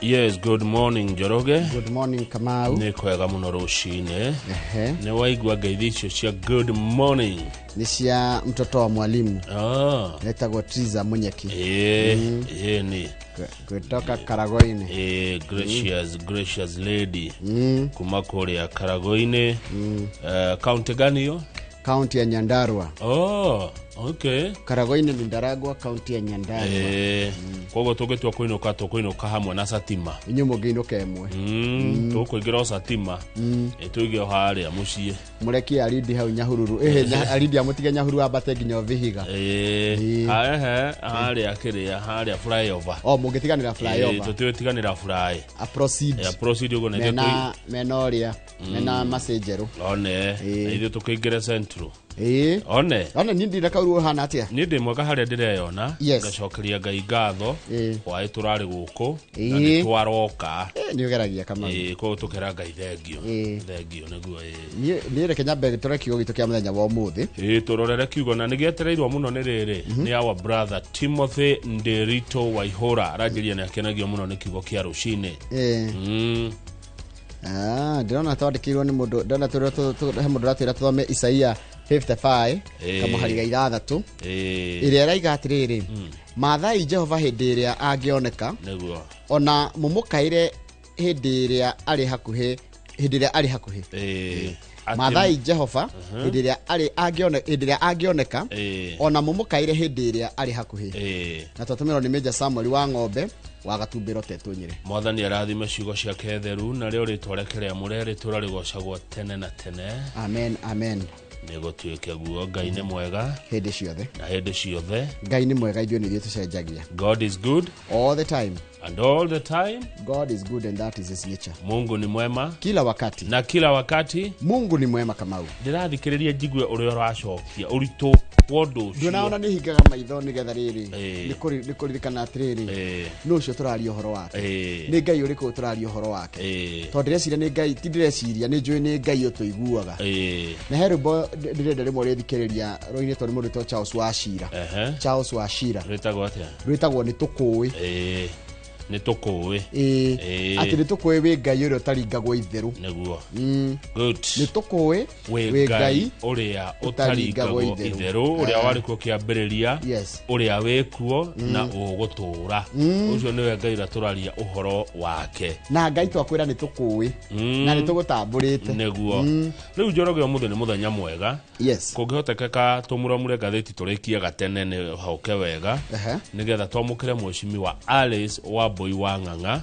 Yes, good morning Njoroge. Good morning Kamau. Nĩ kwega mũno rũcinĩ. Ehe. Nĩ waigua ngeithi icio cia good morning? Nĩ cia mtoto wa mwalimu. Ah. Etagwo Triza Munyeki. Ĩĩ, ĩĩ nĩ. Kutoka Karagoini. Ĩĩ, gracious, gracious lady. Kuma kũrĩa Karagoinĩ. Kaunti gani hiyo? Kaunti ya Nyandarua. Oh, okay. Karagoini ni Ndaragwa, kaunti ya Nyandarua. Ĩĩ, koguo tũngĩtua kũinũka tũkũinũka hamwe na Satima. Inyuĩ mũngĩinũka ĩmwe. Tũkũingĩra o Satima. Ĩ tũige o harĩa mũciĩ. Mũrekie Aridi hau Nyahururu. Ĩhĩ, Aridi amũtige Nyahururu ambate nginya Vihiga. Ĩĩ, ehe, harĩa kĩrĩa, harĩa flyover. O mũngĩtiganĩra flyover. Tũtiganĩra fly. A proceed. Ya proceed ũguo na ithuĩ Mena mena ũrĩa. Mena macĩ njerũ. One, na ithuĩ tũkĩingĩre Central. Ĩĩ. One. One niĩ ndirĩ kauru ũhana atĩa? Niĩ ndĩ mwega harĩa ndĩreyona. Yes. Ngacokeria Ngai ngatho. Ĩĩ. Hwaĩ tũrarĩ gũkũ na Ĩĩ. nĩ twaroka. Nĩ ũgeragia Kamau. Ĩĩ, koguo tũkera Ngai thengio. Ĩĩ. Thengio nĩguo ĩĩ. Niĩ reke nyambe tũrore kiugo gitũ kĩa mũthenya wa ũmũthĩ. Ĩĩ, tũrorere kiugo na nĩgĩetereirwo mũno nĩ rĩrĩ nĩ our brother Timothy Nderito Waihũra aranjĩria nĩ akenagio mũno nĩ kiugo kĩa rũcinĩ. Ĩĩ. Ah, ndĩrona twandĩkĩirwo nĩ mũndũ, ndĩrona he mũndũ ũratwĩra tũthome Isaia 55 kamũhari ga 6 ĩrĩa ĩraiga atĩrĩrĩ, mathai Jehova hĩndĩ ĩrĩa angĩoneka, nĩguo, ona mũmũkaĩre hĩndĩ ĩrĩa arĩ hakuhĩ, hĩndĩ ĩrĩa arĩ hakuhĩ. Mathai Jehova hĩndĩ ĩrĩa arĩ angĩone, hĩndĩ ĩrĩa angĩoneka, ona mũmũkaĩre hĩndĩ ĩrĩa arĩ hakuhĩ. Na twatũmĩrwo nĩ Major Samuel wa Ng'ombe wa Gatumbĩro Tetũnyĩre. Mwathani arathime ciugo ciake theru na rĩo rĩtwa rĩake rĩamũre rĩtũra rĩgocagwo tene na tene. Amen, amen. Nĩgũtuĩke guo. Ngai nĩ mwega hĩndĩ ciothe na hĩndĩ ciothe. Ngai nĩ mwega, ithuĩ nĩ ithuĩ tũcenjagia. God is good all the time and all the time. God is good and that is his nature. Mungu ni mwema kila wakati na kila wakati. Mungu ni mwema Kamau. Ndĩrathikĩrĩria njigue ũrĩa ũracokia ũritũ wa ũndũ ũcio. Ndũnaona nĩ hingaga maitho nĩgetha rĩrĩ nĩ kũririkana atĩrĩrĩ, nũ ũcio tũraria ũhoro wake? Nĩ Ngai ũrĩkũ tũraria ũhoro wake? Tondũ ndĩreciria nĩ Ngai, ti ndĩreciria, nĩ njũĩ nĩ Ngai ũtũiguaga. Na he rwĩmbo ndĩrenda rĩmwe rĩthikĩrĩria rũinĩtwo nĩ mũndũ wĩtwo Charles Wachira. Charles Wachira. Rwĩtagwo atĩa? Rwĩtagwo Nĩ Tũkũĩ. Nĩ tũkũĩ. Ĩĩ. Atĩ nĩ tũkũĩ wĩ Ngai ũrĩa ũtaringagwo itherũ. Nĩguo. Good. Nĩ tũkũĩ wĩ wĩ Ngai Ngai ũrĩa ũtaringagwo ũtaringagwo itherũ. itherũ, ũrĩa warĩ kuo kĩambĩrĩria, Yes. ũrĩa wĩ kuo na ũgũtũũra. Ũcio nĩwe Ngai ũrĩa tũraria ũhoro wake. Na Ngai twakwĩra nĩ tũkũĩ na nĩ tũgũtambũrĩte. Nĩguo. Rĩu Njoroge, ũmũthĩ nĩ mũthenya mwega. Yes. Kũngĩhotekeka tũmuramure ngathĩti tũrĩkie gatene nĩ hoke wega nĩgetha twamũkĩre mweshimiwa Alice Wambui wa Ng'ang'a,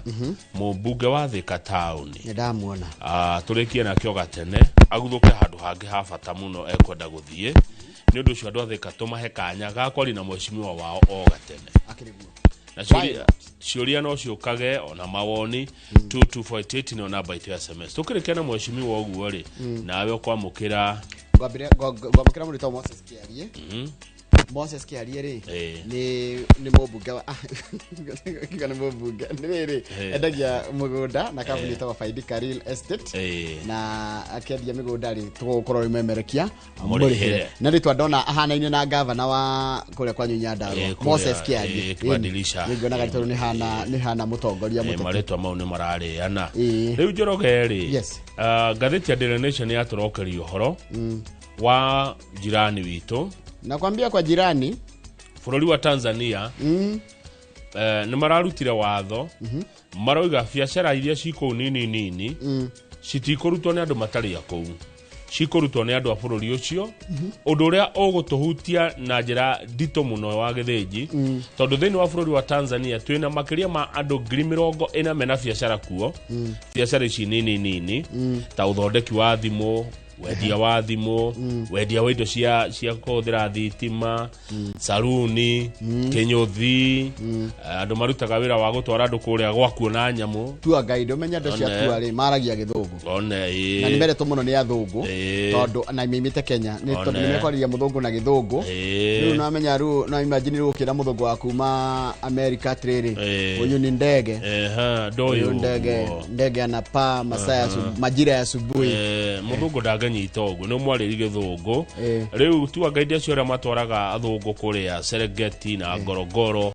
mũmbunge wa Thika Town. Nĩ ndamuona. Ah, tũrĩkie nakĩo gatene aguthũke handũ hangĩ ha bata mũno ekwenda gũthiĩ. Nĩ ũndũ ũcio andũ a Thika tũmahe kanya ga kwaria na mweshimiwa wao o gatene. Akĩrĩ guo. Na ciũria no ciũkage ona mawoni. 2248 nĩyo namba itũ ya SMS. Tũkĩrĩkia na mweshimiwa ũguo rĩ, nawe ũkwamũkĩra Ngwamũkĩra mũndũ wĩtagwo Moses Kĩarie. Moses Kĩarie rĩ, nĩ mũmbunge wa kiuga nĩ mũmbunge nĩ rĩrĩ, endagia mũgũnda na kambuni ĩtagwo Faidika Real Estate. Na akĩendia mĩgũnda rĩ, tũgũkorwo rĩmemerekia Mũrĩhĩre. Na rĩtwa ndona ahanaine na gavana wa kũrĩa kwanyu Nyandarua. Kũrĩa, Moses Kĩarie. Kibadilisha. Nĩ nguonaga tondũ nĩ hana mũtongoria mũteti. Marĩtwa mau nĩ mararĩana. Rĩu Njoroge rĩ, Yes. Ngathĩti ya Daily Nation yatũrokeria ũhoro wa jirani witũ. Nakwambia kwa jirani bũrũri wa Tanzania. Nĩ mararutire watho maroiga biacara iria ci kũu nini nini citikũrutwo nĩ andũ matarĩ a kũu, cikũrutwo nĩ andũ a bũrũri ũcio, ũndũ ũrĩa ũgũtũhutia na njĩra nditũ mũno wa gĩthĩnji, tondũ thĩinĩ wa bũrũri wa Tanzania twĩna makĩria ma andũ 40,000 mena biacara kuo, biacara ici nini nini ta ũthondeki wa thimũ, wendia wa thimũ, wendia wa indo cia kũhũthĩra thitima, saruni, kĩnyũthi, andũ marutaga wĩra wa gũtwara andũ kũrĩa gwa kuona nyamũ. Tua guide, ũmenye andũ cia One. tua rĩ maragia gĩthũngũ One. na nĩ mendetwo mũno nĩ athũngũ tondũ na maimĩte Kenya nĩ tondũ One. nĩ mekwarĩria mũthũngũ na gĩthũngũ. Rĩu namenya, rĩu no imagine rĩu ũkĩra mũthũngũ wa kuma America atĩrĩrĩ, huyu ni ndege, Ehe, ndoĩ huyu ndege, ũguo. ndege anapaa masaa ya majira ya asubuhi. Mũthũngũ ndangĩnyita. Ndũngĩanyita ũguo nĩ mwarĩri gĩthũngũ. Rĩu tua ngaidi acio arĩa matwaraga athũngũ kũrĩa Serengeti na Ngorongoro,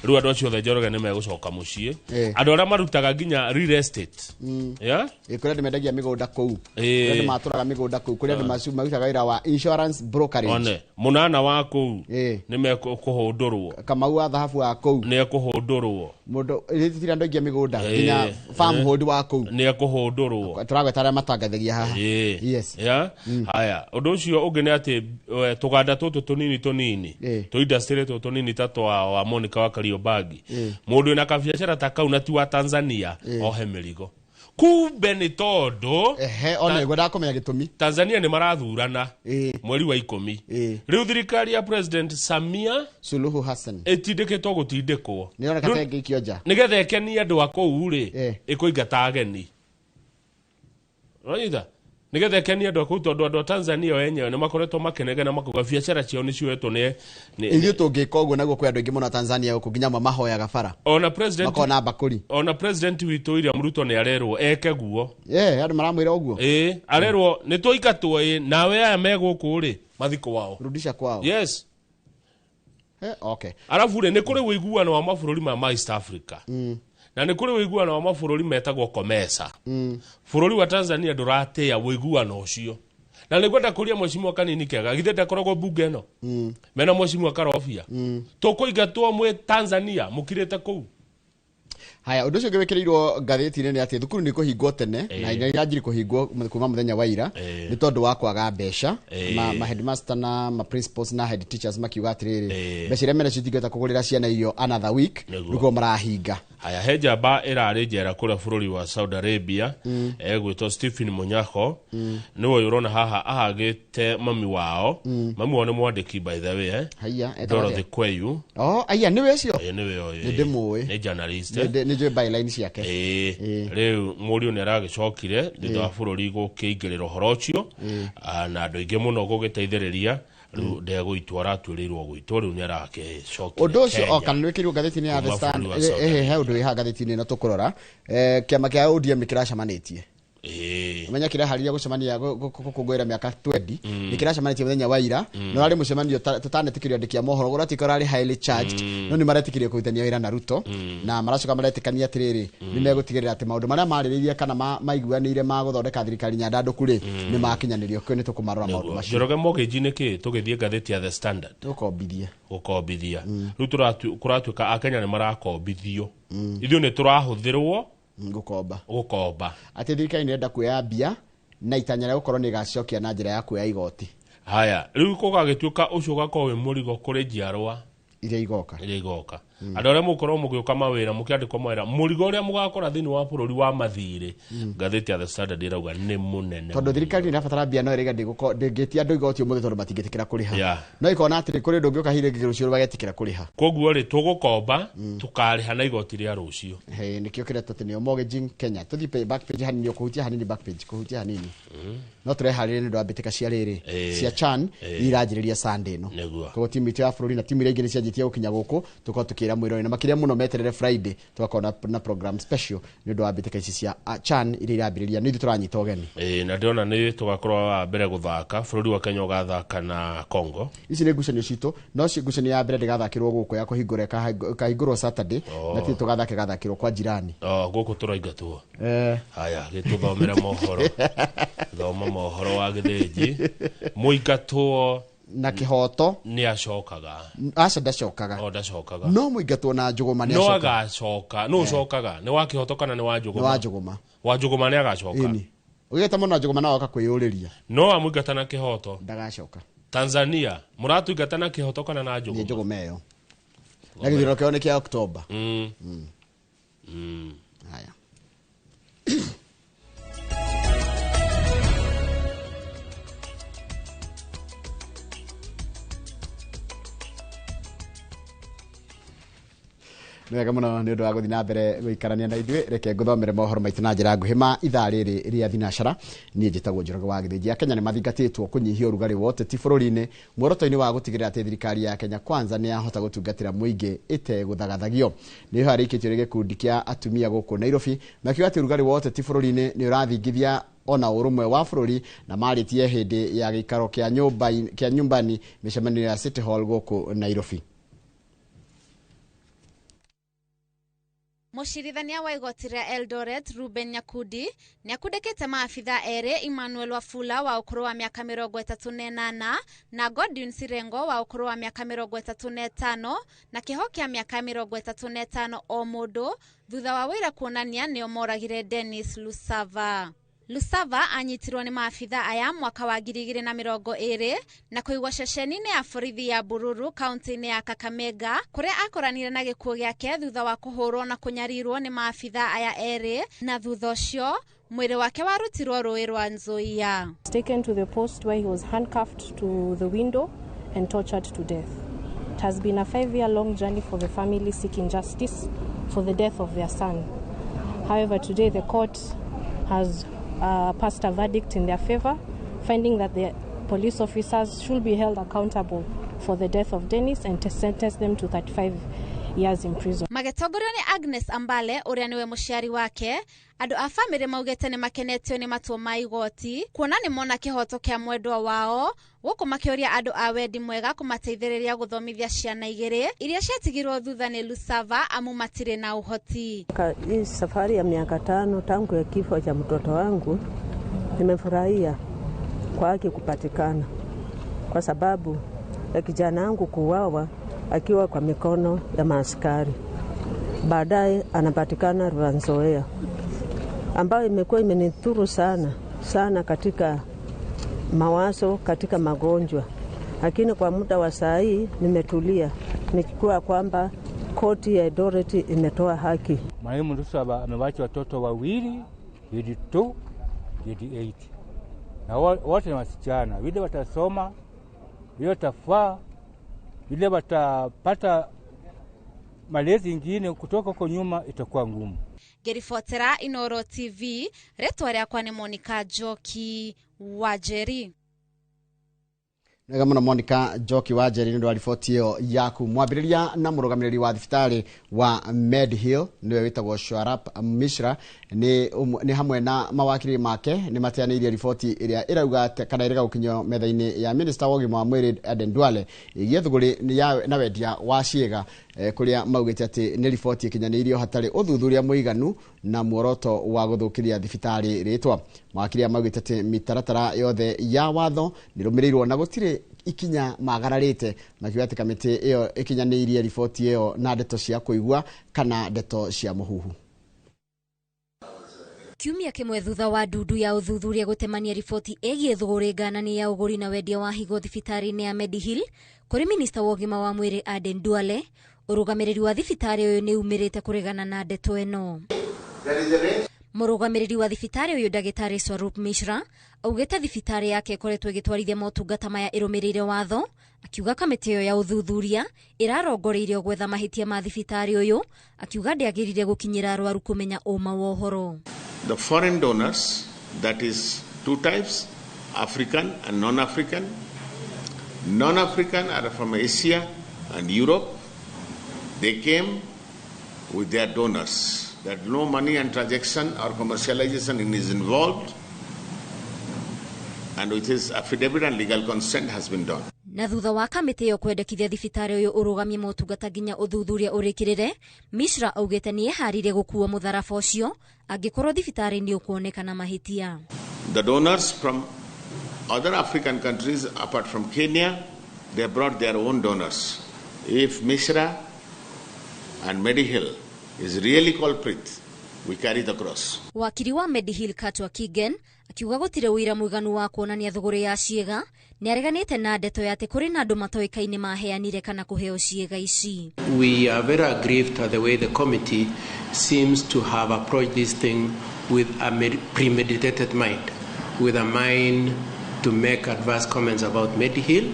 rĩu andũ acio othe Njoroge nĩ megũcoka mũciĩ. Andũ arĩa marutaga nginya real estate, yeah? Kũrĩa andũ mendagia mĩgũnda kũu, kũrĩa andũ matũraga mĩgũnda kũu, kũrĩa andũ marutaga wĩra wa insurance brokerage. One mũnana wa kũu nĩ mekũhũndũrwo. Kamau wa thahabu wa kũu nĩ ekũhũndũrwo. Mũndũ titira andũ aingĩ a mĩgũnda, nginya farm hold wa kũu nĩ ekũhũndũrwo. Tũragweta arĩa matangathagia haha. Yes. Yeah? Haya, ũndũ ũcio ũngĩ nĩ atĩ tũganda tũtũ tũnini tũnini, tũ industry tũtũ tũnini ta twa wa Monica wa Kariobangi, mũndũ wĩna kabiacara ta kau na ti wa Tanzania ohe mĩrigo. Kumbe nĩ tondũ Ehe, ona ngwendaga kũmenya gĩtũmi. Tanzania nĩ marathurana mweri wa 10. Rĩu thirikari ya President Samia Suluhu Hassan ĩtindĩkĩtwo gũtindĩkwo nĩ yoneka ta ĩngĩikio nja nĩgetha ĩkenie andũ a kũu rĩ, ĩkũingata ageni. Ũranyita? Nĩgetha ĩkenie andũ a kũu, tondũ andũ a Tanzania o enyewe nĩ makoretwo makĩnegena makauga biacara ciao nĩ cioetwo nĩ Ithuĩ tũngĩka ũguo naguo, kwĩ andũ aingĩ mũno Tanzania gũkũ nginya amwe mahoyaga bara, ona president makona mbakũri. Ona president witũ William Ruto nĩ arerwo eke guo. Andũ maramwĩra ũguo. Ĩĩ, arerwo nĩ tũingatwo, ĩ nawe aya me gũkũ rĩ mathiko wao. Rudisha kwao. Yes. Okay. Arabu rĩ, nĩ kũrĩ ũiguano wa mabũrũri ma East Africa, na nĩ kũrĩ ũiguano wa mabũrũri metagwo COMESA. Bũrũri wa Tanzania ndũratĩĩa ũiguano ũcio, na nĩ ngwenda kũria mheshimiwa Kanini Kega, githĩ ndakoragwo mbunge ĩno mena mheshimiwa Karobia, tũkũingatwo mwĩ Tanzania mũkirĩte kũu? Haya, ũndũ ũcio ũngĩ wĩkĩrĩirwo ngathĩti-inĩ nĩ atĩ thukuru nĩ kũhingwo tene na iranjiri kũhingwo kuma mũthenya wa ira nĩ tondũ wa kwaga mbeca. Ma headmaster na ma principals na head teachers makiuga atĩrĩrĩ, mbeca iria mena citingĩhota kũgũrĩra ciana irio another week. Nĩguo marahinga. Haya, he njamba ĩrarĩ njera kũrĩa bũrũri wa Saudi Arabia, egwĩtwo Stephen Munyakho. Nĩwe ũyũ ũrona haha ahagĩte mami wao. Mami wao nĩ mwandĩki, by the way, eh? Haiya, etagwo Dorothy atĩa? Kweyu. Oh, aya nĩwe ũcio. Ĩ, nĩwe ũyũ. Nĩ ndĩmũĩ. Nĩ journalist. Nĩ njũĩ byline ciake. Ĩĩ, rĩu mũriũ nĩ aragĩcokire thutha wa bũrũri gũkĩingĩrĩra ũhoro ũcio, na andũ aingĩ mũno gũgĩteithĩrĩria. Rĩu ndegũitwo, aratuĩrĩirwo gũitwo, rĩu nĩ arakĩcokire Ũndũ ũcio Kenya. o kana nĩ wĩkĩrirwo ngathĩti-inĩ ya The Kuma Stand. bũrũri wa Saudi He ũndũ wĩ haha ngathĩti-inĩ ĩno tũkũrora. Kĩama kĩa ODM nĩ kĩracemanĩtie. Menya kĩreharĩria gũcemania gũkũngũĩra mĩaka 20, nĩ kĩracemanĩtie mũthenya wa ira, na ũrarĩ mũcemanio tũtanetĩkĩrio andĩki a mohoro, ũratuĩka ũrarĩ highly charged, no nĩ maretĩkĩrio kũrutania wĩra na Ruto, na maracoka maretĩkania atĩrĩrĩ, nĩ megũtigĩrĩra atĩ maũndũ marĩa marĩrĩirie kana maiguanĩire ma gũthondeka thirikari nyandandũku rĩ, nĩ makinyanĩrio. Kĩo nĩ tũkũmarora maũndũ macio. Njoroge, mortgage nĩ kĩ? Tũgĩthiĩ ngathĩti ya The Standard. Tũkombithie. Gũkombithia rĩu kũratuĩka akenya nĩ marakombithio, ithuĩ nĩ tũrahũthĩrwo Gũkomba. Gũkomba. Atĩ thirikari nĩ ĩrenda kuoya mbia na itanya rĩa gũkorwo nĩ ĩgacicokia na njĩra ya kuoya igoti. Haya, rĩu kũgagĩtuĩka ũcio ũgakorwo wĩ mũrigo kũrĩ njiarwa iria igoka. Iria igoka. Andũ arĩa mũgũkorwo mũgĩũka mawĩra, mũkĩandĩkwo mawĩra, mũrigo ũrĩa mũgakora thĩinĩ wa bũrũri wa mathirĩ, ngathĩti ya The Standard ĩrauga nĩ mũnene. Tondũ thirikari nĩ ĩrabatara mbia, no ĩrĩga ndĩngĩtia andũ igoti ũmũthĩ tondũ matingĩtĩkĩra kũrĩha. No ĩkona atĩrĩ, kũrĩ ũndũ ũngĩũka hihi rĩngĩ rũciũ magetĩkĩra kũrĩha. Koguo rĩ, tũgũkomba tũkarĩha na igoti rĩa rũciũ. He, nĩkĩo kĩretwo atĩ nĩo mortgaging Kenya. Tũthiĩ back page hanini, kũhutia hanini back page, kũhutia hanini, no tũreharĩria nĩ ũndũ wa mbĩtĩka cia rĩrĩ cia CHAN iranjĩrĩria Sunday ĩno. Koguo timu itũ ya bũrũri na timu iria ingĩ nĩ cianjĩtie gũkinya gũkũ, tũkorwo tũkĩra mwĩrore na makĩria mũno meterere Friday, tũgakorwo na program special nĩ ũndũ wa mbĩtĩka ici cia CHAN iria irambĩrĩria, nĩ ithuĩ tũranyita ũgeni. Ĩĩ, na ndĩrona nĩ tũgakorwo wa mbere gũthaka, bũrũri wa Kenya ũgathaka na Congo. Ici nĩ ngucanio citũ, no ngucanio ya mbere ndĩgathakĩrwo gũkũ, ya kũhingũra ĩkahingũrwo Saturday, na ti tũgathaka, ĩgathakĩrwo kwa jirani. O, gũkũ tũraingatwo. Haya, gĩtũthomere mohoro, thoma mohoro wa gĩthĩnji, mũingatwo na kĩhoto nĩ acokaga. Aca, ndacokaga. O ndacokaga. No mũingatwo na njũgũma nĩ No acokaga. Agacoka nũ ũcokaga, nĩ wa kĩhoto kana nĩ wa Nĩ wa njũgũma? njũgũma. Wa njũgũma nĩ agacoka. Ĩni, ũgĩta mũno na njũgũma, no oka kwĩyũrĩria. No amũingata na kĩhoto ndagacoka. Tanzania mũratũingata na kĩhoto kana na Nĩ njũgũma? Njũgũma ĩyo, na gĩthurano kĩao nĩ kĩa Oktoba. Haya. Wega mũno nĩ ũndũ wa gũthiĩ na mbere gũikarania na ithuĩ. Reke ngũthomere mohoro maitũ na njĩra nguhĩ ma ithaa rĩrĩ rĩa thinacara. Niĩ njĩtagwo Njoroge wa Gĩthĩnji. Akenya nĩ mathingatĩtwo kũnyihia ũrugarĩ wa ũteti bũrũri-inĩ muoroto-inĩ wa gũtigĩrĩra atĩ thirikari ya Kenya Kwanza nĩ yahota gũtungatĩra mũingĩ ĩtegũthagathagio. Nĩ harĩkĩtio nĩ gĩkundi kĩa atumia gũkũ Nairobi makiuga atĩ ũrugarĩ wa ũteti bũrũri-inĩ nĩ ũrathingithia ona ũrũmwe wa bũrũri na marĩtie hĩndĩ ya gĩikaro kĩa nyumbani mĩcemanio ya City Hall gũkũ Nairobi. Mũcirithania wa igoti rĩa Eldoret Ruben Nyakundi nĩakundĩkĩte maabitha erĩ Emmanuel Wafula wa ũkũrũ wa mĩaka 38 na Godwin Sirengo wa ũkũrũ wa mĩaka 35 na kĩho kĩa mĩaka 35 o mũndũ thutha wa wĩra kuonania nĩo moragire Dennis Lusava. Lusava anyitirwo nĩ maabitha aya mwaka wa 2020 na kũigwo ceceni-inĩ ya borithi ya Bururu kaunti-inĩ ya Kakamega kũrĩa akoranire na gĩkuũ gĩake thutha wa kũhũrwo na kũnyarirwo nĩ maabitha aya erĩ na thutha ũcio mwĩrĩ wake warutirwo rũĩ rwa Nzoia. Taken to the post where he was handcuffed to the window and tortured to death. It has been a 5-year-long journey for the family seeking justice for the death of their son. However, today the court has passed a verdict in their favor, finding that the police officers should be held accountable for the death of Dennis and to sentence them to 35 years in prison. Magĩtongorio nĩ Agnes Ambale ũrĩa nĩwe mũciari wake, andũ a famĩlĩ maugĩte nĩ makenetio nĩ matua ma igoti kuona nĩ mona kĩhoto kĩa mwendwa wao gũkũ makĩũria andũ a wendi mwega kũmateithĩrĩria gũthomithia ciana igĩrĩ iria ciatigirwo thutha nĩ Lusava amu matirĩ na ũhoti. Hii safari ya miaka 5 tangu ya kifo cha mtoto wangu nimefurahia kwa haki kupatikana, kwa sababu ya kijana wangu kuuawa akiwa kwa mikono ya maaskari, baadaye anapatikana Rwanzoea, ambayo imekuwa imenithuru sana sana katika mawazo, katika magonjwa. Lakini kwa muda wa saa hii nimetulia nikikuwa kwamba koti ya Eldoret imetoa haki. Marehemu Lusava amewacha watoto wawili, grade 2, grade 8, na wote ni wasichana. Vile watasoma, vile watafaa, vile watapata malezi ingine kutoka huko nyuma itakuwa ngumu. Ngĩribotera Inoro TV, rĩtwa rĩakwa nĩ Monica Njoki Wanjeri. Wega mũno Monica Njoki Wanjeri nĩ ũndũ wa riboti ĩyo yaku. Mwambĩrĩria na mũrũgamĩrĩri wa thibitarĩ wa Medhill nĩwe wĩtagwo Swarap Mishra nĩ hamwe na mawakiri make nĩ mateanĩirie riboti ĩrĩa ĩrauga kana ĩrega gũkinyio metha-inĩ ya Minister wa ũgima wa mwĩrĩ Aden Duale ĩgiĩ thũgũrĩ na wendia wa ciĩga kũrĩa maugĩte atĩ nĩ riboti ĩkinyanĩirio hatarĩ ũthuthuria mũiganu na muoroto wa gũthũkĩria thibitarĩ rĩtwa. Mawakiri aya maugĩte atĩ mĩtaratara yothe ya watho nĩrũmĩrĩirwo na gũtirĩ ikinya magararĩte, makiuga atĩ kamĩtĩ ĩyo ĩkinyanĩirie riboti ĩyo na ndeto cia kũigua kana ndeto cia mũhuhu. Kiumia kĩmwe thutha wa ndundu ya ũthuthuria gũtemania riboti ĩgiĩ thũgũrĩ nganani ya ũgũri na wendia wa higo thibitarĩ-inĩ ya Medihill kũrĩ minista wa ũgima wa mwĩrĩ Aden Duale, ũrũgamĩrĩri wa thibitarĩ ũyũ nĩ umĩrĩte kũregana na ndeto ĩno. Mũrũgamĩrĩri wa thibitarĩ ũyũ ndagĩtarĩ Swarup Mishra augĩte thibitarĩ yake ĩkoretwo ĩgĩtwarithia motungata maya ĩrũmĩrĩire watho, akiuga kamĩtĩ ĩyo ya ũthuthuria ĩrarongoreirio gwetha mahĩtia ma thibitarĩ ũyũ, akiuga ndĩagĩrĩire gũkinyĩra arwaru kũmenya ũma wa ũhoro. The foreign donors, that is two types, African and non-African. Non-African are from Asia and Europe. They came with their donors. That no money and transaction or commercialization is involved, and with his affidavit and legal consent has been done. Na thutha wa kamĩtĩ ĩyo kwendekithia thibitarĩ ũyũ ũrũgamie motungata nginya ũthuthuria ũrĩkĩrĩre, Mishra augĩte nĩ eharĩirie gũkua mũtharaba ũcio angĩkorwo thibitarĩ nĩ ũkuonekana mahĩtia. The donors from other African countries apart from Kenya, they brought their own donors. If Mishra and Medihill is really culprit, we carry the cross. Wakiri wa Medihill Katwa Kigen akiuga gũtirĩ ũira mũiganu wa kuonania thũgũrĩ ya ciĩga, nĩareganĩte na ndeto ya atĩ kũrĩ na andũ matoĩkaine maheanire kana kũheo ciĩga ici. We are very aggrieved at the way the committee seems to have approached this thing with a premeditated mind, with a mind to make adverse comments about Medihill,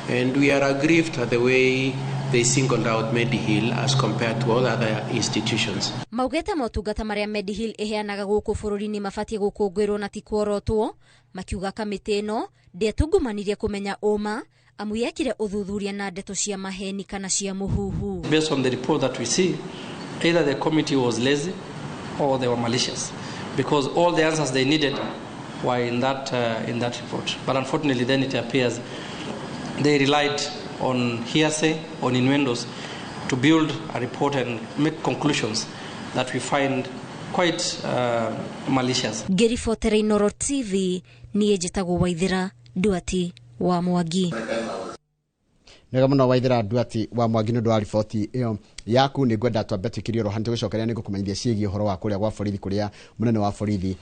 and we are aggrieved at the way they singled out Mediheal as compared to all other institutions. Maugĩte motungata marĩa Mediheal ĩheanaga gũkũ bũrũri-inĩ mabatiĩ gũkũngũĩrwo na ti kuorotwo, makiuga kamĩtĩ ĩno ndĩetungumanirie kũmenya ũma amu yekire ũthuthuria na ndeto cia maheni kana cia mũhuhu. Based on the report that we see, either the committee was lazy or they were malicious, because all the answers they needed were in that report. But unfortunately, then it appears they relied on hearsay, on innuendos, to build a report and make conclusions that we find quite malicious. Ngĩribotera Inooro TV, niĩ njĩtagwo Waithĩra Nduati wa Mwangi. Nĩwega mũno Waithĩra Nduati wa Mwangi nĩ ũndũ wa riboti ĩyo yaku. Nĩ ngwenda twambe twĩkĩrie oro hanini tũgĩcokeria nĩ ngũkũmenyithia ciĩgiĩ ũhoro wa kũrĩa gwa borithi kũrĩa mũnene wa borithi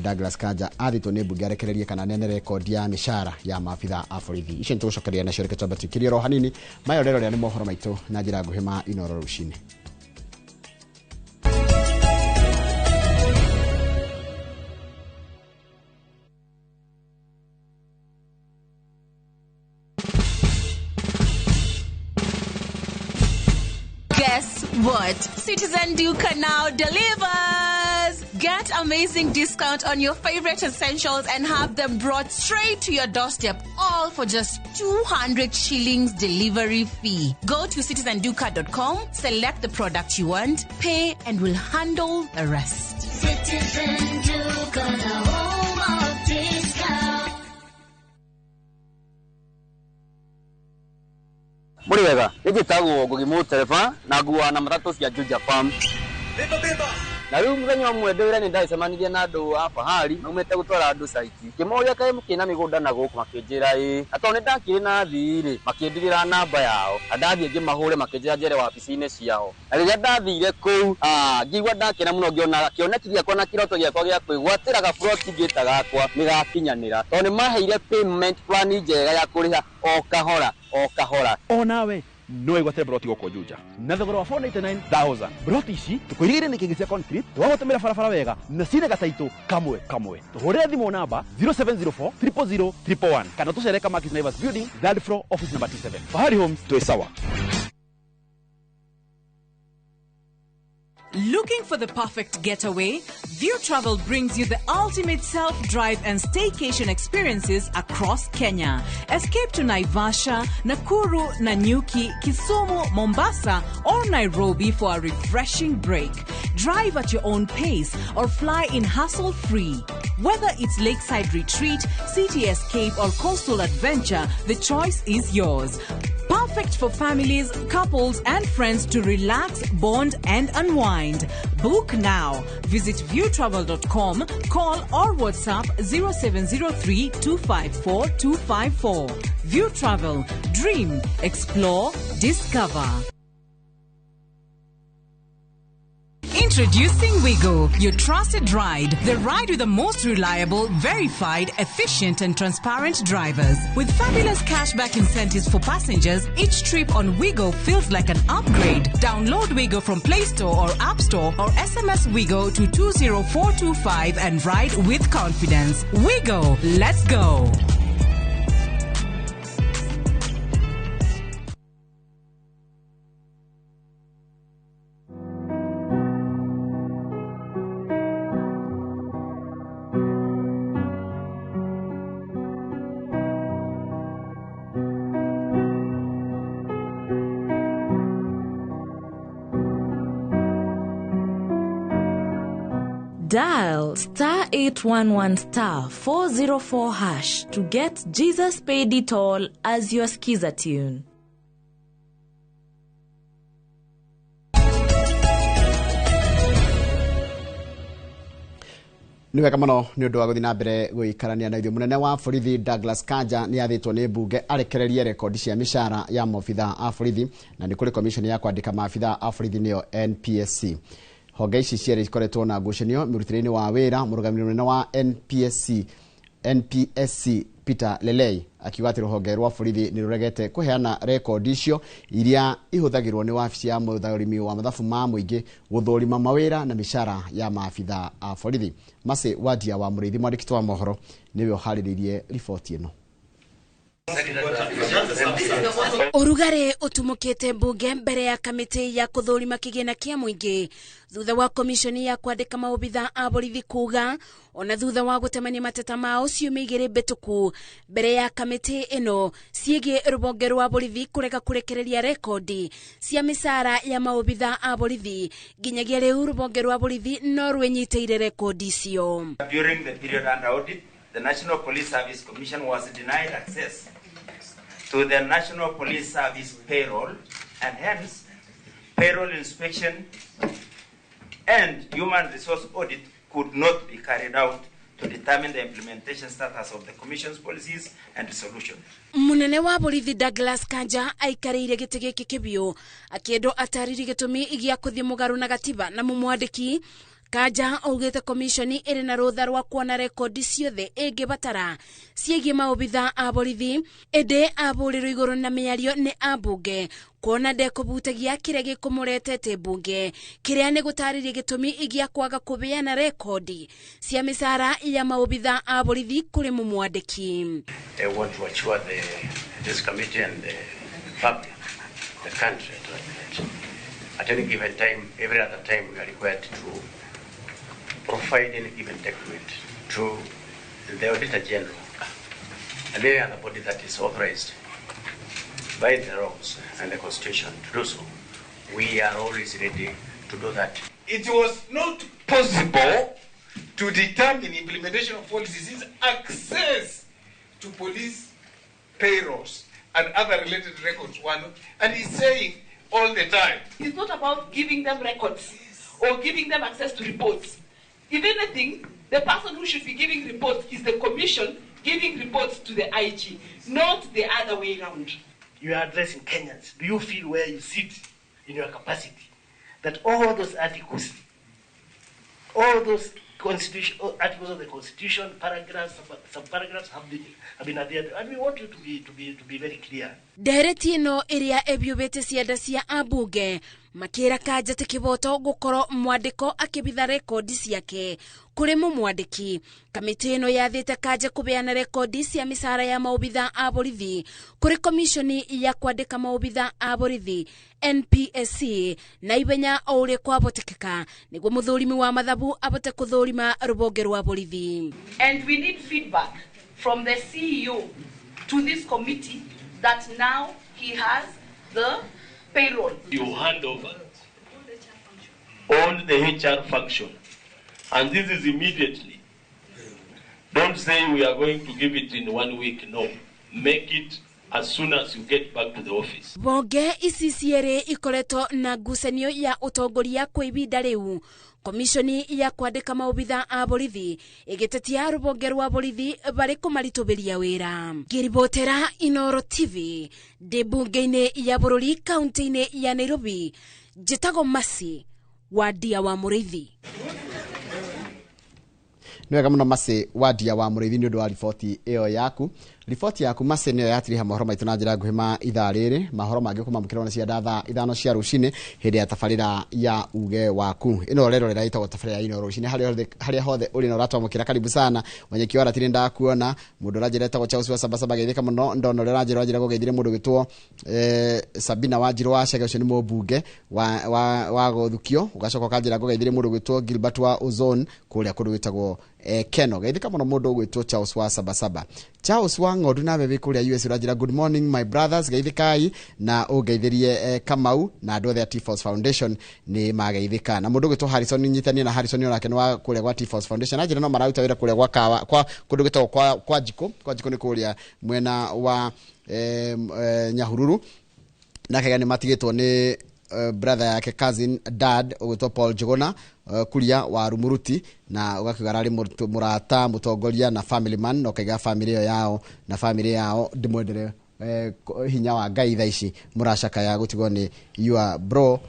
Douglas Kanja athĩtwo nĩ mbunge arekererie kana nene rekondi ya mĩcara ya maabitha a borithi. Icio nĩ tũgũcokeria nacio, reke twambe twĩkĩrie oro hanini. Maya ũrerorera nĩ mohoro maitũ na njĩra nguhĩ ma Inooro rũcinĩ. Guess what? Citizen Duka now delivers! Get amazing discount on your favorite essentials and have them brought straight to your doorstep, all for just 200 shillings delivery fee. Go to citizenduka.com, select the product you want, pay, and we'll handle the rest. Citizen Duka, the home of discount. Muri wega, njĩtagwo Ngugi Mũtereba na nguaga na matatũ cia Juja Farm. Na rĩu mũthenya ũmwe ndĩ wĩra-inĩ ndacemanirie na andũ a Fahari maumĩte gũtwara andũ caiti. Ngĩmoria kaĩ mũkĩrĩ na mĩgũnda na gũkũ, makĩnjĩra ĩĩ. Na tondũ nĩndakĩrĩ na athii rĩ, makĩndigĩra namba yao. Na ndathiĩ ngĩmahũre makĩnjĩra njere wabici-inĩ ciao. Na rĩrĩa ndathire kũu, ngĩigua ndakena mũno ngĩona kĩoneki gĩakwa na kĩroto gĩakwa gĩa kwĩgwatĩra gaburoti ngĩta gakwa nĩgakinyanĩra. Tondũ nĩmaheire payment plan njega ya kũrĩha o kahora o kahora. Onawe no wĩgwatĩre broti gũkũ Juja na thogora wa 499,000. Broti ici tũkũirigĩire nĩ kĩngĩ cia concrete, twagũtũmĩra barabara wega na cina gataitũ kamwe kamwe. Tũhũrĩre thimũ namba 0704 000 111 kana tũcere Kamakis Naivas Building, third floor, office number 27. Fahari Homes, twĩ sawa. Looking for the perfect getaway? View Travel brings you the ultimate self-drive and staycation experiences across Kenya. Escape to Naivasha, Nakuru, Nanyuki, Kisumu, Mombasa, or Nairobi for a refreshing break. Drive at your own pace or fly in hassle-free. Whether it's lakeside retreat, city escape, or coastal adventure, the choice is yours. Perfect for families, couples, and friends to relax, bond, and unwind. Book now. Visit viewtravel.com, call or WhatsApp 0703 254 254. View Travel. Dream, explore, discover. Introducing Wigo, your trusted ride. The ride with the most reliable, verified, efficient, and transparent drivers. With fabulous cashback incentives for passengers, each trip on Wigo feels like an upgrade. Download Wigo from Play Store or App Store or SMS Wigo to 20425 and ride with confidence. Wigo, let's go. Dial star 811 star 404 hash to get Jesus Paid It All as your skiza tune. Nĩ wega mũno nĩ ũndũ wa gũthiĩ na mbere gũikarania na ithuĩ. Mũnene wa borithi Douglas Kanja nĩ athĩtwo nĩ mbunge arekererie rekondi cia mĩcara ya maobitha a borithi, na nĩ kũrĩ commission ya kwandĩka maabitha a borithi nĩyo NPSC. Honge ici cierĩ ikoretwo na ngucanio mũrutĩre-inĩ wa wĩra. Mũrũgamĩrĩri mũnene wa NPSC Peter Lelei akiuga atĩ rũhonge rwa borithi nĩ rũregete kũheana rekondi icio iria ihũthagĩrwo nĩ wabici ya mũthũrimi wa mathabu ma mũingĩ gũthũrima mawĩra na mĩcara ya maabitha a borithi. Mercy Wadia wa Mũrĩithi, mwandĩki wa mohoro, nĩwe ũharĩrĩirie riboti ĩno. Ũrugarĩ ũtumũkĩte mbunge mbere ya kamĩtĩ ya kũthũrima kĩgĩna kĩa mũingĩ thutha wa komishoni ya kwandĩka maobitha a borithi kuga ona thutha wa gũtemania mateta mao ciumia igĩrĩ mbĩtũku mbere ya kamĩtĩ ĩno ciĩgiĩ rũhonge rwa borithi kũrega kũrekereria rekondi cia mĩcara ya maobitha a borithi nginyagia rĩu rũhonge rwa borithi no rwĩnyitĩire rekondi icio. During the period under audit, the National Police Service Commission was denied access to the National Police Service payroll, and hence payroll inspection and human resource audit could not be carried out to determine the implementation status of the Commission's policies and resolution. Munene wa borithi Douglas Kanja aikarĩire gĩtĩ gĩkĩ kĩbiũ akĩendwo atarĩrie gĩtũmi gĩa kũthiĩ mũgarũ na gatiba na mũmwandĩki. Kanja augĩte komishoni ĩrĩ na rũtha rwa kuona rekondi ciothe ĩngĩbatara ciĩgiĩ maobitha a borithi ĩndĩ abũrĩrwo igũrũ na mĩario nĩ ambunge kuona ndekũbutagia kĩrĩa gĩkũmũretete mbunge kĩrĩa nĩ gũtarĩria gĩtũmi gĩa kwaga kũbeana rekondi cia mĩcara ya maobitha a borithi kũrĩ mũmwandĩki. I want to assure this committee and the public, the country, at any given time, every other time we are required to provide any given document to the Auditor General and any other body that is authorized by the laws and the Constitution to do so. We are always ready to do that. It was not possible to determine implementation of policies since access to police payrolls and other related records were not, and he's saying all the time. It's not about giving them records or giving them access to reports. If anything, the person who should be giving reports is the commission giving reports to the IG, not the other way round. You are addressing Kenyans. Do you feel where you sit in your capacity that all those articles, all those constitution, articles of the Constitution, paragraphs, subparagraphs have been adhered to? And we want you to be very clear. Ndereti ĩno ĩrĩa ĩbiũbĩte cianda cia ambunge makĩra Kanja ti kĩboto gũkorwo mwandĩko akĩbitha rekondi ciake kũrĩ mũmwandĩki. Kamĩtĩ ĩno yathĩte Kanja kũbeana rekondi cia mĩcara ya maobitha a borithi kũrĩ komishoni ya kwandĩka maobitha a borithi NPSC na ihenya o ũrĩa kwabotekeka nĩguo mũthũrimi wa mathabu abote kũthũrima rũhonge rwa borithi. And we need feedback from the CEO to this committee that now he has the payroll. You hand over all the HR function, and this is immediately. Don't say we are going to give it in 1 week. No, make it as soon as you get back to the office. Bonge ici cierĩ ikoretwo na ngucanio ya ũtongoria kwa ibinda rĩu. Komishoni ya kwandĩka maobitha a borithi ĩgĩtetia rũhonge rwa borithi barĩ kũmaritũbĩria wĩra. Ngĩribotera Inoro TV ndĩ mbunge-inĩ ya bũrũri kaunti-inĩ ya Nairobi, njĩtagwo Masi Wadia wa Mũrĩithi. Nĩ wega mũno Masi Wadia wa Mũrĩithi nĩ ũndũ wa riboti ĩyo yaku. Riboti yaku Masi nĩyo yatiriha mohoro maitũ na njĩra nguhĩ ma ithaa rĩrĩ. Mahoro mangĩ ũkũmamũkĩra ona cia thaa 5 cia rũcinĩ hĩndĩ ya tabarĩra ya uge waku. Ĩno ũrerorera ĩtagwo tabarĩra ya Inooro rũcinĩ. Harĩa hothe ũrĩ na ũratwamũkĩra karibu sana. Mwenyekiti wa ratiri ndakuona mũndũ ũranjĩra etagwo Charles wa Sabasaba geithĩka mũno. Ndona ũrĩa ũranjĩra ũranjĩra gũgeithire mũndũ gwĩtwo Sabina Wanjirũ wa Chege, ũcio nĩ mũmbunge wa gũthukio. Ũgacoka ũkanjĩra ngũgeithire mũndũ gwĩtwo Gilbert wa Ozone kũrĩa kũndũ gwĩtagwo Keno. Geithĩka mũno mũndũ gwĩtwo Charles wa Sabasaba. Charles wa Ng'ondu nawe wĩ kũrĩa US ũranjĩra good morning my brothers, geithĩkai na ũngeithĩrie Kamau na andũ othe a T-Force Foundation nĩ mageithĩka. Na mũndũ gwĩtwo Harrison nyitanie na Harrison onake nĩ wa kũrĩa gwa T-Force Foundation. Anjĩra no mararuta wĩra kũrĩa gwa kawa kwa kũndũ gwĩtagwo kwa Njikũ. Kwa Njikũ nĩ kũrĩa mwena wa Nyahururu. Nake nĩ matigĩtwo nĩ brother yake cousin dad ũgwĩtwo Paul Njuguna kuria wa Rumuruti, na ũgakiuga ararĩ mũrata mũtongoria na family man, na ũkaiga family ĩyo yao na family yao ndĩmwendere hinya wa Ngai thaa ici mũracakaya gũtigwo nĩ your bro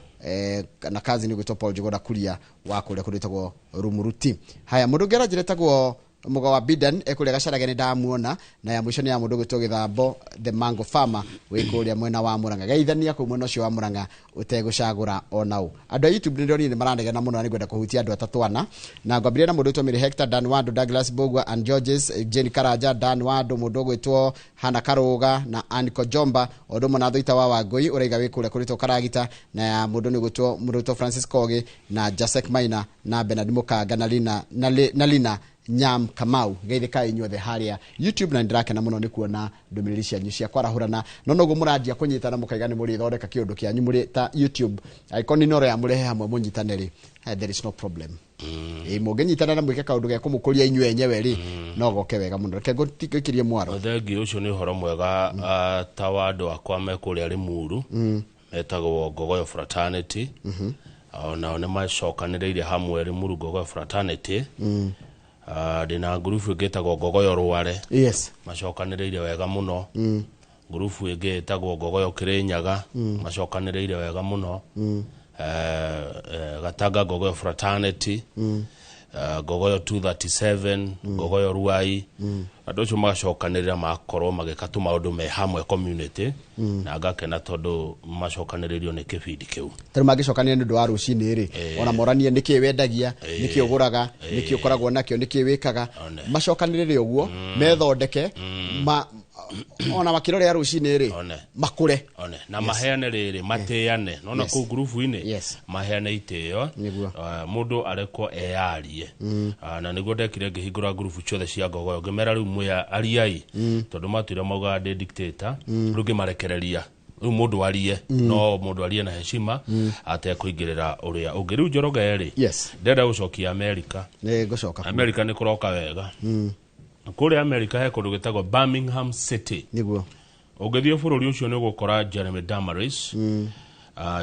na cousin ũgwĩtwo Paul Njuguna kuria wa kũrĩa kũndũ gwĩtagwo Rumuruti. Haya, mũndũ ũngĩ aranjĩra etagwo Muga wa Bidan ekuria gacarage ni ndamuona na ya mwisho ni ya mundu gwitwo Githambo the mango farmer wi kuria mwena wa Murang'a. Geithania ku mwena ucio wa Murang'a utegucagura onau. Andu a YouTube ndio ni maranegena muno na ningwenda kuhutia andu atatu ana na ngwambiria na mundu witwo Mary Hector, Dan Wando, Douglas Bogwa and Georges, Jane Karaja, Dan Wando, mundu gwitwo Hana Karuga na Ann Kojomba, undu mwe na Thuita wa Wangui uraiga wi kuria kuritwo Karagita, na ya mundu ni gwitwo mundu witwo Francis Kogi na Jasek Maina na Bernard Mukanga na Lina na Lina Nyam Kamau. Geithĩkai inyuothe harĩa YouTube na ndĩrakena mũno nĩ kuona ndũmĩrĩri cianyu cia kwarahũrana no noguo mũranjia kũnyitana mũkaiga nĩ mũrĩthondeka kĩũndũ kĩanyu mũrĩ ta YouTube angĩkorwo nĩ noro ya mũrehe hamwe mũnyitane rĩ, there is no problem. Mũngĩnyitana na mwĩke kaũndũ ge kũmũkũria inyuĩ enyewe rĩ, no goke wega mũno. Reke ngũikĩrie mwaro. Thengi ũcio nĩ ũhoro mwega ta wa andũ akwa me kũrĩa Limuru metagwo Ngogoyo Fraternity. Onao nĩ macokanĩrĩire hamwe Limuru Ngogoyo Fraternity. Ndĩna ngurubu ĩngĩ ĩtagwo Ngogoyo Rware. Yes. Macokanĩrĩire wega mũno. Ngurubu ĩngĩ ĩtagwo Ngogoyo Kĩrĩnyaga. Macokanĩrĩire wega mũno. Gatanga Ngogoyo Fraternity. Ngogoyo 237, Ngogoyo Ruai. Andũ acio magacokanĩrĩra magakorwo magĩka tũmaũndũ me hamwe community na ngakena tondũ macokanĩrĩirio nĩ kĩbindi kĩu. Tarĩu mangĩcokanĩrĩra nĩ ũndũ wa rũcinĩ rĩ, ona moranie nĩkĩĩ wendagia, nĩkĩĩ ũgũraga, nĩkĩĩ ũkoragwo nakĩo, nĩkĩĩ wĩkaga, macokanĩrĩre ũguo methondeke ona makĩrore rũcinĩ rĩ makũre na maheane rĩrĩ matĩane nona kũu ngurubu-inĩ maheane itĩo, mũndũ arekwo eyarie. Na nĩguo ndekire ngĩhingũra ngurubu ciothe cia Ngogoyo ngĩmera rĩu mwĩ ariai tondũ matuire maugaga ndĩ dictator, rĩu ngĩmarekereria rĩu mũndũ arie no mũndũ arie na heshima atekũingĩrĩra ũrĩa ũngĩ. Rĩu Njoroge rĩ, ndĩrenda gũcokia Amerika. Nĩngũcoka Amerika nĩ kũroka wega. Kũrĩa Amerika he kũndũ gĩtagwo Birmingham City. Nĩguo. Ũngĩthiĩ bũrũri ũcio nĩ ũgũkora Jeremy Damaris,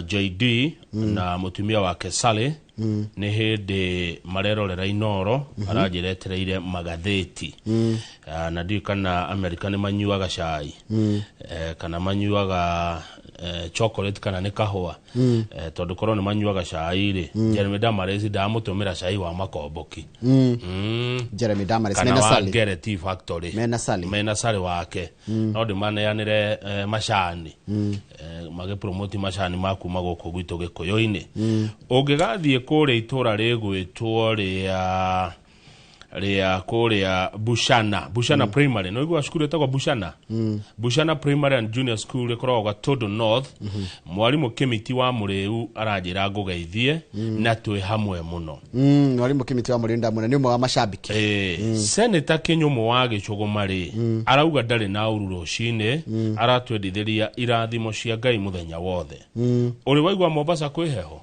JD na mũtumia wake Sally nĩ hĩndĩ marerorera Inoro aranjĩra etereire magathĩti. Na ndiũĩ kana Amerika nĩ manyuaga cai kana manyuaga chocolate kana nĩ kahũa, tondũ korwo nĩ manyuaga cai rĩ, Jeremy Damaris ndamũtũmĩra cai wa makomboki. Jeremy Damaris mena Sally Ngere Tea Factory mena Sally wake no ndĩmaneanĩre macani magĩpromoti macani ma kuma gũkũ gwitũ Gĩkũyũ-inĩ. Ũngĩgathiĩ kũrĩa itũra rĩgwĩtwo rĩa kũrĩa Bushana Primary, no igua cukuru ĩtagwo Bushana. Bushana Primary and Junior School ĩkoragwo Gatondo North. Mwarimũ Kĩmiti wa Mũrĩu aranjĩra ngũgeithie na twĩ hamwe mũno. Mwarimũ Kĩmiti wa Mũrĩu ndamwona nĩ ũmwe wa macambĩki. Senator Kĩnyũmũ wa Gĩcũgũma rĩ, arauga ndarĩ na ũru rũcinĩ, aratwendithĩria irathimo cia Ngai mũthenya wothe. Ũrĩ waigua Mombasa kwĩ heho?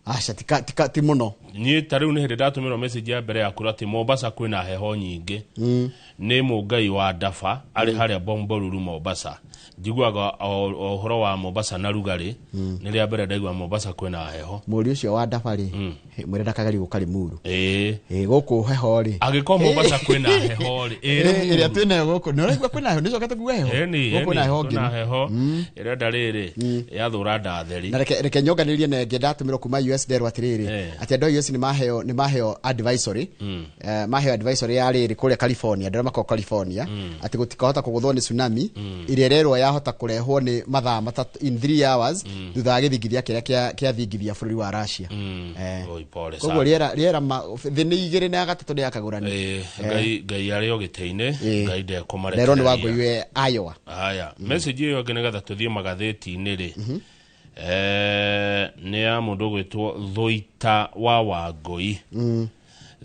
Aca tika ti mũno. Niĩ ta rĩu nĩ hĩndĩ ndatũmĩrwo message ya mbere ya atĩ Mombasa kwĩna heho nyingĩ. Nĩ mũngai wa Dafa arĩ harĩa Bombolulu Mombasa. Njiguaga ũhoro wa Mombasa na rugarĩ, nĩ rĩa mbere ndaigua Mombasa kwĩna heho. Mũriũ ũcio wa Dafa rĩ, mwĩre ndakagerie gũka Limuru. Gũkũ heho rĩ. Angĩkorwo Mombasa kwĩna heho rĩ, ĩrĩa twĩnayo gũkũ nĩ ũraigua kwĩna heho, nĩũcokete kuga heho. Gũkũ kwĩna heho nginu. Heho ĩrenda rĩrĩ yathũra ndatheri. Na reke nyonganĩrĩrie na ĩngĩ ndatũmĩrwo kuma US nderwo atĩrĩrĩ, atĩ andũ a US nĩ maheo advisory, maheo advisory ya rĩrĩ kũrĩa California, andũ arĩa makoragwo California, atĩ gũtikahota kũgũthwo nĩ tsunami ĩrĩa ĩrerwo yahota kũrehwo nĩ mathaa matatũ in 3 hours thutha wa gĩthingithia kĩrĩa kĩathingithia bũrũri wa Russia. Koguo rĩera thĩ nĩ igĩrĩ na ya gatatũ nĩ yakagũrania. Ngai arĩ o gĩtĩ-inĩ, Ngai ndekũmarekereria. Nderwo nĩ Wangũi Iowa. Haya, message ĩyo ĩngĩ nĩgetha tũthiĩ magathĩti-inĩ rĩ, nĩ ya mũndũ ũgwĩtwo Thuita wa Wangũi.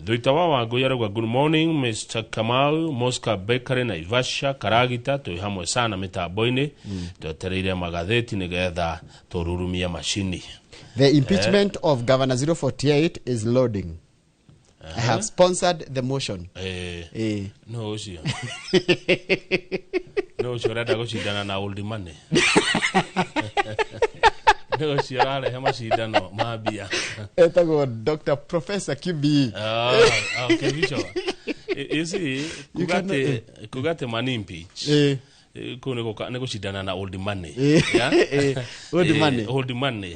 Thuita wa Wangũi arauga good morning Mr. Kamau, Mosca Bakery Naivasha, Karagita, twĩ hamwe sana mĩtambo-inĩ, twetereire magathĩti nĩgetha tũrurumie macini. The impeachment of Governor 048 is loading. I have sponsored the motion. No ũcio. No ũcio ũrenda gũcindana na old money. No ũcio ũrarehe macindano ma mbia. Etagwo Dr. Professor Kibi. Okay, Bishop. You see, kuga atĩ man impeach. Kũu nĩ gũcindana na old money. Yeah? Old money. Old money.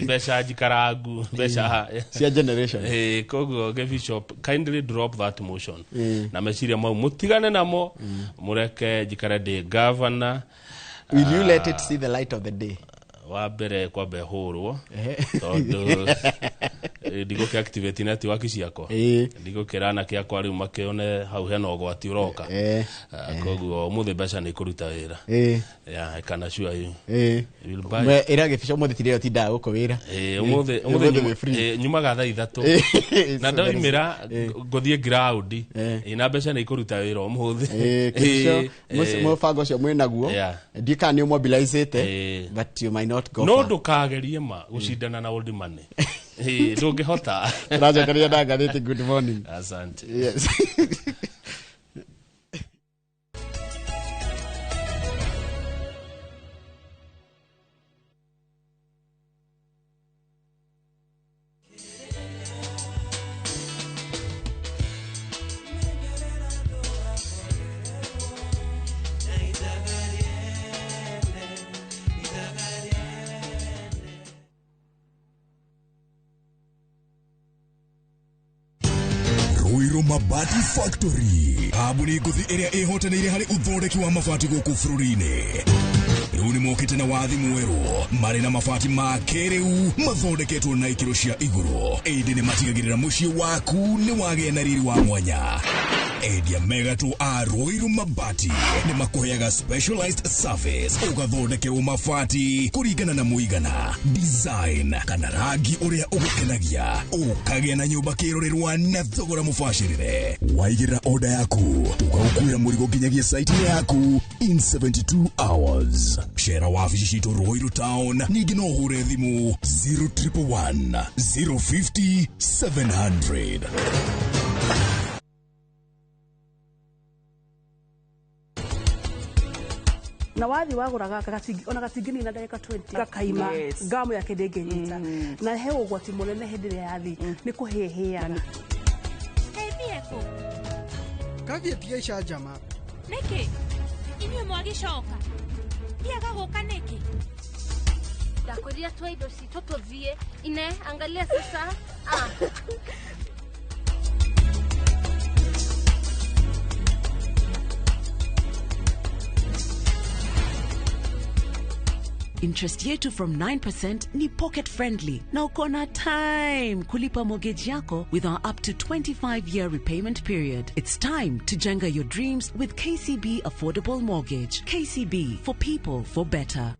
Mbeca njikarangu, mbeca Cia generation. Koguo Bishop, kindly drop that motion. Na meciria mau mutigane namo, mureke njikare ndĩ governor. Will you let it see the light of the day? Wa mbere kwamba ĩhũrwo tondũ ndigũkĩ activate network ciakwa, ndigũkĩra anake akwa rĩu makĩone hau hena ũgwati ũroka. Koguo ũmũthĩ mbeca nĩ ikũruta wĩra. Yeah, I can assure you. Will buy. Ĩra gĩbica ũmũthĩ tirĩo tindaga gũkũ wĩra. Ũmũthĩ Ũmũthĩ ũmũthĩ wĩ free. Nyumaga thaa 3 na ndoimĩra ngũthiĩ ground. Na mbeca nĩ ikũruta wĩra ũmũthĩ. Kĩbico, mũbango ũcio mwĩ naguo, ndiũĩ kana nĩ ũmobilizĩte, but you might not go No far. ndũkagerie ma gũcindana na old money. Ndũngĩhota. Tũracokeria na ngathĩti. Good morning. Asante. Yes. Ruiru Mabati Factory, kambuni ngũthi ĩrĩa ĩhotanĩire harĩ ũthondeki wa mabati gũkũ bũrũri-inĩ. Rĩu nĩ mokĩte na wathi mwerũ marĩ na mabati ma kĩrĩu mathondeketwo na ikĩro cia igũrũ, ĩndĩ nĩ matigagĩrĩra mũciĩ waku nĩ wagĩa na riri wa mwanya. Endia megatũ a Ruiru Mabati nĩ makũheaga specialized service, ũgathondekerwo mabati kũringana na mũigana, design kana rangi ũrĩa ũgũkenagia, ũkagĩa na nyũmba kĩrorerwa na thogora mũbacĩrĩre. Waigĩrĩra order yaku tũkaũkuĩra mũrigo nginyagia site yaku in 72 hours. Cera wabici citũ Ruiru Town, ningĩ no ũhũre thimũ 0111 050 700. Na wathi wagũraga ona gatingĩnina ndagĩka 20 gakaima. Ngamu yake ndĩngĩnyita na he ũgwati mũnene hĩndĩ ĩrĩa yathi nĩ kũhĩhĩaga. Kathiĩ tiga icanjama. Nĩkĩ inyuĩ mwagĩcoka thiaga gũka nĩkĩ? Ndakwĩrire twa indo citũ tũthiĩ ine, angalia sasa. Interest yetu from 9% ni pocket friendly na uko na time kulipa mortgage yako with our up to 25-year repayment period. It's time to jenga your dreams with KCB Affordable Mortgage. KCB, for people, for better.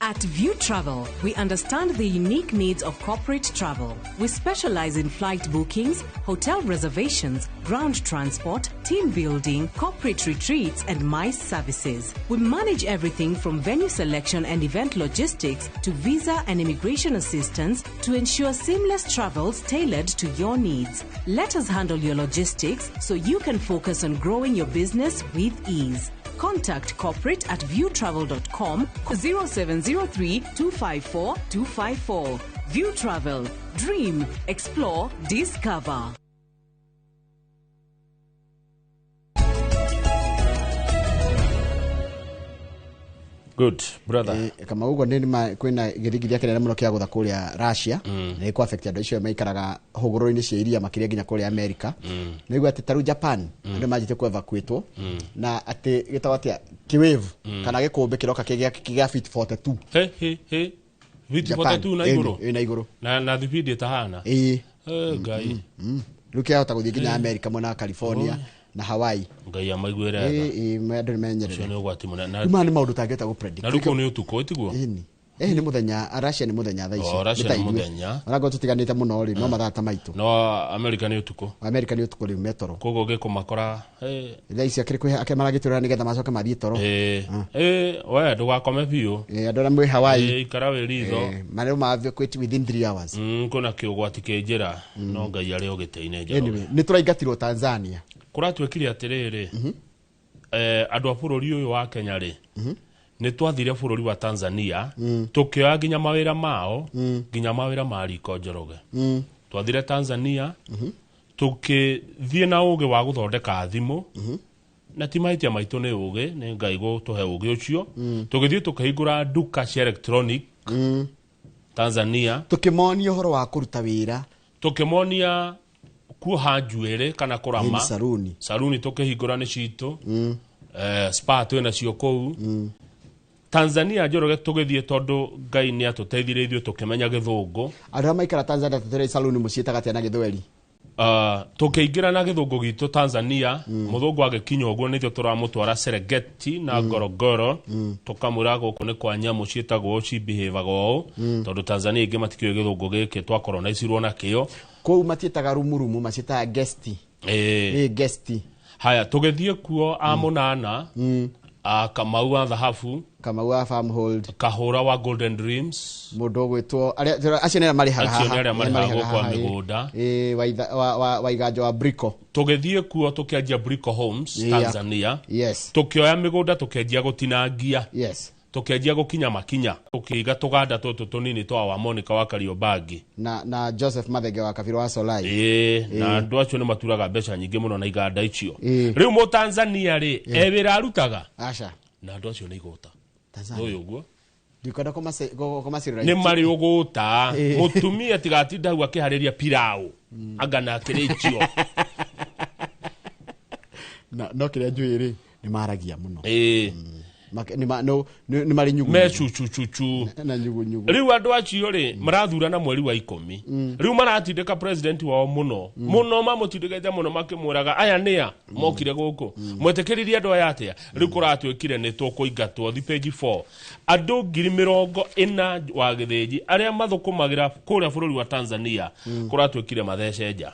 At View Travel, we understand the unique needs of corporate travel. We specialize in flight bookings, hotel reservations, ground transport, team building, corporate retreats, and MICE services. We manage everything from venue selection and event logistics to visa and immigration assistance to ensure seamless travels tailored to your needs. Let us handle your logistics so you can focus on growing your business with ease. Contact corporate at viewtravel.com 0703 254 254. View Travel. Dream, explore, discover. Good brother. Kama uguo nĩ kwĩna gĩthingithia kĩnene mũno kĩa gũtha kũrĩa Russia, na ĩkũ affect andũ acio maikaraga hũgũrũrũ-inĩ cia iria makĩria nginya kũrĩa America. Nĩguo atĩ tarĩu Japan andũ manjĩtie kũ evacuatwo na atĩ gĩtagwo atĩa kĩwave kana gĩkũmbĩ kĩroka kĩgĩa feet 42. He he he. Feet Japan, 42 na igũrũ. Ĩ na igũrũ. Na thibindi ĩtahana. Ĩĩ. Ngai. Rĩu kĩahota gũthiĩ nginya America mwena wa California na Hawaii. Ngai amaiguĩre tha. Ĩĩ andũ nĩ menyerere. Ũcio nĩ ũgwati mũnene. Rĩu maya nĩ maũndũ ũtangĩhota gũ predict. Na rĩu kũu nĩ ũtukũ ĩtiguo? Ĩni. Nĩ mũthenya, Russia nĩ mũthenya thaa ici. Oh, Russia Nĩ ta nĩ ithuĩ. mũthenya. Onakorwo tũtiganĩte mũno rĩ, no mathaa ta maitũ. No America nĩ ũtukũ. America nĩ ũtukũ rĩu metoro. Koguo ũngĩkũmakora, Thaa ici akĩrĩ kwĩ akĩrĩ maragĩtũra nĩgetha macoke mathiĩ toro. We ndũgakome biũ. Andũ arĩa mwĩ Hawaii. Ikara wĩ ritho. Marĩa ma evacuate within 3 hours. Kwĩna kĩũgwati kĩ njĩra, no Ngai arĩ o gĩtĩ-inĩ Njoroge. Anyway, nĩ tũraingatirwo Tanzania. Kũratuĩkire atĩrĩrĩ, andũ a bũrũri ũyũ wa Kenya rĩ, nĩ twathire bũrũri wa Tanzania, tũkĩoya nginya mawĩra mao, nginya mawĩra ma riko Njoroge. Twathire Tanzania, Tũkĩthiĩ na ũgĩ wa gũthondeka thimũ, na ti mahĩtia maitũ, nĩ ũgĩ, nĩ Ngai gũtũhe ũgĩ ũcio. Tũgĩthiĩ tũkĩhingũra nduka cia electronic Tanzania. Tukimonia ũhoro wa kũruta wĩra. Tũkĩmonia kuoha njuĩrĩ kana kũrama. Ĩni, saruni. Saruni tũkĩhingũra nĩ citũ. Spa twĩ nacio kũu Tanzania. Njoroge, tũgĩthiĩ tondũ Ngai nĩ atũteithirie ithuĩ tũkĩmenya gĩthũngũ. Andũ arĩa maikara Tanzania, tũtũrĩ saluni mũciĩtaga atĩa na gĩthweri? Tũkĩingĩra na gĩthũngũ gitũ Tanzania, mũthũngũ agĩkinya ũguo nĩthuĩ tũramũtwara Serengeti na Ngorongoro, tũkamwĩra gũkũ nĩ kwa nyamũ ciĩtagwo ũũ, cibehavaga ũũ, tondũ Tanzania ingĩ matikĩũĩ gĩthũngũ gĩkĩ twakoronaitirwo nakĩo. Kũu matiĩtaga rumurumu, maciĩtaga gesti. Ĩĩ. Ĩ gesti. Haya, tũgĩthiĩ kuo a mũnana, a Kamau wa Thahabu. Kamau wa Farmhold. Kahũra wa Golden Dreams. Mũndũ ũgwĩtwo acio nĩ arĩa marĩhaga Acio nĩ haha. arĩa marĩhaga gũkũ haha, ĩ. mĩgũnda. Ĩ, Waiganjo wa Brico. Tũgĩthiĩ kuo tũkĩanjia Brico Homes. Tanzania. Tũkĩoya mĩgũnda, tũkĩanjia gũtinangia. Tũkĩanjia gũkinya makinya, tũkĩiga tũganda tũtũ tũnini twa wa Monica wa Kariobangi. Na Joseph Mathenge wa Kabiro wa Solai. Ĩĩ, na andũ acio nĩ maturaga mbeca nyingĩ mũno na iganda icio. Rĩu mũtanzania rĩ, e wĩra arutaga? Aca. Na andũ acio nĩ igũta. Tanzania. Ũyũ ũguo. Ndikwenda kũmacirĩra. Nĩ marĩ ũgũta. Mũtumia tigatinda hau akĩharĩria pilau anga na akĩrĩkio. Na no kĩrĩa njũĩ rĩ, nĩ maragia mũno. Ĩĩ. Nĩ marĩ nyugu. Me cucucucu. Na nyugunyugu. Rĩu andũ acio rĩ marathurana mweri wa 10. Rĩu maratindĩka president wao mũno mũno, mamũtindĩkĩte mũno makĩmwĩraga aya nĩa mokire gũkũ, mwetĩkĩririe andũ aya atĩa? Rĩu kũratuĩkire nĩ tũkũingatwo. Thi page 4. Andũ 40,000 wa gĩthĩnji arĩa mathũkũmagĩra kũrĩa bũrũri wa Tanzania, kũratuĩkire mathece nja.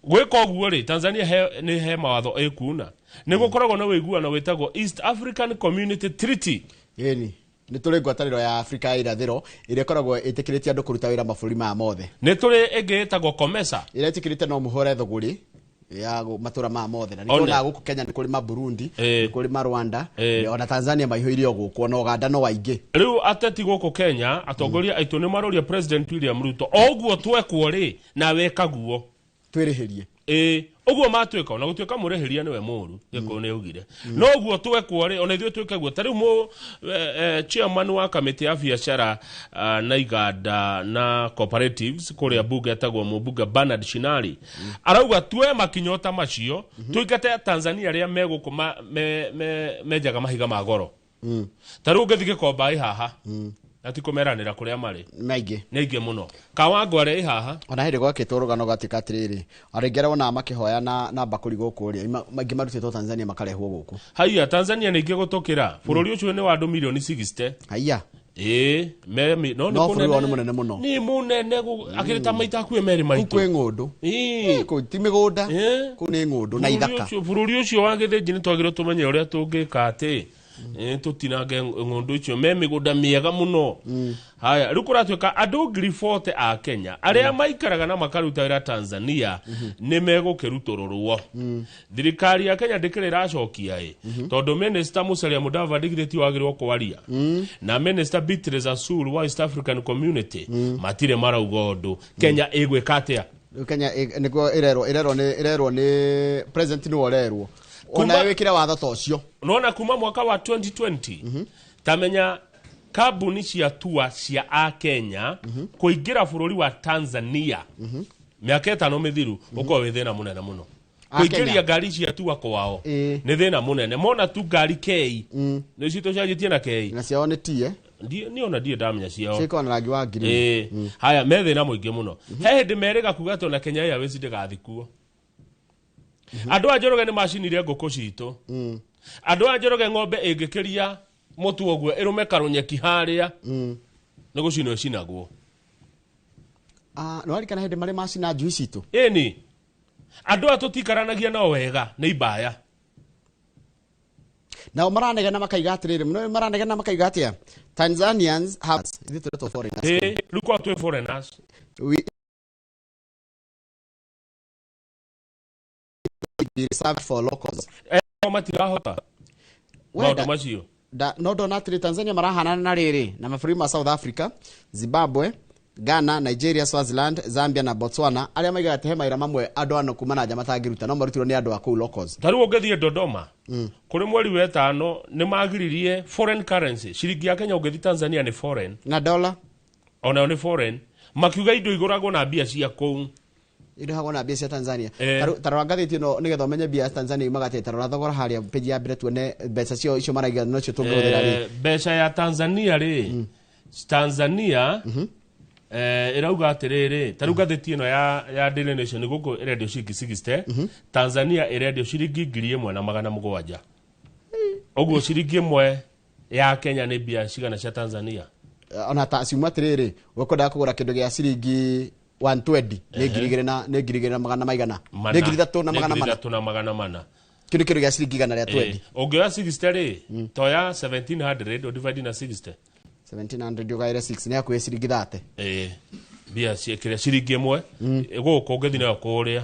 Gwĩka ũguo rĩ, Tanzania nĩ he mawatho ĩkuna, nĩ gũkoragwo na ũiguano wĩtagwo East African Community Treaty. Ĩni, nĩ tũrĩ ngwatanĩro ya Afrika ya irathĩro ĩrĩa ĩkoragwo ĩtĩkĩrĩtie andũ kũruta wĩra mabũrũri maya mothe. Nĩ tũrĩ ĩngĩ ĩtagwo COMESA. Ĩrĩa ĩtĩkĩrĩte no mũhũre thũgũrĩ ya matũra maya mothe, na One. nĩtuonaga gũkũ Kenya nĩ kũrĩ ma Burundi, nĩ kũrĩ ma Rwanda, ona Tanzania maihũire o gũkũ, ona Uganda no aingĩ. Rĩu ateti gũkũ Kenya, atongoria aitũ nĩ maroria President William Ruto, o ũguo twekwo rĩ, nawe ĩkaguo. Twĩrĩhĩrie. Ĩĩ, ũguo matuĩka, ona gũtuĩka mũrĩhĩria nĩwe mũru, Gĩkũyũ nĩ augire, no ũguo twekwo rĩ, ona ithuĩ twĩke guo. Ta rĩu mũ chairman wa kamĩtĩ ya biacara na iganda na cooperatives kũrĩa bunge, etagwo mũmbunge Bernard Shinali, arauga tuoe makinya ta macio, tũingate Tanzania arĩa me gũkũ menjaga mahiga ma goro. Ta rĩu ũngĩthiĩ Gĩkomba ĩ haha, na ti kũmeranĩra kũrĩa marĩ. Maingĩ. Nĩ aingĩ mũno. Kawangware ĩ haha. Ona hĩndĩ gwakĩtwo rũgano gwatuĩka atĩrĩrĩ, andũ aingĩ arĩa wonaga makĩhoya na mbakũri gũkũ rĩ, maingĩ marutĩtwo Tanzania makarehwo gũkũ. Haiya, Tanzania nĩ ingĩ gũtũkĩra. Bũrũri ũcio nĩ wa andũ milioni 60. Haiya. Ĩĩ, no nĩ No bũrũri wao nĩ kũnene. mũnene mũno. Nĩ mũnene akĩrĩ ta maita hakuhĩ merĩ maitũ. Kũu kwĩ ng'ũndũ. Ĩĩ. Kũu ti mĩgũnda, kũu nĩ ng'ũndũ na Bũrũri ithaka. Bũrũri ũcio wa gĩthĩnji nĩ twagĩrĩirwo tũmenye ũrĩa tũngĩka atĩ tũtinange ng'ũndũ icio me mĩgũnda mĩega mũno. Haya, rĩu kũratuĩka andũ 40,000 a Kenya arĩa maikaraga na makaruta wĩra Tanzania nĩ megũkĩrutũrũrwo. Thirikari ya Kenya ndĩkĩrĩ ĩracokia ĩ, tondũ Minister Musalia Mudavadi githĩ ti wagĩrĩirwo kwaria, na Minister Beatrice Asur wa East African Community, matirĩ marauga ũndũ. Kenya ĩgwĩka atĩa? Rĩu Kenya nĩguo ĩrerwo nĩ president, nĩwe ũrerwo ona wĩkĩre watho ta ũcio. Nona kuma mwaka wa 2020, tamenya kambuni cia tua cia a Kenya kũingĩra bũrũri wa Tanzania mĩaka 5 mĩthiru ũkorwo wĩ thĩna mũnene mũno. A Kũingĩria Kenya. ngari cia tua kwao nĩ thĩna mũnene. Mona tu ngari kei nĩ citũ cianjĩtie na kei. Na ciao nĩ tie. Niĩ ona ndirĩ ndamenya ciao. Cikoragwo na rangi wa green. Ĩĩ. Haya, me thĩna mũingĩ mũno. He hĩndĩ merĩga kuga atĩ ona Kenya Airways ndĩgathi kuo. Andũ a Njoroge nĩ macinire ngũkũ citũ. Andũ a Njoroge, ng'ombe ĩngĩkĩria mũtu ũguo ĩrũme karũnyeki harĩa, nĩ gũcinwo ĩcinagwo. Ah, nĩ warikana hĩndĩ marĩ macina njui citũ? Ĩni, andũ aya tũtikaranagia nao wega, nĩ imbaya. Nao maranegena makaiga atĩrĩrĩ, no maranegena makaiga atĩa, Tanzanians have, ithuĩ tũretwo foreigners. Ĩ, rĩu kwa twĩ foreigners. We be reserved for locals. Matirahota Wenda- maũndũ macio. No ndona atĩrĩ, Tanzania marahanana na rĩrĩ na mabũrũri ma South Africa, Zimbabwe, Ghana, Nigeria, Swaziland, Zambia na Botswana arĩa maigaga atĩ he mawĩra mamwe andũ ano kuma na nja matangĩruta no marutirwo nĩ andũ a kũu locals. Ta rĩu ũngĩthiĩ Dodoma kũrĩ mweri wa ĩtano nĩ magiririe foreign currency, ciringi ya Kenya ũngĩthiĩ Tanzania nĩ foreign na dollar onayo nĩ foreign, makiuga indo igũragwo na mbia cia kũu. Irĩhagwo na mbia cia Tanzania. Ta rora ngathĩti ĩno nĩgetha ũmenye mbia cia Tanzania iumaga atĩa. Ta rora thogora harĩa page ya mbere tuone mbeca cio icio maraiga nocio tũngĩhũthĩra rĩ. Mbeca ya Tanzania rĩ, Tanzania ĩrauga atĩrĩrĩ, ta rĩu ngathĩti ĩno ya Daily Nation gũkũ ĩrendio ciringi 60, Tanzania ĩrendio ciringi 1700. Ũguo ciringi 1 ya Kenya nĩ mbia cigana cia Tanzania? Ona ta ciuma atĩrĩrĩ, ũkwendaga kũgũra kĩndũ gĩa ciringi 120 nĩ 2000 na nĩ 2000 na magana maigana, nĩ 3400. 3400. Kĩndũ kĩndũ gĩa ciringi 120. Ũngĩoya 60 rĩ, toya 1700 ũdivide na 60. 1700 ũgaĩre 6 nĩ hakuhĩ ciringi 30. Mbia cia kĩrĩa ciringi 1 gũkũ ũngĩthiĩ nayo kũrĩa.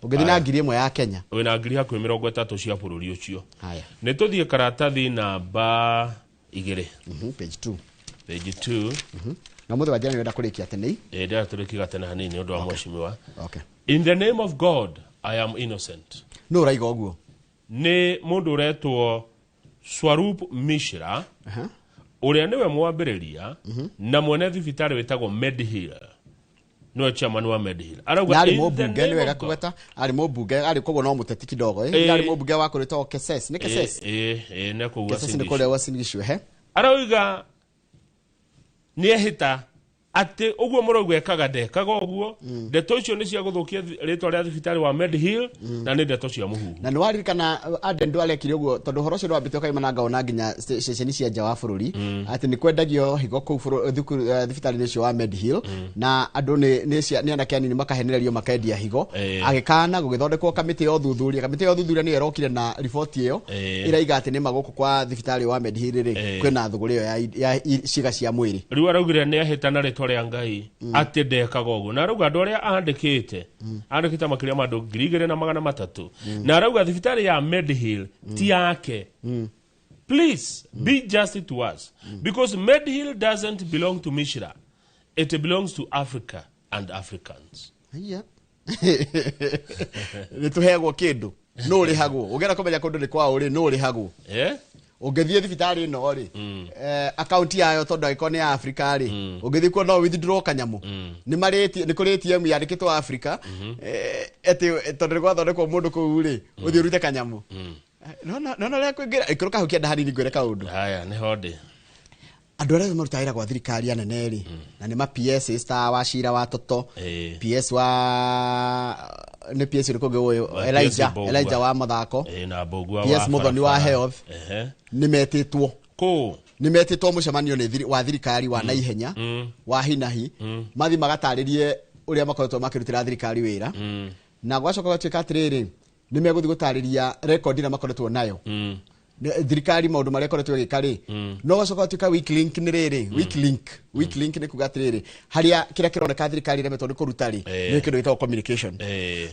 Ũngĩthiĩ na 1000 ya Kenya wĩna ngiri hakuhĩ 30 cia bũrũri ũcio. Haya. Nĩ tũthiĩ karatathi namba 2. Page 2. Page 2. Na mũthĩ wa njĩra nĩ ũrenda kũrĩkia tene? Ndĩrenda tũrĩkie gatene hanini nĩ ũndũ wa mheshimiwa. Okay. In the name of God, I am innocent. Nũ ũraiga ũguo? Nĩ mũndũ ũretwo Swarup Mishra, ũrĩa nĩwe mwambĩrĩria na mwene thibitarĩ wĩtagwo Medhill. Nĩwe chairman wa Medhill. Arauga arĩ in the mũmbunge, name nĩ of wega God. kũgweta, arĩ mũmbunge, arĩ koguo no mũteti kidogo, Arĩ mũmbunge wa kũrĩtwo Keses, nĩ Keses? Nĩ kũu Keses nĩ Uasin Gishu. kũrĩa Uasin Gishu, ehe. Arauga nĩehĩta atĩ ũguo mũrauga ekaga ndekaga ũguo, ndeto icio nĩ cia gũthũkia rĩtwa rĩa thibitarĩ wa Medhill na nĩ ndeto cia mũhuhu. Na nĩ waririkana Aden ndwarekire ũguo tondũ ũhoro ũcio nĩwambĩte ũkaimana ngaona nginya ceceni cia nja wa bũrũri atĩ nĩ kwendagio higo kũu thukuru, thibitarĩ-inĩ ũcio wa Medhill na andũ nĩ anake anini makahenererio makendia higo. Agĩkana gũgĩthondekwo kamĩtĩ ya ũthuthuria. Kamĩtĩ ya ũthuthuria nĩyo ĩrokire na riboti ĩyo ĩraiga atĩ nĩma gũkũ kwa thibitarĩ wa Medhill rĩ, kwĩna thũgũrĩ ĩyo ya ciĩga cia mwĩrĩ. Rĩu araugire nĩ ahĩta na rĩtwa rĩa Ngai atĩ ndekaga ũguo, na arauga andũ arĩa andĩkĩte andĩkĩte makĩria ma andũ 2300, na arauga thibitarĩ ya Medhill ti yake. Please be just to us because Medhill doesn't belong to Mishra, it belongs to Africa and Africans. Haiya. Nĩ tũheagwo kĩndũ nũ ũrĩhagwo, ũngĩenda kũmenya kũndũ nĩ kwa ũrĩ nũ ũrĩhagwo. Ũngĩthiĩ thibitarĩ ĩno rĩ, akaunti yayo tondũ angĩkorwo nĩ ya Africa rĩ, ũngĩthiĩ kuo no withdraw kanyamũ. Nĩ marĩ nĩ kũrĩ ATM yandĩkĩtwo Africa, atĩ tondũ nĩ gwathondekwo mũndũ kũu rĩ, ũthiĩ ũrute kanyamũ. Nona ũrĩa kwĩngĩra, ikũrũka hau kĩanda hanini ngwĩre kaũndũ. Haya, nĩ ho ndĩ. Andũ arĩa marutaga wĩra gwa thirikari anene rĩ, na nĩ ma PS ta wa Cira wa Toto, PS wa nĩ PS ũrĩkũ ũngĩ ũyũ? Wa PS Elijah, Mbũgua. Elijah wa mathako. Na Mbũgua PS wa Muthoni wa barabara. health. Nĩ metĩtwo. Kũ? Nĩ metĩtwo mũcemanio nĩ wa thirikari wa naihenya, wa hinahi. Mathiĩ magatarĩrie ũrĩa makoretwo makĩrutĩra thirikari wĩra. Na gwacoka gwatuĩka atĩrĩrĩ, nĩ megũthiĩ gũtarĩria rekondi ĩrĩa makoretwo nayo. Thirikari maũndũ marĩa ĩkoretwo ĩgĩka rĩ, no gwacoka gwatuĩka weak link nĩ rĩrĩ, weak link, weak link nĩ kuga atĩrĩrĩ, harĩa kĩrĩa kĩroneka thirikari ĩremetwo nĩ kũruta rĩ, nĩ kĩndũ gĩtagwo communication.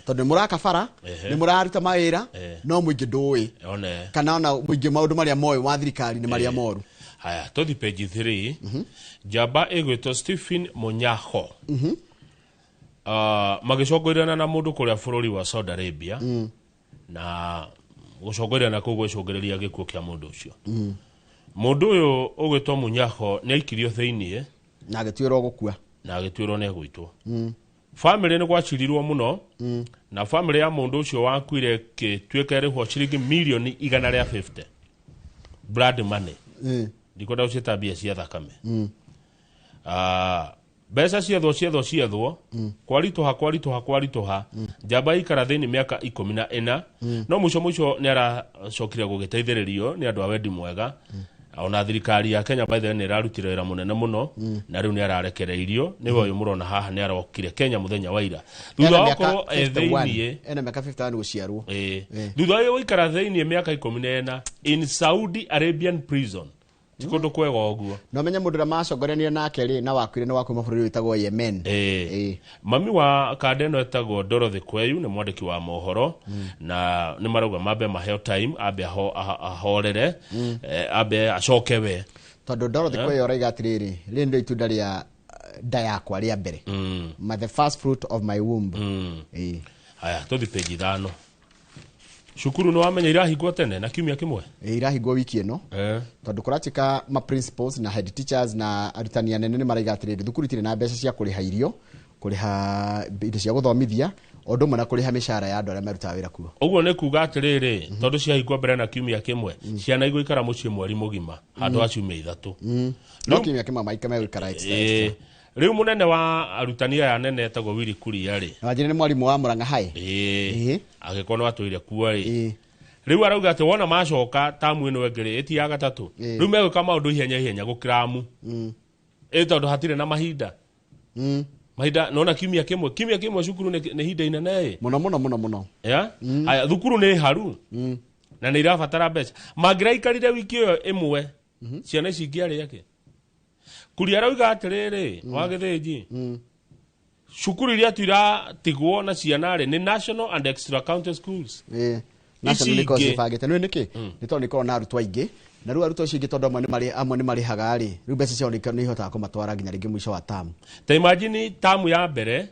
Tondũ nĩ mũraka bara, nĩ mũraruta mawĩra, no mũingĩ ndũĩ. One. Kana ona mũingĩ maũndũ marĩa moĩ wa thirikari nĩ marĩa moru. Haya, tũthiĩ page 3. Njamba ĩgwĩtwo Stephen Munyaho. Magĩcongũrana na mũndũ kũrĩa bũrũri wa Saudi Arabia, na gũcongũrana kũu gwĩcũngĩrĩria gĩkuũ kĩa mũndũ ũcio. Mũndũ ũyũ ũgwĩtwo Munyaho nĩ aikirio thĩiniĩ na agĩtuĩrwo gũkua. Na agĩtuĩrwo nĩ egũitwo. Famĩlĩ nĩ gwacirirwo mũno, na famĩlĩ ya mũndũ ũcio wakuire ĩgĩtuĩka ĩrĩhwo ciringi mirioni igana rĩa 50 blood money. Ndikwenda gũciĩta mbia cia thakame. Mbeca ciethwo ciethwo ciethwo, kwaritũha kwaritũha kwaritũha, njamba ikara thĩinĩ mĩaka 14, no mũico mũico nĩ aracokire gũgĩteithĩrĩrio nĩ andũ a wendi mwega. Ona thirikari ya Kenya by the way nĩ ĩrarutire wĩra mũnene mũno, na rĩu nĩ ararekereirio. Nĩwe ũyũ mũrona haha nĩ arokire Kenya mũthenya wa ira. Thutha wa gũkorwo e thĩiniĩ, ena mĩaka 51 gũciarwo. Thutha wa gũikara thĩiniĩ mĩaka 14 in Saudi Arabian prison. Ti kũndũ kwega ũguo. No menye mũndũ ũrĩa macongoranire nake rĩ, na wakuire nĩ wa kuma bũrũri wĩtagwo Yemen. Mami wa kanda ĩno etagwo Dorothy Kweyu, nĩ mwandĩki wa mohoro, na nĩ marauga mambe maheo time, ambe ahorere, ambe acoke we. Tondũ Dorothy Kweyu arauga atĩrĩrĩ, rĩrĩ nĩrĩo itunda rĩa nda yakwa rĩa mbere. Ma the first fruit of my womb. Haya tũthi page 5. Cukuru nĩ wamenya irahingwo tene na kiumia kĩmwe? Irahingwo wiki ĩno. Tondũ kũratuĩka ma principals na head teachers na arutani anene nĩ maraiga atĩrĩrĩ, thukuru itirĩ na mbeca cia kũrĩha irio, kũrĩha indo cia gũthomithia, o ũndũ ũmwe na kũrĩha mĩcara ya andũ arĩa marutaga wĩra kuo. Ũguo nĩ kuga atĩrĩrĩ, tondũ ciahingwo mbere na kiumia kĩmwe, ciana igũikara mũciĩ mweri mũgima handũ ha ciumia 3. No kiumia kĩmwe maika megũikara extra. Rĩu mũnene wa arutani aya anene etagwo Willy Kuria rĩ. Na wanjĩre nĩ mwarimũ wa Murang'a High. Angĩkorwo nĩ watũire kuo rĩ. Rĩu arauga atĩ wona macoka tamu ĩno ĩngĩ rĩ, ĩti ya gatatũ. Rĩu megwĩka maũndũ ihenya ihenya gũkĩra amu. Tondũ hatirĩ na mahinda. Mahinda nona kiumia kĩmwe, kiumia kĩmwe cukuru nĩ ihinda inene ĩ. Mũno mũno mũno mũno. Ya? Aya thukuru nĩ haru. Na nĩ irabatara mbeca. Mangĩraikarire wiki ĩyo ĩmwe, ciana ici ingĩarĩ akĩ? Kuria arauga atĩrĩrĩ, wa Gĩthĩnji. Cukuru iria tu iratigwo na ciana rĩ, nĩ national and extra county schools. National nĩ ikoragwo cibangĩte. Nĩ nĩkĩ? Nĩ tondũ nĩ ikoragwo na arutwo aingĩ. Na rĩu arutwo acio aingĩ tondũ amwe nĩ marĩhaga rĩ, rĩu mbeca ciao nĩ ihotaga kũmatwara nginya rĩngĩ mũico wa tamu. Ta imagine tamu ya mbere,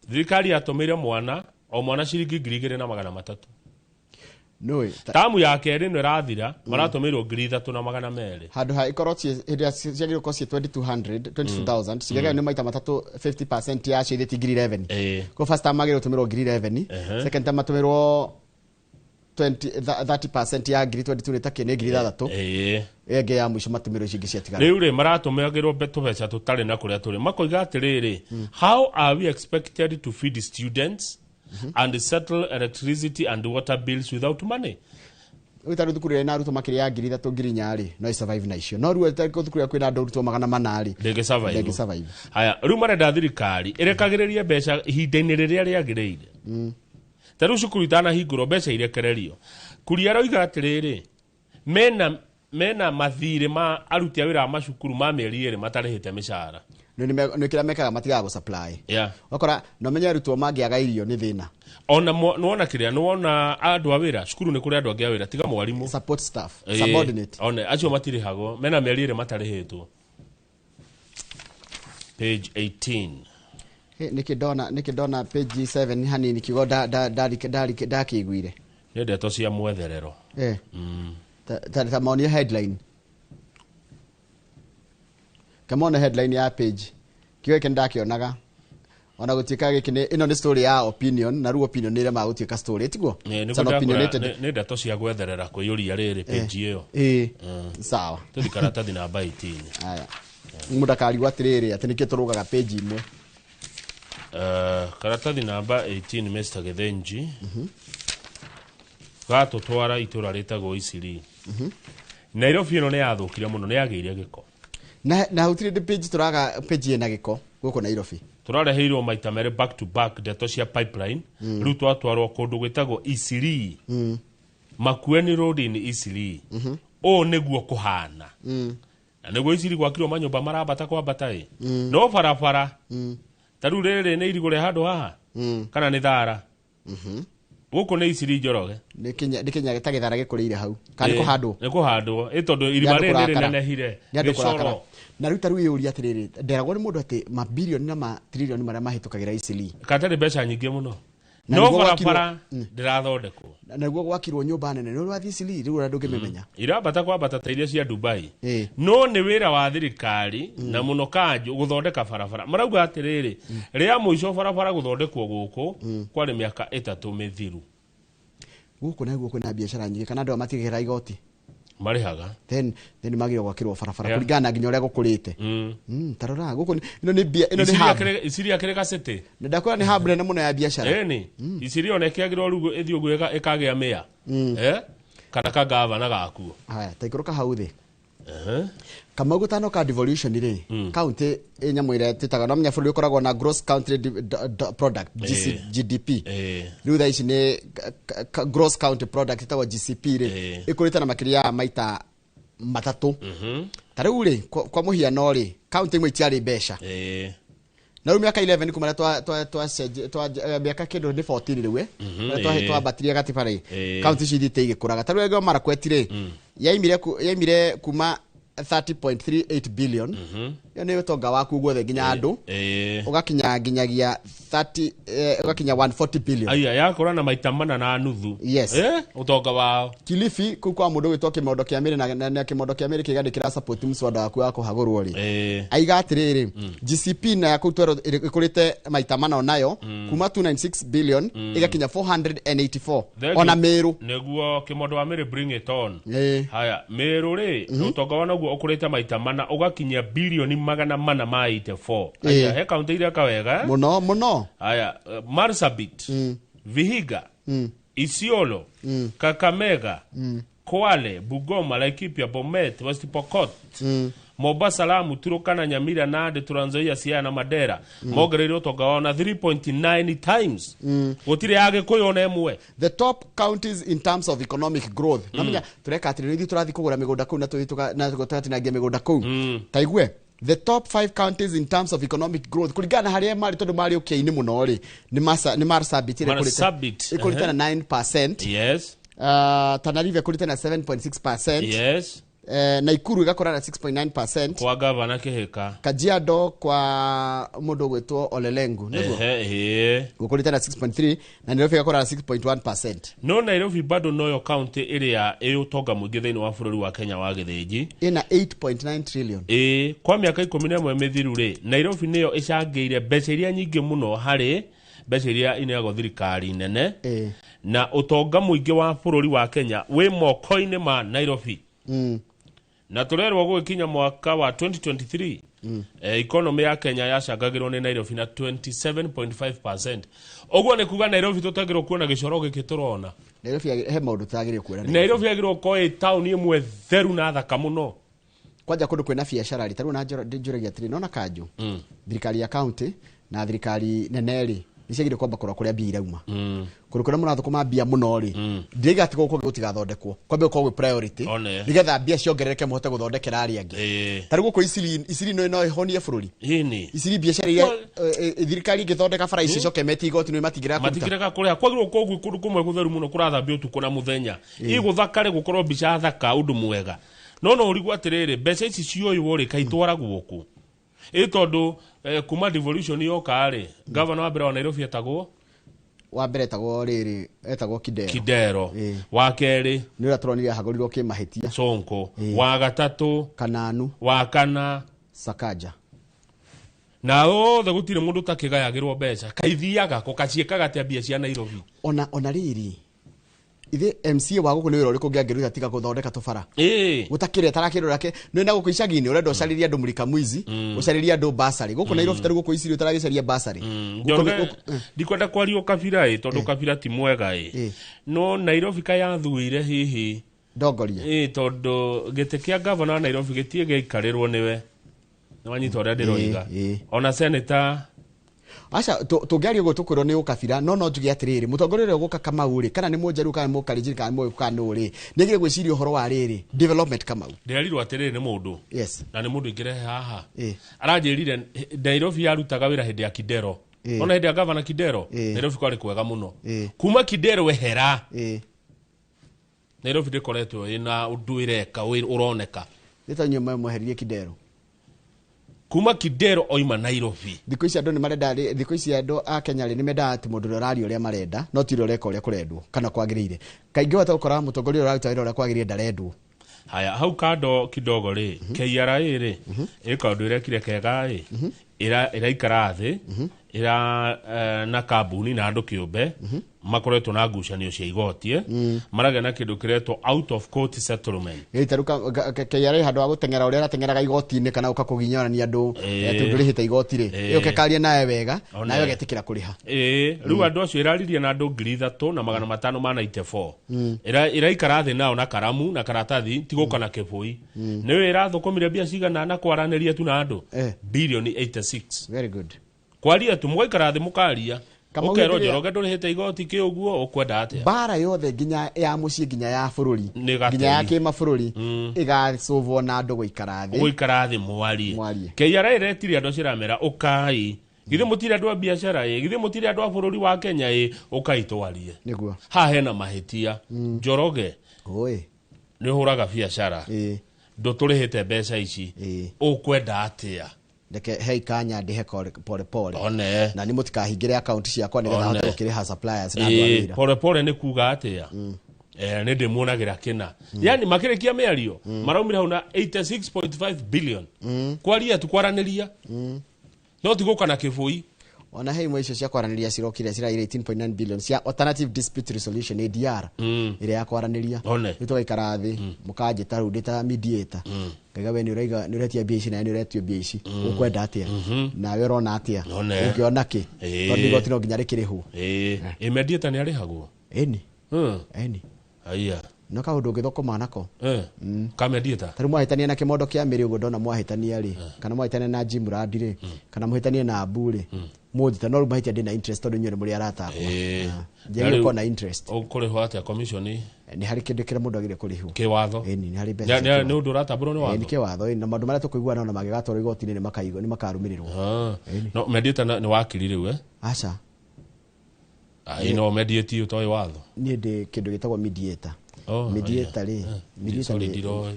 thirikari yatũmĩire mwana, o mwana ciringi 2,300. Tamu ya kerĩ ĩno ĩrathira, maratũmĩirwo 3,200. Handũ ha ikorwo hĩndĩ ĩrĩa ciagĩrĩirwo gũkorwo ciĩ 2200, 22,000, cigagĩrwo nĩ maita matatũ 50% yacio ithĩti 11,000. Kwa first time magĩrĩirwo gũtũmĩrwo 11,000, second time matũmĩrwo 30% ya 22,000 nĩ takĩ nĩ 6,000. Ĩngĩ ya mũico matũmĩrwo icio ingĩ ciatigara. Rĩu rĩ maratũmĩagĩrwo tũbeca tũtarĩ na kũrĩa tũrĩ. Makoiga atĩrĩrĩ, how are we expected to feed students and settle electricity and water bills without money? Ũtarĩ thukuru ĩrĩa ĩna arutwo makĩria ya 3,000 4,000 rĩ, no ĩsurvive na icio. No rĩu ũtarĩ thukuru ĩrĩa kwĩna andũ arutwo 400 rĩ, ndĩngĩ survive. Haya, rĩu marenda thirikari ĩrekagĩrĩrie mbeca ihinda-inĩ rĩrĩa rĩagĩrĩire. Ta rĩu cukuru itanahingũrwo mbeca irekererio. Kuria aroiga atĩrĩrĩ, mena mathirĩ ma aruti a wĩra a macukuru ma mĩeri 2 matarĩhĩte mĩcara. Nĩ kĩrĩa mekaga matigaga gũ supply. Ũgakora no menye arutwo mangĩaga irio nĩ thĩna. Ona nĩwona kĩrĩa, nĩwona andũ a wĩra, cukuru nĩ kũrĩ andũ angĩ a wĩra tiga mwarimũ. Support staff, subordinate. One acio matirĩhagwo, mena mĩeri 2 matarĩhĩtwo. Page 18. Nĩkĩ ndona page 7 hanini kiugo ndakĩiguire. Nĩ ndeto cia mwetherero. Ta maonia headline. Kamona headline ya page. Kiugo gĩkĩ ndakĩonaga. Ona gũtuĩka gĩkĩ nĩ ĩno nĩ story ya opinion, na rĩu opinion nĩ ĩremaga gũtuĩka story, tiguo? Nĩ ndeto cia gwetherera kũiyũria rĩrĩ page ĩyo. Sawa. Tũthi karatathi namba 18. Haya. Mũndũ akarigwo atĩrĩrĩ, atĩ nĩkĩ tũrũgaga page imwe. Karatathi namba 18 Mr. Githinji. Gatũtwara itũra rĩtagwo Isiri. Nairobi ĩno nĩ yathũkire mũno, nĩ yagĩire gĩko. Na gũtirĩ ndĩ page tũraga page ĩna gĩko gũkũ Nairobi. Tũrareheirwo maita merĩ back to back ndeto cia pipeline. Rĩu twatwarwo kũndũ gwĩtagwo Isiri. Makueni Road in Isiri. Ũũ nĩguo kũhana. Na nĩguo Isiri gwakirwo manyũmba marambata kwambata ĩ. No barabara. Ta rĩu rĩrĩ nĩ irigũ rĩa handũ haha? Kana nĩ thara? Gũkũ nĩ Isiri Njoroge. Nĩ Kenya ta gĩthara gĩkũrĩire hau. Kana nĩ kũhandwo? Nĩ kũhandwo. Ĩ tondũ irima rĩrĩ nĩ rĩnenehire. Nĩ andũ kũrakara. Na rĩu ta rĩu ĩyũria atĩrĩrĩ, nderagwo nĩ mũndũ atĩ mabirioni na matiririoni marĩa mahĩtũkagĩra Isiri. Katarĩ mbeca nyingĩ mũno. No barabara ndĩrathondekwo. Na nĩguo gwakirwo nyũmba nene, nĩ ũrathiĩ Isiri rĩu ũrĩa ndũngĩmĩmenya. Irambata kwambata ta iria cia Dubai. No nĩ wĩra wa thirikari na mũno kanjũ gũthondeka barabara. Marauga atĩrĩrĩ, rĩa mũico barabara gũthondekwo gũkũ kwarĩ mĩaka 3 mĩthiru. Gũkũ naguo kwĩna biacara nyingĩ kana andũ aya matigĩra igoti. Marĩhaga. Then magĩrĩirwo gwakĩrwo barabara kũringana na nginya ũrĩa gũkũrĩte. Ta rora gũkũ ĩno nĩ bia, ĩno nĩ hub. Isiri akĩrĩ gacĩtĩ. Na ndakwĩra nĩ hub nene mũno ya biacara. Ĩni. Isiri ona ĩkĩagĩrwo rĩu ĩthiĩ ũguo ĩkagĩa mĩa. Kana ka gavana gakuo. Haya, ta ikũrũka hau thĩ. Kamau gũtanoka ka devolution rĩ, county ĩ nyamũ ĩrĩa twĩtaga no menya bũrũri ũkoragwo na gross country product, GDP. Rĩu thaa ici nĩ gross county product ĩtagwo GCP rĩ, ĩkũrĩte na makĩria ya maita 3. Ta rĩu rĩ, kwa mũhiano rĩ, county imwe itiarĩ mbeca. Na rĩu mĩaka 11 kuma rĩrĩa mĩaka kĩndũ nĩ 14 rĩu, rĩrĩa twambatirie gatiba rĩ, county icio ithiĩte igĩkũraga. Ta rĩu Elgeyo Marakwet rĩ, yaimire kuma 30.38 billion, Ĩyo nĩ ũtonga waku guothe nginya andũ ũgakinya nginyagia 30 ũgakinya 140 billion. Aya yakũra na maita 4.5. Yes. Ũtonga wao. Kilifi kũu kwa mũndũ gwĩtwo Kĩmondo kĩa Mĩrĩ na Kĩmondo kĩa Mĩrĩ kĩgandĩ kĩra support mũswada waku wa kũhagũrwo rĩ. Aiga atĩrĩrĩ, GCP na ya kũu twerũ ĩkũrĩte maita 4 onayo kuma 296 billion ĩgakinya 484 ona Meru. Nĩguo Kĩmondo wa Mĩrĩ, bring it on. Haya Meru rĩ, ũtonga wa naguo ũkũrĩte maita 4 ũgakinya bilioni 484. Aya he kaunti ireka wega. Mũno mũno. Haya Marsabit, Vihiga, Isiolo, Kakamega, Kwale, Bugoma, Laikipia, Bomet, West Pokot, Mombasa, Lamu, Turkana, Nyamira, Nandi, Trans Nzoia, Siaya na Mandera mongereire ũtonga wao na 3.9 times. Gũtirĩ ya Gĩkũyũ ona ĩmwe. The top counties in terms of economic growth. Namenya tureka atĩrĩrĩ, ithuĩ tũrathiĩ kũgũra mĩgũnda kũu na tũthiĩ na tũgatinangia mĩgũnda kũu. Ta igue, the top 5 counties in terms of economic growth kũringana na harĩa marĩ, tondũ marĩ ũkĩa-inĩ mũno rĩ, nĩ Marsabit ĩrĩa ĩkũrĩte na 9%. Yes. Tana River ĩkũrĩte na 7.6%. Yes. Naikuru ĩgakũra na 6.9%. Kwa gavana Kĩhĩka. Kajiado kwa mũndũ gwĩtwo Olelengu nĩguo gũkũrĩte na 6.3 na Nairobi ĩgakũra na 6.1%. No Nairobi bado noyo county ĩrĩa ĩ ũtonga mũingĩ thĩinĩ wa bũrũri wa Kenya wa gĩthĩnji. Ĩna 8.9 trillion. Kwa mĩaka 11 mĩthiru rĩ, Nairobi nĩyo ĩcangĩire mbeca iria nyingĩ mũno harĩ mbeca iria ineagwo thirikari nene. Na ũtonga mũingĩ wa bũrũri wa Kenya wĩ moko-inĩ ma Nairobi. Na tũrerwo gũgĩkinya mwaka wa 2023 economy ya Kenya yacangagĩrwo nĩ Nairobi na 27.5%. Ũguo nĩ kuga Nairobi tũtagĩrwo kuona gĩcoro gĩkĩ tũrona. Nairobi he maũndũ tũtagĩrĩirwo kuona. Nairobi yagĩrĩirwo gũkorwo ĩ taũni ĩmwe theru na thaka mũno. Kwanja kũndũ kwĩna biacara rĩ, ta rĩu na njũragia atĩrĩ, nona kanjũ thirikari ya county na thirikari nene rĩ, nĩciagĩrĩirwo kwamba kũrora kũrĩa mbia irauma. Kũndũ kũrĩa mũrathũkũma mbia mũno rĩ, ndĩraiga atĩ gũkũ gũtigathondekwo, kwambe gũkorwo gwĩ priority nĩgetha mbia ciongerereke mũhote gũthondekera arĩa angĩ. Ta rĩu gũkũ Isili no ĩhonie bũrũri. Isili biacara iria thirikari ĩngĩthondeka bara ici icoke metie igoti nĩ matingĩrega kũruta. Matingĩrega kũrĩha. Kwagĩrĩirwo gũkorwo gwĩ kũndũ kũmwe gũtheru mũno kũrathambio ũtukũ na mũthenya. Ĩgũthakare gũkorwo mbica thaka ũndũ mwega. No no ũrigwo atĩrĩrĩ, mbeca ici cioywo rĩ kaitwaragwo kũ? Ĩ tondũ kuma devolution yoka rĩ, gavana wa mbere wa Nairobi etagwo wa mbere etagwo rĩrĩ, etagwo Kidero. Kidero. Wa kerĩ nĩ ũrĩa tũronire ahagũrirwo kĩmahĩtia. Sonko. Wa gatatũ Kananu. Wa kana Sakaja. Na othe gũtirĩ mũndũ ũtakĩgayagĩrwo mbeca. Kaithiaga kũ, kaciĩkaga atĩa mbia cia Nairobi? Ona rĩrĩ, ithe MCA wa gũkũ nĩ wĩra ũrĩkũ ũngĩangĩruta tiga gũthondeka tũbara? Gũtakĩrĩ atarakĩrora ke nĩ na gũkũ icagi-inĩ ũrenda ũcarĩrie andũ mũrika mwizi, ũcarĩrie andũ basarĩ. Gũkũ Nairobi ta rĩu gũkũ Isili ũtaragĩcaria basarĩ. Ndikwenda kwaria ũkabira ĩ, tondũ kabira ti mwega ĩ. No Nairobi kayathuire hihi ndongoria. Tondũ gĩtĩ kĩa gavana wa Nairobi gĩtirĩ gĩaikarĩrwo nĩwe. Nĩwanyita ũrĩa ndĩroiga. Ona senator Aca tũngĩaria ũguo tũkwĩrwo nĩ ũkabira, no no njuge atĩrĩrĩ, mũtongoria ũrĩa ũgũka Kamau rĩ, kana nĩ Mũnjaruo kana nĩ Mũkalenjin kana nĩ Mũgĩkũyũ kana nũ rĩ, nĩagĩrĩire gwĩciria ũhoro wa rĩrĩ development Kamau. Ndĩrerirwo atĩrĩrĩ nĩ mũndũ. Yes. Na nĩ mũndũ ingĩrehe haha. Aranjĩrire Nairobi yarutaga wĩra hĩndĩ ya Kidero. Ona hĩndĩ ya gavana Kidero, Nairobi kwarĩ kwega mũno. Kuma Kidero ehera. Nairobi ndĩkoretwo ĩna ũndũ ĩreka ũroneka. Nĩ ta inyuĩ mweheririe Kidero. Kuma Kidero oima Nairobi. Thikũ ici andũ nĩ marenda, thikũ ici andũ a Kenya rĩ, nĩ mendaga atĩ mũndũ ũrĩa ũraria ũrĩa marenda, no ti ũrĩa ũreka ũrĩa kũrendwo kana kwagĩrĩire. Kaingĩ wahota gũkora mũtongoria ũrĩa ũraruta wĩra ũrĩa kwagĩrĩire ndarendwo. Haya, hau kando kidogo rĩ, KRA rĩ, ĩ kaũndũ ĩrekire kega ĩ, ĩraikara thĩ, ĩra na kambuni na andũ kĩũmbe, makoretwo na ngucanio cia igoti, maragĩa na kĩndũ kĩretwo out of court settlement. Ta rĩu KRA handũ ha gũteng'era ũrĩa arateng'eraga igoti-inĩ kana ũka kũginyana andũ, atĩ ndũrĩhĩte igoti rĩ, ĩũke karie nawe wega, nawe ũgetĩkĩra kũrĩha. Rĩu andũ acio ĩraririe na andũ 3,594. Ĩraikara thĩ nao na karamu na karatathi, ti gũka na kĩbũi. Nĩwe ĩrathũkũmire mbia cigana na kwaranĩria tu na andũ? Bilioni 86. Very good. Kwaria tu mũgaikara thĩ mũkaria. Ũkerwo Njoroge ndũrĩhĩte igoti kĩ ũguo ũkwenda atĩa? Mbara yothe nginya ya mũciĩ nginya ya bũrũri, nginya ya kĩmabũrũri ĩgacũvwo na andũ gũikara thĩ. Gũikara thĩ mwarie. KRA ĩretirie andũ acio ĩramera ũkai. Githĩ mũtirĩ andũ a biacara ĩ, githĩ mũtirĩ andũ a bũrũri wa Kenya ĩ, ũkai twarie. Nĩguo. Haha hena mahĩtia. Njoroge. Nĩ ũhũraga biacara. Ndũtũrĩhĩte mbeca ici. Ũkwenda atĩa? Reke hei kanya ndĩhe pole pole. One. Na nĩ mũtikahingĩre account ciakwa nĩgetha One. hote gũkĩrĩha suppliers na andũ a wĩra. Pole pole nĩ kuga atĩa? Nĩ ndĩmuonagĩra kĩna. Yani makĩrĩkia mĩario maraumire hau na 86.5 billion. Kwaria tu kwaranĩria. No ti gũka na kĩbũi. Ona he imwe icio cia kwaranĩria cirokire ciraire 18.9 billion cia alternative dispute resolution ADR, ĩrĩa ya kwaranĩria. One. Rĩu tũgaikara thĩ, mũkanjĩta rĩu ndĩ ta mediator, ngaiga we nĩ ũraiga nĩ ũretia mbia ici nawe nĩ ũretio mbia ici, ũkwenda atĩa, nawe ũrona atĩa, One. ũngĩona kĩ, tondũ igoti no nginya rĩkĩrĩhwo. Ĩ mediator nĩ arĩhagwo? Ĩni. Ĩni. Aya. No kaũndũ ũngĩthũkũma nako. Ka mediator. Ta rĩu mwahĩtania na kĩmondo kĩa mĩrĩ ũguo ndona mwahĩtania rĩ, kana mwahĩtania na Jim Randi rĩ, kana mũhĩtanie na Abu rĩ, mũnjĩta no rĩu mahĩtia ndĩ na interest tondũ inyuĩ nĩ mũrĩ arata akwa. Njagĩrĩirwo gũkorwo na interest. Ũkũrĩhwo atĩa commission? Nĩ harĩ kĩndũ kĩrĩa mũndũ agĩrĩire kũrĩhwo. Kĩwatho. Ĩni, nĩ harĩ mbeca cia Nĩ ũndũ ũratambũrwo nĩ watho? Nĩ kĩwatho, ĩni, na maũndũ marĩa tũkũiguana ona mangĩgatwarwo igoti-inĩ nĩ makarũmĩrĩrwo. No mediator nĩ wakiri rĩu, eh? Aca. Ai, no mediate ũtoĩ watho. Niĩ ndĩ kĩndũ gĩtagwo mediator. Oh, Mediator rĩ, mediator sorry, nĩ- ndiroĩ.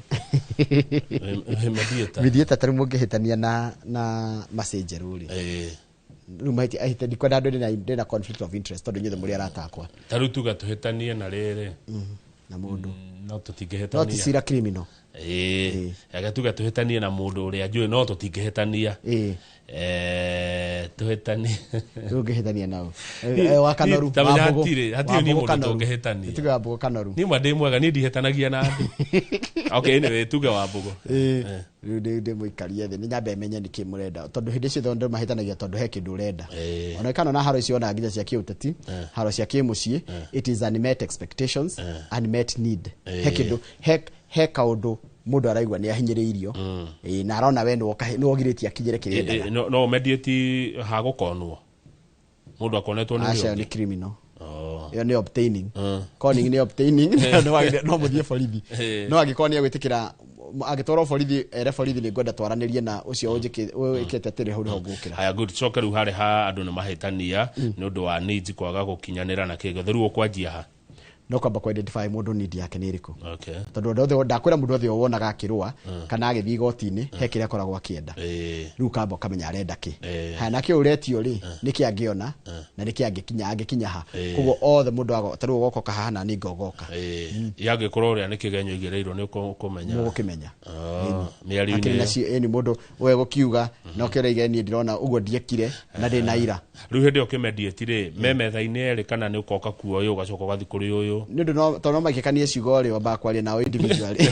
Mediator. Mediator ta rĩu mũngĩhĩtania na macenjerũ rĩ, rĩu mahĩtia ahĩte ndikwenda andũ ndĩ na conflict of interest tondũ inyuothe mũrĩ arata akwa. Ta rĩu tuge tũhĩtanie na rĩrĩ. Na mũndũ. No tũtingĩhĩtania. No ti cira criminal. Ĩĩ. Reke tuge tũhĩtanie na mũndũ ũrĩa njũĩ no tũtingĩhĩtania. Tũhĩtanie. Rĩu ũngĩhĩtania nao. Wa Kanoru, Ta menya Wambũgũ. hatirĩ niĩ Wambũgũ mũndũ Kanoru. tũngĩhĩtania. Tuge Wambũgũ Kanoru. Niĩ ma ndĩ mwega, niĩ ndihĩtanagia na andũ. Okay, anyway, tuge Wambũgũ. Rĩu ndĩmũikarie thĩ nĩ nyambe menye nĩkĩ mũrenda tondũ hĩndĩ ciothe andũ mahĩtanagia tondũ he kĩndũ ũrenda. Ona kana na haro icio ona nginya cia kĩũteti, haro cia kĩmũciĩ, it is unmet expectations, unmet need. He kĩndũ, he kaũndũ mũndũ araigua nĩ ahinyĩrĩirio. Na arona we nĩ wogirĩtie akinyĩre kĩrĩa endaga. No mediate ha gũkonwo. Mũndũ akonetwo nĩ Aca, ũrĩa ĩyo nĩ ũngĩ. criminal. Ĩyo nĩ obtaining. Conning nĩ obtaining, no mũthiĩ borithi. No angĩkorwo nĩ egwĩtĩkĩra angĩtwarwo borithi ere borithi nĩ ngwenda twaranĩrie na ũcio ũnjĩkĩte atĩrĩ hau nĩho ngũkĩra. Haya, good. Coke rĩu harĩ ha andũ nĩ mahĩtania nĩ ũndũ wa needs kwaga gũkinyanĩra na kĩgothe. Rĩu ũkwanjia ha? No kwamba kũ identify mũndũ need yake nĩ ĩrĩkũ. Okay. Tondũ andũ othe ndakwĩra mũndũ othe wonaga akĩrũa kana agĩthiĩ igoti-inĩ he kĩrĩa akoragwo akĩenda. Rĩu ũkamba ũkamenya arenda kĩ. Haya, nake ũretio rĩ, nĩkĩ angĩona na nĩkĩ angĩkinya ha. Koguo othe mũndũ ta rĩu ũgoka haha na niĩ ngogoka. Yangĩkorwo ũrĩa nĩ kĩgenyo igĩrĩirwo nĩ ũkũmenya. Mũgũkĩmenya. Mĩario-inĩ Hakĩrĩ na ĩyo. ĩni mũndũ we gũkiuga no kĩrĩa niĩ ndĩrona ũguo ndiekire na ndĩ na ira. Rĩu hĩndĩ ĩyo ũkĩmediate rĩ, me metha-inĩ erĩ kana nĩ ũkoka kuo ũyũ ũgacoka ũgathiĩ kũrĩ ũyũ? Nĩ ũndũ no tondũ no maikĩkanie ciugo rĩ, wambaga kwaria nao individually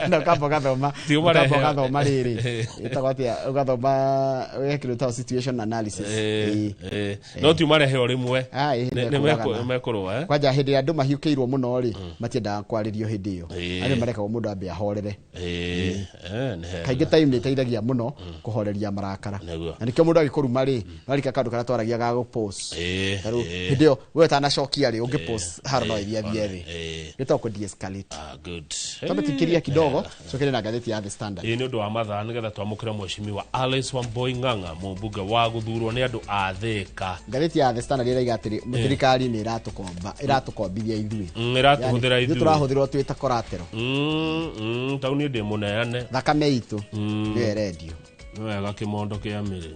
na ũkamba ũgathoma. Ti ũmarehe. Ũkamba ũgathoma rĩrĩ ĩtagwo atĩa, ũgathoma he kĩndũ gĩtagwo situation analysis. No ti ũmarehe o rĩmwe. Ĩ, Nĩ mekũragana. mekũrũa, eh? Kwanja hĩndĩ ĩrĩa andũ mahiũkĩirwo mũno rĩ, matiendaga kwarĩrio hĩndĩ ĩyo. Andũ marekagwo mũndũ ambe ahorere. Nĩ hega. Kaingĩ time nĩ ĩteithagia mũno kũhoreria marakara. Nĩguo. Na nĩkĩo mũndũ agĩkũruma rĩ, no arika kaũndũ karĩa twaragia ga gũ-pause. Ta rĩu hĩndĩ ĩyo we ũtanacokia rĩ, ũngĩ-pause haro no ĩthiĩ athiĩ thĩ. Gĩtagwo kũ de-escalate. Ah, good. Twambe tuikiria kidogo cokere na ngathĩti ya The Standard. Ĩĩ, nĩ ũndũ wa mathaa nĩgetha twamũkĩre mheshimiwa Alice Wambui Ng'ang'a, mũmbunge wa gũthurwo nĩ andũ a Thĩka. Ngathĩti ya The Standard ĩraiga atĩrĩ, thirikari nĩ ĩratũkomba, ĩratũkombithia ithuĩ. Ĩratũhũthĩra Yani, ithuĩ. ithuĩ tũrahũthĩrwo twĩ ta collateral. Tau niĩ ndĩ mũneane. Thakame itũ nĩyo ĩrendio. Nĩ wega kĩmondo kĩa mĩrĩ.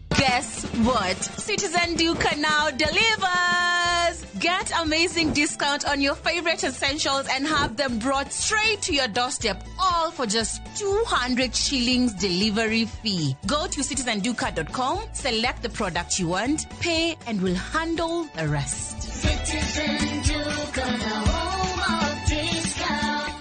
Guess what? Citizen Duka now delivers! Get amazing discount on your favorite essentials and have them brought straight to your doorstep, all for just 200 shillings delivery fee. Go to citizenduka.com, select the product you want, pay, and we'll handle the rest. Citizen Duka, the home of discount.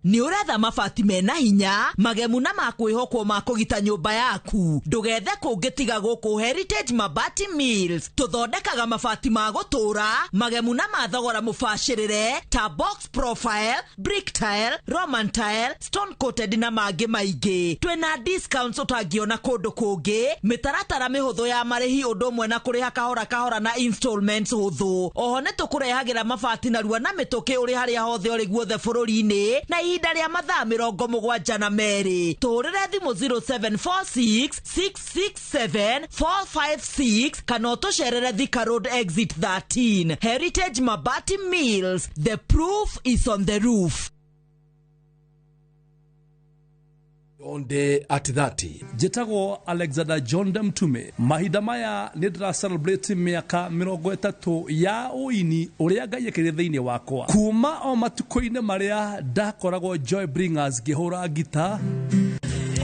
Nĩ ũretha mabati mena hinya, magemu na makwĩhokwo ma kũgita nyũmba yaku? Ndũgethe kũngĩ tiga gũkũ Heritage Mabati Mills. Tũthondekaga mabati ma gũtũũra, magemu na ma thogora mũbacĩrĩre, ta box profile, brick tile, roman tile, stone coated na mangĩ maingĩ. Twĩna discounts ũtangĩona kũndũ kũngĩ, mĩtaratara mĩhũthũ ya marĩhi, ũndũ ũmwe na kũrĩha kahora kahora na installments hũthũ. Oho nĩ tũkũrehagĩra mabati narua na mĩtũkĩ ũrĩ harĩa hothe ũrĩ guothe bũrũri-inĩ na ihinda ihinda rĩa mathaa 72. Tũhũrĩre thimũ 0746 667 456 kana ũtũcerere Thika Road exit 13. Heritage Mabati Mills, the proof is on the roof. Jonde at 30. Njĩtagwo Alexander John Mtume. Mahinda maya nĩ ndĩra celebrate mĩaka 30 ya ũini ũrĩa Ngai ekĩrire thĩinĩ wakwa. Kuma o matukũ-inĩ marĩa ndakoragwo Joy Bringers ngĩhũra ngita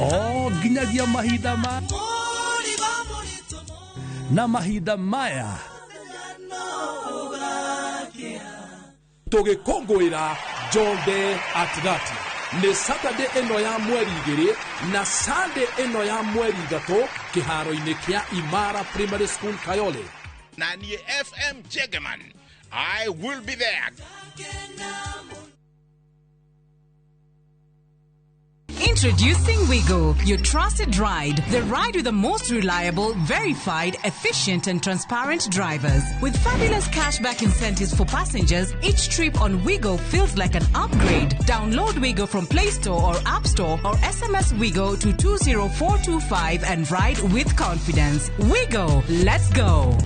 o nginyagia mahinda ma na mahinda maya tũgĩkũngũĩra Jonde at 30. Nĩ Saturday ĩno ya mweri 2 na Sunday ĩno ya mweri 3 kĩharo-inĩ kĩa Imara Primary School Kayole. Na niĩ FM Jegeman, I will be there. Introducing Wigo, your trusted ride. The ride with the most reliable, verified, efficient and transparent drivers. With fabulous cashback incentives for passengers, each trip on Wigo feels like an upgrade. Download Wigo from Play Store or App Store or SMS Wigo to 20425 and ride with confidence. Wigo, let's go.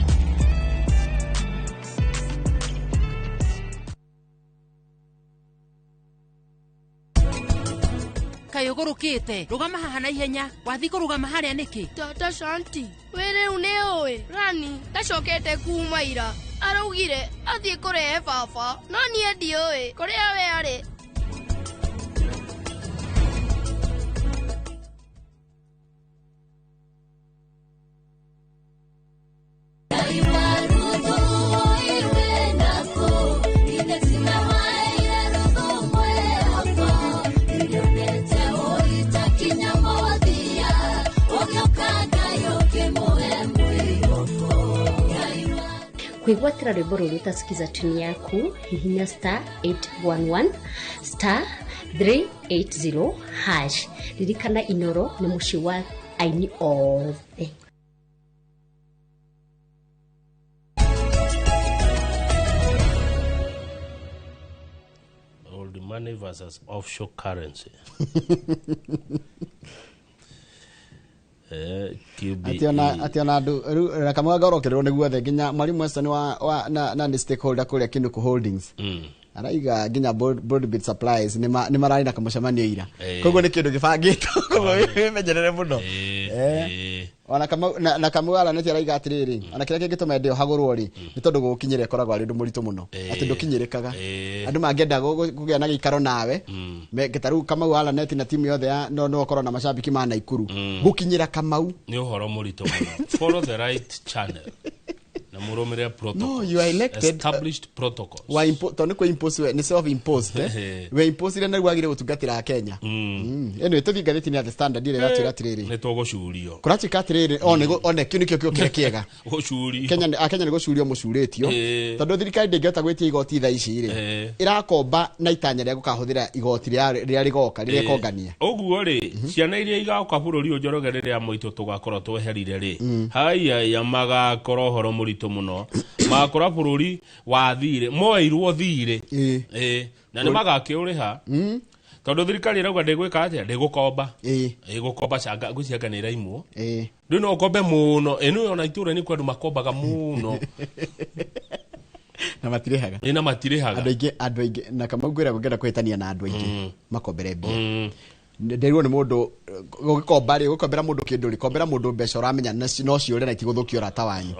Kayũgũrũkĩte rũgama haha na ihenya wathi kũrũgama harĩa nĩkĩ? Tata Shanti, we rĩu nĩ ũĩ Rani ndacokete kuma ira, araugire athiĩ kũrehe baba no niĩ ndiũĩ kũrĩa we arĩ. Kwĩgwatĩra rwĩmbo rũrũ ũtasikiza tune yaku hihinya star 811 star 380 hash. Ririkana Inoro nĩ mũciĩ wa aini othe. Old money versus offshore currency. Ati ona andu riu kamwe garokererwo nĩ guothe nginya mwarimu Weston wa na nĩ stakeholder kũrĩa Kinuku Holdings araiga nginya Broadbit Supplies nĩ mararĩ na kamũcemanio ira, koguo nĩ kĩndũ gĩbangĩtwo, koguo wĩmenyerere mũno. Ona kamau na kamau aranĩtie araiga atĩrĩrĩ, ona kĩrĩa kĩngĩtũma ende hagũrwo rĩ nĩ tondũ gũgũkinyĩra ĩkoragwo arĩ ũndũ mũritũ mũno, atĩ ndũkinyĩrĩkaga, andũ mangĩenda kũgĩa na gĩikaro nawe ta rĩu Kamau araneti na timu yothe ya no ũkorwo na macambĩki ma Naikuru, gũkinyĩra Kamau nĩ ũhoro mũritũ mũno. Follow the right channel na mũrũmĩrĩre protocols. No, you are elected, established protocols. Wa tondũ nĩ kwĩ impose, nĩ self imposed, we imposed na rĩu wagĩrĩire gũtungatĩra Kenya. Anyway, tũthiĩ ngathĩti-inĩ ya The Standard ĩrĩa ĩratwĩra atĩrĩrĩ, nĩ tũgũcurio kũratuĩka atĩrĩrĩ, one kĩu nĩkĩo kĩo kĩrĩa kĩega. Gũcurio Kenya, Kenya nĩ gũcurio mũcurĩtio tondũ thirikari ndĩngĩhota gwĩtia igoti thaa ici rĩ, ĩrakomba na itanya rĩa gũkahũthĩra igoti rĩrĩa rĩgoka rĩrĩa ĩkongania. Ũguo rĩ, ciana iria igoka bũrũri ũyũ Njoroge rĩrĩa moitũ tũgakorwo tweherire rĩ, haiya magakorwo ũhoro mũritũ mũno, magakora bũrũri wa thirĩ moeirwo thirĩ, na nĩ magakĩũrĩha tondũ thirikari ĩrauga ndĩgwĩka atĩa, ndĩgũkomba, ĩgũkomba canga ngwĩciria nĩ ĩraimwo, rĩu no ũkombe mũno, ĩno ona itũũra-inĩ kwĩ andũ makombaga mũno na matirĩhaga, na matirĩhaga andũ aingĩ na Kamau ngwĩra ngĩenda kũhĩtania na andũ aingĩ makombere mbia. Nderirwo nĩ mũndũ gũgĩkomba rĩ, gũkombera mũndũ kĩndũ rĩ, kombera mũndũ mbeca ũramenya no ciũre na itigũthũkia ũrata wanyu.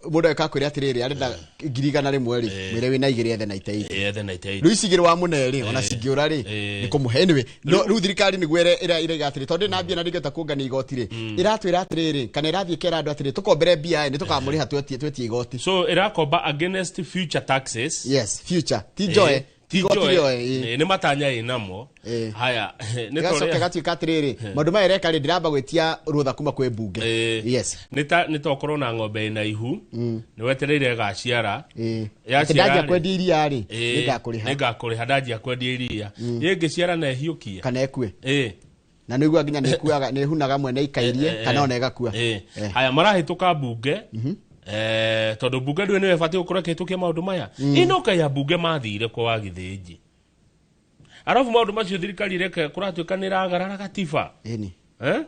Mũndũ agĩũka akwĩre atĩrĩrĩ, arenda 100,000 rĩ, mwĩre wĩna 2 ethe na 80. Rĩu ici 2 wamũne rĩ, ona cingĩũra rĩ, nĩ kũmũhe. Anyway, rĩu thirikari nĩguo ĩraiga atĩrĩ, tondũ ndĩ na mbia na ndĩngĩhota kũngania igoti rĩ, ĩratwĩra atĩrĩrĩ, kana ĩrathiĩ ĩkera andũ atĩrĩ, tũkombere mbia nĩ tũkamũrĩha twetie igoti. So ĩrakomba against future taxes. Yes, future. Ti njoe. Nĩ matanya ĩnamo. Haya, nĩ gacoke gatuĩka atĩrĩrĩ, maũndũ maya ĩreka rĩ, ndĩramba gwĩtia rũtha kuma kwĩ mbunge. Yes. Nĩ tokorwo na ng'ombe ĩna ihu, nĩ wetereire ĩgaciara. Ndanjia kwendia iria rĩ, nĩngakũrĩha. Nĩngakũrĩha ndanjia kwendia iria. Ĩngĩciara na ĩhiũkie. Kana ĩkue. Na nĩ ũiguaga nginya nĩ ĩkuaga, nĩ ĩhunaga mwene ikairie, kana ona ĩgakua. Haya, marahĩtũka mbunge, tondũ mbunge ndũĩ nĩyo ĩbatiĩ gũkorwo ĩkĩhĩtũkia maũndũ maya. Ĩno kaĩ ambunge mathire kwa Wagĩthĩnji Arabu maũndũ macio thirikari ĩreka kũratuĩka nĩ ĩragarara gatiba. Ĩni. Eh?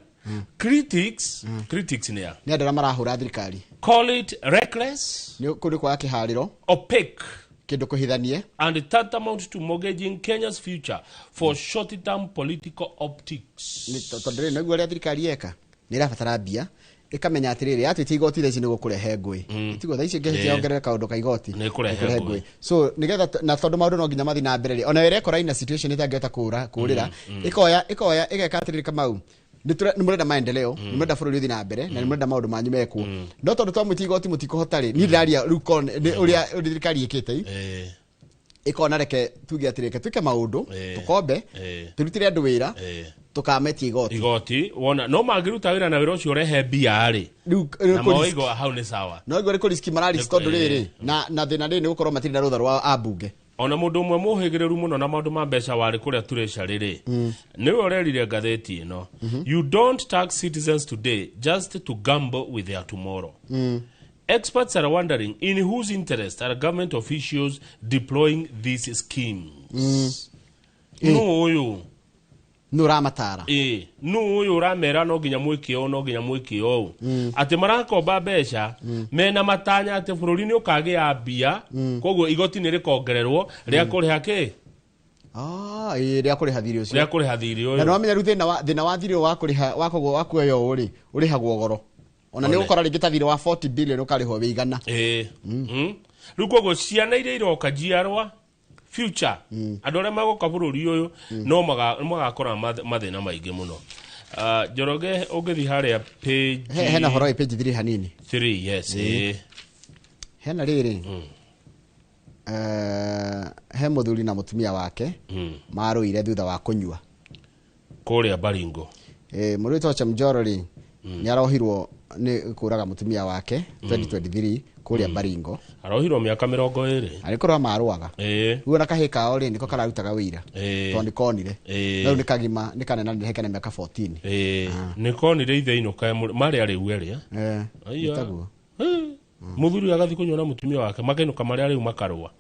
Critics, critics nĩ a? Nĩ andũ arĩa marahũra thirikari. Call it reckless. Nĩ kũndũ kwaga kĩharĩro. Opaque. Kĩndũ kũhithanie. And tantamount to mortgaging Kenya's future for short-term political optics. Nĩ tondũ rĩrĩ nĩguo ũrĩa thirikari yeka nĩ ĩrabatara mbia ĩkamenya atĩrĩrĩ yatwĩtia igoti thaa ici nĩ gũkũrehe ngũĩ tiguo thaa ici ĩngĩhĩtia yongerere kaũndũ ka igoti Nĩ ĩkũrehe nĩ ĩkũrehe ngũĩ. So nĩgetha na tondũ maũndũ no nginya mathiĩ na mbere rĩ, ona ĩrekora ina situation ĩtangĩhota kũũra kũũrĩra, ĩkoya ĩkoya ĩgeka atĩrĩrĩ, Kamau, nĩ mũrenda maendeleo, nĩ mũrenda bũrũri ũthiĩ na mbere na nĩ mũrenda maũndũ manyu mekwo, no tondũ twamwĩtia igoti mũtikũhota rĩ, niĩ ndĩraria rĩu nĩ ũrĩa ũrĩa thirikari ĩkĩte i ĩkona reke tuge atĩrĩ, reke twĩke maũndũ, tũkombe, tũrutĩre andũ wĩra, tũkametia igoti. Igoti wona no mangĩruta wĩra na wĩra ũcio ũrehe mbia rĩ, rĩu na maoigo hau nĩ sawa. No igua nĩ kũriski marariski tondũ rĩrĩ na thĩna rĩrĩ nĩ gũkorwo matirĩ na rũtha rwa ambunge. Ona mũndũ ũmwe mũhĩgĩrĩru mũno na maũndũ ma mbeca warĩ kũrĩa Treasury rĩ, nĩwe ũrerire ngathĩti ĩno, "You don't tax citizens today just to gamble with their tomorrow." Experts are wondering in whose interest are government officials deploying these schemes. Nũ ũyũ? Nũ ũramatara? Ĩ, nũ ũyũ ũramera no nginya mwĩke ũũ, no nginya mwĩke ũũ, atĩ marakomba mbeca mena matanya atĩ bũrũri nĩ ũkagĩa mbia, koguo igoti nĩ rĩkongererwo rĩa kũrĩha kĩ? Ah, ĩĩ, rĩa kũrĩha thirĩ ũcio. Rĩa kũrĩha thirĩ Na ũyũ. nĩwamenya rĩu thĩna wa thirĩ ũyũ wa kũrĩha wa kũgwo wa kuoya ũũ rĩ, ũrĩhagwo goro ona nĩ One. ũgũkora rĩngĩ ta thirĩ wa 40 billion ũkarĩhwo wĩ igana. Ĩĩ. Rĩu koguo ciana iria iroka, njiarwa future, andũ arĩa magoka bũrũri ũyũ no magakora mathĩna maingĩ mũno. Ah, Njoroge, ũngĩthiĩ harĩa page Hena ũhoro wĩ page 3 hanini. 3, yes. Ĩĩ. Hena rĩrĩ, he mũthuri na mũtumia wake marũire thutha wa kũnyua kũrĩa Baringo. Mũrũ wĩtwo Chemjoro rĩ, nĩ arohirwo nĩ kũraga mũtumia wake 2023 kũrĩa Baringo. Arohirwo mĩaka 20. Arĩ kũrũa marũaga. Rĩu ona kahĩ kao rĩ, nĩko kararutaga wĩira tondũ nĩ konire. No rĩu nĩ kagima, nĩ kanene, nĩ kena mĩaka 14. Ĩĩ, nĩ konire ithe inũka marĩ arĩu erĩ. Aiya. Nĩtaguo. Mũthuri agathiĩ kũnyua na mũtumia wake, makenũka marĩ arĩu, makarũa.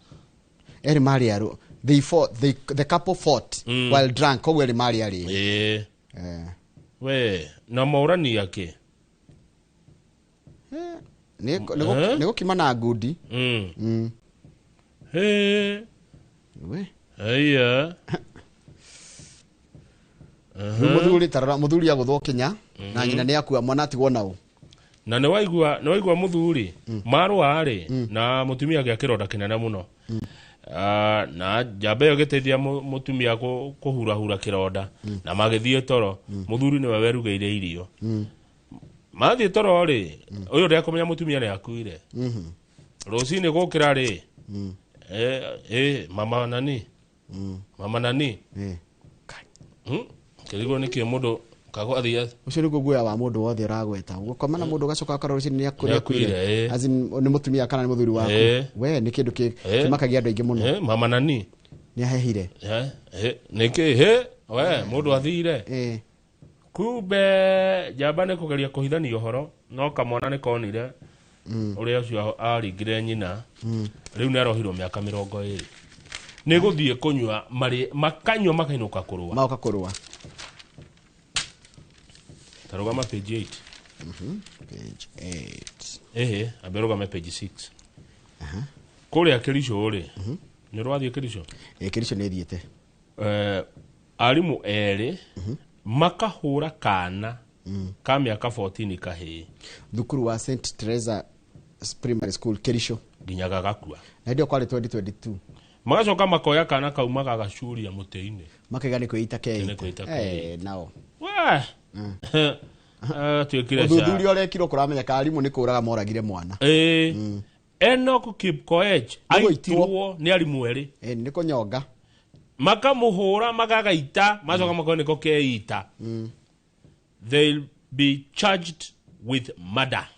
Erĩ marĩ arũ, they fought, the couple fought while drunk, koguo erĩ marĩ arĩu. Ĩĩ. We na maũrani akĩ? Nĩ gũkima na ngundi. Ĩ. We. Aiya. Rĩu mũthuri, tarora, mũthuri agũthwo kinya na nyina nĩ akua, mwana atigwo naũ. Na nĩ waigua mũthuri marũa rĩ na mũtumia agĩa kĩronda kĩnene mũno. Ah, na njamba ĩyo ĩgĩteithia mũtumia kũhurahura kĩronda na magĩthiĩ toro. Mũthuri nĩwe werugĩire irio. Mathiĩ toro rĩ, ũyũ ndekũmenya mũtumia nĩ akuire. Rũcinĩ gũkĩra rĩ, mama nani, mama nani. Kĩrigwo nĩkĩ mũndũ kago athiĩ. Ũcio nĩguo guoya wa mũndũ wothe ũragweta, gũkoma na mũndũ ũgacoka ũkarora rũcinĩ nĩ Nĩ akuire, ĩ. As in, nĩ mũtumia kana nĩ mũthuri waku. We nĩ kĩndũ kĩmakagia andũ aingĩ mũno. Mama nani. Nĩ ahehire. Nĩkĩ he we mũndũ athire? Kumbe njamba nĩ kũgeria kũhithania ũhoro, no kamwana nĩ konire ũrĩa ũcio aringire nyina. Rĩu nĩ arohirwo mĩaka 20 nĩ gũthiĩ kũnyua, marĩ makanyua makainũka kũrũa. Maoka kũrũa. Tarũgama page 8. Page 8. Ĩhĩ, ambe rũgame page 6 kũrĩa Kĩricũ rĩ. Nĩ ũrathiĩ Kĩricũ? Ĩ, Kĩricũ nĩ thiĩte. Arimũ erĩ makahũra kana ka mĩaka 14 kahĩĩ. Thukuru wa St Teresa Primary School, Kĩricũ. Nginya gagakua. Na hĩndĩ ĩyo kwarĩ 2022. Magacoka makoya kana kau magagacuria mũtĩ-inĩ. Makaiga nĩ kwĩita. Nĩ kwĩita. Keita. Nao We tuĩkire. Ũthuthuria ũrekirwo kũramenyeka arimũ nĩ kũraga moragire mwana. Ĩĩ, Enoch Kipkoech aitirwo nĩ arimũ erĩ. Nĩ kũnyonga. Makamũhũra magagaita, macoka makoya nĩko keita. They'll be charged with murder.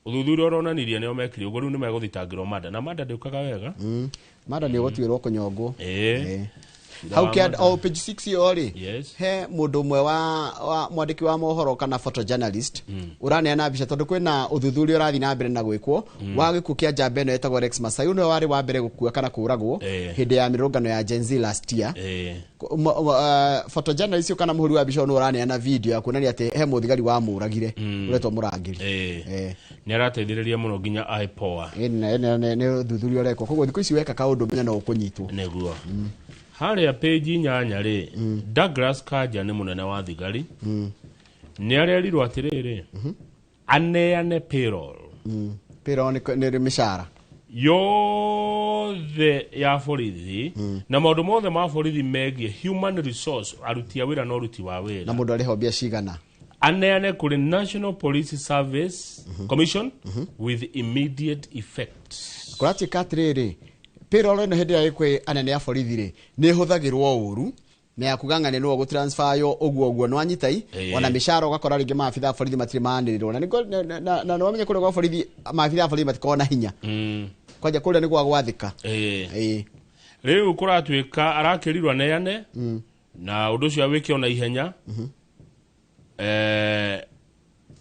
Ũthuthuria ũronanirie nĩo mekire ũguo, rĩu nĩ megũthitangĩrwo murder, na murder ndĩũkaga wega. Mada nĩ ũgũtuĩrwo kũnyongwo. Ĩĩ. Hau kĩa o page 6 yo rĩ, Yes. he mũndũ ũmwe wa mwandĩki wa mohoro kana photojournalist ũraneana mbica tondũ kwĩna ũthuthuria ũrathiĩ na mbere na gwĩkwo wa gĩkuũ kĩa njamba ĩno ĩtagwo Rex Masai. Ũyũ nĩwe warĩ wa mbere gũkua kana kũũragwo hĩndĩ ya mĩrũrũngano ya Gen Z last year. Photojournalist ũyũ kana mũhũri wa mbica ũyũ nĩwe ũraneana video ya kuonania atĩ he mũthigari wamũragire ũretwo Mũrangĩri. Nĩ arateithĩrĩria mũno nginya IPOA. Nĩ ũthuthuria ũrekwo, koguo thikũ ici weka kaũndũ menya no ũkũnyitwo. Nĩguo. Harĩa page 8 rĩ, Douglas Kanja nĩ mũnene wa thigari, nĩ arerirwo atĩrĩrĩ, aneane payroll. Payroll nĩ mĩcara yothe ya borithi na maũndũ mothe ma borithi megiĩ human resource, aruti a wĩra na ũruti wa wĩra, na mũndũ arĩhwo mbia cigana, aneane kũrĩ National Police Service Commission with immediate effect. Kũratuĩka atĩrĩrĩ, payroll ĩno hĩndĩ ĩrĩa ĩ kwĩ anene a borithi rĩ, nĩ ĩhũthagĩrwo ũru na ya kuga ng'ane nĩwe gũtransferyo ũguo ũguo nĩwanyitai, ona mĩcara ũgakora rĩngĩ maabitha a borithi matirĩ manĩrĩrwo, na nĩguo na nĩwamenya kũrĩa gwa borithi maabitha a borithi matikoragwo na hinya, kwanja kũrĩa nĩ gwa gwathĩka. Rĩu kũratuĩka arakĩrirwo aneane na ũndũ ũcio awĩke ona ihenya.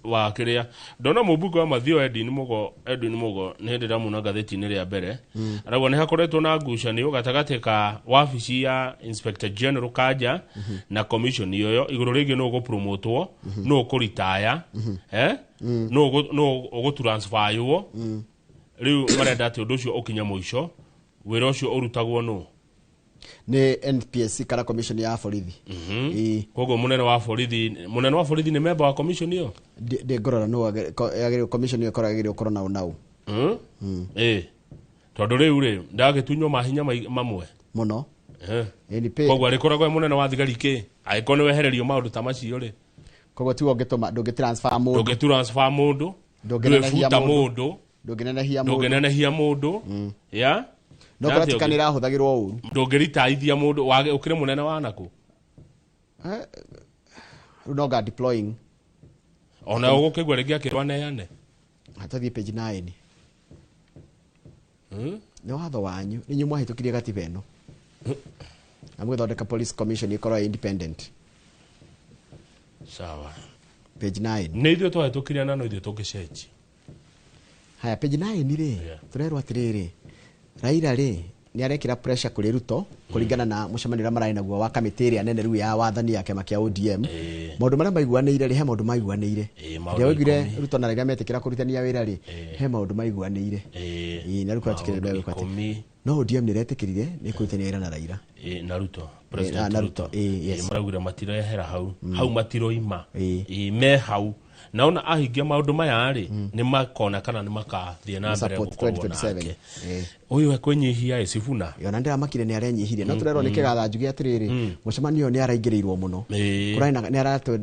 Wa kĩrĩa ndona mũmbunge wa Mathio Edwin Mugo, Edwin Mugo nĩ hĩndĩ ndamuna ngathĩti-inĩ rĩa mbere, arauga nĩ hakoretwo na ngucanio gatagatĩ ka wabici ya Inspector General Kanja na commission ĩyo igũrũ rĩngĩ nũ ũgũpromotwo, nũ ũkũritaya, nũ ũgũtransferywo. Rĩu marenda atĩ ũndũ ũcio ũkinye mũico, wĩra ũcio ũrutagwo nũ? Nĩ NPSC kana commission ya borithi. Koguo mũnene wa borithi nĩ member wa commission ĩyo? Ndĩngorora nũ agĩrĩirwo commission ĩyo ĩkoragwo ĩgĩrĩirwo gũkorwo na nau. Tondũ rĩu rĩ ndagĩtunywo mahinya mamwe mũno. Koguo arĩkoragwo e mũnene wa thigari kĩ angĩkorwo nĩ wehererio maũndũ ta macio rĩ? Koguo tiwe ũngĩtũma, ndũngĩtransfer mũndũ, ndũngĩtransfer mũndũ, ndũngĩnenehia mũndũ, ndũngĩnenehia mũndũ, ya no kũratuĩka nĩ ĩrahũthagĩrwo ũru. Ndũngĩritaithia mũndũ ũkĩrĩ mũnene wa nakũ? Rĩu no nga deploying ona ũgũkĩigua rĩngĩ akĩrwo aneane. Tũthiĩ page 9. Nĩ watho wanyu, nĩ inyuĩ mwahĩtũkirie gatiba ĩno na mũgĩthondeka police commission ĩkorwo independent. Sawa. Page 9. Nĩ ithuĩ twahĩtũkirie na no ithuĩ tũngĩcenjia. Haya, page 9 rĩ, tũrerwo atĩrĩrĩ, Raila rĩ nĩ arekĩra pressure kũrĩ Ruto kũringana na mũcemanio ũrĩa mararĩ naguo wa kamĩtĩ ĩrĩa nene rĩu ya wathani ya kĩama kĩa ODM. Maũndũ marĩa maiguanĩire rĩ, he maũndũ maiguanĩire. Rĩrĩa waiguire Ruto na Raila metĩkĩra kũrutithania wĩra rĩ, he maũndũ maiguanĩire. Na rĩu kũratuĩkire megwĩka atĩa? No ODM nĩ ĩretĩkĩrire nĩ kũrutithania wĩra na Raila. Na Ruto, President Ruto. Maraugire matirehera hau, hau matiroima. Me hau. Naona ahingia maũndũ maya rĩ, nĩ makona kana nĩ makathiĩ na mbere gũkorwo nake. Ũyũ ekwĩnyihia ĩ Sifuna. Ona ndĩramakire nĩ arenyihirie. No tũrerwo nĩ kĩgatha njuge atĩrĩrĩ, mũcemanio ũyũ nĩ araingĩrĩirwo mũno. Kũrarĩ na nĩ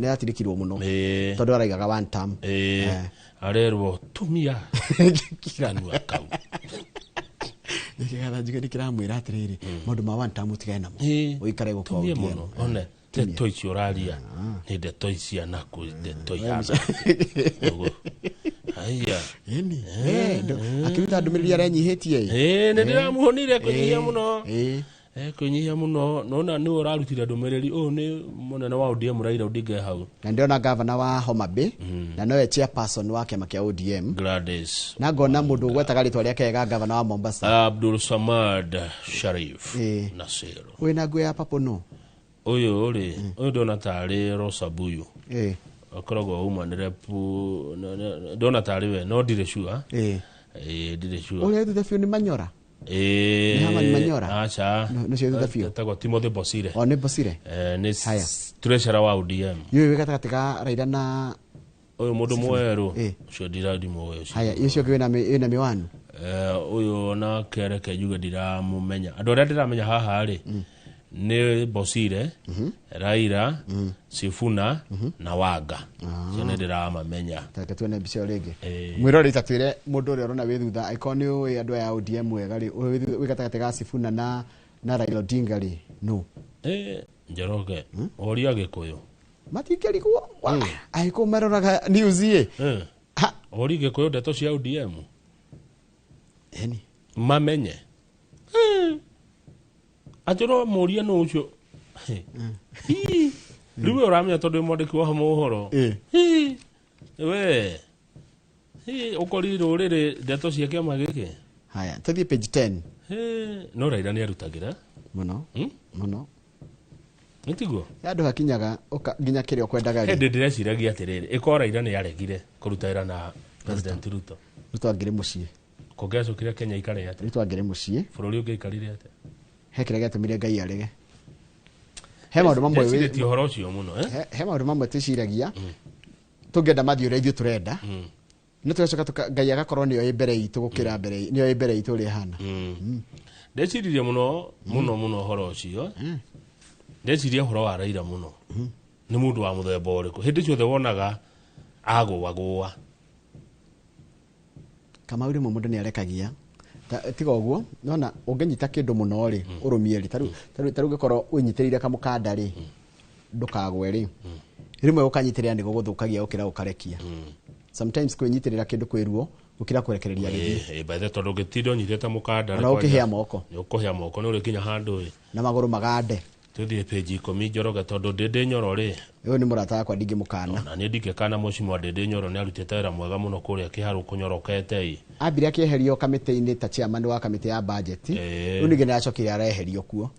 aratirikirwo mũno. Tondũ araigaga one term. Arerwo tumia kanua kau. Kĩgatha njuge nĩ kĩramwĩra atĩrĩrĩ, maũndũ ma one term ũtigane namo. Ũikare gũkũ tumia mũno. One ndeto icio ũraria nĩ ndeto ici naku ndeto ihana. Aya. Akĩruta ndũmĩrĩri arenyihĩtie. Nĩ ndĩramuonire kũnyihia mũno. Kũnyihia mũno. Nona nĩwe ũrarutire ndũmĩrĩri. Ũyũ nĩ mũnene wa ODM Raila Odinga hau. Na ndĩrona gavana wa Homa Bay na nowe chairperson wa kĩama kĩa ODM Gladys. Na ngona mũndũ ũgwetaga rĩtwa rĩake wega, gavana wa Mombasa Abdul Samad Sharif Nasir. Wĩna nguo ya papo no? Ũyũ rĩ, ũyũ ndona tarĩ Rosa Buyu. Akoragwo umanĩre ndona tarĩ we, no ndirĩ sure. Ndirĩ sure. Ũrĩa thutha biũ nĩ Manyora? Nĩ Herman Manyora? Aca. Nĩcio thutha biũ. Etagwo Timothy Bosire. O nĩ Bosire? Nĩ treasurer wa ODM. Yũyũ wĩ gatagatĩ ka Raila na ũyũ mũndũ mwerũ. Ũcio ndimũĩ ũcio. Haya, ũcio ũngĩ wĩna mĩwani? Ũyũ onake reke njuge ndiramũmenya. Andũ arĩa ndĩramenya haha rĩ, nĩ Bosire, Raila, Sifuna na Wanga. Cio nĩ ndĩramamenya. Reke tuone mbica ĩyo rĩngĩ. Mwĩroreri ta twĩre mũndũ ũrĩa ũrona wĩ thutha, angĩkorwo nĩ ũĩ andũ aya ODM wega rĩ, wĩ gatagatĩ ga Sifuna na Raila Odinga rĩ, nũ? Njoroge, ũria Gĩkũyũ. Matingĩrigwo. Angĩkorwo maroraga news ĩ. Ũria Gĩkũyũ ndeto cia ODM. Eni. Mamenye. Atĩ ũramũria nũ ũcio. Rĩu we ũramenya tondũ wĩ mwandĩki wa mohoro. Hi, we Hi, ũkori rũrĩrĩ ndeto cia kĩama gĩkĩ. Haya, tũthiĩ page 10. Hi, no Raila nĩ arutagĩra mũno mũno. Nĩ tiguo? Handũ hakinyaga nginya kĩrĩa ũkwendaga rĩ. Hĩndĩ ndĩreciragia atĩrĩrĩ, ĩkorwo Raila nĩ aregire kũruta wĩra na President Ruto. Ruto angĩrĩ mũciĩ. Kũngĩacokire Kenya ikare atĩa? Ruto angĩrĩ mũciĩ. Bũrũri ũngĩaikarire atĩa? He kĩrĩa gĩatũmire Ngai arege. He maũndũ mamwe Ndecirĩtie ũhoro ũcio mũno, eh? He maũndũ mamwe twĩciragia tũngĩenda mathiĩ ũrĩa ithuĩ tũrenda. No tũgacoka Ngai agakorwo nĩyo ĩ mbere itũ gũkĩra mbere nĩyo ĩ mbere itũ ũrĩa ĩhana. Ndeciririe mũno mũno mũno ũhoro ũcio. Ndeciria ũhoro wa Raila mũno. Nĩ mũndũ wa mũthemba ũrĩkũ? Hĩndĩ ciothe wonaga agũagũa. Kamau rĩmwe mũndũ nĩarekagia. Tiga ũguo, nona ũngĩnyita kĩndũ mũno rĩ, ũrũmie rĩ, tarĩu ũngĩkorwo ũnyitĩrĩire kamũkanda rĩ, ndũkagwe rĩ. Rĩmwe ũkanyitĩrĩra nĩ gũgũthũkagia gũkĩra ũkarekia. Sometimes kwĩnyitĩrĩra kĩndũ kwĩ ruo gũkĩra kũrekereria gĩthiĩ. By the way, tondũ ũngĩtinda ũnyitĩte mũkanda rĩ, Ona ũkĩhĩa moko. Nĩ ũkũhĩa moko, nĩ ũrĩkinya handũ ĩ. Na magũrũ magande. Tũthiĩ page 10 Njoroge tondũ Ndĩndĩ Nyoro rĩ. Ũyũ nĩ mũrata wakwa ndingĩmũkana. Na niĩ ndingĩkana Mheshimiwa Ndĩndĩ Nyoro nĩ arutĩte wĩra mwega mũno kũrĩa Kĩharũ kũnyorokete ĩ. Ambire akĩeherio kamĩtĩ-inĩ ta chairman wa kamĩtĩ ya budget. Rĩu ningĩ nĩ aracokire areherio kuo.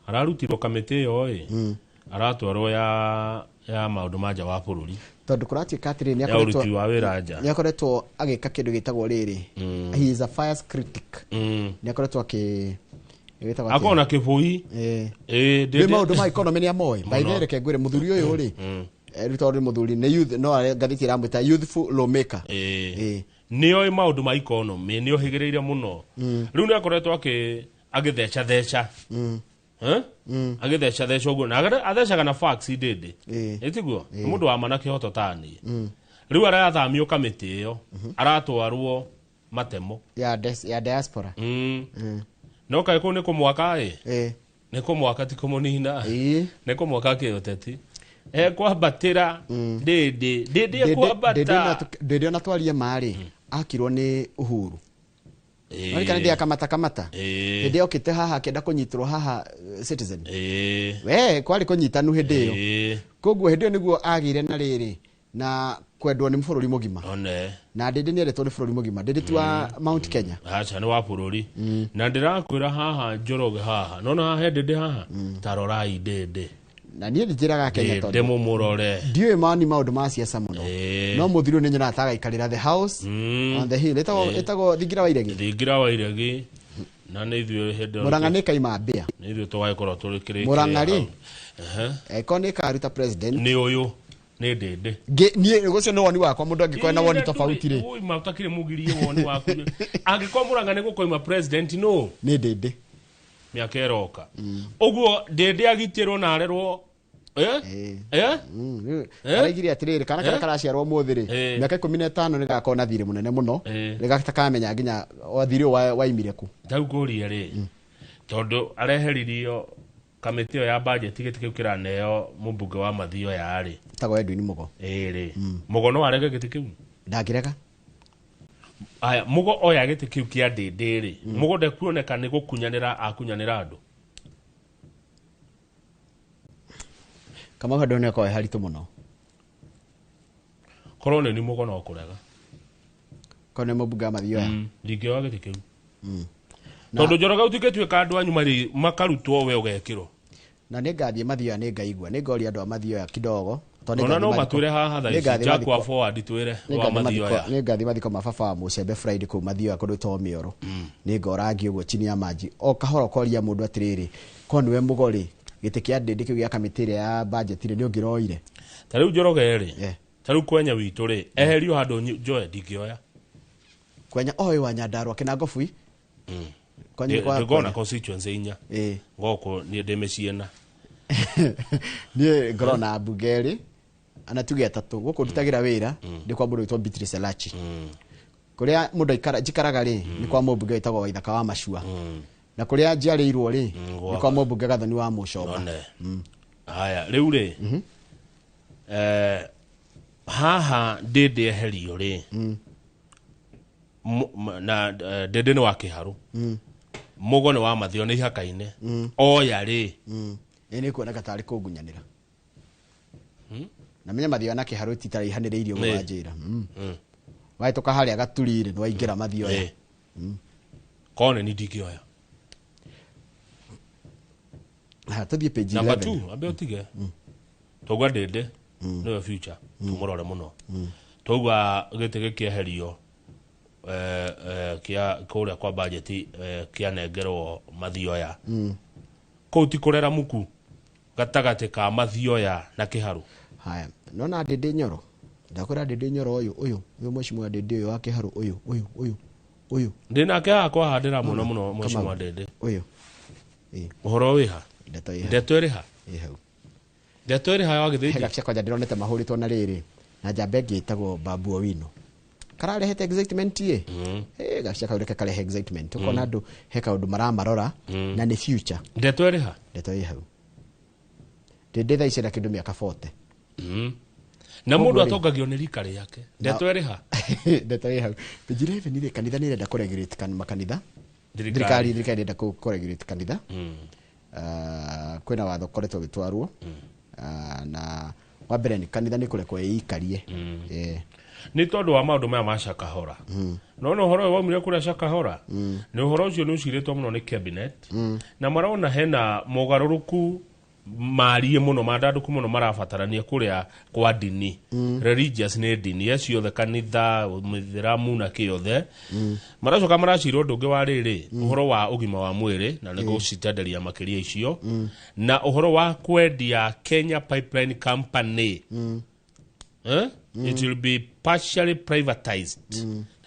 Ararutirwo kamĩtĩ ĩyo ĩ. Aratwarwo ya maũndũ ma nja wa bũrũri. Tondũ kũratuĩka atĩrĩrĩ, Ya ũruti wa wĩra nja. nĩ akoretwo agĩka kĩndũ gĩtagwo rĩrĩ. He is a fierce critic. Nĩ akoretwo gĩtagwo atĩa? Akorwo na kĩbũi. Nĩ maũndũ ma economy nĩ amoĩ. By the way, reke ngwĩre mũthuri ũyũ rĩ, rĩu tondũ nĩ mũthuri, nĩ youth, no ngathĩti ĩramwĩta youthful lawmaker. Nĩ oĩ maũndũ ma economy, nĩ ohĩgĩrĩire mũno. Rĩu nĩ akoretwo agĩthecatheca. Agĩthecatheca ũguo, na athecaga na facts ndĩndĩ. Ĩ tiguo? Nĩ mũndũ wa ma na kĩhoto ta niĩ. Rĩu arathamio kamĩtĩ ĩyo, aratwarwo matemo. Ya diaspora. No kaĩ kũu nĩ kũmwaka ĩ? Nĩ kũmwaka ti kũmũnina. Nĩ kũmwaka kĩũteti. Ekwambatĩra ndĩndĩ. Ndĩndĩ ekwambata. Ndĩndĩ ona twarie ma rĩ, akirwo nĩ Uhuru. Nĩ ndĩ akamata kamata. Hĩndĩ yokĩte haha akĩenda kũnyitĩrwo haha Citizen. We kwarĩ kũnyitanu hĩndĩ ĩyo. Koguo hĩndĩ ĩyo nĩguo agĩire na rĩrĩ na kwendwo nĩ bũrũri mũgima. Na Ndĩndĩ nĩ endetwo nĩ bũrũri mũgima. Ndĩndĩ ti wa Mount Kenya. Aca nĩ wa bũrũri. Na ndĩrakwĩra haha Njoroge haha. Nona haha he Ndĩndĩ haha? Ta rorai Ndĩndĩ. Na niĩ ndinjĩraga Kenya tondũ Ndĩndĩ mũmũrore. Ndiũĩ mani maũndũ ma siasa mũno. No mũthuri ũyũ nĩ nyonaga ta agaikarĩra the house on the hill. Ĩtagwo Thingira wa Iregi. Thingira wa Iregi. Na nĩ ithuĩ hĩndĩ ĩyo Mũrang'a nĩ kaima mbĩa. Nĩ ithuĩ tũgagĩkorwo tũrĩ kĩrĩkĩrĩa Mũrang'a rĩ? hau. Eko nĩ ĩkaruta president. Nĩ ũyũ. Nĩ Ndĩndĩ. Niĩ ũcio nĩ woni wakwa, mũndũ angĩkorwo na woni tofauti rĩ. Ui, ma ũtakĩrĩ mũgirie woni waku. Angĩkorwo Mũrang'a nĩ gũkoima president no? Nĩ Ndĩndĩ. Mĩaka ĩroka. Ũguo Ndĩndĩ agitĩrwo na arerwo, Araigire atĩrĩrĩ, kana karĩa karaciarwo ũmũthĩ rĩ, mĩaka 15 nĩ gakorwo na thirĩ mũnene mũno, rĩgatakamenya nginya thirĩ ũyũ waimire kũ. Tarĩu ngũrie rĩ, tondũ areheririo kamĩtĩ ĩyo ya budget gĩtĩ kĩu kĩraneo mũmbunge wa Mathioya rĩ. Tagwo Edwin Mugo. Rĩ. Mugo no arege gĩtĩ kĩu? Ndangĩrega. Aya, Mugo oya gĩtĩ kĩu kĩa Ndĩndĩ rĩ, Mugo ndekuoneka nĩ gũkunyanĩra akunyanĩra andũ. Kamau handũ nĩ akorwo e haritũ mũno. Korwo nĩ ni Mugo no kũrega. Korwo nĩ mũmbunge wa Mathioya. Ndingĩoya gĩtĩ kĩu. Tondũ Njoroge ũtingĩtuĩka andũ anyu marĩ makarutwo we ũgekĩrwo. Na nĩ ngathiĩ Mathioya nĩ ngaigua, nĩ ngoria andũ a Mathioya kidogo. Tondũ nĩ Ona no ngathiĩ matwĩre haha thaa nĩ ici, ngathiĩ Jack mathiko- wa forward twĩre nĩ wa ngathiĩ mathiko- Mathioya. nĩ ngathiĩ mathiko ma baba wa Mũcembe Friday kũu Mathioya kũndũ gwĩtagwo Mĩoro. Nĩ ngorangi ũguo chini ya maji. O kahora ũkoria mũndũ atĩrĩrĩ, ko nĩwe Mũgo rĩ, gĩtĩ kĩa Ndĩndĩ kĩu gĩa kamĩtĩ ĩrĩa ya budget rĩ, nĩ ũngĩroire? Ta rĩu Njoroge rĩ, ta rĩu Kwenya witũ rĩ, eherio handũ njoe ndingĩoya. Kwenya oĩ wa Nyandarua kĩnango bui? Kwanya kwa Ndĩngona Kwenya. constituency inya. Gũkũ niĩ ndĩ mĩciĩ na. Niĩ ngoragwo na mbunge erĩ, ana tuge atatũ. Gũkũ ndutagĩra wĩra, nĩ kwa mũndũ wĩtwo Beatrice Elachi. Kũrĩa mũndũ njikaraga rĩ, nĩ kwa mũmbunge wĩtagwo Waithaka wa Macua. Na kũrĩa njiarĩirwo rĩ, nĩ kwa mũmbunge Gathoni wa Mũcomba. One. Haya, rĩu rĩ, haha Ndĩndĩ eherio rĩ, na Ndĩndĩ nĩ wa Kĩharũ. Mugo nĩ wa mathio nĩ ihaka-inĩ. Oya rĩ. Ĩ nĩ kuoneka tarĩ kũngunyanĩra. Na menya mathioya na kĩharũ itiraihanĩrĩirie ũguo wanjĩra. Wahĩtũka harĩa gaturi-rĩ nĩ waingĩra mathioya. Korwo nĩ niĩ ndingĩoya. Ha, tũthiĩ page 11. Number 2, ambe ũtige. Twaigua Ndĩndĩ nĩwe future, tũmũrore mũno. Twaigua gĩtĩ gĩkĩeherio kĩa kũrĩa kwa budget kĩanengerwo mathioya. Kũu ti kũrera muku gatagatĩ ka mathioya na kĩharũ. Haya, nona Ndĩndĩ Nyoro. Ndakwĩra Ndĩndĩ Nyoro ũyũ ũyũ ũyũ mheshimiwa Ndĩndĩ ũyũ wa kĩharũ ũyũ ũyũ ũyũ ũyũ. Ndĩ nake haha kwahandĩra mũno mũno mheshimiwa Ndĩndĩ. Ũyũ. Ũhoro wĩ ha? Ndeto ĩ ha? Ndeto ĩrĩ ha? Ĩ hau. Ndeto ĩrĩ ha wa gĩthĩnji? He gabica kwanja ndĩronete mahũrĩtwo na rĩrĩ na njamba ĩngĩ ĩtagwo Babu Owino. Kararehete excitement ĩ. Gabica kau reke karehe excitement. Ũkona andũ he kaũndũ maramarora na nĩ future. Ndeto ĩrĩ ha? Ndeto ĩ hau. Ndĩndĩ thaa ici ena kĩndũ mĩaka 40. Na Koguo mũndũ rĩ- atongagio nĩ rika rĩake. Ndeto ĩrĩ ha? Ndeto ĩ hau. Page 11 rĩ, kanitha nĩ ĩrenda kũregulate makanitha. Thirikari. Thirikari ĩrenda kũregulate kanitha. Kwĩna watho ũkoretwo ũgĩtwarwo. Na wa mbere nĩ kanitha nĩ kũrekwo ĩikarie. Nĩ tondũ wa maũndũ maya ma Shakahola. No no ũhoro ũyũ waumire kũrĩa Shakahola. Nĩ ũhoro ũcio nĩ ũcirĩtwo mũno nĩ cabinet. Na marona hena mogarũrũku marie mũno mandandũku mũno marabatarania kũrĩa kwa ndini. Religious nĩ ndini ye ciothe kanitha mĩthĩramu na kĩothe. Maracoka maracira ũndũ ũngĩ wa rĩrĩ ũhoro wa ũgima wa mwĩrĩ na nĩ gũcitenderia makĩria icio na ũhoro wa kwendia Kenya Pipeline Company. It will be partially privatized.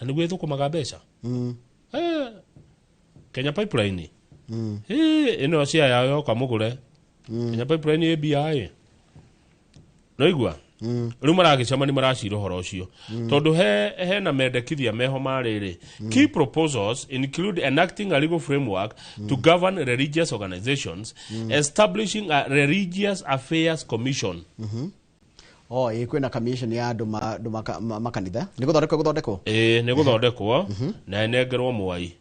Na nĩguo ĩthũkũmaga mbeca. Kenya Pipeline. Ĩno cia yao yoka mũgũre. Kenya Pipeline ĩ mbia ĩ. Noigua? Rĩu maragĩcemania maracira ũhoro ũcio. Tondũ hena mendekithia meho ma rĩrĩ. Key proposals include enacting a legal framework to govern religious organizations, establishing a religious affairs commission. Oh, ĩ kwĩna commission ya andũ makanitha. Nĩ gũthondekwo gũthondekwo? Ĩ nĩ gũthondekwo na ĩnengerwo mwai.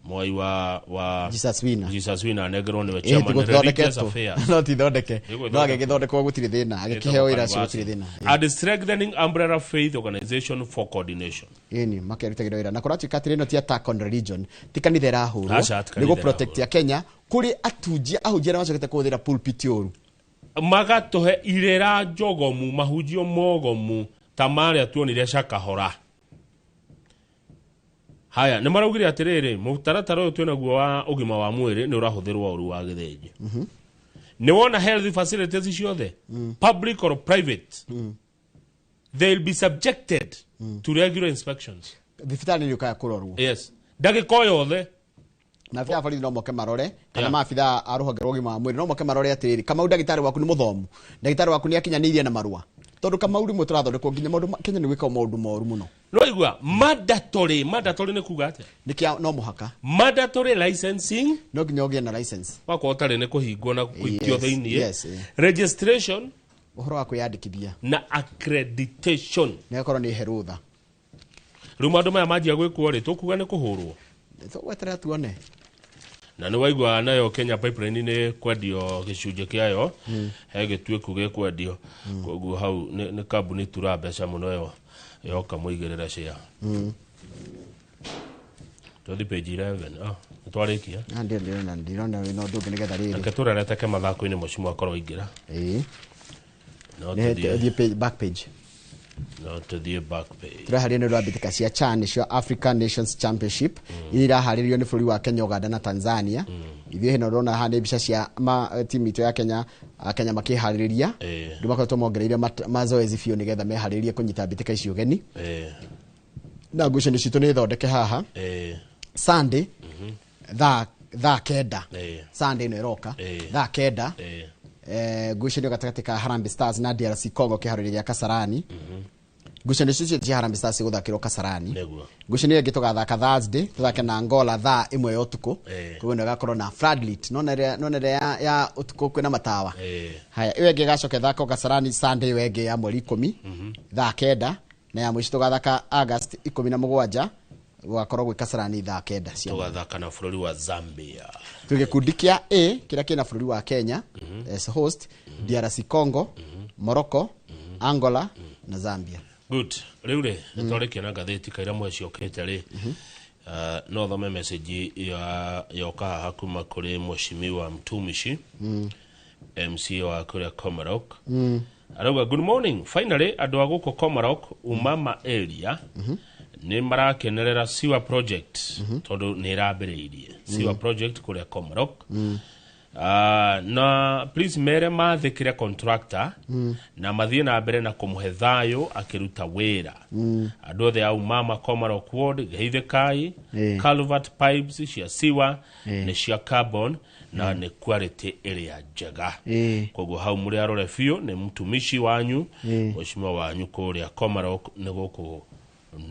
Mwai wa Jesus Winner. Jesus Winner anengerwo nĩwe Ĩ, chairman tigũthondeketwo. religious affairs. No tithondeke. Ĩgũthondekwo. No agĩgĩthondekwo gũtirĩ thĩna. Agĩkĩheo wĩra ũcio gũtirĩ thĩna. And strengthening umbrella faith organization for coordination. Ĩni makerutagĩra wĩra na kũratuĩka atĩrĩ ĩno ti attack on religion ti kanitha ĩrahũrwo Aca, ti nĩ kanitha gũ protect ya Kenya kũrĩ atunjia ahunjia arĩa macokete kũhũthĩra pulpit ũru magatũhe irĩra njogomu mahunjio mogomu ta marĩa tuonire Shakahola. Haya nĩ maraugire atĩrĩrĩ mũtaratara ũyũ twĩnaguo wa ũgima wa mwĩrĩ nĩ ũrahũthĩrwo ũru wa gĩthĩnji. Nĩ wona health facilities ciothe public or private they will be subjected to regular inspections. Thibitarĩ nĩ ũkaga kũrorwo. Yes, ndagĩka o yothe maabithaa a borithi no moke marore kana maabithaa a rũhonge rwa ũgima wa mwĩrĩ no moke marore atĩrĩrĩ Kamau ndagĩtarĩ waku nĩ mũthomu ndagĩtarĩ waku nĩ akinyanĩirie na marũa tondũ Kamau rĩmwe tũrathondekwo nginya maũndũ Kenya nĩ gwĩkagwo maũndũ moru mũno. Noigua mandatory mandatory nĩ kuga atĩa? Nĩ kĩa no mũhaka. Mandatory licensing no nginya ũgĩe na license. Wakorwo ũtarĩ nĩ kũhingwo na kũikio thĩinĩ. Yes, Registration ũhoro wa kwĩyandĩkithia na accreditation nĩ gakorwo nĩ herũtha. Rĩu maũndũ maya manjia gwĩkwo rĩ tũkuga nĩ kũhũrwo. Tũgweterera tuone. Na nĩ waigua nayo Kenya Pipeline nĩ kwendio gĩcunjĩ kĩayo he gĩtuĩku gĩkwendio koguo hau nĩ kambuni tura mbeca mũno ĩyo yoka mũigĩrĩre share. Tũthiĩ page 11. Ah, nĩ twarĩkia. Ah, ndĩrona wĩna ũndũ ũngĩ nĩgetha rĩrĩ. Reke tũrereteke mathako-inĩ mũcimu akorwo aingĩra. Ĩĩ. No Nĩ tũthiĩ thiĩ page back page. No tũthiĩ back page. Tũraharĩrio nĩ ũndũ wa mbĩtĩka cia CHAN cia African Nations Championship iria iraharĩrio nĩ bũrũri wa Kenya, Uganda na Tanzania. Ithuĩ hĩno ũrona haha nĩ mbica cia timu itũ ya Kenya, Kenya makĩharĩrĩria. Rĩu makoretwo mongereire mazoezi biũ nĩgetha meharĩrie kũnyita mbĩtĩka icio ũgeni. Na ngucanio citũ nĩ thondeke haha. Sunday thaa 9. Sunday ĩno ĩroka. Thaa 9. Ngucanio gatagatĩ ka Harambee Stars na DRC Congo kĩharo-inĩ gĩa Kasarani. Ngucanio icio cia Harambee Stars igũthakĩrwo Kasarani. Ngucanio ĩngĩ tũgathaka Thursday, tũthake na Angola thaa 1 ya ũtukũ. Koguo ĩno ĩgakorwo na floodlit. Nona ĩrĩa ya ũtukũ kwĩna matawa. Haya, ĩyo ĩngĩ ĩgacoka ĩthakwo Kasarani Sunday ĩyo ĩngĩ ya mweri 10 thaa 9 na ya mũico tũgathaka August 17 Gũgakorwo gwĩ Kasarani thaa 9 cia Tũgathaka na bũrũri wa Zambia. Twĩ gĩkundi kĩa A kĩrĩa kĩna bũrũri wa Kenya as host, DRC Congo, Morocco, Angola na Zambia. Good. Rĩu rĩ, nĩ twarĩkia na ngathĩti kaira mweci ũkĩte rĩ. No thome message ya yoka haha kuma kũrĩ mheshimiwa Mtumishi, MC wa kũrĩa Komarok. Arauga good morning, finally andũ a gũkũ Komarok Umama area nĩ marakenerera sewer project tondũ nĩ ĩrambĩrĩirie sewer project kũrĩa Komarok. Na please mere mathĩkĩre contractor na mathiĩ na mbere na kũmũhe thayũ akĩruta wĩra. Andũ othe a Umama Komarok ward geithĩkai. Culvert pipes cia sewer nĩ cia carbon na nĩ quality ĩrĩa njega. Koguo hau mũrĩ arore biũ nĩ mtumishi wanyu, mheshimiwa wanyu kũrĩa Komarok nĩ gũkũ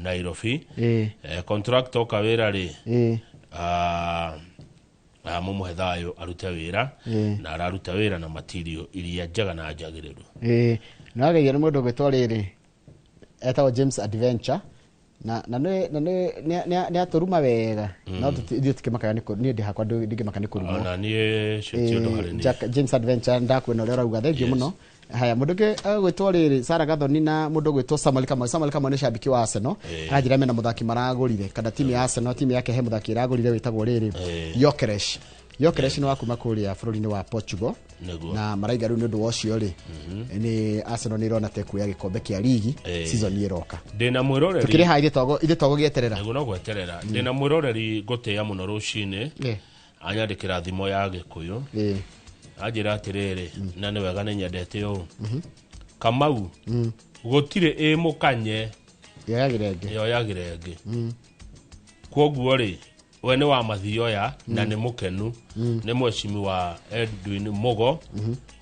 Nairobi. Contractor oka wĩra rĩ, mumuhe thayũ arute wĩra na araruta wĩra na material iria njega na njagĩrĩru. Nĩwageithio nĩ mũndũ ũgwĩtwo rĩrĩ etagwo James Adventure na nĩ atũruma wega. No ithuĩ tũkĩmakaga niĩ ndĩ hakwa ndingĩmaka nĩ kũrumwo. Ona niĩ ũcio ti ũndũ harĩ niĩ. James Adventure ndakuona ũrĩa ũrauga, thengiũ mũno. Haya, mũndũ ũngĩ ũgwĩtwo rĩrĩ Sarah Gathoni na mũndũ ũgwĩtwo Samuel Kamau. Samuel Kamau nĩ shabiki wa Arsenal. Aranjĩra mena mũthaki maragũrire kana timu ya Arsenal, timu yake he mũthaki ĩragũrire wĩtagwo rĩrĩ Gyökeres. Gyökeres nĩ wa kuma kũrĩa bũrũri-inĩ wa Portugal. Na maraiga rĩu nĩ ũndũ wa ũcio rĩ, nĩ Arsenal nĩ ĩrona ta ĩkuoya gĩkombe kĩa ligi season ĩroka. Ndĩna mwĩroreri. Tũkĩrĩ haha ithuĩ twagũgĩeterera. Nĩguo no gweterera. Ndĩna mwĩroreri ngũtĩĩa mũno rũcinĩ. Anyandĩkĩra thimo ya Gĩkũyũ. Anjĩra atĩrĩrĩ, na nĩ wega nĩ nyendete ũũ. Kamau, gũtirĩ ĩ mũkanye yoyagĩra ĩngĩ. Kwoguo rĩ, we nĩ wa Mathioya na nĩ mũkenu, nĩ mheshimiwa Edwin Mugo,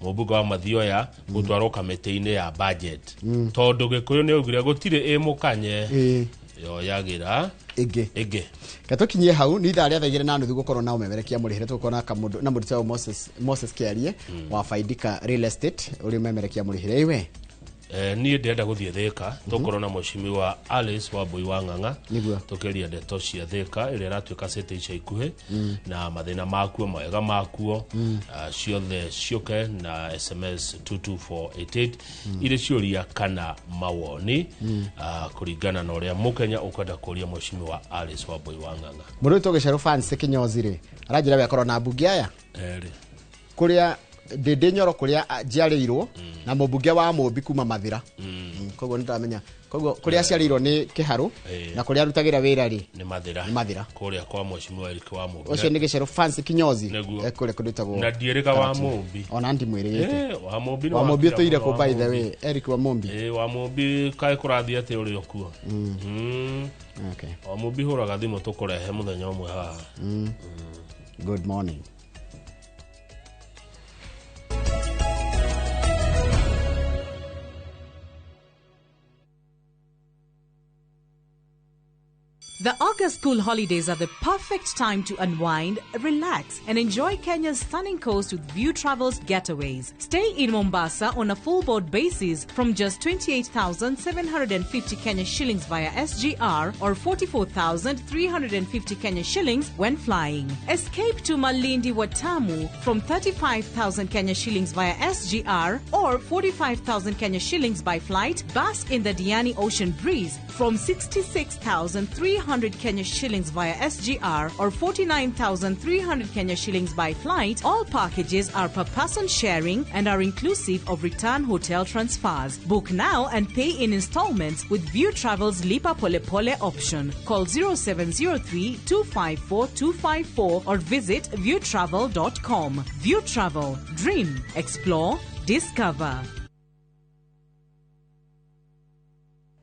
mũmbunge wa Mathioya, gũtwarwo kamĩtĩ-inĩ ya budget. Tondũ Gĩkũyũ nĩ augire gũtirĩ ĩ mũkanye yoyagĩra ĩngĩ. Katũkinyie hau ni ithaa rĩa thaa 2:30 gũkorwo na ũmemerekia mũrĩhĩre, tũgũkorwo na kamũndũ na mũndũ wĩtagwo Moses Kĩarie wa Faidika Real Estate ũrĩa ũmemerekia mũrĩhĩre. Iwe Niĩ ndĩrenda gũthiĩ Thĩka, tũkorwo na mheshimiwa Alice Wambui wa Ng'ang'a, tũkĩaria ndeto cia Thĩka ĩrĩa ĩratuĩka city ica ikuhĩ na mathĩna makuo, mawega makuo, ciothe ciũke na SMS 22488 irĩ ciũria kana mawoni, kũringana na ũrĩa mũkenya ũkwenda kũria mheshimiwa Alice Wambui wa Ng'ang'a. Mũndũ wĩtwo Gĩcerũ Fancy Kĩnyozi rĩ, aranjĩra we akorwo na mbunge aya kũrĩa ndĩndĩ Nyoro kũrĩa njiarĩirwo na mũmbunge wa Mũmbi kuma Mathira. Koguo nĩndamenya. Koguo kũrĩa aciarĩirwo nĩ Kĩharũ na kũrĩa arutagĩra wĩra rĩ nĩ Mathira. Nĩ Mathira. Kũrĩa kwa mheshimiwa Eric wa Mũmbi. Ũcio nĩ Gĩcerũ Fancy Kinyozi. Kũrĩa kũndũ gwĩtagwo Na ndiĩrĩga wa Mũmbi. Ona ndimwĩrĩgĩte. Wa Mũmbi nĩ Wa Mũmbi wakira ũtũire mũno kũ wa by the Mũmbi. way, Eric wa Mũmbi. Wa Mũmbi kaĩ kũrathiĩ atĩ ũrĩ okuo. Okay. Wa Mũmbi hũraga thimũ tũkũrehe mũthenya ũmwe haha. Good morning. The August school holidays are the perfect time to unwind, relax, and enjoy Kenya's stunning coast with View Travel's getaways. Stay in Mombasa on a full board basis from just 28,750 Kenya shillings via SGR or 44,350 Kenya shillings when flying. Escape to Malindi Watamu from 35,000 Kenya shillings via SGR or 45,000 Kenya shillings by flight. Bask in the Diani Ocean breeze from 66,300 Kenya shillings via SGR or 49,300 Kenya shillings by flight. All packages are per person sharing and are inclusive of return hotel transfers. Book now and pay in installments with View Travel's Lipa Pole Pole option. Call 0703 254 254 or visit viewtravel.com. View Travel. Dream, explore, discover.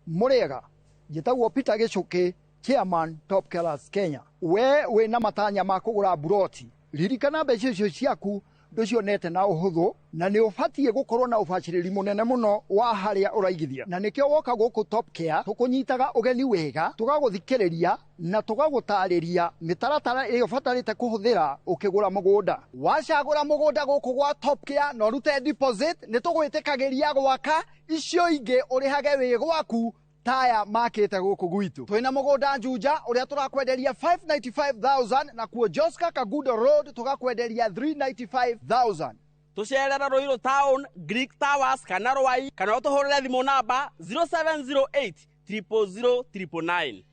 Murega, njĩtagwo Peter Gĩchũkĩ, Chairman Top Killers Kenya. We wĩna matanya ma kũgũra mburoti, ririkana mbeca icio ciaku ndũcionete na ũhũthũ, na nĩ ũbatiĩ gũkorwo na ũbacĩrĩri mũnene mũno wa harĩa ũraigithia. Na nĩkĩo woka gũkũ Top Care tũkũnyitaga ũgeni wega, tũgagũthikĩrĩria na tũgagũtarĩria mĩtaratara ĩrĩa ũbatarĩte kũhũthĩra ũkĩgũra mũgũnda. Wacagũra mũgũnda gũkũ gwa Top Care na ũrute deposit, nĩ tũgwĩtĩkagĩria gwaka icio ingĩ ũrĩhage wĩ gwaku Taya makĩte gũkũ gwitũ. Twĩna mũgũnda Juja ũrĩa tũrakwenderia 595,000 na kuo Joska Kagudo Road tũgakwenderia 395,000. Tũcerere Ruiru Town, Greek Towers kana Rwai, kana ũtũhũrĩre thimũ namba 0708 000 999.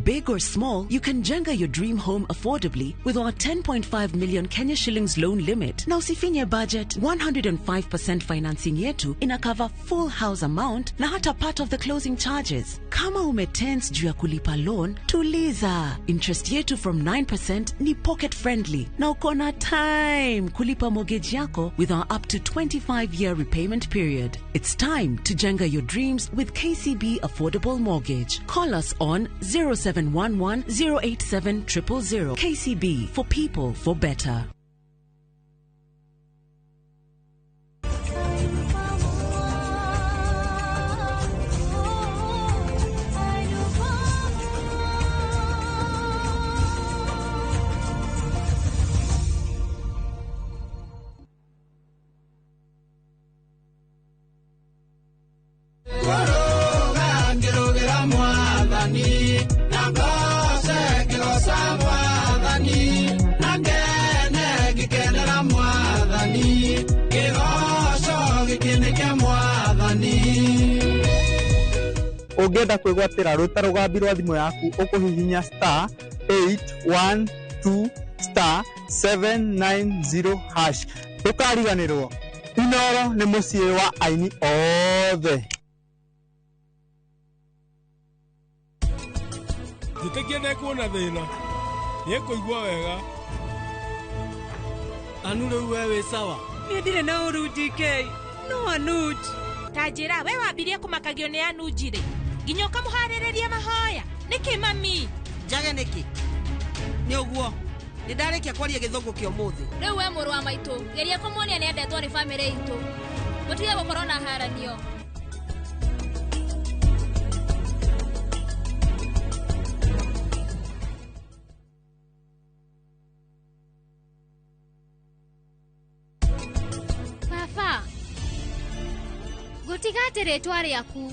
Big or small, you can jenga your dream home affordably with our 10.5 million Kenya shillings loan limit. Na usifinye budget, 105% financing yetu ina cover full house amount na hata part of the closing charges. Kama umetense juu ya kulipa loan, tuliza. Interest yetu from 9% ni pocket friendly na uko na time kulipa mortgage yako with our up to 25-year repayment period. It's time to jenga your dreams with KCB Affordable Mortgage. Call us on 0711 087 000. KCB, for people, for better. Ũngĩenda kwĩgwatĩra rwĩta rũgambi rwa thimũ yaku ũkũhihinya star 812 star 790 hash. Ndũkariganĩrwo, Inooro nĩ mũciĩ wa aini othe. Njĩtĩkia ndekuona thĩna, nĩekũigua wega. Anu rĩu we wĩ sawa? Niĩ ndirĩ na ũru DK, no Anuj. Ta njĩra, we wambirie kũmakagio nĩ Anuj rĩ, nginya ũkamũharĩrĩria mahoya. Nĩkĩ mami? Njage nĩkĩ? Nĩ ũguo, nĩ ndarĩkia kwaria gĩthũngũ kĩa ũmũthĩ. Rĩu we mũrũ wa maitũ, geria kũmuonia nĩ endetwo nĩ bamĩrĩ itũ. Mũtige gũkorwo na haranio. Baba, gũtiga atĩ rĩtwa rĩaku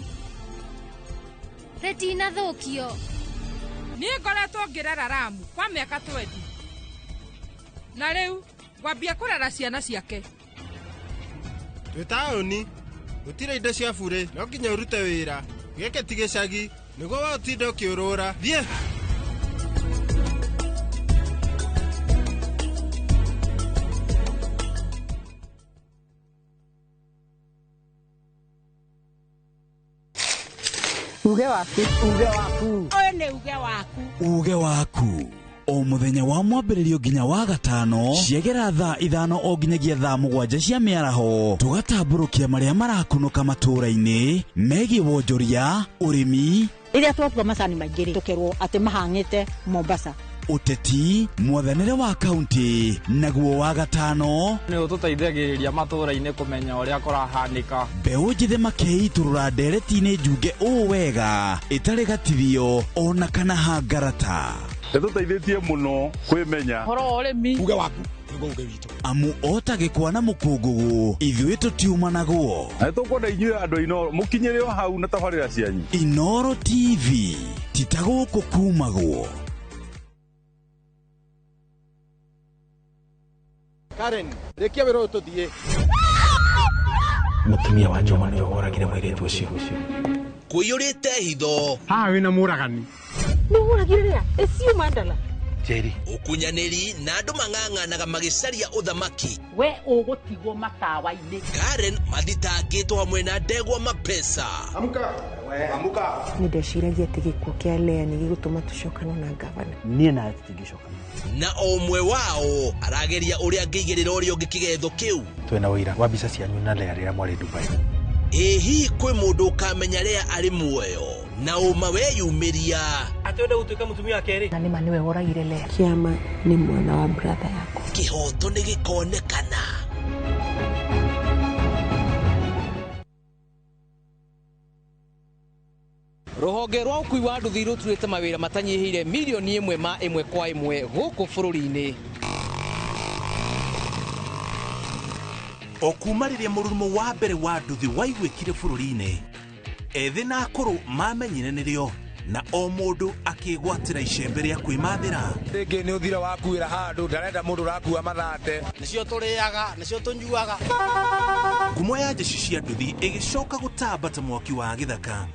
rĩtinathũkio. Niĩ ngoretwo ngĩrera Ramu kwa mĩaka 20 na rĩu ngwambia kũrera ciana ciake. Twĩ taũni gũtirĩ indo cia burĩ, no nginya ũrute wĩra. Gĩkĩ ti gĩcagi nĩguo we ũtinde ũkĩũrũra. Thiĩ. Uge waku, uge waku. Ũyũ nĩ uge waku. Uge waku. O mũthenya wa mwambĩrĩrio nginya wa gatano ciegera thaa 5 o nginyagia thaa 7 cia mĩaraho, tũgatambũrũkia marĩa marakunũka matũũra-inĩ megiĩ wonjoria, ũrĩmi. Rĩrĩa twatua macani maingĩ rĩ, tũkerwo atĩ mahang'ĩte Mombasa. Ũteti, mwathanĩre wa kaunti, naguo wa gatano nĩ ũtũteithagĩrĩria matũũra-inĩ kũmenya ũrĩa kũrahanĩka. Mbeũ njĩthĩ makĩitũrũra ndereti-inĩ njunge ũũ wega ĩtarĩ gatithio ona kana hangarata. Ĩtũteithĩtie mũno kwĩmenya ũhoro wa ũrĩmi. Uge waku nĩguo uge witũ. Amu ota gĩkwa na mũkũngũgũ ithuĩ tũtiumanagwo. Na nĩtũkwenda inyuĩ andũ a Inooro mũkinyĩre o hau na tabarĩra cianyu. Inooro TV ti ta gũkũ kumagwo. Karen, rĩkia wĩra ũyũ tũthiĩ. Mũtumia wa Juma nĩwe woragire mũirĩtu ũcio. Kũiyũrĩte hitho. Haha wĩna mũragani. Nĩ ũragire rĩa? Ĩciũ mandala. Njeri. Ũkunyanĩri na andũ mang'ang'anaga magĩcaria ũthamaki. We ũgũtigwo matawa-inĩ. Karen mathitangĩtwo hamwe na ndegwa mapesa. Amka. Amka. Nĩ ndeciragia atĩ gĩkuũ kĩa Lea nĩ gĩgũtũma tũcokane na ngavana. Niĩ nawe tũtingĩcokana. Na o ũmwe wao arageria ũrĩa angĩigĩrĩra ũrĩa ũngĩ kĩgetho kĩu. Twĩna ũira wa mbica cianyu na Lea rĩrĩa mwarĩ Dubai. Ĩ hihi kwĩ mũndũ ũkamenya Lea arĩ muoyo na ũma weyumĩria atĩ wenda gũtuĩka mũtumia wa kerĩ? Na nĩma nĩwe woragire Lea. Kĩama nĩ mwana wa brother yakwa. Kĩhoto nĩ gĩkonekana. Rũhonge rwa ũkui wa nduthi rũturĩte mawĩra matanyihĩire mirioni 1 ma 1 kwa 1 gũkũ bũrũri-inĩ. O kuma rĩrĩa mũrurumo wa mbere wa nduthi waiguĩkire bũrũri-inĩ, ethĩ na akũrũ mamenyire nĩrĩo, na o mũndũ akĩgwatĩra icembe rĩa kwĩmathĩra. Rĩngĩ nĩ ũthira wakuĩra handũ, ndarenda mũndũ ũrakua mathate. Nĩcio tũrĩaga, nĩcio tũnyuaga. Ngumo ya jeshi cia nduthi ĩgĩcoka gũtamba ta mwaki wa gĩthaka.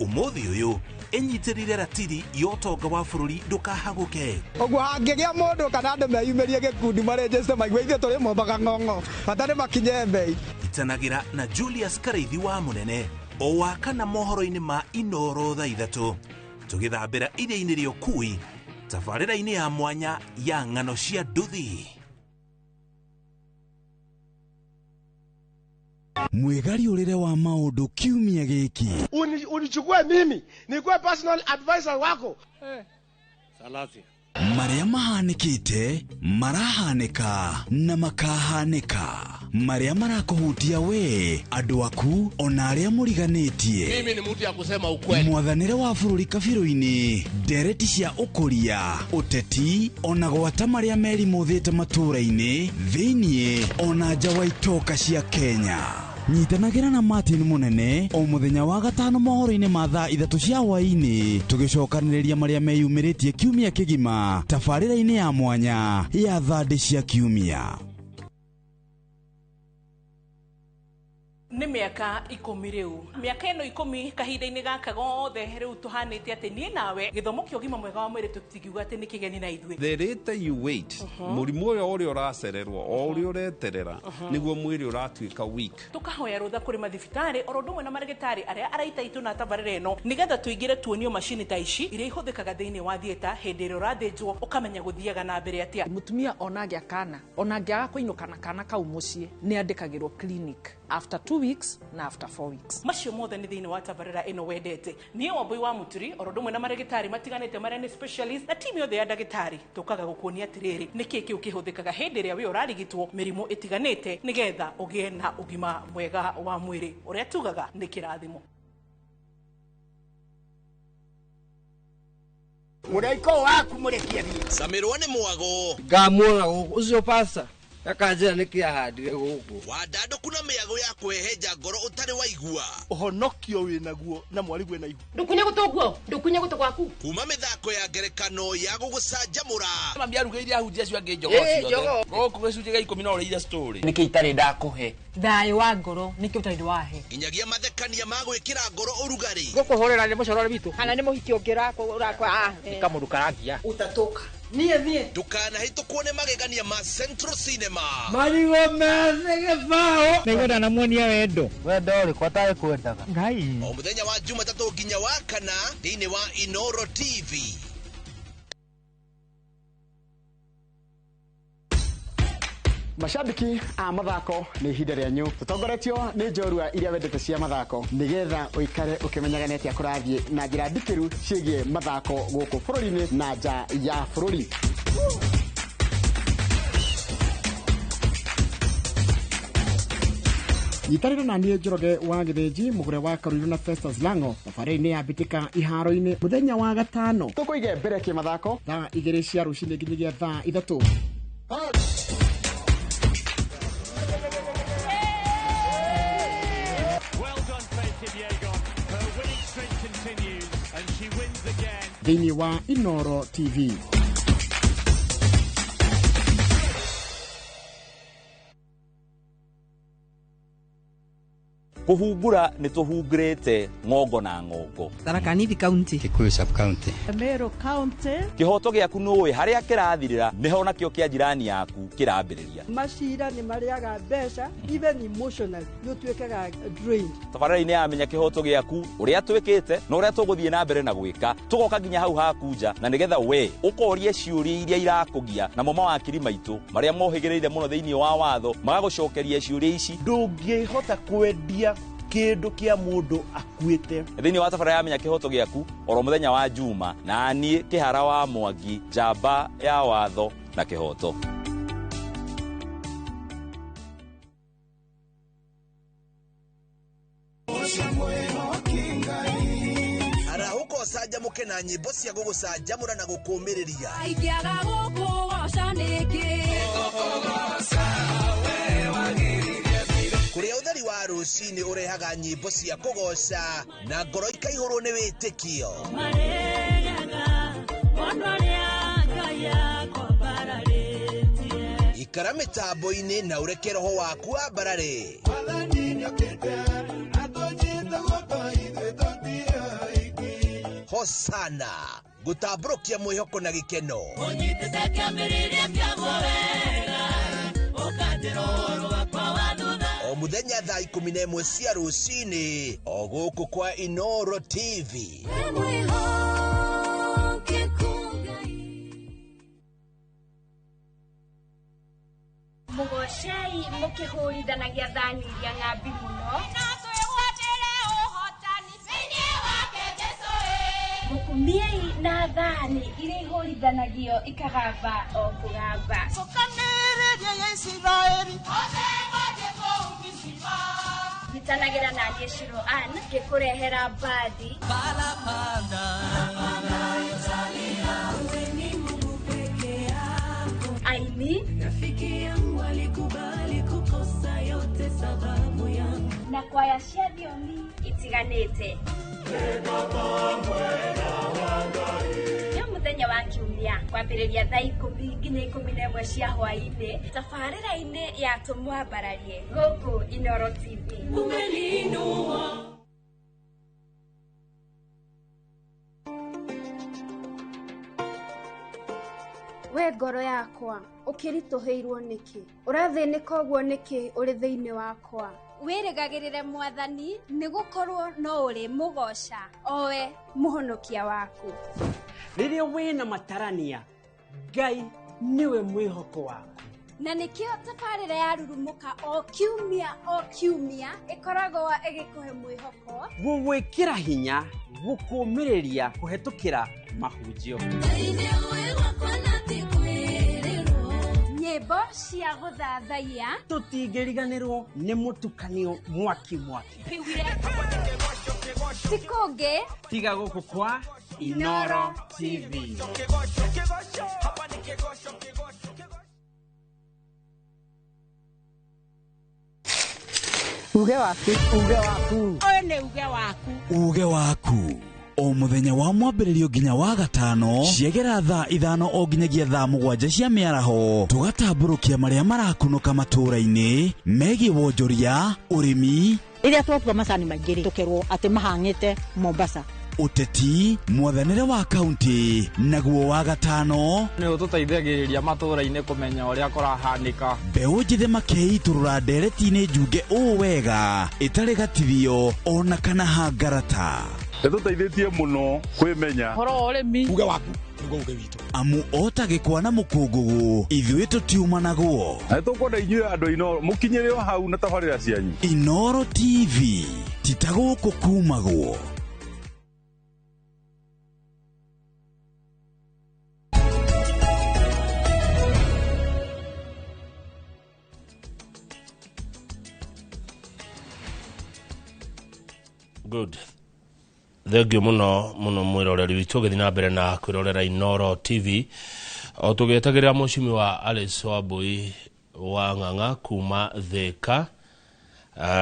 Ũmũthĩ ũyũ ĩnyitĩrĩire ratiri ya ũtonga wa bũrũri ndũkahagũke. Ũguo hangĩgĩa mũndũ kana andũ meyumĩrie gĩkundi marĩnjĩte maigue ithuĩ tũrĩ mombaga ng'ong'o, bata nĩ makinye mbei. Itanagĩra na Julius Karĩithi wa Mũnene o wa kana mohoro-inĩ ma Inoro thaa 3 tũgĩthambĩra iria-inĩ rĩa ũkui tabarĩra-inĩ ya mwanya ya ng'ano cia nduthi. Mwĩgariũrĩre wa maũndũ kiumia gĩkĩ. Unichukue mimi nikuwe personal advisor wako. Salasia. Marĩa mahanĩkĩte, marahanĩka na makahanĩka. Marĩa marakũhutia we, andũ aku, ona arĩa mũriganĩtie. Mimi ni mtu ya kusema ukweli. Mwathanĩre wa bũrũri kabirũ-inĩ, ndereti cia ũkũria, ũteti, ona gwata marĩa merimũthĩte matũũra-inĩ, thĩiniĩ, ona nja wa itoka cia Kenya. Nyitanagĩra na Martin Mũnene o mũthenya wa gatano mohoro-inĩ ma thaa 3 cia hwaĩ-inĩ, tũgĩcokanĩrĩria marĩa meyumĩrĩtie kiumia kĩgima tabarĩra-inĩ ya mwanya ya thandĩ cia kiumia. Nĩ mĩaka 10 rĩu. Mĩaka ĩno 10 kahinda-inĩ gaka gothe rĩu tũhanĩte atĩ niĩ nawe gĩthomo kĩa ũgima mwega wa mwĩrĩ tũtingiuga atĩ nĩ kĩgeni na ithuĩ. The later you wait, mũrimũ ũyũ ũrĩa ũracererwo, o ũrĩa ũreterera, nĩguo mwĩrĩ ũratuĩka weak. Tũkahoya rũtha kũrĩ mathibitarĩ oro ũndũ ũmwe na marĩgĩtarĩ arĩa araita itũ na tabarĩra ĩno nĩgetha tũingĩre tuonio macini ta ici iria ihũthĩkaga thĩinĩ wa theatre hĩndĩ ĩrĩa ũrathĩnjwo ũkamenya gũthiaga na mbere atĩa. Mũtumia ona angĩa kana, ona angĩaga kũinũka na kana kau mũciĩ, nĩ andĩkagĩrwo clinic after 2 weeks na after 4 weeks. Macio mothe nĩ thĩinĩ wa tabarĩra ĩno wendete. Niĩ Wambui wa Mũturi oro ũndũ ũmwe na marĩgĩtarĩ matiganĩte marĩa nĩ specialist na timu yothe ya ndagĩtarĩ tũkaga gũkuonia atĩrĩrĩ nĩkĩ kĩu kĩhũthĩkaga hĩndĩ ĩrĩa we ũrarigitwo mĩrimũ ĩtiganĩte nĩgetha ũgĩe na ũgima mwega wa mwĩrĩ ũrĩa tugaga nĩ kĩrathimo. Mũraiko waku mũrekie thiĩ. Camirwo nĩ mwago. Ngamuona gũkũ ũcio pasta. Akanjĩra nĩkĩ ahandire gũkũ. Wandandũku na mĩago ya kwĩhenja ngoro ũtarĩ waigua. Ũhonokio wĩnaguo na mwarigwe na ihu. Ndũkunye gũtũ guo, ndũkunye gũtũ gwaku. Kuma mĩthako ya ngerekano ya gũgũcanjamũra. Mami arugĩire ahunjia acio angĩ njogoo ciothe. Gũkũ gĩcunjĩ gĩa 10 no ũrĩire story. Nĩkĩ itarĩ ndakũhe? Thayũ wa ngoro nĩkĩ ũtarĩ wahe? Nginyagia mathekania ma gwĩkĩra ngoro ũrugarĩ. Gũkũhũrĩra nĩ mũcorore witũ. Kana nĩ mũhiki ũngĩ ũrakwa. Nĩ kamũndũ karangia. Ũtatũka. Niĩ niĩ. Ndũkanahĩtũkwo nĩ magegania ma Central Cinema. Marigũ methĩ gĩbaũ. Nĩngwenda namuonia wendo. Wendo ũrĩkũ atarĩ kwendaga? Ngai. O mũthenya wa Jumatatũ nginya wa kana thĩinĩ wa Inoro TV. Mashabiki a mathako nĩ ihinda rĩanyu tũtongoretio nĩ njorua iria wendete cia mathako nĩgetha ũikare ũkĩmenyaga nĩ atĩa kũrathiĩ na njĩra ndikĩru ciĩgiĩ mathako gũkũ bũrũri-inĩ na nja ya bũrũri. Nyitanĩra na niĩ Njoroge wa Gĩthĩnji mũgũre wa Karũirũ na Festus Lango thabarĩ-inĩ ya mbĩtĩka iharo-inĩ mũthenya wa gatano tũkũige mbere kĩmathako thaa 2 cia rũcinĩ nginyagia thaa 3. Thĩinĩ wa Inoro TV. Kũhungura nĩ tũhungurĩte ng'ongo na ng'ongo. Tharaka Nithi County, Kikuyu sub county, Meru County. Kĩhoto gĩaku nũĩ harĩa kĩrathirĩra nĩho nakĩo kĩa jirani yaku kĩrambĩrĩria. Macira nĩ marĩaga mbeca even emotionally nĩ ũtuĩkaga drained. Tabarĩra-inĩ ya Menya Kĩhoto Gĩaku ũrĩa twĩkĩte na ũrĩa tũgũthiĩ na mbere na gwĩka tũgoka nginya hau haku nja na nĩgetha we ũkorie ciũria iria irakũgia namo mawakiri maitũ marĩa mohĩgĩrĩire mũno thĩinĩ wa watho magagũcokeria ciũria ici. Ndũngĩhota kwendia kĩndũ kĩa mũndũ akuĩte. Thĩinĩ wa tabarĩra ya Menya Kĩhoto Gĩaku oro mũthenya wa Juma na niĩ Kĩhara wa Mwangi njamba ya watho na kĩhoto. Arahũka ũcanjamũke na nyĩmbo cia gũgũcanjamũra na gũkũũmĩrĩria. Ingĩaga gũkũgoca nĩkĩ? rũcinĩ ũrehaga nyĩmbo cia kũgoca na ngoro ikaihũrwo nĩ wĩtĩkio. Ikara mĩtambo-inĩ na ũreke roho waku wambarare. Hosana gũtambũrũkia mwĩhoko na gĩkeno. O mũthenya thaa 11 cia rũcinĩ o gũkũ kwa Inoro TV. Mũgocei mũkĩhũrithanagia thani iria ng'ambi mũno. Mũkumiei na thani iria ihũrithanagio ikagamba o kũgamba. Nyitanagĩra na niĩ Shiro Ann ngĩkũrehera mbathi. Aini na kwaya cia thiomi itiganĩte. Nĩ mũthenya wa kiumia kwambĩrĩria thaa 10 nginya 11 cia hwaĩ-inĩ tabarĩra-inĩ ya Tũmwambararie gũkũ Inoro TV. We ngoro yakwa ũkĩritũhĩirwo nĩkĩ? Ũrathĩnĩka ũguo nĩkĩ ũrĩ thĩinĩ wakwa? Wĩrĩgagĩrĩre Mwathani nĩgũkorwo no ũrĩ mũgoca owe mũhonokia waku. Rĩrĩa wĩna matarania Ngai nĩwe mwĩhoko waku. Na nĩkĩo tabarĩra ya Rurumũka o kiumia ĩkoragwo ĩgĩkũhe mwĩhoko, gũgwĩkĩra hinya, gũkũmĩrĩria kũhetũkĩra mahunjio, nyĩmbo cia gũthathaiya, tũtingĩriganĩrwo nĩ mũtukanio mwaki mwaki. Ti kũngĩ tiga gũkũ kwa Inoro TV. Uge waku, uge waku. Ũyũ nĩ uge waku. Uge waku o mũthenya wa mwambĩrĩrio nginya wa gatano ciegera thaa 5 o nginyagia thaa 7 cia mĩaraho tũgatambũrũkia marĩa marakunũka matũũra-inĩ megiĩ wonjoria, ũrĩmi. Rĩrĩa twatua macani maingĩ rĩ, tũkerwo atĩ mahang'ĩte Mombasa. Ũteti, mwathanĩre wa kaunti, naguo wa gatano nĩ ũtũteithagĩrĩria matũũra-inĩ kũmenya ũrĩa kũrahanĩka. Mbeũ njĩthĩ makeitũrũra ndereti-inĩ njunge ũũ wega ĩtarĩ gatithio ona kana hangarata. Ĩtũteithĩtie mũno kwĩmenya ũhoro wa ũrĩmi. Uge waku nĩguo uge witũ. Amu ota gĩkwa na mũkũngũgũ ithuĩ tũtiumanagwo. Na nĩtũkwenda inyuĩ andũ Inoro mũkinyĩre o hau na tabarĩra cianyu. Inoro TV ti ta gũkũ kumagwo. Good. Thengiũ mũno mũno mwĩroreri witũ ũgĩthiĩ na mbere na kwĩrorera Inoro TV o tũgĩetagĩrĩra mũcimi Alice Wambui wa Ng'ang'a kuma Thĩka.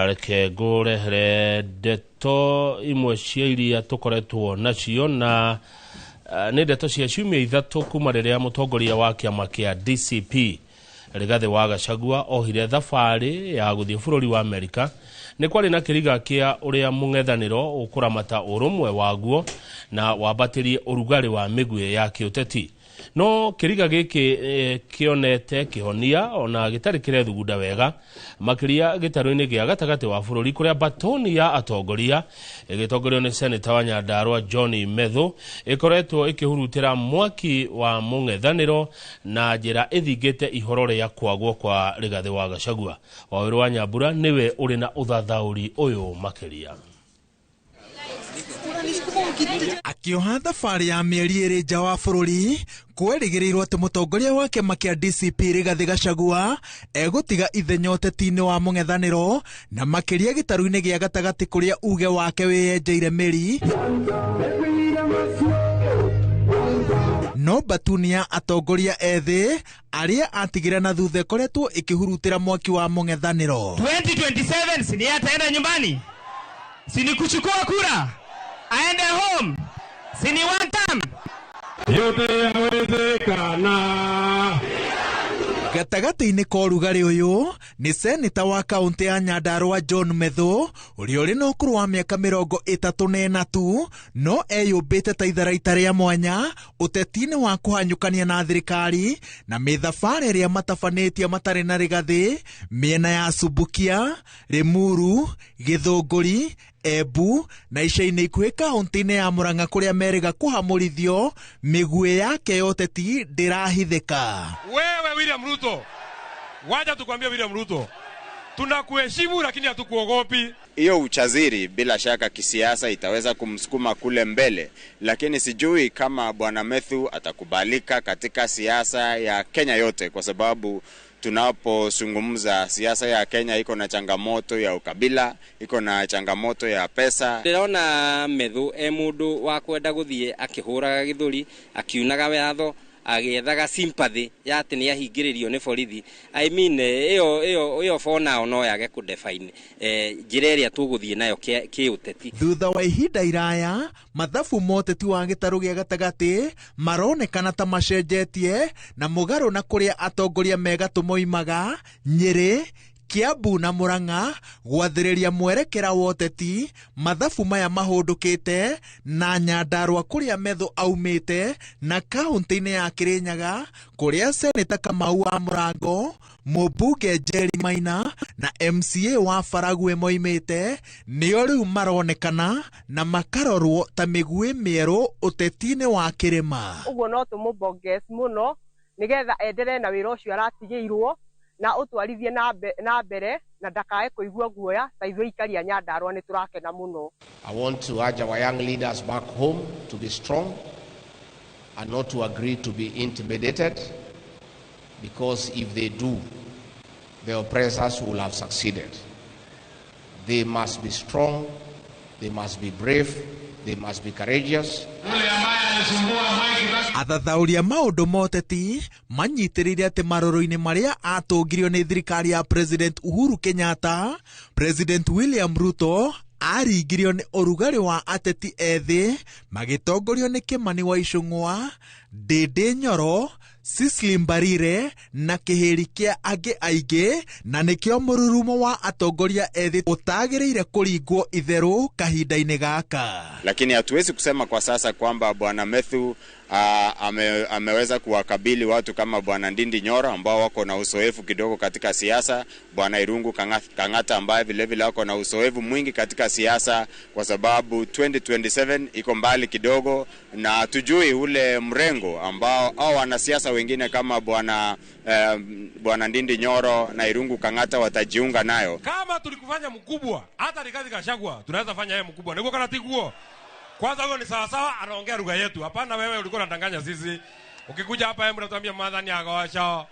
Reke ngũrehere ndeto imwe cia iria tũkoretwo nacio na nĩ ndeto cia ciumia 3 kuma rĩrĩa mũtongoria wa kĩama kĩa DCP Rigathi wa Gachagua ohire thabarĩ ya gũthiĩ bũrũri wa Amerika. Nĩ kwarĩ na kĩriga kĩa ũrĩa mũng'ethanĩro ũkũramata ũrũmwe waguo na wambatĩrie ũrugarĩ wa mĩguĩ ya kĩũteti. No kĩriga gĩkĩ kĩonete kĩhonia ona gĩtarĩ kĩrethugunda wega makĩria gĩtarũ-inĩ gĩa gatagatĩ wa bũrũri kũrĩa batoni ya atongoria ĩgĩtongorio nĩ seneta wa Nyandarua John Methu ĩkoretwo ĩkĩhurutĩra mwaki wa mũng'ethanĩro na njĩra ĩthingĩte ihoro rĩa kwagwo kwa Rigathi wa Gachagua. Wawĩru wa Nyambura nĩwe ũrĩ na ũthathaũri ũyũ makĩria. Akĩoha thabarĩ ya mĩeri 2 nja wa bũrũri kwerĩgĩrĩirwo atĩ mũtongoria wa kĩama kĩa DCP Rigathi Gachagua egũtiga ithenya ũteti-inĩ wa mũng'ethanĩro na makĩria gĩtarũ-inĩ gĩa gatagatĩ kũrĩa uge wake wĩyenjeire mĩri. No batuni ya atongoria ethĩ arĩa atigĩra na thutha ĩkoretwo ĩkĩhurutĩra mwaki wa mũng'ethanĩro. 2027 si ni ataenda nyumbani, si ni kuchukua kura aende home, si ni one term. Yote yawezekana. Gatagatĩ-inĩ ka ũrugarĩ ũyũ nĩ seneta wa kaũntĩ ya Nyandarua John Methu ũrĩa ũrĩ na ũkũrũ wa mĩaka 34 tu, no eyũmbĩte ta itharaita rĩa mwanya ũteti-inĩ wa kũhanyũkania na thirikari na mĩthabarĩ ĩrĩa matabanĩtie matarĩ na rĩgathĩ mĩena ya Subukia, Limuru, Gĩthũngũri, Embu na ica-inĩ ikuhĩ kaũntĩ-inĩ ya Murang'a kũrĩa merĩga kũhamũrithio mĩguĩ yake ya ũteti ndĩrahithĩka. Wewe William Ruto, wacha tukwambie William Ruto, tunakuheshimu lakini hatukuogopi. Hiyo uchaziri bila shaka kisiasa itaweza kumsukuma kule mbele, lakini sijui kama Bwana Methu atakubalika katika siasa ya Kenya yote, kwa sababu tunapozungumza siasa ya Kenya iko na changamoto ya ukabila, iko na changamoto ya pesa. Ndĩrona Methu e mũndũ wa kwenda gũthiĩ akĩhũraga gĩthũri, akiunaga watho, agĩethaga sympathy ya atĩ nĩ ahingĩrĩrio nĩ borithi. I mean ĩyo for now no yage kũdefine njĩra ĩrĩa tũgũthiĩ nayo kĩũteti. Thutha wa ihinda iraya, mathabu ma ũteti wa gĩtarũ gĩa gatagatĩ maronekana ta macenjetie na mũgarũ na kũrĩa atongoria megatũ moimaga Nyĩrĩ, Kiambu na Murang'a gwathĩrĩria mwerekera wa ũteti. Mathabu maya mahũndũkĩte na Nyandarua kũrĩa Methu aumĩte na kaũntĩ-inĩ ya Kĩrĩnyaga kũrĩa Seneta Kamau wa Mũrango, mũmbunge Jerry Maina na MCA wa Faragwe moimĩte nĩo rĩu maronekana na makarorwo ta mĩguĩ mĩerũ ũteti-inĩ wa kĩrĩma. Ũguo no tũmũbongezi mũno nĩgetha enderee na wĩra ũcio aratigĩirwo na ũtwarithie na mbere na ndakae kũigua guoya ta ithuĩ aikari a Nyandarua nĩ tũrakena mũno. I want to urge our young leaders back home to be strong and not to agree to be intimidated, because if they do, the oppressors will have succeeded. They must be strong, they must be brave, they must be courageous. Athathaũri a maũndũ ma ũteti manyitĩrĩire atĩ marũrũ-inĩ marĩa atũngirio nĩ thirikari ya President Uhuru Kenyatta, President William Ruto aringirio nĩ ũrugarĩ wa ateti ethĩ magĩtongorio nĩ Kimani wa Ichung'wa, Ndĩndĩ Nyoro, Cecily Mbarire na kĩhĩri kĩa angĩ aingĩ, na nĩkĩo mũrurumo wa atongoria ethĩ ũtagĩrĩire kũringwo itherũ kahinda-inĩ gaka. Lakini hatuwezi kusema kwa sasa kwamba Bwana Methu ameweza kuwakabili watu kama Bwana Ndindi Nyoro ambao wako na uzoefu kidogo katika siasa, Bwana Irungu Kang'ata ambaye vile vile wako na uzoefu mwingi katika siasa, kwa sababu 2027 iko mbali kidogo na tujui ule mrengo ambao au wanasiasa wengine kama Bwana Ndindi Nyoro na Irungu Kang'ata watajiunga nayo. Kama tulikufanya mkubwa, hata Rigathi Gachagua tunaweza fanya yeye mkubwa. Niko kana tiguo. Kwanza huyo ni sawa sawa, anaongea lugha yetu. Hapana, wewe ulikuwa unadanganya sisi. Ukikuja hapa hebu unatuambia madhani agosho,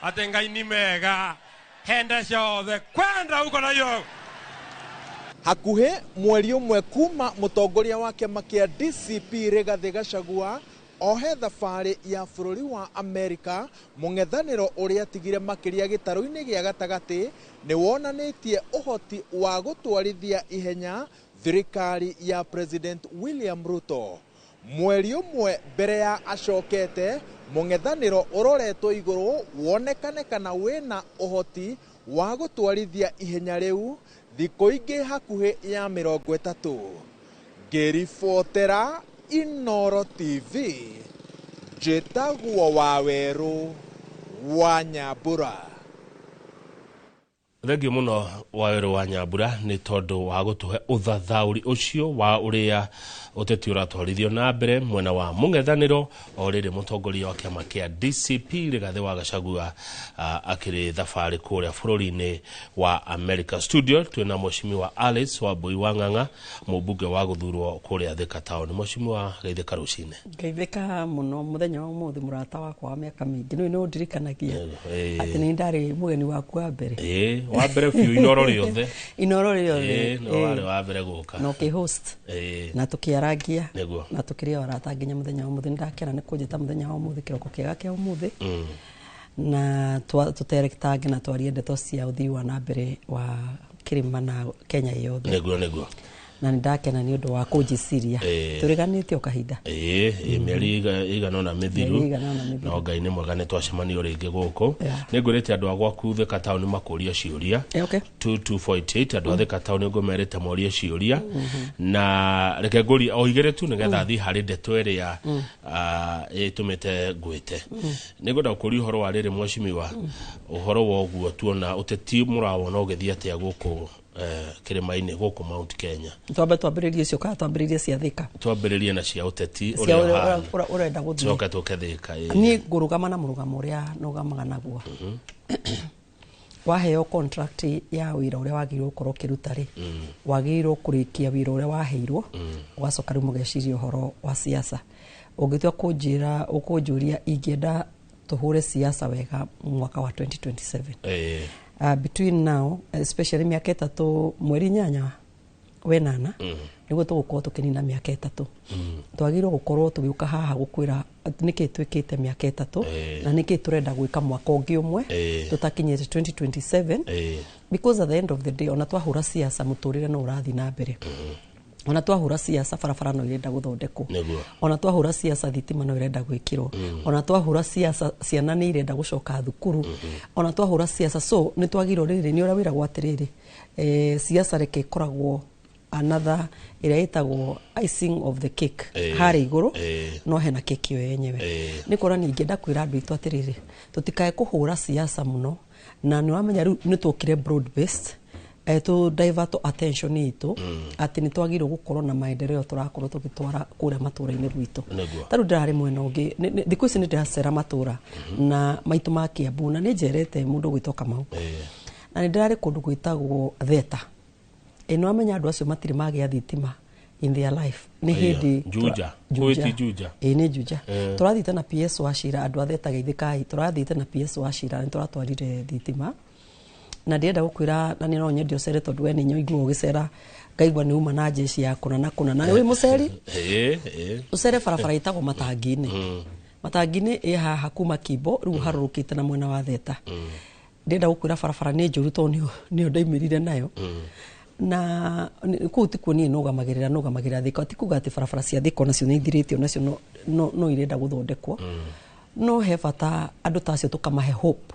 ate ngai ni mega, henda ciothe kwenda huko na hiyo. Hakuhĩ mweri ũmwe kuma mũtongoria wa kĩama kĩa DCP Rigathi Gachagua ohe thabarĩ ya bũrũri wa Amerika, mũng'ethanĩro ũrĩa atigire makĩria gĩtarũ-inĩ gĩa gatagatĩ nĩ wonanĩtie ũhoti wa gũtwarithia ihenya thirikari ya President William Ruto. Mweri ũmwe mbere ya acokete, mũng'ethanĩro ũroretwo igũrũ wonekane kana wĩna ũhoti wa gũtwarithia ihenya rĩu thikũ ingĩ hakuhĩ ya 30. Ngĩribotera Inooro TV, njĩtagwo Wawerũ wa Nyambura. Thengio mũno Wawerũ wa Nyambura nĩ tondũ wa gũtũhe ũthathaũri ũcio wa ũrĩa ũteti ũratwarithio na mbere mwena wa mũng'ethanĩro o rĩrĩ mũtongoria wa kĩama kĩa DCP Rigathi wa Gachagua akĩrĩ thabarĩ kũrĩa bũrũri-inĩ wa America. Studio twĩna Mheshimiwa Alice Wambui wa Ng'ang'a, mũmbunge wa gũthurwo kũrĩa Thika Town. Mheshimiwa, geithĩka rũcinĩ. Geithĩka mũno mũthenya wa ũmũthĩ, mũrata wakwa wa mĩaka mĩingĩ. Nĩ ũndirikanagia atĩ nĩ ndarĩ mũgeni waku wa mbere. Wa mbere biũ Inoro rĩothe. Inoro rĩothe. Ĩĩ, nĩwe warĩ wa mbere gũka. Na ũkĩ-host. Ĩĩ. Na tũkĩarangia. Nĩguo. Na tũkĩrĩa arata nginya mũthenya wa ũmũthĩ. Nĩndakena nĩ kũnjĩta mũthenya wa ũmũthĩ, kĩroko kĩega kĩa ũmũthĩ. Na tũteretange na twarie ndeto cia ũthii wa na mbere wa kĩrĩma na Kenya yothe. Nĩguo, nĩguo. Na nĩndakena nĩ ũndũ wa kũnjĩciria. Tũrĩganĩte o kahinda. Ĩĩ, mĩeri ĩigana ũna mĩthiru. Mĩeri ĩigana ũna mĩthiru. No Ngai nĩ mwega, nĩ twacemanio rĩngĩ gũkũ. Nĩngwĩrĩte andũ a gwaku Thika Town makũrie ciũria. 2248 andũ a Thika Town ngũmerĩte morie ciũria. Na reke ngũrie o igĩrĩ tu nĩgetha thiĩ harĩ ndeto ĩrĩa ĩtũmĩte ngwĩte. Nĩngwenda gũkũria ũhoro wa rĩrĩ mheshimiwa, ũhoro wa ũguo tuona ũteti mũrawona ũgĩthiĩ atĩa gũkũ kĩrĩma-inĩ gũkũ Mount Kenya. Twambe twambĩrĩrie icio kana twambĩrĩrie cia Thika? Twambĩrĩrie na cia ũteti cia ũrĩa ũhana. Ũrenda gũthiĩ. Coke tũke Thika. Ĩĩ. Niĩ ngũrũgama na mũrũgamo ũrĩa nũgamaga naguo. Waheo contract ya wĩra ũrĩa wagĩrĩirwo gũkorwo ũkĩruta rĩ, wagĩrĩirwo kũrĩkia wĩra ũrĩa waheirwo, ũgacoka rĩu mũgeciria ũhoro wa siasa. Ũngĩtua kũnjĩra, ũkũnjũria ingĩenda tũhũre siasa wega mwaka wa 2027. Between now, especially mĩaka 3 mweri 8 wenana, nĩguo tũgũkorwo tũkĩnina mĩaka 3. Twagĩrĩirwo gũkorwo tũgĩũka haha gũkwĩra nĩkĩ twĩkĩte mĩaka 3 na nĩkĩ tũrenda gwĩka mwaka ũngĩ ũmwe tũtakinyĩte 2027. Because at the end of the day, ona twahũra siasa mũtũrĩre no ũrathiĩ na mbere. Ona twahũra siasa barabara no irenda gũthondekwo. Ona twahũra siasa thitima no irenda gwĩkĩrwo. Ona twahũra siasa ciana nĩ irenda gũcoka thukuru. Ona twahũra siasa, so nĩ twagĩrĩirwo rĩrĩ, nĩ ũrĩa wĩragwo atĩrĩrĩ, siasa reke ĩkoragwo another ĩrĩa ĩtagwo icing of the cake harĩa igũrũ, no hena keki ĩyo yenyewe. Nĩ kuonania ingĩenda kwĩra andũ aitũ atĩrĩrĩ, tũtikae kũhũra siasa mũno, na nĩ wamenya rĩu nĩ twokire broad based, tũ divert attention itũ atĩ nĩ twagĩrĩirwo gũkorwo na maendeleo tũrakorwo tũgĩtwara kũrĩa matũra-inĩ gwitũ. Ta rĩu ndĩrarĩ mwena ũngĩ, thikũ ici nĩ ndĩracera matũra na maitũ ma Kiambu, na nĩ njerete mũndũ ũgwĩtwo Kamau, na nĩ ndĩrarĩ kũndũ gwĩtagwo Theta. Nĩ wamenya andũ acio matirĩ magĩa thitima in their life. Nĩ hĩndĩ Juja. Kwĩti Juja. Ĩĩ, nĩ Juja. Tũrathiĩte na PS wa Cira, andũ a Theta geithĩkai, tũrathiĩte na PS wa Cira, nĩ tũratwarire thitima. Na ndĩrenda gũkwĩra, na nĩ no nyende ũcere tondũ we nĩ nyoigua ũgĩcera, ngaigua nĩ uma na jeshi ya kũna na kũna. Na wĩ mũceri? Ĩĩ. Ũcere barabara ĩtagwo Matangi-inĩ. Matangi-inĩ ĩ haha kuma Kimbo, rĩu harũrũkĩte na mwena wa Theta. Ndĩrenda gũkwĩra barabara nĩ njũru tondũ nĩyo ndaimĩrire nayo. Na kũu tikuo niĩ nũgamagĩrĩra Thika. Ti kuga atĩ barabara cia Thika onacio nĩ ithirĩte, onacio no irenda gũthondekwo. No he bata andũ ta acio tũkamahe hope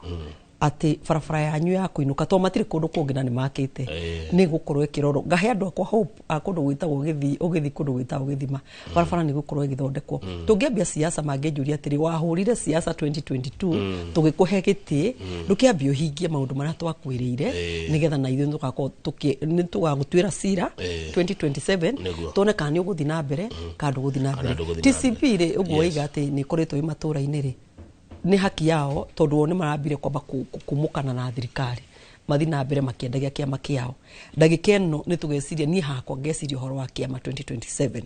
atĩ barabara yanyu ya kũinũka, tondũ matirĩ kũndũ kũngĩ na nĩ makĩte, nĩ gũkorwo ĩkĩrorwo. Ngahe andũ akwa hope a kũndũ gwĩtagwo gĩthii, ũgĩthiĩ kũndũ gwĩtagwo gĩthima, barabara nĩ gũkorwo ĩgĩthondekwo. Tũngĩambia siasa mangĩnjũria atĩrĩ, wahũrire siasa 2022, tũgĩkũhe gĩtĩ, ndũkĩambie ũhingie maũndũ marĩa twakwĩrĩire, nĩgetha na ithuĩ tũgakorwo nĩ tũgagũtuĩra cira 2027, tuone kana nĩ ũgũthiĩ na mbere kana ndũgũthiĩ na mbere. TCP rĩ, ũguo waiga atĩ nĩ ĩkoretwo ĩ matũra-inĩ rĩ, nĩ haki yao tondũ o nĩ marambire kwamba kumũkana na thirikari, mathiĩ na mbere makĩendagia kĩama kĩao. Ndagĩka ĩno nĩ tũgeciria, niĩ hakwa ngeciria ũhoro wa kĩama 2027.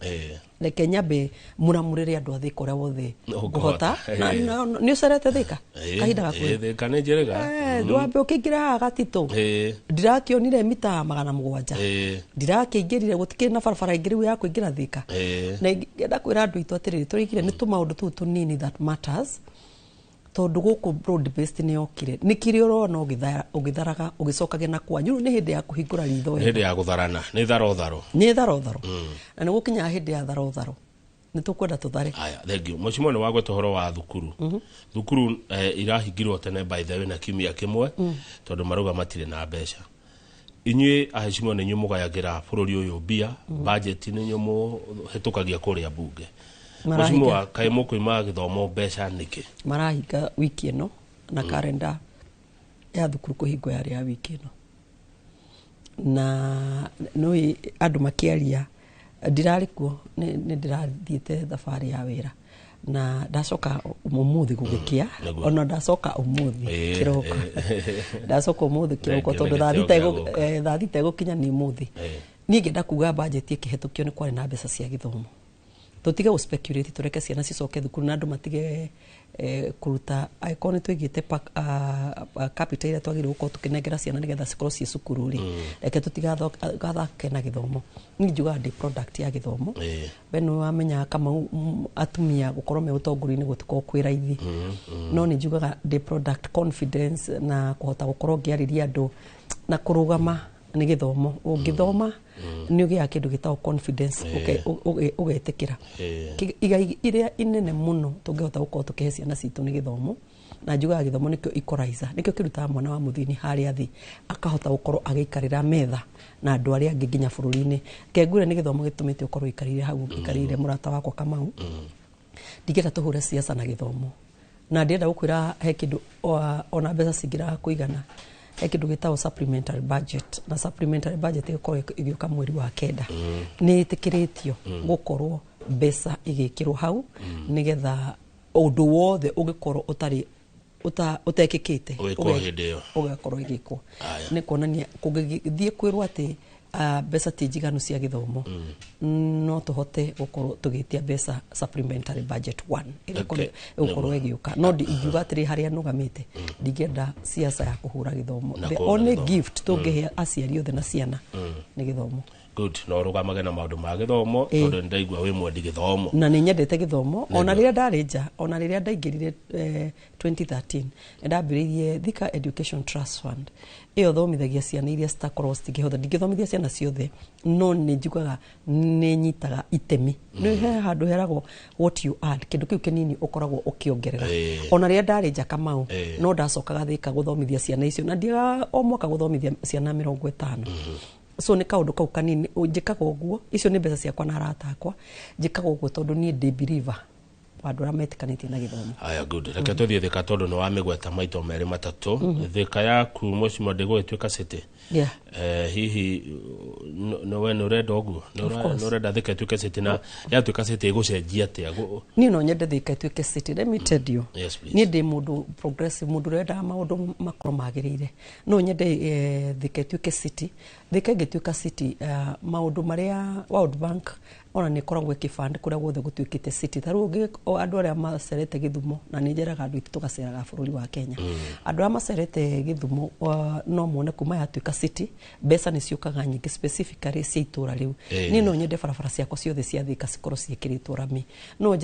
Reke nyambe mũramũrĩre andũ a Thika ũrĩa wothe ngũhota. Nĩ ũcerete Thika kahinda gakuhĩ? Thika nĩ njĩrĩga. Wambe ũkĩingĩra haha Gatitũ, ndirakĩonire mita 700, ndirakĩingĩrire, gũtikĩrĩ na barabara ĩngĩ rĩu ya kũingĩra Thika. Na ingĩenda kwĩra andũ aitũ atĩrĩrĩ, tũrĩkire nĩ tũmaũndũ tũu tũnini that matters, tondũ gũkũ broad based nĩ yokire, nĩ kĩrĩa ũrona ũgĩtharaga ũgĩcokagia na kwanyu. Rĩu nĩ hĩndĩ ya kũhingũra ritho wega, hĩndĩ ya gũtharana, nĩ tharo tharo, nĩ tharo tharo, na nĩ gũkinyaga hĩndĩ ya tharo tharo, nĩ tũkwenda tũthare. Aya, thank you mheshimiwa. Nĩ wagweta ũhoro wa thukuru. Thukuru irahingirwo tene by the way na kiumia kĩmwe, tondũ marauga matirĩ na mbeca. Inyuĩ aheshimiwa nĩ inyuĩ mũgayagĩra bũrũri ũyũ mbia, budget nĩ inyuĩ mũhĩtũkagia kũrĩa bunge. Mheshimiwa, kaĩ mũkũima gĩthomo mbeca nĩkĩ? Marahinga wiki ĩno, na karenda ya thukuru kũhingwo yarĩ ya wiki ĩno, na nĩ andũ makĩaria ndirarĩ kuo, nĩ ndĩrathiĩte thabarĩ ya wĩra, na ndacoka ũmũthĩ gũgĩkĩa, ona ndacoka ũmũthĩ kĩroko, ndacoka ũmũthĩ kĩroko tondũ thaa thita ĩgũkinya nĩ ũmũthĩ. Niĩ ngĩenda kuga budget ĩkĩhetũkio nĩ kwarĩ na mbeca cia gĩthomo. Tũtige gũ-speculate, tũreke ciana cicoke thukuru na andũ matige kũruta angĩkorwo nĩ tũigĩte capital ĩrĩa twagĩrĩirwo gũkorwo tũkĩnengera ciana nĩgetha cikorwo ciĩ cukuru rĩ, reke tũtigathake na gĩthomo. Niĩ njugaga ndĩ product ya gĩthomo. We nĩ wamenya Kamau, atumia gũkorwo me ũtongoria-inĩ gũtikoragwo kwĩ raithi, no nĩ njugaga ndĩ product confidence na kũhota gũkorwo ngĩarĩria andũ na kũrũgama nĩ gĩthomo. Ũngĩthoma nĩ ũgĩaga kĩndũ gĩtagwo confidence, ũgetĩkĩra. Igai iria inene mũno tũngĩhota gũkorwo tũkĩhe ciana citũ nĩ gĩthomo, na njugaga gĩthomo nĩkĩo equalizer, nĩkĩo kĩrutaga mwana wa mũthĩni harĩa thĩ akahota gũkorwo agĩikarĩra metha na andũ arĩa angĩ nginya bũrũri-inĩ. Kengure nĩ gĩthomo gĩtũmĩte ũkorwo ũikarĩire hau ũikarĩire, mũrata wakwa Kamau. Ndingĩenda tũhũre siasa na gĩthomo, na ndĩrenda gũkwĩra he kĩndũ ona mbeca cingĩraga kũigana, he kĩndũ gĩtagwo supplementary budget, na supplementary budget ĩgũkorwo ĩgĩũka mweri wa 9. Nĩ ĩtĩkĩrĩtio gũkorwo mbeca igĩkĩrwo hau nĩgetha ũndũ wothe ũngĩkorwo ũtarĩ ũtekĩkĩte Ũgĩkwo hĩndĩ ĩyo. Ũgakorwo ĩgĩkwo. Nĩ kuonania kũngĩthiĩ kwĩrwo atĩ mbeca ti njiganu cia gĩthomo, no tũhote gũkorwo tũgĩtia mbeca supplementary budget 1 ĩrĩa ĩgũkorwo ĩgĩũka. No ingiuga atĩrĩ, harĩa nũgamĩte ndingĩenda siasa ya kũhũra gĩthomo. Na The kũhũra only gĩthomo. gift tũngĩhe aciari othe na ciana nĩ gĩthomo. Good, no ũrũgamage na maũndũ ma gĩthomo, tondũ nĩndaigua wĩ mwendi gĩthomo. Na nĩ nyendete gĩthomo. Ona Nĩguo. rĩrĩa ndarĩ nja, ona rĩrĩa ndaingĩrire 2013, nĩ ndambĩrĩirie Thika Education Trust Fund. Ĩyo thomithagia ciana iria citakorwo citingĩhota. Ndingĩthomithia ciana ciothe, no nĩ njugaga nĩ nyitaga itemi. Nĩ he handũ heragwo what you add, kĩndũ kĩu kĩnini ũkoragwo ũkĩongerera. Ona rĩrĩa ndarĩ nja, Kamau, no ndacokaga Thika gũthomithia ciana icio, na ndiaga o mwaka gũthomithia ciana 50. So nĩ kaũndũ kau kanini njĩkaga ũguo. Icio nĩ mbeca ciakwa na arata akwa. Njĩkaga ũguo tondũ niĩ ndĩ believer wa andũ arĩa metĩkanĩtie na gĩthomo. Aya, good. Reke tũthiĩ Thika tondũ nĩ wamĩgweta maito merĩ matatũ. Thika yaku, mheshimiwa, ndĩgũgĩtuĩka city. Yeah. Hihi we nĩ ũrenda ũguo? Nĩ Of course. nĩ ũrenda Thika ĩtuĩke city, na yatuĩka city ĩgũcenjia atĩa? Niĩ no nyende Thika ĩtuĩke city. Let me tell you, Yes, please. niĩ ndĩ mũndũ progressive, mũndũ ũrĩa wendaga maũndũ makorwo magĩrĩire. No nyende Thika ĩtuĩke city. Thika ĩngĩtuĩka city, maũndũ marĩa World Bank ona nĩ ĩkoragwo ĩkĩfund kũrĩa guothe gũtuĩkĩte city, ta rĩu andũ arĩa macerete Gĩthumo, na nĩ njeraga andũ aitũ tũgaceraga bũrũri wa Kenya, andũ arĩa macerete Gĩthumo no mone kuma yatuĩka city mbeca nĩ ciũkaga nyingĩ specifically cia itũra rĩu. Niĩ no nyende barabara ciakwa ciothe cia Thika cikorwo ciĩkĩrĩtwo rami. No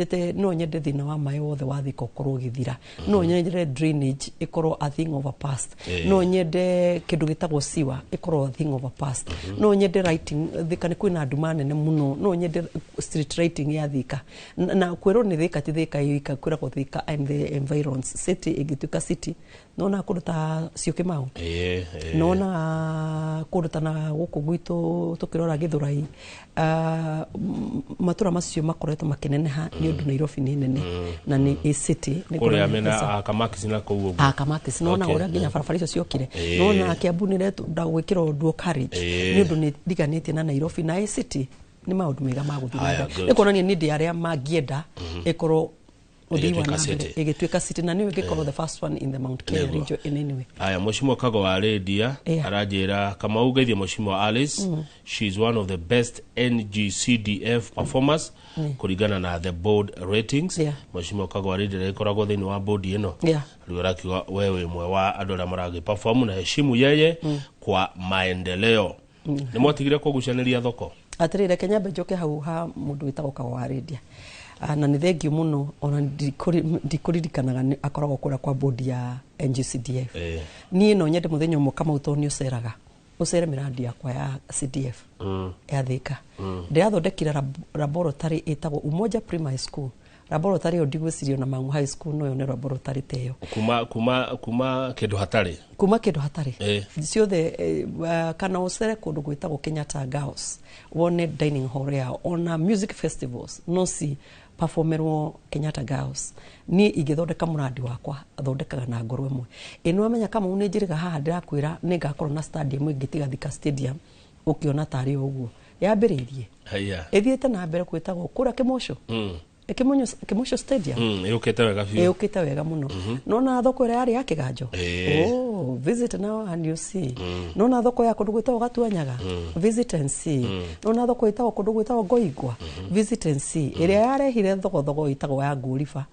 nyende thĩna wa maĩ wothe wa Thika ũkorwo ũgĩthira. No nyende drainage ĩkorwo a thing of a past. No nyende kĩndũ gĩtagwo sewer ĩkorwo a thing of a past. No nyende lighting. Thika nĩ kwĩna nduma nene mũno, no nyende street lighting ya Thika. Na kwĩrwo nĩ Thika ti Thika ika, kwĩragwo Thika and the environs. City ĩngĩtuĩka city, nona kũndũ ta Syokimau, Ĩĩ. nona kũndũ ta na gũkũ gwitũ tũkĩrora Gĩthũrai, matũra macio makoretwo makĩneneha nĩ ũndũ Nairobi nĩ nene na nĩ a city. Nĩ Kũrĩa kuonania mena mbeca. Kamakisi na kũu ũguo. Kamakisi, nona ũrĩa nginya barabara icio ciokire. Nona Kiambu nĩ ĩrenda gwĩkĩrwo dual carriage nĩ ũndũ nĩ ndiganĩtie na Nairobi na a city. Nĩ maũndũ mega ma gũthiĩ na Aya, mbere. good. Nĩ kuonania niĩ ndĩ arĩa mangĩenda ĩkorwo ũthii wa Ĩgĩtuĩka na mbere city. ĩgĩtuĩka city, na nĩyo ĩngĩkorwo the first one in the Mount Kenya region in any way. Aya, Mheshimiwa Kago wa Radia aranjĩra, Kamau, geithie Mheshimiwa Alice. She is one of the best NGCDF performers kũringana na the board ratings. Mheshimiwa Kago wa Radia ĩkoragwo thĩinĩ wa board ĩno. Rĩu arakiuga we wĩ ũmwe wa andũ arĩa maragĩ perform na heshimu yeye kwa maendeleo. Nĩ mwatigire kũgucanĩria thoko? Atĩrĩrĩ, reke nyambe njoke hau ha mũndũ wĩtagwo Kago wa Radia. Na nĩ thengio mũno, ona ndikũririkanaga akoragwo kũrĩa kwa board ya NGCDF. Niĩ no nyende mũthenya ũmwe, Kamau, tondũ nĩ ũceraga, ũcere mĩrandi yakwa ya CDF ya Thika. Ndĩrathondekire laboratory ĩtagwo Umoja Primary School. Laboratory ĩyo ndigwĩciria ona Mang'u High School no yone laboratory ta ĩyo. Kuma kĩndũ hatarĩ. Kuma kĩndũ hatarĩ ciothe. Kana ũcere kũndũ gwĩtagwo Kenyatta Girls, wone dining hall yao. Ona music festivals no ci performerwo Kenyatta Girls. Niĩ ingĩthondeka mũrandi wakwa, thondekaga na ngoro ĩmwe. Ĩ nĩ wamenya, Kamau, nĩ njĩrĩga haha ndĩrakwĩra nĩ ngakorwo na stadium ĩngĩ tiga Thika Stadium, ũkĩona tarĩ o ũguo yambĩrĩirie. Haya. Ĩthiĩte na mbere, gwĩtagwo kũrĩa Kĩmoco. Kimucio Stadium. Yũkĩte wega biũ. Ĩũkĩte wega mũno. Nona thoko ĩrĩa yarĩ ya Kĩganjo. Oh, visit now and you see. Nona thoko ya kũndũ gwĩtagwo Gatuanyaga. Visit and see. Nona thoko ĩtagwo kũndũ gwĩtagwo Ngoingwa. Visit and see. Ĩrĩa yarehire thogothogo ĩtagwo ya Ngũriba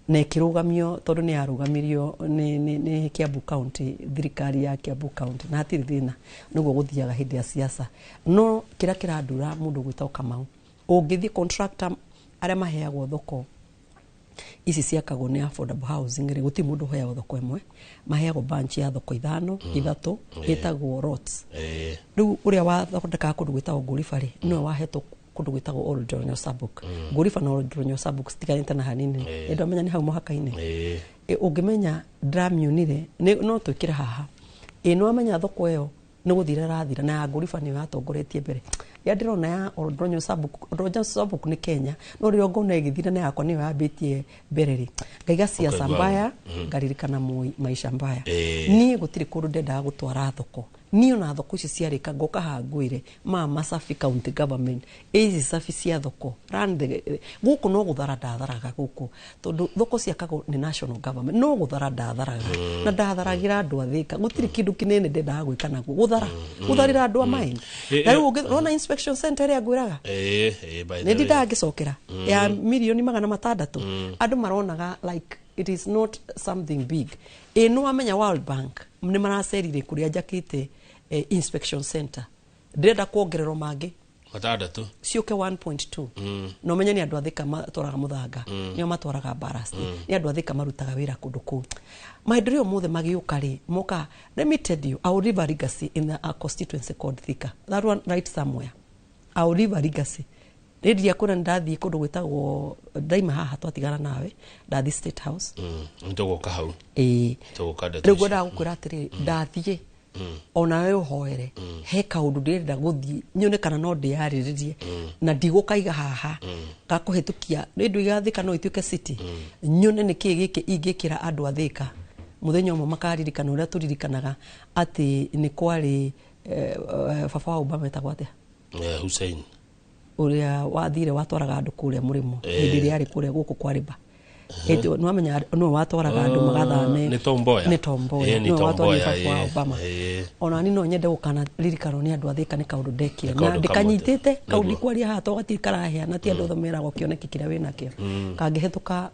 na ĩkĩrũgamio tondũ nĩ yarũgamirio nĩ Kiambu County, thirikari ya Kiambu County, na hatirĩ thĩna, nĩguo gũthiaga hĩndĩ ya siasa. No kĩrĩa kĩrandura mũndũ gwĩtagwo Kamau, ũngĩthiĩ contractor arĩa maheagwo thoko ici ciakagwo nĩ affordable housing rĩ, gũtirĩ mũndũ ũheagwo thoko ĩmwe, maheagwo bunch ya thoko ithano, ithatũ, ĩtagwo lots. Rĩu ũrĩa wathondekaga kũndũ gwĩtagwo Ngũriba rĩ, nĩwe wahetwo kũndũ gwĩtagwo Old Donyo Sabuk. Ngũriba na Old Donyo Sabuk citiganĩte na hanini. Nĩndamenya nĩ hau mũhaka-inĩ. Ũngĩmenya ndĩramĩonire no twĩkĩre haha. Nĩwamenya thoko ĩyo nĩ gũthira ĩrathira, na ya Ngũriba nĩyo yatongoretie mbere. Rĩrĩa ndĩrona ya Old Donyo Sabuk, Old Donyo Sabuk nĩ Kenya, no rĩrĩa ngona ĩgĩthira na yakwa nĩyo yambĩtie mbere rĩ, ngaiga siasa Ũkaigua mbaya, ngaririkana maisha mbaya. Niĩ gũtirĩ kũndũ ndendaga gũtwara thoko. Niĩ ona thoko ici ciarĩka ngoka haha ngwĩre ma Masafi County Government, ici safi cia thoko run the, gũkũ no gũthara ndatharaga gũkũ, tondũ thoko ciakagwo nĩ national government, no gũthara ndatharaga. Na ndatharagĩra andũ a Thĩka, gũtirĩ kĩndũ kĩnene ndendaga gwĩka naguo, gũthara, gũtharĩra andũ a mine. Na rĩu ũngĩrona inspection center ĩrĩa ngwĩraga, By the nĩ way. ndindaga ngĩcokera ya 600,000,000. Andũ maronaga like it is not something big. Nĩ wamenya World Bank nĩ maracerire kũrĩa njakĩte inspection center, ndĩrenda kuongererwo mangĩ 6 ciũke 1.2. Na ũmenye nĩ andũ a Thĩka matwaraga mũthanga, nĩo matwaraga ballast, nĩ andũ a Thĩka marutaga wĩra kũndũ kũu. Maendeleo mothe magĩũka rĩ, moka, let me tell you, I will leave a legacy in a constituency called Thika. That one right somewhere, I will leave a legacy. Rĩndiria kwĩra nĩ ndathiĩ kũndũ gwĩtagwo, ndaima haha twatigana nawe, ndathiĩ State House. Nĩtũgũka hau. Tũgũka ndeto Rĩu icio. ngwendaga gũkwĩra atĩrĩrĩ, ndathiĩ onawe ũhoere he kaũndũ ndĩrenda gũthiĩ nyone kana no ndĩyarĩrĩrie, na ndigũkaiga haha gakũhĩtũkia nĩ nduiga Thĩka no ituĩke city, nyone nĩ kĩĩ gĩkĩ ingĩkĩra andũ a Thĩka mũthenya ũmwe makaririkana ũrĩa tũririkanaga atĩ nĩ kwarĩ baba wa Obama etagwo atĩa? Hussein. Ũrĩa wathire watwaraga andũ kũrĩa mũrĩmo hĩndĩ ĩrĩa yarĩ kũrĩa gũkũ kwa Rĩba. Nĩwamenya nĩwe watwaraga andũ magathame. Nĩ Tom Mboya. Nĩ Tom Mboya. Nĩ Nĩwe Tom watwarire Mboya, baba wa Obama. Ona ni no nyende gũkana ririkanwo nĩ andũ a Thĩka nĩ kaũndũ ndekire Nĩ kaũndũ na kamwe. ndĩkanyitĩte kau, Nĩguo. ndikwaria haha tondũ gatirĩ karaheana, ti andũ othe meragwo kĩoneki kĩrĩa wĩnakĩo. Kangĩhĩtũka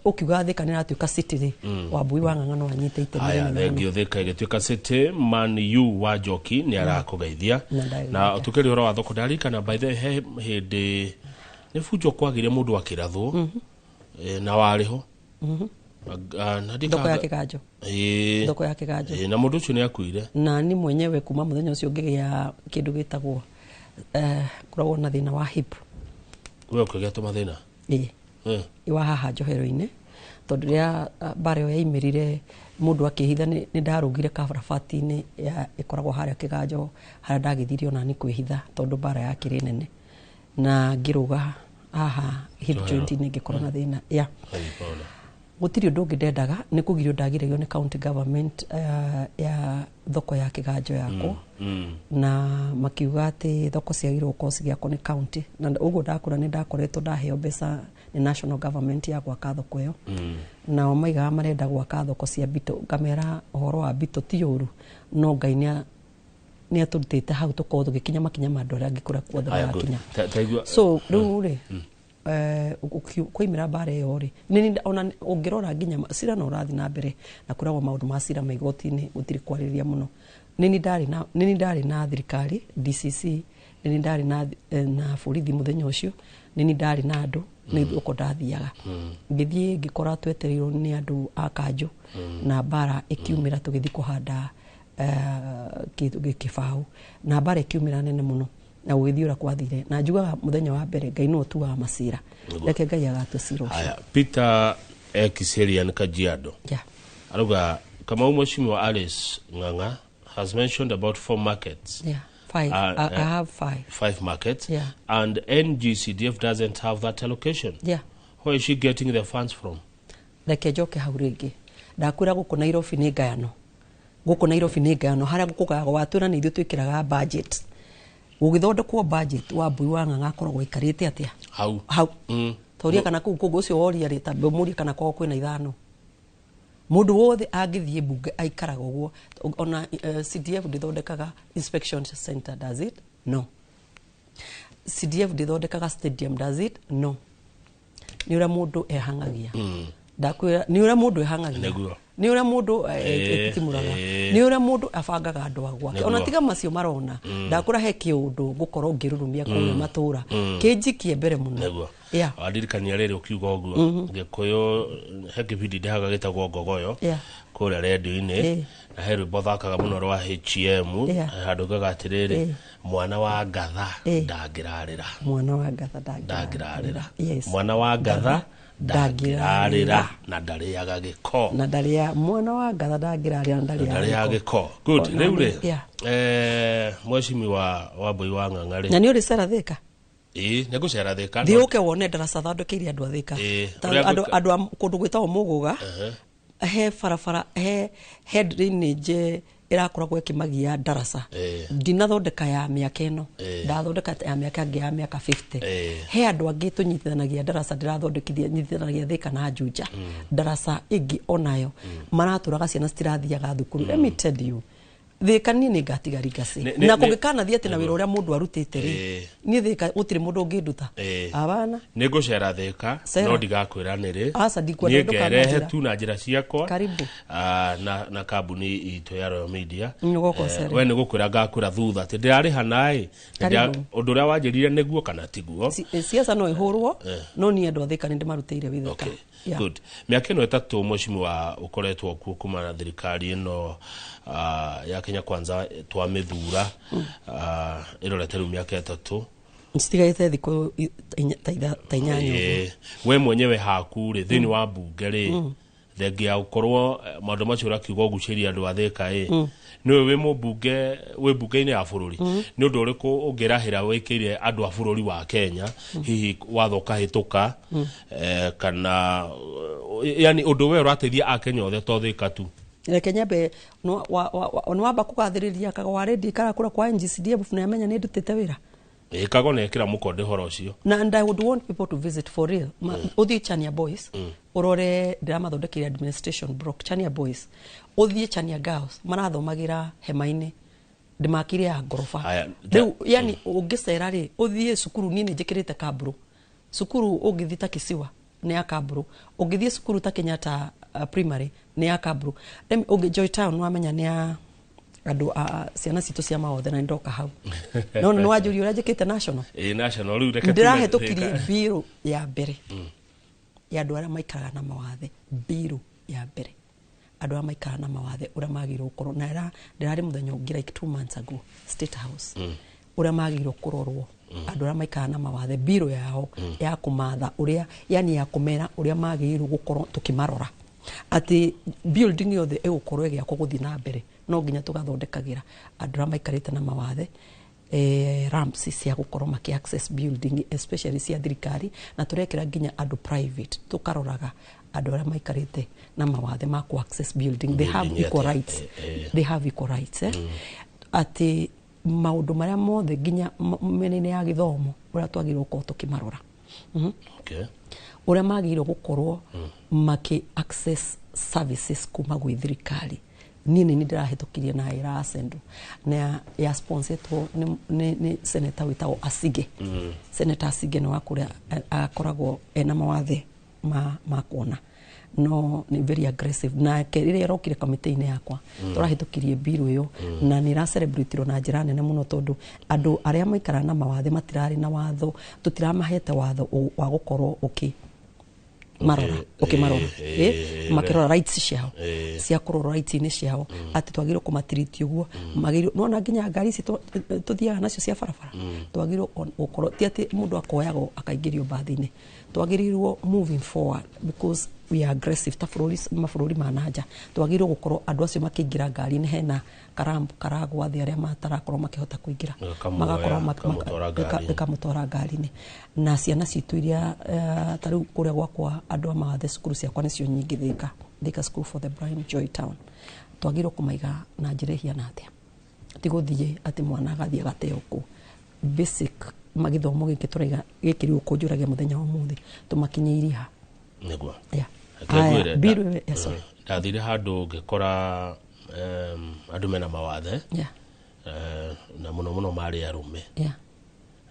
ũkiuga Thĩka nĩ ĩratuĩka city rĩ, Wambui wa Ng'ang'a no anyite itemi Aya, rĩnene mũno. thengio. Thĩka ĩgĩtuĩka city, Man U wa Njoki nĩ arakũgeithia. Na ndagĩrĩria. Na tukĩria ũhoro wa thoko, ndarikana by the way, he hĩndĩ nĩ bunjo kwagire mũndũ akĩrathwo. Na warĩ ho. Na Thoko ya Kĩganjo. Thoko ya Kĩganjo. Na mũndũ ũcio nĩ akuire. Na ni mwenyewe kuma mũthenya ũcio ngĩgĩa kĩndũ gĩtagwo ngoragwo na thĩna wa hip. We ũkĩgĩa tũmathĩna? Ĩĩ. Wa haha njohero-inĩ, tondũ rĩrĩa mbara ĩyo yaimĩrire mũndũ akĩhitha, nĩ ndarũgire karabati-inĩ ya ĩkoragwo harĩa Kĩganjo, harĩa ndagĩthire onani kwĩhitha tondũ mbara yakĩrĩ nene, na ngĩrũga haha hip Njohero. joint-inĩ ngĩkorwo na thĩna ya Ai, pole. Gũtirĩ ũndũ ũngĩ ndendaga, nĩ kũgirio ndagiragio nĩ county government ya thoko ya Kĩganjo yakwo, na makiuga atĩ thoko ciagĩrĩirwo gũkorwo cigĩakwo nĩ county, na ũguo ndakũra nĩ ndakoretwo ndaheo mbeca nĩ national government ya gwaka thoko ĩyo. Nao maigaga marenda gwaka thoko cia mbitũ, ngamera ũhoro wa mbitũ ti ũru, no Ngai nĩ atũrutĩte hau tũkorwo tũgĩkinya makinya ma andũ arĩa angĩ kũrĩa kuothe Aya, good. marakinya. Taigua. So rĩu rĩ, kwaimĩra mbara ĩyo rĩ, ona ũngĩrora nginya cira no ũrathiĩ na mbere na kwĩragwo maũndũ ma cira ma igoti-inĩ gũtirĩ kwarĩrĩria mũno. Nĩ ndarĩ na thirikari DCC, nĩ ndarĩ na borithi mũthenya ũcio, nĩ ndarĩ na andũ, nĩ thoko ndathiaga, ngĩthiĩ ngĩkora twetereirwo nĩ andũ a kanjũ, na mbara ĩkiumĩra tũgĩthiĩ kũhanda kĩndũ kĩbaũ, na mbara ĩkiumĩra nene mũno na gũgĩthiĩ ũrĩa kwathire, na njugaga mũthenya wa mbere Ngai nĩwe ũtuaga macira. Reke Ngai agatua cira ũcio. Aya, Peter Kiserian Kajiado. Aruga Kamau, Mheshimiwa Alice Ng'ang'a has mentioned about four markets. Yeah, five. I have five. Five markets. Yeah. And NGCDF doesn't have that allocation. Where is she getting the funds from? Reke njoke hau rĩngĩ, ndakwĩra gũkũ Nairobi nĩ ngayano, gũkũ Nairobi nĩ ngayano, harĩa gũkũgayagwo watwĩra nĩ ithuĩ twĩkĩraga budget. Gũgĩthondekwo budget wa Mbui wa Ng'ang'a akoragwo aikarĩte atĩa? Hau. Hau. Toria kana kũu kũngĩ ũcio woria rĩ, ta mũrie kana kwao kwĩna ithano. Mũndũ wothe angĩthiĩ mbunge aikaraga ũguo. Ona CDF ndĩthondekaga inspection center, does it? No. CDF ndĩthondekaga stadium, does it? No. Nĩ ũrĩa mũndũ ehang'agia. Ndakwĩra nĩ ũrĩa mũndũ ehang'agia. Nĩguo. Nĩ ũrĩa mũndũ etitimũraga. Nĩ ũrĩa mũndũ abangaga andũ a gwake. Ona tiga macio marona. Ndakwĩra he kĩũndũ ngũkorwo ngĩrurumia kũrĩa matũra. Kĩnjikie mbere mũno. Nĩguo. Yeah. Wandirikania rĩrĩ ũkiuga ũguo. Gĩkũyũ he kĩbindi ndĩhaga gĩtagwo Ngogoyo kũrĩa rendio-inĩ, na he rwĩmbo thakaga mũno rwa HM. Handũ ngaga atĩrĩrĩ, mwana wa ngatha ndangĩrarĩra. Mwana wa ngatha ndangĩrarĩra. Yes. Mwana wa ngatha ndangĩrarĩra na ndarĩaga gĩko. Na ndarĩa, mwana wa ngatha ndangĩrarĩra na ndarĩaga gĩko. Good. Rĩu rĩ, mheshimiwa Wambui wa Ng'ang'a rĩ, Na nĩ ũrĩ cera Thĩka? Ĩĩ, nĩ ngũcera Thĩka. Thiĩ ũke wone ndaraca thondekeire andũ a Thĩka. Andũ a kũndũ gwĩtagwo Mũgũga, he barabara, he drainage ĩrakoragwo ĩkĩmagia ndaraca. Ndinathondeka ya mĩaka ĩno, ndathondeka ya mĩaka ĩngĩ ya mĩaka 50. He andũ angĩ tũnyitithanagia ndaraca, ndĩrathondekithia nyitithanagia Thĩka na Juja. Ndaraca ĩngĩ onayo maratũraga ciana citirathiaga thukuru. Let me tell you, Thĩka niĩ nĩ ngatiga legacy. Na kũngĩkanathiĩ atĩ na wĩra ũrĩa mũndũ arutĩte rĩ, niĩ Thĩka gũtirĩ mũndũ ũngĩnduta. Abana. Nĩ ngũcera Thĩka, no ndigakwĩra nĩ rĩ. Aca, ndikwenda Niĩ ndũkananjĩra. ngerehe tu na njĩra ciakwa. Karibu. Na kambuni itũ ya Royal Media. Nĩgũka ũcere. We nĩ gũkwĩra ngakwĩra thutha atĩ ndĩrarĩha naĩ. Karibu. Ũndũ ũrĩa wanjĩrire nĩguo kana tiguo. Siasa no ĩhũrwo, no niĩ andũ a Thĩka nĩ ndĩmarutĩire wĩ Thĩka. Yeah. Good. Mĩaka ĩno ĩtatũ mheshimiwa ũkoretwo kuo kuma na thirikari ĩno ya Kenya Kwanza twamĩthura, ĩrorete rĩu mĩaka ĩtatũ. Citigarĩte thikũ ta inyanya ũguo. We mwenyewe haku rĩ, thĩinĩ wa mbunge rĩ, thengia gũkorwo maũndũ macio ũrakiuga ũgucĩria andũ a Thĩka ĩ, nĩwe wĩ mũmbunge wĩ mbunge-inĩ ya bũrũri, nĩ ũndũ ũrĩkũ ũngĩrahĩra wĩkĩire andũ a bũrũri wa Kenya, hihi watho ũkahĩtũka, kana yani ũndũ we ũrateithia akenya othe to Thĩka tu? Reke nyambe nĩ wamba kũgathĩrĩria kago wa redio karakũra kwa NGCDF na amenya nĩ ndutĩte wĩra. Kago nĩ ekĩra mũkonde ũhoro ũcio. Na and I would want people to visit for real. Ũthiĩ Chania Boys, ũrore ndĩramathondekeire administration block Chania Boys. Ũthiĩ Chania Girls, marathomagĩra hema-inĩ, ndĩmakire ya ngoroba. Rĩu yani ũngĩcera rĩ, ũthiĩ cukuru, niĩ nĩ njĩkĩrĩte kamburu. Cukuru ũngĩthiĩ ta Kisiwa nĩ ya kamburu, ũngĩthiĩ cukuru ta Kenyatta primary nĩ ya kamburu. Ũngĩ Joy Town wamenya nĩ ya andũ a ciana citũ cia mawothe, na ndoka hau. No nĩ wanjũria ũrĩa njĩkĩte national. National rĩu reke tume Ndĩrahĩtũkirie Thĩka. biru ya mbere ya andũ arĩa maikaraga na mawathe, biru ya mbere andũ arĩa maikaraga na mawathe ũrĩa magĩrĩirwo gũkorwo na ndĩrarĩ mũthenya ũngĩ like 2 months ago State House, ũrĩa magĩrĩirwo kũrorwo andũ arĩa maikaraga na mawathe, biru yao ya kũmatha ũrĩa, yani ya kũmera ũrĩa magĩrĩirwo gũkorwo tũkĩmarora atĩ building yothe ĩgũkorwo ĩgĩakwo gũthiĩ na mbere, no nginya tũgathondekagĩra andũ arĩa maikarĩte na mawathe ramps cia gũkorwo maki access building, especially cia thirikari, na tũrekĩra nginya andũ private, tũkaroraga andũ arĩa maikarĩte na mawathe ma ku access building. They have equal rights. They have equal rights, atĩ maũndũ marĩa mothe nginya mĩena-inĩ ya gĩthomo ũrĩa twagĩrĩirwo gũkorwo tũkĩmarora. Ũrĩa magĩrĩirwo gũkorwo maki access services kuma gwĩ thirikari. Niĩ nĩ ndĩrahĩtũkirie na ĩra Asendo na ya sponsoretwo nĩ senator wĩtagwo Asige. Senator Asige nĩ wa kũrĩa akoragwo ena mawathe ma kuona, no nĩ very aggressive. Nake rĩrĩa ĩrokire kamĩtĩ-inĩ yakwa, tũrahĩtũkirie bill ĩyo, na nĩ ĩracelebratirwo na njĩra nene mũno, tondũ andũ arĩa maikaraga na mawathe matirarĩ na watho, tũtiramahete watho wa gũkorwo ũkĩ marora, ũkĩmarora, makĩrora rights ciao, cia kũrora rights-inĩ ciao, atĩ twagĩrĩirwo kũmatiriti ũguo magĩrĩirwo. Nona nginya ngari ici tũthiaga nacio cia barabara, twagĩrĩirwo gũkorwo ti atĩ mũndũ akoyagwo akaingĩrio mbathi-inĩ, twagĩrĩirwo moving forward because we are aggressive ta bũrũri, mabũrũri ma nanja, twagĩrĩirwo gũkorwo andũ acio makĩingĩra ngari-inĩ hena karambu karagwa thĩ arĩa matarakorwo makĩhota kũingĩra, magakorwo ĩkamũtwara ngari-inĩ. Na ciana citũ iria ta rĩu kũrĩa gwakwa andũ a mawathe, cukuru ciakwa nĩcio nyingĩ Thĩka, Thĩka School for the Blind, Joy Town, twagĩrĩirwo kũmaiga na njĩra ĩhiana atĩa? Ti gũthiĩ atĩ mwana agathiĩ agateo kũu. Basic magithomo gĩkĩ tũraiga gĩkĩ rĩu ũkũnjũragia mũthenya wa ũmũthĩ tũmakinyĩirie ha? Nĩguo. Yeah. Reke ngwĩre, Bill ĩyo, yeah, sorry. Ndathire handũ ngĩkora andũ mena mawathe, na mũno mũno marĩ arũme.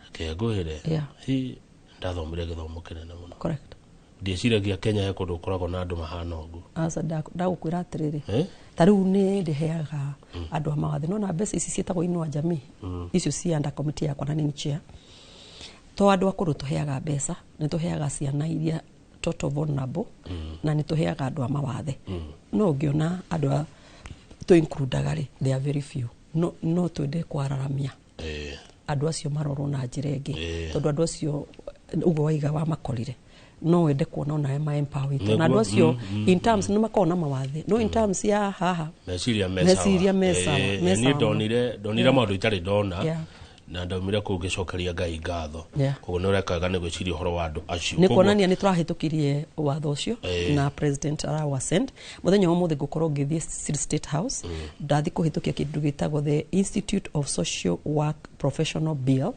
Reke ngwĩre, hi ndathomire gĩthomo kĩnene mũno. Ndieciragia Kenya he kũndũ gũkoragwo na andũ mahana ũguo. Aca, ndagũkwĩra atĩrĩrĩ, Eh? ta rĩu nĩ ndĩheaga andũ a mawathe, nona mbeca ici ciĩtagwo Inua Jamii, icio ci under committee yakwa na nĩ chair. To andũ akũrũ tũheaga mbeca, nĩ tũheaga ciana iria total vulnerable, na nĩ tũheaga andũ a mawathe. No ũngĩona andũ a tũ includaga rĩ, they are very few. No twende kwararamia andũ acio marorwo na njĩra ĩngĩ, tondũ andũ acio ũguo waiga wamakorire, no wende kuona onawe ma empowerĩtwo na andũ acio. In terms nĩ makoragwo na mawathe, no in terms ya haha meciria me sawa. Meciria me sawa, me niĩ sawa. ndonire maũndũ itarĩ ndona, na ndaumire kũu ngĩcokeria Ngai ngatho. Koguo nĩ ũrekaga nĩ gwĩciria ũhoro wa andũ acio. Nĩ kuonania nĩ tũrahĩtũkirie watho ũcio, na president arawa send mũthenya wa ũmũthĩ ngũkorwo ngĩthiĩ State House, ndathi kũhĩtũkia kĩndũ gĩtagwo the Institute of Social Work Professional Bill.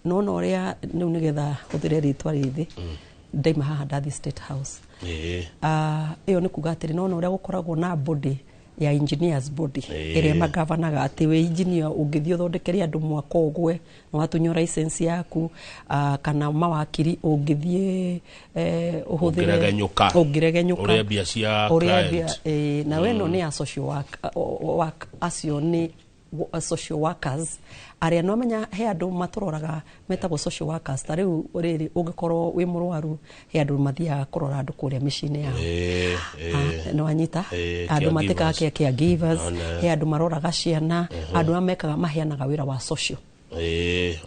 Nona ũrĩa rĩu nĩgetha hũthĩre rĩtwa rĩthĩ, ndaima haha ndathi State House. Ĩyo nĩ kuga atĩrĩ, nona ũrĩa gũkoragwo na body ya engineers body ĩrĩa magavanaga atĩ wĩ engineer ũngĩthiĩ ũthondekere andũ mwako ũgwe nĩ watunywo license yaku, kana mawakiri ũngĩthiĩ ũhũthĩre Ũngĩregenyũka. Ũngĩregenyũka. Ũrĩe mbia cia Ũrĩa client. Na weno nĩ ya social work, work acio nĩ social workers arĩa no menya he andũ matũroraga metagwo social workers. Ta rĩu rĩrĩ ũngĩkorwo wĩ mũrwaru, he andũ mathiaga kũrora andũ kũrĩa mĩciĩ-inĩ yao. Nĩ wanyita? Andũ matĩkaga Caregivers. Caregivers. One. He andũ maroraga ciana, andũ arĩa mekaga maheanaga wĩra wa social,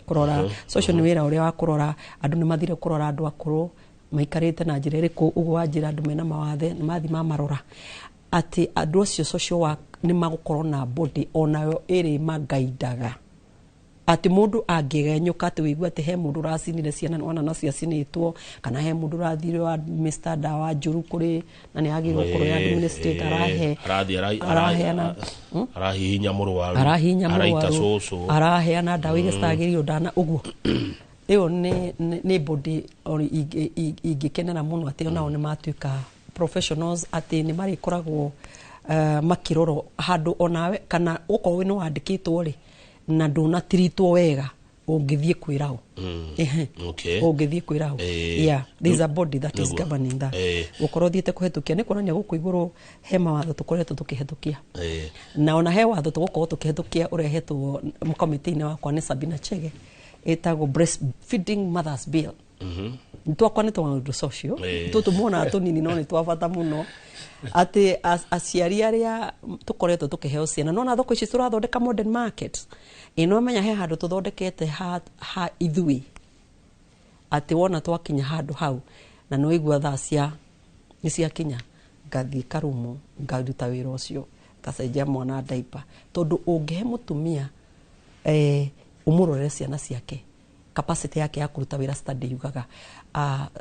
kũrora social nĩ wĩra ũrĩa wa kũrora andũ nĩ mathire kũrora andũ akũrũ maikarĩte na njĩra ĩrĩkũ, ũguo wa njĩra andũ mena mawathe nĩ mathi mamarora atĩ andũ acio social work nĩ magũkorwo na body onayo ĩrĩ magaindaga atĩ mũndũ angĩgenyũka atĩ wĩigua atĩ he mũndũ ũracinire ciana wana nacio acinĩtwo, kana he mũndũ ũrathire wa Mr ndawa njũru kũrĩ na nĩ agĩrĩirwo gũkorwo ya administrator arahe Arathiĩ araheana arahihinya mũrwaru, arahinya araita mũrwaru, cũcũ, araheana ndawa iria citagĩrĩirwo ndana ũguo. Ĩyo nĩ body ingĩkenera mũno atĩ onao nĩ matuĩka professionals, atĩ nĩ marĩkoragwo makĩrorwo handũ onawe kana okorwo nĩ wandĩkĩtwo rĩ na ndũnatiritwo wega ũngĩthiĩ kwĩra ũ. Ehe. Ũngĩthiĩ kwĩra ũ. Yeah, there is a body that is governing that. Gũkorwo thiĩte kũhetũkia nĩ kuonania gũkũ igũrũ he mawatho tũkoretwo tũkĩhetũkia, na ona he watho tũgũkorwo tũkĩhetũkia ũrehetwo komĩtĩ-inĩ wakwa nĩ Sabina Chege, ĩtagwo Breastfeeding Mothers Bill. Twakwa nĩ twaũndũ social tũtũ muonaga tũnini no nĩ twa bata mũno, atĩ aciari arĩa tũkoretwo tũkĩheo ciana nona thoko ici tũrathondeka modern market ĩ no menya he handũ tũthondekete ha ithuĩ atĩ wona twakinya handũ hau na nĩ waigua thaa cia nĩ ciakinya, ngathiĩ karumu ngaruta wĩra ũcio, ngacenjia mwana diaper, tondũ ũngĩhe mũtumia ũmũrorere ciana ciake, capacity yake ya kũruta wĩra, study yugaga,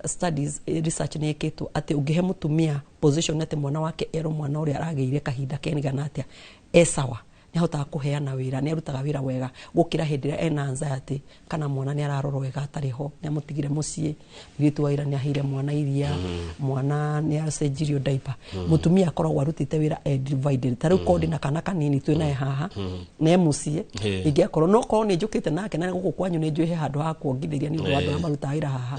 studies, research nĩ ĩkĩtwo atĩ ũngĩhe mũtumia position atĩ mwana wake erwo mwana ũrĩa aragĩire kahinda kenigana atĩa e sawa, nĩ ahotaga kũheana wĩra, nĩ arutaga wĩra wega gũkĩra hĩndĩ ĩrĩa ena anxiety kana mwana nĩ ararorwo wega atarĩ ho, nĩ amũtigire mũciĩ, mũirĩtu wa wĩra nĩ aheire mwana iria, mwana nĩ acenjirio diaper. Mũtumia akoragwo arutĩte wĩra e divided. Ta rĩu korwo ndĩna kana kanini twĩ naye haha na e mũciĩ, ingĩakorwo no korwo nĩ njũkĩte nake na gũkũ kwanyu nĩ njũĩ he handũ ha kuongithĩria nĩ ũndũ wa andũ arĩa marutaga wĩra haha,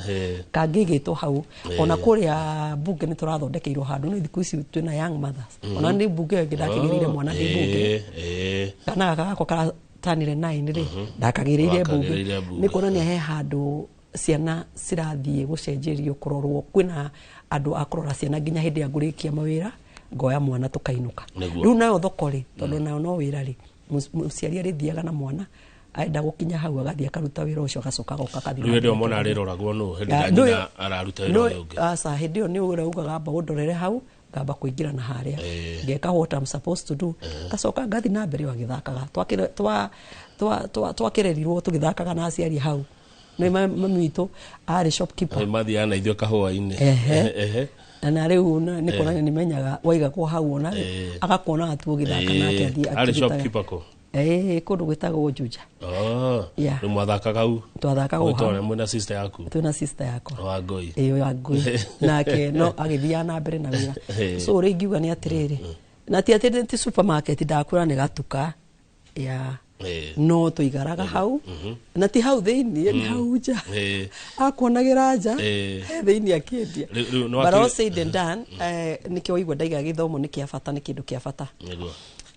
kangĩgĩtwo hau. Ona kũrĩa bunge nĩ tũrathondekeirwo handũ nĩ thikũ ici twĩna young mothers. Ona nĩ bunge ĩyo ĩngĩ ndakĩgĩrĩire mwana ndĩ bunge, kana gaka gakwa karatanire 9 rĩ, ndakagĩrĩire bunge. Wakagĩrĩire bunge. Nĩ kuonania he handũ ciana cirathiĩ gũcenjerio kũrorwo, kwĩna andũ a kũrora ciana nginya hĩndĩ ĩrĩa ngũrĩkia mawĩra ngoya mwana tũkainũka. Rĩu nayo thoko rĩ, tondũ nayo no wĩra rĩ, mũciari arĩthiaga na mwana aenda gũkinya hau agathiĩ akaruta wĩra ũcio agacoka agoka akathiĩ Rĩu na hĩndĩ ĩyo mbere mwana kũrora. arĩroragwo nũ hĩndĩ Ah, ĩrĩa nyina araruta wĩra ũrĩa ũngĩ? Aca, hĩndĩ ĩyo nĩ ũrauga ngamba ũndorere hau, ngamba kũingĩra na harĩa ngeka what I'm supposed to do, ngacoka ngathi na mbere o agĩthakaga. Twakĩrerirwo tũgĩthakaga na aciari hau nĩ mami witũ arĩ shopkeeper. Mathiaga na ithuĩ kahũa-inĩ. Ehe. Ehe. Na rĩu nĩ kuonania nĩ menyaga waigagwo hau ona agakuonaga tu ũgĩthaka nake athiĩ Arĩ akĩrutaga. shopkeeper kũ? Kũndũ gwĩtagwo Juja. Oh. Yeah. Rĩu mwathakaga hau? Twathakaga o hau. Mwĩtore mwĩna sister yaku? Twĩna sister yakwa. Wangũi. Ĩĩ, Wangũi nake no agĩthiaga na mbere na wĩra. So ũrĩa ingiuga nĩ atĩrĩrĩ, na ti atĩ ti supermarket ndakwĩra nĩ gatuka ya no tũigaraga hau, na ti hau thĩiniĩ, nĩ hau nja, akuonagĩra nja, he thĩiniĩ akĩendia. Rĩu no But all said and done, nĩkĩo waigua ndaiga gĩthomo nĩ kĩa bata, nĩ kĩndũ kĩa bata. Nĩguo.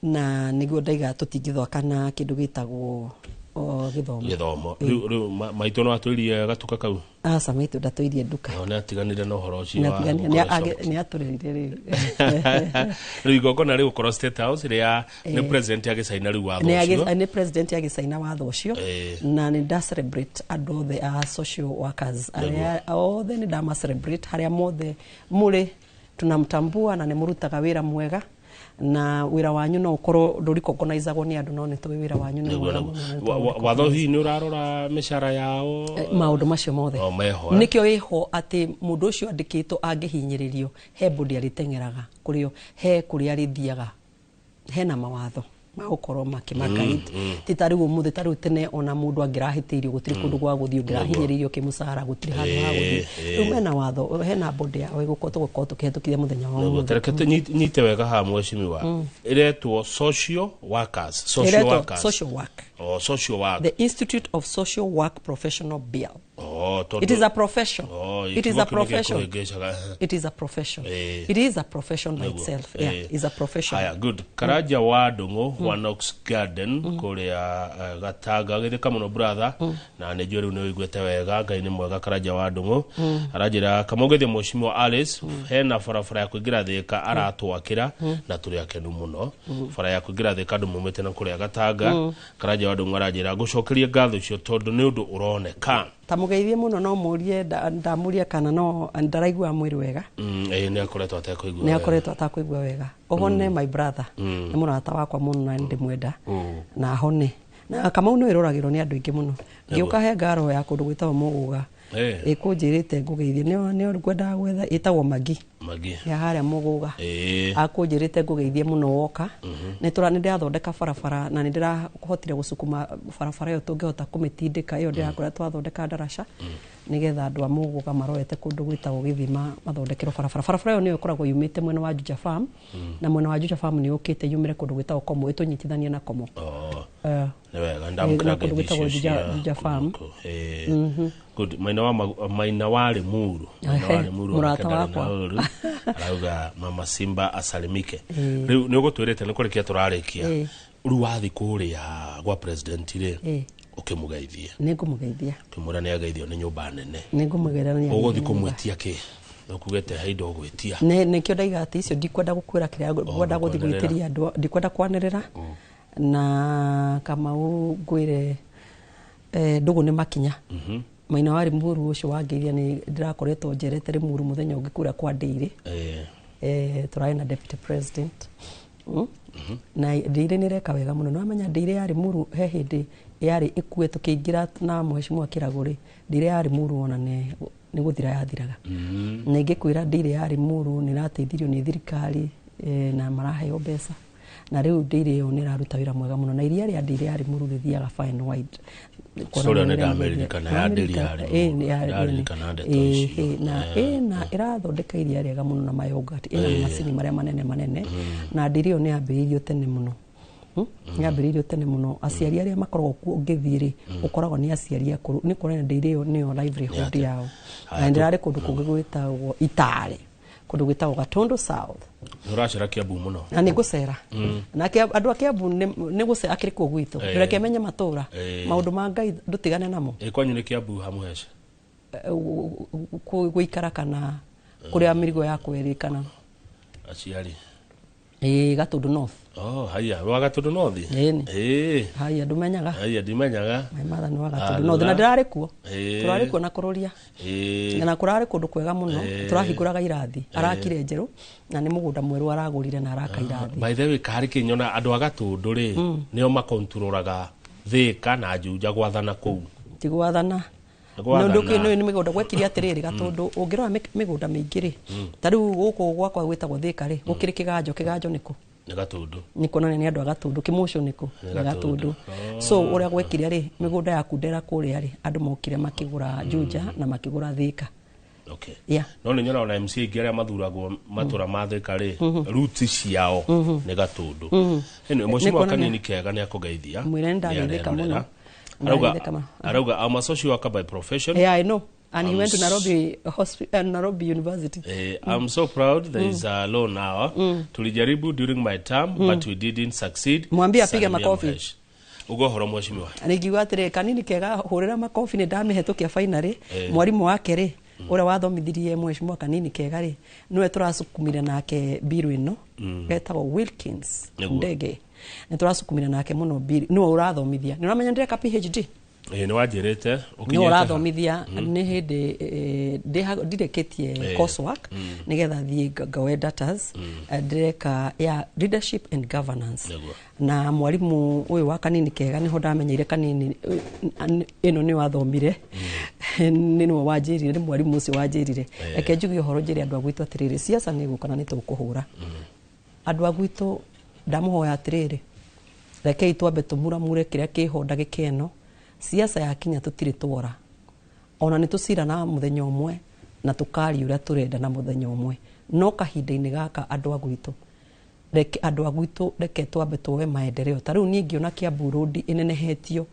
Na nĩguo ndaiga tũtingĩthaka na kĩndũ gĩtagwo gĩthomo. Gĩthomo. Rĩu maitũ no atwĩrie gatuka kau? Aca, maitũ ndatũirie nduka. No nĩ atiganire na ũhoro ũcio Nĩ wa atiganire, gũkorwo shop. Nĩ atũrĩrire rĩu. Rĩu igongona rĩgũkorwo State House rĩa nĩ president agĩcaina rĩu watho Nĩ ũcio. Nĩ president agĩcaina watho ũcio. Na nĩ nda celebrate andũ othe a social workers arĩa othe, nĩ ndama celebrate harĩa mothe mũrĩ, tunamtambua na nĩ mũrutaga wĩra mwega, na wĩra wanyu no ũkorwo ndũrikongonizagwo nĩ andũ, no nĩ tũĩ wĩra wanyu nĩ Nĩguo, mwega nĩguo. mũno, na nĩ Watho hihi nĩ ũrarora mĩcara yao? Maũndũ macio mothe. O meho, eh? Nĩkĩo ĩho atĩ mũndũ ũcio andĩkĩtwo angĩhinyĩrĩrio, he bodi arĩteng'eraga kũrĩo, he kũrĩa arĩthiaga, hena mawatho magũkorwo makĩmagaid. Ti ta rĩu ũmũthĩ, ta rĩu tene ona mũndũ angĩrahĩtĩirio gũtirĩ kũndũ gwa gũthiĩ, ũngĩrahinyĩrĩirio kĩmũcara gũtirĩ handũ ha gũthiĩ. Rĩu mena watho, hena bodi yao ĩgũkorwo tũgũkorwo tũkĩhetũkithia mũthenya wa Nĩguo, ũmũthĩ. ta reke nyite wega haha mheshimiwa. Ĩretwo social workers, social Ĩretwo workers. Social work. Oh, social work. The Institute of Social Work Professional Bill. Oh, It is a profession. Oh, It is a kiugo kĩu nĩkĩo profession. kũhĩngĩcaga. It is a profession. It is a profession by Nĩguo. itself. Yeah, it's a profession. Haya, good. Karanja wa Ndung'u wa Knox Garden kũrĩa Gatanga gĩthĩka mũno brother, na nĩ njũĩ rĩu nĩ ũiguĩte wega. Ngai nĩ mwega. Karanja wa Ndung'u aranjĩra kamũgeithie mheshimiwa Alice, hena barabara ya kũingĩra Thĩka aratwakĩra na tũrĩ akenu mũno. Bara ya kũingĩra Thĩka andũ maumĩte na kũrĩa Gatanga. Karanja wa Ndung'u aranjĩra ngũcokerie ngatho icio tondũ nĩ ũndũ ũroneka. Ta mũgeithie mũno, no mũrie ndamũria kana no ndaraigua mwĩrĩ wega. Ĩĩ, nĩ akoretwo atekũigua Nĩ wega. akoretwo atakũigua wega. Ũhone, my brother. Nĩ mũrata wakwa mũno na nĩndĩmwenda. Na ahone. Na Kamau nĩ wĩroragĩrwo nĩ andũ aingĩ mũno. Ngĩũka he ngaro ya kũndũ gwĩtagwo Mũgũga. Ĩkũnjĩrĩte ngũgeithie, nĩo ngwendaga gwetha, ĩtagwo Magi. Magi. Ya harĩa Mũgũga. Akũnjĩrĩte ngũgeithie mũno woka. Nĩ tũra nĩ ndĩrathondeka barabara na nĩ ndĩrahotire gũcukuma barabara ĩyo tũngĩhota kũmĩtindĩka ĩyo ndĩrakora twathondeka ndaraca, nĩgetha andũ a Mũgũga marorete kũndũ gwĩtagwo Gĩthima mathondekerwo barabara. Barabara ĩyo nĩyo ĩkoragwo yumĩte mwena wa Juja Farm, na mwena wa Juja Farm nĩ yũkĩte yumĩre kũndũ gwĩtagwo Komo, ĩtũnyitithanie na Komo. Oh. Eh, Nĩ wega, na ndamũkĩra kũndũ ngeithi gwĩtagwo icio cia Juja Farm. Good. Maina wa Limuru. Maina wa Limuru Mũrata onake ndarĩ na wakwa. ũru. Arauga mama Simba asalimike. Rĩu nĩ ũgũtwĩrĩte nĩ kũrĩkia tũrarĩkia. Rĩu wathiĩ kũrĩa gwa president rĩ, ũkĩmũgeithie. Nĩ ngũmũgeithia. Ũkĩmwĩra nĩ ageithio nĩ nyũmba nene. Nĩ ngũmũgeithia na nĩ Ũgũthiĩ ageithio nĩ nyũmba. kũmwĩtia kĩ? Ũkugĩte he indo ũgwĩtia. Nĩ nĩkĩo ndaiga atĩ icio ndikwenda gũkwĩra kĩrĩa ngwenda gũthiĩ ndũkwanĩrĩra. gwĩtĩria andũ, ndikwenda kwanĩrĩra. Na Kamau ngwĩre, ndũgũ nĩ makinya. Maina wa Limuru ũcio wangeithia, nĩ ndĩrakoretwo njerete Limuru mũthenya ũngĩ kũrĩa kwa Ndĩirĩ. Tũrarĩ na deputy president. Na Ndĩirĩ nĩ ĩreka wega mũno. Nĩwamenya Ndĩirĩ ya Limuru he hĩndĩ yarĩ ĩkue tũkĩingĩra na mheshimiwa Kĩragũ rĩ, Ndĩirĩ ya Limuru ona nĩ gũthira yathiraga. Na ingĩkwĩra Ndĩirĩ ya Limuru nĩ ĩrateithirio nĩ thirikari, na maraheo mbeca, na rĩu Ndĩirĩ ĩyo nĩ ĩraruta wĩra mwega mũno, na iria rĩa Ndĩirĩ ya Limuru rĩthiaga far and wide. Story ĩyo nĩ ndamĩririkana ya Ndĩrĩ ya Limuru. Ndaririkana ndeto icio. Na na ĩrathondeka iria rĩega mũno na mayogurt, ĩna macini marĩa manene manene, na Ndĩrĩ ĩyo nĩ yambĩrĩirio tene mũno. Nĩ yambĩrĩirio tene mũno. Aciari arĩa makoragwo kuo ũngĩthiĩ rĩ, ũkoragwo nĩ aciari akũrũ, nĩ kuonania Ndĩrĩ ĩyo nĩyo livelihood yao. Haya, Na ndĩrarĩ kũndũ kũngĩ gwĩtagwo Itare, kũndũ gwĩtagwo Gatundu South. Nĩ ũracera Kiambu mũno. Na nĩ ngũcera. Na andũ a Kiambu nĩ gũcera akĩrĩ kuo gwitũ. Reke menye matũra. Maũndũ ma Ngai ndũtigane namo. Kwanyu nĩ Kiambu hamũhece? Gũikara kana kũrĩa mĩrigo yakwa ĩrĩ kana? Aciari. Ĩĩ, Gatundu North. Oh, haya, wa Gatundu North? Ĩni. Haya, ndũmenyaga? Haya, ndimenyaga. My mother nĩ wa Gatundu North na ndĩrarĩ kuo. Tũrarĩ kuo na kũrũria. Na kũrarĩ kũndũ kwega mũno. Tũrahingũraga irathi. Arakire njerũ na nĩ mũgũnda mwerũ aragũrire na araka irathi. By the way, karĩ kĩnyona andũ a Gatundu rĩ, nĩo makontrolaga Thĩka na Juja gwathana kũu. Ti gwathana. Gwathana. Nĩ ũndũ nĩ mĩgũnda gwekire atĩrĩrĩ, Gatũndũ ũngĩrora mĩgũnda mĩingĩ rĩ, ta rĩu gũkũ gwakwa gwĩtagwo Thĩka rĩ, gũkĩrĩ kĩganjo. Kĩganjo nĩkũ? Nĩ Gatũndũ. Nĩ kuonania nĩ andũ a Gatũndũ. Kĩmũcũ nĩkũ? Nĩ Gatũndũ. So ũrĩa gwekire rĩ, mĩgũnda ya Kundera kũrĩa rĩ, andũ mokire makĩgũra Juja na makĩgũra Thika. Okay. Yeah. No nĩ nyonaga ona MC aingĩ arĩa mathuragwo matũra ma Thika rĩ, roots ciao nĩ Gatũndũ. Anyway, mheshimiwa Kanini Kega nĩ akũgeithia. Mwĩre nĩ ndageithĩka mũno. Arauga I'm a social worker by profession. Yeah, I know. And he went to Nairobi Hospital, Nairobi University. I'm so proud there is a law now. Tulijaribu during my term, but we didn't succeed. Mwambie apige makofi. Ugo horo mheshimiwa. Ningiuga atĩrĩ, Kanini Kega hũrĩra makofi, nĩ ndamĩhetũkia finally. Mwarimũ wake rĩ, ũrĩa wathomithirie mheshimiwa Kanini Kega rĩ, nĩwe tũracukumire nake biru ĩno, etagwo Wilkins Ndege. Nĩ tũracukumire nake mũno biru, nĩwe ũrathomithia. Nĩ ũramenya ndĩreka PhD? Nĩ wanjĩrĩte. Nĩ ũrathomithia. Nĩ hĩndĩ ndirĩkĩtie coursework nĩgetha thiĩ ngaoe datas. Ndĩreka ya leadership and governance. Na mwarimũ ũyũ wa Kanini Kega nĩho ndamenyeire Kanini ĩno nĩ wathomire, nĩ nĩwe wanjĩrire, nĩ mwarimũ ũcio wanjĩrire. Reke njuge ũhoro njĩre andũ a gwitũ atĩrĩrĩ, siasa nĩ gũka na nĩ tũkũhũra. Andũ a gwitũ ndamũhoya atĩrĩrĩ, rekei twambe tũmuramure kĩrĩa kĩho ndagĩka ĩno. Siasa yakinya tũtirĩ twora, ona nĩ tũcirana mũthenya ũmwe na tũkaria ũrĩa tũrenda na mũthenya ũmwe, no kahinda-inĩ gaka andũ a gwitũ, reke andũ a gwitũ, reke twambe tuoe maendeleo. Ta rĩu niĩ ngĩona Kiambu Road ĩnenehetio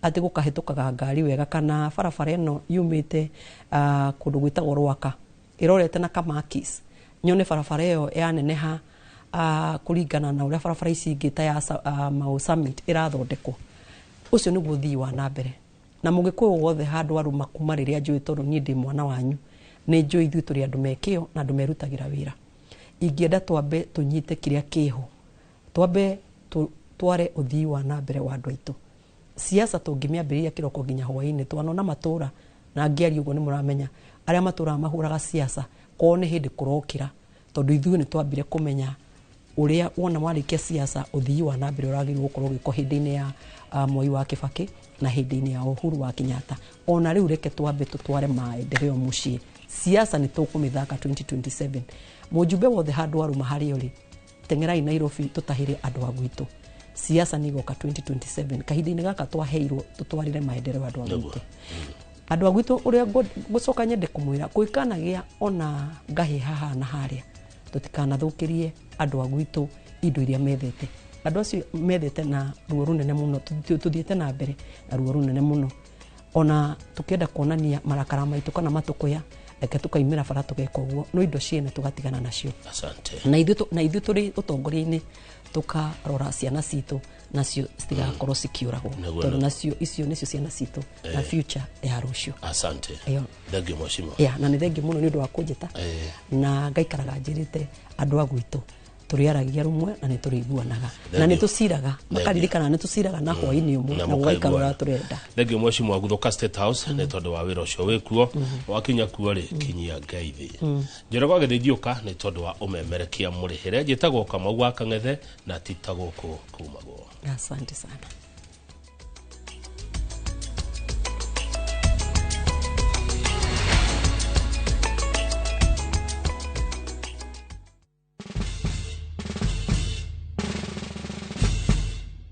atĩ gũkahĩtũkaga ngari wega, kana barabara ĩno yumĩte kũndũ gwĩtagwo Rwaka ĩrorete na Kamakis, nyone barabara ĩyo yaneneha kũringana na ũrĩa barabara ici ingĩ ta ya Mau Summit ĩrathondekwo. Ũcio nĩguo ũthii wa na mbere. Na mũgĩkũyũ wothe handũ arũma kuma rĩrĩa njũĩ, tondũ niĩ ndĩ mwana wanyu, nĩ njũĩ ithuĩ tũrĩ andũ me kĩo na andũ merutagĩra wĩra. Ingĩenda twambe tũnyite kĩrĩa kĩho, twambe tware ũthii wa na mbere wa andũ aitũ. Siasa tũngĩmĩambĩrĩria kĩroko nginya hwaĩ-inĩ, twanona matũra, na ngĩaria ũguo nĩ mũramenya arĩa matũraga mahũraga siasa kwao nĩ hĩndĩ kũrokĩra, tondũ ithuĩ nĩ twambire kũmenya ũrĩa wona warĩkia siasa ũthii wa na mbere ũragĩrĩirwo gũkorwo ũgĩkwo hĩndĩ-inĩ ya Moi wa Kibaki na hĩndĩ-inĩ ya Uhuru wa Kenyatta. Ona rĩu reke twambe tũtware maendeleo mũciĩ. Siasa nĩ tũkũmĩthaka 2027. Mũjumbe wothe handũ arũma harĩa ũrĩ, teng'erai Nairobi tũtahĩre andũ a gwitũ. Siasa nĩ igoka 2027. Kahinda-inĩ gaka twaheirwo tũtwarĩre maendeleo andũ a gwitũ. Andũ a gwitũ ũrĩa ngũcoka nyende kũmwĩra, kũikanagĩa ona ngahĩ haha na harĩa, tũtikanathũkĩrie andũ a gwitũ indo iria methete. Andũ acio methete na ruo rũnene mũno, tũthiĩte na mbere na ruo rũnene mũno. Ona tũkĩenda kuonania marakara maitũ kana matũkũya, reke tũkaimĩra bara tũgeka ũguo, no indo ciene tũgatigana nacio. Asante. Na ithuĩ tũrĩ ũtongoria-inĩ tũkarora ciana citũ nacio citigakorwo cikiũragwo, tondũ nacio icio nĩcio ciana citũ na future ya rũciũ. Asante. Thank you mheshimiwa. Yeah, na nĩ thengiũ mũno nĩ ũndũ wa kũnjĩta, na ngaikaraga njĩrĩte andũ a gwitũ tũrĩaragia rũmwe na nĩ tũrĩiguanaga na nĩ tũciraga, makaririkana nĩ tũciraga na hwaĩ-inĩ ũmwe na gũgaikara ũrĩa tũrenda. Thengiũ mheshimiwa Guthoka State House nĩ tondũ wa wĩra ũcio wĩkuo. Wakinya kuo rĩ, kinyia ngeithi. Njoroge Gĩthĩnjiũka nĩ tondũ wa ũmemerekia mũrĩhĩre. Njĩtagwo Kamau wa Kang'ethe na ti ta gũkũ kumagwo. Asante sana.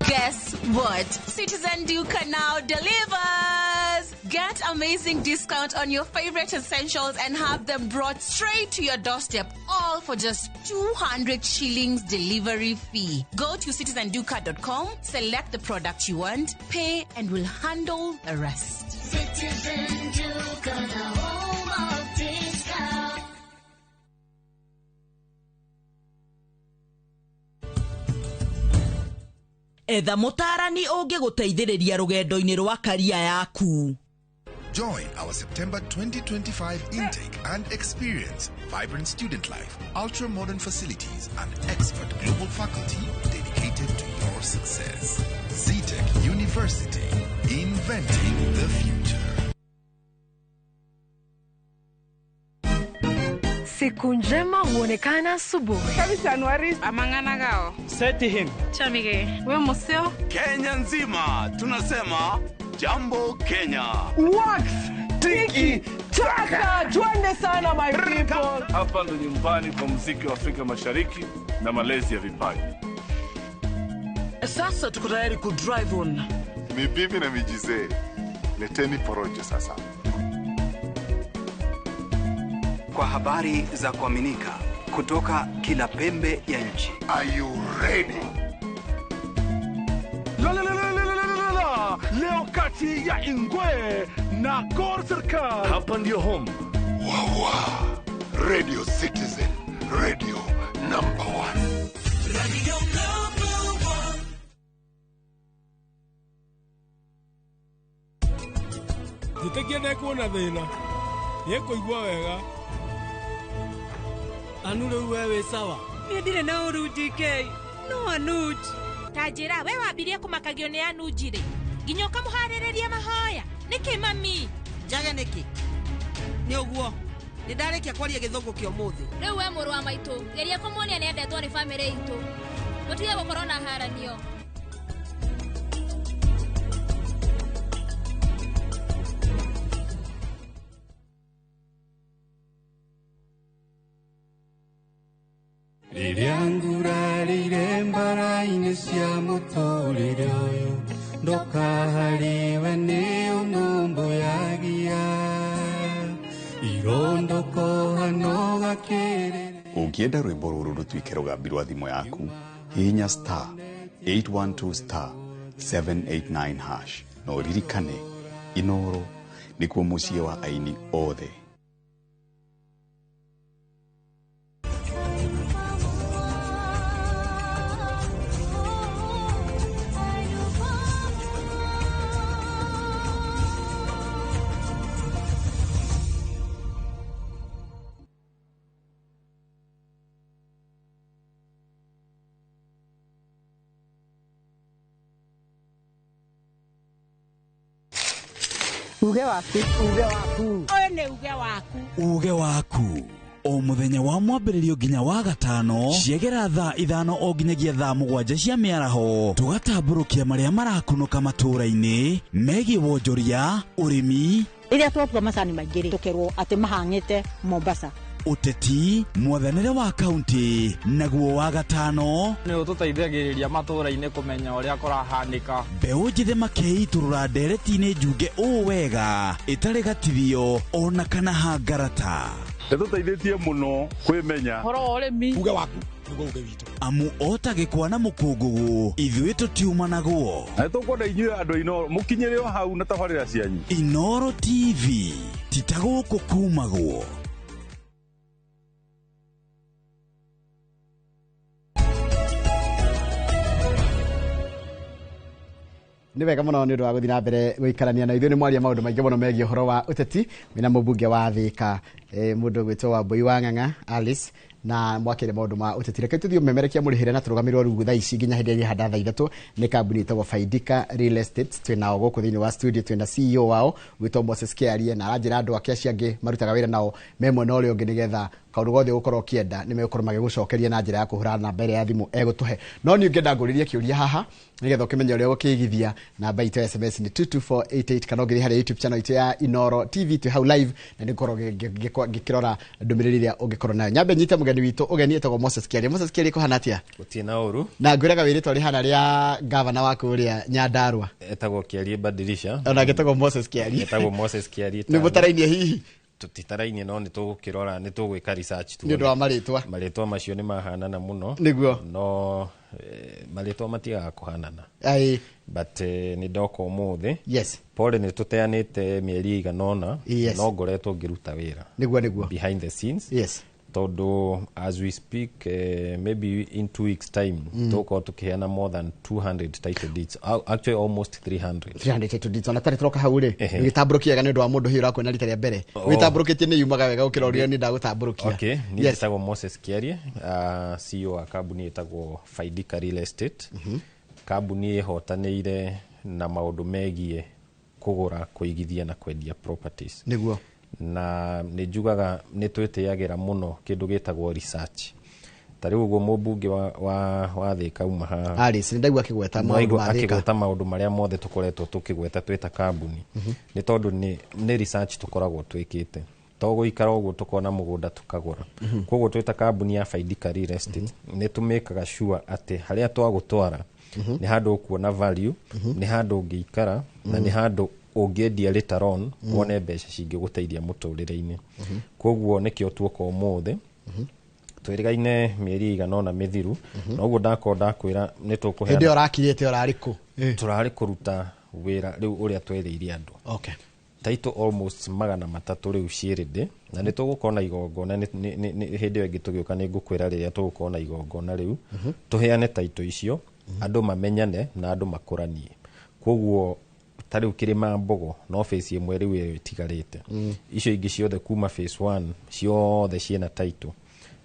Guess what? Citizen Duka now delivers! Get amazing discount on your favorite essentials and have them brought straight to your doorstep, all for just 200 shillings delivery fee. Go to citizenduka.com, select the product you want, pay, and we'll handle the rest. Citizen Duka, the home of discount. Etha mũtaarani ũngĩgũteithĩrĩria rũgendo-inĩ rwa karia yaku. Join our September 2025 intake and experience vibrant student life, ultra-modern facilities, and expert global faculty dedicated to your success. Zetech University, inventing the future. Siku njema huonekana asubuhi. Amangana gao. Seti him. Chamige. We museo. Kenya nzima tunasema Jambo Kenya. Wax tiki taka, twende sana my people. Hapa ndo nyumbani kwa muziki wa Afrika Mashariki na malezi ya vipaji. Sasa tuko tayari ku drive on. Ni bibi na mijizee, leteni porojo sasa. Kwa habari za kuaminika kutoka kila pembe ya nchi. Are you ready? La la la la la la la la. Leo kati ya Ingwe na Gor Serikal. Hapa ndio home. Wawa. Radio Citizen, radio number 1. Radio number 1. Njĩtĩkie ndekuona thĩna nĩekũigua wega. Anu rĩu we wĩ sawa? Niĩ ndirĩ na ũru DK, no Anuj. Ta njĩra, we wambirie kũmakagio nĩ Anuj rĩ, nginya ũkamũharĩrĩria mahoya. Nĩkĩ mami? Njage nĩkĩ? Nĩ ũguo. Nĩ ndarĩkia kwaria gĩthũngũ kĩa ũmũthĩ. Rĩu we mũrũ wa maitũ, geria kũmuonia nĩ endetwo nĩ bamĩrĩ itũ. Gũtige gũkorwo na haranio. Rĩrĩa ngurarĩire mbara-inĩ cia mũtũrĩre ũyũ, ndũkaharĩwe nĩ ũnũmbũyagia. Irondũkũhano gakĩrĩrĩ. Ũngĩenda rwĩmbo rũrũ rũtuĩke rũgambi rwa thimũ yaku, hihinya star 812 star 789 hash na ũririkane Inoro nĩkuo mũciĩ wa aini othe. Uge waku, uge waku. Ũyũ nĩ uge waku. Uge waku. O mũthenya wa mwambĩrĩrio nginya wa gatano ciegera thaa 5 o nginyagia thaa 7 cia mĩaraho tũgatambũrũkia marĩa marakunũka matũũra-inĩ megiĩ wonjoria, ũrĩmi. Rĩrĩa twatua macani maingĩ rĩ, tũkerwo atĩ mahang'ĩte Mombasa. Ũteti, mwathanĩre wa kaunti, naguo wa gatano nĩ ũtũteithagĩrĩria matũũra-inĩ kũmenya ũrĩa kũrahanĩka. Mbeũ njĩthĩ makeitũrũra ndereti-inĩ njunge ũũ wega ĩtarĩ gatithio ona kana hangarata. Ĩtũteithĩtie mũno kwĩmenya ũhoro wa ũrĩmi. Uge waku nĩguo uge witũ. Amu ota gĩkwa na mũkũngũgũ ithuĩ tũtiumanagwo. Na nĩtũkwenda inyuĩ andũ a Inooro mũkinyĩre o hau na tabarĩra cianyu. Inooro TV ti ta gũkũ kumagwo. Nĩ wega mũno nĩ ũndũ wa gũthiĩ na mbere gũikarania na ithuĩ. Nĩ mwaria maũndũ maingĩ mũno megiĩ ũhoro wa ũteti. Wĩna mũmbunge wa Thĩka, mũndũ ũgwĩtwo Wambui wa Ng'ang'a Alice, na mwakĩre maũndũ ma ũteti. Reke tũthiĩ ũmemerekia mũrĩhĩre na tũrũgamĩrĩrwo rĩu thaa ici nginya hĩndĩ ĩrĩa ihanda thaa 3 nĩ kambuni ĩtagwo Faidika Real Estate. Twĩ nao gũkũ thĩinĩ wa studio, twĩna CEO wao ũgwĩtwo Moses Kĩarie, na aranjĩra andũ ake acio angĩ marutaga wĩra nao me mwena ũrĩa ũngĩ, nĩgetha kaũndũ gothe ũgũkorwo ũkĩenda nĩ megũkorwo magĩgũcokeria na njĩra ya kũhũra namba ĩrĩa ya thimũ egũtũhe. No niĩ ũngĩenda ngũrĩrie kĩũria haha nĩgetha ũkĩmenye ũrĩa ũgũkĩigithia, namba itũ ya SMS nĩ 22488 kana ũngĩthiĩ harĩa YouTube channel itũ ya Inooro TV twĩ hau live, na nĩngũkorwo ngĩkĩrora ndũmĩrĩri ĩrĩa ũngĩkorwo nayo. Nyambe nyite mũgeni witũ ũgeni etagwo Moses Kĩarie. Moses Kĩarie, kũhana atĩa? Gũtirĩ na ũru. Na ngwĩraga wĩrĩtwa rĩhana rĩa gavana wa kũrĩa Nyandarua. Etagwo Kĩarie Badilisha. Ona getagwo Moses Kĩarie. Etagwo Moses Kĩarie. Nĩ mũtarainie hihi? Tũtitarainie, no nĩ tũgũkĩrora, nĩ tũgwĩka research tuone. Nĩ ũndũ wa marĩtwa. Marĩtwa macio nĩ mahanana mũno. Nĩguo. No marĩtwa matigaga kũhanana. Aye. But nĩ ndoka ũmũthĩ. Yes. Pole nĩ tũteanĩte mĩeri ĩigana ũna. Yes. No ngoretwo ngĩruta wĩra. Nĩguo, nĩguo. Behind the scenes. Yes. Tondũ as we speak, maybe in 2 weeks time, tũgũkorwo tũkĩheana more than 200 title deeds, actually almost 300. 300 title deeds. Ona tarĩ tũroka hau rĩ, ũgĩtambũrũkia wega nĩ ũndũ wa mũndũ hihi ũrakuona rita rĩa mbere. Wĩtambũrũkĩtie nĩ yumaga wega gũkĩra ũrĩa niĩ ndagũtambũrũkia. Okay, niĩ njĩtagwo Moses Kĩarie, CEO wa kambuni ĩtagwo Faidika Real Estate. Kambuni ĩhotanĩire na maũndũ megiĩ kũgũra, kũigithia na kwendia properties. Nĩguo. Na nĩ njugaga nĩ twĩtĩagĩra mũno kĩndũ gĩtagwo research. Ta rĩu ũguo mũmbunge wa Thĩka uma haha. Alice, nĩ ndaigua akĩgweta maũndũ ma Thĩka. Akĩgweta maũndũ marĩa mothe tũkoretwo tũkĩgweta twĩ ta kambuni. Nĩ tondũ nĩ research tũkoragwo twĩkĩte. To gũikara ũguo tũkona mũgũnda tũkagũra. Koguo twĩ ta kambuni ya Faidika Real Estate nĩ tũmĩkaga sure atĩ harĩa twagũtwara nĩ handũ ũkuona value, nĩ handũ ũngĩikara, na nĩ handũ ũngĩendia later on wone mbeca cingĩgũteithia mũtũrĩre-inĩ. Koguo nĩkĩo tuoka ũmũthĩ. Twĩrĩgaine mĩeri ĩigana ũna mĩthiru, na ũguo ndakorwo ndakwĩra nĩ Hĩndĩ ĩyo tũkũheana. ũrakirĩte ũrarĩ kũ? Tũrarĩ kũruta wĩra rĩu ũrĩa twerĩire andũ. Title almost 300 rĩu ciĩ ready, na nĩ tũgũkorwo na igongona hĩndĩ ĩyo ĩngĩ tũgĩũka nĩ ngũkwĩra rĩrĩa tũgũkorwo na igongona rĩu, tũheane title icio, andũ mamenyane na andũ makũranie. Koguo ta rĩu Kĩrĩma Mbogo no phase ĩmwe rĩu ĩyo ĩtigarĩte. Icio ingĩ ciothe kuma phase 1 ciothe ciĩna title.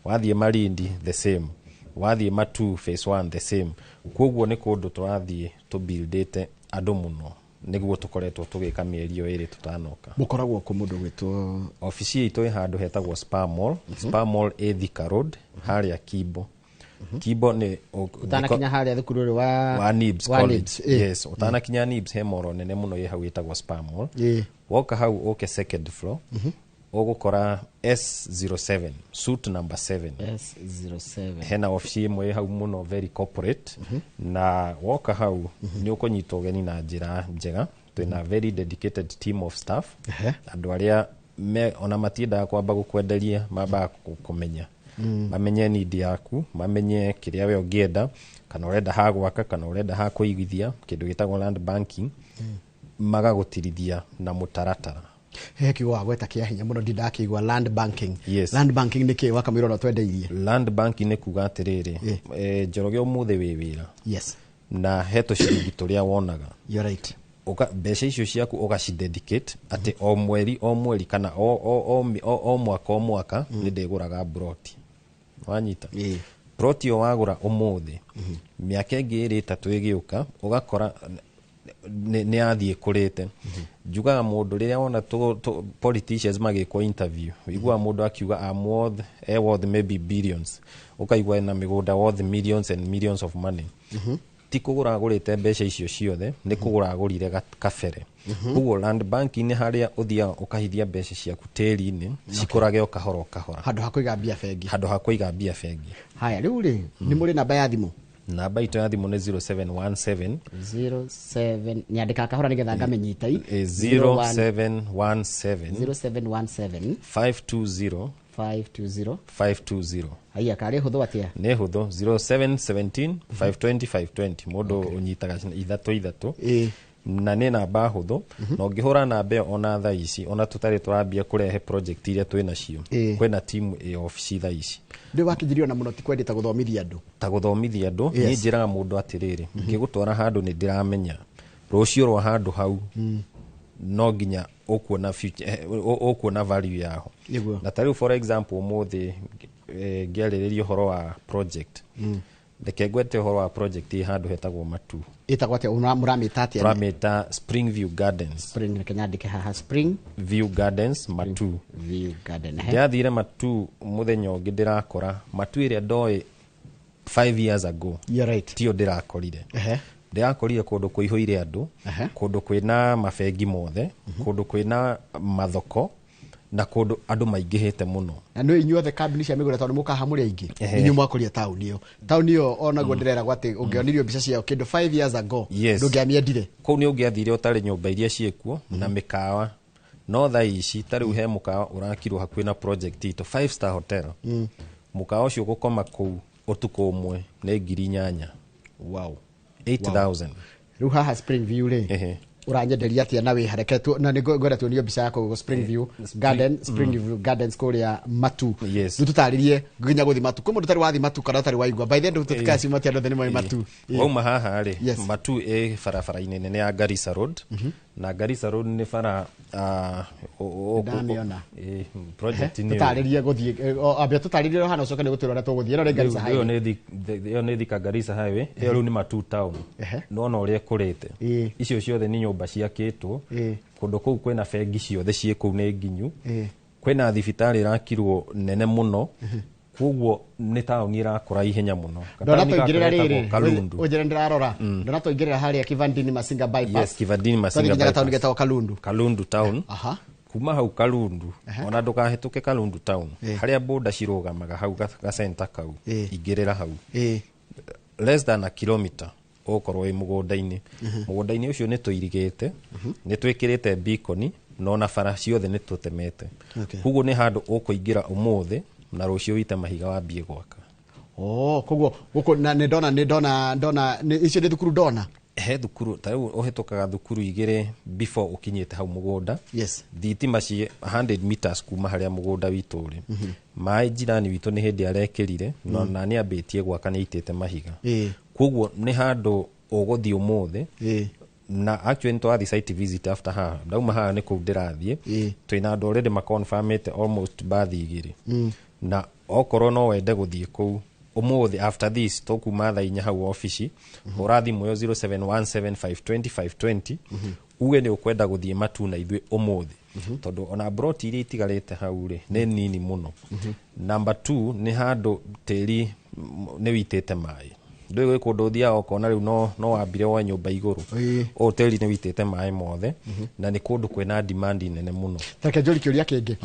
Wathiĩ Malindi the same, wathiĩ Matu phase 1 the same. Koguo nĩ kũndũ tũrathiĩ tũbuildĩte andũ mũno, nĩguo tũkoretwo tũgĩka mĩeri ĩyo ĩrĩ tũtanoka. Mũkoragwo kũ mũndũ gwĩtwo? Obici itũ ĩ handũ hetagwo Spa Mall. Spa Mall ĩ Thika Road harĩa Kimbo. Kimbo nĩ Ũtanakinya harĩa thukuru ũrĩ wa Nibs wa College. Nibs. Yes, ũtanakinya Nibs he mall nene mũno ĩ hau ĩtagwo Spa Mall. Woka hau ũke second floor, ũgũkora S07 suite number 7. S07. Hena obici ĩmwe ĩ hau mũno very corporate, na woka hau nĩ ũkũnyitwo ũgeni na njĩra njega. Twĩna very dedicated team of staff, andũ arĩa ona matiendaga kwamba gũkwenderia, mambaga kũmenya, mamenye need yaku, mamenye kĩrĩa we ũngĩenda, kana ũrenda ha gwaka, kana ũrenda ha kũigithia, kĩndũ gĩtagwo land banking, magagũtirithia na mũtaratara. He kiugo wagweta kĩa hinya mũno ndindakĩigua, land banking. Yes. Land banking nĩ kĩ wakamwĩra ona twendeirie? Land banking nĩ kuga atĩrĩrĩ, Njoroge ũmũthĩ wĩ wĩra. Na he tũciringi tũrĩa wonaga. You're right. Mbeca icio ciaku ũgacidedicate atĩ o mweri o mweri kana o mwaka o mwaka nĩ ndĩgũraga broti. Wanyita? Broti ĩyo wagũra ũmũthĩ, mĩaka ĩngĩ ĩrĩ ĩtatũ ĩgĩũka ũgakora nĩ yathiĩ kũrĩte. Njugaga mũndũ rĩrĩa wona politicians magĩkwo interview, ũiguaga mũndũ akiuga I'm worth, worth maybe billions, ũkaigua ena mĩgũnda worth millions and millions of money. Ti kũgũra agũrĩte mbeca icio ciothe, nĩ kũgũra agũrire kabere. Koguo land banking nĩ harĩa ũthiaga ũkahithia mbeca ciaku tĩri-inĩ, cikũrage o kahora o kahora. Handũ ha kũiga mbia bengi. Handũ ha kũiga mbia bengi. Haya, rĩu rĩ, nĩ mũrĩ namba ya thimũ? Namba itũ ya thimũ nĩ 0717 07, nyandĩka kahora nĩgetha ngamenyita. 0717 0717 520 520 520. Haiya, karĩ hũthũ atĩa? Nĩ hũthũ, 0717 520 520. Mũndũ ũnyitaga ithatũ ithatũ. Na nĩ namba hũthũ, na ũngĩhũra namba ĩyo ona thaa ici, ona tũtarĩ tũrambia kũrehe project iria twĩ nacio, kwĩna timu ĩ obici thaa ici. Ndĩ wakĩnjirie ona mũno ti kwendete gũthomithia andũ. Ta gũthomithia andũ. Niĩ njĩraga mũndũ atĩrĩrĩ, ngĩgũtwara handũ nĩ ndĩramenya rũciũ rwa handũ hau no nginya ũkuona future, ũkuona value yaho. Na ta rĩu for example ũmũthĩ ngĩarĩrĩria ũhoro wa project, reke ngwete ũhoro wa project ĩ handũ hetagwo Matu. Ĩtagwo atĩa? Mũramĩta atĩa? Tũramĩta Springview Gardens. Spring, reke nyandĩke haha, Spring View Gardens Matu. View Garden. Ndĩrathire Matu mũthenya ũngĩ, ndĩrakora Matu ĩrĩa ndoĩ 5 years ago. You're right. Tio ndĩrakorire. Ndĩrakorire kũndũ kũihũire andũ, kũndũ kwĩna mabengi mothe, kũndũ kwĩna mathoko, na kũndũ andũ maingĩhĩte mũno. Na nĩ inyuothe kambuni cia mĩgũnda tondũ mũkaha mũrĩ aingĩ, inyuĩ mwakũria taũni ĩyo. Taũni ĩyo onaguo ndĩreragwo atĩ ũngĩonirio mbica ciayo kĩndũ 5 years ago, ndũngĩamĩendire. Kũu nĩ ũngĩathire ũtarĩ nyũmba iria ciĩkuo na mĩkawa. No thaa ici ta rĩu he mũkawa ũrakirwo hakuhĩ na project itũ, 5 star hotel. Mũkawa ũcio gũkoma kũu ũtukũ ũmwe nĩ 8,000. Wow. 8,000. Rĩu haha Springview rĩ, ũranyenderia atĩa na wĩ hareke na nĩ ngwenda tuonio mbica yaku Springview Garden, Springview Gardens kũrĩa Matu. Rĩu tũtarĩrie nginya gũthiĩ Matu. Kwĩ mũndũ ũtarĩ wathiĩ Matu kana ũtarĩ waigua. By the end tũtikaciuma atĩ andũ othe nĩ moĩ Matu. Wauma haha rĩ, Matu ĩ barabara-inĩ nene ya Garissa Road. Na Garissa Road nĩ bara Ndamĩona. Project nĩ Tũtarĩrie gũthiĩ, ambia tũtarĩrie hana ũcoke nĩ gũtwĩra ũrĩa tũgũthiĩ. Ĩno nĩ Garissa Highway. Ĩyo nĩ Thika Garissa Highway. Ĩyo rĩu nĩ Matu town. Nĩwona ũrĩa ĩkũrĩte. Icio ciothe nĩ nyũmba ciakĩtwo. Kũndũ kũu kwĩna bengi ciothe ciĩ kũu nĩ nginyu. Kwĩna thibitarĩ ĩrakirwo nene mũno. Koguo nĩ taũni ĩrakũra ihenya mũno. Ndona Gataũni gaka tũingĩrĩra getagwo rĩrĩ, Kalundu. ũnjĩre ndĩrarora. Ndona tũingĩrĩra harĩa Kivandini Masinga bypass. Yes, Kivandini Masinga Twathiĩ nginya gataũni bypass. getagwo Kalundu. Kalundu town. Kuma hau Kalundu, ona ndũkahĩtũke Kalundu town, harĩa boda cirũgamaga hau gacenta kau, ingĩrĩra hau less than a kilometer ũgũkorwo wĩ mũgũnda-inĩ. Mũgũnda-inĩ ũcio nĩ tũirigĩte, nĩ twĩkĩrĩte beacon, na ona bara ciothe nĩ tũtemete. Koguo nĩ handũ ũkũingĩra ũmũthĩ na rũciũ wĩite mahiga wambie gwaka. Oh, koguo gũkũ na nĩ ndona nĩ ndona ndona icio nĩ thukuru ndona. He thukuru ta rĩu ũhĩtũkaga thukuru igĩrĩ before ũkinyĩte hau mũgũnda. Thitima ciĩ 100 meters kuma harĩa mũgũnda witũ ũrĩ. Maĩ jirani witũ nĩ hĩndĩ arekĩrire, na nĩ ambĩtie gwaka, nĩ aitĩte mahiga. Koguo nĩ handũ ũgũthiĩ ũmũthĩ, na actually nĩ tũrathiĩ site visit after haha. Ndauma haha nĩ kũu ndĩrathiĩ. Twĩna andũ already maconfirmĩte almost bathi igĩrĩ. Na okorwo no wende gũthiĩ kũu ũmũthĩ after this, tũkuma thaa 4 hau obici, hũra thimũ ĩyo 0717520520, uge nĩ ũkwenda gũthiĩ matu na ithuĩ ũmũthĩ, tondũ ona broti iria itigarĩte hau rĩ nĩ nini mũno. Number 2, nĩ handũ tĩri nĩ witĩte maĩ. Ndũĩ gwĩ kũndũ ũthiaga ũkona rĩu no wambire woe nyũmba igũrũ, ũũ tĩri nĩ witĩte maĩ mothe, na nĩ kũndũ kwĩna demand nene mũno. Reke njũrie kĩũria kĩngĩ.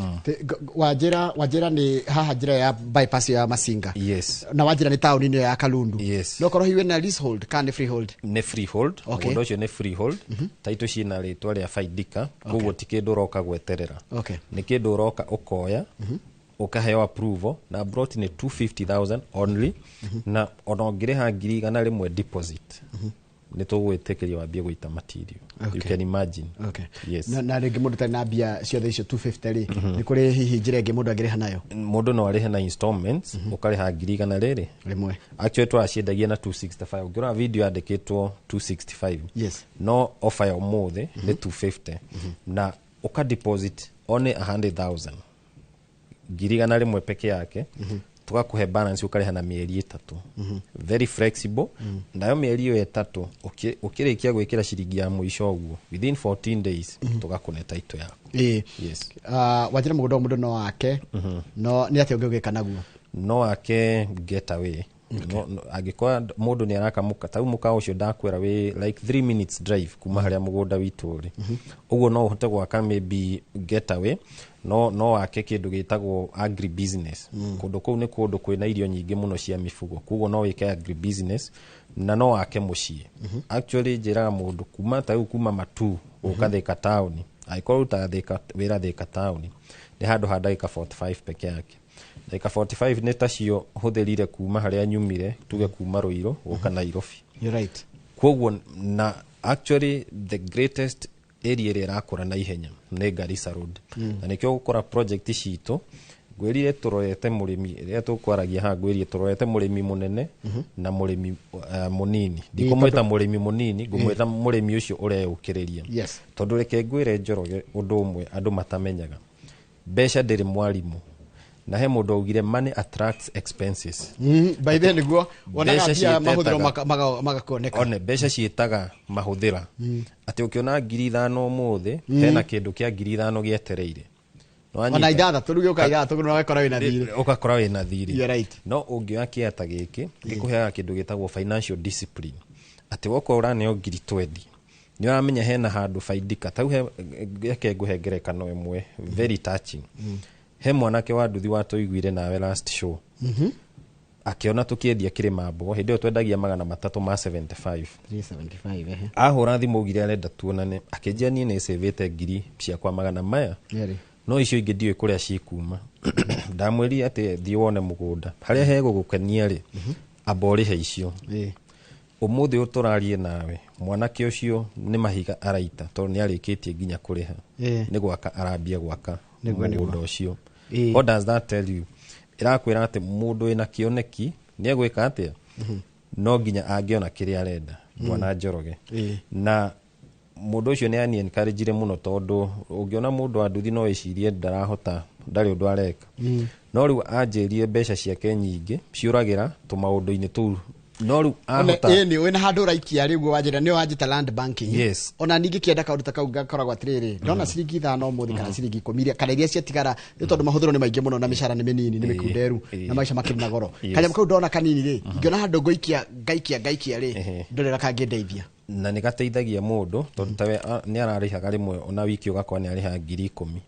Wanjĩra nĩ haha njĩra ya bypass ya Masinga. Na wanjĩra nĩ taũni-inĩ ya Kalundu. No korwo hihi wĩna leasehold kana nĩ freehold? Nĩ freehold. Mũgũnda ũcio nĩ freehold. Title ciĩna rĩtwa rĩa Faidika, koguo ti kĩndũ ũroka gweterera. Nĩ kĩndũ ũroka ũkoya, ũkaheo approval, na broti nĩ 250,000 only, na ona ũngĩrĩha 100,000 deposit, nĩ tũgwĩtĩkĩria wambie gũita material. You can imagine. Yes. Na rĩngĩ mũndũ ũtarĩ na mbia ciothe icio 250 rĩ, nĩ kũrĩ hihi njĩra ĩngĩ mũndũ angĩrĩha nayo? Mũndũ no arĩhe na installments, ũkarĩha 100,000 rĩrĩ rĩmwe. Actually tũraciendagia na 265. Ũngĩrora video yandĩkĩtwo 265. No offer ya ũmũthĩ nĩ 250, na ũka deposit only 100,000, 100,000 peke yake, tũgakũhe balance ũkarĩha na mĩeri 3. Very flexible. Nayo mĩeri ĩyo 3 ũkĩrĩkia gwĩkĩra ciringi ya mũico ũguo, within 14 days tũgakũne title yaku. Yes. Wanjĩra mũgũnda ũyũ mũndũ no ake, no nĩ atĩa ũngĩgĩka naguo? No ake getaway. No, angĩkorwo mũndũ nĩ araka mũka, ta rĩu mũkawa ũcio ndakwĩra wĩ like 3 minutes drive kuma harĩa mũgũnda witũ ũrĩ. Ũguo no ũhote gwaka maybe getaway, no wake kĩndũ gĩtagwo agri business. Kũndũ kũu nĩ kũndũ kwĩna irio nyingĩ mũno cia mifugo, koguo no wĩke agri business na no wake mũciĩ. Actually njĩraga mũndũ kuma ta rĩu kuma Matu gũka Thika town, angĩkorwo ũrutaga wĩra Thika town, nĩ handũ ha ndagĩka 45 peke yake. Ndagĩka 45 nĩ tacio hũthĩrire kuma harĩa nyumire, tuge kuma Ruiru gũka Nairobi. You're right. Koguo na actually the greatest area ĩrĩa ĩrakũra na ihenya nĩ Garissa Road. Na nĩkĩo gũkora project citũ ngwĩrire tũrorete mũrĩmi, rĩrĩa tũkwaragia haha ngwĩrire tũrorete mũrĩmi mũnene na mũrĩmi mũnini. Ndikũmwĩta mũrĩmi mũnini, ngũmwĩta mũrĩmi ũcio ũreyũkĩrĩria. Tondũ reke ngwĩre Njoroge ũndũ ũmwe andũ matamenyaga, mbeca ndĩrĩ mwarimũ, na he mũndũ augire money attracts expenses. By then nĩguo wonaga mbia mahũthĩro magakoneka. One mbeca ciĩtaga mahũthĩra. Atĩ ũkĩona 5,000 ũmũthĩ, hena kĩndũ kĩa 5,000 gĩetereire. Ona 6 rĩu gĩũka 6 no ũgakora wĩna thirĩ. Ũgakora wĩna thirĩ. You're right. No ũngĩoya kĩata gĩkĩ, gĩkũheaga kĩndũ gĩtagwo financial discipline. Atĩ wokorwo ũraneo 20,000, nĩ ũramenya hena handũ Faidika. Ta rĩu reke ngũhe ngerekano ĩmwe very touching. He mwanake wa nduthi watũiguire nawe last show. Akĩona tũkĩendia Kĩrĩma Mbogo, hĩndĩ ĩyo twendagia 375. 375, ehe. Ahũra thimũ augire arenda tuonane, akĩnjĩra niĩ nĩ cĩvĩte ngiri ciakwa magana maya. No icio ingĩ ndiũĩ kũrĩa cikuma. Ndamwĩrire atĩ thiĩ wone mũgũnda harĩa hegũgũkenia rĩ, amba ũrĩhe icio. Ũmũthĩ ũyũ tũrarie nawe, mwanake ũcio nĩ mahiga araita tondũ nĩ arĩkĩtie nginya kũrĩha. Nĩ gwaka arambia gwaka mũgũnda ũcio. What does that tell you? Ĩrakwĩra atĩ mũndũ wĩna kĩoneki nĩ egwĩka atĩa? No nginya angĩona kĩrĩa arenda, bwana Njoroge. Na mũndũ ũcio nĩ ani encourage mũno, tondũ ũngĩona mũndũ wa nduthi no ĩcirie ndarahota, ndarĩ ũndũ areka. No rĩu anjĩrie mbeca ciake nyingĩ ciũragĩra tũmaũndũ-inĩ tũu. No rĩu ahota ĩni wĩna handũ ũraikia rĩu wanjĩra nĩ wanjĩta land banking. Yes. Ona ningĩ kĩenda kaũndũ ta kau gakoragwo atĩrĩrĩ, ndona ciringi 5 ũmũthĩ kana ciringi 10 kana iria ciatigara, nĩ tondũ mahũthĩro nĩ maingĩ mũno na mĩcara nĩ mĩnini, nĩ mĩkunderu na maica makĩrĩ na goro. Kanyamũ kau ndona kanini rĩ, ingĩona handũ ngũikia ngaikia ngaikia rĩ, ndorera kangĩndeithia. Na nĩ gateithagia mũndũ tondũ tawe nĩ ararĩhaga rĩmwe ona wiki ũgakora nĩ arĩhaga 10,000.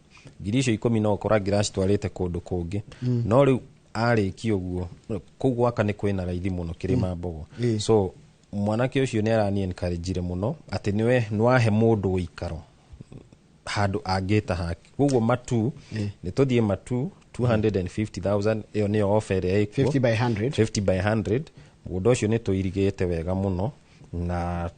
Ngiri icio 10 no ũkora ngĩracitwarĩte kũndũ kũngĩ. No rĩu arĩkia ũguo kũu gwaka nĩ kwĩna raithi mũno Kĩrĩma Mbogo. So mwanake ũcio nĩ arani encourage mũno atĩ nĩwe nĩwahe mũndũ ũikaro handũ angĩta hake. Koguo Matu, nĩ tũthiĩ Matu 250,000, ĩyo nĩyo offer ĩrĩa ĩkuo. 50 by 100. 50 by 100. Mũgũnda ũcio nĩ tũirigĩte wega mũno na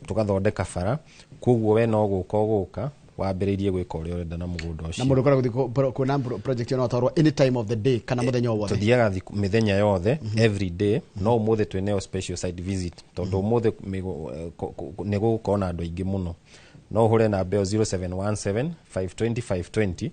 tũgathondeka bara, koguo we no gũka ũgũka wambĩrĩirie gwĩka ũrĩa ũrenda na mũgũnda Na ũcio. mũndũ ũkoragwo gũthiĩ kuona project ĩyo no atwarwo any time of the day kana mũthenya o wothe? Tũthiaga mĩthenya yothe, every day, no ũmũthĩ twĩnayo special site visit tondũ ũmũthĩ nĩ gũgũkorwo na andũ aingĩ mũno. No ũhũre namba ĩyo 0717 520 520,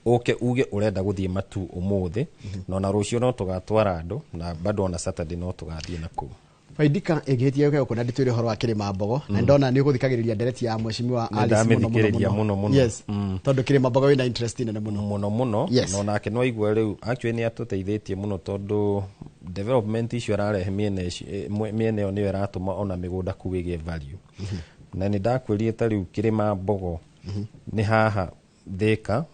ũke uge ũrenda gũthiĩ Matu ũmũthĩ, na ona rũciũ no tũgatwara andũ, na bado ona Saturday no tũgathiĩ na kũu. Faidika ĩngĩhĩtia yũke gũkũ na ndĩtwĩre ũhoro wa Kĩrĩma Mbogo, na ndona nĩ ũgũthikagĩrĩria ndereti ya mheshimiwa Nĩ Alice mũno mũno. Ndamĩthikĩrĩria mũno mũno. Yes, tondũ Kĩrĩma Mbogo wĩna interest nene mũno. Mũno mũno. Na onake no aigua rĩu actually nĩ atũteithĩtie mũno tondũ development icio ararehe mĩena mĩena ĩyo nĩyo ĩratũma ona mĩgũnda kũu ĩgĩe value. Na nĩ ndakwĩrire ta rĩu Kĩrĩma Mbogo nĩ haha Thĩka,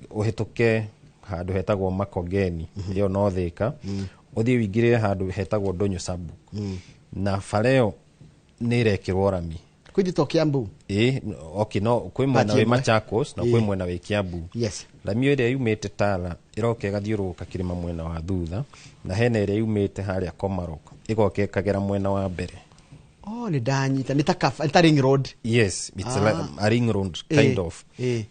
ũhĩtũke handũ hetagwo Makongeni, ĩyo no Thĩka, ũthiĩ ũingĩrĩre handũ hetagwo Ndũnyũ Sabuk, na bara ĩyo nĩ ĩrekĩrwo rami. Kwĩthi to Kiambu? Ĩ, okay, no kwĩ mwena Part wĩ ĩmwe. Machakos na kwĩ mwena wĩ Kiambu. Rami ĩrĩa yumĩte Tala ĩroka ĩgathiũrũrũka kĩrĩma mwena wa thutha, na hena ĩrĩa yumĩte harĩa Komarok ĩgoka ĩkagera mwena wa mbere. Oh, nĩ ndanyita, nĩ ta nĩ ta ring road. Yes, it's like a ring road kind of.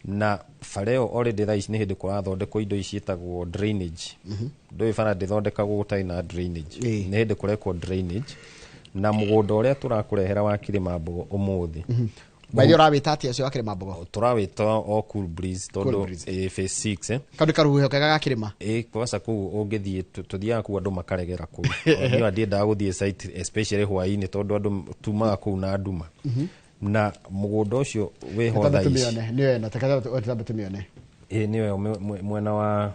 Na bara ĩyo already thaa ici nĩ hĩndĩ kũrathondekwo indo ici ciĩtagwo drainage. Ndũĩ bara ndĩthondekagwo gũtarĩ na drainage. Nĩ hĩndĩ kũrekwo drainage, na mũgũnda ũrĩa tũrakũrehera wa Kĩrĩma Mbogo ũmũthĩ, By the way, ũrawĩta atĩa ũcio wa Kĩrĩma Mbogo? Tũrawĩta o Cool Breeze Cool tondũ Breeze. Phase 6 Kaũndũ karuhuho kega ga kĩrĩma. Ĩ, kwaca kũu ũngĩthiĩ tũthiaga kũu andũ makaregera kũu. Niĩ ndiendaga gũthiĩ site especially hwaĩ-inĩ tondũ andũ tumaga kũu na nduma. Na mũgũnda ũcio wĩho Twambe thaa ici. tũmĩone, nĩyo ĩno, teka twambe tũmĩone. Ĩ, nĩyo mwena wa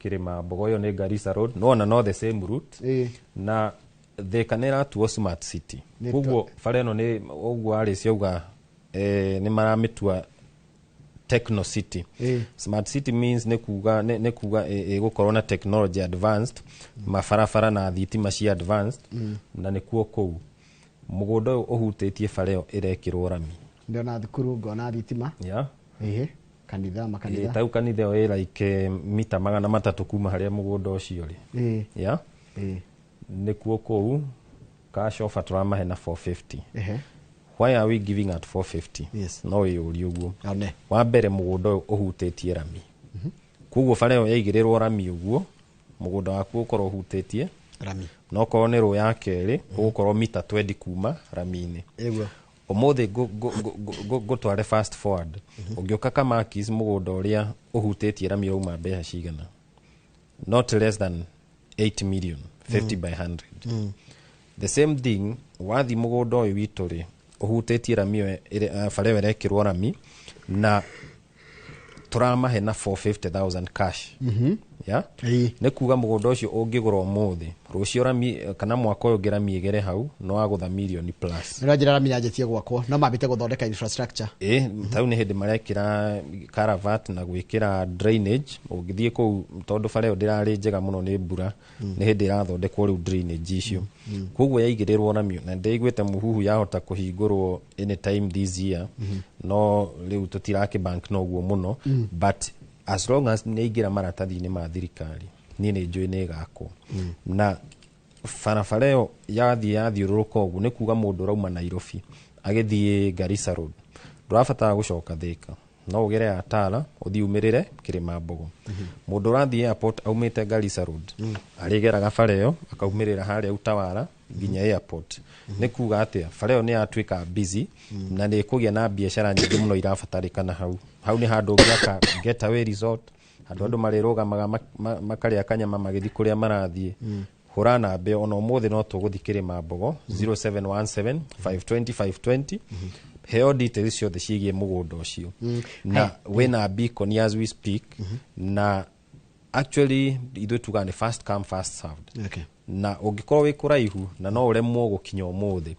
Kĩrĩma Mbogo, ĩyo nĩ Garissa Road, no ona no the same route. Na Thĩka nĩ ĩratuo smart city. Koguo bara ĩno nĩ ũguo arĩ ciauga, nĩ maramĩtua techno city. Smart city means nĩ kuga nĩ kuga ĩgũkorwo na technology advanced, mabarabara na thitima cia advanced. Na nĩkuo kũu mũgũnda ũyũ ũhutĩtie bara ĩyo ĩrekĩrwo rami. Ndĩrona thukuru, ngona thitima. Ĩhĩ, kanitha, makanitha. Tau kanitha ĩyo ĩ like mita 300 kuma harĩa mũgũnda ũcio ũrĩ. Yeah? Nĩkuo kũu cash offer tũramahe na 450. Why are we giving at 450? No wĩyũrie ũguo. One. Wa mbere, mũgũnda ũyũ ũhutĩtie rami, koguo bara ĩyo yaigĩrĩrwo rami ũguo mũgũnda waku ũkorwo ũhutĩtie rami. No korwo nĩ rũ ya kerĩ ũgũkorwo mita 20 kuma rami-inĩ. Ũmũthĩ ngũtware fast forward, ũngĩũka Kamakis, mũgũnda ũrĩa ũhutĩtie rami wauma mbeca cigana? Not less than 8 million, 50 by 100. The same thing wathi mũgũnda ũyũ witũ rĩ, ũhutĩtie rami ĩyo bara ĩyo ĩrekĩrwo rami, na tũramahe na 450,000 cash. Yeah? Nĩ kuga mũgũnda ũcio ũngĩgũra ũmũthĩ, rũciũ rami kana mwaka ũyũ ũngĩ rami ĩgere hau, no wagũtha mirioni plus. Nĩ ũranjĩra rami yanjĩtie gwakwo no mambĩte gũthondeka infrastructure? Ĩ, tau nĩ hĩndĩ marekĩra caravat na gwĩkĩra drainage. Ũngĩthiĩ kũu, tondũ bara ĩyo ndĩrarĩ njega mũno nĩ mbura, nĩ hĩndĩ ĩrathondekwo rĩu drainage icio. Koguo yaigĩrĩrwo rami, na ndĩiguĩte mũhuhu yahota kũhingũrwo anytime this year, no rĩu tũtirakĩ bank noguo mũno. But as long as nĩ aingĩra maratathi-inĩ ma thirikari, niĩ nĩ njũĩ nĩ ĩgakwo. Na barabara ĩyo yathiĩ yathiũrũrũka ũguo, nĩ kuga mũndũ ũrauma Nairobi agĩthiĩ Garissa Road ndũrabatara gũcoka Thĩka, no ũgere ya Tala ũthiĩ umĩrĩre Kĩrĩma Mbogo. Mũndũ ũrathiĩ airport aumĩte Garissa Road arĩgeraga bara ĩyo akaumĩrĩra harĩa Utawala nginya airport. Nĩ kuga atĩa? Bara ĩyo nĩ yatuĩka busy na nĩ ĩkũgĩa na biacara nyingĩ mũno irabatarĩkana hau. Hau nĩ handũ ũngĩaka getaway resort, handũ andũ marĩrũgamaga makarĩa kanyama magĩthiĩ kũrĩa marathiĩ. Hũra namba ĩyo, ona ũmũthĩ no tũgũthiĩ Kĩrĩma Mbogo, 0717 520 520, heo details ciothe ciĩgiĩ mũgũnda ũcio. Na wĩna beacon as we speak, na actually ithuĩ tugaga nĩ first come first served. Na ũngĩkorwo wĩ kũraihu na no ũremwo gũkinya ũmũthĩ,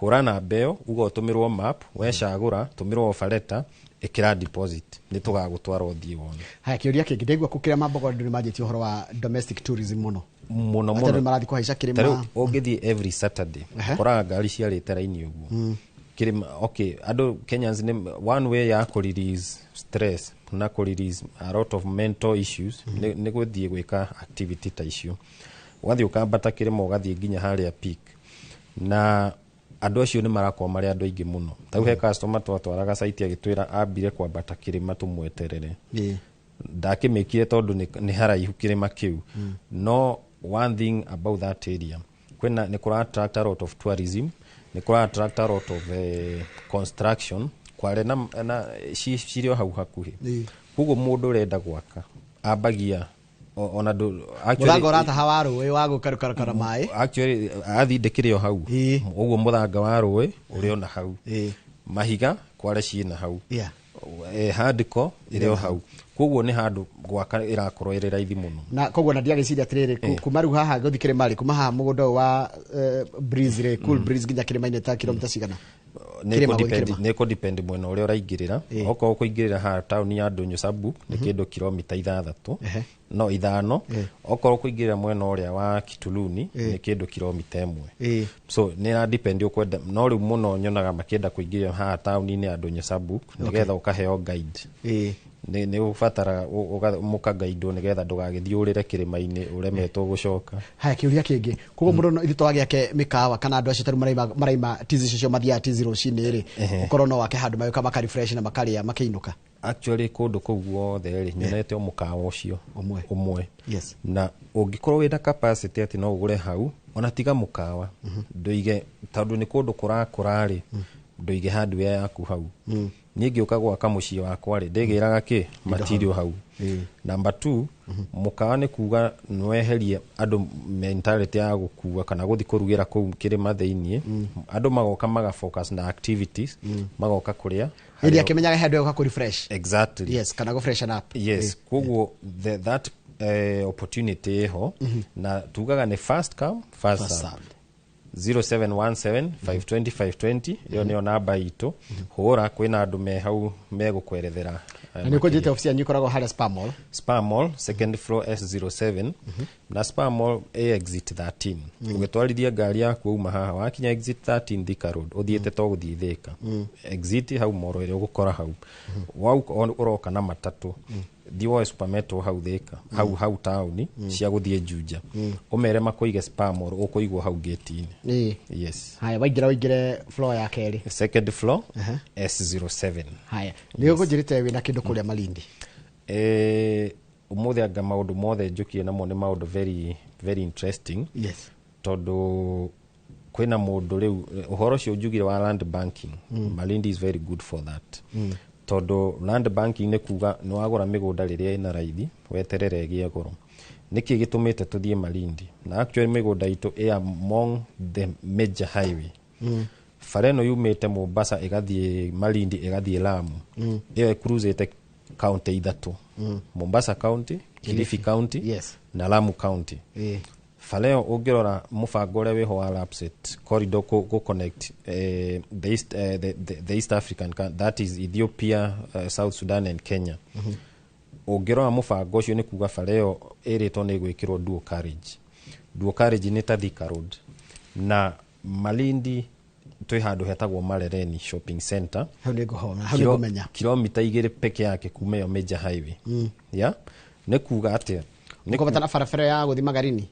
hũra namba ĩyo uga ũtũmĩrwo map, wecagũra tũmĩrwo offer letter. Ĩkĩra deposit, nĩ tũgagũtwara ũthiĩ wone. Haya, kĩũria kĩngĩ, ndaigua kũkĩra mambogo andũ nĩ manjĩtie ũhoro wa domestic tourism mũno. Mũno. Atĩ Mũno. andũ nĩ marathiĩ kũhaica Ta rĩu kĩrĩma. ũngĩthiĩ every Saturday, ũkoraga ngari ciarĩte raini ũguo kĩrĩma. Okay, andũ Kenyans nĩ one way ya kũ release stress na kũ release a lot of mental issues nĩ gũthiĩ gwĩka activity ta icio. Ũgathiĩ ũkambata kĩrĩma, ũgathiĩ nginya harĩa peak, na andũ acio nĩ marakorwo marĩ andũ aingĩ mũno. Ta rĩu he customer twatwaraga site, agĩtwĩra ambire kwambata kĩrĩma tũmweterere. Ndakĩmĩkire tondũ nĩ haraihu kĩrĩma kĩu. No one thing about that area, kwĩna nĩ kũra attract a lot of tourism, nĩ kũra attract a lot of construction kware na cirĩ o hau hakuhĩ. Koguo mũndũ ũrenda gwaka ambagia ona Mũthanga ũrataha wa rũĩ wa gũkarũkarũkara maĩ. Actually athi ndĩkĩrĩ o hau ũguo, mũthanga wa rũĩ ũrĩ ona hau, mahiga kware ciĩna hau, hardcore ĩrĩ o hau. Koguo nĩ handũ gwaka ĩrakorwo ĩrĩ raithi mũno. Na koguo na ndiagĩciria atĩrĩrĩ, kuma rĩu haha gũthiĩ kĩrĩma rĩ, kuma haha mũgũnda ũyũ wa breeze rĩ, cool breeze, nginya kĩrĩma-inĩ ta kilomita cigana? Kĩrĩma gũthiĩ kĩrĩma. Nĩ kũ depend mwena ũrĩa ũraingĩrĩra. Okorwo ũkũingĩrĩra haha taũni ya Ndũnyũ Sabuk nĩ kĩndũ kilomita 6, no 5. Okorwo ũkũingĩrĩra mwena ũrĩa wa Kituluni nĩ kĩndũ kilomita 1. So nĩ ĩra depend ũkwenda, no rĩu mũno nyonaga makĩenda kũingĩrĩra haha taũni-inĩ ya Ndũnyũ Sabuk nĩgetha ũkaheo guide. Nĩ ũbataraga mũkagaidwo nĩgetha ndũgagĩthiĩ ũrĩre kĩrĩma-inĩ ũremetwo gũcoka. Haya, kĩũria kĩngĩ, koguo mũndũ no ithuĩ twagĩake mĩkawa kana andũ acio tarĩu maraima tizi icio mathiaga tizi rũcinĩ rĩ, ũkorwo no wake handũ magĩũka maka refresh na makarĩa makĩinũka? Actually kũndũ kũu guothe rĩ, nyonete o mũkawa ũcio ũmwe. Ũmwe. Na ũngĩkorwo wĩna capacity atĩ no ũgũre hau, ona tiga mũkawa, ndũige, tondũ nĩ kũndũ kũrakũra rĩ, ndũige hardware yaku hau. Niĩ ngĩũka gwaka mũciĩ wakwa rĩ, ndĩgĩraga kĩ material hau. Number two, mũkawa nĩ kuga nĩweherie andũ mentality ya gũkua kana gũthiĩ kũrugĩra kũu kĩrĩma thĩiniĩ. Andũ magoka maga focus na activities, magoka kũrĩa. Hĩndĩ akĩmenyaga he andũ egũka kũ refresh. Exactly. Yes, kana gũ freshen up. Yes, koguo that opportunity ĩho, na tugaga nĩ first come first First served. 0717 520 520, ĩyo nĩyo namba itũ. Hũra, kwĩna andũ me hau megũkwerethera. Na nĩ ũkũnjĩte obici yanyu ĩkoragwo harĩa Spa Mall? Spa Mall, second floor, S07. Na Spa Mall ĩ exit 13. Ũgĩtwarithia ngari yaku wauma haha, wakinya exit 13 Thika Road, ũthiĩte to gũthiĩ Thika, exit hau moro ĩrĩa ũgũkora hau. Wauka ũroka na matatũ, thiĩ woe Super Metro hau Thika, hau hau taũni cia gũthiĩ Juja, ũmere makũige Spa Mall, ũkũigwo hau gate-inĩ. Yes. Haya, waingĩra ũingĩre floor ya kerĩ. Second floor, S07. Haya, nĩ ũkũnjĩrĩte wĩna kĩndũ kũrĩa Malindi. Ũmũthĩ anga maũndũ mothe njũkire namo nĩ maũndũ very very interesting. Tondũ kwĩna mũndũ rĩu ũhoro ũcio njugire wa land banking. Malindi is very good for that, tondũ land banking nĩ kuga nĩ wagũra mĩgũnda rĩrĩa ĩna raithi, weterere ĩgĩe goro. Nĩkĩ gĩtũmĩte tũthiĩ Malindi? Na actually mĩgũnda itũ ĩ among the major highway. Bara ĩno yumĩte Mombasa ĩgathiĩ Malindi ĩgathiĩ Lamu, ĩyo ĩcruisĩte county ithatũ, Mombasa County, Kilifi County na Lamu County. Bara ĩyo ũngĩrora mũbango ũrĩa wĩho wa LAPSSET corridor kũ connect the East African that is Ethiopia, South Sudan and Kenya. Ũngĩrora mũbango ũcio nĩ kuga bara ĩyo ĩrĩtwo nĩ ĩgwĩkĩrwo dual carriage. Dual carriage nĩ ta Thika Road. Na Malindi twĩ handũ hetagwo Marereni Shopping Center. Hau nĩ ngũhona, hau nĩ ngũmenya. Kilomita 2 peke yake kuma ĩyo major highway. Yeah? Nĩ kuga atĩa? Nĩ Ũkũbatara barabara ya gũthiĩ Magarini?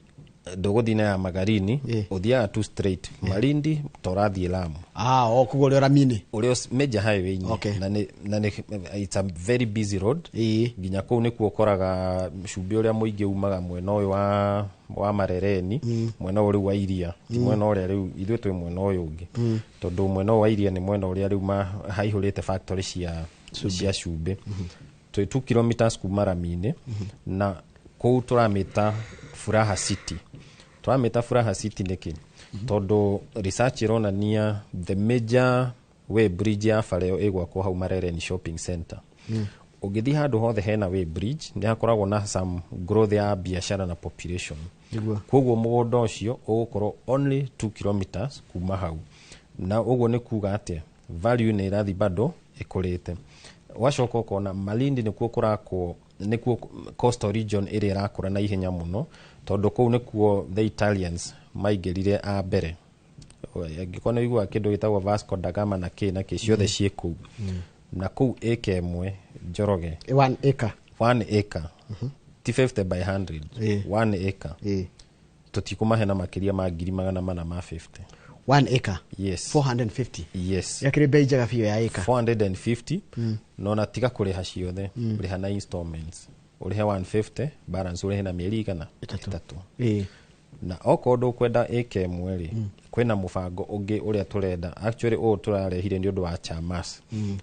Ndũgũthiĩ na ya Magarini, ũthiaga tu straight Malindi ta ũrathiĩ Lamu. Ah, o koguo ũrĩ o rami-inĩ. Ũrĩ o major highway-inĩ. Na nĩ it's a very busy road. Nginya kũu nĩkuo ũkoraga cumbĩ ũrĩa mũingĩ umaga mwena ũyũ wa Marereni, mwena ũyũ rĩu wa iria, ti mwena ũrĩa rĩu ithuĩ twĩ mwena ũyũ ũngĩ, tondũ mwena ũyũ wa iria nĩ mwena ũrĩa rĩu haihũrĩte factory cia cumbĩ. Twĩ 2 kilometers kuma rami-inĩ, na kũu tũramĩta Furaha City. Tũramĩta Furaha City nĩkĩ? Tondũ research ĩronania the major way bridge ya bara ĩyo ĩgwakwo hau Marereni Shopping Center. Ũngĩthiĩ handũ hothe hena way bridge, nĩ hakoragwo na some growth ya biashara na population. Koguo mũgũnda ũcio ũgũkorwo only 2 kilometers kuma hau, na ũguo nĩ kuga atĩa? Value nĩ ĩrathiĩ bado ĩkũrĩte. Wacoka ũkona Malindi nĩkuo kũrakwo, nĩkuo coastal region ĩrĩa ĩrakũra na ihenya mũno, tondũ kũu nĩkuo the Italians maingĩrire a mbere. Angĩkorwo nĩ ũiguaga kĩndũ gĩtagwo Vasco da Gama na kĩ na kĩ, ciothe ciĩ kũu. Na kũu ĩka ĩmwe, Njoroge, 1 acre. 1 acre, ti 50 by 100. 1 acre tũtikũmahe na makĩria ma ngiri magana mana ma 50. 1 acre? Yes. 450? Yes. Yakĩrĩ bei njega biũ ya acre. 450. No na tiga kũrĩha ciothe, rĩha na installments, ũrĩhe 150, balance ũrĩhe na mĩeri 300. Na okorwo ndũkwenda ĩka ĩmwe rĩ, kwĩna mũbango ũngĩ ũrĩa tũrenda. Actually, ũũ tũrarehire nĩ ũndũ wa chamas.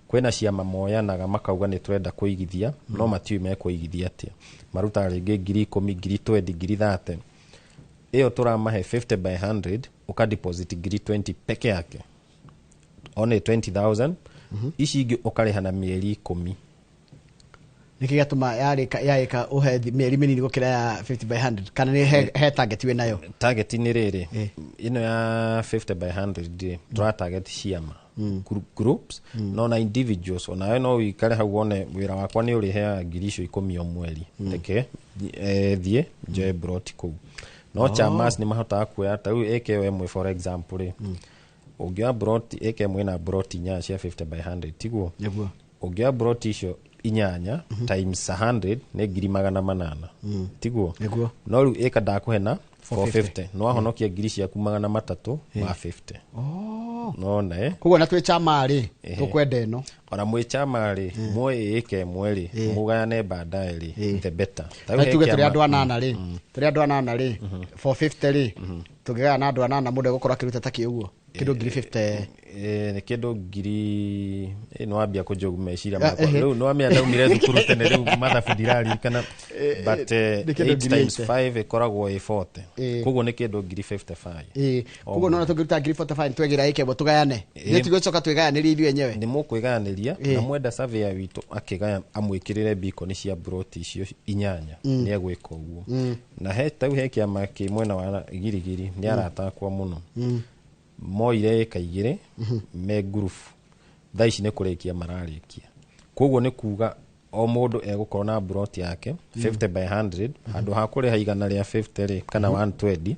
Kwĩna ciama moyanaga makauga nĩ tũrenda kũigithia, no matiũĩ mekũigithia atĩa. Marutaga rĩngĩ 10,000, 20,000, 30,000. Ĩyo tũramahe 50 by 100, ũka deposit 20,000 peke yake, only 20,000. Ici ingĩ ũkarĩha na mĩeri 10. Nĩkĩ gĩatũma yarĩka ũhe mĩeri mĩnini gũkĩra ya 50 by 100? Kana nĩ he target wĩ nayo? Target nĩ rĩrĩ, ĩno ya 50 by 100 rĩ, tũra target ciama, groups, no na individuals onawe no wikare hau wone wĩra wakwa nĩ ũrĩheaga 10,000 o mweri, reke thiĩ njoe broti kũu. No chamas nĩ mahotaga kuoya ta rĩu ĩka ĩyo ĩmwe, for example rĩ, ũngĩoya broti ĩka ĩmwe na broti inyanya cia 50 by 100, tiguo? Nĩguo. Ũngĩoya broti icio inyanya times 100 nĩ 800,000, tiguo? Nĩguo. No rĩu ĩka ndakũhe na 450. 450, no wahonokia 350,000. Nona Koguo na twĩ chama rĩ, tũkwenda ĩno. Ona mwĩ chama rĩ, muoe ĩka ĩmwe rĩ, mũgayane baadaye rĩ, the better. Ta rĩu Na he tuge tũrĩ kĩama- andũ anana rĩ, tũrĩ andũ anana rĩ, 450 rĩ, tũngĩgaya na andũ anana, mũndũ egũkorwo akĩruta ta kĩ ũguo, kĩndũ 50,000? Nĩ kĩndũ ngiri nĩ wambia kũnjũgu meciria makwa. Ehe. Rĩu nĩ wamenya ndaumire thukuru tene, rĩu mathabu ndiraririkana, but Nĩ kĩndũ 8 ngiri times 80. 5 ĩkoragwo ĩ 40. Koguo nĩ kĩndũ ngiri 55. O Koguo nona tũngĩruta 45,000 twegĩra ĩka ĩmwe tũgayane, nĩ tigũcoka twĩgayanĩrie ithuĩ enyewe. Nĩ mũkwĩgayanĩria, na mwenda surveyor witũ akĩgaya amwĩkĩrĩre beacon cia broti icio inyanya, nĩ egwĩka ũguo. Na he ta rĩu he kĩama kĩ mwena wa Girigiri, nĩ arata akwa mũno, moire ĩka 2 me ngurubu, thaa ici nĩ kũrĩkia mararĩkia. Koguo nĩ kuga o mũndũ egũkorwo na broti yake 50 by 100. Handũ ha kũrĩha 150 rĩ, kana 120,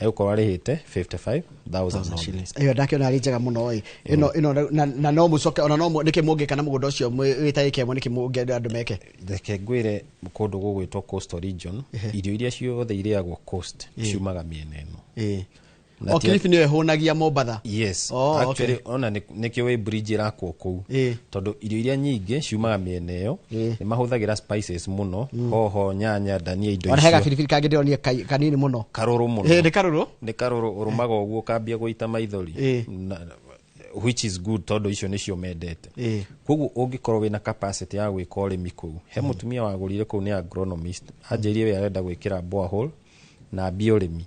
egũkorwo arĩhĩte 55,000 only. Ĩyo ndakĩona arĩ njega mũno ĩ ĩno ĩno na no mũcoke ona no nĩkĩ mũngĩka na mũgũnda ũcio wĩta ĩka ĩmwe? Nĩkĩ mũngĩenda andũ meke? Reke ngwĩre, kũndũ gũgwĩtwo coastal region, irio iria ciothe irĩagwo coast ciumaga mĩena ĩno. Na O Kilifi nĩyo ĩhũnagia Mombatha? Yes. Oh, actually, okay. ona nĩkĩo wĩ bridge ĩrakwo kũu, tondũ irio iria nyingĩ ciumaga mĩena ĩyo. Nĩ mahũthagĩra spices mũno, hoho, nyanya, ndania, indo Ona he icio. gabiribiri kangĩ ndĩronire kanini mũno. Karũrũ mũno. Nĩ karũrũ. Nĩ karũrũ, ũrũmaga ũguo ũkambia gũita maithori. Which is good, tondũ icio nĩcio mendete. Koguo ũngĩkorwo wĩna capacity ya gwĩka ũrĩmi kũu, he mũtumia wagũrire kũu, nĩ agronomist, anjĩrire we arenda gwĩkĩra borehole na ambie ũrĩmi.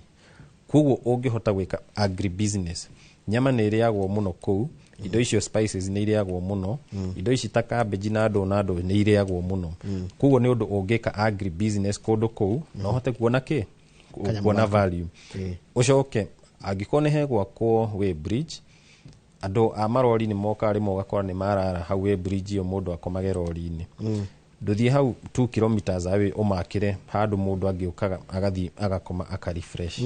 Koguo ũngĩhota gwĩka agribusiness, nyama nĩ ĩrĩagwo mũno kũu, indo icio spices nĩ irĩagwo mũno, indo ici ta cabbage na ndũ na ndũ nĩ irĩagwo mũno. Koguo nĩ ũndũ ũngĩka agribusiness kũndũ kũu na ũhote kuona kĩ, Kanyamũ kuona gaka. value. Ũcoke angĩkorwo nĩ hegwakwo way bridge, andũ a marori nĩ mokaga rĩmwe, ũgakora nĩ marara hau way bridge ĩyo, mũndũ akomage rori-inĩ. Ndũthiĩ hau 2 kilometers away, ũmakĩre handũ mũndũ angĩũkaga agathiĩ agakoma aka refresh.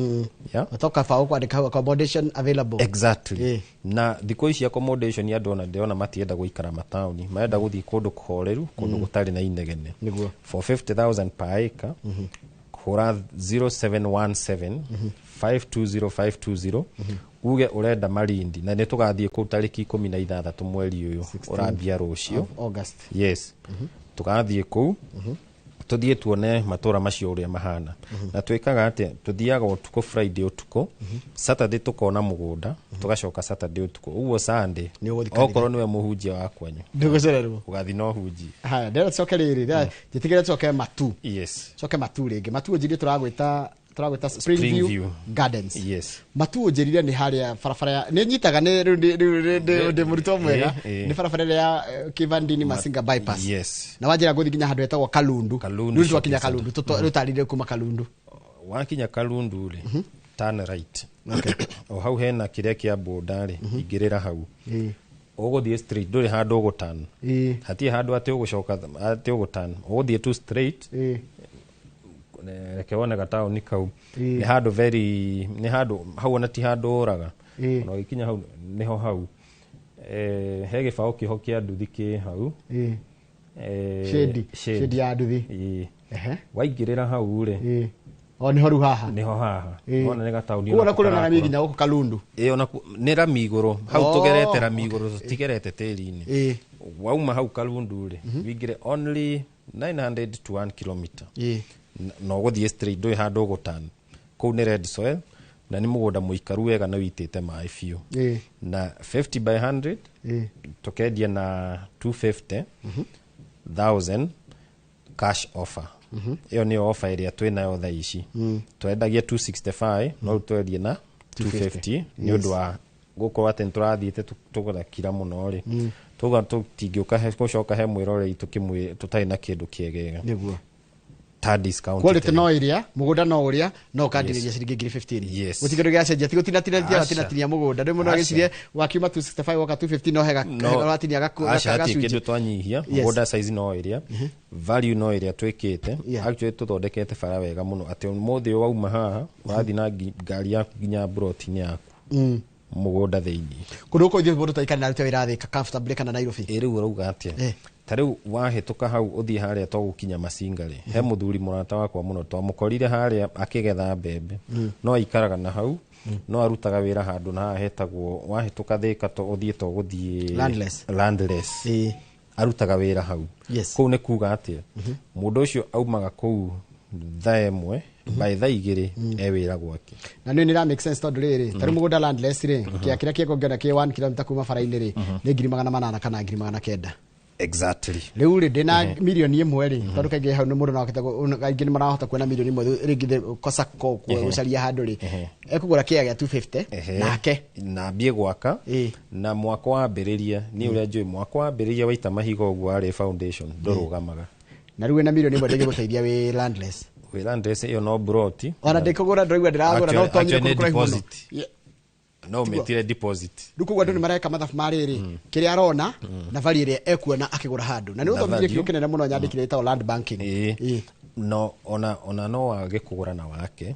Yeah? Matoka bao kwandĩka hau accommodation available. Exactly. Na thikũ ici accommodation, andũ ona ndĩrona matienda gũikara mataũni, marenda gũthiĩ kũndũ kũhoreru, kũndũ gũtarĩ na inegene. Nĩguo. For 50,000 per acre, hũra 0717 520 520, uge ũrenda Malindi, na nĩ tũgathiĩ kũu tarĩki 16 mweri ũyũ ũrambia rũciũ. Of August. Yes, tũgathiĩ kũu, tũthiĩ tuone matũra macio ũrĩa mahana. Na twĩkaga atĩa? Tũthiaga ũtukũ, Friday ũtukũ, Saturday tũkona mũgũnda, tũgacoka Saturday ũtukũ ũguo, Sunday Nĩ ũgũthiĩ kanitha. okorwo nĩwe mũhunjia wa kwanyu, Ndũgũcererwo. ũgathiĩ na ũhunjie. Haya, ndĩrenda tũcoke rĩrĩ, njĩtĩkĩre tũcoke Matu. Yes. Coke Matu rĩngĩ. Matu ũnjĩrire tũragwĩta Springview Springview. Gardens. Yes. Matu ũnjĩrire nĩ harĩa barabara ya nĩ nyitaga nĩ rĩu ndĩ mũrutwo mwega. Nĩ barabara ĩrĩa ya Kivandini Masinga bypass. Yes. Na wanjĩra ngũthiĩ nginya handũ hetagwo Kalundu. Kalundu Rĩu twakinya Shopping Center. Kalundu, rĩu tarĩrie kuma Kalundu. Wakinya Kalundu rĩ, turn right. O hau hena kĩrĩa kĩa boda rĩ, ingĩrĩra hau. Ũgũthiĩ straight, ndũrĩ handũ ũgũturn. Hatirĩ handũ atĩ ũgũcoka atĩ ũgũturn, ũgũthiĩ tu straight. Reke wone gataũni kau. Nĩ handũ very, nĩ handũ hau ona ti handũ ũraga. Ona ũgĩkinya hau nĩho hau. He gĩbaũ kĩho kĩa nduthi kĩ hau. Shade. Shade ya nduthi. Waingĩrĩra hau rĩ. O nĩho rĩu haha. Nĩho haha. Wona nĩ gataũni. Kuona kũrĩ na rami nginya gũkũ Kalundu. Ĩĩ, ona nĩ rami igũrũ. Hau tũgerete rami igũrũ, tũtigerete tĩri-inĩ. Wauma hau Kalundu rĩ, wĩingĩre only 900 to 1 kilometer. Na ũgũthiĩ straight, ndũrĩ handũ ũgũturn. Kũu nĩ red soil na nĩ mũgũnda mũikaru wega na wĩitĩte maĩ biũ. Na 50 by 100 tũkendia na 250,000 cash offer. Ĩyo nĩyo offer ĩrĩa twĩnayo thaa ici. Twendagia 265, no rĩu twendie na 250 nĩ ũndũ wa gũkorwo atĩ nĩtũrathiĩte tũgakira mũno rĩ. Tuga tũtingĩũka gũcoka he mwĩroreri tũtarĩ na kĩndũ kĩegega. Nĩguo. Ta discount. Quality no ĩrĩa, mũgũnda no ũrĩa, no ũkandirĩria ciringi ngiri 15. Yes. Gũtirĩ kĩndũ gĩacenjia, ti gũtinatinia mũgũnda. Rĩu mũndũ agĩcirie wakiuma 265 woka 250 no hega watinia Aca, hatirĩ kĩndũ twanyihia, mũgũnda size no ĩrĩa, value no ĩrĩa twĩkĩte. Actually tũthondekete bara wega mũno atĩ ũmũthĩ wauma haha ũrathiĩ na ngari yaku nginya plot-inĩ yaku. Mũgũnda thĩinĩ. Kũndũ gũkũ ithuĩ mũndũ twaikara na arute wĩra Thĩka comfortably kana Nairobi. Ĩ rĩu ũrauga atĩa? Ta rĩu wahĩtũka hau ũthiĩ harĩa to gũkinya Masinga rĩ, he mũthuri mũrata wakwa mũno twamũkorire harĩa akĩgetha mbembe. No aikaraga na hau, no arutaga wĩra handũ na haha hetagwo wahĩtũka Thĩka to ũthiĩ to gũthiĩ Landless. Landless. Arutaga wĩra hau. Kũu nĩ kuga atĩa? Mũndũ ũcio aumaga kũu thaa ĩmwe, by thaa igĩrĩ e wĩra gwake. Na nĩ nĩ make sense tondũ rĩrĩ, ta rĩu mũgũnda landless rĩ, kĩa kĩrĩa kĩngĩona kĩ 1 km kuma bara-inĩ rĩ, nĩ ngiri magana manana kana ngiri magana kenda. Exactly. Rĩu rĩ ndĩna milioni ĩmwe rĩ, tondũ kaingĩ hau nĩ mũndũ no ahote kaingĩ nĩ marahota kuona milioni ĩmwe rĩngĩ kosa gũcaria handũ rĩ, ekũgũra kĩa gĩa 250 nake na ambie gwaka. Na mwaka wambĩrĩria niĩ ũrĩa njũĩ, mwaka wambĩrĩria waita mahiga ũguo warĩ foundation ndũrũgamaga. Na rĩu wĩna milioni ĩmwe ndĩngĩgũteithia wĩ landless. Wĩ landless ĩyo no broti. Ona ndĩkũgũra ndĩraigua ndĩragũra no tonyire kũndũ kũraihu mũno. No ũmĩtire deposit. Rĩu koguo andũ nĩ mareka mathabu ma rĩrĩ, kĩrĩa arona na value ĩrĩa ekuona akĩgũra handũ. Na nĩ ũthomithie kiugo kĩnene mũno nyandĩkire ĩtagwo land banking. No ona no wage kũgũra na wake,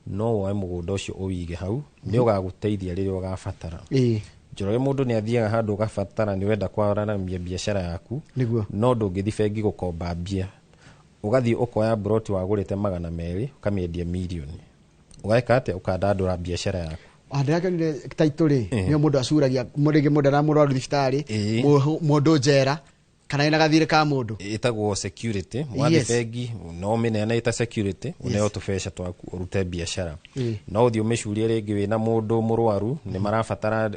no woe mũgũnda ũcio ũwĩige hau, nĩ ũgagũteithia rĩrĩa ũgabatara. Njoroge mũndũ nĩ athiaga handũ ũgabatara nĩ wenda kwaramia biacara yaku, no ndũngĩthiĩ bengi gũkomba mbia. Ũgathiĩ ũkoya broti wagũrĩte 200 ũkamĩendia mirioni. Ũgeka atĩa? Ũkandandũra biacara yaku. Ndĩrakĩonire taitũ rĩ, nĩyo mũndũ acuragia rĩngĩ mũndũ aramũrwaru thibitarĩ, mũndũ njera, kana ĩna gathirĩ ka mũndũ. Ĩtagwo security. Wathiĩ bengi no ũmĩneane ĩta security, ũneo tũbeca twaku ũrute biacara. No ũthiĩ ũmĩcurie rĩngĩ wĩna mũndũ mũrwaru, nĩ marabatara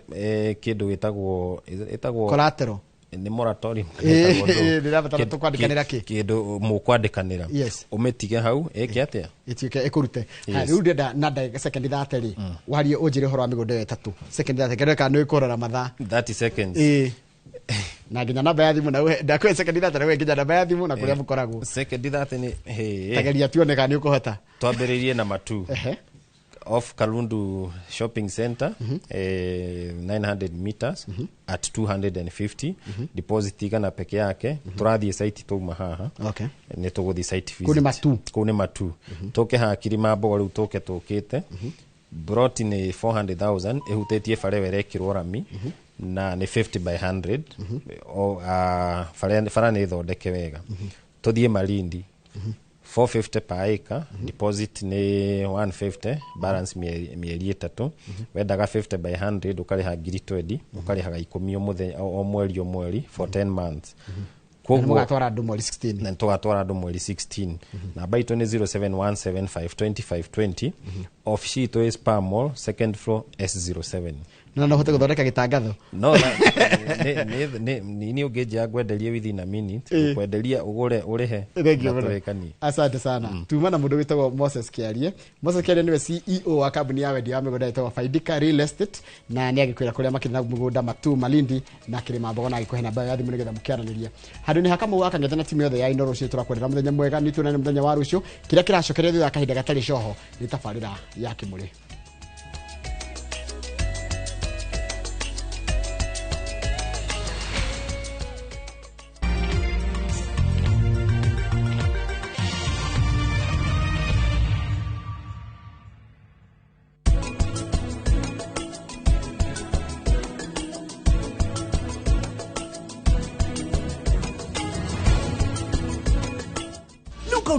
kĩndũ gĩtagwo collateral. Nĩ moratorium. Ndĩrabatara tũkwandĩkanĩra kĩ? Kĩndũ mũkwandĩkanĩra. Ũmĩtige hau, ĩke atĩa? Ĩtuĩke ĩkũrute. Rĩu ndĩrenda na ndagĩka second 30 rĩ, warie ũnjĩre ũhoro wa mĩgũnda ĩyo ĩtatũ. Second 30, kĩrĩa kana nĩ ũkũrora mathaa. 30 seconds. Na nginya namba ya thimũ na ndakũhe second 30 na nginya namba ya thimũ na kũrĩa mũkoragwo. Second 30 nĩ hĩ. Tageria tuone kana nĩ ũkũhota. Twambĩrĩrie na matu. Off Kalundu Shopping Center, 900 meters at 250. Deposit igana peke yake. Tũrathiĩ site tũuma haha. Nĩ tũgũthiĩ site visit. Kũu nĩ Matu. Kũu nĩ Matu. Tũke haha Kilimambogo rĩu tũke tũkĩte. Broti nĩ 400,000 ĩhutĩtie bara ĩyo ĩrekĩrwo rami na nĩ 50 by 100. Bara nĩ ĩthondeke wega. Tũthiĩ Malindi. 450 per acre, deposit ni 150, balance mieri 3. Wendaga 50 by 100 ũkarĩha ngiri 20, ũkarĩhaga 10 o mũthenya o mweri o mweri for 10 months. Koguo mũgatwara andũ mweri 16. Na tũgatwara andũ mweri 16. Namba itũ nĩ 0717520520. Office itũ ĩ Spar Mall, second floor S07. No no hote gũthondeka gĩtangatho. No nĩ ũngĩnjĩra ngwenderie within a minute, ngwenderia ũgũre ũrĩhe. Thank you mũno. Asante sana. Tuma na mũndũ wĩtagwo Moses Kiarie. Moses Kiarie nĩwe CEO wa kambuni ya wendia wa mĩgũnda ĩtagwo Faidika Real Estate, na nĩ agĩkwĩra kũrĩa makĩrĩ na mũgũnda Matu, Malindi na Kĩrĩmambogo, na agĩkũhe namba ya thimũ nĩgetha mũkĩaranĩrie. Handũ-inĩ ha Kamau akang'etha na timu yothe ya Inooro rũciũ, tũrakwendera mũthenya mwega, nĩ tuonane mũthenya wa rũciũ. Kĩrĩa kĩracokeria thutha wa kahinda gatarĩ coho nĩ tabarĩra ya Kĩmũrĩ.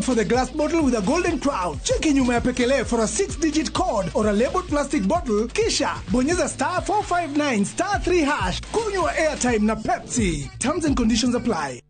for the glass bottle with a golden crown. Cheki nyuma ya pekele for a 6-digit code or a labeled plastic bottle, kisha bonyeza star 459 star 3 hash. Kunywa airtime na Pepsi. Terms and conditions apply.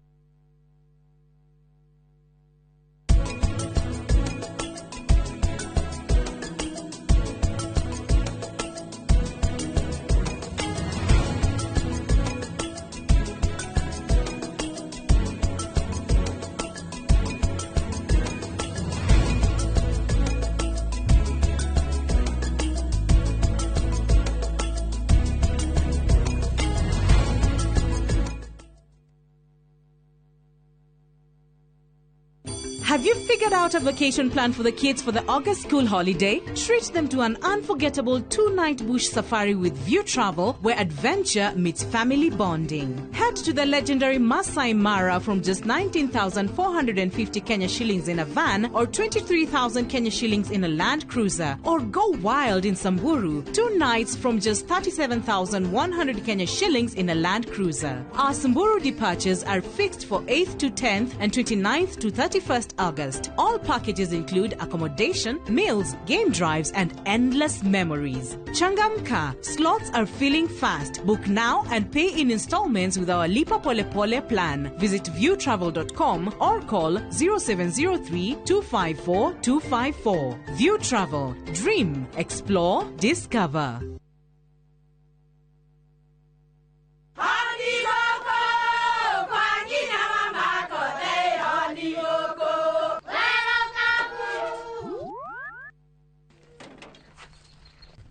Have you figured out a vacation plan for the kids for the August school holiday? Treat them to an unforgettable 2-night bush safari with View Travel, where adventure meets family bonding. Head to the legendary Masai Mara from just 19,450 Kenya shillings in a van or 23,000 Kenya shillings in a Land Cruiser. Or go wild in Samburu, 2 nights from just 37,100 Kenya shillings in a Land Cruiser. Our Samburu departures are fixed for 8th to 10th and 29th to 31st August. All packages include accommodation, meals, game drives, and endless memories. Changamka, slots are filling fast. Book now and pay in installments with our Lipa Pole Pole plan. Visit viewtravel.com or call 0703 254 254. View Travel. Dream, explore, discover.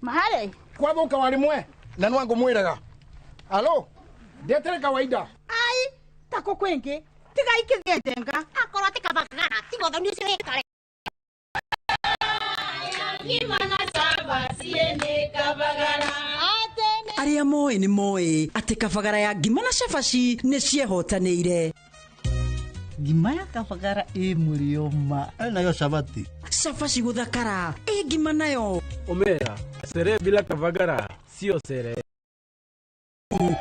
Mahale kwathuka warimwe na nwangu mwiraga alo ndetere kawaida ai tako kwingi tiga ikigete akorwo ti kabagara tiga uthoni ucio wikare. Arĩa moĩ nĩ moĩ atĩ kabagara ya ngima na cabaci nĩ ciehotanĩire. Ngima ya kabagara ĩ mũrĩo ma nayo cabaci. Cabaci gũthakara ĩ ngima nayo. Omera sere bila kabagara sio sere.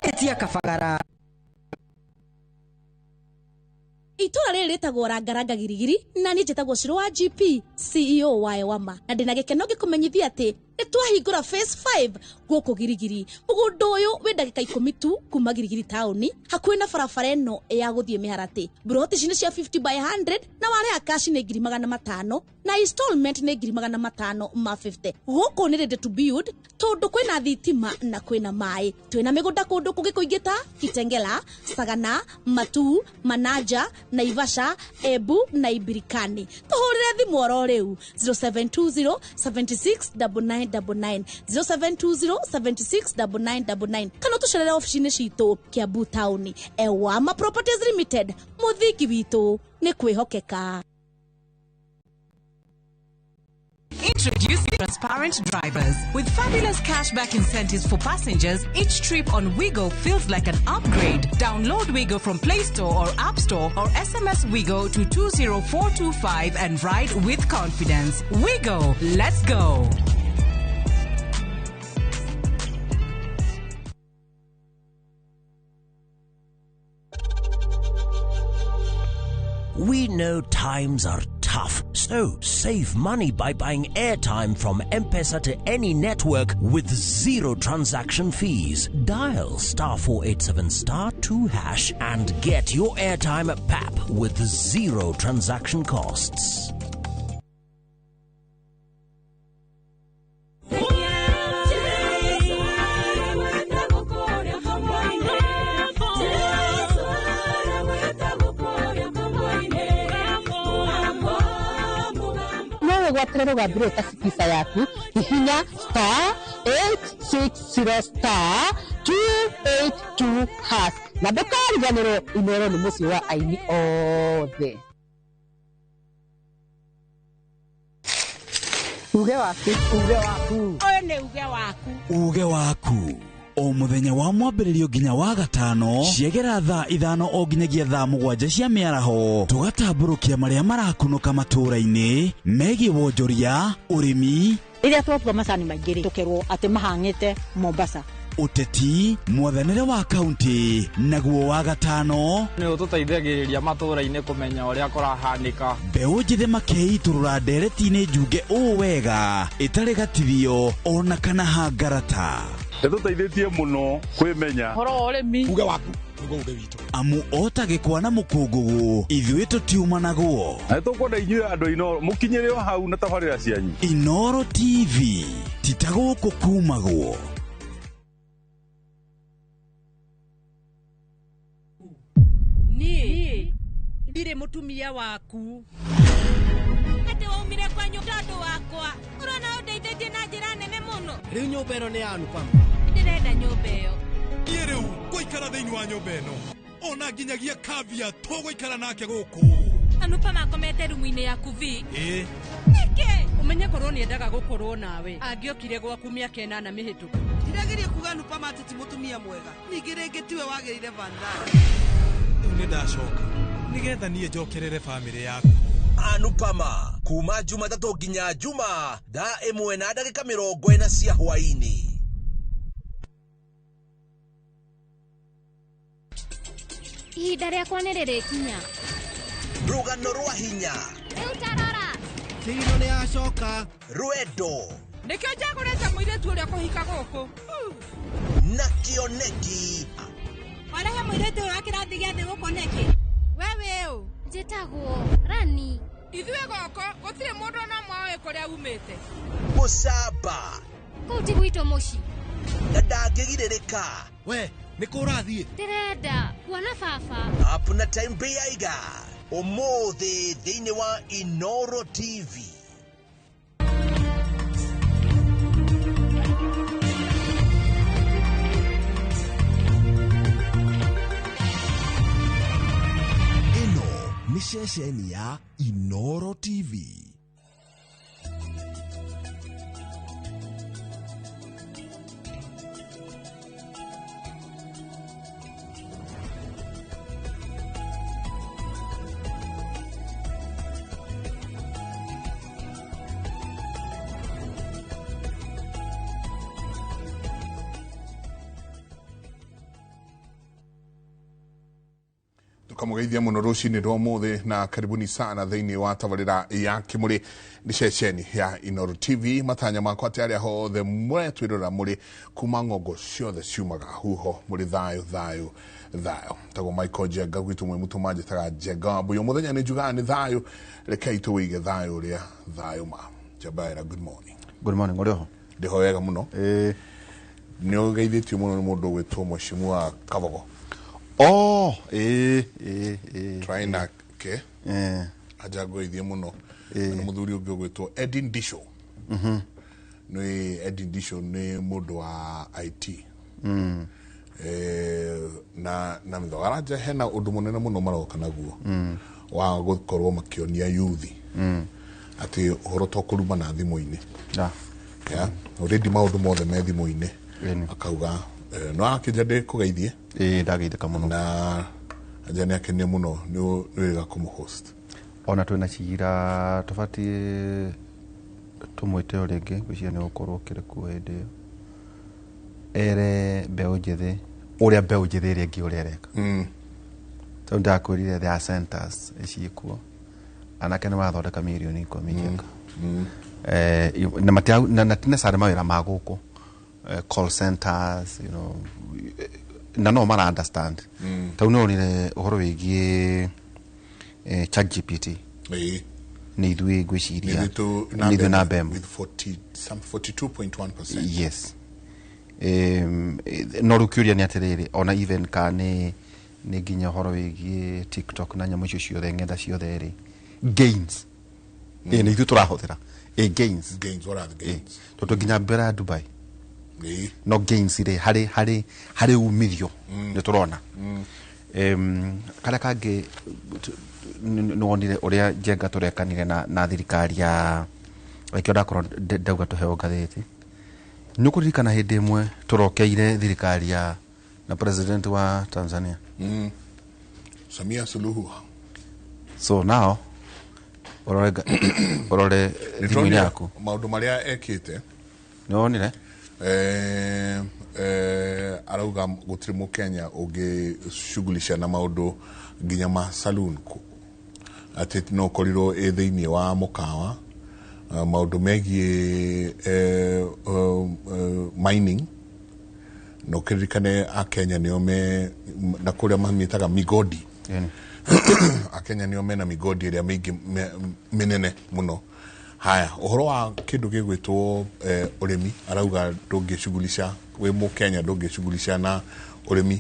Etia kabagara. Itũra rĩrĩ rĩtagwo Rangaranga Girigiri na niĩ njĩtagwo Shiro wa GP CEO wa Ewama na ndĩna gĩkeno ngĩkũmenyithia atĩ nĩ twahingũra phase 5 gũkũ Girigiri. Mũgũnda ũyũ wĩ ndagĩka 10 tu kuma Girigiri taũni, hakuhĩ na barabara ĩno ya gũthiĩ Mĩharatĩ. Mburoti ici nĩ cia 50 by 100 na warĩha cash nĩ 500,000 na installment nĩ 550,000. Gũkũ nĩ ready to build tondũ kwĩna thitima na kwĩna maĩ. Twĩna mĩgũnda kũndũ kũngĩ kũingĩ ta Kitengela, Sagana, Matuu, Manaja, Naivasha, Embu na Ibirikani. Tũhũrĩre thimũ oro rĩu 0720 76 9999 0720 76 9999 kana tũcerere ofici-inĩ citũ Kiambu taũni. Ewama Properties Limited, mũthingi witũ nĩ kwĩhokeka. Introducing Transparent Drivers. With fabulous cashback incentives for passengers, each trip on Wigo feels like an upgrade. Download Wigo from Play Store or App Store or SMS Wigo to 20425 and ride with confidence. Wigo, let's go. We know times are tough, so save money by buying airtime from M-Pesa to any network with zero transaction fees. Dial star 487 star 2 hash and get your airtime at PAP with zero transaction costs. Gwatĩre rũgambĩ ta Skiza yaku hihinya star 860 star 282 hash na ndũkariganĩrwo Inooro nĩ mũciĩ wa aini othe. Uge waku, uge waku, ũyũ nĩ uge waku, uge waku o muthenya wa mwambĩrĩrio nginya wa gatano ciegera thaa 5 o nginyagia thaa 7 cia mĩaraho tũgatambũrũkia marĩa marakunũka matũũra-inĩ megiĩ wonjoria ũrĩmi. Rĩrĩa twatua macani maingĩ rĩ tũkerwo atĩ mahang'ĩte Mombasa Ũteti, mwathanĩre wa kaunti, naguo wa gatano Nĩ ũtũteithagĩrĩria matũũra-inĩ kũmenya ũrĩa kũrahanĩka. Mbeũ njĩthĩ makeitũrũra ndereti-inĩ njunge ũũ wega ĩtarĩ gatithio ona kana hangarata. Ĩtũteithĩtie mũno kwĩmenya. Ũhoro wa ũrĩmi. Uge waku nĩguo uge witũ. Amu ota gĩkwa na mũkũngũgũ ithuĩ tũtiumanagwo. Na nĩtũkwenda inyuĩ andũ a Inooro mũkinyĩre o hau na tabarĩra cianyu. Inooro TV ti ta gũkũ kumagwo. Niĩ ndirĩ mũtumia waku. Atĩ waumire kwanyu tondũ wakwa. Ũrona ũndeithĩtie na njĩra nene mũno. Rĩu nyũmba ĩno nĩ ya Anupama. Ndĩrenda nyũmba ĩyo. Niĩ rĩu ngũikara thĩinĩ wa nyũmba ĩno. Ona nginyagia Kavya tũgũikara nake gũkũ. Anupama akomete rumu-inĩ yaku vi. Ĩĩ. Nĩkĩ? Ũmenye korwo nĩendaga gũkorwo nawe. Angĩokire gwaku mĩaka 8 mĩhĩtũku. Ndirageria kuga Anupama atĩ ti mũtumia mwega. Ningĩ rĩngĩ tiwe wagĩrĩire Vandana. Rĩu nĩ ndacoka nĩgetha niĩ njokerere bamĩrĩ yaku. Anupama kuma Jumatatũ nginya Juma thaa 1:40 cia hwaĩ-inĩ. Ihinda rĩakwa nĩ rĩrĩkinya. Rũgano rwa hinya. Rĩu tarora. Kĩgino nĩ yacoka. Rwendo. Nĩkĩo njagũrĩte mũirĩtu ũrĩa kũhika gũkũ. Na kĩoneki. Warehe mũirĩtu ũyũ wa kĩrathi gĩa thĩ gũkũ nĩkĩ? We wĩ ũ? Njĩtagwo Rani. Ithuĩ gũkũ gũtirĩ mũndũ ona ũmwe ũĩ kũrĩa umĩte. Mũcamba. Kũu ti gwitũ mũciĩ. Na ndangĩgirĩrĩka. We, nĩ kũ ũrathiĩ? Ndĩrenda kuona baba. Hapuna time Beiga. Ũmũthĩ thĩinĩ wa Inooro TV. Ĩno nĩ ceceni ya Inooro TV. Tukamugeithia muno rucini rwa umuthi na karibuni sana thiini wa tabarira ya Kimuri ni ceceni ya Inooro TV. Matanya makwa ati aria hothe muretwirora muri kuma ng'ongo ciothe ciumaga huho muri thayo thayo thayo. Tagwo Michael Njenga gwitu mwe mutuma njitaga Njenga wa Mbuyu. Muthenya ni njugaga ni thayo, rekei tuwige thayo uria thayo ma. Njabaira, good morning. Good morning, uri ho? Ndiho wega muno. Ni ugeithĩtio muno ni mundu gwitwo Mheshimiwa Kabogo. Oh, Try nake. Aja ngũithie mũno. Na mũthuri ũngĩ ũgwĩtwo Edin Disho. Nĩ Edin Disho nĩ mũndũ wa IT. Na mĩthogara hena ũndũ mũnene mũno maroka naguo. Wa gũkorwo makĩonia youth. Atĩ ũhoro to kũruma na thimũ-inĩ. Yeah. Already maũndũ mothe me thimũ-inĩ. Akauga no akĩnja ndĩkũgeithie. Ndageithĩka mũno. Na anja nĩ akenire mũno nĩ wega kũmũhost. Ona twĩna cira tũbatiĩ tũmwĩte o rĩngĩ, ngwĩciria nĩ ũgũkorwo ũkĩrĩ kuo hĩndĩ ĩyo. Ere mbeũ njĩthĩ ũrĩa mbeũ njĩthĩ ĩrĩa ĩngĩ ũrĩa ĩreka. Tondũ ndakwĩrire there are centers ciĩkuo. Anake nĩ marathondeka mirioni 10 Njenga. Na ti necessarily mawĩra ma gũkũ. Call centers, you know, na no mara understand. Tau no nire ũhoro wĩgiĩ ChatGPT. Nĩ ithuĩ ngwĩciria. Nĩ ithuĩ namba ĩmwe. With 42.1%. Yes. No rĩu kĩũria nĩ atĩrĩrĩ, ona even ka nĩ nginya ũhoro wĩgiĩ TikTok na nyamũ icio ciothe, ng'enda ciothe rĩ, gains. Nĩ ithuĩ tũrahũthĩra. Gains. Gains, what are the gains? Tondũ nginya mbere ya Dubai. No gains rĩ harĩ umithio nĩ tũrona. Karĩa kangĩ nĩwonire ũrĩa Njenga tũrekanire na thirikari ya ĩkĩo ndakorwo ndauga tũheo ngathĩti. Nĩ ũkũririkana hĩndĩ ĩmwe tũrokeire thirikari ya na president wa Tanzania. Samia Suluhu. So now ũrore thimũ-inĩ yaku maũndũ marĩa ekĩte. Nĩwonire? Arauga gũtirĩ mũkenya ũngĩshughulisha na maũndũ nginya ma saloon atĩ no ũkorirwo ĩ thĩinĩ wa mũkawa, maũndũ megiĩ mining, na ũkĩririkane akenya nĩo me na kũrĩa mamĩtaga migodi. Akenya nĩo mena migodi ĩrĩa mĩingĩ mĩnene mũno. Haya, ũhoro wa kĩndũ gĩgwĩtwo ũrĩmi, arauga ndũngĩshughulisha wĩ mũkenya, ndũngĩshughulisha na ũrĩmi.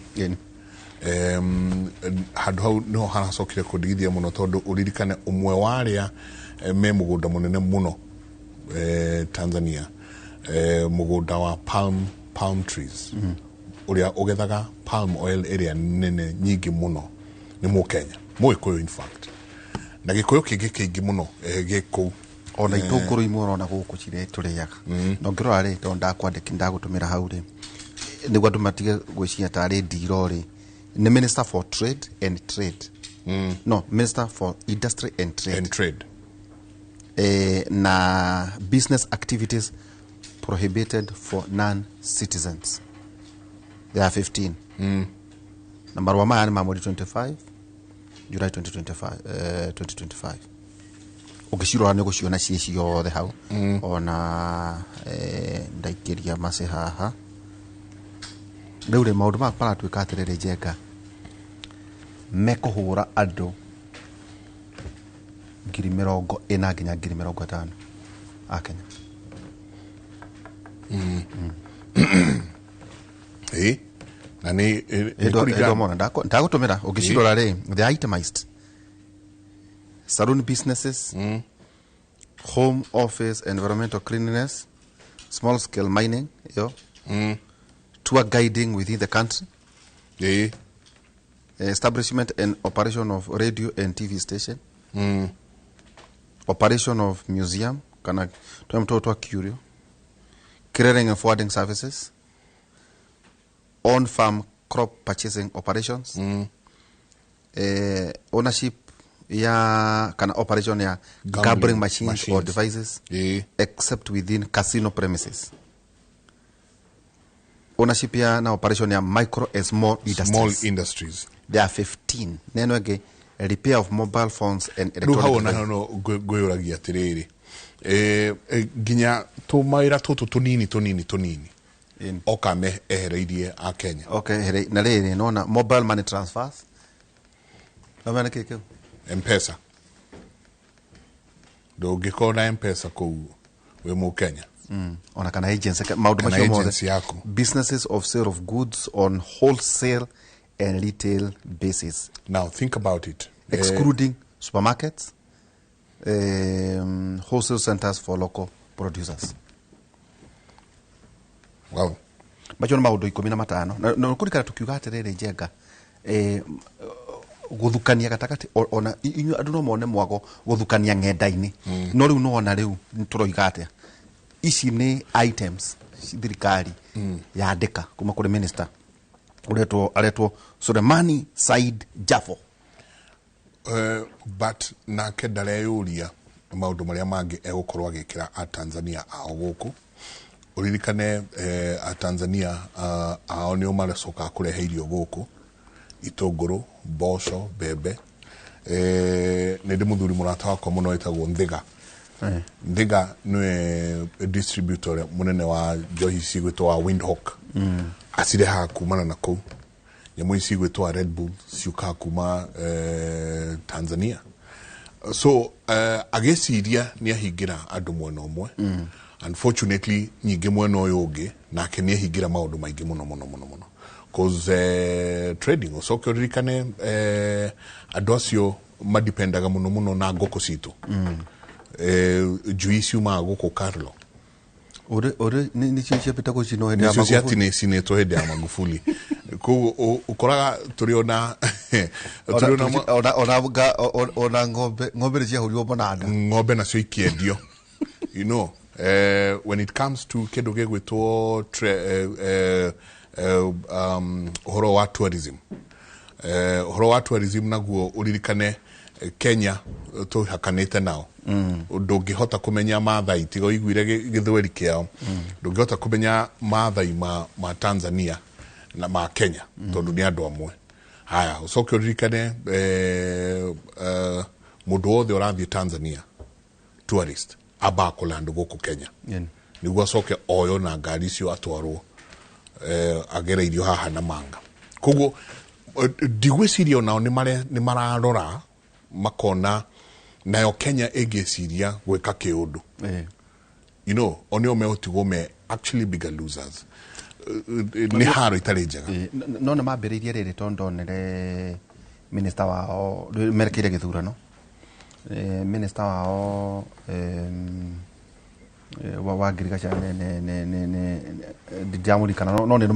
Handũ hau niho haracokire kũndigithia mũno, tondũ ũririkane ũmwe wa arĩa me mũgũnda mũnene mũno Tanzania, mũgũnda wa palm trees, ũrĩa ũgethaga palm oil ĩrĩa nene nyingĩ mũno nĩ mũkenya, mũgĩkũyũ in fact, na gĩkũyũ kĩngĩ kĩingĩ mũno gĩ kũu. Ona itũngũrũ imwe ũrona gũkũ cirĩa tũrĩaga, na ũngĩrora rĩ, tondũ ndakwandĩki ndagũtũmĩra hau rĩ, nĩguo andũ matige gwĩciria tarĩ ndiro rĩ, nĩ Minister for Trade and Trade, no Minister for Industry and Trade, and Trade. Na business activities prohibited for non-citizens, there are 15. Na marũa maya nĩ ma mweri 25 July 2025, 2025. Ũngĩcirora nĩ ũgũciona ciĩ ciothe hau. Ona ndaikĩria maci haha rĩu rĩ, maũndũ maya maratuĩka atĩrĩrĩ, Njenga, mekũhũra andũ 40,000 nginya 50,000 a Kenya. Ĩ na nĩ nĩ Mona ndagũtũmĩra ũngĩcirora rĩ, they are itemized: saloon businesses, home office, environmental cleanliness, small scale mining yo, tour guiding within the country, establishment and operation of radio and TV station, operation of museum kana twa twa curio, clearing and forwarding services, on farm crop purchasing operations, ownership ya kana operation ya gambling machines or devices, except within casino premises, ownership ya na operation ya micro and small industries. Small industries. There are 15. Neno ĩngĩ, repair of mobile phones and rĩu hau electronic ona devices. No ngwĩyũragia atĩrĩrĩ, nginya tũmawĩra tũtũ tũnini tũnini tũnini oka ehereirie a Kenya. Okay, na rĩrĩ nona mobile money transfers, no nĩ kĩ kĩu? Mpesa, ndũngĩkorwo na Mpesa kũu wĩ mũkenya. Ona kana agency maũndũ Kana macio mothe. Agency yaku. Businesses of sale of goods on wholesale and retail basis. Now think about it. Excluding supermarkets, wholesale centers for local producers. Wow. Macio nĩ maũndũ 15, na kũrikana tũkiuga atĩrĩrĩ, Njenga, gũthukania gatagatĩ ona inyuĩ andũ no mone mwago gũthukania ng'enda-inĩ, no rĩu nĩwona rĩu tũroiga atĩa, ici nĩ items thirikari yandĩka kuma kũrĩ minister ũretwo aretwo Sulemani Said Jafo. But nake ndareyũria maũndũ marĩa mangĩ egũkorwo agĩkĩra a Tanzania ao gũkũ. Ũririkane a Tanzania ao nĩo maracoka kũrehe irio gũkũ, itũngũrũ, mboco, mbembe. Nĩ ndĩ mũthuri mũrata wakwa mũno wĩtagwo Nthiga. Nthiga nĩwe distributor ũrĩa mũnene wa njohi cigwĩtwo wa Windhoek. Acirehaga kumana na kũu. Nyamũ ici igwĩtwo Red Bull ciũkaga kuma Tanzania. So agĩciria nĩ ahingĩra andũ mwena ũmwe, unfortunately nyingĩ mwena ũyũ ũngĩ nake nĩ ahingĩra maũndũ maingĩ mũno mũno mũno mũno, cause trading, ũcoke ũririkane andũ acio madipendaga mũno mũno na ngũkũ citũ. Njui ciumaga gũkũ Carlo. Uri nĩcio ciambĩte gũcinwo hĩndĩ ya Nĩcio Magufuli. ciatinĩcinĩtwo hĩndĩ ya Magufuli. Koguo ũkoraga tũrĩ ona tũrĩ ona Ona ng'ombe nĩ ciahũrirwo mũnanda. Ng'ombe nacio ikĩendio. When it comes to kĩndũ gĩgwĩtwo ũhoro wa tourism, ũhoro wa tourism naguo ũririkane Kenya tũhakanĩte nao, ndũngĩhota kũmenya Maathai tiga ũiguire gĩthweri kĩao. Ndũngĩhota kũmenya Maathai ma Tanzania na ma Kenya tondũ nĩ andũ amwe. Haya, ũcoke ũririkane mũndũ wothe ũrathiĩ Tanzania tourist ambaga kũland gũkũ Kenya nĩguo acoke oyo na ngari icio atwarwo agereirio haha na manga. Koguo ndigwĩciria onao nĩ mararora makona nayo Kenya ĩngĩciria gwĩka kĩũndũ, onio megũtigwo me actually bigger losers. Nĩ haro itarĩ njega. No nĩ mambĩrĩirie rĩrĩ tondũ ndonere minister wao merekeire gĩthurano, minister wao wa ngirigaca ndiramũririkana, no nĩ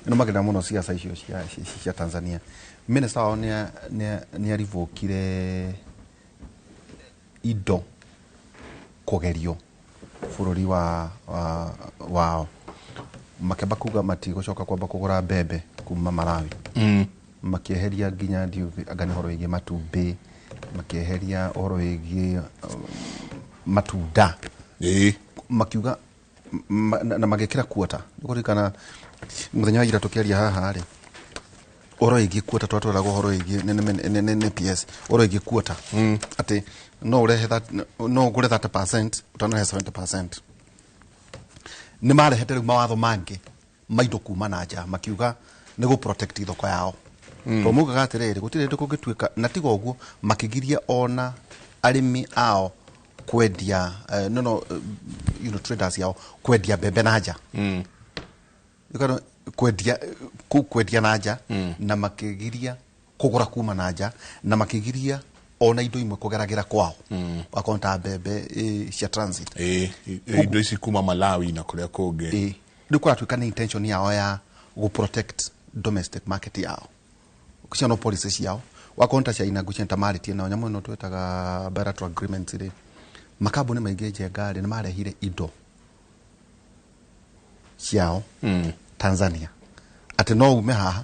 nũmagĩrĩra mũno ciaca icio cia Tanzania. Minister wao nĩ arivũkire indo kũgerio bũrũri wao, makĩamba kuga matigũcoka kwamba kũgũra mbembe kuma Malawi, makĩeheria nginya anga nĩ ũhoro wĩgiĩ matumbĩ, makĩeheria ũhoro wĩgiĩ matunda, makiuga na magĩkĩra quota. Nĩkũririkana mũthenya wa ira tũkĩaria haha rĩ, ũhoro wĩgiĩ quota, twatwaraga ũhoro wĩgiĩ nĩ PS, ũhoro wĩgiĩ quota atĩ no ũrehe no ũgũre 30% ũtanarehe 70%. Nĩ marehete rĩu mawatho mangĩ ma indo kuma na nja, makiuga nĩ gũ protect thoko yao, tondũ maugaga atĩrĩrĩ gũtirĩ hĩndĩ kũngĩtuĩka na tiga ũguo makĩgiria ona arĩmi ao kwendia traders yao kwendia mbembe na nja, kwendia kwendia na nja, na makĩgiria kũgũra kuma na nja, na makĩgiria ona indo imwe kũgeragĩra kwao, akorwo ta mbembe cia transit, indo ici kuma Malawi na kũrĩa kũngĩ. Rĩu kũratuĩka nĩ intention yao ya gũ protect domestic market yao, cio no policy ciao. Wakorwo ta China ngwĩciria ta marĩtie nao nyamũ ĩno twĩtaga bilateral agreements rĩ, makambuni maingĩ Njenga rĩ nĩ marehire indo ciao Tanzania, atĩ no ume haha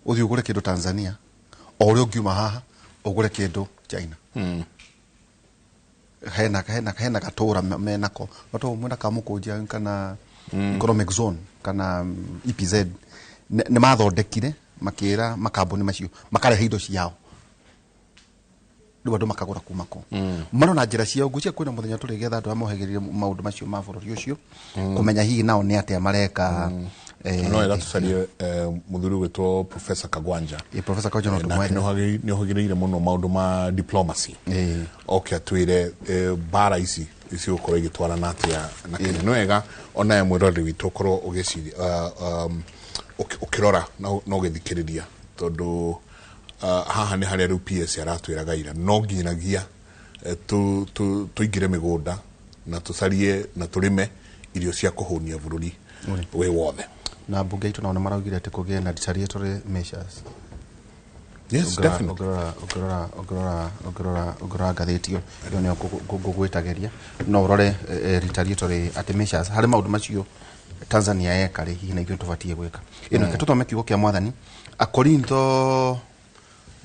ũthiĩ ũgũre kĩndũ Tanzania o ũrĩa ũngiuma haha ũgũre kĩndũ China. Hena gatũra menako no to mwena ka Mũkũnjia kana economic zone kana EPZ nĩ mathondekire makĩra makambuni macio makarehe indo ciao, rĩu andũ makagũra kuma kũ mano na njĩra ciao. Ngwĩciria kwĩna mũthenya tũrĩgetha andũ arĩa mohĩgĩrĩire maũndũ macio ma bũrũri ũcio kũmenya hihi nao nĩ atĩa mareka. No wega tũcarie mũthuri ũgwĩtwo Professor Kagwanja. Professor Kagwanja no tũmwethe. Nĩ ohĩgĩrĩire mũno maũndũ ma diplomacy, oke atwĩre mbara ici cigũkorwo igĩtwarana atĩa na Kenya. Nĩ wega onawe mwĩroreri witũ ũkorwo ũgĩciria ũkĩrora na ũgĩthikĩrĩria, tondũ haha nĩ harĩa rĩu PS aratwĩraga ira no nginyagia tũingĩre mĩgũnda na tũcarie na tũrĩme irio cia kũhũnia bũrũri wĩ wothe. Na mbunge itũ nao nĩ maraugire atĩ kũgĩe na retaliatory measures. Yes, definitely. Ũngĩrora ngathĩti ĩyo nĩyo ngũgwĩtagĩria, no ũrore retaliatory atĩ measures harĩ maũndũ macio Tanzania yeka rĩ, hihi na ithuĩ tũbatiĩ gwĩka. Ĩno tũthome kiugo kĩa Mwathani, Akorintho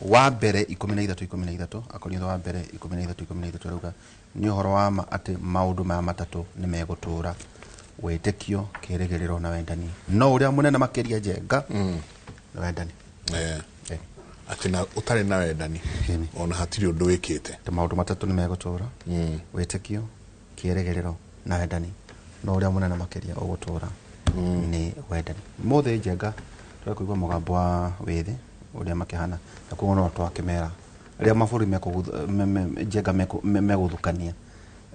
wa mbere 13:13, Akorintho wa mbere 13:13 rauga nĩ ũhoro wa ma atĩ maũndũ maya matatũ nĩ megũtũũra, wĩtĩkio, kĩĩrĩgĩrĩro na wendani, no ũrĩa mũnene makĩria Njenga nĩ wendani. Atĩ na ũtarĩ na wendani ona hatirĩ ũndũ wĩkĩte. Maũndũ matatũ nĩ megũtũũra, wĩtĩkio, kĩĩrĩgĩrĩro na wendani, no ũrĩa mũnene makĩria ũgũtũũra nĩ wendani. Mũthĩ Njenga tũrekũigua mũgambo wa wĩthĩ ũrĩa makĩhana, na koguo no twakĩmera rĩrĩa mabũrũri Njenga megũthukania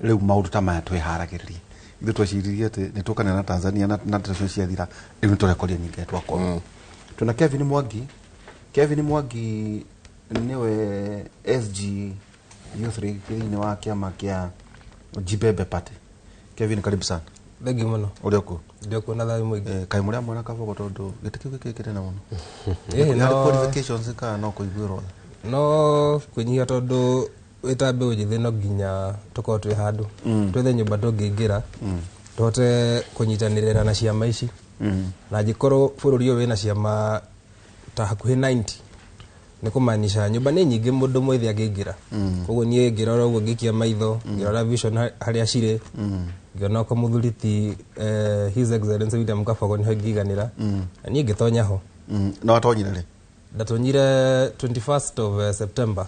rĩu maũndũ ta maya twĩharagĩrĩrie. Ithuĩ tweciririe atĩ nĩ tũkane na Tanzania na ndeto ciathira, rĩu nĩ tũrekoria ningĩ twakorwo twĩna Kevin Mwangi. Kevin Mwangi nĩwe SG Youth League thĩinĩ wa kĩama kĩa Jibebe Party. Kevin, karibu sana. Thengiũ mũno. Ũrĩ kuo? Ndĩ kuo na thayũ mũingĩ. Kaĩ mũrĩ amwona kabogo tondũ gĩtĩ kĩu gĩkĩkĩte na mũno. Harĩ qualifications kana no kũiguĩrwo? No kwĩnyihia tondũ wĩ ta mbeũ njĩthĩ no nginya tũkorwo twĩ handũ, twethe nyũmba tũngĩingĩra tũhote kũnyitanĩrĩra na ciama ici, na angĩkorwo bũrũri ũyũ wĩna ciama ta hakuhĩ 90 Nĩ kũmaanisha nyũmba nĩ nyingĩ mũndũ mwĩthĩ angĩingĩra. Koguo niĩ ngĩrora ũguo, ngĩikia maitho, ngĩrora vision harĩa cirĩ, ngĩona ko mũthuri ti His Excellency William Kabogo nĩho ingĩiganĩra, na niĩ ngĩtonya ho. Na watonyire rĩ? Ndatonyire 21st of September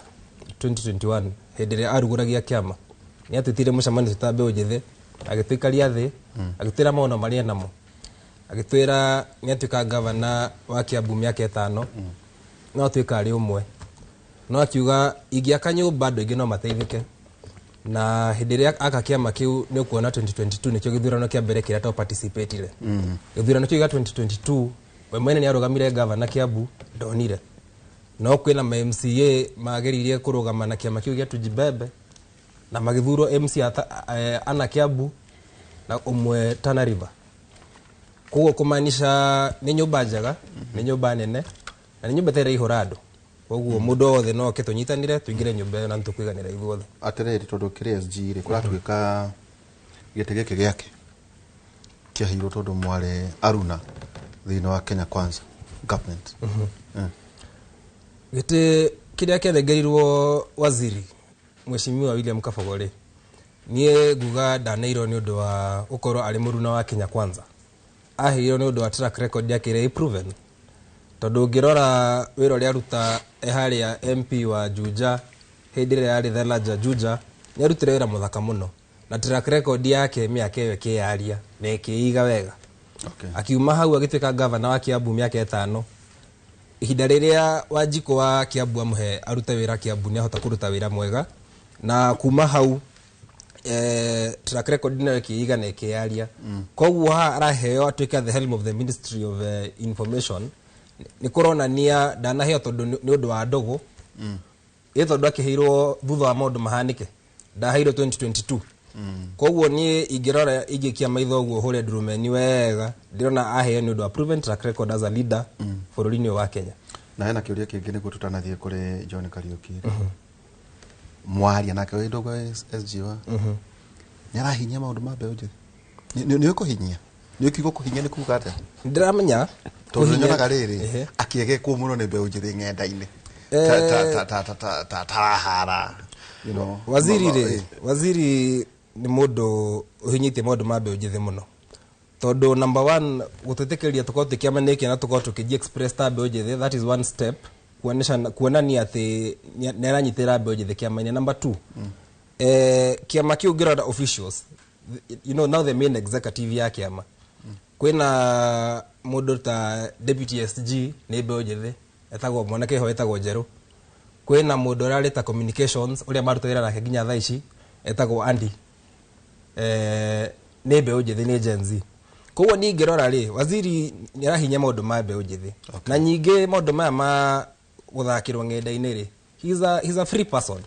2021, hĩndĩ ĩrĩa arugũragia kĩama. Nĩ atwĩtire mũcemanio ta mbeũ njĩthĩ, agĩtũikaria thĩ, agĩtwĩra maono marĩa namo, agĩtwĩra nĩ atuĩka gavana wa Kiambu mĩaka 5, no atuĩka arĩ ũmwe, no akiuga ingĩaka nyũmba andũ aingĩ no mateithĩke. Na hĩndĩ ĩrĩa aka kĩama kĩu, nĩ ũkuona 2022 nĩkĩo gĩthurano kĩa mbere kĩrĩa to participatire. Gĩthurano kĩu gĩa 2022, we mwene nĩ arũgamire gavana Kiambu, ndonire. No kwĩna ma MCA mageririe kũrũgama na kĩama kĩu gĩa Tujibebe na magĩthurwo MCA ana Kiambu na ũmwe Tana River. Koguo kũmaanisha nĩ nyũmba njega, nĩ nyũmba nene na nĩ nyũmba ĩtarĩ andũ. Koguo mũndũ wothe no oke tũnyitanĩre, tũingĩre nyũmba ĩyo na nĩtũkũiganĩra ithuothe. Atĩrĩrĩ, tondũ kĩrĩ SG rĩ, kũratuĩka gĩtĩ gĩkĩ gĩake kĩaheirwo tondũ mwarĩ aruna thĩinĩ wa Kenya Kwanza government. Gĩtĩ kĩrĩa kĩarengerirwo waziri Mheshimiwa William Kabogo rĩ, niĩ nguga ndaneirwo nĩ ũndũ wa gũkorwo arĩ mũruna wa Kenya Kwanza. Aheirwo nĩ ũndũ wa track record yake ĩrĩa ĩ proven, tondũ ũngĩrora wĩra ũrĩa aruta e harĩa MP wa Juja, hĩndĩ ĩrĩa yarĩ the larger Juja, nĩ arutire wĩra mũthaka mũno, na track record yake mĩaka ĩyo ĩkĩyaria na ĩkĩiga wega. Akiuma hau agĩtuĩka gavana wa Kiambu mĩaka 5. Ihinda rĩrĩa Wanjikũ wa Kiambu amũhe arute wĩra Kiambu, nĩ ahota kũruta wĩra mwega, na kuma hau track record nayo ĩkĩiga na ĩkĩyaria. Koguo haha araheo atuĩke the helm of the Ministry of Information, nĩ kũronania ndanaheo tondũ nĩ ũndũ wa ndũgũ, ĩ tondũ akĩheirwo thutha wa maũndũ mahanĩke, ndaheirwo 2022. Koguo niĩ ingĩrora, ingĩkia maitho ũguo hũre ndurumeni wega, ndĩrona aheo nĩ ũndũ wa proven track record as a leader bũrũri-inĩ ũyũ wa Kenya. Na hena kĩũria kĩngĩ nĩguo tũtanathiĩ kũrĩ John Kariuki rĩ. Mwaria nake wĩ ndũgũ SG wa nĩ arahinyia maũndũ ma mbeũ njĩthĩ. Nĩ ũkũhinyia, nĩ ũkiuga kũhinyia nĩ kuga atĩa? Ndĩramenya. Tondũ Kũhinyia- nyonaga rĩrĩ akĩegekwo mũno nĩ mbeũ njĩthĩ ng'enda-inĩ, ta ta ta ta ta tarahara Waziri rĩ, waziri nĩ mũndũ ũhinyĩtie maũndũ ma mbeũ njĩthĩ mũno, tondũ number one, gũtwĩtĩkĩria tũkorwo twĩ kĩama gĩkĩ na tũkorwo tũkĩji express ta mbeũ njĩthĩ, that is one step kuonania atĩ nĩ aranyitĩrĩra mbeũ njĩthĩ kĩama-inĩ. Number two, kĩama kĩu ũngĩrora officials, now the main executive ya kĩama, kwĩna mũndũ ta deputy SG nĩ mbeũ njĩthĩ, etagwo mwanake ho etagwo Njerũ. Kwĩna mũndũ ũrarĩ ta communications, ũrĩa maruta wĩra nake nginya thaa ici, etagwo Andy, nĩ mbeũ njĩthĩ, nĩ Gen Z. Koguo niĩ ingĩrora rĩ, waziri nĩ arahinya maũndũ ma mbeũ njĩthĩ. Na nyingĩ maũndũ maya ma gũthakĩrwo ng'enda-inĩ rĩ, he's a free person.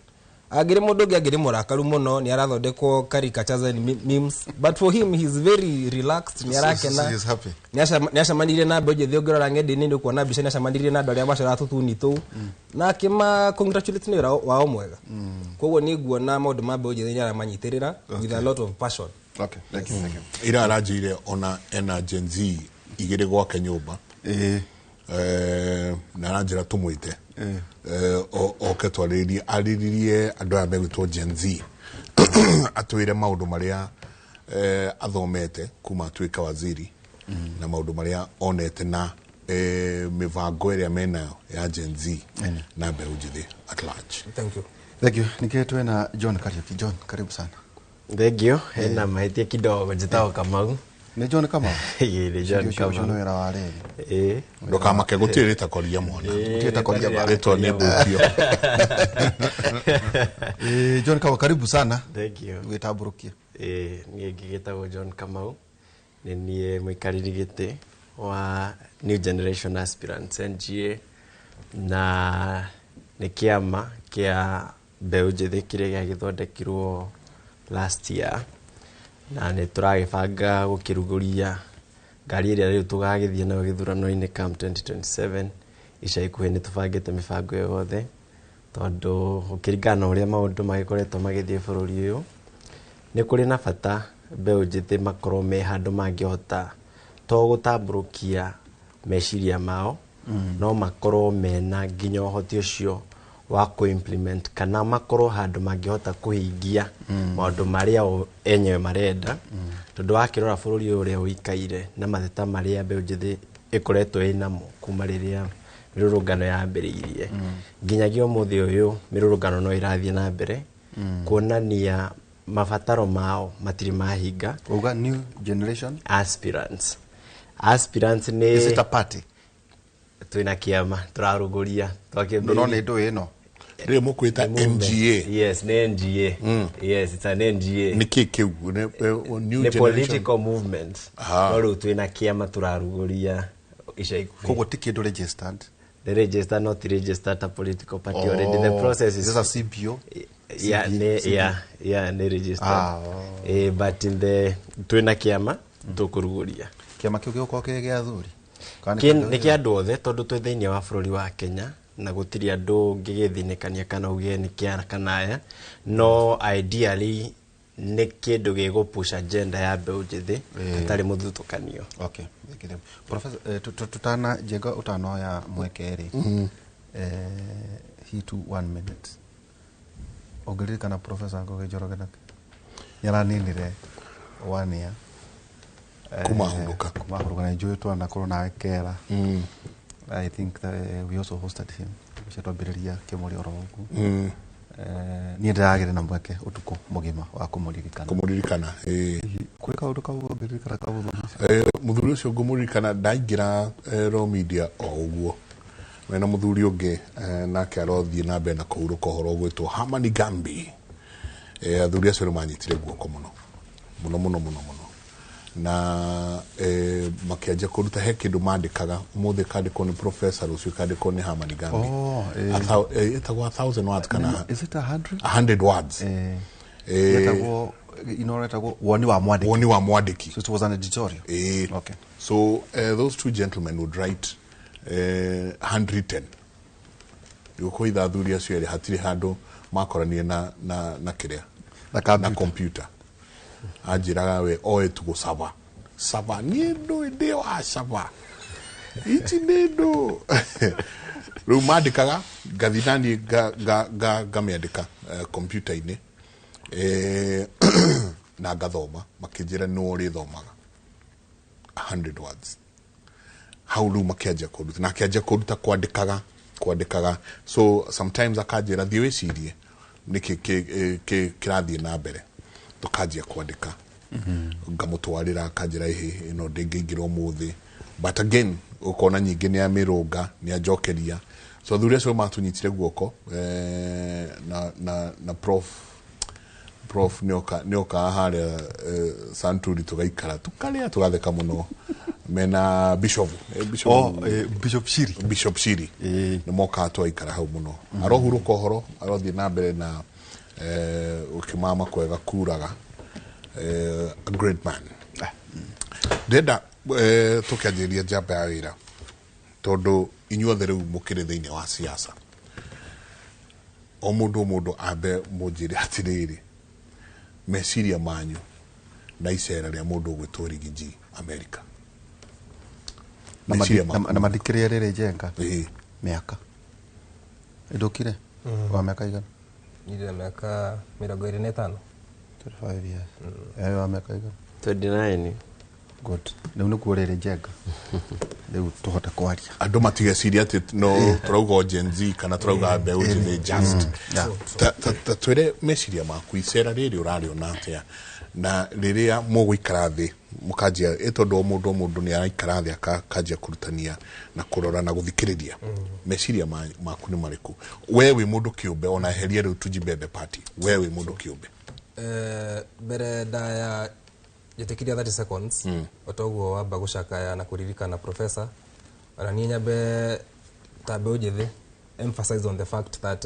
Angĩrĩ mũndũ ũngĩ angĩrĩ mũrakaru mũno, nĩ arathondekwo caricatures and memes, but for him, he's very relaxed, nĩ arakena. So he is happy. Nĩ acemanirie na mbeũ njĩthĩ. Ũngĩrora ng'enda-inĩ nĩ ũkuona mbica nĩ acemanirie na andũ arĩa macoraga tũtuni tũu na akĩma congratulate nĩ wĩra wao mwega. Koguo nĩ nguona maũndũ ma mbeũ njĩthĩ nĩ aramanyitĩrĩra with a lot of passion. Okay, thank you, thank you. Ira aranjĩire ona ena Gen Z igĩrĩ gwake nyũmba, na aranjĩra tũmwĩte oke twarĩrĩrie, arĩrĩrie andũ aya megwĩtwo Gen Z, atwĩre maũndũ marĩa athomete kuma atuĩka waziri na maũndũ marĩa onete na mĩbango ĩrĩa menayo ya Gen Z na mbeũ njĩthĩ at large. Thank you. Thank you. Ningĩ twĩna John Kariuki. John, karibu sana. Thank you. Hena mahĩtia kidogo, njĩtagwo Kamau. Nĩ John Kamau? Ĩĩ, nĩ John Ũcio ũcio Kamau. nĩ wĩra wa rĩrĩ. Ĩĩ. Ndũkamake, gũtirĩ rĩtakoria mwana. Ĩĩ, Gũtirĩ rĩtakoria mwana. Rĩtwa nĩ mbũkio. John Kamau, karibu sana. Thank you. Gwĩtambũrũkia. Ĩĩ, niĩ ngĩgĩtagwo John Kamau. Nĩ niĩ mũikarĩri gĩtĩ wa New Generation Aspirants NGA, na nĩ kĩama kĩa mbeũ njĩthĩ kĩrĩa gĩagĩthondekirwo last year, na nĩ tũragĩbanga gũkĩrugũria ngari ĩrĩa rĩu tũgagĩthiĩ nayo gĩthurano-inĩ come 2027 ica ikuhĩ. Nĩ tũbangĩte mĩbango ĩyo yothe, tondũ gũkĩringana na ũrĩa maũndũ magĩkoretwo magĩthiĩ bũrũri ũyũ, nĩ kũrĩ na bata mbeũ njĩthĩ makorwo me handũ mangĩhota to gũtambũrũkia meciria mao. No makorwo mena nginya ũhoti ũcio wa kũ-implement kana makorwo handũ mangĩhota kũhingia maũndũ marĩa o enyewe marenda, tondũ wakĩrora bũrũri ũyũ ũrĩa ũikaire na mateta marĩa mbeũ njĩthĩ ĩkoretwo ĩnamo kuma rĩrĩa mĩrũrũngano yambĩrĩirie nginyagia ũmũthĩ ũyũ, mĩrũrũngano no ĩrathiĩ na mbere kuonania mabataro mao matirĩ mahinga. Uga New Generation Aspirants nĩ Is it a party? Twĩna kĩama tũrarũgũria. No nĩ ndũ ĩno. Rĩrĩ mũkwĩta NGA? Yes, nĩ NGA. Yes, it's an NGA. Nĩ kĩ kĩu? New Nĩ Generation? Political movement, no rĩu twĩna kĩama tũrarugũria ica ikuhĩ. Koguo ti kĩndũ registered? The register, not registered a political party already. The process is Is this a CBO? Yeah, CB? ne, yeah, nĩ registered. Ah, oh. But in the twĩna kĩama tũkũrugũria. Kĩama kĩu gĩgũkorwo kĩ gĩa athuri? Kana nĩ kĩa Nĩ kĩa andũ othe, tondũ twĩ thĩinĩ wa bũrũri wa Kenya na gũtirĩ andũ ũngĩgĩthinĩkania kana uge nĩ kĩa kana aya, no ideally nĩ kĩndũ gĩgũ-push agenda ya mbeũ njĩthĩ hatarĩ mũthutũkanio. Okay. Thengio. Professor, tutana njenga utanoya mweke rĩ, hitu one minute, ũngĩririkana Professor Ngugi Njoroge nake nĩaraninire one year. Kuma ahurũka. Kuma ahurũka, na njũĩ twanakorwo nawe kera. I think that, we also hosted him ũcio twambĩrĩria kĩmũrĩ oro ũguo. Niĩ ndĩragĩrĩ na mweke ũtukũ mũgima wa kũmũririkana. Kũmũririkana, ĩĩ. Kwĩ kaũndũ kau ũngĩririkana ka mũthuri ũcio? Mũthuri ũcio ngũmũririkana ndaingĩra Raw Media o ũguo mena mũthuri ũngĩ, nake arothiĩ na mbere na kũhurũka, ũhoro ũgwĩtwo Hamani Gambi. Athuri acio nĩ manyitire guoko mũno mũno mũno mũno mũno na makĩanjia kũruta he kĩndũ mandĩkaga, ũmũthĩ kandĩkwo nĩ professor, rũciũ kandĩkwo nĩ Hamani Gambi. Oh. Ĩtagwo 1,000 words kana Is it 100? 100 words. Yetagwo ino, yetagwo woni wa mwandĩki. Woni wa mwandĩki. So it was an editorial. Okay. So those two gentlemen would write handwritten. Gũkũitha athuri acio erĩ hatirĩ handũ makoranire na kĩrĩa na computer. Anjĩraga we oe tu gũcaba caba, niĩ ndũĩ ndĩ wa caba ici nĩ ndũ rĩu mandĩkaga, ngathi naniĩ ngamĩandĩka computer-inĩ, na ngathoma, makĩnjĩra nĩ ũrĩthomaga 100 words hau. Rĩu makĩanjia kũnduta na akĩanjia kũnduta kwandĩkaga, so sometimes akanjĩra, "Thiĩ wĩcirie nĩkĩ kĩrathiĩ na mbere." Tũkanjia kwandĩka, ngamũtwarĩra, akanjĩra, "Ĩhĩ, ĩno ndĩngĩingĩra ũmũthĩ," but again ũkona nyingĩ nĩ amĩrũnga, nĩ anjokeria. So athuri acio matũnyitire guoko, na prof nĩoka harĩa Santuri, tũgaikara tũkarĩa tũgatheka mũno mena Bishop, Bishop. Oh, Bishop Shiri. Bishop Shiri nĩ mokaga tũgaikara hau mũno. Arohurũka ũhoro, arothiĩ na mbere na ũkĩmama kwega kuraga, a great man. Ndĩrenda tũkĩanjĩrĩria njamba ya wĩra, tondũ inyuothe rĩu mũkĩrĩ thĩinĩ wa siasa, o mũndũ o mũndũ ambe mũnjĩre atĩrĩrĩ, meciria manyu na icera rĩa mũndũ ũgwĩtwo Riggy America. Na Meciria maku. Na mathikĩrĩria rĩrĩ, njenga Ĩĩ. mĩaka ĩndũkire wa mĩaka igana? Nĩ mĩaka 25. 25 years. Wa mĩaka igana? 29. Good. Rĩu nĩkuo rĩrĩ, njenga, rĩu tũhote kwaria. Andũ matigeciria atĩ no tũrauga o Gen Z kana tũrauga mbeũ njĩthĩ just. Ta twĩre meciria maku, icera rĩrĩ ũrarĩona atĩa, na rĩrĩa mũgũikara thĩ mũkanjia, ĩ tondũ o mũndũ o mũndũ nĩ araikara thĩ akanjia kũrutania na kũrora na gũthikĩrĩria, meciria maku nĩ marĩkũ we wĩ mũndũ kĩũmbe, ona eheria rĩu tujibebe party, we wĩ mũndũ kĩũmbe? Mbere ndaya njĩtĩkĩria 30 seconds o toguo wamba gũcakaya na kũririkana professor, ona niĩ nyambe ta mbeũ njĩthĩ emphasize on the fact that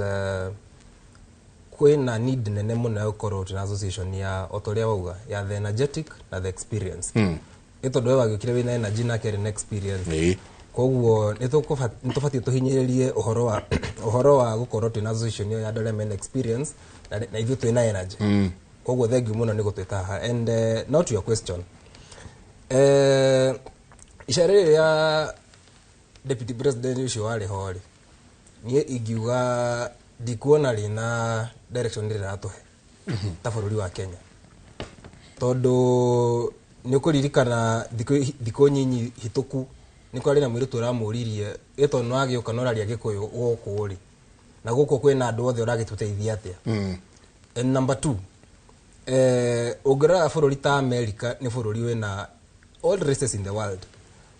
kwĩna need nene mũno ya gũkorwo twĩna association ya o ta ũrĩa wauga, ya the energetic na the experienced, ĩ tondũ we wagĩũkire wĩna energy nake arĩ na experience. Koguo nĩ tũbatiĩ tũhinyĩrĩrie ũhoro wa gũkorwo twĩna association ĩyo ya andũ arĩa mena experience na ithuĩ twĩna energy. Koguo thank you mũno nĩ gũtwĩta haha. And now to your question, icera rĩrĩ rĩa Deputy president ũcio warĩ ho rĩ, niĩ ingiuga ndikuona rĩna direction ĩrĩa ĩratũhe ta bũrũri wa Kenya, tondũ nĩ ũkũririkana thikũ nyinyi hĩtũku nĩ kwarĩ na mũirĩtu ũramũririe ĩ tondũ nĩ wagĩũka na ũraria Gĩkũyũ gũkũ rĩ, na gũkũ kwĩna andũ othe ũragĩtũteithia atĩa? And number two, ũngĩrora bũrũri ta America nĩ bũrũri wĩna all races in the world,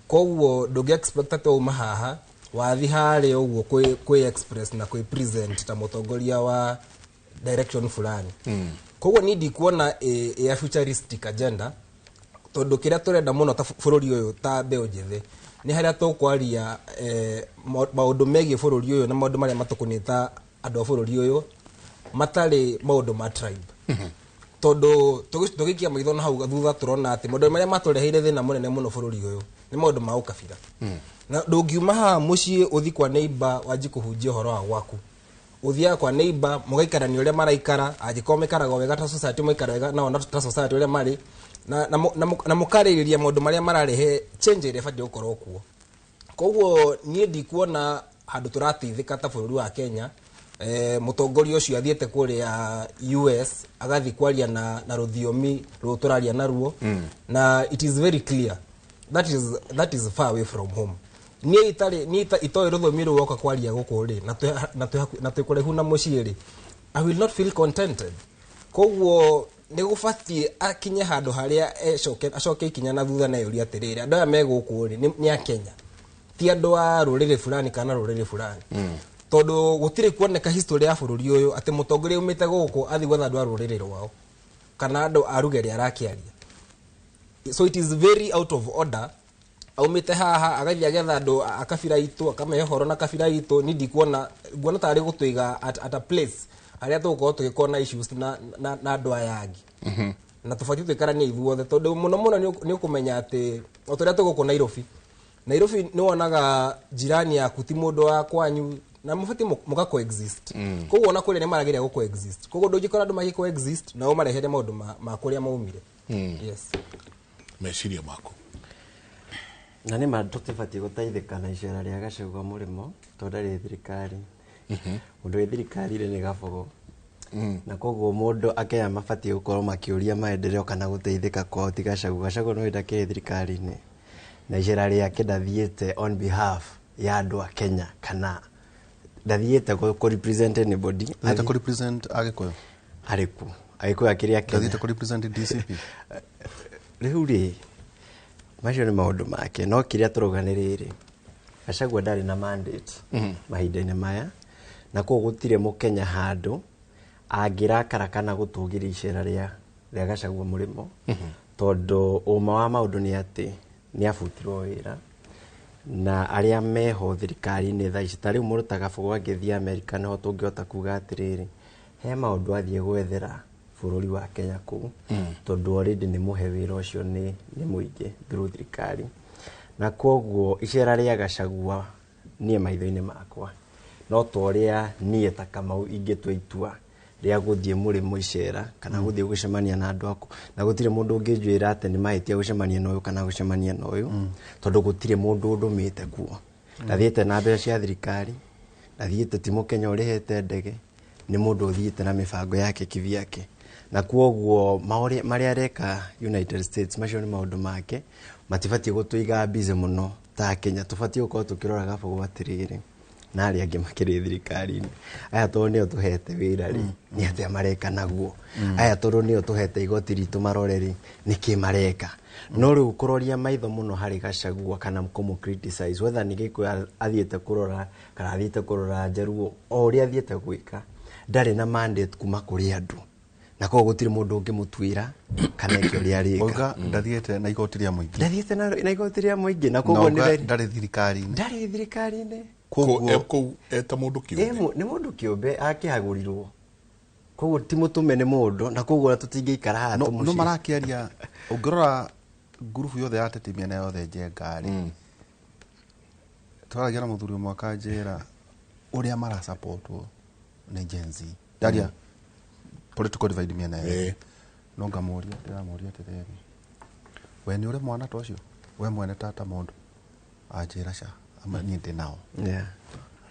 koguo ndũngĩ expect atĩ wauma haha wathi harĩa ũguo kwĩ express na kwĩ present ta mũtongoria wa direction fulani. Koguo niĩ ndikuona ĩ a futuristic agenda, tondũ kĩrĩa tũrenda mũno ta bũrũri ũyũ ta mbeũ njĩthĩ nĩ harĩa tũkwaria maũndũ megiĩ bũrũri ũyũ na maũndũ marĩa matũkoniĩ ta andũ a bũrũri ũyũ matarĩ maũndũ ma tribe, tondũ tũgĩikia maitho na hau thutha tũrona atĩ maũndũ marĩa matũreheire thĩna mũnene mũno bũrũri ũyũ nĩ maũndũ ma ũkabira. Na ndũngiuma haha mũciĩ ũthi kwa neighbor wanji kũhunjia ũhoro wa gwaku, ũthiaga kwa neighbor mũgaikarania ũrĩa maraikara, angĩkorwo maikaraga wega ta society maikara wega nao ta society ũrĩa marĩ na mũkarĩrĩria maũndũ marĩa mararehe change ĩrĩa ĩbatiĩ gũkorwo kuo. Koguo niĩ ndikuona handũ tũrateithĩka ta bũrũri wa Kenya. Mũtongoria ũcio athiĩte kũrĩa US agathiĩ kwaria na rũthiomi rũrũ tũraria naruo, na it is very clear that is far away from home. Niĩ itarĩ niĩ itoĩ rũthiomi rũu woka kwaria gũkũ rĩ, na twĩ kũraihu na mũciĩ rĩ, I will not feel contented. Koguo nĩ gũbatiĩ akinye handũ harĩa acoke ikinya na thutha na eyũrie atĩrĩrĩ, andũ aya me gũkũ rĩ nĩ a Kenya, ti andũ a rũrĩrĩ fulani kana rũrĩrĩ fulani, tondũ gũtirĩ kuoneka history ya bũrũri ũyũ atĩ mũtongoria umĩte gũkũ athiĩ gwetha andũ a rũrĩrĩ rwao kana andũ a ruga ĩrĩa arakĩaria. So it is very out of order aumĩte haha agathiĩ agetha andũ a kabira itũ akamahe ũhoro na kabira itũ. Ni ndikuona, nguona tarĩ gũtũiga at a place harĩa tũgũkorwo tũgĩkorwo na issues na andũ aya angĩ, na tũbatiĩ tũikaranie ithuothe, tondũ mũno mũno nĩ ũkũmenya atĩ o ta ũrĩa twĩ gũkũ Nairobi, Nairobi nĩ wonaga jirani yaku ti mũndũ wa kwanyu na mũbatiĩ mũga coexist. Koguo ona kũrĩa nĩ marageria gũ coexist, koguo ndũngĩkora andũ magĩ coexist nao marehere maũndũ ma kũrĩa maumire. Yes. Meciria maku? Na nĩ ma tũtibatiĩ gũteithĩka na icera rĩa Gachagua mũrĩmo, tondũ ndarĩ thirikari. Mũndũ wĩ thirikari-rĩ nĩ Gabogo, na koguo mũndũ akenya mabatiĩ gũkorwo makĩũria maendeleo kana gũteithĩka kwao ti Gachagua. Gachagua no hĩndĩ akĩrĩ thirikari-inĩ, na icera rĩake ndathiĩte on behalf ya andũ a Kenya kana ndathiĩte kũ represent anybody. Athiĩte kũ represent Agĩkũyũ. Arĩku Agĩkũyũ akĩrĩ a Kenya? Ndathiĩte kũ represent DCP. Rĩu rĩ, macio nĩ maũndũ make, no kĩrĩa tũrauga nĩ rĩrĩ, Gachagua ndarĩ na mandate mahinda-inĩ maya, na koguo gũtirĩ mũkenya handũ angĩrakara kana gũtũgĩria icera rĩa Gachagua mũrĩmo, tondũ ũma wa maũndũ nĩ atĩ nĩ abutirwo wĩra na arĩa meho thirikari-inĩ thaa ici. Ta rĩu mũndũ ta Gabogo angĩthiĩ Amerika, nĩho tũngĩhota kuga atĩrĩrĩ, he maũndũ athiĩ gwethera bũrũri wa Kenya kũu, tondũ already nĩ mũhe wĩra ũcio nĩ mũingĩ through thirikari. Na koguo icera rĩa Gachagua niĩ maitho-inĩ makwa no ta ũrĩa niĩ ta Kamau ingĩtua itua rĩa gũthiĩ mũrĩmo icera kana gũthiĩ gũcemania na andũ aku, na gũtirĩ mũndũ ũngĩnjĩra atĩ nĩ mahĩtia gũcemania na ũyũ kana gũcemania na ũyũ, tondũ gũtirĩ mũndũ ũndũmĩte kuo. Ndathiĩte na mbeca cia thirikari, ndathiĩte ti mũkenya ũrĩhĩte ndege, nĩ mũndũ ũthiĩte na mĩbango yake kivyake, na koguo marĩa areka United States macio nĩ maũndũ make, matibatiĩ gũtũiga busy mũno ta Kenya. Tũbatiĩ gũkorwo tũkĩrora Gabogo atĩrĩrĩ, na arĩa angĩ makĩrĩ thirikari-inĩ aya, tondũ nĩo tũhete wĩra rĩ, nĩ atĩa mareka naguo? Aya tondũ nĩo tũhete igoti ritũ marore rĩ, nĩkĩ mareka? No rĩu kũroria maitho mũno harĩ Gachagua kana kũmũ criticize, whether nĩ Gĩkũyũ athiĩte kũrora kana athiĩte kũrora Njaruo, o ũrĩa athiĩte gwĩka, ndarĩ na mandate kuma kũrĩ andũ, na koguo gũtirĩ mũndũ ũngĩmũtuĩra kana eke ũrĩa arĩka. Oiga ndathiĩte na igoti rĩa mũingĩ. Ndathiĩte na igoti rĩa mũingĩ, na koguo nĩ ndarĩ thirikari-inĩ. Ndarĩ thirikari-inĩ. Koguo kũu eta mũndũ kĩũmbe. Nĩ mũndũ kĩũmbe akĩhagũrirwo, koguo ti mũtũme nĩ mũndũ, na koguo tũtingĩikara haha tũmũciĩ. No marakĩaria, ũngĩrora ngurubu yothe ya ateti mĩena yothe Njenga rĩ, twaragia na mũthuri ũmwe akanjĩra ũrĩa marasapotwo nĩ Gen Z, ndaria political divide mĩena yothe, no ngamũria, ndĩramũria atĩrĩrĩ, we nĩ ũrĩ mwana ta ũcio, we mwene tata mũndũ? Anjĩra ca. Niĩ ndĩ nao. Yeah.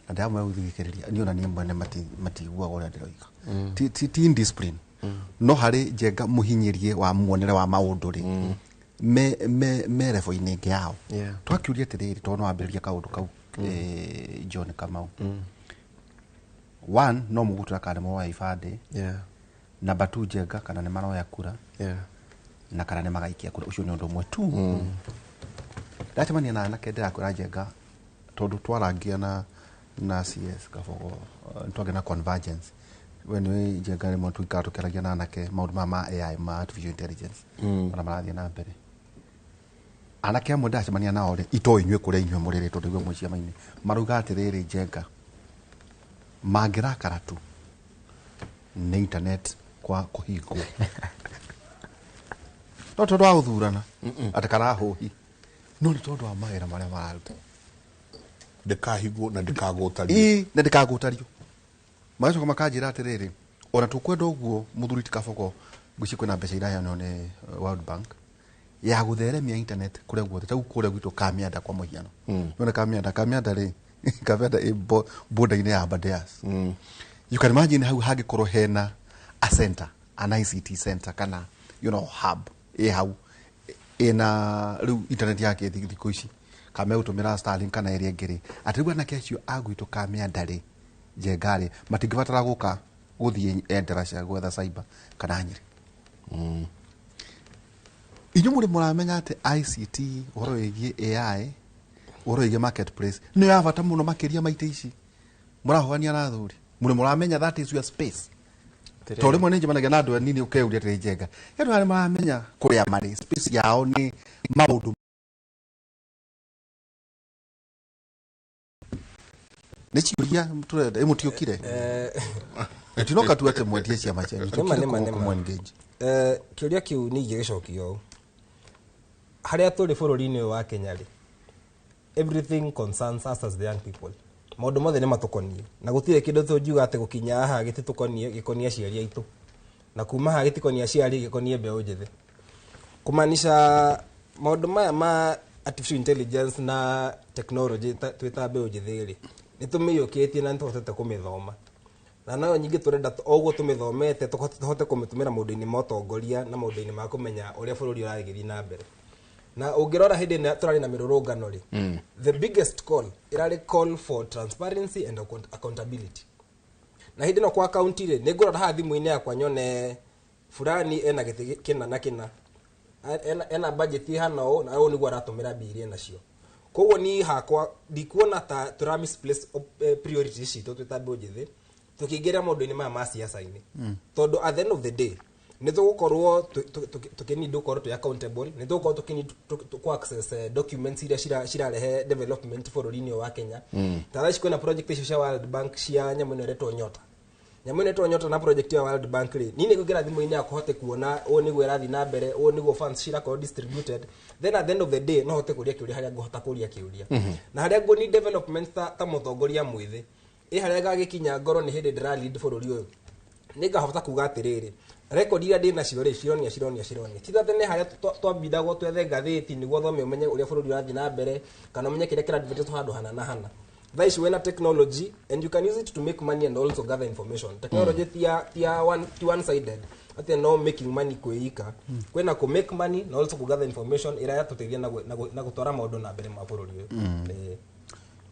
Na ndamwe gũthikĩrĩria niĩ ona niĩ mwene matiguaga ũrĩa ndĩroiga. Ti indiscipline. No harĩ Njenga mũhinyĩrie wa muonere wa maũndũ rĩ, me level-inĩ ĩngĩ yao. Yeah. Twakĩũria atĩrĩrĩ, tondũ no wambĩrĩria kaũndũ kau, John Kamau. One, no mũgũtũra kana nĩ mũroya ibandĩ. Yeah. Number two, Njenga kana nĩ maroya kura. Yeah. Na kana nĩ magaikia kura. Ũcio nĩ ũndũ ũmwe. Two, ndacemania na anake ndĩrakwĩra Njenga, tondũ twarangia na CS Kabogo, twagĩa na convergence. We nĩ Njenga rĩmwe tũikara tũkĩaragia na anake maũndũ maya ma AI, ma artificial intelligence, marĩa marathiĩ na mbere. Anake amwe ndacemania nao rĩ, itoĩ inyuĩ kũrĩa inyuĩ mũrĩ rĩ, tondũ inyuĩ mwĩ ciama-inĩ, marauga atĩrĩrĩ, Njenga mangĩrakara tu nĩ internet kwa kũhingwo, no tondũ wa gũthurana atĩ karahũhi, no nĩ tondũ wa mawĩra marĩa mararuta. Ndĩkahingwo na ndĩkagũtario. Ĩĩ, na ndĩkagũtario. Magacoka makanjĩra atĩrĩrĩ, ona tũkwenda ũguo mũthuri ti Kabogo, ngwĩciria kwĩna mbeca iraheanwo nĩ World Bank ya gũtheremia internet kũrĩa guothe, ta kũrĩa gwitũ Kamianda kwa mũhiano. Nĩwona Kamianda rĩ, Kamianda ĩ border-inĩ ya Aberdares. You can imagine hau hangĩkorwo hena a center, an ICT center kana hub ĩ hau ĩna rĩu internet yake thikũ ici, kana megũtũmĩra Starlink kana ĩrĩa ĩngĩ rĩ, atĩ rĩu anake acio a gwitũ Kamianda rĩ, Njenga rĩ, matingĩbatara gũka gũthiĩ Endarasha gwetha cyber kana Nyĩrĩ. Inyuĩ mũrĩ mũramenya atĩ ICT, ũhoro wĩgiĩ AI, ũhoro wĩgiĩ marketplace nĩ ya bata mũno makĩria maita ici mũrahũania na athuri. Mũrĩ mũramenya that is your space. Tondũ rĩmwe nĩ njemanagia na andũ anini ũkeyũria atĩrĩ, Njenga, andũ arĩa maramenya kũrĩa marĩ space yao nĩ maũndũ nĩ ciũria tũrenda, ĩ mũtiũkire tinoka tu atĩ mwendie ciama cianyu, Nĩma, tũkire nĩma, nĩma. kũmũ-engage. Kĩũria kĩu nĩ ingĩgĩcokia ũũ, harĩa tũrĩ bũrũri-inĩ ũyũ wa Kenya rĩ, everything concerns us as the young people. Maũndũ mothe nĩ matũkoniĩ, na gũtirĩ kĩndũ tũngiuga atĩ gũkinya haha gĩtitũkoniĩ, gĩkoniĩ aciari aitũ, na kuma haha gĩtikoniĩ aciari, gĩkoniĩ mbeũ njĩthĩ. Kũmaanisha maũndũ maya ma artificial intelligence na technology twĩ ta mbeũ njĩthĩ rĩ, nĩ tũmĩiyũkĩtie na nĩ tũhotete kũmĩthoma, na nayo nyingĩ tũrenda o ũguo tũmĩthomete tũhote kũmĩtũmĩra maũndũ-inĩ ma ũtongoria na maũndũ-inĩ ma kũmenya ũrĩa bũrũri ũragĩthiĩ na mbere. Na ũngĩrora hĩndĩ ĩrĩa tũrarĩ na mĩrũrũngano rĩ, the biggest call ĩrarĩ call for transparency and accountability. Na hĩndĩ ĩno kwa kaunti rĩ, nĩ ngũrora haha thimũ-inĩ yakwa nyone fulani ena gĩtĩ kĩna na kĩna, ena budget ihana ũũ, na ũũ nĩguo aratũmĩra mbia iria enacio. Koguo niĩ hakwa ndikuona ta tũra misplace priorities citũ twĩ ta mbeũ njĩthĩ tũkĩingĩra maũndũ-inĩ maya ma siasa-inĩ, tondũ at the end of the day nĩ tũgũkorwo tũkĩneed gũkorwo twĩ accountable, nĩ tũgũkorwo tũkĩneed kũ access documents iria cirarehe development bũrũri-inĩ ũyũ wa Kenya. Ta thaa ici kwĩna project icio cia World Bank cia nyamũ ĩno ĩretwo Nyota, nyamũ ĩno ĩretwo Nyota na project ya World Bank rĩ, niĩ nĩngũingĩra thimũ-inĩ yakwa hote kuona ũũ nĩguo ĩrathiĩ na mbere, ũũ nĩguo funds cirakorwo distributed. Then at the end of the day no hote kũria kĩũria harĩa ngũhota kũria kĩũria, na harĩa ngũ need development ta mũtongoria mwĩthĩ ĩ harĩa gagĩkinya ngoro nĩ hĩndĩ ndĩra lead bũrũri ũyũ, nĩngahota kuga atĩrĩrĩ, record iria ndĩ nacio rĩ, cironia cironia cironia ti ta tene harĩa twambindagwo twethe ngathĩti nĩguo thome ũmenye ũrĩa bũrũri ũrathiĩ na mbere, kana ũmenye kĩrĩa kĩradvertiswo handũ hana na hana. Thaa ici wĩna technology and you can use it to make money and also gather information. Technology ti one sided atĩ no making money kwĩika, kwĩna kũ make money na also kũ gather information ĩrĩa yatũteithia na gũtwara maũndũ na mbere ma bũrũri ũyũ.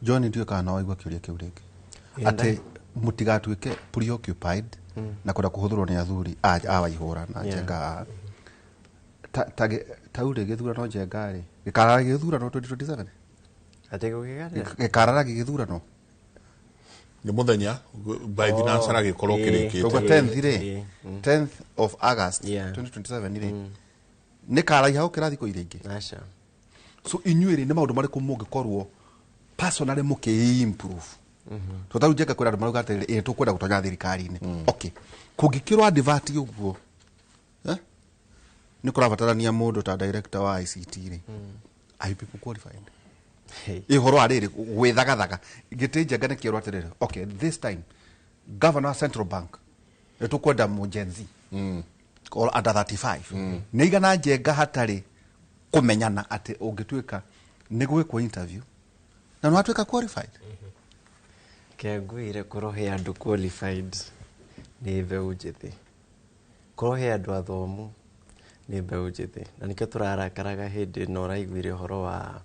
John, ndiũĩ kana no waigua kĩũria kĩu rĩngĩ, Ĩenda. atĩ mũtigatuĩke preoccupied na kwenda kũhũthĩrwo nĩ athuri a Waihũra na Njenga tau rĩ, gĩthurano Njenga rĩ, gĩkarara gĩthurano 2027? Atĩ gũgĩkarĩra? Gĩkarara gĩgĩthurano. Nĩ mũthenya by thinacara gĩkorwo kĩrĩkĩte. Ũguo 10th rĩ, 10th of August 2027 rĩ, nĩ karaiha gũkĩra thikũ iria ingĩ. Aca. So inyuĩ rĩ, nĩ maũndũ marĩkũ mũngĩkorwo personally mũkĩ-improve? Tondũ tarĩu Njenga kwĩra andũ marauga atĩrĩrĩ, ĩ tũkwenda gũtonya thirikari-inĩ, okay, kũngĩkĩrwo advert ũguo, eh? Nĩ kũrabatarania mũndũ ta director wa ICT rĩ, are you people qualified? Ĩ ũhoro wa rĩrĩ gwĩthagathaga gĩtĩ, Njenga nĩ kĩerwo atĩrĩrĩ, okay, this time governor wa central bank nĩ tũkwenda mũ Gen Z or under 35, nĩ igana Njenga hatarĩ kũmenyana atĩ ũngĩtuĩka nĩ gwĩkwo interview na Na nĩ watuĩka qualified. Kĩangwĩre korwo he andũ qualified nĩ mbeũ njĩthĩ, korwo he andũ athomu nĩ mbeũ njĩthĩ, na nĩkĩo tũrarakaraga hĩndĩ ĩno ũraiguire ũhoro wa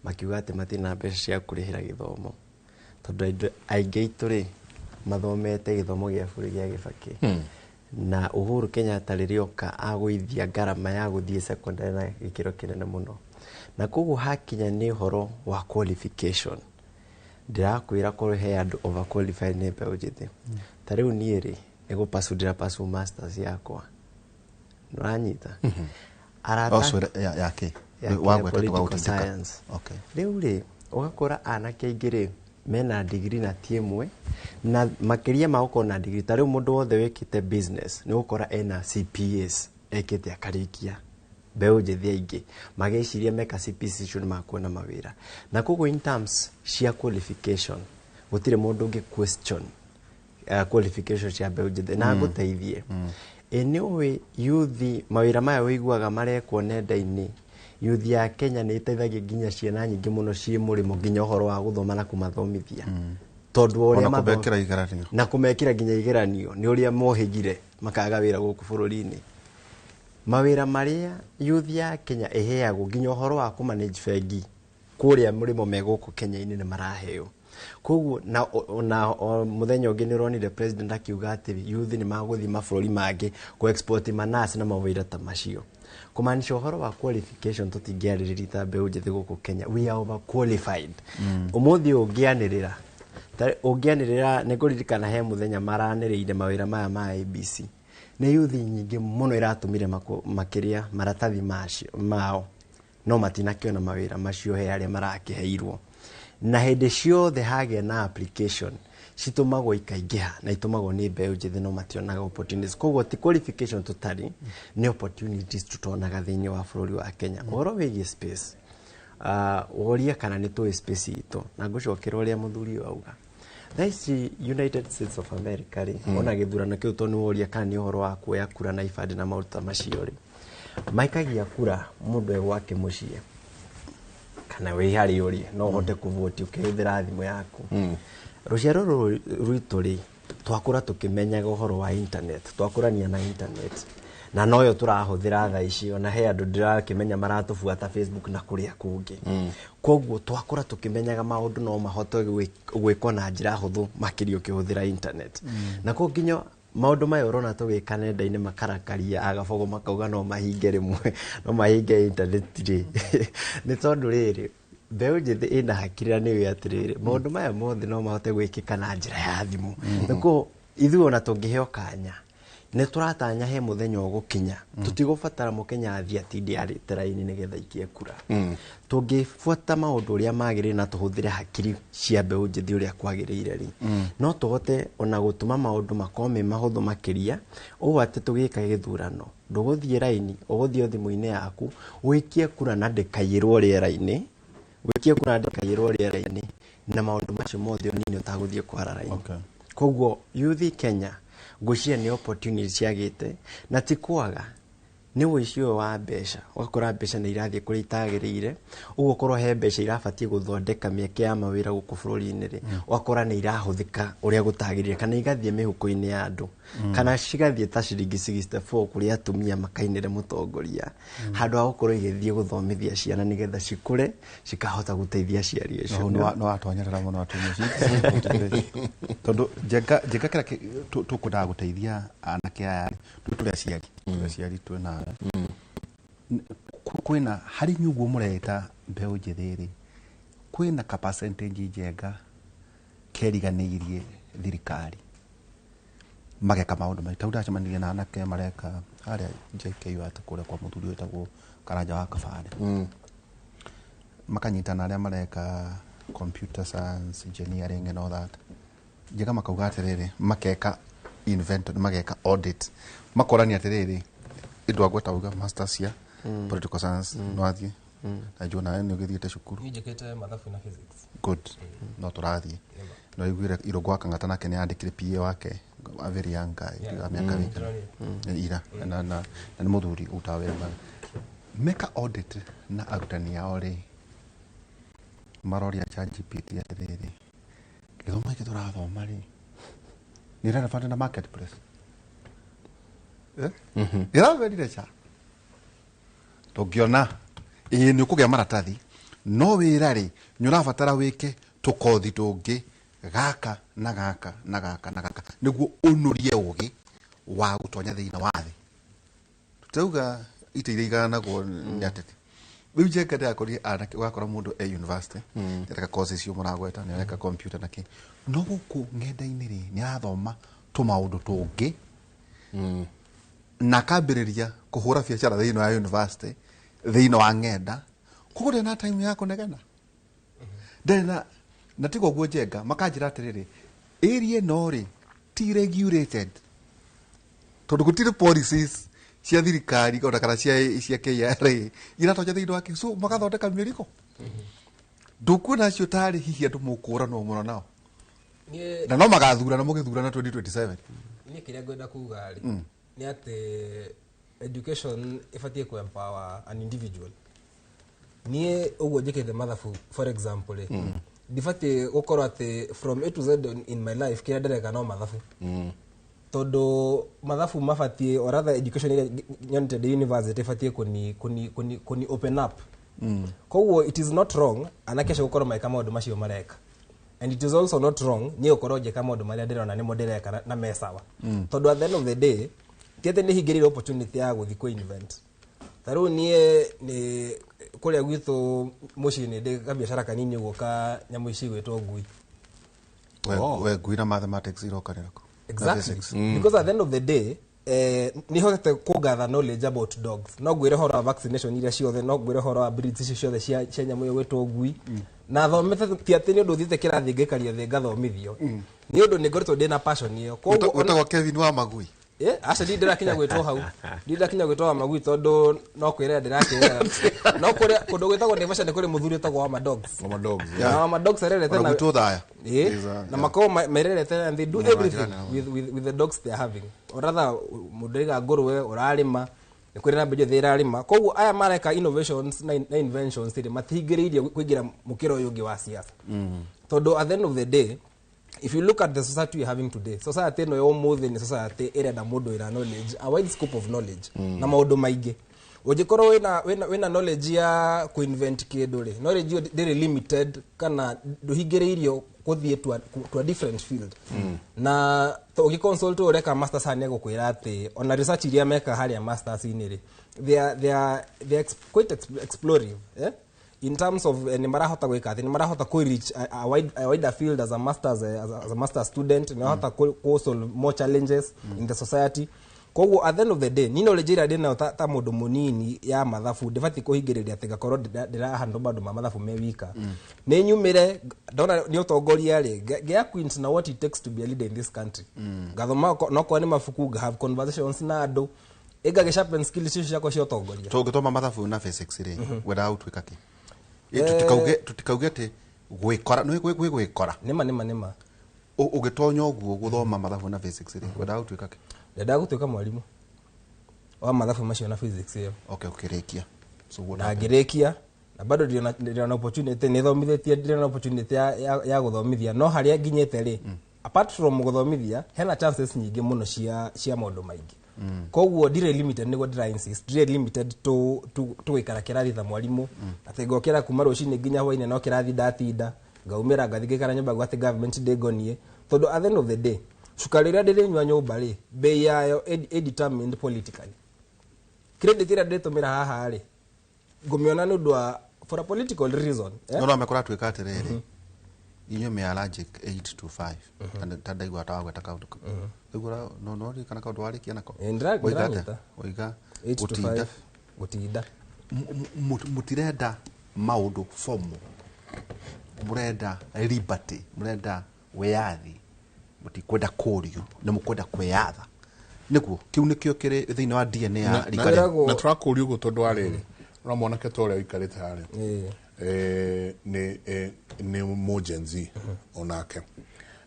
makiuga atĩ matirĩ na mbeca cia kũrĩhĩra gĩthomo, tondũ andũ aingĩ aitũ rĩ mathomete gĩthomo gĩa bũrũri gĩa Gĩbakĩ. Na Uhuru Kenyatta rĩrĩa oka agũithia ngarama ya gũthiĩ secondary na gĩkĩro kĩnene mũno, na koguo hakinya nĩ ũhoro wa qualification, ndĩrakwĩra korwo he andũ overqualified nĩ mbeũ njĩthĩ. Ta rĩu niĩ rĩ nĩ gũpasu ndĩrapasu masters yakwa, nĩũranyita? Arata Oh, sorry, ya kĩ? Ya kĩ? Wagweta Political tũgagũtindĩka. science. Okay. Rĩu rĩ ũgakora anake aingĩ rĩ mena degree na ti ĩmwe, na makĩria ma gũkorwo na degree, ta rĩu mũndũ wothe wĩkĩte business nĩ ũgũkora ena CPAs ekĩte akarĩkia. Mbeũ njĩthĩ aingĩ magĩciria meka CPAs icio nĩ makuona mawĩra, na koguo in terms cia qualification gũtirĩ mũndũ ũngĩ question qualification cia mbeũ njĩthĩ. Na ngũteithie, ĩ nĩ ũĩ yuthi mawĩra maya ũiguaga marekwo nenda-inĩ, yuthi ya Kenya nĩ ĩteithagia nginya ciana nyingĩ mũno ciĩ mũrĩmo, nginya ũhoro wa gũthoma na kũmathomithia, tondũ wa ũrĩa Ona kũmekĩra igeranio. Na kũmekĩra nginya igeranio nĩ ũrĩa mohĩgire makaga wĩra gũkũ bũrũri-inĩ. Mawĩra marĩa yuthi ya Kenya ĩheagwo, nginya ũhoro wa kũmanage bengi kũrĩa mũrĩmo me gũkũ Kenya-inĩ nĩ maraheo. Koguo na o mũthenya ũngĩ nĩ ũronire president akiuga atĩ yuthi nĩ magũthiĩ mabũrũri mangĩ kũ export manasi na mawĩra ta macio, kũmaanisha ũhoro wa qualification tũtingĩarĩrĩria ta mbeũ njĩthĩ gũkũ Kenya, we are overqualified. Ũmũthĩ ũngĩanĩrĩra, ũngĩanĩrĩra, nĩ ngũririkana he mũthenya maranĩrĩire mawĩra maya ma ABC, nĩ yuthi nyingĩ mũno iratũmire makĩria maratathi macio mao, no matinakĩona mawĩra macio he arĩa marakĩheirwo. Na hĩndĩ ciothe hagĩa na application citũmagwo ikaingĩha, na itũmagwo nĩ mbeũ njĩthĩ, no mationaga opportunities. Koguo ti qualification tũtarĩ, nĩ opportunities tũtonaga thĩinĩ wa bũrũri wa Kenya. Ũhoro wĩgiĩ space, woria kana nĩ tũĩ space itũ, na ngũcokera ũrĩa mũthuri ũyũ auga. Thaa ici United States of America rĩ, ona gĩthurano kĩu, tondũ nĩ woria kana nĩ ũhoro wa kuoya kura na ibandĩ na maũndũ ta macio rĩ, maikagia kura mũndũ e gwake mũciĩ kana wĩ harĩa ũrĩ, no ũhote kũvoti ũkĩhũthĩra thimũ yaku. Rũciaro rũrũ rwitũ rĩ, twakũra tũkĩmenyaga ũhoro wa internet, twakũrania na internet, na noyo tũrahũthĩra thaa ici. Ona he andũ ndĩrakĩmenya maratũbuata Facebook na kũrĩa kũngĩ. Koguo twakũra tũkĩmenyaga maũndũ no mahote gwĩkwo na njĩra hũthũ makĩria ũkĩhũthĩra internet. Na koguo nginya maũndũ maya ũrona tũgĩka nenda-inĩ makarakaria agabogo makauga no mahinge rĩmwe, no mahinge internet rĩ, nĩ tondũ rĩrĩ mbeũ njĩthĩ ĩna hakiri na nĩũĩ atĩrĩrĩ maũndũ maya mothe no mahote gwĩkĩka na njĩra ya thimũ. Nĩkuo ithuĩ ona tũngĩheo kanya, nĩ tũratanya he mũthenya ũgũkinya tũtigũbatara mũkenya athiĩ atinde arĩte raini nĩgetha aikie kura. Tũngĩbuata maũndũ ũrĩa magĩrĩire na tũhũthĩre hakiri cia mbeũ njĩthĩ ũrĩa kwagĩrĩire rĩ, no tũhote ona gũtũma maũndũ makorwo me mahũthũ makĩria, ũũ atĩ tũgĩka gĩthurano ndũgũthiĩ raini, ũgũthiĩ o thimũ-inĩ yaku ũikie kura na ndĩkaiyĩrwo rĩera-inĩ, ũikie kura na ndĩkaiyĩrwo rĩera-inĩ, na maũndũ macio mothe ũnini ũtagũthiĩ kwara raini. Koguo yuthi Kenya ngwĩciria nĩ opportunity ciagĩte, na ti kwaga, nĩ ũici ũyũ wa mbeca, ũgakora mbeca nĩ irathiĩ kũrĩa itagĩrĩire. Ũguo korwo he mbeca irabatiĩ gũthondeka mĩeke ya mawĩra gũkũ bũrũri-inĩ rĩ, ũgakora nĩ irahũthĩka ũrĩa gũtagĩrĩire, kana igathiĩ mĩhuko-inĩ ya andũ, kana cigathiĩ ta ciringi 64 kũrĩ atumia makainĩre mũtongoria, handũ ha gũkorwo igĩthiĩ gũthomithia ciana nĩgetha cikũre cikahota gũteithia aciari acio. No watonyerera mũno atumia acio, tondũ njenga kĩrĩa tũkwendaga gũteithia anake aya rĩ, tũrĩ aciari, tũrĩ aciari twĩna kwĩna harĩ inyuĩ ũguo mũreta mbeũ njĩthĩ rĩ, kwĩna ka percentage njega keriganĩirie thirikari mageka maũndũ maingĩ. Tau ndacemanirie na anake mareka harĩa JKU atĩ kũrĩa kwa mũthuri wĩtagwo Karanja wa Kabare, makanyitana arĩa mareka computer science, engineering and all that, njega makauga atĩrĩrĩ, makeka inventory, mageka audit, makorania atĩrĩrĩ, indũ agweta uga masters cia political science, no athiĩ na njũ nawe nĩ ũgĩthiĩte cukuru. Niĩ njĩkĩte mathabu na physics. Good, no tũrathiĩ no iguire Irũngũ wa Kang'ata nake nĩ andĩkire PA wake, a very young guy, wa mĩaka mĩingĩ ira, na nĩ mũthuri ũrutaga wĩra mwega. Meka audit na arutani ao rĩ, Maroria ChatGPT atĩrĩrĩ, gĩthomo gĩkĩ tũrathoma rĩ, nĩ relevant na marketplace? Ĩramerire ca tũngĩona ĩĩ nĩ ũkũgĩa maratathi, no wĩra rĩ, nĩ ũrabatara wĩke tũkothi tũngĩ gaka na gaka na gaka na gaka nĩguo ũnũrie ũgĩ wa gũtonya thĩinĩ wa thĩ. Tũtirauga itĩ iria igayanagwo nĩ ateti. Rĩu Njenga ndĩrakorire anake, ũgakora mũndũ e university nĩareka course icio mũragweta, nĩareka computer na kĩ, no gũkũ ng'enda-inĩ rĩ, nĩarathoma tũmaũndũ tũngĩ na akambĩrĩria kũhũra biacara thĩinĩ wa university, thĩinĩ wa ng'enda. Koguo ndarĩ na time ya kũnegena, ndarĩ na na tiga ũguo. Njenga makanjĩra atĩrĩrĩ, area ĩno rĩ ti regulated tondũ gũtirĩ policies cia thirikari ona kana cia KRA iratonya thĩinĩ wa, so magathondeka mĩrigo. Ndũkuona acio tarĩ hihi andũ mũkũranwo mũno nao Niĩ na no magathurana mũgĩthurana 2027? Niĩ kĩrĩa ngwenda kuga rĩ nĩ atĩ education ĩbatiĩ ku empower an individual. Niĩ ũguo njĩkĩte mathabu, for example rĩ, ndibatiĩ gũkorwo atĩ from A to Z in my life kĩrĩa ndĩreka no mathabu, tondũ mathabu mabatiĩ, or rather education ĩrĩa nyonete ndĩ university ĩbatiĩ kũni open up. Koguo it is not wrong anake acio gũkorwo magĩka maũndũ macio mareka, and it is also not wrong niĩ gũkorwo ngĩka maũndũ marĩa ndĩrona nĩmo ndĩreka na me sawa, tondũ at the end of the day ti atĩ nĩ hingĩrĩire opportunity ya gũthiĩ kũ invent. Ta rĩu niĩ nĩ kũrĩa gwitũ mũciĩ nĩ ndĩ kabiacara kanini ũguo ka nyamũ ici gwĩtwo ngui. We ngui na mathematics irokanĩra kũ? Na Exactly. physics. Because at the end of the day nĩ hotete kũgather knowledge about dogs. No ngwĩre ũhoro wa vaccination iria ciothe, no ngwĩre ũhoro wa breeds icio ciothe cia nyamũ ĩyo gwĩtwo ngui, na thomete ti atĩ nĩ ũndũ thiĩte kĩrathi ngaikario thĩ ngathomithio, nĩ ũndũ nĩ ngoretwo ndĩ na passion ĩyo. Koguo Wĩtagwo Kevin wa magui. Aca, ndi ndĩrakinya gwĩtwo hau, ndi ndĩrakinya gwĩtwo wa magui, tondũ no kwĩrera ndĩrakĩrera. No kũrĩa kũndũ gwĩtagwo Naivasha nĩ kũrĩ mũthuri wĩtagwo wa madogs. Wa madogs. Na wa madogs arerete Ona gwitũ Othaya. Ĩ, Is na makoragwo mererete and they do Na everything majirani. with the dogs they are having, or rather mũndũ aiga ngũrwe ũrarĩma, nĩ kũrĩ na mbeũ njĩthĩ ĩrarĩma. Koguo aya mareka innovations na inventions rĩ, matihingĩrĩirie kũingĩra mũkĩra ũyũ ũngĩ wa siasa, tondũ at the end of the day, if you look at the society we are having today, society ĩno ya ũmũthĩ nĩ society ĩrenda mũndũ wĩna knowledge, a wide scope of knowledge na maũndũ maingĩ. Ũngĩkorwo wĩna knowledge ya kuinvent kĩndũ rĩ, knowledge ĩyo ndĩrĩ limited kana ndũhingĩrĩirio gũthiĩ to a different field. Na ũgĩconsult ũreka masters haha, nĩegũkwĩra atĩ ona research iria meka harĩa masters-inĩ rĩ, they are quite explorative, eh? In terms of nĩ marahota gwĩka atĩ nĩ marahota kũ reach a wider field as a master student, nĩ marahota kũ solve more challenges in the society. Koguo at the end of the day, ni knowledge ĩrĩa ndĩnayo ta mũndũ mũnini ya mathabu ndĩbatiĩ kũhingĩrĩria atĩ ngakorwo ndĩrahandle maũndũ ma mathabu me wika. Nĩ nyumĩre ndona nĩ ũtongoria rĩ, ngĩ acquaint na what it takes to be a leader in this country, ngathoma nokorwo nĩ mabuku, nga have conversations na andũ, ĩngagĩ sharpen skills icio ciakwa cia ũtongoria. Tũngĩthoma mathabu na physics rĩ, wendaga gũtuĩka kĩ? Tũtikauge atĩ gwĩkora nĩ gwĩ gwĩkora. Nĩma. Ũgĩtonya ũguo gũthoma mathabu na physics rĩ, wendaga gũtuĩka kĩ? Ndendaga gũtuĩka mwarimũ wa mathabu macio na physics ĩyo. Okay, ũkĩrĩkia. So what Na happened? ngĩrĩkia na bado ndĩrona opportunity, nĩ thomithĩtie, ndĩrona opportunity ya gũthomithia, no harĩa nginyĩte rĩ, apart from gũthomithia, hena chances nyingĩ mũno cia maũndũ maingĩ. Koguo ndirĩ limited, nĩguo ndĩra insist, ndirĩ limited to gũikara kĩrathi ta mwarimũ, atĩ ngokĩra kuma rũcinĩ nginya hwainĩ no kĩrathi ndatinda, ngaumĩra ngathiĩ ngaikara nyũmba ngwa atĩ government ndĩngonie, tondũ at the end of the day cukari ũrĩa ndĩrĩnyua nyũmba rĩ, bei yayo ĩ determined politically. Credit ĩrĩa ndĩtũmĩra haha rĩ, ngũmĩona nĩ ũndũ wa for a political reason, eh? No no kũratuĩka atĩrĩrĩ, inyuĩ me allergic 8 to 5. Ta ndaigua ta wagweta kaũndũ kau. Ndaigua no ririkana kaũndũ warĩkia nako. Woiga atĩa? Ndĩranyita. Woiga 8 to gũtinda. 5 gũtinda. Mũtirenda maũndũ formal, mũrenda liberty, mũrenda wĩyathi, mũtikwenda kũrio, nĩ mũkwenda kwĩyatha. Nĩguo kĩu nĩkĩo kĩrĩ thĩinĩ wa DNA ya rika rĩu. Na tũrakũria ũguo tondũ wa rĩrĩ, ũra mwanake ta ũrĩa ũikarĩte harĩa nĩ mũ Gen Z onake,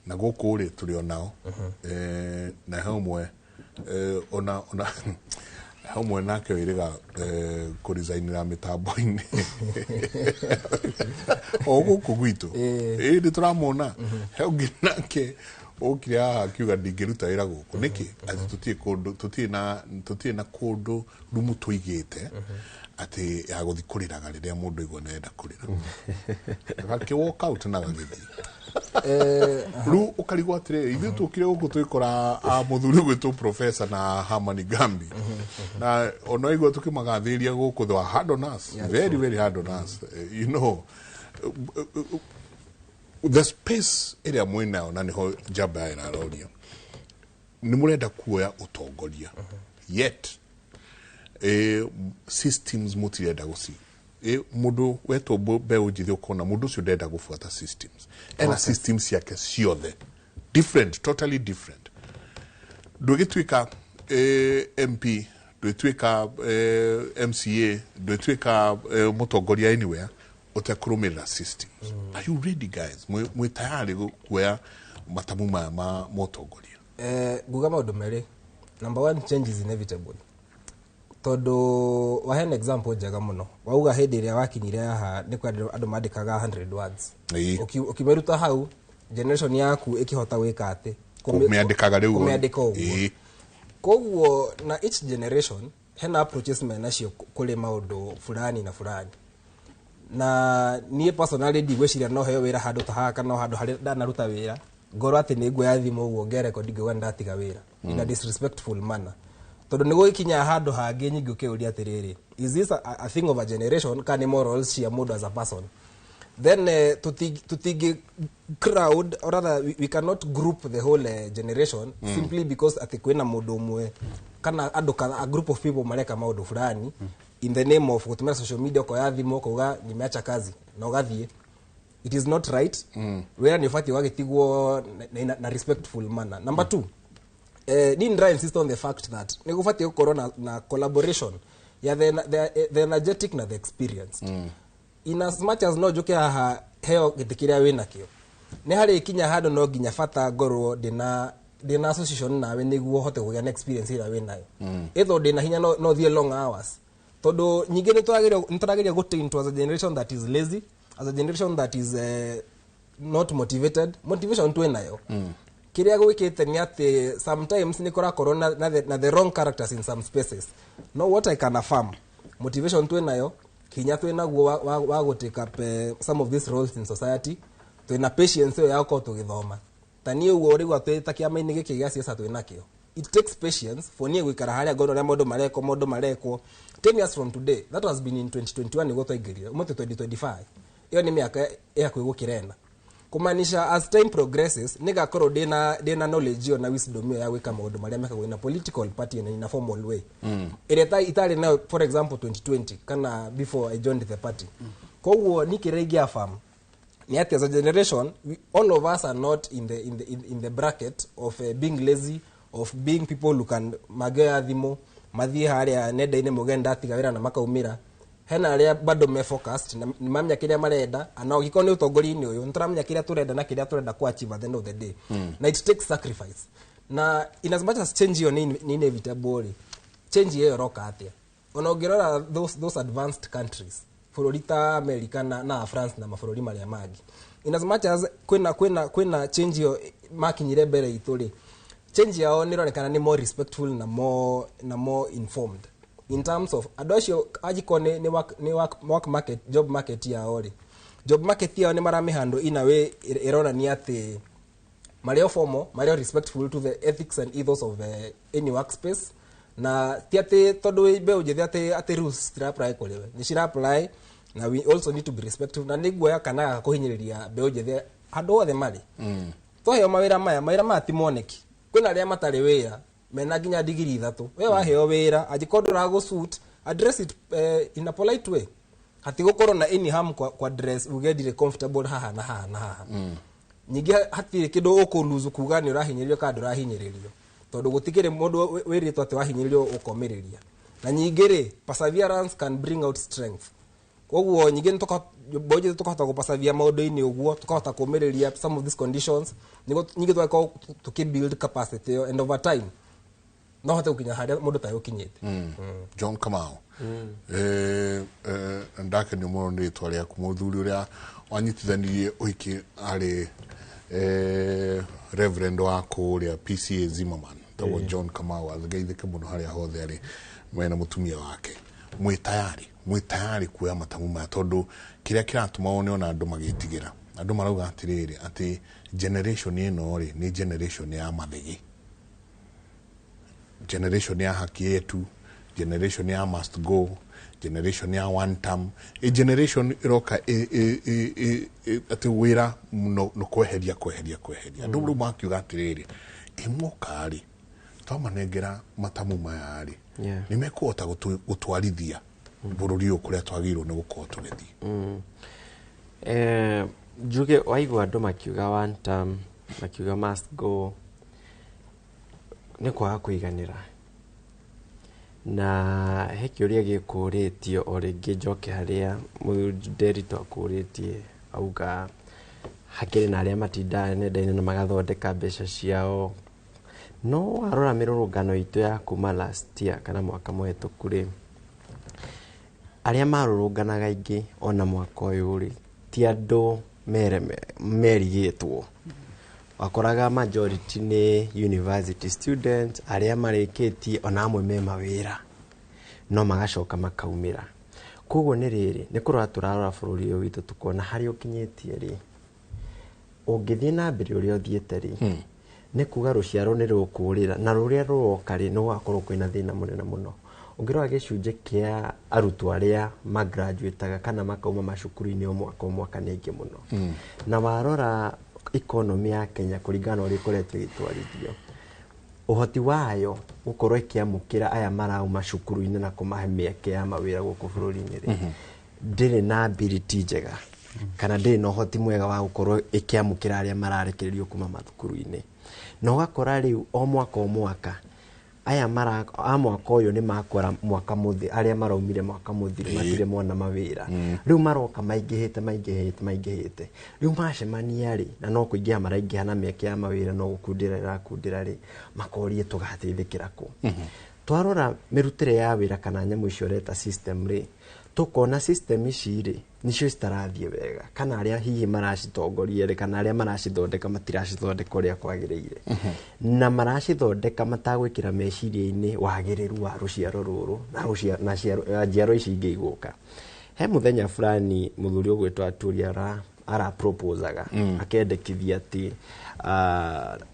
na gũkũ rĩ tũrĩ onao, na he ũmwe ona Hamwe nake wĩrĩga kũresignĩra mĩtambo-inĩ o gũkũ gwitũ, ĩĩ nĩ tũramwona. He ũngĩ nake ũkire haha akiuga ndingĩruta wĩra gũkũ nĩkĩ, atĩ tũtirĩ kũndũ, tũtirĩ na kũndũ rumu tũigĩte atĩ ya gũthiĩ kũrĩraga rĩrĩa mũndũ aigua nĩarenda kũrĩra, gakĩ walk out na gagĩthiĩ. Rĩu ũkarigwo atĩrĩrĩ, ithuĩ tũkire gũkũ twĩkora a mũthuri ũgwĩtwo professor na Herman Gambi, na ona igua tũkĩmagathĩria gũkũ, they were hard on us, very very hard on us. The space ĩrĩa mwĩnayo, na nĩho njamba ĩraroria, nĩ mũrenda kuoya ũtongoria, yet systems mũtirenda gũci mũndũ wetwo mbeũ njĩthĩ, ũkona mũndũ ũcio ndenda gũbuata systems, ena systems ciake ciothe different, totally different. Ndũgĩtuĩka MP, ndũgĩtuĩka MCA, ndũgĩtuĩka mũtongoria anywhere ũtekũrũmĩrĩra systems. Are you ready, guys? Mwĩ tayari kuoya matamu maya ma motongoria? Nguga maũndũ merĩ. Number one, change is inevitable, tondũ waheana example njega mũno, wauga hĩndĩ ĩrĩa wakinyire haha nĩ kwa andũ mandĩkaga 100 words. Ũkĩmĩruta hau, generation yaku ĩkĩhota gwĩka atĩ Kũmĩandĩkaga rĩu. Kũmĩandĩka ũguo. Koguo na each generation hena approaches menacio kũrĩ maũndũ fulani na fulani, na niĩ personally ndigwĩciria no heo wĩra handũ ta haha kana o handũ harĩa ndanaruta wĩra, ngorwo atĩ nĩ nguoya thimũ ũguo ngerekondi ngauga nĩ ndatiga wĩra in a disrespectful manner, tondũ nĩ gũgĩkinya handũ hangĩ nyingĩ ũkĩũria atĩrĩrĩ, is this a thing of a generation kana nĩ morals cia mũndũ as a person? Then tutingi crowd, or rather we cannot group the whole generation simply because atĩ kwĩna mũndũ ũmwe kana andũ kana a group of people mareka maũndũ fulani in the name of gũtũmĩra social media, ũkoya thimũ ũkauga nimeacha kazi na ũgathiĩ. It is not right. Wĩra nĩ ũbatiĩ ũgagĩtigwo na respectful manner. Number two, ni ndra insist on the fact that nĩ gũbatiĩ gũkorwo na collaboration ya the energetic na the experienced. In as much as no njuke haha heo gĩtĩ kĩrĩa wĩ nakĩo, nĩ harĩ kinya handũ no nginya bata ngorwo ndĩna association nawe nĩguo hote kũgĩa na experience ĩrĩa wĩ nayo. Ĩtho ndĩna hinya no thiĩ long hours, tondũ nyingĩ nĩ tũrageria gũtaint as a generation that is lazy, as a generation that is not motivated. Motivation twĩ nayo. Kĩrĩa gwĩkĩte nĩ atĩ sometimes nĩ kũrakorwo na the wrong characters in some spaces. No what I can affirm, motivation twĩ nayo, hinya twĩ naguo wa gũ take up some of these roles in society, twĩna patience ĩyo ya gũkorwo tũgĩthoma. Ta niĩ ũguo ũrĩgua twĩ ta kĩama-inĩ gĩkĩ gĩa siasa twĩ nakĩo, it takes patience for niĩ gũikara harĩa ngona ũrĩa maũndũ marekwo. 10 years from today, that has been in 2021 nĩguo twaingĩrire, ũmũthĩ 2025, ĩyo nĩ mĩaka ĩhakuhĩ gũkĩra ĩna, kumaanisha as time progresses nĩgakorwo ndĩna knowledge ĩyo na wisdom ĩyo ya gwĩka maũndũ marĩa mekagwo in a political party and in a formal way ĩrĩa itarĩ nayo, for example 2020 kana before I joined the party. Koguo ni kĩrĩa ingĩaffirm ni ati as a generation all of us are not in the bracket of being lazy, of being people who can magea thimũ mathiĩ harĩa nenda-inĩ muge ndatiga wĩra na makaumĩra. Hena arĩa bado me focused na nĩmamenya kĩrĩa marenda, ana ũngĩkorwo nĩ ũtongoria-inĩ ũyũ nĩtũramenya kĩrĩa tũrenda na kĩrĩa tũrenda ku achieve at the end of the day. Na it takes sacrifice, na in as much as change ĩyo nĩ inevitable rĩ, change ĩyo ĩroka atĩa? Ona ũngĩrora those advanced countries, bũrũri ta America na France na mabũrũri marĩa mangĩ, in as much as kwĩna change ĩyo makinyire mbere itũ rĩ, change yao nĩ ĩronekana nĩ more respectful na more informed in terms of andũ acio angĩkorwo nĩ work market, job market yao rĩ, job market yao nĩ maramĩhandle in a way ĩronania atĩ marĩ o formal, marĩ o respectful to the ethics and ethos of any workspace, na ti atĩ tondũ wĩ mbeũ njĩthĩ atĩ rules citira apply kũrĩ we, nĩ cira apply, na we also need to be respectful, na nĩ nguoya kana kũhinyĩrĩria mbeũ njĩthĩ handũ hothe marĩ. Twaheo mawĩra maya ti moneki, kwĩna arĩa matarĩ wĩra mena nginya digiri ithatũ. We waheo wĩra, angĩkorwo ndũragũ suit, address it in a polite way. Hatigũkorwo na any harm kwa address uge ndirĩ comfortable haha na haha na haha. Ningĩ hatirĩ kĩndũ ũkũluzu kuga nĩ ũrahinyĩrĩrio kana ndũrahinyĩrĩrio, tondũ gũtikĩrĩ mũndũ wĩrĩtwo atĩ wahinyĩrĩrio ũkomĩrĩria. Na nyingĩ rĩ, perseverance can bring out strength. Koguo nyingĩ mbeũ njĩthĩ tũkahota gũpersevere maũndũ-inĩ ũguo, tũkahota kũmĩrĩria some of these conditions nĩguo nyingĩ tũgakorwo tũkĩ build capacity ĩyo, and over time No hote gũkinya harĩa mũndũ tayo ũkinyĩte. John Kamau, ndakenio mũno nĩ rĩtwa rĩaku. Mũthuri ũrĩa wanyitithanirie ũhiki arĩ reverend wa kũrĩa PCA Zimmerman tagwo John Kamau, ageithĩke mũno harĩa hothe arĩ mena mũtumia wake. Mwĩ tayari kuoya matamu maya? Tondũ kĩrĩa kĩratũma wone ona andũ magĩtigĩra, andũ marauga atĩrĩrĩ, atĩ generation ĩno rĩ, nĩ generation ya mathĩgĩ, generation ya haki yetu, generation ya must go, generation ya one term, a generation iroka atĩ wĩra no kweheria, kweheria, kweheria. Andũ rĩu makiuga atĩrĩrĩ, ĩmoka rĩ, twamanengera matamu maya rĩ, nĩ mekũhota gũtwarithia bũrũri ũyũ kũrĩa twagĩrĩirwo nĩ gũkorwo tũgĩthiĩ? Njuge waigua andũ makiuga one term, makiuga must go, nĩ kwaga kũiganĩra. Na he kĩũria gĩkũrĩtio o rĩngĩ, njoke harĩa Nderitu akũrĩtie, auga hakĩrĩ na arĩa matindaga nenda-inĩ na magathondeka mbeca ciao. No warora mĩrũrũngano itũ ya kuma last year kana mwaka mũhetũku rĩ, arĩa marũrũnganaga aingĩ ona mwaka ũyũ rĩ, ti andũ merigĩtwo. Wakoraga majority nĩ university students arĩa marĩkĩtie, ona amwe me mawĩra no magacoka makaumĩra. Koguo nĩ rĩrĩ, nĩ kũrora tũrarora bũrũri ũyũ witũ, tũkona harĩa ũkinyĩtie rĩ, ũngĩthiĩ na mbere ũrĩa ũthiĩte rĩ, nĩ kuga rũciaro nĩ rũkũrĩra na rũrĩa rũroka rĩ, nĩ gũgakorwo kwĩna thĩna mũnene mũno. Ũngĩrora gĩcunjĩ kĩa arutwo arĩa magraduataga kana makauma macukuru-inĩ o mwaka o mwaka nĩ aingĩ mũno. Na warora economy ya Kenya kũringana na ũrĩa ĩkoretwo ĩgĩtwarithio, ũhoti wayo gũkorwo ĩkĩamũkĩra aya marauma cukuru-inĩ na kũmahe mĩeke ya mawĩra gũkũ bũrũri-inĩ rĩ, ndĩrĩ na ability njega kana ndĩrĩ na ũhoti mwega wa gũkorwo ĩkĩamũkĩra arĩa mararekererio kuma mathukuru-inĩ. Na ũgakora rĩu o mwaka o mwaka aya mara a mwaka ũyũ nĩ makora mwaka mũthi, arĩa maraumire mwaka mũthiru matirĩ mona mawĩra. Rĩu maroka maingĩhĩte, maingĩhĩte, maingĩhĩte. Rĩu macemania rĩ, na no kũingĩha maraingĩha na mĩeke ya mawĩra no gũkundĩra ĩrakundĩra rĩ, makorie tũgateithĩkĩra kũ. Twarora mĩrutĩre ya wĩra kana nyamũ icio ũreta system rĩ, tũkona system ici rĩ, nicio citarathiĩ wega, kana arĩa hihi maracitongoria rĩ, kana arĩa maracithondeka matiracithondeka ũrĩa kwagĩrĩire, na maracithondeka matagwĩkĩra meciria-inĩ wagĩrĩru wa rũciaro rũrũ na njiaro ici ingĩ igũka. He mũthenya fulani mũthuri ũgwĩtwo Aturi ara proposaga, akendekithia atĩ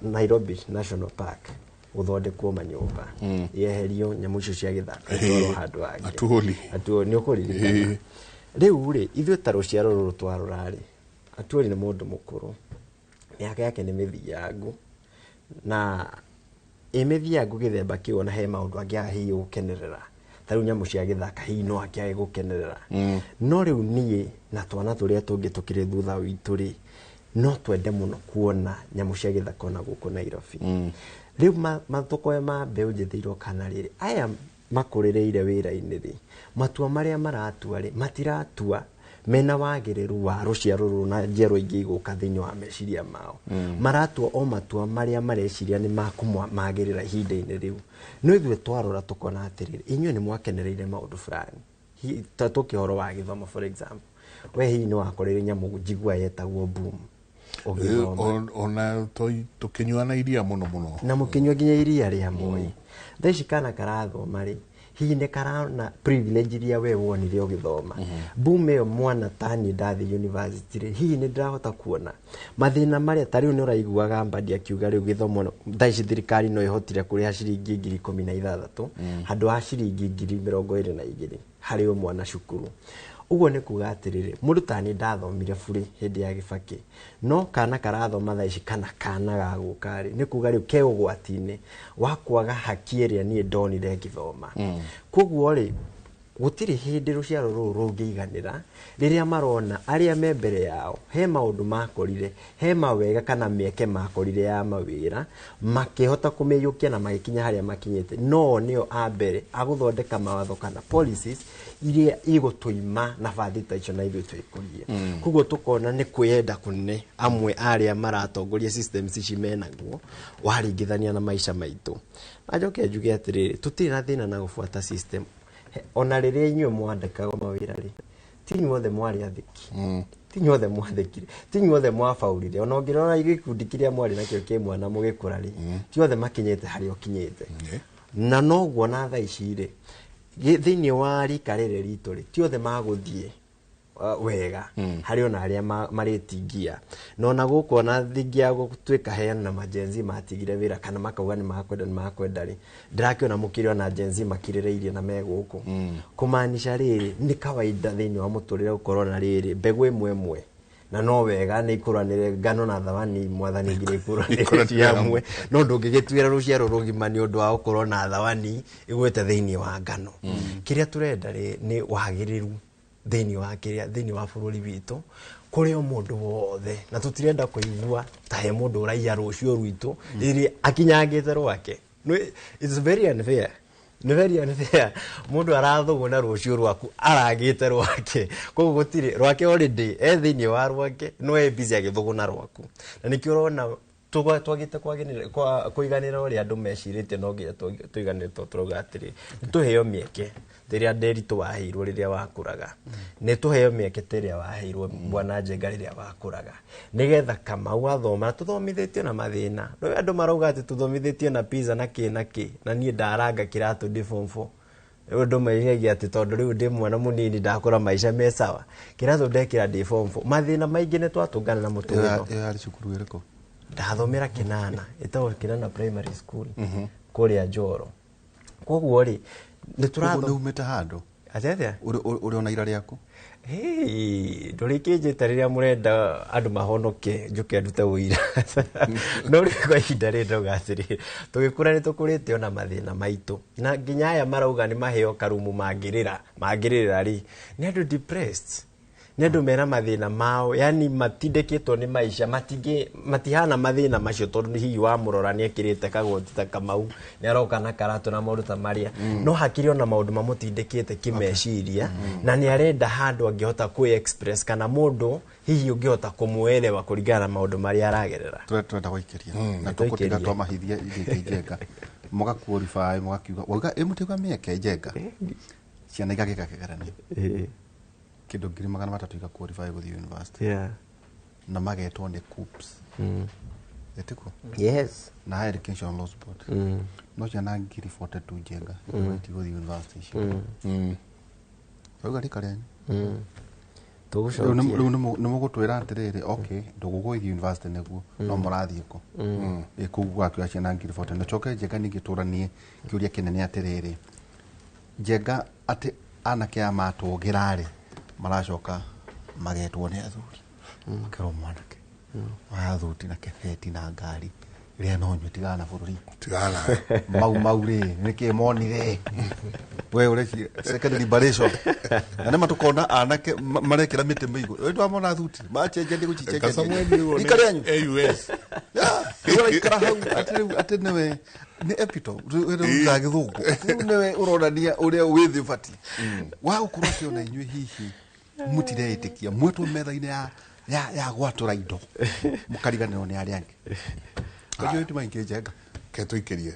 Nairobi National Park gũthondekwo manyũmba, yeherio nyamũ icio cia gĩthaka, itwarwo handũ hangĩ. Atuoli. Atuoli, nĩ ũkũririkana. Rĩu rĩ, ithuĩ ta rũciaro rũrũ twarora rĩ, Atuoli nĩ mũndũ mũkũrũ, mĩaka yake nĩ mĩthiangu, na ĩ mĩthiangu gĩthemba kĩu ona he maũndũ angĩaga hihi gũkenerera. Ta rĩu nyamũ cia gĩthaka hihi no akĩage gũkenerera. No rĩu niĩ na twana tũrĩa tũngĩ tũkĩrĩ thutha witũ rĩ, no twende mũno kuona nyamũ cia gĩthaka ona gũkũ Nairobi. Rĩu mathokoe ma mbeũ njĩthĩ iroka na rĩrĩ, aya makũrĩrĩire wĩra-inĩ rĩ, matua marĩa maratua rĩ, matiratua mena wagĩrĩru wa rũciaro rũrũ na njiaro ingĩ igũka thĩinĩ wa meciria mao. Maratua o matua marĩa mareciria nĩ makũmagĩrĩra ihinda-inĩ rĩu. No ithuĩ twarora tũkona atĩrĩrĩ, inyuĩ nĩ mwakenereire maũndũ fulani. Ta tũkĩhoro wa gĩthomo for example, we hihi nĩ wakorire nyamũ njigua yetagwo boom ũgĩthoma. Ona tũkĩnyua na iria mũno mũno. Na mũkĩnyua nginya iria rĩa Moi. Thaa ici kana karathoma rĩ, hihi nĩ karona privilege iria we wonire ũgĩthoma. Boom ĩyo mwana tani ndathiĩ university rĩ, hihi nĩ ndĩrahota kuona mathĩna marĩa ta rĩu nĩ ũraiguaga Mbadi akiuga rĩu gĩthomo thaa ici thirikari no ĩhotire kũrĩha ciringi 16,000 handũ ha ciringi 22,000 harĩ o mwana cukuru. Ũguo nĩ kuga atĩrĩrĩ, mũndũ ta niĩ ndathomire burĩ hĩndĩ ya Gĩbakĩ, no kana karathoma thaa ici kana kana gagũka rĩ, nĩ kuga rĩu ke ũgwati-inĩ wa kwaga haki ĩrĩa niĩ ndonire ngĩthoma. Koguo rĩ, Gũtirĩ hĩndĩ rũciaro rũrũ rũngĩiganĩra rĩrĩa marona arĩa me mbere yao he maũndũ makorire, he mawega kana mĩeke makorire ya mawĩra, makĩhota kũmĩiyũkia na magĩkinya harĩa makinyĩte. No nĩo a mbere a gũthondeka mawatho kana policies iria igũtũima nabathi ta icio na ithuĩ twĩkũrie. Koguo tũkona nĩ kwĩyenda kũnene amwe arĩa maratongoria systems ici menaguo waringithania na maica maitũ. Na njoke njuge atĩrĩrĩ, tũtirĩ na thĩna na gũbuata system. Ona rĩrĩa inyuĩ mwandĩkagwo mawĩra rĩ, ti inyuothe mwarĩ athĩki, ti inyuothe mwathĩkire, ti inyuothe mwabaurire. Ona ũngĩrora gĩkundi kĩrĩa mwarĩ nakĩo kĩ mwana mũgĩkũra rĩ, ti othe makinyĩte harĩa ũkinyĩte. Na noguo na thaa ici rĩ, thĩinĩ wa rika rĩrĩ ritũ rĩ, ti othe magũthiĩ wega, harĩ ona arĩa marĩtingia. Na ona gũkũ ona thingia gũtuĩka heana na Gen Z matigire wĩra kana makauga nĩ makwenda rĩ, ndĩrakĩona mũkĩrĩ ona Gen Z makirĩrĩirie na me gũkũ. Kũmaanisha rĩrĩ nĩ kawaida thĩinĩ wa mũtũrĩre gũkorwo na rĩrĩ mbegũ ĩmwe ĩmwe, na no wega nĩ ikũranĩre ngano na thawani, mwathani nginya ikũranĩre ci hamwe, no ndũngĩgĩtuĩra rũciaro rũgima nĩ ũndũ wa gũkorwo na thawani ĩgwĩte thĩinĩ wa ngano. Kĩrĩa tũrenda rĩ nĩ wagĩrĩru thĩinĩ wa kĩrĩa thĩinĩ wa bũrũri witũ kũrĩ o mũndũ wothe, na tũtirenda kũigua ta he mũndũ ũraiya rũciũ rwitũ rĩrĩa akinyangĩte rwake. It's very unfair. Nĩ very unfair. Mũndũ arathũgũna rũciũ rwaku aragĩte rwake, koguo gũtirĩ rwake already e thĩinĩ wa rwake, no e busy agĩthũgũna rwaku. Na nĩkĩo ũrona twagĩte kũiganĩra ũrĩa andũ mecirĩtie, no nginya tũiganĩre tondũ tũrauga atĩrĩ nĩ tũheo mĩeke ta ĩrĩa Nderitu waheirwo rĩrĩa wakũraga, nĩ tũheo mĩeke ta ĩrĩa waheirwo Bwana Njenga rĩrĩa wakũraga, nĩgetha Kamau athoma. Tũthomithĩtio na mathĩna, no andũ marauga atĩ tũthomithĩtio na pizza na kĩ na kĩ, na niĩ ndaranga kĩratũ ndĩ form 4. Rĩu andũ meciragia atĩ tondũ rĩu ndĩ mwana mũnini ndakũra maica me sawa, kĩratũ ndekĩra ndĩ form 4. Mathĩna maingĩ nĩ twatũngana na mũtũrĩre. Ĩyo yarĩ cukuru ĩrĩkũ? Ndathomera Kinana, ĩtagwo Kinana Primary School kũrĩa Njoro. Koguo rĩ nĩ tũratho nĩ umĩte handũ atĩa ũrĩ ona ira rĩaku? Ndũrĩkĩnjĩte rĩrĩa mũrenda andũ mahonoke njũke ndute ũira. No rĩu kwa ihinda rĩrĩ ndauga atĩrĩrĩ, tũgĩkũra nĩ tũkũrĩte ona mathĩna maitũ, na nginya aya marauga nĩ maheo karumu mangĩrĩra rĩ, nĩ andũ depressed, nĩ andũ mena mathĩna mao, yani matindĩkĩtwo nĩ maica, matihana mathĩna macio tondũ hihi wamũrora nĩ ekĩrĩte kagoti ta Kamau, nĩ aroka na karatũ na maũndũ ta marĩa, no hakĩrĩ ona maũndũ mamũtindĩkĩte kĩmeciria, na nĩ arenda handũ angĩhota kwĩ express kana mũndũ hihi ũngĩhota kũmũelewa kũringana na maũndũ marĩa aragerera. Tũrenda gũikĩria na tũkũtiga twamahithia ithuĩ Njenga, mũga qualify mũgakiuga wauga ĩmũtiuga mĩeke Njenga, ciana igagĩka kĩgeranio kĩndũ 300,000 iga qualify gũthiĩ university. Na magetwo nĩ KUCCPS. Etiko? Yes. Na Higher Education Loans Board. No ciana 42,000 Njenga gũthiĩ university icio. Wauga rika rĩanyu. Tũgũcokia. Rĩu nĩ mũgũtwĩra atĩrĩrĩ, okay, ndũgũgũthiĩ university nĩguo, no mũrathiĩ kũ? Kũu gwakiuga ciana 40,000. Na coke Njenga ningĩ tũranie kĩũria kĩnene atĩrĩrĩ, Njenga atĩ anake aya matũgĩra rĩ, maracoka magetwo nĩ athuri, makerwo mwanake oya thuti na kebeti na ngari rĩa no nyue, tigana na bũrũri, tigana mau rĩ nĩkĩ monire we ũreciria second liberation. Na nĩ matũkona anake marekĩra mĩtĩ mĩigũ, rĩu ndwamona thuti macenjania gũcicenjania rika rĩanyu AUS ũraikara hau atĩ rĩu atĩ nĩwe nĩ epitome rĩu gĩthũngũ atĩ rĩu nĩwe ũronania ũrĩa wĩthĩ ũbatiĩ wa gũkorwo atĩ ona inyuĩ hihi mũtireĩtĩkia mwetwo metha-inĩ ya gwatũra indo mũkariganĩrwo nĩ arĩa angĩ. Kajua tu maingĩ Njenga. Ke tũikĩrie.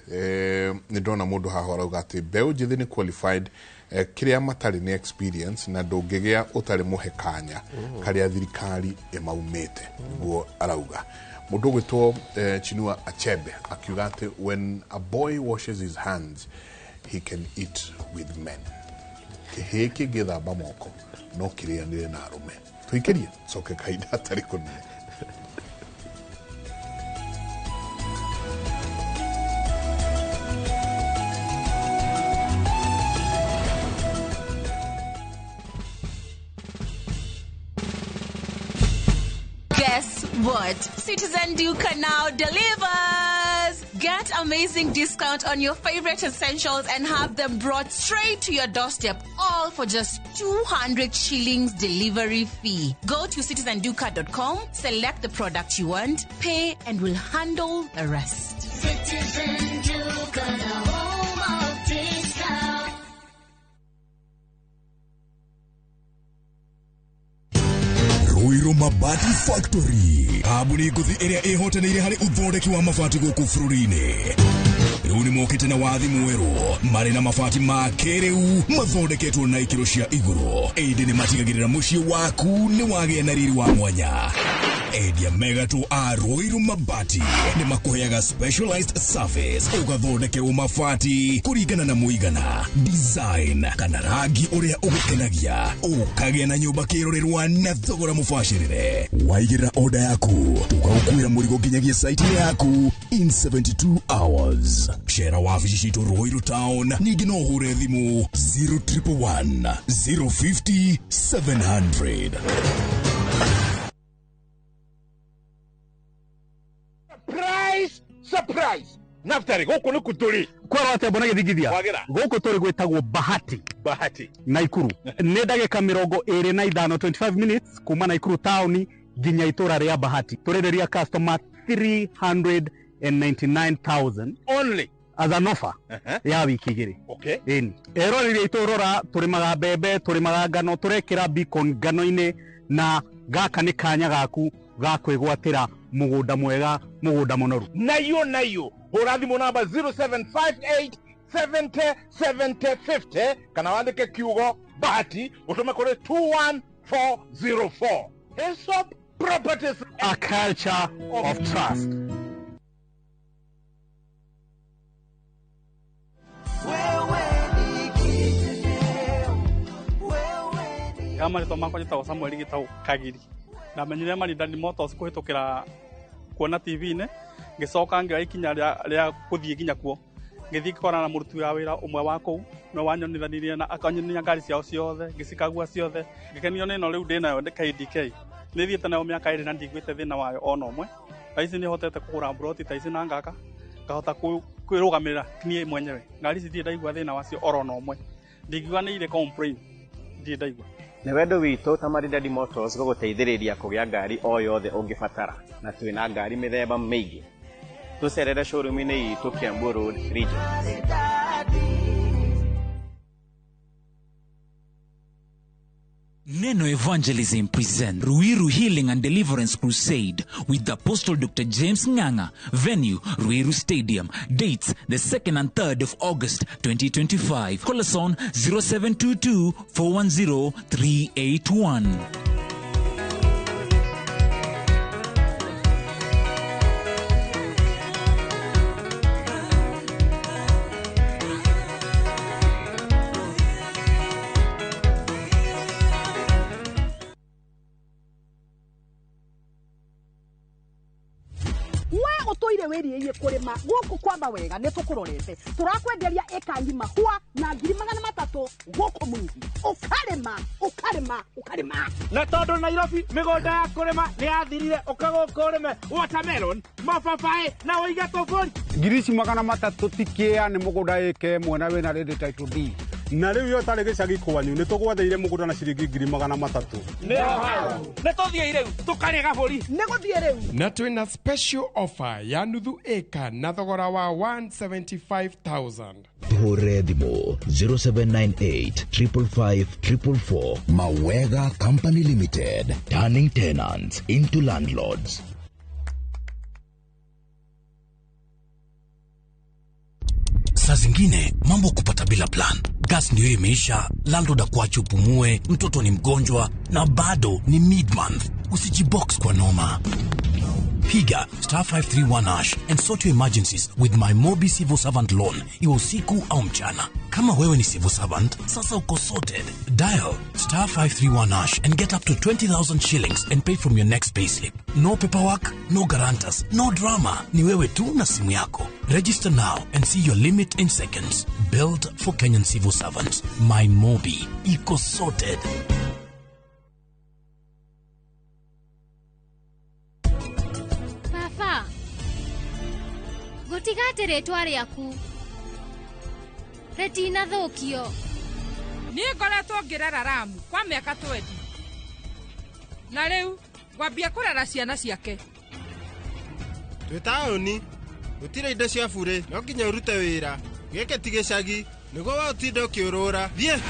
Nĩ ndona mũndũ haha arauga atĩ mbeũ njĩthĩ nĩ qualified, kĩrĩa matarĩ nĩ experience, na ndũngĩgĩa ũtarĩ mũhe kanya karĩa thirikari ĩmaumĩte, nĩguo arauga. Mũndũ ũgwĩtwo Chinua Achebe akiuga atĩ when a boy washes his hands he can eat with men. Kĩhĩĩ kĩngĩthamba moko no kĩrĩanĩre na arũme. Tũikĩrie coke kahinda hatarĩ kũnene. Guess what? Citizen Duka now delivers! Get amazing discount on your favorite essentials and have them brought straight to your doorstep, all for just 200 shillings delivery fee. Go to citizenduka.com, select the product you want, pay, and we'll handle the rest. Citizen Duka, the home of discount. Ruiru Mabati Factory kambuni ngũthi ĩrĩa ĩhotanĩire harĩ ũthondeki wa mabati gũkũ bũrũri-inĩ. Rĩu nĩ mokĩte na wathi mwerũ marĩ na mabati ma kĩrĩu mathondeketwo na ikĩro cia igũrũ, ĩndĩ nĩ matigagĩrĩra mũciĩ waku nĩ wagĩa na riri wa mwanya. Endia megatũ a Ruiru Mabati nĩ makũheaga specialized service, ũgathondekerwo mabati kũringana na mũigana, design kana rangi ũrĩa ũgũkenagia, ũkagĩa na nyũmba kĩrorerwa na thogora mũbacĩrĩre. Waigĩrĩra order yaku tũgagũkuĩra mũrigo nginyagia site yaku in 72 hours. Cera wabici citũ Ruiru Town, ningĩ no ũhũre thimũ 0111 050 700. Surprise! Surprise! Naftari, gũkũ nĩ kũ Kwerwo atĩa mbona gĩthingithia? Wagĩra. Gũkũ tũrĩ gwĩtagwo Bahati. Bahati. Naikuru. Nĩ ndagĩka 25, 25 minutes kuma Naikuru town nginya itũra rĩa Bahati. Tũrenderia customer 399,000 only as an offer ya wiki igĩrĩ. Okay. Ĩni. Eroreri aitũ rora, tũrĩmaga mbembe, tũrĩmaga ngano, tũrekĩra beacon ngano-inĩ, na gaka nĩ kanya gaku ga kwĩgwatĩra mũgũnda mwega, mũgũnda mũnoru. Nayo nayo hũra thimũ namba 0758 70 70 50 kana wandĩke kiugo Bahati ũtũme kũrĩ 21404. Hillsop Properties, a culture of trust. Ya marĩtwa makwa njĩtagwo Samuel Gĩtaũ Kagiri. Ndamenyire Maridadi Motors kũhĩtũkĩra kuona TV-inĩ, ngĩcoka ngĩoya ikinya rĩa gũthiĩ nginya kuo. Ngĩthiĩ ngĩkorana na mũruti wa wĩra ũmwe wa kũu, nĩwe wanyonithanirie na akanyonia ngari ciao ciothe, ngĩcikagua ciothe. Ngĩkenio nĩ ĩno rĩu ndĩnayo KDK. Nĩ thiĩte nayo mĩaka 2 na ndiguĩte thĩna wayo ona ũmwe. Thaa ici nĩ hotete kũgũra mburoti ta ici na ngaka, ngahota kwĩrũgamĩrĩra niĩ mwenyewe. Ngari ici ndirĩ ndaigua thĩna wacio oro na ũmwe. Ndingiuga nĩ irĩ complain, ndirĩ ndaigua. Nĩ wendo witũ ta Maridadi Motors gũgũteithĩrĩria kũgĩa ngari o yothe ũngĩbatara, na twĩna ngari mĩthemba mĩingĩ. Tũcerere showroom-inĩ itũ Kiambu Road, Region. Neno Evangelism present Ruiru Healing and Deliverance Crusade with Apostle Dr. James Nganga. Venue, Ruiru Stadium. Dates, the 2nd and 3rd of August 2025. Call us on 0722 410 381. Wĩriĩie kũrĩma gũkũ kwamba wega nĩ tũkũrorete tũrakwenderia ĩka ng'ima hwa na 300,000 gũkũ Mwingi, ũkarĩma ũkarĩma ũkarĩma. Na tondũ Nairobi mĩgũnda ya kũrĩma nĩ yathirire, ũka gũkũ ũrĩme watermelon, mababaĩ na ũige tũbũri. 300,000 ti kĩa nĩ mũgũnda ĩka ĩmwe na wĩna ready title deed. Na rĩu yo tarĩ gĩcagi kwanyu nĩ tũgwetheire mũgũnda na ciringi 300,000. Nĩ tũthiĩ rĩu tũkarĩe gabũri. Nĩ gũthiĩ rĩu. Na twĩna special offer ya nuthu ĩka na thogora wa 175,000. Tũhũre thimũ 0798 555 444. Mawega Company Limited, turning tenants into landlords. Saa zingine mambo kupata bila plan. Gas ndio imeisha, landlord akuache upumue, mtoto ni mgonjwa na bado ni mid-month. Usijibox kwa noma. Piga star 531 hash and sort your emergencies with my Mobi Civil Servant Loan, iwe usiku au mchana. Kama wewe ni civil servant, sasa uko sorted. Dial star 531 hash and get up to 20,000 shillings and pay from your next payslip. No paperwork, no guarantors, no drama. Ni wewe tu na simu yako. Register now and see your limit in seconds. Built for Kenyan civil servants. My Mobi. Iko sorted. Baba, Ngũtiga atĩ rĩtwa rĩaku rĩtinathũkio. Niĩ ngoretwo ngĩrera Ramu kwa mĩaka 20 na rĩu ngwambia kũrera ciana ciake. Twĩ taũni gũtirĩ indo cia burĩ, no nginya ũrute wĩra. Gĩkĩ ti gĩcagi nĩguo we ũtinde ũkĩũrũra. Thiĩ.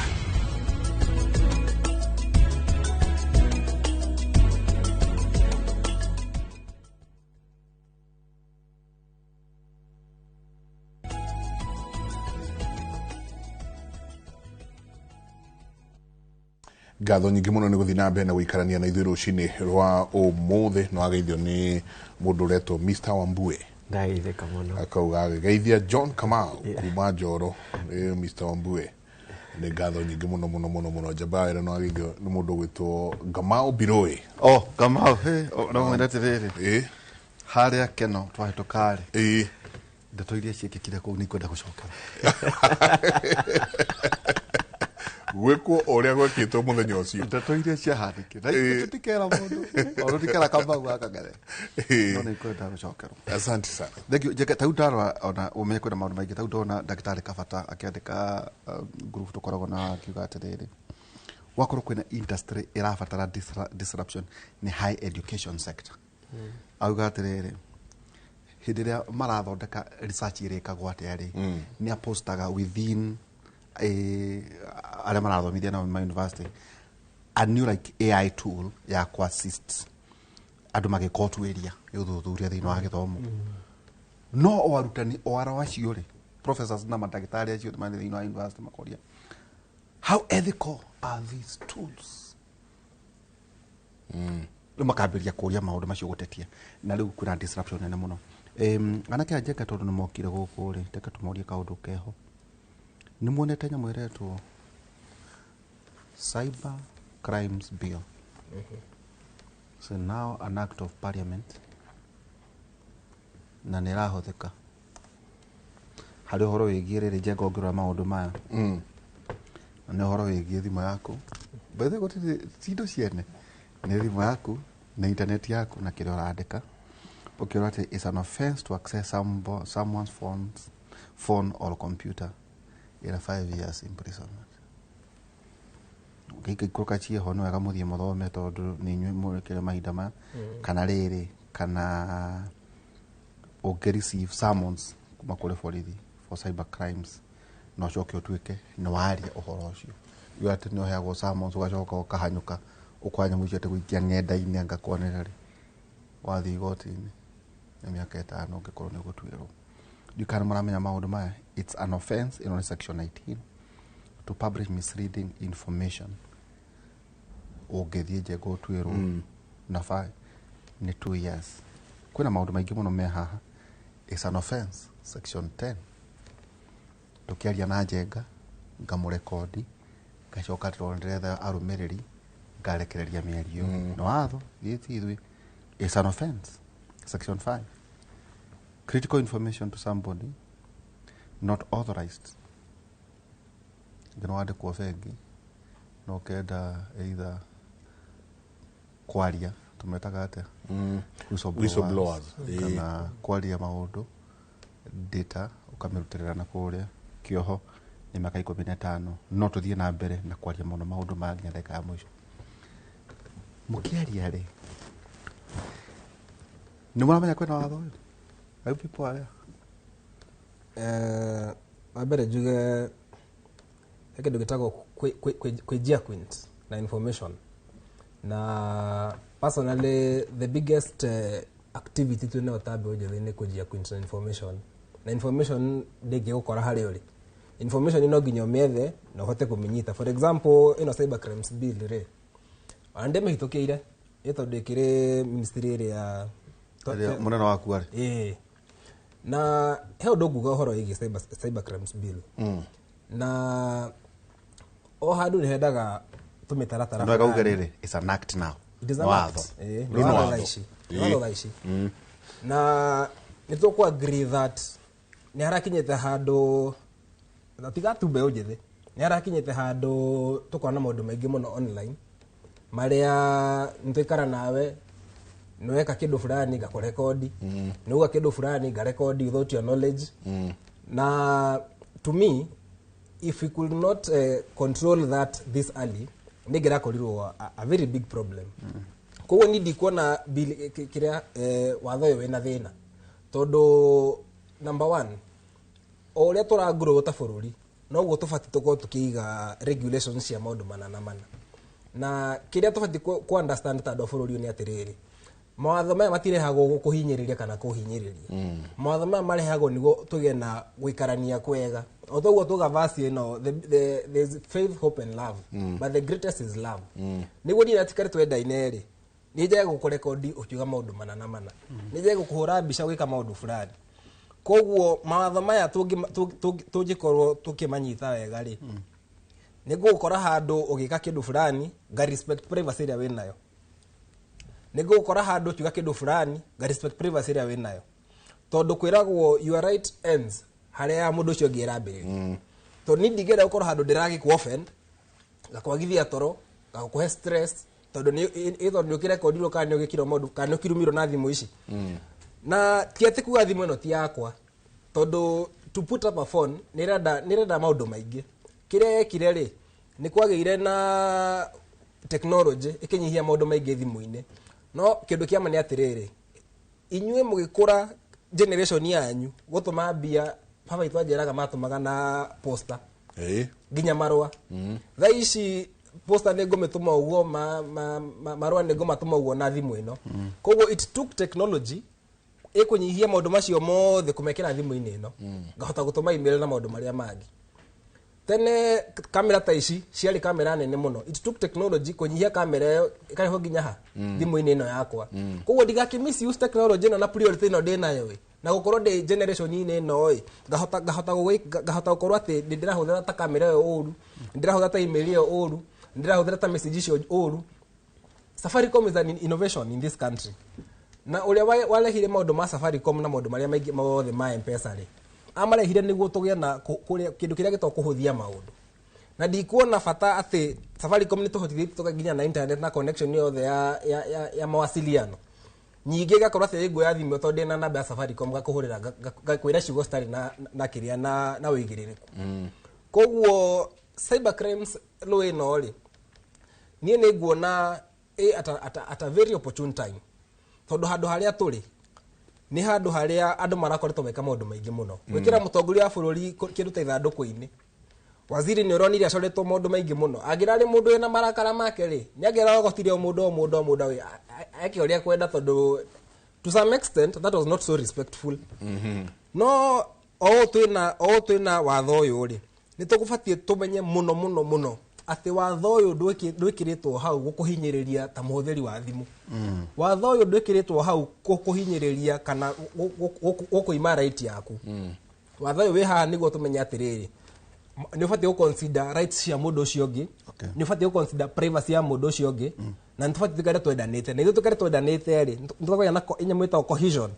Ngatho nyingĩ mũno nĩ gũthiĩ na mbere na gũikarania na ithuĩ rũcinĩ rwa ũmũthĩ. Nĩ wageithio nĩ mũndũ ũretwo Mr. Wambue. Ndageithĩka mũno. Akauga agĩgeithia John Kamau kuma Njoro. Mr. Wambue, nĩ ngatho nyingĩ mũno mũno mũno mũno. Njamba wĩra nĩ wageithio nĩ mũndũ ũgwĩtwo Gamau Biroi. Oh, Kamau, he, no mwende atĩrĩrĩ. Harĩa Keno twahĩtũka rĩ. Ndeto iria ciĩkĩkire kũu nĩ ikwenda gũcokera. Gwĩkwo ũrĩa gwĩkĩtwo mũthenya ũcio. Ndeto iria ciahanĩkire. Na tũtikera mũndũ. Ona tũtikera Kamau gaka ngethe. No nĩ ikwenda gũcokerwo. Asante sana. Thank you. Njeke tau ndarora ona ũmenye kwĩna maũndũ maingĩ. Tau ndona ndagĩtarĩ Kabata akĩandĩka group tũkoragwo na akiuga atĩrĩrĩ, gwakorwo kwĩna industry ĩrabatara disruption nĩ high education sector. Auga atĩrĩrĩ, hĩndĩ ĩrĩa marathondeka research ĩrĩkagwo atĩa rĩ, nĩ apostaga within arĩa marathomithia nao ma university a new like AI tool ya ku assist andũ magĩka ũtuĩria ũthuthuria thĩinĩ wa gĩthomo. No o arutani o aro acio rĩ, professors na mandagĩtarĩ acio marĩ thĩinĩ wa university makoria, how ethical are these tools? Rĩu makambĩrĩria kũria maũndũ macio gũtetia, na rĩu kwĩna disruption nene mũno. Anake a Njenga tondũ nĩ mokire gũkũ rĩ, reke tũmorie kaũndũ keho. Nĩ muonete nyamũ ĩretwo Cyber Crimes Bill? So now an act of parliament na nĩ ĩrahũthĩka harĩ ũhoro wĩgiĩ rĩrĩ. Njenga ũngĩrora maũndũ maya na nĩ ũhoro wĩgiĩ thimũ yaku. By the way, gũtirĩ ti indo ciene, nĩ thimũ yaku na internet yaku na kĩrĩa ũrandĩka. Ũkĩrora atĩ it's an offense to access someone's phone or computer in a 5 years imprisonment. Gĩikũrũka ciĩho nĩ wega mũthiĩ mũthome tondũ nĩ inyuĩ mũrekere mahinda maya. Kana rĩrĩ, kana ũngĩ receive summons kuma kũrĩ borithi for cyber crimes na ũcoke ũtuĩke nĩ waria ũhoro ũcio. Uga atĩ nĩ ũheagwo summons ũgacoka ũkahanyũka ũkoya nyamũ icio atĩ gũikia ng'enda-inĩ angakwanĩra rĩ, wathiĩ igoti-inĩ nĩ mĩaka 5 ũngĩkorwo nĩ ũgũtuĩrwo. Ndiũĩ kana mũramenya maũndũ maya. It's an offense in section 19 to publish misleading information. Ũngĩthiĩ Njenga ũtuĩrwo na fine nĩ 2 years. Kwĩna maũndũ maingĩ mũno me haha. It's an offense section 10. Tũkĩaria na Njenga ngamũrekondi ngacoka ndĩretha arũmĩrĩri ngarekereria mĩario. Nĩ watho thiĩ ti ithuĩ. It's an offense section 5. Critical information to somebody not authorized. Ngeno wandĩkwo bengi na ũkenda either kwaria tũmetaga atĩa? Whistleblowers. Kana kwaria maũndũ data ũkamĩrutĩrĩra na kũrĩa kĩoho nĩ mĩaka 15. No tũthiĩ na mbere na kwaria mũno maũndũ maya nginya ndagĩka ya mũico. Mũkĩaria rĩ, nĩ mũramenya kwĩna watho ũyũ? Are you people aware? Wa mbere njuge he kĩndũ gĩtagwo kwĩjia quint na information. Na personally the biggest activity twĩnayo ta mbeũ njĩthĩ nĩ kũjia quint na information. Na information ndĩngĩgũkora harĩa ũrĩ. Information no nginya ũmĩethe na ũhote kũmĩnyita. For example, ĩno cyber crimes bill rĩ, ona ndĩmĩhĩtũkĩire ĩ tondũ ĩkĩrĩ ministry ĩrĩa mũnene waku arĩ. Ĩĩ. Na he ũndũ nguga ũhoro wĩgiĩ cyber crimes bill. Na o handũ nĩ hendaga tũmĩtaratara. Nĩ wega uge rĩrĩ, it's an act now. It is an Watho. act. Ĩĩ, Rĩu nĩ nĩ watho watho. thaa ici. Nĩ watho thaa ici. Na nĩ tũkũ agree that nĩ harakinyĩte handũ, na tiga tu mbeũ njĩthĩ, nĩ harakinyĩte handũ tũkona maũndũ maingĩ mũno online marĩa nĩ twaikara nawe Nĩweka kĩndũ fulani ngakũrekodi, nĩuga kĩndũ fulani ngarekodi without your knowledge. Na to me, if we could not control that this early, nĩngĩrakorirwo a very big problem. Koguo ni ndikuona bill kĩrĩa watho ũyũ wĩna thĩna, tondũ number one, o ũrĩa tũragrow ta bũrũri, noguo tũbatiĩ tũkorwo tũkĩiga regulations cia maũndũ mana na mana. Na kĩrĩa tũbatiĩ ku understand ta andũ a bũrũri ũyũ nĩ atĩrĩrĩ, mawatho maya matirehagwo kũhinyĩrĩria kana kũhinyĩrĩria. Mawatho maya marehagwo nĩguo tũgĩe na gũikarania kwega. O toguo tuga verse ĩno, there's faith, hope and love, but the greatest is love. Nĩguo niĩ natikare twendaine rĩ, nĩ njage gũkũrekondi ũkiuga maũndũ mana na mana, nĩ njage gũkũhũra mbica gwĩka maũndũ fulani. Koguo mawatho maya tũngĩkorwo tũkĩmanyita wega rĩ, nĩ ngũgũkora handũ ũgĩka kĩndũ fulani, nga respect privacy ĩrĩa wĩnayo. Nĩ ngũgũkora handũ ũkiuga kĩndũ fulani, nga respect privacy ĩrĩa wĩnayo, tondũ kwĩragwo your right ends harĩa ya mũndũ ũcio ũngĩ ĩrambĩrĩria. Tondũ niĩ ndingĩenda gũkorwo handũ ndĩragĩkũ offend, ngakwagithia toro, ngakũhe stress, tondũ nĩ either nĩ ũkĩrekondirwo kana nĩ ũgĩkirwo maũndũ kana nĩ ũkĩrumirwo na thimũ ici. Na ti atĩ kuga thimũ ĩno ti yakwa, tondũ to put up a phone nĩ ĩrenda maũndũ maingĩ. Kĩrĩa yekire rĩ, nĩ kwagĩire na technology ĩkĩnyihia maũndũ maingĩ thimũ-inĩ. No kĩndũ kĩa ma nĩ atĩrĩrĩ, inyuĩ mũgĩkũra generation yanyu, gũtũma mbia baba itũ anjĩraga matũmaga na posta nginya marũa. Thaa ici posta nĩ ngũmĩtũma ũguo, marũa nĩ ngũmatũma ũguo na thimũ ĩno. Koguo it took technology ĩkũnyihia maũndũ macio mothe kũmekĩra thimũ-inĩ ĩno, ngahota gũtũma email na maũndũ marĩa mangĩ. Tene kamera ta ici ciarĩ kamera nene mũno. It took technology kũnyihia kamera ĩyo ĩkarehwo nginya ha thimũ-inĩ ĩno yakwa. Koguo ndigakĩ misuse technology ĩno na priority ĩno ndĩnayo ĩ, na gũkorwo ndĩ generation-inĩ ĩno ĩ, ngahota gũkorwo atĩ nĩ ndĩrahũthĩra ta kamera ĩyo ũru, nĩ ndĩrahũthĩra ta email ĩyo ũru, nĩ ndĩrahũthĩra ta message icio ũru. Safaricom is an innovation in this country, na ũrĩa warehire maũndũ ma Safaricom na maũndũ marĩa maingĩ mothe ma M-Pesa rĩ, amarehire nĩguo tũgĩe na kĩndũ kĩrĩa gĩtagwo kũhũthia maũndũ. Na ndikuona bata atĩ Safaricom nĩ tũhotithĩtie tũkaginya na internet na connection yothe ya mawasiliano. Nyingĩ igakorwo atĩ nguoya thimũ tondũ ndĩna namba ya Safaricom, ngakũhũrĩra, ngakwĩra ciugo citarĩ na kĩrĩa na ũigĩrĩrĩku. Koguo cyber crimes law ĩno rĩ, niĩ nĩ nguona ĩ at a very opportune time, tondũ handũ harĩa tũrĩ nĩ handũ harĩa andũ marakoretwo meka maũndũ maingĩ mũno. Gwĩkĩra mũtongoria wa bũrũri kĩndũ ta ithandũkũ-inĩ, waziri nĩ ũronire acoretwo maũndũ maingĩ mũno. Angĩrarĩ mũndũ wĩna marakara make rĩ, nĩ angĩragotire o mũndũ o mũndũ o mũndũ eke ũrĩa kwenda, tondũ to some extent that was not so respectful. No o ũũ twĩna watho ũyũ rĩ, nĩ tũgũbatiĩ tũmenye mũno mũno mũno atĩ watho ũyũ ndwĩkĩrĩtwo hau gũkũhinyĩrĩria ta mũhũthĩri wa thimũ. Watho ũyũ ndwĩkĩrĩtwo hau gũkũhinyĩrĩria kana gũkũima right yaku. Watho ũyũ wĩ haha nĩguo tũmenye atĩrĩrĩ, nĩ ũbatiĩ gũ-consider rights cia mũndũ ũcio ũngĩ, nĩ ũbatiĩ gũ-consider privacy ya mũndũ ũcio ũngĩ, na nĩ tũbatiĩ tũikare twendanĩte. Na ithuĩ tũikare twendanĩte rĩ, nĩ tũkagĩa na nyamũ ĩtagwo cohesion,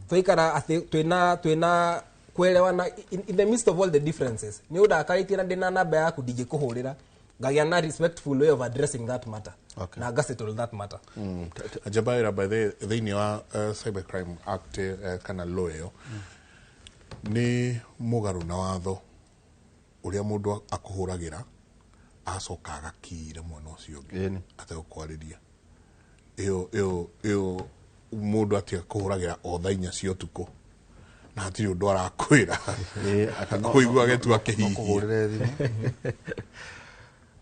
twaikara atĩ twĩna kuelewana in the midst of all the differences. Nĩ ũndakarĩtie na ndĩna namba yaku, ndingĩkũhũrĩra, ngagĩa na respectful way of addressing that matter na ngasettle that matter. Njabaira, by the thĩinĩ wa Cybercrime Act kana law ĩyo, nĩ mũgarũ na watho ũrĩa mũndũ akũhũragĩra acoka agakira mwena ũcio ũngĩ ategũkwarĩria. Ĩyo mũndũ atĩ akũhũragĩra o thaa 4 cia ũtukũ na hatirĩ ũndũ arakwĩra, kũigua tu akĩhihia. Kũhũrĩre thimũ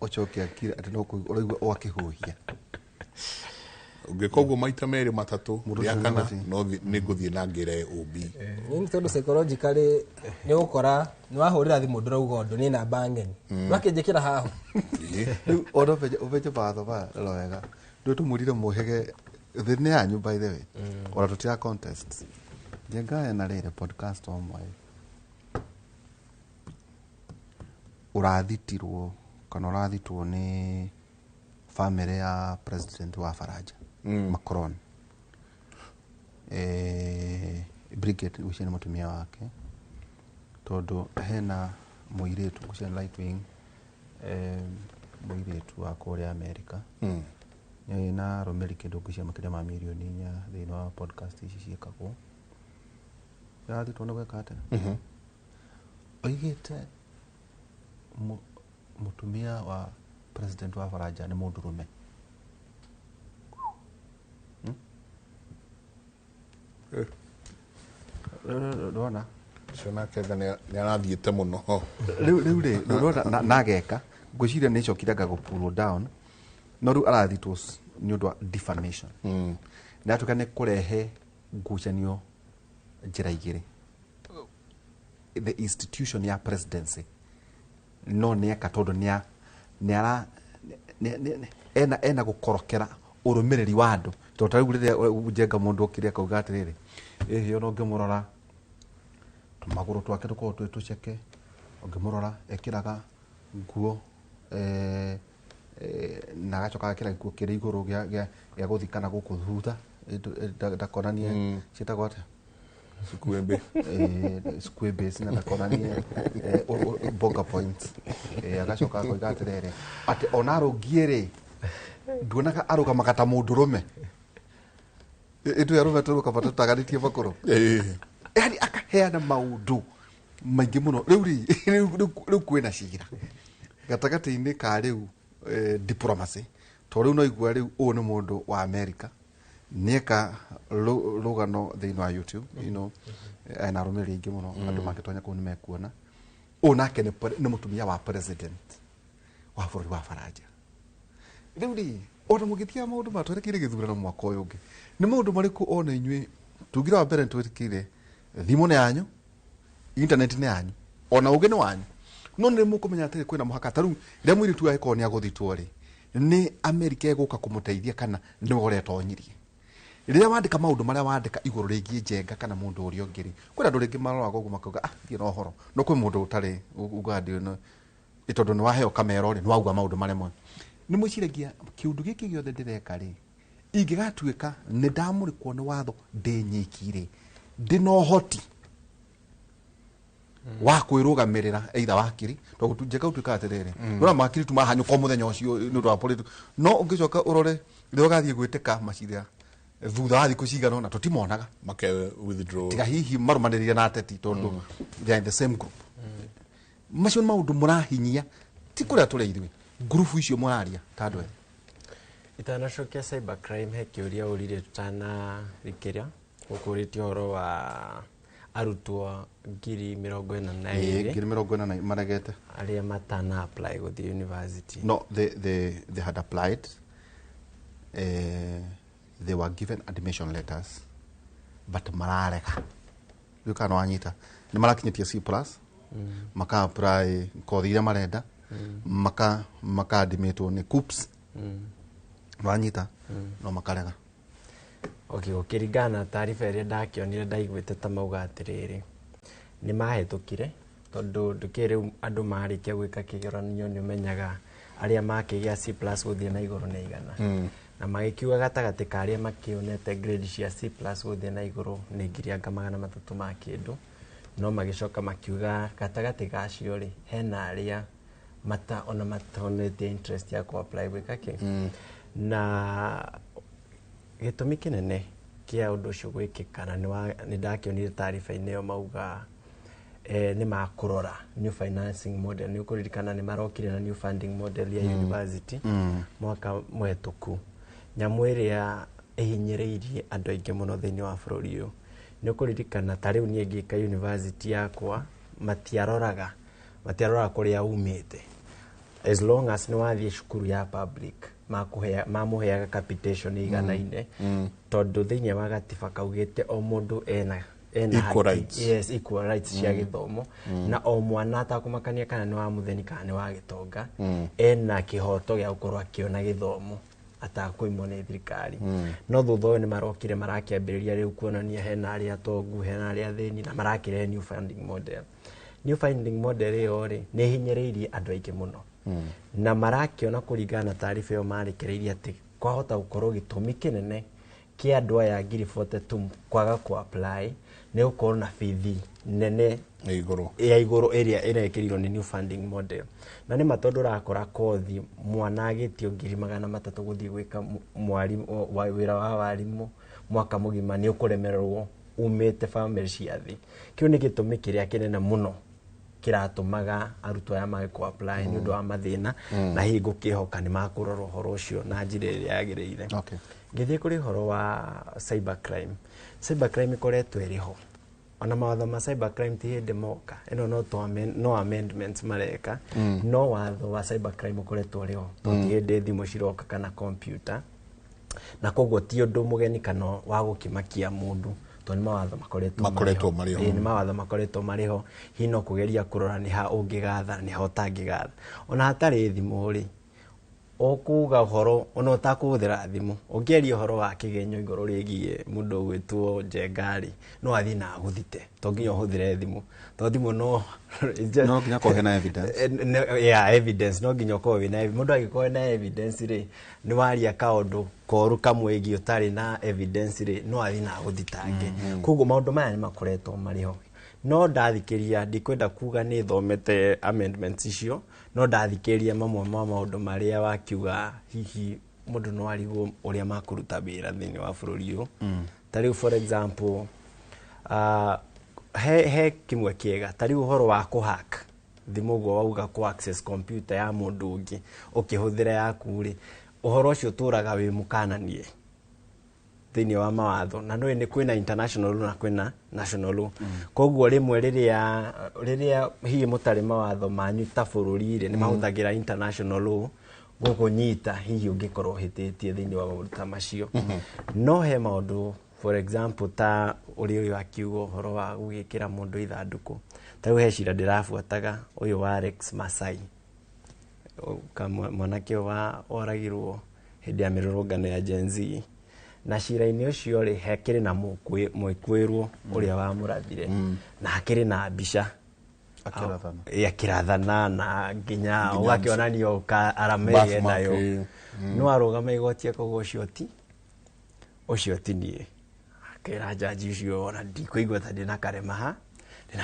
ũcoke akire atĩ no ũraigua o akĩhuhia. Ũngĩka ũguo maita merĩ matatũ, Mũndũ rĩa ũcio kana nĩ no nĩ ngũthiĩ na ngĩre OB. Nĩ tondũ psychologically nĩ ũgũkora nĩ wahũrĩra thimũ ndũrauga ũndũ, nĩ namba ng'eni, wakĩnjĩkĩra haho. Rĩu ona ũbenje watho ba rora wega, ndũ tũmwĩrire mũhĩge thĩ nĩ yanyu, by the way, ona tũtira contest njenga ena rĩrĩ podcast omwe ũrathitirwo kana ũrathitwo nĩ family ya president wa Faranja, Macron, Brigade ũcio nĩ mũtumia wake, tondũ hena mũirĩtu ũcio nĩ right wing, mũirĩtu wa kũrĩa America. Na arũmĩrĩri kĩndũ ngwĩciria makĩria ma mirioni 4 thĩinĩ wa podcast ici ciĩkagwo. Yathitwo nĩ gwĩka atĩa? Oigĩte mũtumia wa president wa Faranja nĩ mũndũrũme. Ndona ũcio nake anga nĩ arathiĩte mũno. Rĩu rĩ, ndona nageka ngwĩciria nĩ icokire anga gũpulwo down, no rĩu arathitwo nĩ ũndũ wa defamation. Nĩ atuĩka nĩ kũrehe ngucanio njĩra igĩrĩ, the institution ya presidency, no nĩeka tondũ nĩ ara ena gũkorokera ũrũmĩrĩri wa andũ, tondũ ta rĩu rĩrĩa Njenga mũndũ okire akauga atĩrĩrĩ, ĩhĩ, ona ũngĩmũrora tũmagũrũ twake tũkoragwo twĩ tũceke, ũngĩmũrora ekĩraga nguo na agacoka agekĩra gĩkuo kĩrĩ igũrũ gĩa gũthikana gũkũ thutha, ndakonanie ciĩtagwo atĩa? Sikuembe. Square na ndakonanie boga points. Agacoka akoiga atĩrĩrĩ, atĩ ona arũngiĩ rĩ, nduonaga arũgamaga ta mũndũrũme. Ithuĩ arũme tũrũkaba tũtaganĩtie magũrũ, yani akaheana maũndũ maingĩ mũno. Rĩu rĩ, rĩu kwĩna cira gatagatĩ-inĩ ka rĩu diplomacy, to rĩu no igua rĩu ũyũ nĩ mũndũ wa America nĩeka rũgano thĩinĩ wa YouTube, ena arũmĩrĩri aingĩ mũno. Andũ mangĩtonya kũu nĩ mekuona ũyũ nake nĩ mũtumia wa president wa bũrũri wa Faranja. Rĩu rĩ, ona mũgĩtia maũndũ ma twerekeire gĩthurano mwaka ũyũ ũngĩ, nĩ maũndũ marĩkũ ona inyuĩ tugire wa mbere nĩtwĩtĩkĩire thimũ nĩ yanyu, internet nĩ yanyu, ona ũgĩ nĩ wanyu, no nĩ mũkũmenya atĩrĩ kwĩna mũhaka. Ta rĩu rĩrĩa mũirĩtu angĩkorwo nĩ agũthitwo rĩ, nĩ Amerika ĩgũka kũmũteithia kana nĩwe ũretonyirie? Rĩrĩa wandĩka maũndũ marĩa wandĩka igũrũ rĩgiĩ Njenga kana mũndũ ũrĩa ũngĩ rĩ, kwĩna andũ rĩngĩ maroraga ũguo makauga, "Ah, thiĩ na ũhoro," no kwĩ mũndũ ũtarĩ ugaga ndĩ tondũ nĩ waheo kamero rĩ, nĩ wauga maũndũ marĩa moĩ. Nĩ mwĩciragia kĩũndũ gĩkĩ gĩothe ndĩreka rĩ, ingĩgatuĩka nĩ ndamũrĩkwo nĩ watho ndĩ nyiki rĩ, ndĩna ũhoti wa kwĩrũgamĩrĩra either wakiri? Tondũ Njenga ũtuĩkaga atĩrĩrĩ, nĩwona makiri tu mahanyũka o mũthenya ũcio nĩ ũndũ wa political, no ũngĩcoka ũrore rĩrĩa ũgathiĩ gwĩtĩka macira thutha wa thikũ cigana ũna, tũtimonaga. Make withdraw. Tiga hihi marũmanĩrĩire na ateti tondũ they are in the same group. Macio nĩ maũndũ mũrahinyia, ti kũrĩa tũrĩ ithuĩ ngurubu icio mũraria ta andũ ethĩ. Itanacokia cyber crime, he kĩũria ũririe tũtanarikĩria, ũkũrĩtie ũhoro wa arutwo 42,000. 42,000 maregete. Arĩa matana apply gũthiĩ university. No, they had applied. They were given admission letters, but mararega. Rĩu kana wanyita nĩ marakinyĩtie C+, maka apply kothi iria marenda, maka admitwo nĩ KUCCPS, wanyita, no makarega. Okay, gũkĩringana na taariba ĩrĩa ndakĩonire, ndaiguĩte ta mauga atĩrĩrĩ, nĩ mahĩtũkire tondũ ndũkĩrĩ rĩu andũ marĩkia gwĩka kĩgeranio nĩ ũmenyaga arĩa makĩgĩa C+ gũthiĩ na igũrũ nĩ igana, na magĩkiuga gatagatĩ ka arĩa makĩonete grade cia C+ gũthiĩ na igũrũ nĩ ngiri anga 300 ma kĩndũ, no magĩcoka makiuga gatagatĩ ka acio rĩ, hena arĩa mata ona matonete interest ya ku apply gwĩka kĩ. Na gĩtũmi kĩnene kĩa ũndũ ũcio gwĩkĩka, na nĩ ndakĩonire taariba-inĩ ĩyo mauga nĩ makũrora new financing model. Nĩ ũkũririkana nĩ marokire na new funding model ya university mwaka mũhetũku, nyamũ ĩrĩa ĩhinyĩrĩirie andũ aingĩ mũno thĩinĩ wa bũrũri ũyũ. Nĩ ũkũririkana ta rĩu niĩ ngĩka university yakwa, matiaroraga kũrĩa umĩte, as long as nĩ wathiĩ cukuru ya public, mamũheaga capitation iganaine, tondũ thĩinĩ wa gatiba kaugĩte o mũndũ ena Equal haki- rights. Yes, equal rights cia gĩthomo, na o mwana atakũmakania kana nĩ wa mũtheni kana nĩ wa gĩtonga, ena kĩhoto gĩa gũkorwo akĩona gĩthomo atakũimwo nĩ thirikari. No thutha ũyũ nĩ marokire marakĩambĩrĩria rĩu kuonania hena arĩa atongu, hena arĩa athĩni, na marakĩrehe new funding model. New funding model ĩyo rĩ, nĩ ĩhinyĩrĩirie andũ aingĩ mũno, na marakĩona kũringana na taariba ĩyo marekereirie atĩ kwahota gũkorwo gĩtũmi kĩnene kĩa andũ aya 42,000 kwaga ku apply nĩ gũkorwo na bithi nene ya igũrũ ĩrĩa ĩrekĩrirwo nĩ new funding model. Na nĩ ma tondũ ũrakora kothi mwana agĩtio 300,000 gũthiĩ gwĩka mwarimũ wĩra wa warimũ mwaka mũgima nĩ ũkũremererwo umĩte bamĩrĩ cia thĩ. Kĩu nĩ gĩtũmi kĩrĩa kĩnene mũno kĩratũmaga arutwo aya mage kũ apply nĩ ũndũ wa mathĩna, na hihi ngũkĩhoka nĩ makũrora ũhoro ũcio na njĩra ĩrĩa yagĩrĩire. Ngĩthiĩ kũrĩ ũhoro wa cyber crime. Cyber crime ĩkoretwo ĩrĩ ho. Ona mawatho ma cyber crime ti hĩndĩ moka, ĩno no amendments mareka, no watho wa cyber crime ũkoretwo ũrĩ ho tondũ ti hĩndĩ thimũ ciroka kana computer, na koguo ti ũndũ mũgeni kana wa gũkĩmakia mũndũ tondũ nĩ mawatho makoretwo marĩ ho. Nĩ mawatho makoretwo marĩ ho. Hihi no kũgeria kũrora nĩ ha ũngĩgatha nĩ ha ũtangĩgatha. Ona hatarĩ thimũ rĩ, ũkuga ũhoro ona ũtakũhũthĩra thimũ, ũngĩaria ũhoro wa kĩgenyo igũrũ rĩgiĩ mũndũ ũgwĩtwo Njenga rĩ, no athiĩ na agũthite, to nginya ũhũthĩre thimũ, to thimũ no no nginya ũkorwo hena evidence. Yeah, evidence no nginya ũkorwo wĩna mũndũ angĩkorwo na evidence rĩ, nĩ waria kaũndũ koru kamwĩgiĩ ũtarĩ na evidence rĩ, no athiĩ na agũthitange. Koguo maũndũ maya nĩ makoretwo marĩ ho. No ndathikĩria, ndikwenda kuga nĩ thomete amendments icio, no ndathikĩria mamwe ma maũndũ marĩa wakiuga hihi mũndũ no arigwo ũrĩa makũruta wĩra thĩinĩ wa bũrũri ũyũ. Ta rĩu for example, he kĩmwe kĩega, ta rĩu ũhoro wa kũhack thimũ ũguo wauga kũ access computer ya mũndũ ũngĩ ũkĩhũthĩra yaku rĩ, ũhoro ũcio ũtũraga wĩ mũkananie thĩinĩ wa mawatho, na nĩ nĩ kwĩna international law na kwĩna national law. Koguo rĩmwe rĩrĩa hihi mũtarĩ mawatho manyu ta bũrũri rĩ, nĩ mahũthagĩra international law gũkũnyita hihi ũngĩkorwo ũhĩtĩtie thĩinĩ wa maũndũ ta macio. No he maũndũ for example ta ũrĩa ũyũ akiuga ũhoro wa gũgĩkĩra mũndũ ithandũkũ, ta rĩu he cira ndĩrabuataga ũyũ wa Rex Masai, mwanake wa oragirwo hĩndĩ ya mĩrũrũngano ya Gen Z. Na cira-inĩ ũcio rĩ, hakĩrĩ na mũĩkũĩrwo ũrĩa wamũrathire, na hakĩrĩ na mbica akĩrathana na nginya ũgakĩonanio arama ĩrĩa enayo. No arũgama igoti akauga ũcio ti niĩ. Akĩra jaji ũcio ona ndikũigua ta ndĩna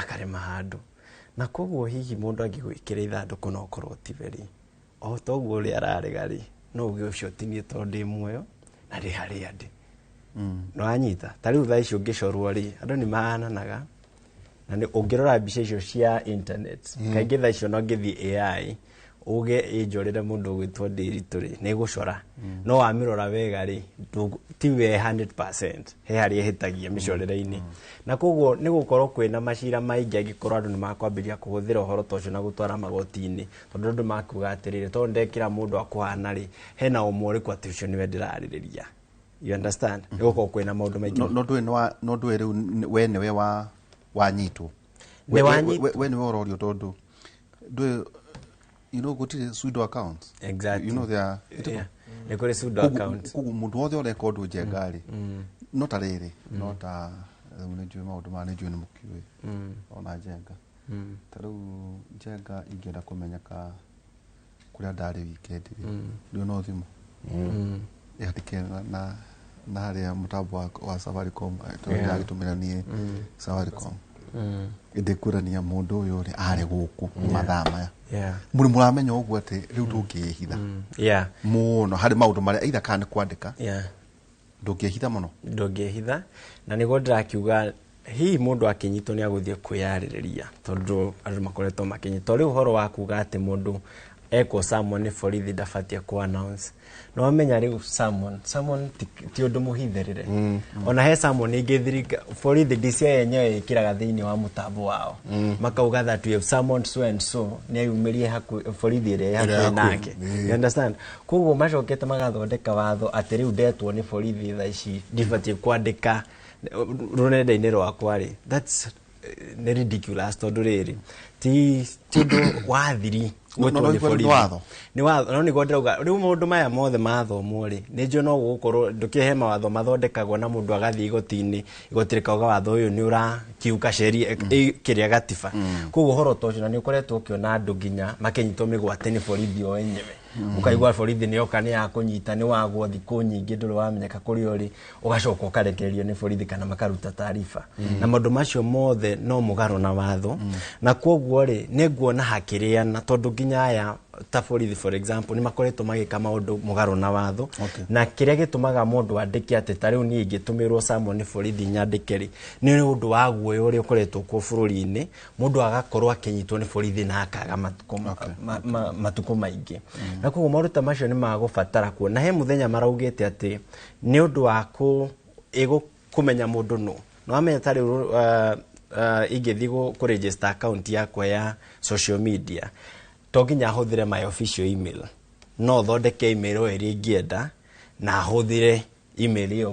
karema handũ. Na koguo hihi mũndũ angĩgwĩkĩra ithandũkũ no ũkorwo tiwe rĩ, o toguo ũrĩa ararega rĩ, no uge ũcio ti niĩ tondũ ndĩ muoyo na ndĩ harĩa ndĩ. No anyita ta rĩu thaa ici ũngĩcorwo rĩ, andũ nĩ mahananaga, na nĩ ũngĩrora mbica icio cia internet, kaingĩ thaa icio no ngĩthiĩ AI uge ĩnjorere mũndũ ũgwĩtwo Ndĩritũ rĩ, nĩ ĩgũcora. No wamĩrora wega rĩ, tiwe 100%, he harĩa ĩhĩtagia mĩcorere-inĩ. Na koguo nĩ gũkorwo kwĩna macira maingĩ angĩkorwo andũ nĩ makwambĩrĩria kũhũthĩra ũhoro ta ũcio na gũtwara magoti-inĩ, tondũ andũ makuga atĩrĩrĩ, tondũ ndekĩra mũndũ akũhana rĩ, hena ũmwe ũrĩkũ atĩ ũcio nĩwe ndĩrarĩrĩria. You understand? Nĩ gũkorwo kwĩna maũndũ maingĩ. No ndũĩ rĩu we nĩwe wanyitwo. Nĩ wanyitwo. We nĩwe ũrorio tondũ ndũĩ, you know, gũtirĩ pseudo accounts. Exactly. You know, they are nĩ kũrĩ pseudo accounts. Koguo mũndũ wothe ũreka ũndũ Njenga rĩ, no ta rĩrĩ, no ta rĩu nĩ njũĩ maũndũ maya, nĩ njũĩ nĩ mũkiũĩ ona Njenga. Ta rĩu Njenga ingĩenda kũmenyeka kũrĩa ndarĩ weekend rĩ, rĩu no thimũ ĩhandĩke na harĩa mũtambo wa Safaricom, tondũ ndĩragĩtũmĩra niĩ Safaricom. Ĩndĩ kuonania mũndũ ũyũ rĩ arĩ gũkũ mathaa maya. Mũrĩ mũramenya ũguo atĩ rĩu ndũngĩĩhitha mũno harĩ maũndũ marĩa either kana nĩ kwandĩka, ndũngĩĩhitha mũno, ndũngĩĩhitha. Na nĩguo ndĩrakiuga hihi mũndũ akĩnyitwo nĩ agũthiĩ kwĩyarĩrĩria, tondũ andũ makoretwo makĩnyitwo. Rĩu ũhoro wa kuga atĩ mũndũ ekwo summon nĩ borithi ndabatie kũ announce, no amenya rĩu summon ti ũndũ mũhithĩrĩre. Ona he summon ĩngĩ borithi DCI yenyewe ĩkĩraga thĩinĩ wa mũtambo wao, makauga that we have summoned so and so, nĩ ayumĩrie hakuhĩ borithi ĩrĩa ĩ hakuhĩ nake. You understand? Koguo macokete magathondeka watho atĩ rĩu ndetwo nĩ borithi thaa ici ndibatiĩ kwandĩka rũrenda-inĩ rwakwa rĩ, that's nĩ ridiculous tondũ rĩrĩ ti ũndũ wa thiri gwĩtwo nĩ borithi. Nĩ watho, no nĩguo ndĩrauga rĩu maũndũ maya mothe mathomwo rĩ, nĩ njũĩ no gũgũkorwo ndũkĩhe mawatho mathondekagwo na mũndũ agathiĩ igoti-inĩ, igoti rĩkauga watho ũyũ nĩ ũrakiuka sheria kĩrĩa gatiba. Koguo ũhoro ta ũcio na nĩ ũkoretwo ũkĩona andũ nginya makĩnyitwo mĩgwate nĩ borithi o enyewe. Ũkaigua borithi nĩ yoka nĩ yakũnyita, nĩ wagwo thikũ nyingĩ, ndũrĩ wamenyeka kũrĩa ũrĩ, ũgacoka ũkarekererio nĩ borithi kana makaruta taariba. Na maũndũ macio mothe no mũgarũ na watho. Na kwoguo rĩ, nĩ nguona hakĩrĩana, tondũ nginya aya ta borithi, for example, nĩ makoretwo magĩka maũndũ mũgarũ na watho. Na kĩrĩa gĩtũmaga mũndũ andĩke atĩ ta rĩu niĩ ingĩtũmĩrwo summon nĩ borithi nyandĩke rĩ, nĩ ũndũ wa guoya ũrĩa ũkoretwo kuo bũrũri-inĩ, mũndũ agakorwo akĩnyitwo nĩ borithi na akaga matukũ matukũ maingĩ. Na koguo maũndũ ta macio nĩ magũbatara kuona he mũthenya maraugĩte atĩ nĩ ũndũ wa kũmenya mũndũ nũ. Nĩ wamenya ta rĩu ingĩthiĩ kũ register account yakwa ya social media, to nginya hũthĩre my official email, no thondeke email o ĩrĩa ingĩenda na hũthĩre email ĩyo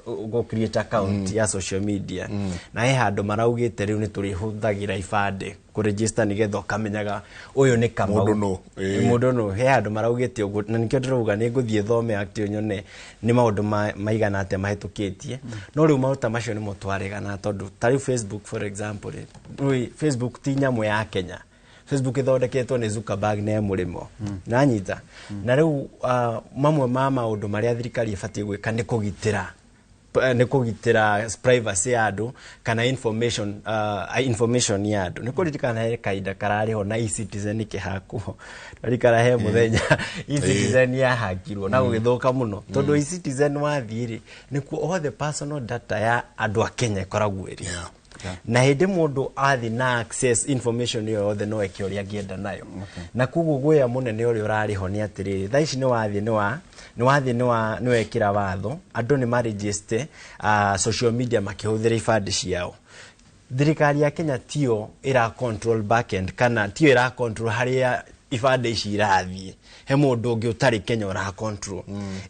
gũ create account ya social media. Na he handũ maraugĩte rĩu nĩ tũrĩhũthagĩra ibandĩ kũ register, nĩgetha ũkamenyaga ũyũ nĩ Kamau. Mũndũ nũ, ĩĩ. Mũndũ nũ. He handũ maraugĩte ũguo, na nĩkĩo ndĩrauga nĩ ngũthiĩ thome act ĩyo nyone nĩ maũndũ maigana atĩa mahĩtũkĩtie. No rĩu maũndũ ta macio nĩmo twaregana, tondũ ta rĩu Facebook, for example rĩ, rĩu Facebook ti nyamũ ya Kenya. Facebook ĩthondeketwo nĩ Zuckerberg na e mũrĩmo nanyita. Na rĩu mamwe ma maũndũ marĩa thirikari ĩbatiĩ gwĩka nĩ kũgitĩra privacy ya andũ kana information ya andũ. Nĩ kũririkana he kahinda kararĩ ho na eCitizen ĩkĩhakwo, ririkana he mũthenya eCitizen yahakirwo na gũgĩthũka mũno, tondũ eCitizen wathiĩ rĩ, nĩkuo all the personal data ya andũ a Kenya ĩkoragwo ĩrĩ. Na hĩndĩ mũndũ athiĩ na access information ĩyo yothe, no eke ũrĩa angĩenda nayo. Na koguo guoya mũnene ũrĩa ũrarĩ ho nĩ atĩrĩrĩ, thaa ici nĩ wathiĩ nĩ wathiĩ nĩ wekĩra watho andũ nĩ maregister social media makĩhũthĩra ibandĩ ciao. Thirikari ya Kenya tiyo ĩra control backend, kana tiyo ĩra control harĩa ibandĩ ici irathiĩ. He mũndũ ũngĩ ũtarĩ Kenya ũra control.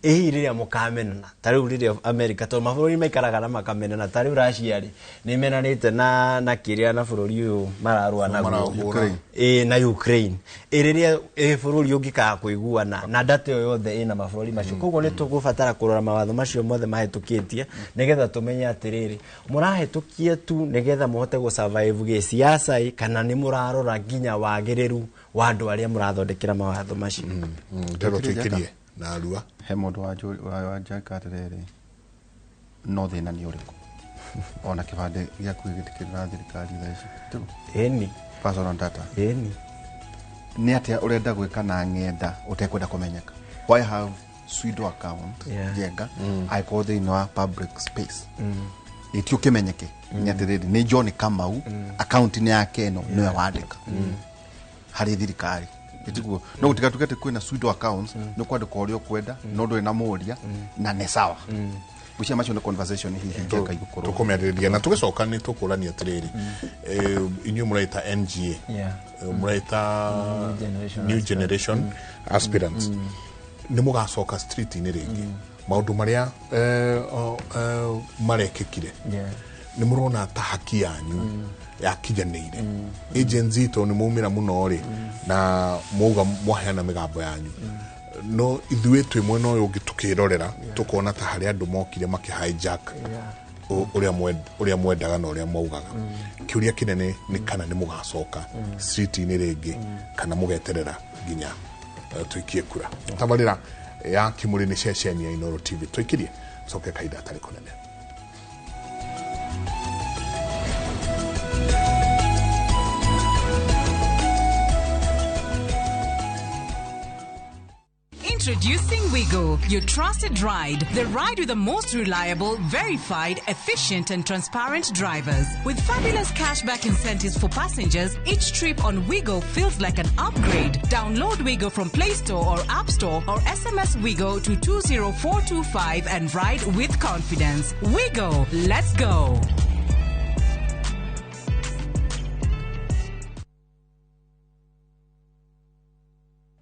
Ĩ hihi rĩrĩa mũkamenana, ta rĩu rĩrĩa America, tondũ mabũrũri maikaraga na makamenana, ta rĩu Russia rĩ, nĩ menanĩte na kĩrĩa na bũrũri ũyũ mararũa naguo. Marahũra. Ĩ na Ukraine. Ĩ rĩrĩa ĩ bũrũri ũngĩkaga kũiguana na data ĩyo yothe ĩna mabũrũri macio. Koguo nĩ tũgũbatara kũrora mawatho macio mothe mahĩtũkĩtie, nĩgetha tũmenye atĩrĩrĩ, mũrahĩtũkia tu nĩgetha mũhote gũ survive gĩsiasa ĩ, kana nĩ mũrarora nginya wagĩrĩru wa andũ arĩa mũrathondekera mawatho macio. Ndero tũikĩrie na arua. He mũndũ wanjaka atĩrĩrĩ, no thĩna nĩ ũrĩkũ ona kĩbandĩ gĩaku gĩgĩtĩkĩrĩra thirikari thaa ici? Tiguo? Ĩni. Personal data. Ĩni. Nĩ atĩa ũrenda gwĩka na ng'enda ũtekwenda kũmenyeka? Why have pseudo account? Njenga angĩkorwo thĩinĩ wa public space ĩti ũkĩmenyeke nĩ atĩrĩrĩ, nĩ John Kamau, account nĩ yake ĩno, nĩwe wandĩka harĩ thirikari, ĩtiguo? No gũtiga tuge atĩ kwĩna pseudo accounts, nĩ kwandĩka ũrĩa ũkwenda, no ndũrĩ na mũria na nĩ sawa. Ngwĩciria macio nĩ conversation hihi Njenga igũkorwo Tũkũmĩarĩrĩria na tũgĩcoka nĩ tũkũrania atĩrĩrĩ, inyuĩ mũraita NGA, mũraita New Generation. New Generation Aspirants, nĩ mũgacoka street-inĩ rĩngĩ? Maũndũ marĩa marekĩkire, nĩ mũrona ta haki yanyu yakinyanĩire? Agents itũ nĩ maumĩra mũno rĩ, na mwauga mwaheana mĩgambo yanyu, no ithuĩ twĩ mwena ũyũ ũngĩ tũkĩrorera tũkona ta harĩ andũ mokire makĩ hijack ũrĩa mwendaga na ũrĩa mwaugaga. Kĩũria kĩnene nĩ kana nĩ mũgacoka street-inĩ rĩngĩ, kana mũgeterera nginya tũikie kura. Tabarĩra ya Kimũrĩ nĩ ceceni ya Inooro TV. Tũikirie coke kahinda atarĩ kũnene. Introducing Wigo, your trusted ride. The ride with the most reliable, verified, efficient, and transparent drivers. With fabulous cashback incentives for passengers, each trip on Wigo feels like an upgrade. Download Wigo from Play Store or App Store or SMS Wigo to 20425 and ride with confidence. Wigo, let's go.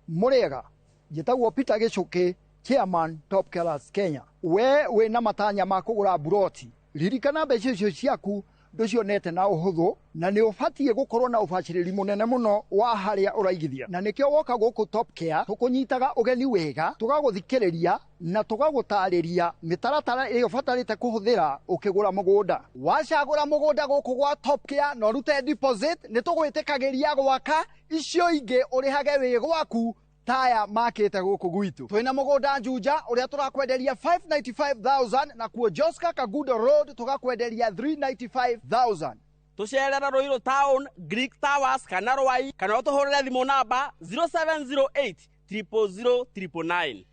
Mũrĩega, njĩtagwo Peter Gĩcũkĩ, chairman Top Killers Kenya. We wĩna matanya ma kũgũra mburoti, ririkana mbeca icio ciaku ndũcionete na ũhũthũ, na nĩ ũbatiĩ gũkorwo na ũbacĩrĩri mũnene mũno wa harĩa ũraigithia. Na nĩkĩo woka gũkũ Top Care tũkũnyitaga ũgeni wega, tũgagũthikĩrĩria na tũgagũtarĩria mĩtaratara ĩrĩa ũbatarĩte kũhũthĩra ũkĩgũra mũgũnda. Wacagũra mũgũnda gũkũ gwa Top Care na ũrute deposit, nĩ tũgwĩtĩkagĩria gwaka icio ingĩ ũrĩhage wĩ gwaku. Taya makĩte gũkũ gwitũ. Twĩna mũgũnda Juja ũrĩa tũrakwenderia 595,000, na kuo Joska Kagudo Road tũgakwenderia 395,000. Tucerere Ruiru Town, Greek Towers kana Rwai, kana ũtũhũrĩre thimũ namba 0708 000 999.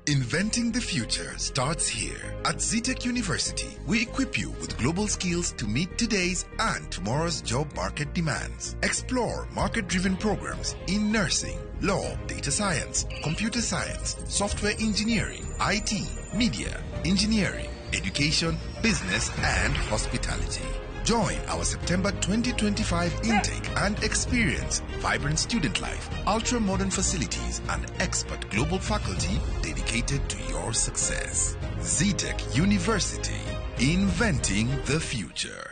Inventing the future starts here. At Zetech University, we equip you with global skills to meet today's and tomorrow's job market demands. Explore market-driven programs in nursing, law, data science, computer science, software engineering, IT, media, engineering, education, business, and hospitality. Join our September 2025 intake and experience vibrant student life, ultra-modern facilities, and expert global faculty dedicated to your success. Zetech University, inventing the future.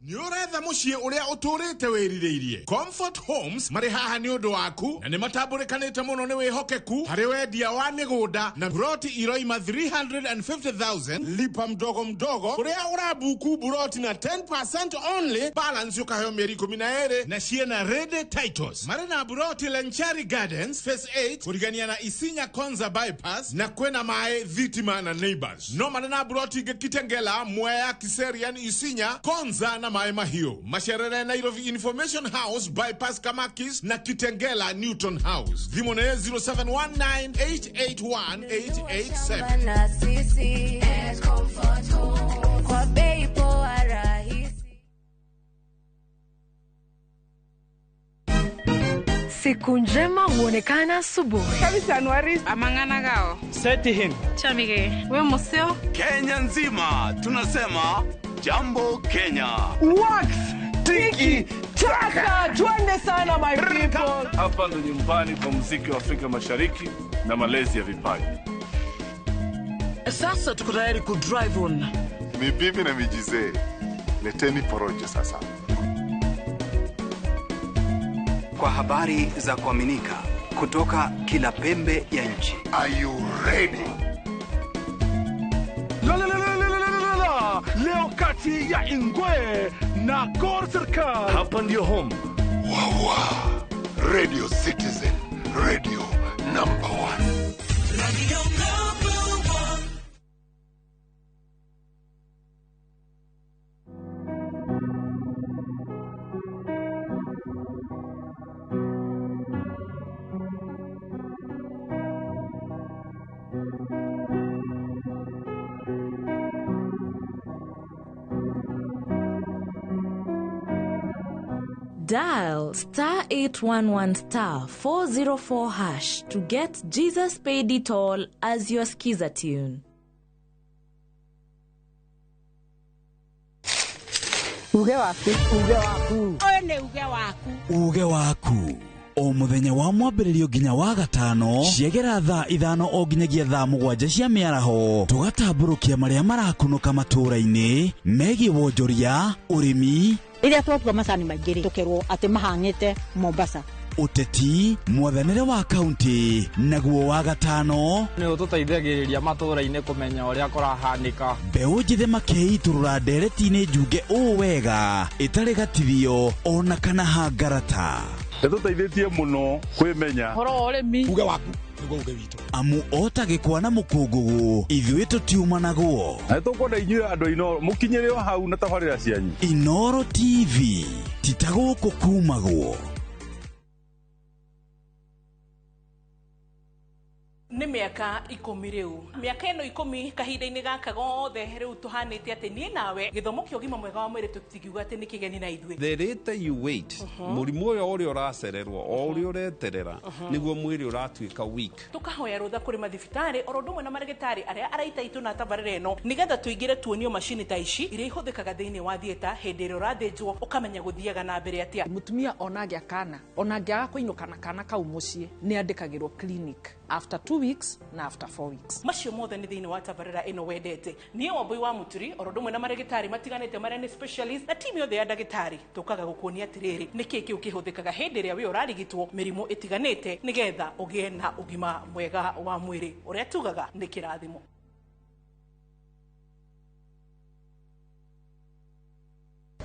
Nĩ ũretha mũciĩ ũrĩa ũtũrĩte wĩrirĩirie. Comfort Homes marĩ haha nĩ ũndũ waku na nĩ matambũrĩkanĩte mũno nĩ wĩhokeku harĩ wendia wa mĩgũnda na buroti iroima 350,000 lipa mdogo mdogo, ũrĩa ũrabuku buroti na 10% only, balance ũkaheo mĩeri 12 na ciĩna ready titles. Marĩ na buroti Lenchari Gardens Phase 8 kũrigania na Isinya Konza Bypass, na kwĩna maĩ, thitima na neighbors. No marĩ na buroti ingĩ Kitengela, Mwea, Kiserian, Isinya, Konza na Maĩ Mahiũ. Macerere Nairobi Information House Bypass Kamakis na Kitengela Newton House. Thimũ nĩ 0719881887. Na sisi Comfort Home kwa bei poa rahisi. Siku njema huonekana asubuhi. Amang'ana gao. Seti him. Chamige. We museo. Kenya nzima tunasema Jambo Kenya. Wax tiki taka, twende sana my people. Hapa ndo nyumbani kwa muziki wa Afrika Mashariki na malezi ya vipaji. Sasa tuko tayari ku drive on. Mibibi na mijizee, leteni porojo sasa. Kwa habari za kuaminika kutoka kila pembe ya nchi. Are you ready? La la la la la la la la. Leo kati ya Ingwe na Gor Serikal. Hapa ndio home. Wawa. Radio Citizen, radio number 1. Radio number 1. Dial star 811 star 404 hash to get Jesus Paid It All as your skiza tune. Uge waku, uge waku. Ũyũ nĩ uge waku. Uge waku. O mũthenya wa mwambĩrĩrio nginya wa gatano ciegera thaa 5 o nginyagia thaa 7 cia mĩaraho, tũgatambũrũkia marĩa marakunũka matũũra-inĩ megiĩ wonjoria, ũrĩmi, rĩrĩa twatua macani maingĩ rĩ, tũkerwo atĩ mahang'ĩte Mombasa, ũteti, mwathanĩre wa kaunti, naguo wa gatano nĩ ũtũteithagĩrĩria matũũra-inĩ kũmenya ũrĩa kũrahanĩka. Mbeũ njĩthĩ makĩitũrũra ndereti-inĩ njunge ũũ wega ĩtarĩ gatithio ona kana hangarata. Nĩtũteithĩtie mũno kwĩmenya ũhoro wa ũrĩmi. Uge waku nĩguo uge witũ. Amu ota gĩkwa na mũkũngũgũ ithuĩ tũtiumanagwo. Na nĩtũkwenda inyuĩ andũ a Inooro mũkinyĩre o hau na tabarĩra cianyu. Inooro TV ti ta gũkũ kumagwo. Nĩ mĩaka 10 rĩu. Mĩaka ĩno 10 kahinda-inĩ gaka gothe rĩu tũhanĩte atĩ niĩ nawe gĩthomo kĩa ũgima mwega wa mwĩrĩ tũtingiuga atĩ nĩ kĩgeni na ithuĩ. The later you wait, mũrimũ ũyũ ũrĩa ũracererwo o ũrĩa ũreterera nĩguo mwĩrĩ ũratuĩka weak. Tũkahoya rũtha kũrĩ mathibitarĩ oro ũndũ ũmwe na marĩgĩtarĩ arĩa araita itũ na tabarĩra ĩno nĩgetha tũingĩre tuonio macini ta ici iria ihũthĩkaga thĩinĩ wa theatre hĩndĩ ĩrĩa ũrathĩnjwo ũkamenya gũthiaga na mbere atĩa. Mũtumia ona angĩa kana ona angĩaga kũinũka na kana kau mũciĩ nĩ andĩkagĩrwo clinic after 2 weeks na after 4 weeks. Macio mothe nĩ thĩinĩ wa tabarĩra ĩno wendete. Niĩ Wambui wa Mũturi oro ũndũ ũmwe na marĩgĩtarĩ matiganĩte marĩa nĩ specialist na timu yothe ya ndagĩtarĩ tũkaga gũkuonia atĩrĩrĩ nĩkĩĩ kĩu kĩhũthĩkaga hĩndĩ ĩrĩa wĩ ũrarigitwo mĩrimũ ĩtiganĩte nĩgetha ũgĩe na ũgima mwega wa mwĩrĩ ũrĩa tugaga nĩ kĩrathimo.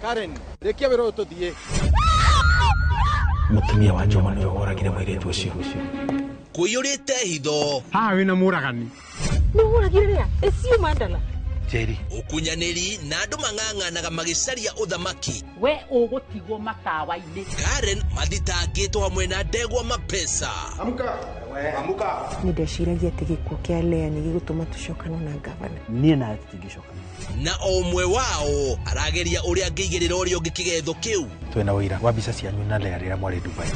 Karen, rĩkia wĩra ũyũ tũthiĩ. Mũtumia wa Njoma nĩwe woragire mũirĩtu ũcio. Kũiyũrĩte hitho. Haha wĩna mũragani. Nĩ woragire rĩa ĩcio mandala. Njeri. Ũkunyanĩri na andũ mang'ang'anaga magĩcaria ũthamaki. We ũgũtigwo matawa-inĩ. Karen mathitangĩtwo hamwe na ndegwa mapesa. Amka. Amka. Nĩ ndeciragia atĩ gĩkuũ kĩa Lea nĩ gĩgũtũma tũcokane na ngavana. Niĩ nawe tũtingĩcokana. Na o ũmwe wao arageria ũrĩa angĩigĩrĩra ũrĩa ũngĩ kĩgetho kĩu. Twĩna ũira wa mbica cianyu na Lea rĩrĩa mwarĩ Dubai.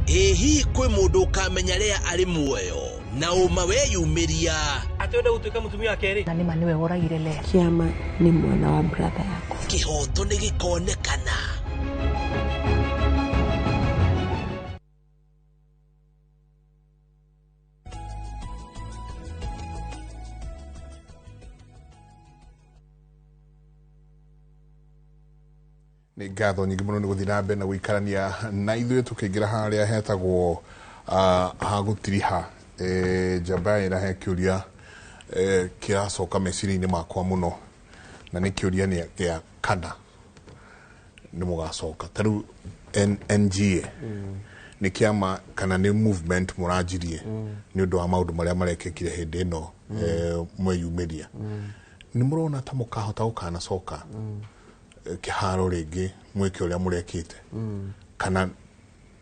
Ĩ hihi kwĩ mũndũ ũkamenya Lea arĩ muoyo na ũma weyumĩria? Atĩ wenda gũtuĩka mũtumia wa kerĩ. Na nĩma nĩwe woragire Lea. Kĩama nĩ mwana wa brother yakwa. Kĩhoto nĩ gĩkonekana. Nĩ ngatho nyingĩ mũno nĩ gũthiĩ na mbere na gũikarania na ithuĩ tũkĩingĩra harĩa hetagwo ha gũtiriha. Njamba ĩra he kĩũria kĩracoka meciria-inĩ makwa mũno, na nĩ kĩũria nĩ gĩa kana nĩ mũgacoka ta rĩu NGA nĩ kĩama kana nĩ movement mũranjirie nĩ ũndũ wa maũndũ marĩa marekĩkire hĩndĩ ĩno mweyumĩria. Nĩ mũrona ta mũkahota gũkanacoka kĩharo rĩngĩ mwĩke ũrĩa mũrekĩte, kana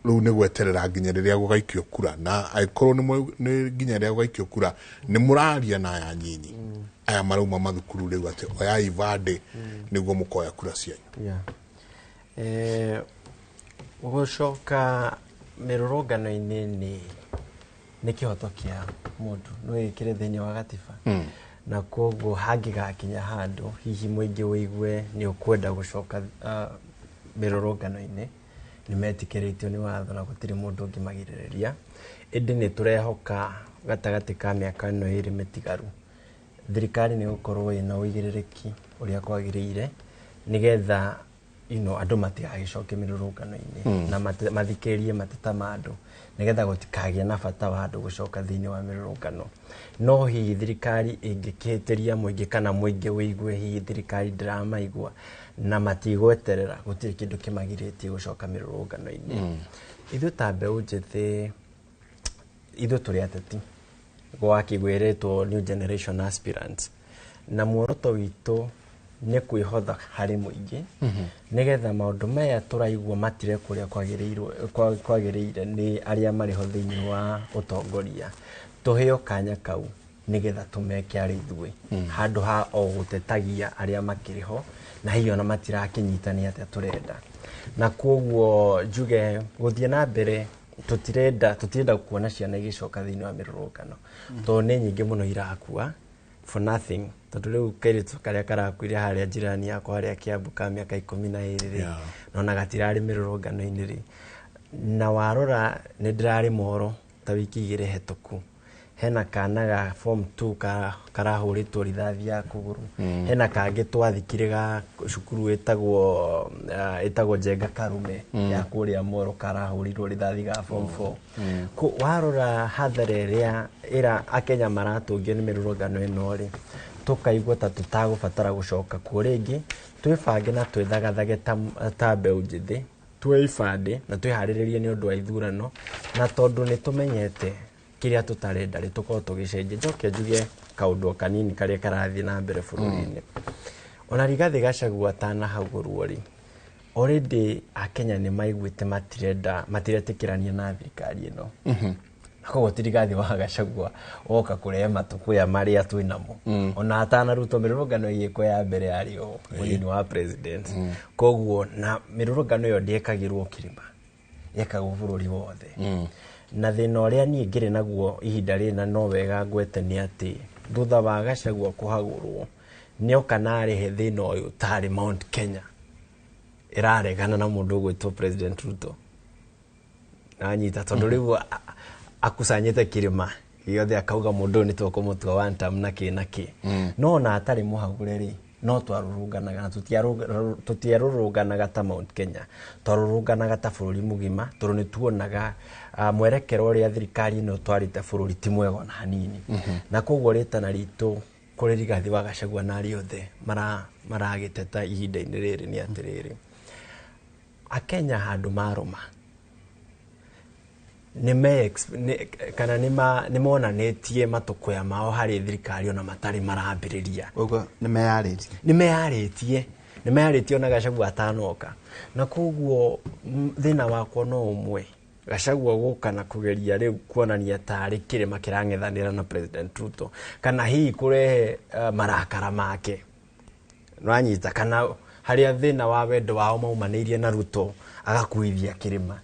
rĩu nĩ gweterera nginya rĩrĩa gũgaikio kura? Na angĩkorwo nĩ nginya rĩrĩa gũgaikio kura, nĩ mũraria na aya nyinyi aya marauma mathukuru rĩu atĩ oyai ibandĩ nĩguo mũkoya kura cianyu? Gũcoka mĩrũrũngano-inĩ nĩ kĩhoto kĩa mũndũ, no wĩkĩre thĩinĩ wa gatiba. Na koguo hangĩgakinya handũ hihi mũingĩ wĩigue nĩ ũkwenda gũcoka mĩrũrũngano-inĩ, nĩ metĩkĩrĩtio nĩ watho na gũtirĩ mũndũ ũngĩmagirĩrĩria. Ĩndĩ nĩ tũrehoka gatagatĩ ka mĩaka ĩno ĩrĩ mĩtigaru, thirikari nĩ gũkorwo ĩna ũigĩrĩrĩki ũrĩa kwagĩrĩire nĩgetha andũ matigagĩcoke mĩrũrũngano-inĩ na mathikĩrĩrie mateta ma andũ nĩgetha gũtikagĩe na bata wa andũ gũcoka thĩinĩ wa mĩrũrũngano. No hihi thirikari ĩngĩkĩhĩtĩria mũingĩ kana mũingĩ wĩigue hihi thirikari ndĩramaigua na matigweterera, gũtirĩ kĩndũ kĩmagirĩtie gũcoka mĩrũrũngano-inĩ. Ithuĩ ta mbeũ njĩthĩ, ithuĩ tũrĩ ateti, gwakĩgwĩrĩtwo new generation aspirants, na muoroto witũ nĩ kwĩhotha harĩ mũingĩ nĩgetha maũndũ maya tũraigua matire kũrĩa kwagĩrĩire nĩ arĩa marĩ ho thĩinĩ wa ũtongoria, tũheo kanya kau nĩgetha tũmeke arĩ ithuĩ, handũ ha o gũtetagia arĩa makĩrĩ ho na hihi ona matirakĩnyitania atĩa tũrenda. Na koguo njuge gũthiĩ na mbere tũtirenda kuona ciana igĩcoka thĩinĩ wa mĩrũrũngano, tondũ nĩ nyingĩ mũno irakua for nothing. Tondũ rĩu kairĩtu karĩa karakuire harĩa njirani yakwa harĩa Kiambu ka mĩaka 12 rĩ, nona gatirarĩ mĩrũrũngano-inĩ rĩ. Na warora nĩ ndĩrarĩ mohoro ta wiki 2 hetũku, hena kana ga form 2 karahũrĩtwo rithathi ya kũgũrũ, hena kangĩ twathikire ga cukuru ĩtagwo Njenga Karume ya kũrĩa Moro karahũrirwo rithathi ga form 4. Warora hathara ĩrĩa ĩra Akenya maratũngio nĩ mĩrũrũngano ĩno rĩ, tũkaigua ta tũtagũbatara gũcoka kuo rĩngĩ. Twĩbange na twĩthagathage ta mbeũ njĩthĩ, tuoe ibandĩ na twĩharĩrĩrie nĩ ũndũ wa ithurano, na tondũ nĩ tũmenyete kĩrĩa tũtarenda rĩ, tũkorwo tũgĩcenjia. Njoke njuge kaũndũ kanini karĩa karathiĩ na mbere bũrũri-inĩ. Ona Rigathĩ Gachagua atanahagũrwo rĩ, already Akenya nĩ maiguĩte matiretĩkĩrania na thirikari ĩno. Na koguo ti Rigathĩ wa Gachagua woka kũrehe matũkũya marĩa twĩ namo. Ona atanarutwo mĩrũrũngano ĩgĩkwo ya mbere yarĩ o mũnini wa president. Koguo na mĩrũrũngano ĩyo ndĩekagĩrwo kĩrĩma, yekagwo bũrũri wothe. Na thĩna ũrĩa niĩ ngĩrĩ naguo ihinda rĩna no wega ngwete nĩ atĩ thutha wa Gachagua kũhagũrwo nĩoka na arehe thĩna ũyũ tarĩ Mount Kenya ĩraregana na mũndũ ũgwĩtwo President Ruto. Anyita tondũ rĩu akucanyĩte kĩrĩma gĩothe akauga mũndũ ũyũ nĩ tũkũmũtua one term na kĩ na kĩ. No ona atarĩ mũhagũre rĩ, no twarũrũnganaga na tũtiarũrũnganaga ta Mount Kenya, twarũrũnganaga ta bũrũri mũgima, tondũ nĩ tuonaga mwerekero ũrĩa thirikari ĩno twarĩte bũrũri ti mwega ona hanini. Na koguo rĩtana ritũ Kũrĩ Rigathi wa Gachagua na arĩa othe maragĩteta ihinda-inĩ rĩrĩ nĩ atĩrĩrĩ, Akenya handũ marũma kana nĩ monanĩtie matũkũya mao harĩ thirikari ona matarĩ marambĩrĩria. Ũguo nĩ meyarĩtie nĩ meyarĩtie ona Gachagua atanoka, na koguo thĩna wakwa no ũmwe, Gachagua gũka na kũgeria rĩu kuonania tarĩ kĩrĩma kĩrang'ethanĩra na President Ruto, kana hihi kũrehe marakara make nĩwanyita, kana harĩa thĩna wa wendo wao maumanĩirie na Ruto agakuithia kĩrĩma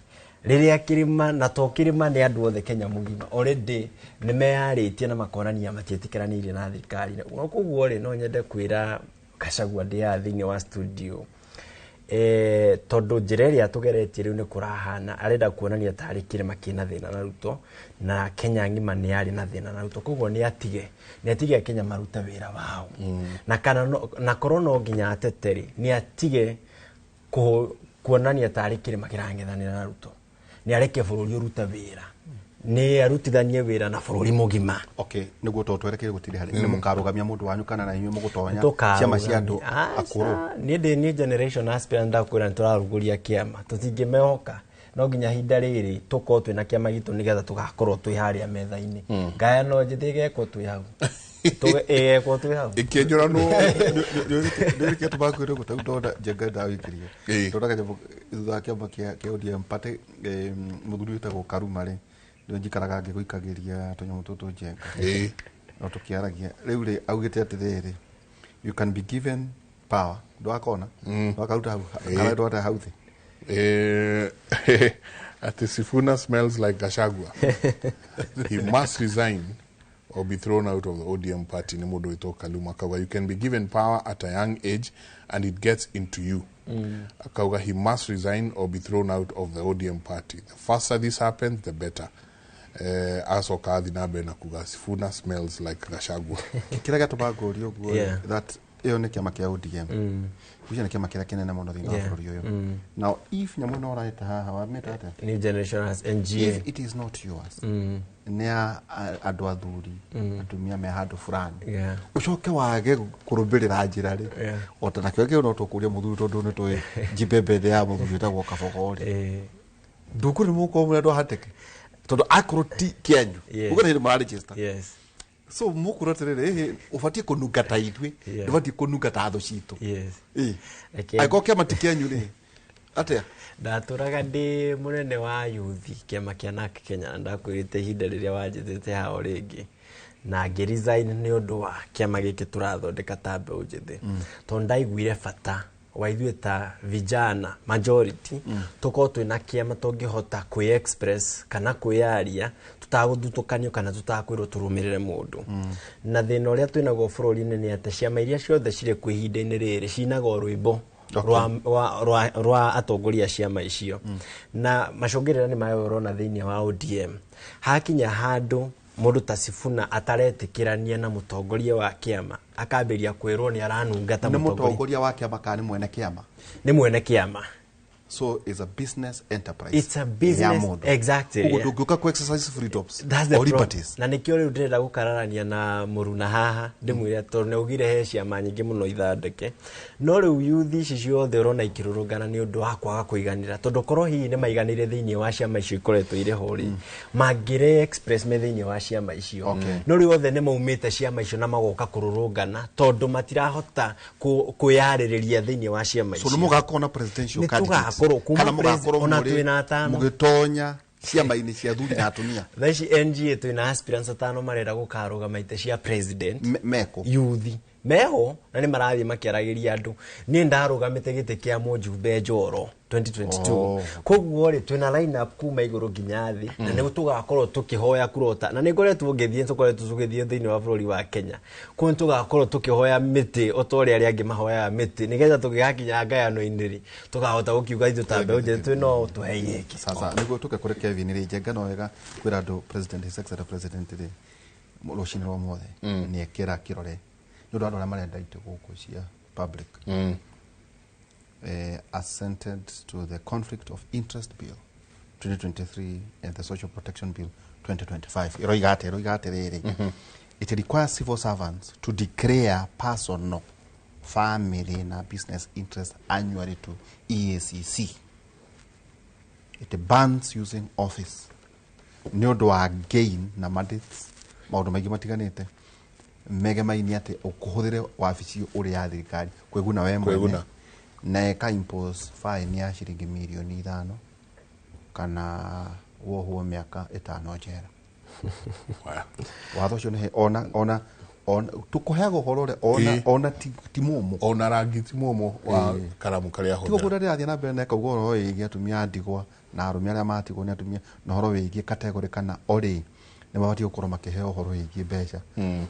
rĩrĩa kĩrĩma na to kĩrĩma nĩ andũ othe Kenya mũgima already nĩ meyarĩtie na makonania matiĩtĩkĩranĩirie na thirikari. Koguo rĩ, no nyende kwĩra Gachagua ndĩ haha thĩinĩ wa studio, tondũ njĩra ĩrĩa tũgeretie rĩu nĩ kũrahana arenda kuonania tarĩ kĩrĩma kĩna thĩna na Ruto, na Kenya ng'ima nĩ yarĩ na thĩna na Ruto. Koguo nĩ atige Kenya marute wĩra wao, na kana na korwo no nginya atete rĩ, nĩ atige kuonania tarĩ kĩrĩma kĩrang'ethanĩra na Ruto, nĩ areke bũrũri ũrute wĩra, nĩ arutithanie wĩra na bũrũri mũgima. Okay, nĩguo to twerekeire gũtirĩ harĩ nĩ mũkarũgamia mũndũ wanyu kana na inyuĩ mũgũtonya ciama cia andũ akũrũ? Niĩ ndĩ new generation aspirant, ndakwĩra nĩ tũrarugũria kĩama, tũtingĩmehoka, no nginya ihinda rĩrĩ tũkorwo twĩna kĩama gitũ nĩgetha tũgakorwo twĩ harĩa metha-inĩ. Ngayano njĩthĩ ĩgekwo twĩ hau, ĩgekwo twĩ hau ĩkĩnjũranwo. Nĩrĩkĩo tũmakwĩrwo gũtau ndona njenga ndawĩkĩrie ndona kanyamũ thutha wa kĩama kĩa ODM party, mũthuri wĩtagwo Karuma rĩ, nĩwe njikaraga ngĩgũikagĩria tũnyamũ tũtũ njenga no tũkĩaragia rĩu rĩ, augĩte atĩrĩrĩ, you can be given power, ndwakona ndwakaruta hau kana ndwata hau thĩ. Ati Sifuna smells like Gachagua. He must resign or be thrown out of the ODM party. Ni mũndũ wĩtwo Kaluma akauga you can be given power at a young age and it gets into you. Akauga he must resign or be thrown out of the ODM party. The faster this happens, the better. Acoka athi na mbere na kuga Sifuna smells like Gachagua. Kĩrĩa gĩatũmaga ngũrie ũguo that ĩyo nĩ kĩama kĩa ODM, ũcio nĩ kĩama kĩrĩa kĩnene mũno thĩinĩ wa bũrũri ũyũ. Now if nyamũ ĩno ũraĩta haha wamĩta atĩa? New Generation has NGA. If it is not yours, nĩ ya andũ athuri, atumia me handũ fulani, ũcoke wage kũrũmĩrĩra njĩra rĩ, ota nakĩo kĩu no tũkũria mũthuri tondũ nĩ tũĩ njibembe ya mũthuri wĩtagwo Kabogo rĩ, ndũkũ nĩ mũgũkorwo mũrĩ andũ a hatĩke tondũ akorwo ti kĩanyu ũguo nĩ hĩndĩ mũraregister. So mũkũrwo atĩrĩrĩ, ũbatiĩ kũnunga ta ithuĩ, ndũbatiĩ kũnunga ta thũ citũ. Angĩkorwo kĩama ti kĩanyu rĩ, atĩa? Ndatũraga ndĩ mũnene wa yuthi kĩama kĩa NARC Kenya, na ndakwĩrĩte ihinda rĩrĩa wanjĩtĩte hao rĩngĩ, na ngĩresign nĩ ũndũ wa kĩama gĩkĩ tũrathondeka ta mbeũ njĩthĩ, tondũ ndaiguire bata wa ithuĩ ta vijana majority tũkorwo twĩna kĩama tũngĩhota kwĩ-express kana kwĩyaria tũtagũthutũkanio kana tũtakwĩrwo tũrũmĩrĩre mũndũ. Na thĩna ũrĩa twĩnaguo bũrũri-inĩ nĩ atĩ ciama iria ciothe cirĩ kuo ihinda-inĩ rĩrĩ cinaga o rwĩmbo rwa atongoria ciama icio, na macũngĩrĩra nĩ maya ũrona thĩinĩ wa ODM. Hakinya handũ mũndũ ta Sifuna ataretĩkĩrania na mũtongoria wa kĩama, akambĩrĩria kwĩrwo nĩ aranunga ta mũtongoria. Nĩ mũtongoria wa kĩama kana nĩ mwene kĩama? Nĩ mwene kĩama. So it's a business enterprise. It's a business, exactly. Ũguo ndũngĩũka ku exercise freedoms or liberties. Na nĩkĩo rĩu ndĩrenda gũkararania na mũruna haha, ndĩmwĩre tondũ nĩ augire he ciama nyingĩ mũno ithandĩke. No rĩu youth ici ciothe ũrona ikĩrũrũngana nĩ ũndũ wa kwaga kũiganĩra, tondũ korwo hihi nĩ maiganĩire thĩinĩ wa ciama icio ikoretwo irĩ ho rĩ, mangĩre express me thĩinĩ wa ciama icio. No rĩu othe nĩ maumĩte ciama icio na magoka kũrũrũngana tondũ matirahota kwĩyarĩrĩria thĩinĩ wa ciama icio. So nĩ mũgakorwo na presidential candidate kana mũgakorwo ona twĩna atano mũgĩtonya ciama-inĩ cia athuri na atumia. Thaa ici NGA twĩna aspirants atano marenda gũkarũgama itĩ cia president meko yuthi meho, na nĩ marathiĩ makĩaragĩria andũ. Niĩ ndarũgamĩte gĩtĩ kĩa mũjumbe Njoro 2022. Koguo rĩ, twĩna line up kuma igũrũ nginya thĩ, na nĩ tũgakorwo tũkĩhoya kurota, na nĩ ngoretwo ngĩthiĩ, tũkoretwo tũgĩthiĩ thĩinĩ wa bũrũri wa Kenya, kũu nĩ tũgakorwo tũkĩhoya mĩtĩ o ta ũrĩa arĩa angĩ mahoyaga mĩtĩ, nĩgetha tũgĩgakinya ngayano-inĩ rĩ, tũkahota gũkiuga ithuĩ ta mbeũ njĩthĩ twĩ no tũhe gĩkĩ. Sasa nĩguo tũke kũrĩ Kevin rĩ, njenga no wega kwĩra andũ president, his excellency president rĩ, rũcinĩ rwa ũmũthĩ nĩ ekĩra kĩrore nĩ ũndũ wa andũ arĩa marenda itĩ gũkũ cia public. Assented to the Conflict of Interest Bill 2023 and the Social Protection Bill 2025. Iroiga atĩrĩrĩ, It requires civil servants to declare personal, family na business interest annually to EACC. It bans using office nĩ ũndũ wa gain na mandates maũndũ maingĩ matiganĩte megemaini atĩ ũkũhũthĩre wabici ũrĩ ya thirikari kwĩguna we mwene Kwĩguna. Na ĩka impose fine ya ciringi mirioni 5 kana wohwo mĩaka 5 njera. Watho ũcio nĩ ona tũkũheaga ũhoro ũrĩa ona ona ti mũmũ. Ona rangi ti mũmũ wa karamu karĩa Tigo hũthĩra. kũrĩa ndĩrathiĩ na mbere na ĩkauga ũhoro wĩgiĩ atumia a ndigwa na arũme arĩa matigwo nĩ atumia na ũhoro wĩgiĩ category kana orĩ nĩ mabatiĩ gũkorwo makĩheo ũhoro wĩgiĩ mbeca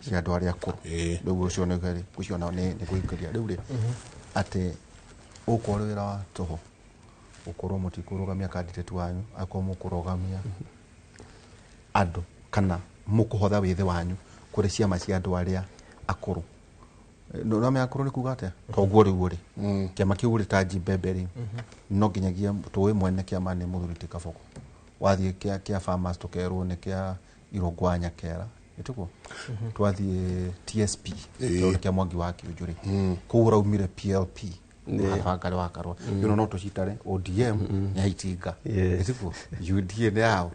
cia andũ arĩa akũrũ. Rĩu ũcio nĩ gũciona nĩ kũingĩria rĩu rĩ atĩ ũkorwo wĩra wa tũhũ ũkorwo mũtikũrũgamia candidate wanyu akorwo mũkũrũgamia andũ kana mũkũhotha wĩthĩ wanyu kũrĩ ciama cia andũ arĩa akũrũ. No mea akũrũ nĩ kuga atĩa toguo rĩu rĩ kĩama kĩu rĩ ta Njibembe rĩ no nginyagia tũĩ mwene kĩama nĩ mũthuri ti Kabogo wathiĩ kĩa farmers tũkerwo nĩ kĩa Irũngũ wa Nyakera ĩtiguo twathiĩ TSP tũkerwo nĩ kĩa Mwangi wa Kĩũnjũrĩ kũu ũraumire PLP Wangari wa Karua ĩno no tũcitare ODM nĩ ya Itinga ĩtiguo UDA nĩ yao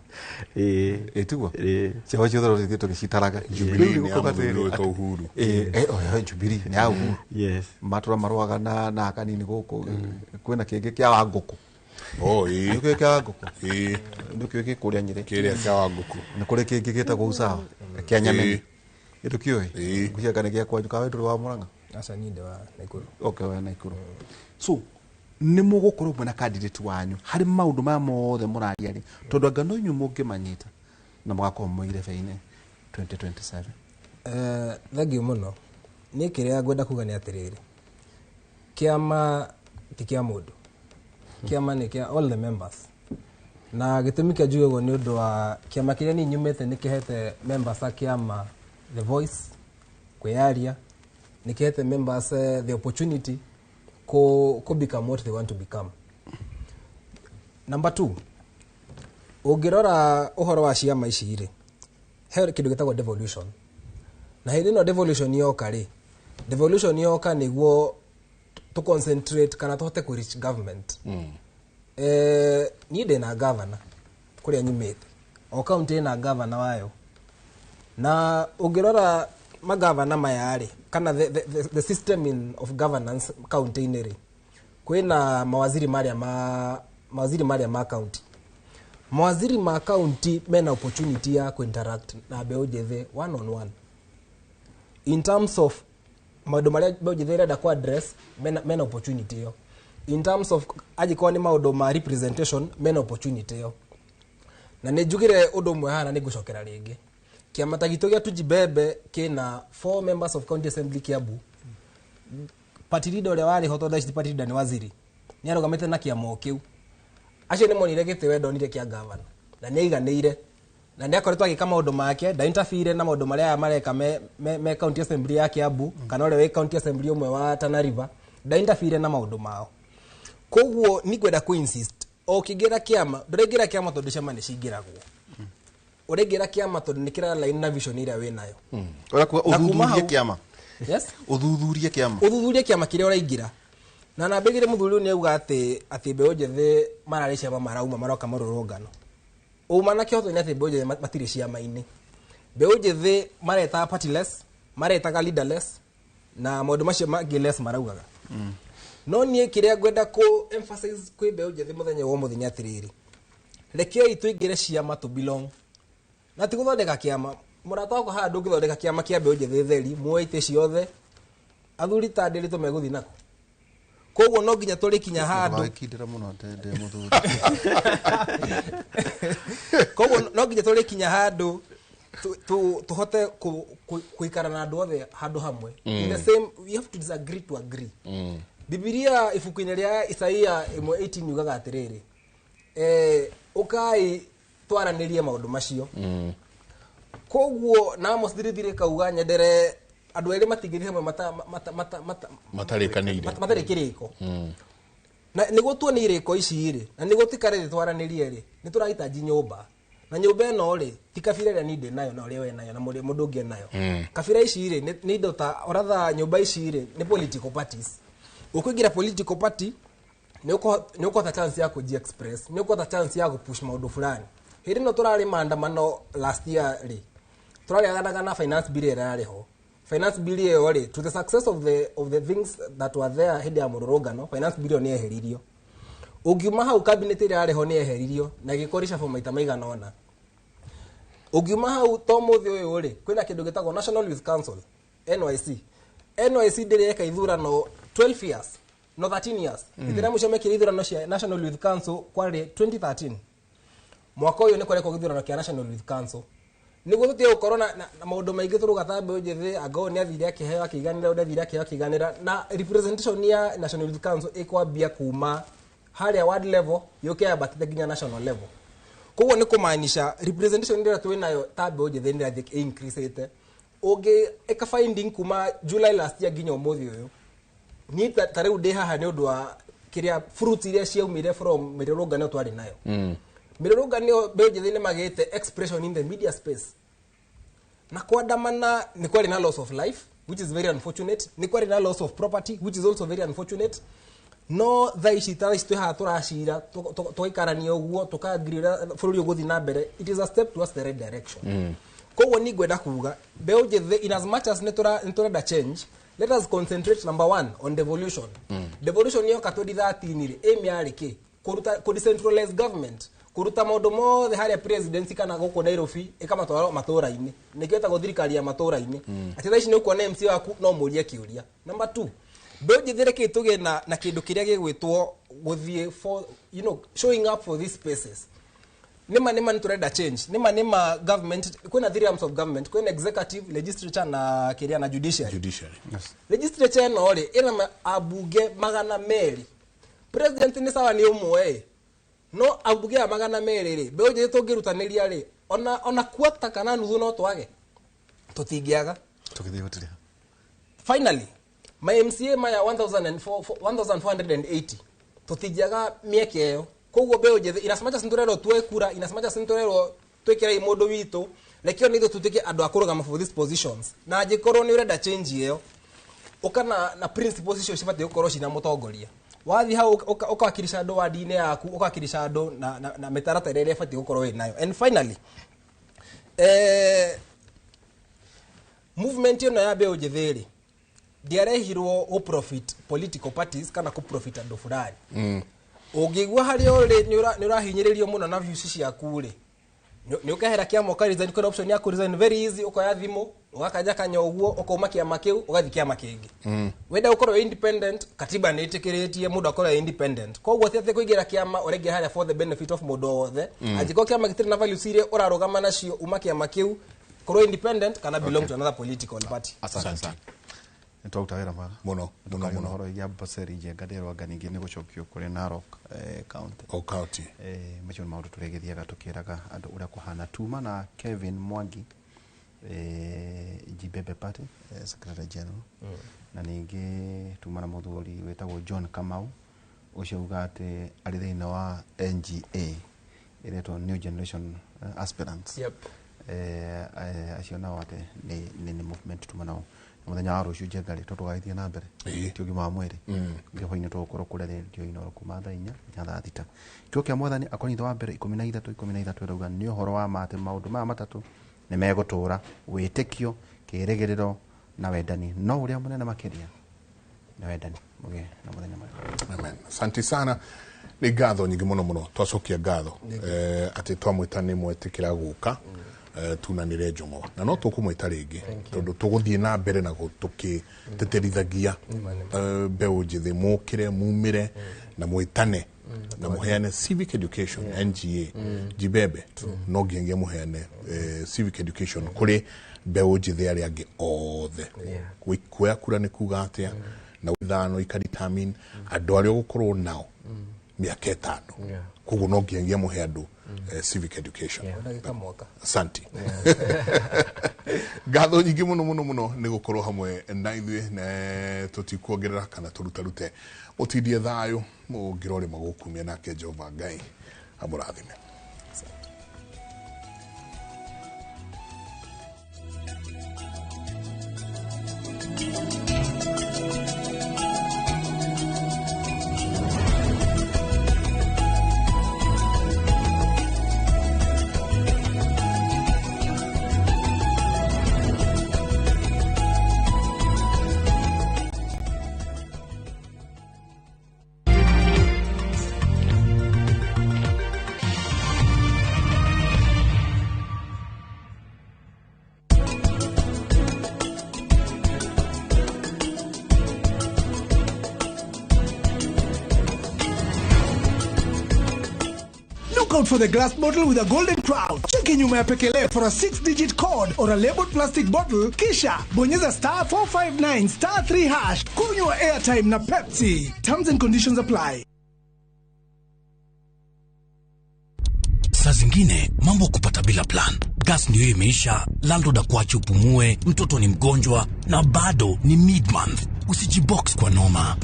ĩtiguo ciama ciothe no tũthiĩ tũgĩcitaraga. Jubilee Rĩu nĩ ya gũkauga mũthuri atĩrĩrĩ, wĩtwo Uhuru. Ĩĩ, Jubilee nĩ ya Uhuru matũra marũaga na kanini gũkũ kwĩna kĩngĩ kĩa Wangũkũ. Oh, ĩĩ. Nĩ kĩũĩ kĩa Wangũkũ? Ĩĩ. Nĩ kĩũĩ gĩ kũrĩa Nyĩrĩ? Kĩrĩa kĩa Wangũkũ. Nĩ kũrĩ kĩngĩ gĩtagwo Usawa kĩa Nyameni. Ĩtũkĩũĩ? Ngwĩciria nĩ gĩa kwanyu kawe ndũrĩ wa Mũrang'a? Aca, niĩ ndĩ wa Naikuru. Okay, wa Naikuru. So nĩ mũgũkorwo mwĩna candidate wanyu harĩ maũndũ maya mothe mũraria rĩ tondũ anga no inyuĩ mũngĩmanyita na mũgakorwo mwĩ irebe-inĩ 2027. Thengiũ mũno. Niĩ kĩrĩa ngwenda kuga nĩ atĩrĩrĩ, kĩama ti kĩa mũndũ, kĩama nĩ kĩa all the members, na gĩtũmi kĩa njuge ũguo nĩ ũndũ wa kĩama kĩrĩa niĩ nyumĩte nĩ kĩhete members a kĩama the voice kwĩyaria, nĩ kĩhete members the opportunity ku become what they want to become. Number two, ũngĩrora ũhoro wa ciama ici rĩ, he kĩndũ gĩtagwo devolution, na hĩndĩ ĩno devolution yoka rĩ, devolution yoka nĩguo to concentrate kana tũhote kũ reach government. Niĩ ndĩna governor kũrĩa nyumĩte, o county ĩna governor wayo, na ũngĩrora magavana maya rĩ kana the system of governance county-inĩ rĩ, kwĩna mawaziri marĩa ma county. Mawaziri ma county mena opportunity ya kuinteract na mbeũ njĩthĩ one on one in terms of maũndũ marĩa mbeũ njĩthĩ ĩrenda ku address. Mena opportunity ĩyo in terms of angĩkorwo nĩ maũndũ ma representation, mena opportunity ĩyo. Na nĩ njugire ũndũ ũmwe haha na nĩ ngũcokera rĩngĩ, kĩama ta gitũ gĩa Tujibembe kĩna four members of county assembly Kiambu. Party leader ũrĩa warĩ ho, tondũ thaa ici ti party leader, nĩ waziri, nĩ arũgamĩte na kĩama o kĩu. Acio nĩ monire gĩtĩ we ndonire kĩa gavana na nĩ aiganĩire na nĩ akoretwo agĩka maũndũ make, ndainterfere na maũndũ marĩa aya mareka me county assembly ya Kiambu kana ũrĩa wĩ county assembly ũmwe wa Tana River, ndainterfere na maũndũ mao. Koguo nĩ ngwenda kũ insist, o ũkĩingĩra kĩama ndũraingĩra kĩama tondũ ciama nĩ cingĩragwo, ũraingĩra kĩama tondũ nĩ kĩra line na vision ĩrĩa wĩ nayo. Ũrakuga Na kuma ũthuthurie kĩama. Yes. Ũthuthurie kĩama. Ũthuthurie kĩama kĩrĩa ũraingĩra. Na namba igĩrĩ, mũthuri ũyũ nĩ auga atĩ mbeũ njĩthĩ mararĩ ciama marauma maroka marũrũngano. Uma na kĩhoto nĩ atĩ mbeũ njĩthĩ matirĩ ciama-inĩ. Mbeũ njĩthĩ maretaga partyless, maretaga leaderless na maũndũ macio mangĩ less maraugaga. No niĩ kĩrĩa ngwenda kũ emphasize kwĩ mbeũ njĩthĩ mũthenya wa ũmũthĩ nĩ atĩrĩrĩ, rekei tũingĩre ciama to belong na ti gũthondeka kĩama. Mũrata wakwa, haha ndũngĩthondeka kĩama kĩa mbeũ njĩthĩ theri muoe itĩ ciothe, athuri ta ndĩrĩ tũmegũthiĩ nako. Koguo no nginya tũrĩkinya handũ Ndũgagĩkindĩra mũno ndĩ mũthuri. Koguo no nginya tũrĩkinya handũ tũhote gũikara na andũ othe handũ hamwe. In the same, we have to disagree to agree. Bibilia ibuku-inĩ rĩa Isaia 1:18 yugaga atĩrĩrĩ, ũkai twaranĩrie maũndũ macio. Koguo na Amos thirithirĩ kauga nyendere andũ erĩ matingĩthiĩ hamwe mata Matarĩkanĩire. Matarĩ kĩrĩko. Na nĩguo tuone irĩko ici rĩ, na nĩguo tuikare thĩ twaranĩrie rĩ, nĩ tũrahitaji nyũmba, Na nyũmba ĩno rĩ ti kabira ĩrĩa niĩ ndĩ nayo na ũrĩa we nayo na mũndũ ũngĩ nayo. Kabira ici rĩ nĩ indo ta oratha nyũmba ici rĩ nĩ political parties. Ũkũingĩra political party nĩ ũkũhota chance ya kũji express, nĩ ũkũhota chance ya gũpush maũndũ fulani. Hĩndĩ ĩno tũrarĩ maandamano last year rĩ tũrarĩaganaga na finance bill ĩrĩa yarĩ ho. Finance bill ĩyo rĩ, to the success of the things that were there hĩndĩ ya mũrũrũngano, finance bill ĩyo nĩ yeheririo. Ũngiuma hau cabinet ĩrĩa yarĩ ho nĩ yeheririo na ĩgĩkwo reshuffle maita maigana ũna. Ũngiuma hau to mũthĩ ũyũ rĩ kwĩna kĩndũ gĩtagwo National Youth Council, NYC. NYC ndĩrĩ yeka ithurano 12 years no 13 years. Ithurano mũico mekire ithurano cia National Youth Council kwarĩ 2013. Mwaka ũyũ nĩ kũrekwo gĩthurano kĩa National Youth Council. Nĩguo tũtige gũkorwo na maũndũ maingĩ tũrauga ta mbeũ njĩthĩ anga ũyũ nĩathire akĩheo akĩiganĩra, ũyũ nĩathire akĩheo akĩiganĩra, na representation ya National Youth Council ĩkwambia kuma harĩa ward level yũke yambatĩte nginya national level. Koguo nĩ kũmaanisha representation ĩrĩa twĩ nayo ta mbeũ njĩthĩ nĩ ĩrathiĩ increase-ĩte. Ũngĩĩka finding kuma July last year nginya ũmũthĩ ũyũ, niĩ ta rĩu ndĩ haha nĩ ũndũ wa kĩrĩa fruits iria ciaumire from mĩrũrũngano twarĩ nayo. Mĩrũrũngano mbeũ njĩthĩ nĩ magĩte expression in the media space. Na kuandamana nĩ kwarĩ na loss of life, which is very unfortunate. Nĩ kwarĩ na loss of property, which is also very unfortunate. No thaa ici ta ici twĩ haha tũracira tũgaikarania ũguo tũkaangiri ũrĩa bũrũri ũgũthiĩ na mbere, it is a step towards the right direction. Koguo niĩ ngwenda kuga mbeũ njĩthĩ in as much as nĩ tũrenda change, let us concentrate number one on devolution. Devolution yoka 2013 rĩ aim yarĩ kĩ? Kũruta kũ decentralize government, kũruta maũndũ mothe harĩa presidency kana gũkũ Nairobi ĩkamatwara matũra-inĩ. Nĩkĩo ĩtagwo thirikari ya matũra-inĩ. Atĩ thaa ici nĩ ũkuona MC waku no mũrie kĩũria. Number two, mbeũ njĩthĩ reke tũgĩe na kĩndũ kĩrĩa gĩgwĩtwo gũthiĩ for, you know, showing up for these spaces. Nĩma nĩma nĩtũrenda change. Nĩma nĩma government, kwĩna three arms of government, kwĩna executive, legislature na kĩrĩa na judiciary. Judiciary. Yes. Legislature ĩno rĩ ĩna ambunge 200. President nĩ sawa nĩ ũmwe, no ambunge aya 200 rĩ mbeũ njĩthĩ tũngĩrutanĩria rĩ ona quarter kana nuthu no twage, tũtingĩaga. Tũgĩthiĩ gũtirĩ. Finally, my MCA maya 1480 tũtingĩaga mĩeke ĩyo. Koguo mbeũ njĩthĩ in as much as nĩtũrerwo tuoe kura, in as much as nĩtũrerwo twĩkĩrei mũndũ witũ, reke ona ithuĩ tũtuĩke andũ a kũrũgama for these positions. Na angĩkorwo nĩ ũrenda change ĩyo, ũka na principles icio cibatiĩ gũkorwo cina mũtongoria. Wathiĩ hau ũkawakilisha andũ wadi-inĩ yaku, ũkawakilisha andũ na mĩtaratara ĩrĩa ĩbatiĩ gũkorwo ĩ nayo. And finally, movement ĩno ya mbeũ njĩthĩ rĩ ndĩarehirwo gũ profit political parties kana kũ profit andũ fulani. Ũngĩigua harĩa ũrĩ nĩ ũrahinyĩrĩrio mũno na views ciaku rĩ, nĩ ũkehera kĩama ũka resign, kwĩna option ya kũ resign very easy, ũkoya thimũ ũgakanja kanya ũguo ũkauma kĩama kĩu ũgathiĩ kĩama kĩngĩ. Wenda gũkorwo wĩ independent, katiba nĩ ĩtĩkĩrĩtie mũndũ akorwo wĩ independent. Koguo ti atĩ kũingĩra kĩama ũraingĩra harĩa for the benefit of mũndũ o wothe. Angĩkorwo kĩama gĩtirĩ na values iria ũrarũgama nacio, uma kĩama kĩu, korwo independent kana belong to another political party. Asante sana. Nĩtwaruta wĩra mwega mũno mũno mũno. Ũhoro wĩgiĩ Amboseli Njenga ndĩrwanga ningĩ nĩ gũcokio kũrĩ Narok county. O county. Macio nĩ maũndũ tũrĩgĩthiaga tũkĩraga andũ ũrĩa kũhana. Tuma na Kevin Mwangi, Jibebe Party, Secretary General. Na ningĩ tuma na mũthuri wĩtagwo John Kamau, ũcio uga atĩ arĩ thĩinĩ wa NGA ĩretwo New Generation Aspirants. Yep. Acio nao atĩ nĩ movement tuma nao. Mũthenya wa rũciũ Njenga rĩ tũgagĩthiĩ na mbere ti ũgima wa mwĩrĩ ngĩhwainĩ tũgũkorwo kũrĩa rĩndiũ-inĩ oro kuma thaa 4 nginya thaa 6. Kiugo kĩa Mwathani Akorintho wa mbere 13 13 ĩrauga nĩ ũhoro wa ma atĩ maũndũ maya matatũ nĩ megũtũũra, wĩtĩkio, kĩĩrĩgĩrĩro na wendani, no ũrĩa mũnene makĩria nĩ wendani. Mũgĩe na mũthenya mwega. Amen. Asante sana. Nĩ ngatho nyingĩ mũno mũno, twacokia ngatho atĩ twamwĩta nĩ mwetĩkĩra gũka tunanire njũng'wa na no tũkũmwĩta rĩngĩ tondũ tũgũthiĩ na mbere na tũkĩtĩtĩrithagia mbeũ njĩthĩ mũkĩre mumĩre na mwĩtane na mũheane civic education. NGA Jibebe no nginyagia mũheane civic education kũrĩ mbeũ njĩthĩ arĩa angĩ othe. Kuoya kura nĩ kuga atĩa na ithano ikadetermine andũ arĩa ũgũkorwo nao mĩaka 5. Koguo no nginyagia mũhe andũ civic education. Asante. Ngatho nyingĩ mũno mũno mũno nĩ gũkorwo hamwe na ithuĩ, na tũtikuongerera kana tũrutarute. Mũtindie thayũ, mũngĩrore magũkumia nake Jehova Ngai amũrathime. for the glass bottle with a golden crown. Cheki nyuma ya pekele for a 6-digit code or a labeled plastic bottle, kisha bonyeza star 459 star 3 hash. Kunywa airtime na Pepsi. Terms and conditions apply. Saa zingine mambo kupata bila plan. Gas ndio imeisha, landlord akuache upumue, mtoto ni mgonjwa na bado ni mid-month. Usijibox kwa noma.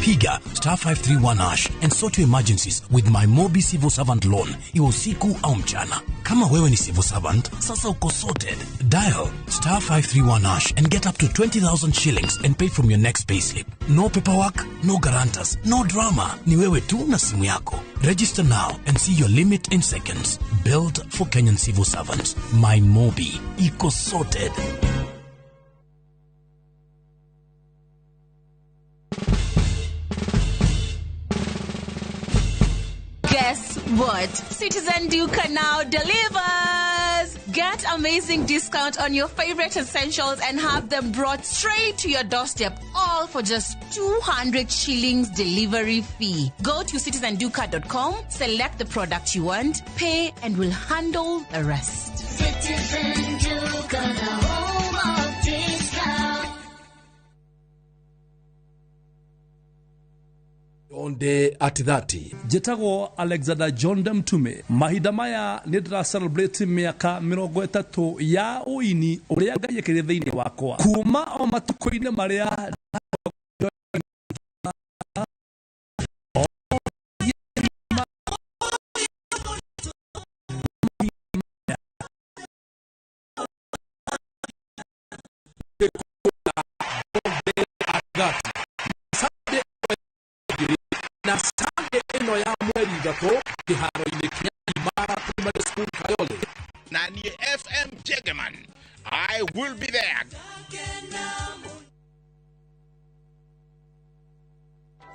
Piga star 531 hash and sort your emergencies with my Mobi Civil Servant Loan, iwe usiku au mchana. Kama wewe ni civil servant, sasa uko sorted. Dial star 531 hash and get up to 20,000 shillings and pay from your next payslip. No paperwork, no guarantors, no drama. Ni wewe tu na simu yako. Register now and see your limit in seconds. Built for Kenyan civil servants. My Mobi. Iko sorted. Guess what? Citizen Duka now delivers! Get amazing discount on your favorite essentials and have them brought straight to your doorstep, all for just 200 shillings delivery fee. Go to citizenduka.com, select the product you want, pay, and we'll handle the rest. Citizen Duka, the home of discount. Onde at 30. Njĩtagwo Alexander John Mtume. Mahinda maya nĩ ndĩra celebrate mĩaka 30 ya ũini ũrĩa Ngai ekĩrire thĩinĩ wakwa kuma o matukũ-inĩ marĩa na Sunday ĩno ya mweri 3 kĩharo-inĩ kĩa Imara Primary School Kayole. Na ni FM Jegeman. I will be there.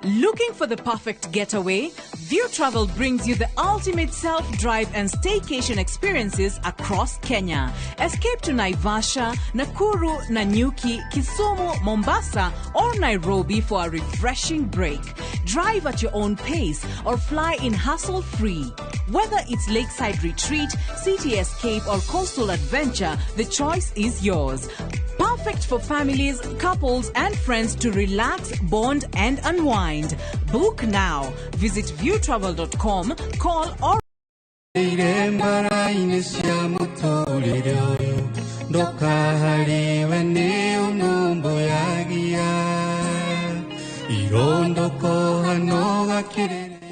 Looking for the perfect getaway? View Travel brings you the ultimate self-drive and staycation experiences across Kenya. Escape to Naivasha, Nakuru, Nanyuki, Kisumu, Mombasa, or Nairobi for a refreshing break. Drive at your own pace or fly in hassle-free. Whether it's lakeside retreat, city escape, or coastal adventure, the choice is yours. Perfect for families, couples, and friends to relax, bond, and unwind. Book now. Visit viewtravel.com, call or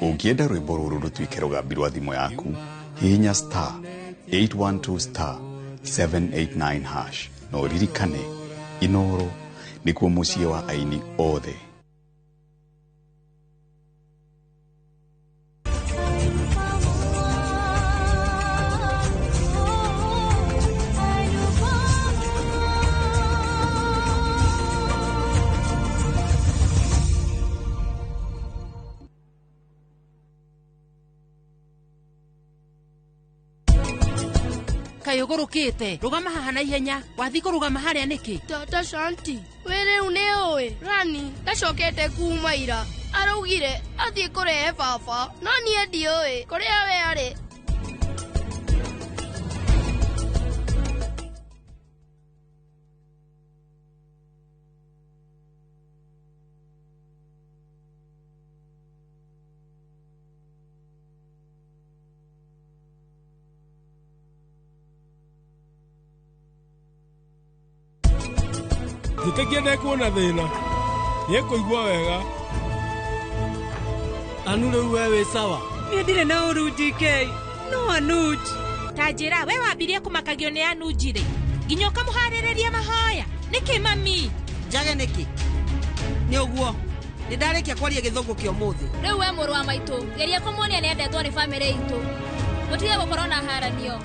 Ũngĩenda rwĩmbo rũrũ rũtuĩke rũgambi rwa thimũ yaku, hihinya star 812 star 789 hash na ũririkane Inoro nĩkuo mũciĩ wa aini othe. Kayũgũrũkĩte rũgama haha na ihenya wathi kũrũgama harĩa nĩkĩ? Tata Shanti, we rĩu nĩ ũĩ Rani ndacokete kuma ira, araugire athiĩ kũrehe baba no niĩ ndiũĩ kũrĩa we arĩ. Njĩtĩkia ndekuona thĩna nĩekũigua wega. Anu rĩu we wĩ sawa? Niĩ ndirĩ na ũru DK, no Anuj. Ta njĩra we wambirie kũmakagio nĩ Anuj rĩ nginya ũkamũharĩrĩria mahoya nĩkĩ mami? Njage nĩkĩ? Nĩ ũguo nĩ ndarĩkia kwaria gĩthũngũ kĩa ũmũthĩ. Rĩu we mũrũ wa maitũ geria kũmuonia nĩendetwo nĩ bamĩrĩ itũ, mũtige gũkorwo na haranio.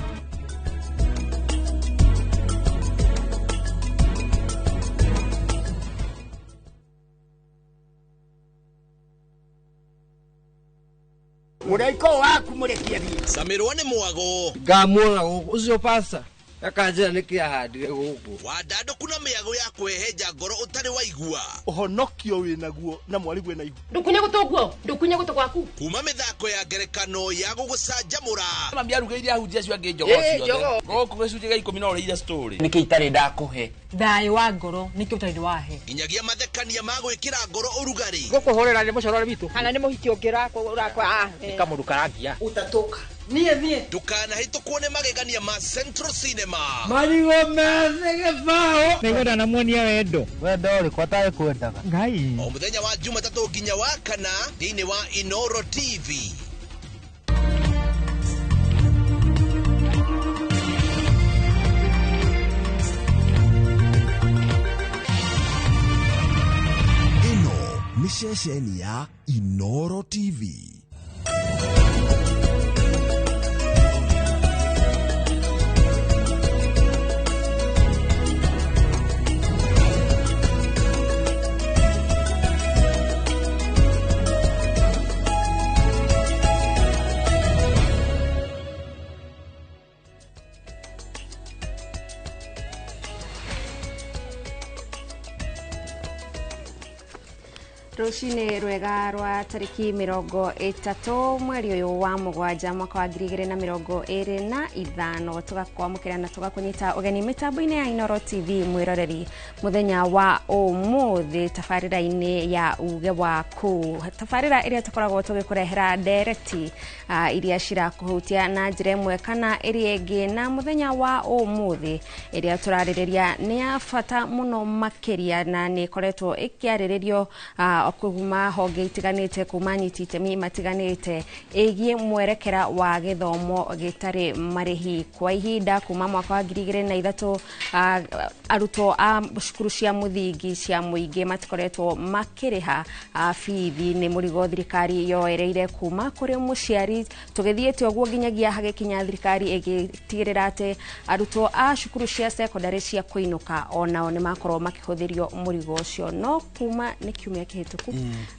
Mũraiko waku mũrekie thiĩ. Camirwo nĩ mwago. Ngamuona gũkũ ũcio pasta Akanjĩra nĩkĩ ahandire gũkũ. Wandandũku na mĩago ya kwĩhenja ngoro ũtarĩ waigua. Ũhonokio wĩnaguo na mwarigwe na ihu. Ndũkunye gũtũ guo, ndũkunye gũtũ gwaku. Kuma mĩthako ya ngerekano ya gũgũcanjamũra. Mami arugĩire ahunjia acio angĩ njogoo ciothe. Gũkũ gĩcunjĩ gĩa 10 no ũrĩire story. Nĩkĩ itarĩ ndakũhe? Thayũ wa ngoro nĩkĩo ũtarĩ wahe. Nginyagia mathekania ma gwĩkĩra ngoro ũrugarĩ. Gũkũhũrĩra nĩ mũcorore witũ. Kana nĩ mũhiki ũngĩ ũrakwa. Nĩ kamũndũ karangia. Ũtatũka. Niĩ niĩ. Ndũkanahĩtũkwo nĩ magegania ma Central Cinema. Marigũ methĩ gĩbaũ. Nĩngwenda namuonia wendo. Wendo ũrĩkũ atarĩ kwendaga? Ngai. O mũthenya wa Jumatatũ nginya wa kana thĩinĩ wa Inoro TV. Ĩno nĩ ceceni ya Inoro TV. Rũcinĩ rwega rwa tarĩki 30 mweri ũyũ wa mũgwanja mwaka wa 2025 tũgakwamũkĩra na tũgakũnyita ũgeni mĩtambo-inĩ ya Inoro TV mwĩroreri mũthenya wa ũmũthĩ tabarĩra-inĩ ya uge waku, tabarĩra ĩrĩa tũkoragwo tũgĩkũrehera ndereti iria cirakũhutia na njĩra ĩmwe kana ĩrĩa ĩngĩ. Na mũthenya wa ũmũthĩ ĩrĩa tũrarĩrĩria nĩ ya bata mũno makĩria na nĩ ĩkoretwo ĩkĩarĩrĩrio kuma honge itiganĩte kuma nyiti itemi matiganĩte ĩgiĩ mwerekera wa gĩthomo gĩtarĩ marĩhi kwa ihinda kuma mwaka wa 2003. Arutwo a cukuru cia mũthingi cia mũingĩ matikoretwo makĩrĩha bithi nĩ mũrigo thirikari yoereire kuma kũrĩ mũciari. Tũgĩthiĩte ũguo nginyagia hagĩkinya thirikari ĩgĩtigĩrĩra atĩ arutwo a cukuru cia secondary cia kũinũka onao nĩ makorwo makĩhũthĩrio mũrigo ũcio. No kuma nĩ kiumia kĩhĩtũku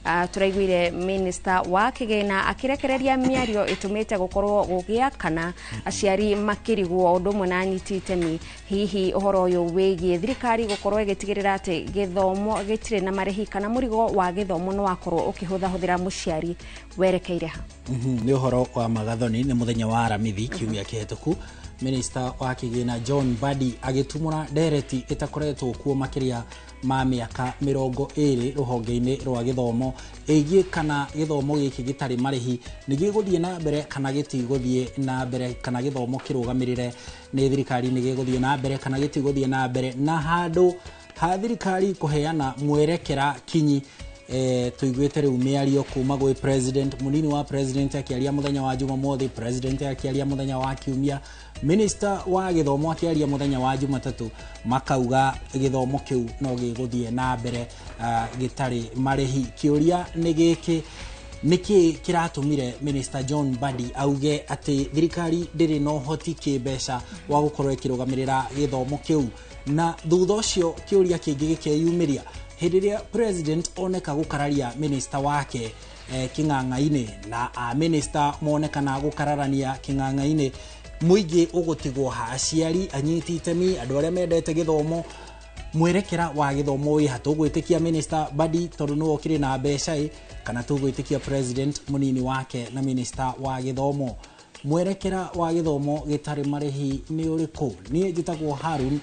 tũraiguire minister wa kĩgĩna akĩrekereria mĩario ĩtũmĩte gũkorwo gũgĩakana aciari makĩrigwo ũndũ ũmwe na anyiti itemi. Hihi ũhoro ũyũ wĩgiĩ thirikari gũkorwo ĩgĩtigĩrĩra atĩ gĩthomo gĩtirĩ na marĩhi kana mũrigo wa gĩthomo no wakorwo ũkĩhũthahũthĩra mũciari werekeire ha? Nĩ ũhoro wa magathoni nĩ mũthenya wa Aramithi kiumia kĩhĩtũku minister wa kĩgĩna John Mbadi agĩtumũra ndereti ĩtakoretwo kuo makĩria ma mĩaka 20 rũhonge-inĩ rwa gĩthomo ĩgiĩ kana gĩthomo gĩkĩ gĩtarĩ marĩhi nĩ gĩgũthiĩ na mbere kana gĩtigũthiĩ na mbere, kana gĩthomo kĩrũgamĩrĩre nĩ thirikari nĩ gĩgũthiĩ na mbere kana gĩtigũthiĩ na mbere, na handũ ha thirikari kũheana mwerekera kinyi. Tuiguĩte rĩu mĩario kuma gwĩ president, mũnini wa president akĩaria mũthenya wa Jumamothi, president akĩaria mũthenya wa Kiumia, minister wa gĩthomo akĩaria mũthenya wa Jumatatũ, makauga gĩthomo kĩu no gĩgũthiĩ na mbere gĩtarĩ marĩhi. Kĩũria nĩ gĩkĩ, nĩkĩ kĩratũmire minister John Mbadi auge atĩ thirikari ndĩrĩ na ũhoti kĩmbeca wa gũkorwo ĩkĩrũgamĩrĩra gĩthomo kĩu? Na thutha ũcio kĩũria kĩngĩ gĩkeyumĩria hĩndĩ ĩrĩa president oneka gũkararia minister wake kĩng'ang'a-inĩ na a minister monekana gũkararania kĩng'ang'a-inĩ, mũingĩ ũgũtigwo ha aciari, anyiti itemi, andũ arĩa mendete gĩthomo, mwerekera wa gĩthomo wĩ ha? Tũgwĩtĩkia minister Mbadi tondũ nĩwe ũkĩrĩ na mbeca ĩ, kana tũgwĩtĩkia president mũnini wake na minister wa gĩthomo? Mwerekera wa gĩthomo gĩtarĩ marĩhi nĩ ũrĩkũ? Niĩ njĩtagwo Harun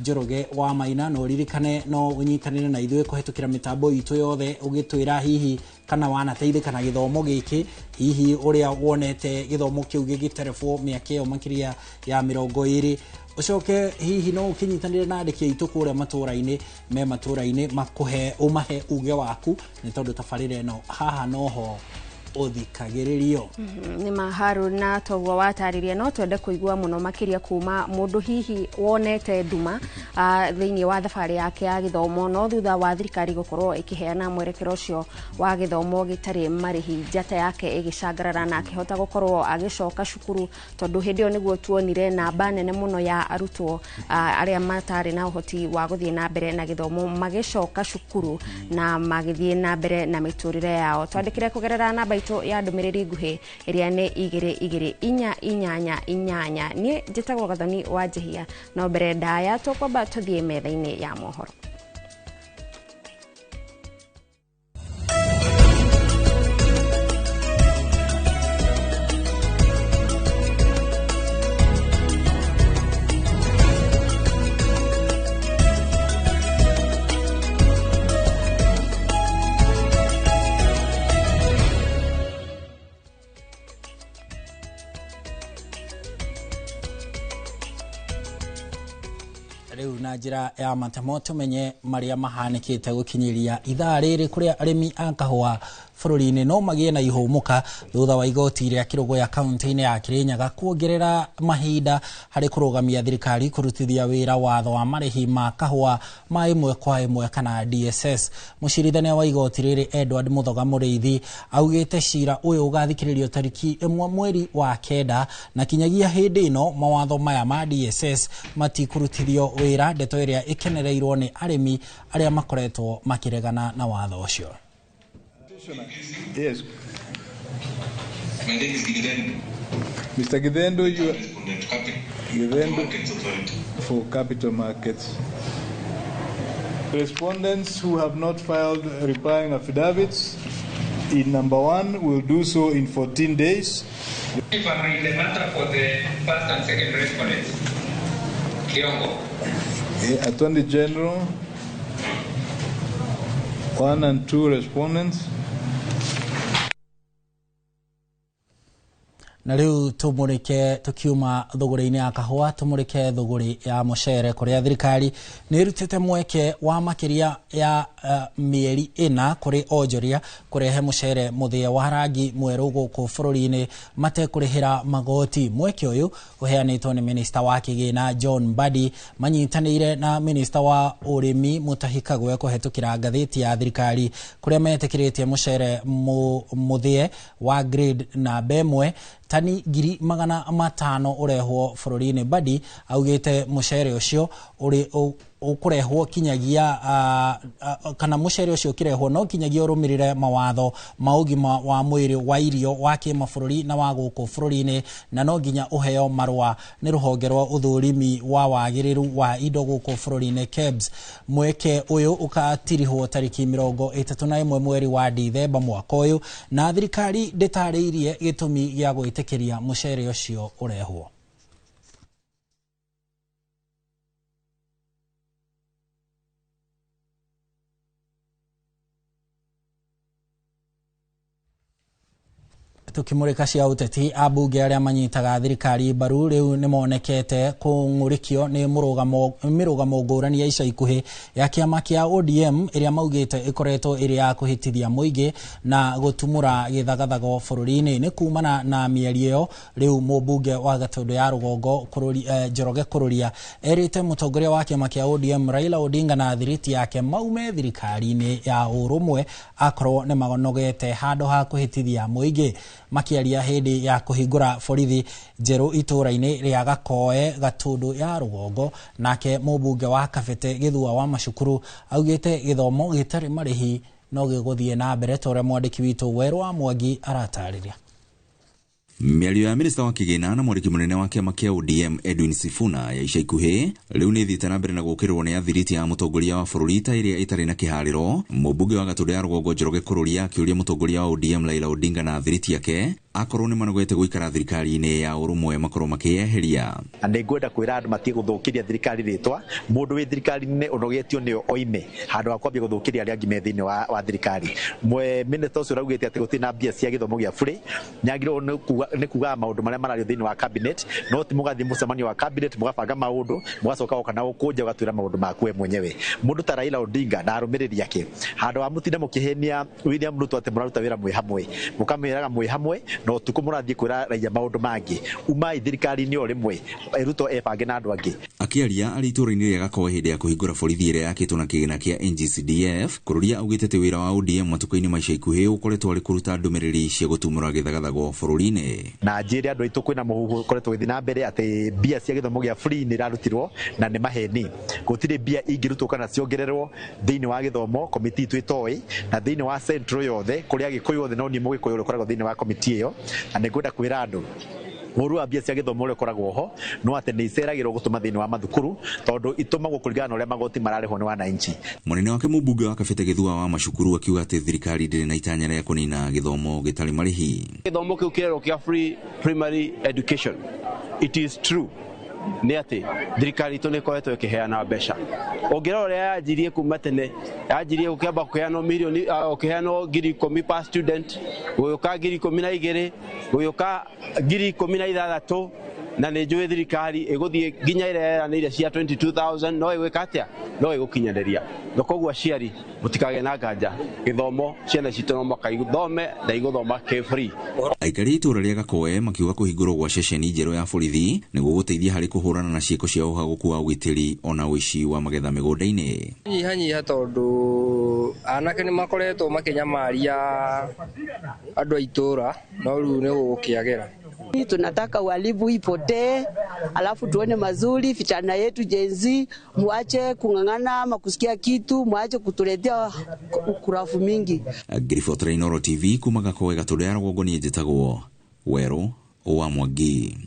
Njoroge wa Maina, no ririkane no ũnyitanĩre na ithuĩ kũhetũkĩra mĩtambo itũ yothe ũgĩtwĩra hihi kana wanateithĩka na gĩthomo gĩkĩ, hihi ũrĩa wonete gĩthomo kĩu gĩgĩterebwo mĩaka ĩyo makĩria ya 20. Ũcoke hihi no ũkĩnyitanĩre na andĩki aitũ kũrĩa matũra-inĩ me matũra-inĩ makũhe ũmahe uge waku, nĩ tondũ tabarĩra ĩno haha noho ũthikagĩrĩrio. Nĩ maharu na toguo watarĩria, no twende kũigua mũno makĩria kuma mũndũ hihi wonete nduma thĩinĩ wa thabarĩ yake ya gĩthomo, no thutha wa thirikari gũkorwo ĩkĩheana mwerekero ũcio wa gĩthomo gĩtarĩ marĩhi, njata yake ĩgĩcangarara na akĩhota gũkorwo agĩcoka cukuru, tondũ hĩndĩ ĩyo nĩguo tuonire namba nene mũno ya arutwo arĩa matarĩ na ũhoti wa gũthiĩ na mbere na gĩthomo magĩcoka cukuru na magĩthiĩ na mbere na mĩtũrĩre yao. Twandĩkĩre kũgerera namba itũ ya ndũmĩrĩri nguhĩ ĩrĩa nĩ 2 2 4 8 8. Niĩ njĩtagwo Gathoni wa Njihia, no mbere ndaya tũkwamba tũthiĩ metha-inĩ ya mohoro. Rĩu na njĩra ya matemo tũmenye marĩa mahanĩkĩte gũkinyĩria ithaa rĩrĩ kũrĩa arĩmi a kahũa bũrũri-inĩ no magĩe na ihũmũka thutha wa igoti rĩa Kĩrũgũya kaunti-inĩ ya Kĩrĩnyaga kuongerera mahinda harĩ kũrũgamia thirikari kũrutithia wĩra watho wa marĩhi ma kahũa ma ĩmwe kwa ĩmwe kana DSS. Mũcirithania wa igoti rĩrĩ Edward Mũthoga Mũrĩithi augĩte cira ũyũ ũgathikĩrĩrio tariki 1 mweri wa 9 na kinyagia hĩndĩ ĩno mawatho maya ma DSS matikũrutithio wĩra, ndeto ĩrĩa ĩkenereirwo nĩ arĩmi arĩa makoretwo makĩregana na watho ũcio. Yes. My name is Gidendo. Mr. Gidendo, you are Gidendo for Capital Markets. Respondents who have not filed replying affidavits in number 1 will do so in 14 days. If I read the matter for the first and second respondents, Kiongo. Attorney General, 1 and 2 respondents. Na rĩu tũmũrĩke tũkiuma thũgũrĩ-inĩ ya kahũa tũmũrĩke thũgũrĩ ya mũcere kũrĩa thirikari nĩ ĩrutĩte mweke wa makĩria ya mĩeri 4 kũrĩ onjoria kũrehe mũcere mũthĩe wa rangi mwerũ gũkũ bũrũri-inĩ matekũrĩhĩra magoti. Mweke ũyũ ũheanĩtwo nĩ minista wa kĩgĩna John Mbadi manyitanĩire na minista wa ũrĩmi Mutahi Kagwe kũhetũkĩra ngathĩti ya thirikari kũrĩa metĩkĩrĩtie mũcere mũthĩe wa grade namba 1 tani 500,000 ũrehwo bũrũri-inĩ. Mbadi augĩte mũcere ũcio ũrĩ ũkũrehwo kinyagia kana mũcere ũcio ũkĩrehwo no kinyagia ũrũmĩrĩre mawatho ma ũgima wa mwĩrĩ wa irio wa kĩmabũrũri na wa gũkũ bũrũri-inĩ na no nginya ũheo marũa nĩ rũhonge rwa ũthũrimi wa wagĩrĩru wa indo gũkũ bũrũri-inĩ KEBS. Mweke ũyũ ũgatirihwo tariki 31 mweri wa Dithemba mwaka ũyũ na thirikari ndĩtarĩirie gĩtũmi gĩa gwĩtĩkĩria mũcere ũcio ũrehwo. Tukimurika cia uteti ambunge aria manyitaga thirikari mbaru riu ni monekete kung'urikio ni mĩrũgamo ngũrani ya ica ikuhĩ ya kĩama kĩa ODM ĩrĩa maugĩte ĩkoretwo ĩrĩ ya kũhĩtithia mũingĩ na gũtumũra gĩthagathago bũrũri-inĩ. Nĩ kumana na mĩario ĩyo rĩu mũmbunge wa Gatũndũ ya Rũgongo Njoroge Kũrũria erĩte mũtongoria wa kĩama kĩa ODM Raila Odinga na thiriti yake maume thirikari-inĩ ya ũrũmwe akorwo nĩ manogete handũ ha kũhĩtithia mũingĩ. Makiaria hĩndĩ ya kũhingũra borithi njerũ itũũra-inĩ rĩa Gakoe Gatũndũ ya Rũgongo, nake mũmbunge wa Kabete Gĩthua wa Macukuru augĩte gĩthomo gĩtarĩ marĩhi no gĩgũthiĩ na mbere ta ũrĩa mwandĩki witũ Werũ wa Mwangi aratarĩria. Mĩario ya minista wa kĩgĩna na mwandĩki mũnene wa kĩama kĩa ODM Edwin Sifuna ya ica ikuhĩ rĩu nĩ ĩthiĩte na mbere na gũũkĩrĩrwo nĩ athiriti ya mũtongoria wa bũrũri ta ĩrĩa ĩtarĩ na kĩharĩro. Mũmbunge wa Gatũndũ ya Rũgongo Njoroge Kũrũria akĩũria mũtongoria wa ODM Raila Odinga na athiriti yake akorwo nĩ manogete gũikara thirikari-inĩ ya ũrũmwe makorwo makĩyeheria. Na nĩ ngwenda kwĩra andũ matige gũthũkĩria thirikari rĩtwa. Mũndũ wĩ thirikari-inĩ ũnogetio nĩyo oime handũ ha kwambia gũthũkĩria arĩa angĩ me thĩinĩ wa thirikari. Minista ũcio ũraugĩte atĩ gũtirĩ na mbia cia gĩthomo gĩa bũrĩ nĩagĩrĩirwo nĩ kugaga maũndũ marĩa marario thĩinĩ wa cabinet, no ti mũgathiĩ mũcemanio wa cabinet mũgabanga maũndũ mũgacoka goka na gũkũnja ũgatwĩra maũndũ maku we mwenyewe. Mũndũ ta Raila Odinga na arũmĩrĩri ake handũ ha mũtinde mũkĩhenia William Ruto atĩ mũraruta wĩra mwĩ hamwe, mũkamwĩraga mwĩ hamwe na ũtukũ mũrathiĩ kwĩra raia maũndũ mangĩ. Umai thirikari-inĩ o rĩmwe, Ruto ebange na andũ angĩ. Akĩaria arĩ itũũra-inĩ rĩa Gakoe hĩndĩ ya kũhingũra borithi ĩrĩa yakĩtwo na kĩgĩna kĩa NGCDF, Kururia augĩte atĩ wĩra wa ODM matukũ-inĩ ma ica ikuhĩ ũkoretwo arĩ kũruta ndũmĩrĩri cia gũtumũra gĩthagathago bũrũri-inĩ. Na njĩre andũ aitũ kwĩna mũhuhu ũkoretwo ũgĩthiĩ na mbere atĩ mbia cia gĩthomo gĩa free nĩ irarutirwo na nĩ maheni. Gũtirĩ mbia ingĩrutwo kana ciongererwo thĩinĩ wa gĩthomo, komiti itũ ĩtoĩ, na thĩinĩ wa central yothe kũrĩa Agĩkũyũ othe no niĩ Mũgĩkũyũ ũrĩa ũkoragwo thĩinĩ wa komiti ĩyo, na nĩ ngwenda kwĩra andũ ũru wa mbia cia gĩthomo ũrĩa ũkoragwo ho no atĩ nĩ iceragĩrwo gũtũma thĩinĩ wa mathukuru tondũ itũmagwo kũringana na ũrĩa magoti mararĩhwo nĩ wananchi. Mũnene wake mũmbunge wa Kabete Gĩthua wa Macukuru akiuga atĩ thirikari ndĩrĩ na itanya rĩa kũnina gĩthomo gĩtarĩ marĩhi. Gĩthomo kĩu kĩrerwo kĩa free primary education, it is true nĩ atĩ thirikari itũ nĩ ĩkoretwo ĩkĩheana mbeca. Ũngĩrora ũrĩa yanjirie kuma tene, yanjirie gũkĩamba kũheanwo mirioni, gũkĩheanwo 10,000 per student, gũgĩũka 12,000, gũgĩũka 16,000, na nĩ njũĩ thirikari ĩgũthiĩ nginya ĩrĩa yeranĩire cia 22,000 no ĩgwĩka atĩa, no ĩgũkinyanĩria. Na koguo aciari mũtikagĩe na nganja, gĩthomo ciana citũ no mũhaka ithome na igũthoma kĩ free. Aikari a itũũra rĩa Gakoe makiuga kũhingũrwo gwa ceceni njerũ ya borithi nĩ gũgũteithia harĩ kũhũrana na ciĩko cia ũhagũku wa ũgitĩri ona ũici wa magetha mĩgũnda-inĩ. Nyihanyiha tondũ anake nĩ makoretwo makĩnyamaria andũ a itũũra no rĩu nĩ gũgũkĩagĩra. Tunataka uhalifu ipotee, alafu tuone mazuri vijana yetu Gen Z, muache kung'ang'ana ama kusikia kitu, muache kutuletea ukurafu mingi. Ngiribotera Inooro TV kuma Gakoe Gatũndũ ya Rũgongo, niĩ njĩtagwo Werũ wa Mwangi.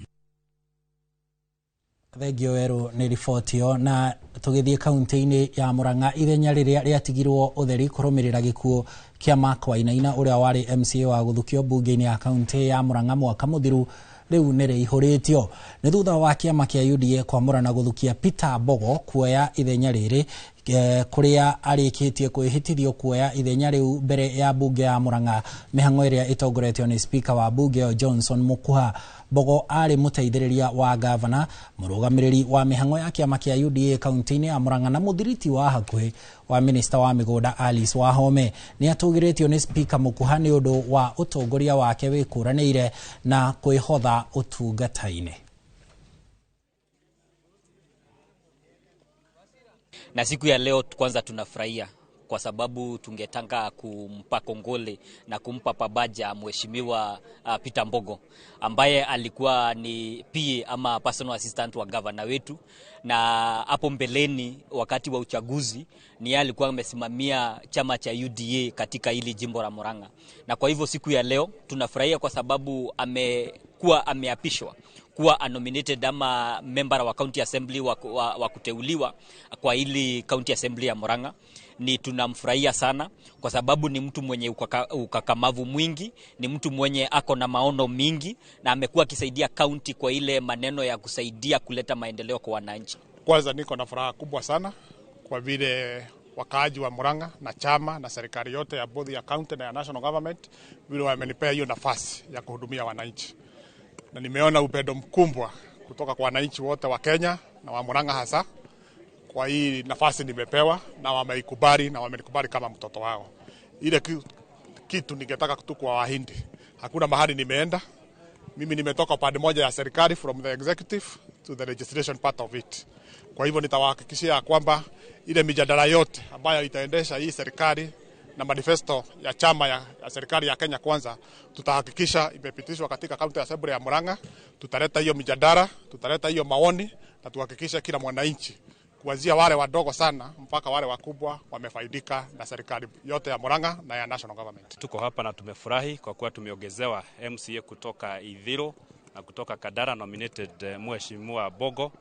Thengio Werũ nĩ riboti ĩyo. Na tũgĩthiĩ kaunti-inĩ ya Murang'a, ithenya rĩrĩa rĩatigirwo ũtheri kũrũmĩrĩra gĩkuũ kĩa Mark Wainaina ũrĩa warĩ MCA wa gũthukio mbunge-inĩ ya kaunti ya Murang'a mwaka mũthiru rĩu nĩ rĩihũrĩtio. Nĩ thutha wa kĩama kĩa UDA kwamũrana gũthukia Peter Mbogo kuoya ithenya rĩrĩ, kũrĩa arĩkĩtie kwĩhĩtithio kuoya ithenya rĩu mbere ya mbunge ya Murang'a, mĩhang'o ĩrĩa ĩtongoretio nĩ speaker wa mbunge ĩyo Johnson Mukuha. Mbogo arĩ mũteithĩrĩria wa gavana, mũrũgamĩrĩri wa mĩhang'o ya kĩama kĩa UDA kaunti-inĩ ya Murang'a na mũthiriti wa hakuhĩ wa minista wa mĩgũnda Alice Wahome. Nĩ atũgĩrĩtio nĩ speaker Mukuha nĩ ũndũ wa ũtongoria wake wĩkũranĩire na kwĩhotha ũtungata-inĩ. Na siku ya leo kwanza tunafurahia kwa sababu tungetaka kumpa kongole na kumpa pabaja mheshimiwa Peter Mbogo ambaye alikuwa ni PA ama personal assistant wa governor wetu, na hapo mbeleni wakati wa uchaguzi ni yeye alikuwa amesimamia chama cha UDA katika hili jimbo la Murang'a. Na kwa hivyo siku ya leo tunafurahia kwa sababu amekuwa ameapishwa kuwa nominated ama member wa county assembly wa kuteuliwa kwa hili county assembly ya Murang'a. Ni tunamfurahia sana kwa sababu ni mtu mwenye ukakamavu mwingi, ni mtu mwenye ako na maono mingi na amekuwa akisaidia county kwa ile maneno ya kusaidia kuleta maendeleo kwa wananchi. Kwanza niko na furaha kubwa sana kwa vile wakaaji wa Murang'a na chama na serikali yote ya both ya county na ya national government vile wamenipea hiyo nafasi ya kuhudumia wananchi. Na nimeona upendo mkubwa kutoka kwa wananchi wote wa Kenya na wa Murang'a hasa kwa hii nafasi nimepewa, na wameikubali na wamenikubali kama mtoto wao. Ile kitu ningetaka tu kwa Wahindi, hakuna mahali nimeenda. Mimi nimetoka upande moja ya serikali, from the executive to the legislation part of it. Kwa hivyo nitawahakikishia kwamba ile mijadala yote ambayo itaendesha hii serikali na manifesto ya chama ya serikali ya Kenya Kwanza, tutahakikisha imepitishwa katika county assembly ya Murang'a. Tutaleta hiyo mijadala, tutaleta hiyo maoni na tuhakikishe kila mwananchi kuanzia wale wadogo sana mpaka wale wakubwa wamefaidika na serikali yote ya Murang'a na ya national government. Tuko hapa na tumefurahi kwa kuwa tumeongezewa MCA kutoka Ithiro na kutoka Kadara, nominated Mheshimiwa Bogo,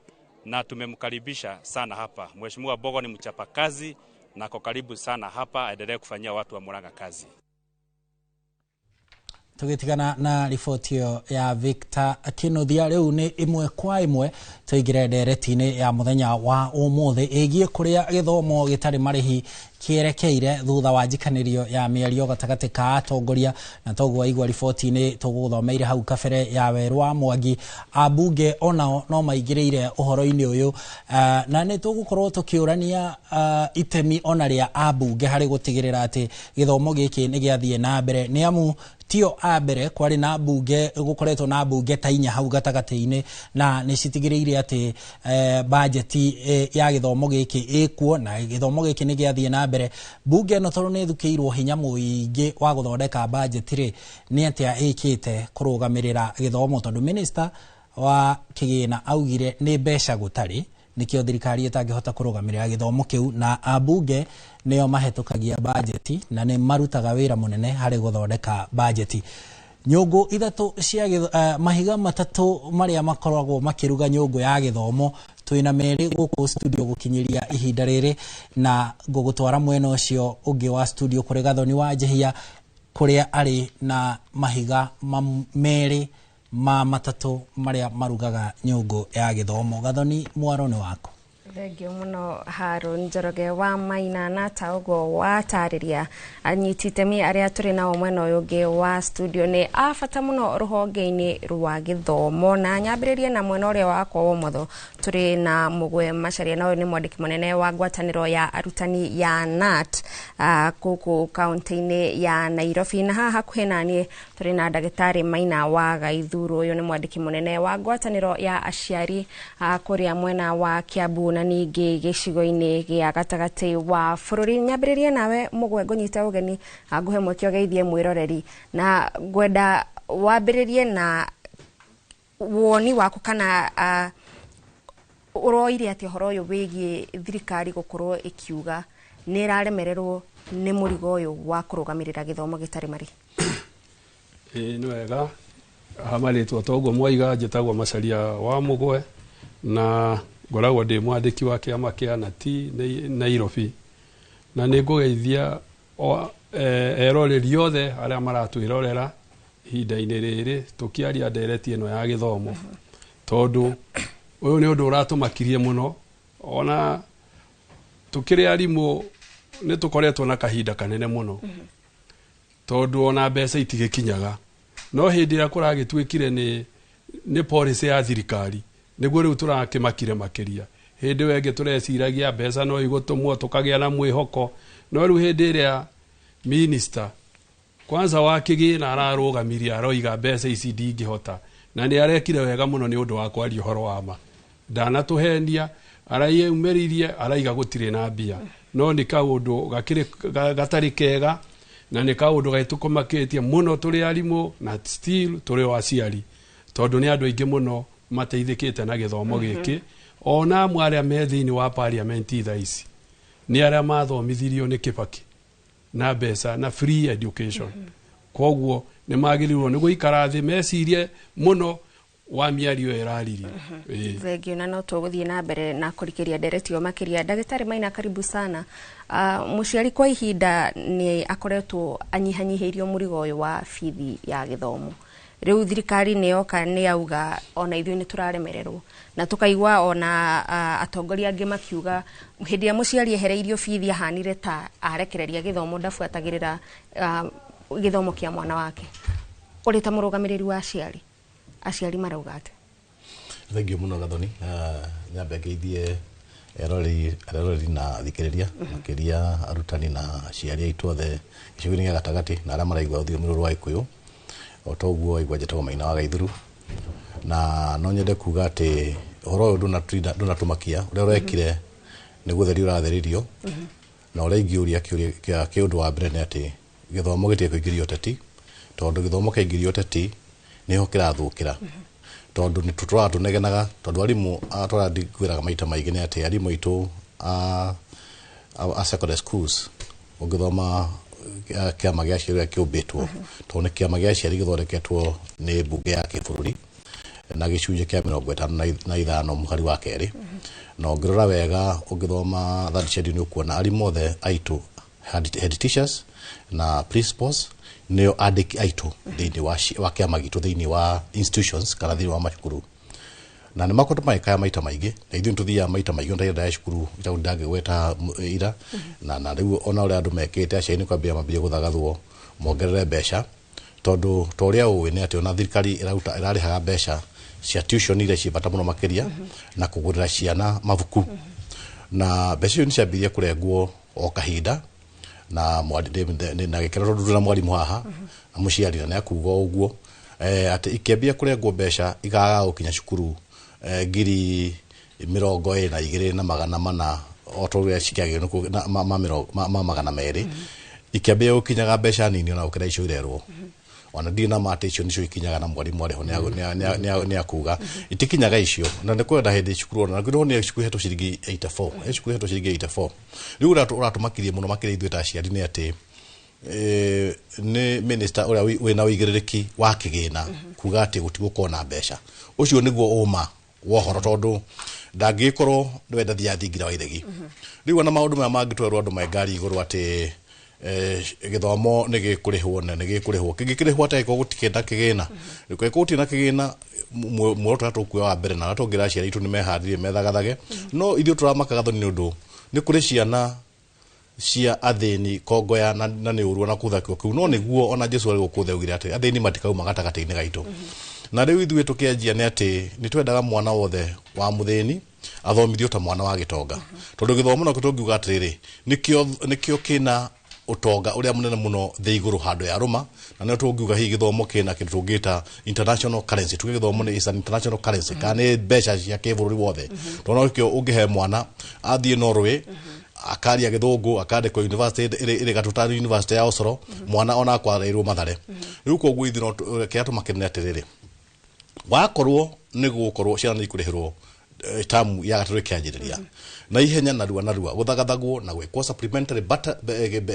na tumemkaribisha sana hapa. Mheshimiwa Bogo ni mchapakazi na ako karibu sana hapa, aendelee kufanyia watu wa Murang'a kazi. Tugitigana na riboti ĩyo ya Victor Kinuthia, rĩu nĩ ĩmwe kwa ĩmwe tũingĩre ndereti-inĩ ya mũthenya wa ũmũthĩ ĩgiĩ kũrĩa gĩthomo gĩtarĩ marĩhi kĩerekeire thutha wa njikanĩrio ya mĩario gatagatĩ ka atongoria. Na toguo waigua riboti-inĩ tũgũthomeire hau kabere ya Werũ wa Mwangi, ambunge onao no maingĩrĩire ũhoro-inĩ ũyũ, na nĩ tũgũkorwo tũkĩũrania itemi ona rĩa ambunge harĩ gũtigĩrĩra atĩ gĩthomo gĩkĩ nĩ gĩathiĩ na mbere, nĩ amu Tio a mbere kwarĩ na mbunge gũkoretwo na mbunge ta inya hau gatagatĩ-inĩ na nĩ citigĩrĩire atĩ bajeti ya gĩthomo gĩkĩ ĩkuo na gĩthomo gĩkĩ nĩ gĩathiĩ na mbere. Mbunge ĩno tondũ nĩ ĩthukĩirwo hinya mũingĩ wa gũthondeka bajeti rĩ, nĩ atĩa ĩkĩte kũrũgamĩrĩra gĩthomo tondũ minister wa kĩgĩna augire nĩ mbeca gũtarĩ nikio thirikari ĩtangĩhota kũrũgamĩrĩra gĩthomo kĩu na ambunge nĩo mahetũkagia bajeti na nĩ marutaga wĩra mũnene harĩ gũthondeka bajeti. Nyũngũ ithatũ cia mahiga matatũ marĩa makoragwo makĩruga nyũngũ ya gĩthomo twĩna merĩ gũkũ studio gũkinyĩria ihinda rĩrĩ na ngũgũtwara mwena ũcio ũngĩ wa studio kũrĩ Gathoni wa Njehia kũrĩa arĩ na mahiga merĩ ma matatũ marĩa marugaga nyũngũ ya gĩthomo. Gathoni, mwaro nĩ waku. Thengio mũno Harun Njoroge wa Maina na ta ũguo watarĩria anyiti itemi arĩa tũrĩ nao mwena ũyũ ũngĩ wa studio nĩ a bata mũno rũhonge-inĩ rwa gĩthomo. Na nyambĩrĩrie na mwena ũrĩa wakwa wa ũmotho tũrĩ na Mũgwe Macharia, na ũyũ nĩ mwandĩki mũnene wa ngwatanĩro ya arutani ya KNUT gũkũ kaunti-inĩ ya Nairobi. Na haha hakuhĩ naniĩ tũrĩ na ndagĩtarĩ Maina wa Gaithuru, ũyũ nĩ mwandĩki mũnene wa ngwatanĩro ya aciari kũrĩa mwena wa Kiambu na ningĩ gĩcigo-inĩ gĩa gatagatĩ wa bũrũri. Nyambĩrĩrie nawe Mũgwe, ngũnyite ũgeni ngũhe mweke ũgeithie mwĩroreri na ngwenda wambĩrĩrie na woni waku kana ũroire atĩ ũhoro ũyũ wĩgiĩ thirikari gũkorwo ĩkiuga nĩ ĩraremererwo nĩ mũrigo ũyũ wa kũrũgamĩrĩra gĩthomo gĩtarĩ marĩhi. Ĩĩ nĩ wega, hamarĩtwo toguo mwaiga, njĩtagwo Macharia wa Mũgwe na ngoragwo ndĩ mwandĩki wa kĩama kĩa KNUT Nairobi, na nĩ ngũgeithia eroreri othe arĩa maratwĩrorera ihinda-inĩ rĩrĩ tũkĩaria ndereti ĩno ya gĩthomo, tondũ ũyũ nĩ ũndũ ũratũmakirie mũno. Ona tũkĩrĩ arimũ nĩ tũkoretwo na kahinda kanene mũno, tondũ ona mbeca itigĩkinyaga, no hĩndĩ ĩrĩa kũragĩtuĩkire nĩ policy ya thirikari nĩguo rĩu tũrakĩmakire makĩria. Hĩndĩ ĩyo ĩngĩ tũreciragia mbeca no igũtũmwo tũkagĩa na mwĩhoko, no rĩu hĩndĩ ĩrĩa minister kwanza wa kĩgĩna ararũgamirie aroiga mbeca ici ndingĩhota, na nĩ arekire wega mũno nĩ ũndũ wa kwaria ũhoro wa ma, ndanatũhenia, araiumĩririe araiga gũtirĩ na mbia, no nĩ kaũndũ gatarĩ kega na nĩ kaũndũ gagĩtũkũmakĩtie mũno tũrĩ arimũ na still tũrĩ o aciari, tondũ nĩ andũ aingĩ mũno mateithĩkĩte na gĩthomo gĩkĩ. Ona amwe arĩa me thĩinĩ wa parliament thaa ici nĩ arĩa mathomithirio nĩ Kibaki na mbeca na free education, koguo nĩ magĩrĩirwo nĩ gũikara thĩ mecirie mũno wa mĩario ĩraririo. Thengio, na no tũgũthiĩ na mbere na kũrikĩria ndereti ĩyo makĩria. Ndagĩtarĩ Maina, karibu sana. Mũciari kwa ihinda nĩ akoretwo anyihanyihĩirio mũrigo ũyũ wa bithi ya gĩthomo. Rĩu thirikari nĩ yoka nĩ yauga ona ithuĩ nĩ tũraremererwo, na tũkaigua ona atongoria angĩ makiuga hĩndĩ ĩrĩa mũciari ehereirio bithi ahanire ta arekereria gĩthomo, ndabuatagĩrĩra gĩthomo kĩa mwana wake. Ũrĩ ta mũrũgamĩrĩri wa aciari, aciari marauga atĩa? Thengio mũno Gathoni, nyambe ngeithie eroreri na athikĩrĩria, makĩria arutani na aciari aitũ othe gĩcigo-inĩ gĩa gatagatĩ na arĩa maraigua rũthiomi rũrũ rwa Gĩkũyũ. O toguo waigua njĩtagwo Maina wa Gaithuru, na no nyende kuga atĩ ũhoro ũyũ ndũnatũmakia. Ũrĩa ũrekire nĩ gũtherio ũratheririo, na ũrĩa ingĩũria kĩũria kĩa kĩũndũ wa mbere nĩ atĩ gĩthomo gĩtige kũingĩrio ũteti, tondũ gĩthomo kĩaingĩrio ũteti nĩho kĩrathũkĩra, tondũ nĩ tũtũraga tũnegenaga, tondũ arimũ tũrĩa maita maingĩ nĩ atĩ arimũ aitũ a secondary schools ũngĩthoma kĩama gĩa aciari ũrĩa kĩũmbĩtwo, tondũ nĩ kĩama gĩa aciari gĩthondeketwo nĩ mbunge ya kĩbũrũri na gĩcunjĩ kĩa 55 mũhari wa kerĩ, na ũngĩrora wega ũngĩthoma third schedule nĩ ũkuona arimũ othe aitũ head teachers na principals nĩo andĩki aitũ thĩinĩ wa kĩama gitũ thĩinĩ wa institutions kana thĩinĩ wa macukuru, na nĩ makoretwo magĩkaya maita maingĩ, na ithuĩ nĩtũthiaga maita maingĩ ona cukuru ndangĩgweta ira, na rĩu ona ũrĩa andũ mekĩte aciari nĩ kwambia mambia gũthagathwo mongerere mbeca, tondũ ta ũrĩa ũĩ nĩ atĩ ona thirikari ĩrarĩhaga mbeca cia tuition iria ciĩ bata mũno makĩria na kũgũrĩra ciana mabuku, na mbeca icio nĩ ciambirie kũrengwo o kahinda, Na na gĩkeno tondũ ndĩ na mwarimũ haha na mũciari na nĩ akuga ũguo atĩ ikĩambia kũrengwo mbeca ikaga gũkinya cukuru 22,400 o ta ũrĩa cikĩagĩrĩirwo ma 200 ikĩambia gũkinyaga mbeca nini ona gũkĩra icio irerwo. Ona ndirĩ na ma atĩ icio nicio ikinyaga na mwarimũ arĩho nĩ akuga itikinyaga icio, na nĩ kwenda hĩndĩ cukuru ona ngĩrwo nĩ cukuru hetwo ciringi 84, he cukuru hetwo ciringi 84. Rĩu ũrĩa ũratũmakirie mũno makĩria ithuĩ ta aciari nĩ atĩ nĩ minister ũrĩa wĩna ũigĩrĩrĩki wa kĩgĩna kuga atĩ gũtigũkorwo na mbeca. Ũcio nĩguo ũma wa ũhoro tondũ ndangĩgĩkorwo nĩwe ndathiaga thingira wa ithegi. Rĩu ona maũndũ maya mangĩtwerwo andũ me ngari igũrũ atĩ gĩthomo nĩ gĩkũrĩhwo na nĩ gĩkũrĩhwo kĩngĩkĩrĩhwo atĩa angĩkorwo gũtikĩrĩ na kĩgĩna? Angĩkorwo gũtirĩ na kĩgĩna, muoroto ũrĩa tũkuoya wa mbere na ũrĩa tũngĩra aciari aitũ nĩ meharĩrie methagathage, no ithuĩ tũramakaga thoni nĩ ũndũ nĩ kũrĩ ciana cia athĩni kongoya na nĩ ũru ona kũthakio kĩu, no nĩguo ona Jesũ arĩ gũkũ thĩ augire atĩ athĩni matikauma gatagatĩ-inĩ gaitũ. Na rĩu ithuĩ tũkĩanjia nĩ atĩ nĩ twendaga mwana wothe wa mũthĩni athomithio ta mwana wa gĩtonga, tondũ gĩthomo nakĩo tũngiuga atĩrĩrĩ nĩkĩo kĩna ũtonga ũrĩa mũnene mũno thĩ igũrũ handũ ya rũma, na nĩo tũngiuga hihi gĩthomo kĩna kĩndũ tũngĩta international currency, tuge gĩthomo nĩ is an international currency kana nĩ mbeca cia kĩbũrũri wothe, tondũ nokĩo ũngĩhe mwana athiĩ Norway akaria gĩthũngũ akandĩkwo university ĩrĩ gatũ university ya Oslo, mwana ona akwarĩirwo Mathare. Rĩu koguo ithuĩ no kĩrĩa tũmakĩrĩ atĩrĩrĩ, wakorwo nĩ gũkorwo ciana nĩ ikũrĩhĩrwo tamu ya gatatũ ĩkĩanjĩrĩria na ihenya narua narua gũthagathagwo na gwĩkwo supplementary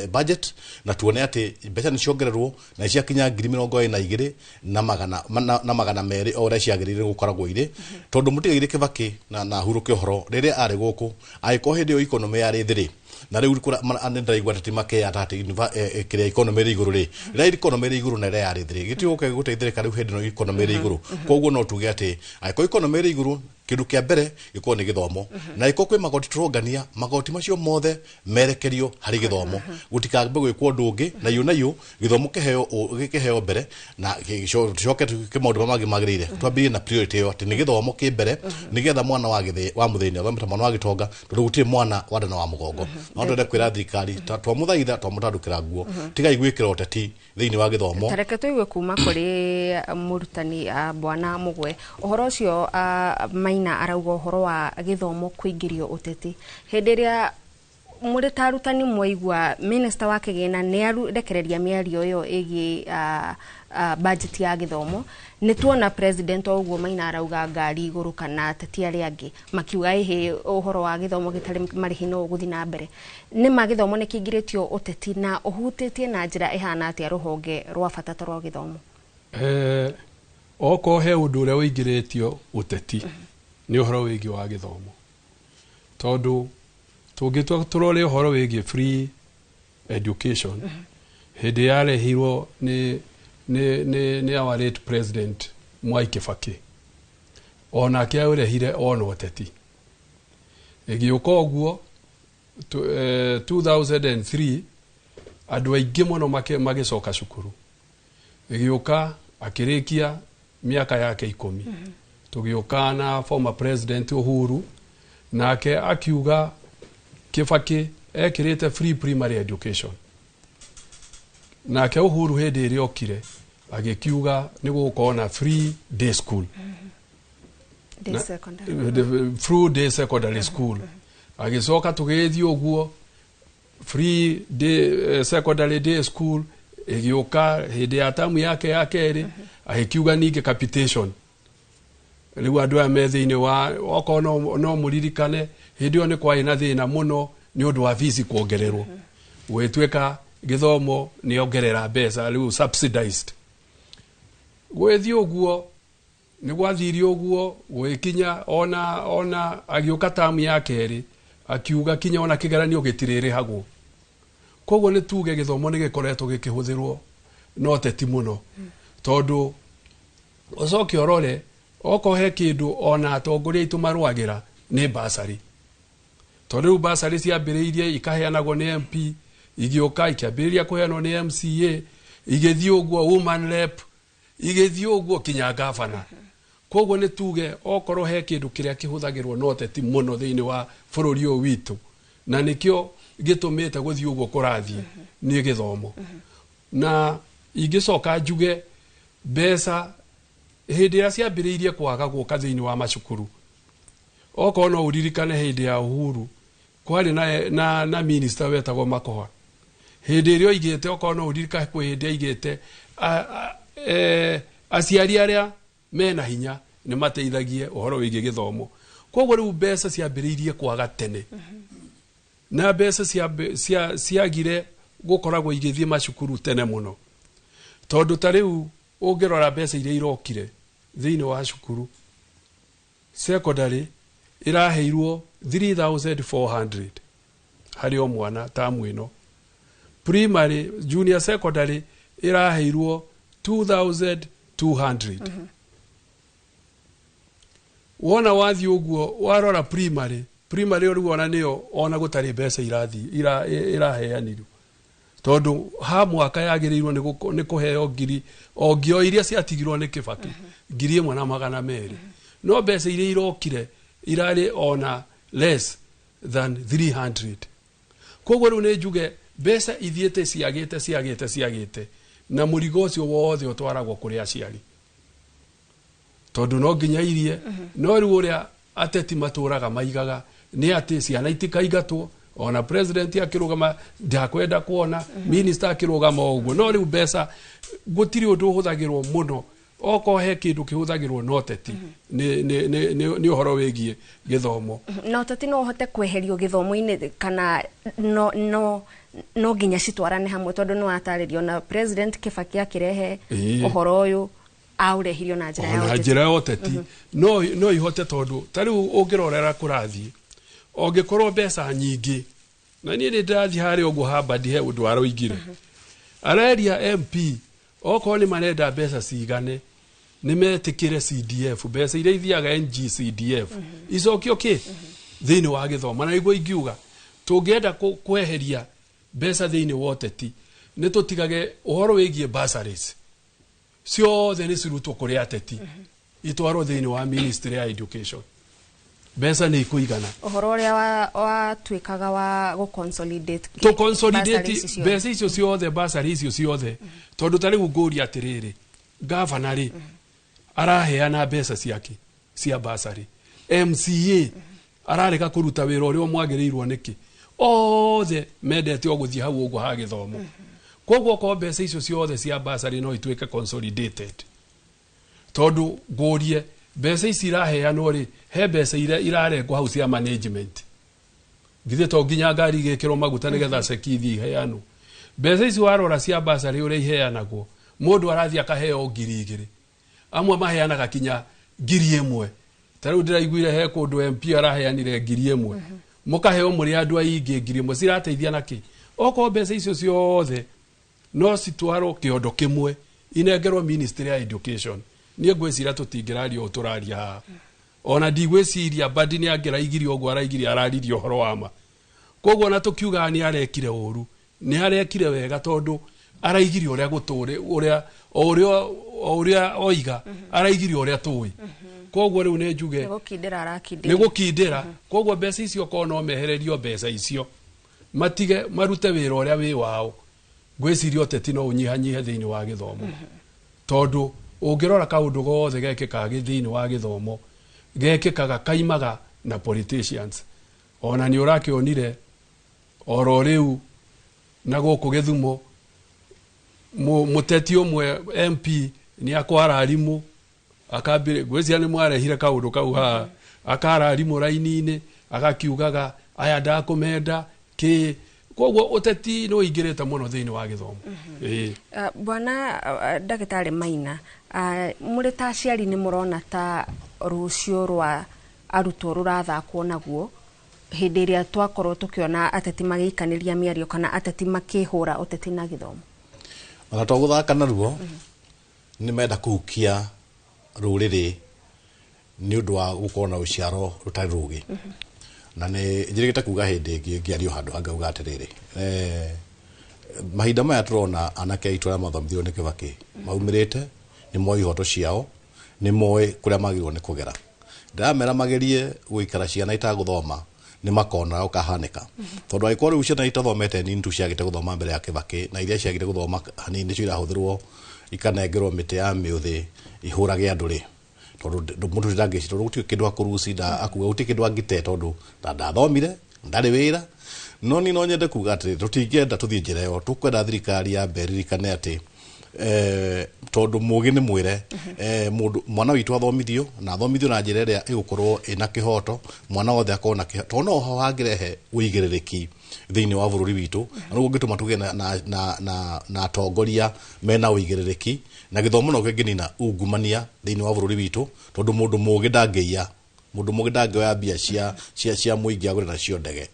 budget na tuone atĩ mbeca nĩ ciongererwo na ciakinya 22,200 o ũrĩa ciagĩrĩire gũkoragwo irĩ, tondũ mũtigaire Kĩbakĩ na hurũke ũhoro rĩrĩa arĩ gũkũ angĩkorwo hĩndĩ ĩyo economy yarĩ thĩ rĩ, na rĩu nĩndĩraigua atĩ makeyata atĩ kĩrĩa economy ĩrĩ igũrũ rĩ, rĩrĩa economy ĩrĩ igũrũ na ĩrĩa yarĩ thĩ rĩ, gĩtigũka gũteithĩrĩka rĩu hĩndĩ ĩno economy ĩrĩ igũrũ. Koguo no tuge atĩ angĩkorwo economy ĩrĩ igũrũ kĩndũ kĩa mbere gĩkorwo nĩ gĩthomo, na angĩkorwo kwĩ magoti tũrongania magoti macio mothe merekerio harĩ gĩthomo, gũtikambe gwĩkwo ũndũ ũngĩ na iũ na iũ gĩthomo kĩheo mbere na gĩcoke twĩke maũndũ marĩa mangĩ magĩrĩire. Twambĩrĩrie na priority ĩyo atĩ nĩ gĩthomo kĩ mbere nĩgetha mwana wa mũthĩni athome ta mwana wa gĩtonga, tondũ gũtirĩ mwana wa nda na wa mũgongo. No twende kwĩra thirikari twamũthaitha twamũtandũkĩra nguo tigai gwĩkĩra ũteti thĩinĩ wa gĩthomo. Tareke tũigue kuma kũrĩ mũrutani Bwana Mũgwe ũhoro ũcio. Maina arauga ũhoro wa gĩthomo kũingĩrio ũteti hĩndĩ ĩrĩa mũrĩ ta arutani mwaigua minister wa kĩgĩna nĩ arekereria mĩario ĩyo ĩgiĩ budget ya gĩthomo, nĩ tuona president o ũguo Maina arauga ngari igũrũ kana ateti arĩa angĩ makiuga ĩhĩ ũhoro wa gĩthomo gĩtarĩ marĩhi no ũgũthiĩ na mbere. Nĩ ma gĩthomo nĩ kĩingĩrĩtio ũteti na ũhutĩtie na njĩra ĩhana atĩa rũhonge rwa bata ta rwa gĩthomo? Okorwo he ũndũ ũrĩa ũingĩrĩtio ũteti nĩ ũhoro wĩgiĩ wa gĩthomo, tondũ tũngĩtua tũrore ũhoro wĩgiĩ free education hĩndĩ yarehirwo nĩ our late president Mwai Kĩbakĩ, onake aũrehire ona ũteti. Ĩgĩũka ũguo 2003 andũ aingĩ mũno magĩcoka cukuru, ĩgĩũka akĩrĩkia mĩaka yake 10, tũgĩũka na former president Uhuru nake akiuga Kĩbakĩ ekĩrĩte free primary education, nake Uhuru hĩndĩ ĩrĩa okire agĩkiuga nĩ gũgũkorwo na free day school, free day secondary school. Agĩcoka tũgĩthiĩ ũguo free day secondary day school ĩgĩũka hĩndĩ ya tamu yake ya kerĩ agĩkiuga ningĩ capitation. Rĩu andũ aya me thĩinĩ wa okorwo no mũririkane hĩndĩ ĩyo nĩ kwarĩ na thĩna mũno nĩ ũndũ wa fees kuongererwo, gwĩtuĩka gĩthomo nĩ ongerera mbeca rĩu subsidized. Gwĩthiĩ ũguo nĩ gwathire ũguo gwĩkinya ona agĩũka tamu ya kerĩ akiuga kinya ona kĩgeranio gĩtirĩrĩhagwo. Koguo nĩ tuge gĩthomo nĩ gĩkoretwo gĩkĩhũthĩrwo na ũteti mũno, tondũ ũcoke ũrore okorwo he kĩndũ ona atongoria aitũ marũagĩra nĩ bursary, tondũ rĩu bursary ciambĩrĩirie ikaheanagwo nĩ MP, igĩũka ikĩambĩrĩria kũheanwo nĩ MCA, igĩthiĩ ũguo woman rep, igĩthiĩ ũguo kinya gavana. Koguo nĩ tuge okorwo he kĩndũ kĩrĩa kĩhũthagĩrwo na ũteti mũno thĩinĩ wa bũrũri ũyũ witũ, na nĩkĩo gĩtũmĩte gũthiĩ ũguo kũrathiĩ nĩ gĩthomo. Na ingĩcoka njuge mbeca hĩndĩ ĩrĩa ciambĩrĩirie kwaga gũka thĩinĩ wa macukuru, okorwo no ũririkane hĩndĩ ya Uhuru kwarĩ na minister wetagwo Makoha, hĩndĩ ĩrĩa oigĩte, okorwo no ũririkane kwĩ hĩndĩ aigĩte aciari arĩa mena hinya nĩ mateithagie ũhoro wĩgiĩ gĩthomo. Koguo rĩu mbeca ciambĩrĩirie kwaga tene, na mbeca ciagire gũkoragwo igĩthiĩ macukuru tene mũno, tondũ ta rĩu ũngĩrora mbeca iria irokire thĩinĩ wa cukuru, secondary ĩraheirwo 3400 harĩ o mwana tamu ĩno, primary junior secondary ĩraheirwo 2200. Wona wathiĩ ũguo warora primary rĩu ona nĩyo ona gũtarĩ mbeca irathiĩ iraheanirwo, tondũ ha mwaka yagĩrĩirwo nĩ kũheo ngiri o ngio iria ciatigirwo nĩ Kibaki 1200, no mbeca iria irokire irarĩ ona less than 300. Koguo rĩu nĩ njuge mbeca ithiĩte ciagĩte na mũrigo ũcio wothe ũtwaragwo kũrĩ aciari, tondũ no nginya irie. No rĩu ũrĩa ateti matũraga maigaga nĩ atĩ ciana itikaingatwo, ona president akĩrũgama ndakwenda kuona, minister akĩrũgama ũguo. No rĩu mbeca gũtirĩ ũndũ ũhũthagĩrwo mũno, okorwo he kĩndũ kĩhũthagĩrwo no teti nĩ ũhoro wĩgiĩ gĩthomo. No teti no ũhote kweherio gĩthomo-inĩ kana no nginya citwarane hamwe, tondũ no atarĩrio na president Kibaki akĩrehe ũhoro ũyũ aũrehirio na njĩra ya ũteti. No ihote, tondũ ta rĩu ũngĩrorera kũrathiĩ ũngĩkorwo mbeca nyingĩ, na niĩ nĩ ndĩrathiĩ harĩa ũguo Hambadi he ũndũ aroigire, areria MP okorwo nĩ marenda mbeca cigane nĩ metĩkĩre CDF, mbeca iria ithiaga NGCDF icokio kĩ thĩinĩ wa gĩthomo. Na nĩguo ingiuga tũngĩenda kweheria mbeca thĩinĩ wa ũteti nĩ tũtigage ũhoro wĩgiĩ bursaries ciothe nĩ cirutwo kũrĩ ateti itwarwo thĩinĩ wa ministry ya education, mbeca nĩ ikũigana. Ũhoro ũrĩa watuĩkaga wa gũ-consolidate to consolidate mbeca icio ciothe, bursary icio ciothe, tondũ ta rĩu ngũria atĩrĩrĩ, gavana rĩ araheana mbeca ciake cia bursary, MCA ararega kũruta wĩra ũrĩa mwagĩrĩirwo nĩkĩ, othe mendete o gũthiĩ hau ũguo ha gĩthomo. Koguo okorwo mbeca icio ciothe cia bursary no ituĩke consolidated, tondũ ngũrie mbeca ici iraheanwo rĩ, he mbeca iria irarengwo hau cia management, githĩ to nginya ngari igĩkĩrwo maguta nĩgetha ceki ithiĩ iheanwo. Mbeca ici warora cia bursary ũrĩa iheanagwo, mũndũ arathiĩ akaheo 2000, amwe maheanaga kinya 1000. Ta rĩu ndĩraiguire he kũndũ MP araheanire 1000, mũkaheo mũrĩ andũ aingĩ 1000, cirateithia nakĩ? Okorwo mbeca icio ciothe no citwarwo kĩondo kĩmwe inengerwo ministry ya education, niĩ ngwĩciria tũtingĩraria ũũ tũraria haha. Ona ndigwĩciria Mbadi nĩ angĩraigirie ũguo araigirie, araririe ũhoro wa ma. Koguo ona tũkiugaga nĩ arekire ũru, nĩ arekire wega, tondũ araigirie ũrĩa gũtũrĩ ũrĩa oiga, araigirie ũrĩa tũĩ. Koguo rĩu nĩ njuge nĩ gũkindĩra. Koguo mbeca icio okorwo no mehererio mbeca icio matige marute wĩra ũrĩa wĩ wao, ngwĩciria ũteti no ũnyihanyihe thĩinĩ wa gĩthomo, tondũ ũngĩrora kaũndũ gothe gekĩkaga thĩinĩ wa gĩthomo gekĩkaga kaimaga na politicians. Ona nĩ ũrakĩonire oro rĩu na gũkũ Gĩthumo mũteti ũmwe MP nĩ akwara arimũ, akambire ngwĩciria nĩ mwarehire kaũndũ kau haha, akara arimũ raini-inĩ agakiugaga aya ndakũmenda kĩ. Koguo ũteti nĩ ũingĩrĩte mũno thĩinĩ wa gĩthomo. Bwana Ndagĩtarĩ Maina, mũrĩ ta aciari nĩ mũrona ta rũciũ rwa arutwo rũrathakwo naguo hĩndĩ ĩrĩa twakorwo tũkĩona ateti magĩikanĩria mĩario kana ateti makĩhũra ũteti na gĩthomo? Ona to gũthaka naruo, nĩ menda kũhukia rũrĩrĩ nĩ ũndũ wa gũkorwo na rũciaro rũtarĩ rũgĩ. Na nĩ njĩrĩgĩte kuga hĩndĩ ĩngĩ ngĩario handũ hangauga atĩrĩrĩ, mahinda maya tũrona anake aitũ arĩa mathomithirio nĩ Kibaki maumĩrĩte, nĩ moĩ ihoto ciao, nĩ moĩ kũrĩa magĩrĩirwo nĩ kũgera. Ndĩramera magerie gũikara ciana itagũthoma Nĩ makona ũkahanĩka, tondũ angĩkorwo rĩu ciana itathomete nini tu ciagĩte gũthoma mbere ya Kĩbakĩ, na iria ciagĩte gũthoma hanini nĩcio irahũthĩrwo ikanengerwo mĩtĩ ya mĩũthĩ ihũrage andũ rĩ, tondũ mũndũ ndangĩci, tondũ gũtirĩ kĩndũ akũruci akuga, gũtirĩ kĩndũ angĩte, tondũ ndathomire, ndarĩ wĩra. No niĩ no nyende kuga atĩrĩ, tũtingĩenda tũthiĩ njĩra ĩyo. Tũkwenda thirikari yambe ĩririkane atĩ tondũ mũgĩ nĩ mwĩre mũndũ mwana witũ athomithio, na athomithio na njĩra ĩrĩa ĩgũkorwo ĩna kĩhoto, mwana wothe akorwo na kĩhoto, tondũ no ho hangĩrehe ũigĩrĩrĩki thĩinĩ wa bũrũri witũ, na nĩguo ũngĩtũma tũgĩe na atongoria mena ũigĩrĩrĩki. Na gĩthomo no kĩngĩnina ungumania thĩinĩ wa bũrũri witũ, tondũ mũndũ mũgĩ ndangĩiya, mũndũ mũgĩ ndangĩoya mbia cia mũingĩ agũre nacio ndege.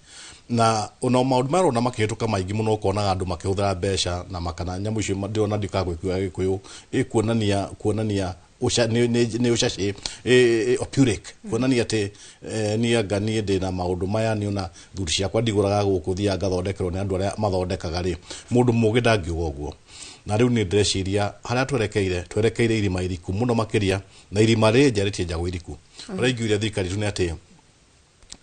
Na ona maũndũ marona makĩhĩtũka maingĩ mũno, ũkonaga andũ makĩhũthĩra mbeca na makana nyamũ icio ndĩrona ndikaga gwĩkiuga Gĩkũyũ ĩkuonania kuonania nĩ ũcacĩ opuric, kuonania atĩ niĩ anga niĩ ndĩna maũndũ maya, niĩ ona thuri ciakwa ndigũraga gũkũ, thiaga ngathondekerwo nĩ andũ arĩa mathondekaga rĩ. Mũndũ mũgĩ ndangiuga ũguo. Na rĩu nĩ ndĩreciria harĩa twerekeire irima iriku mũno makĩria, na irima rĩnja rĩtienjagwo iriku. Ũrĩa ingiuria thirikari tu nĩ atĩ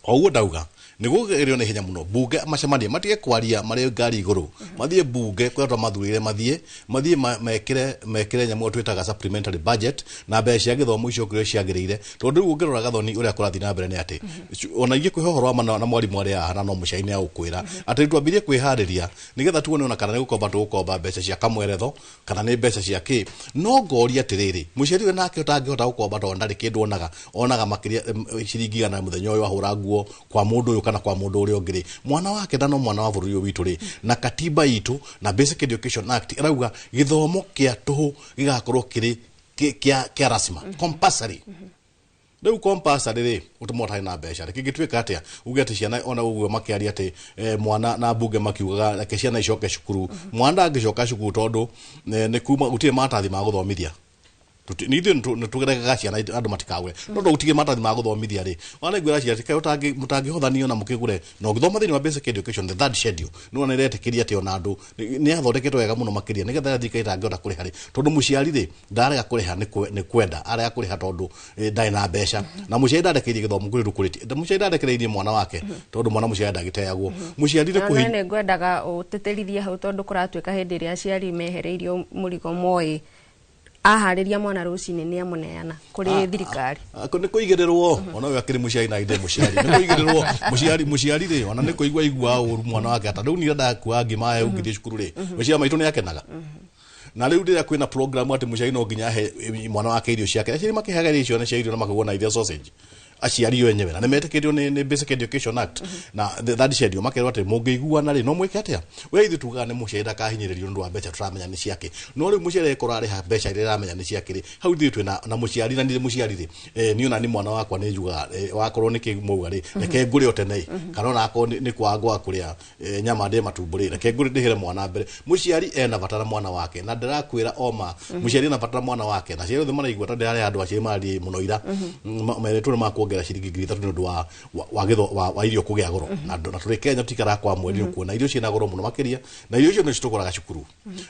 o ũguo ndauga, nĩ gũgerio na ihenya mũno bunge macemanie, matige kwaria marĩ ngari igũrũ, mathiĩ bunge kũrĩa twamathurire, mathiĩ mekĩre nyamũ ĩyo twĩtaga supplementary budget, na mbeca cia gĩthomo icio kũrĩa ciagĩrĩire. Tondũ rĩu ũngĩrora Gathoni ũrĩa kũrathiĩ na mbere nĩ atĩ ona ingĩ kwĩhe ũhoro wa mana, na mwarimũ arĩa haha na no mũciari nĩ agũkwĩra atĩ twambirie kwĩharĩria nĩgetha tuone ona kana nĩ gũkomba tũgũkomba mbeca cia kamweretho kana nĩ mbeca cia kĩ. No ngoria atĩrĩrĩ, mũciari ũyũ nake ũtangĩhota gũkomba tondũ ndarĩ kĩndũ onaga makĩria ciringi 100 mũthenya ũyũ ahũra nguo kwa mũndũ ũyũ kana kwa mũndũ ũrĩa ũngĩ rĩ, mwana wake na no mwana wa bũrũri ũyũ witũ rĩ, na katiba itũ na Basic Education Act ĩrauga gĩthomo kĩa tũhũ gĩgakorwo kĩrĩ kĩa lazima, compulsory. Rĩu compulsory rĩ, ũtũma ũtarĩ na mbeca rĩ, kĩngĩtuĩka atĩa uge atĩ ciana ona ũguo makĩaria atĩ mwana na mbunge makiugaga reke ciana icoke cukuru, mwana ndangĩcoka cukuru tondũ nĩ kuma gũtirĩ maratathi ma gũthomithia. Nithuĩ nĩ tũgeregaga ciana andũ matikagũre, no gũtirĩ maratathi ma gũthomithia rĩ, ona ngwĩra ciana kaĩ mũtangĩhothanio na mũkĩgũre. Na ũngĩthoma thĩinĩ wa Basic Education the third schedule, nĩ wona ĩretĩkĩria atĩ ona andũ nĩ yathondeketwo wega mũno makĩria, nĩgetha thirikari ĩtangĩhota kũrĩha rĩ, tondũ mũciari rĩ ndarega kũrĩha nĩ kwenda, arega kũrĩha tondũ ndarĩ na mbeca, na mũciari ndarekereirie gĩthomo kũrĩ rũkũrĩtie, mũciari ndarekereirie mwana wake tondũ mwana mũciari ndagĩteagwo. Mũciari rĩ kũhi nĩ ngwendaga ũtĩtĩrithie hau, tondũ kũratuĩka hĩndĩ ĩrĩa aciari mehereirio mũrigo moĩ aharĩria mwana rũcinĩ nĩ amũneana kũrĩ thirikari. Nĩ kũigĩrĩrwo ona ũyũ akĩrĩ mũciari na inde mũciari nĩ kũigĩrĩrwo mũciari rĩ, ona nĩ kũigua igua ũru mwana wake ata rĩu niĩ ndakua ngima he ũngĩthiĩ cukuru rĩ, mũciari maitũ nĩ akenaga. Na rĩu rĩrĩa kwĩna program atĩ mũciari no nginya ahe mwana wake irio ciake, aciari makĩheaga irio ciana cia irio na makagũra na irio sausage aciari o enyewe, na nĩ metĩkĩrio nĩ Basic Education Act na the third schedule, makerwo atĩ mũngĩiguana rĩ no mwĩke atĩa. We ithuĩ tugaga nĩ mũciari ndakahinyĩrĩrio nĩ ũndũ wa mbeca tũramenya nĩ ciake, no rĩu mũciari angĩkorwo arĩha mbeca iria aramenya nĩ ciake rĩ, hau ithuĩ twĩna na mũciari na nĩ mũciari rĩ, niĩ ona nĩ mwana wakwa nĩ njugaga wakorwo nĩ kĩ mwauga rĩ, reke ngũre o tene, kana ona akorwo nĩ kwaga ngwaga kũrĩa nyama ndĩe matumbo rĩ, reke ngũre ndĩhĩre mwana mbere. Mũciari ena bata na mwana wake, na ndĩrakwĩra oma mũciari ena bata na mwana wake, na aciari othe maraigua tondũ ndĩrarĩ andũ aciari mararie mũno ira meretwo nĩ makuongerera ciringi 3,000 nĩ ũndũ wa irio kũgĩa goro. Na tũrĩ Kenya tũtikaraga kwa mweri kuona irio ciĩna goro mũno makĩria, na irio icio nĩcio tũgũraga cukuru.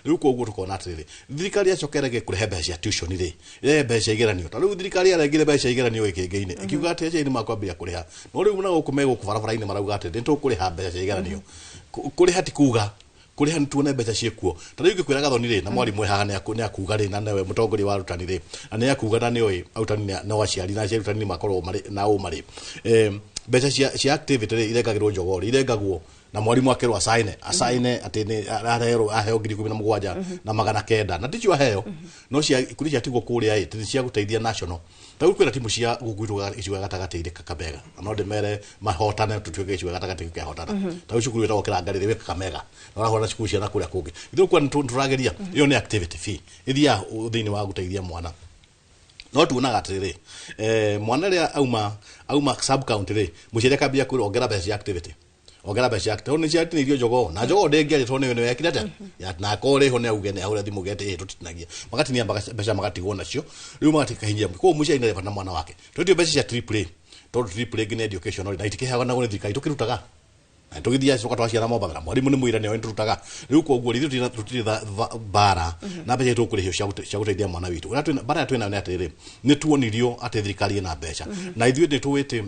Rĩu koguo tũkona atĩrĩrĩ, thirikari yacoka ĩrege kũrehe mbeca cia tuition rĩ, ĩrehe mbeca cia igeranio. Ta rĩu thirikari yarengire mbeca cia igeranio gĩkĩngĩ-inĩ, ĩkiuga atĩ aciari nĩmakwambĩrĩria kũrĩha, no rĩu na gũkũ megũkũ barabara-inĩ marauga atĩ nĩ tũkũrĩha mbeca cia igeranio. Kũrĩha ti kuga kũrĩha nĩ tuone mbeca ciĩkuo. Ta rĩu ingĩkwĩra Gathoni rĩ, na mwarimũ haha nĩ akuga rĩ, na nĩwe mũtongoria wa arutani rĩ, na nĩ akuga na nĩoĩ arutani no aciari na aciari arutani makoragwo marĩ na ũma rĩ, mbeca cia activity rĩ irengagĩrwo njogoo rĩ, irengagwo na mwarimũ akerwo asaine atĩ nĩ araheo aheo 17,900, na ticio aheo, no cia kũrĩ ciatigwo kũrĩa ĩ cia gũteithia national. Ta rĩu kwĩna timu cia gũkũ gwitũ gĩcigo gĩa gatagatĩ-inĩ Kakamega, na no ndĩmere mahotane tũtuĩke gĩcigo gĩa gatagatĩ kĩahotana. Ta rĩu cukuru ĩtagwo Kĩrangarĩ wĩ Kakamega, na ũrahũra cukuru cia na kũrĩa kũngĩ. Ithuĩ kwa nĩtũrageria, ĩyo nĩ activity fee ĩthiaga thĩinĩ wa gũteithia mwana. No tuonaga atĩrĩrĩ, mwana rĩrĩa auma sub county rĩ, mũciari akambia kwĩrwo ongera mbeca cia activity, ongera mbeca cia activity, tondũ nĩ ciatinĩirio njogoo, na njogoo ndĩngĩaria tondũ nĩwe wekire atĩa, na akorwo rĩho nĩ auge nĩ ahũre thimũ gete ĩ tũtinagia, magatinia mbeca magatigwo nacio, rĩu magatikahinyia. Koguo mũciari nĩ arĩ bata na mwana wake. Tũtio mbeca cia triple A, tondũ triple A nĩ education na itikĩheagwo nĩ thirikari, tũkĩrutaga na tũgĩthiaga coka twaciara Mombatha, na mwarimũ nĩ mũira nĩoĩ nĩtũrutaga. Rĩu koguo ithuĩ tũtirĩ mbara na mbeca tũkũrĩhio cia gũteithia mwana witũ. Ũrĩa mbara ĩrĩa twĩnayo nĩ atĩrĩrĩ, nĩ tuonirio atĩ thirikari ĩna mbeca, na ithuĩ nĩ tũĩ atĩ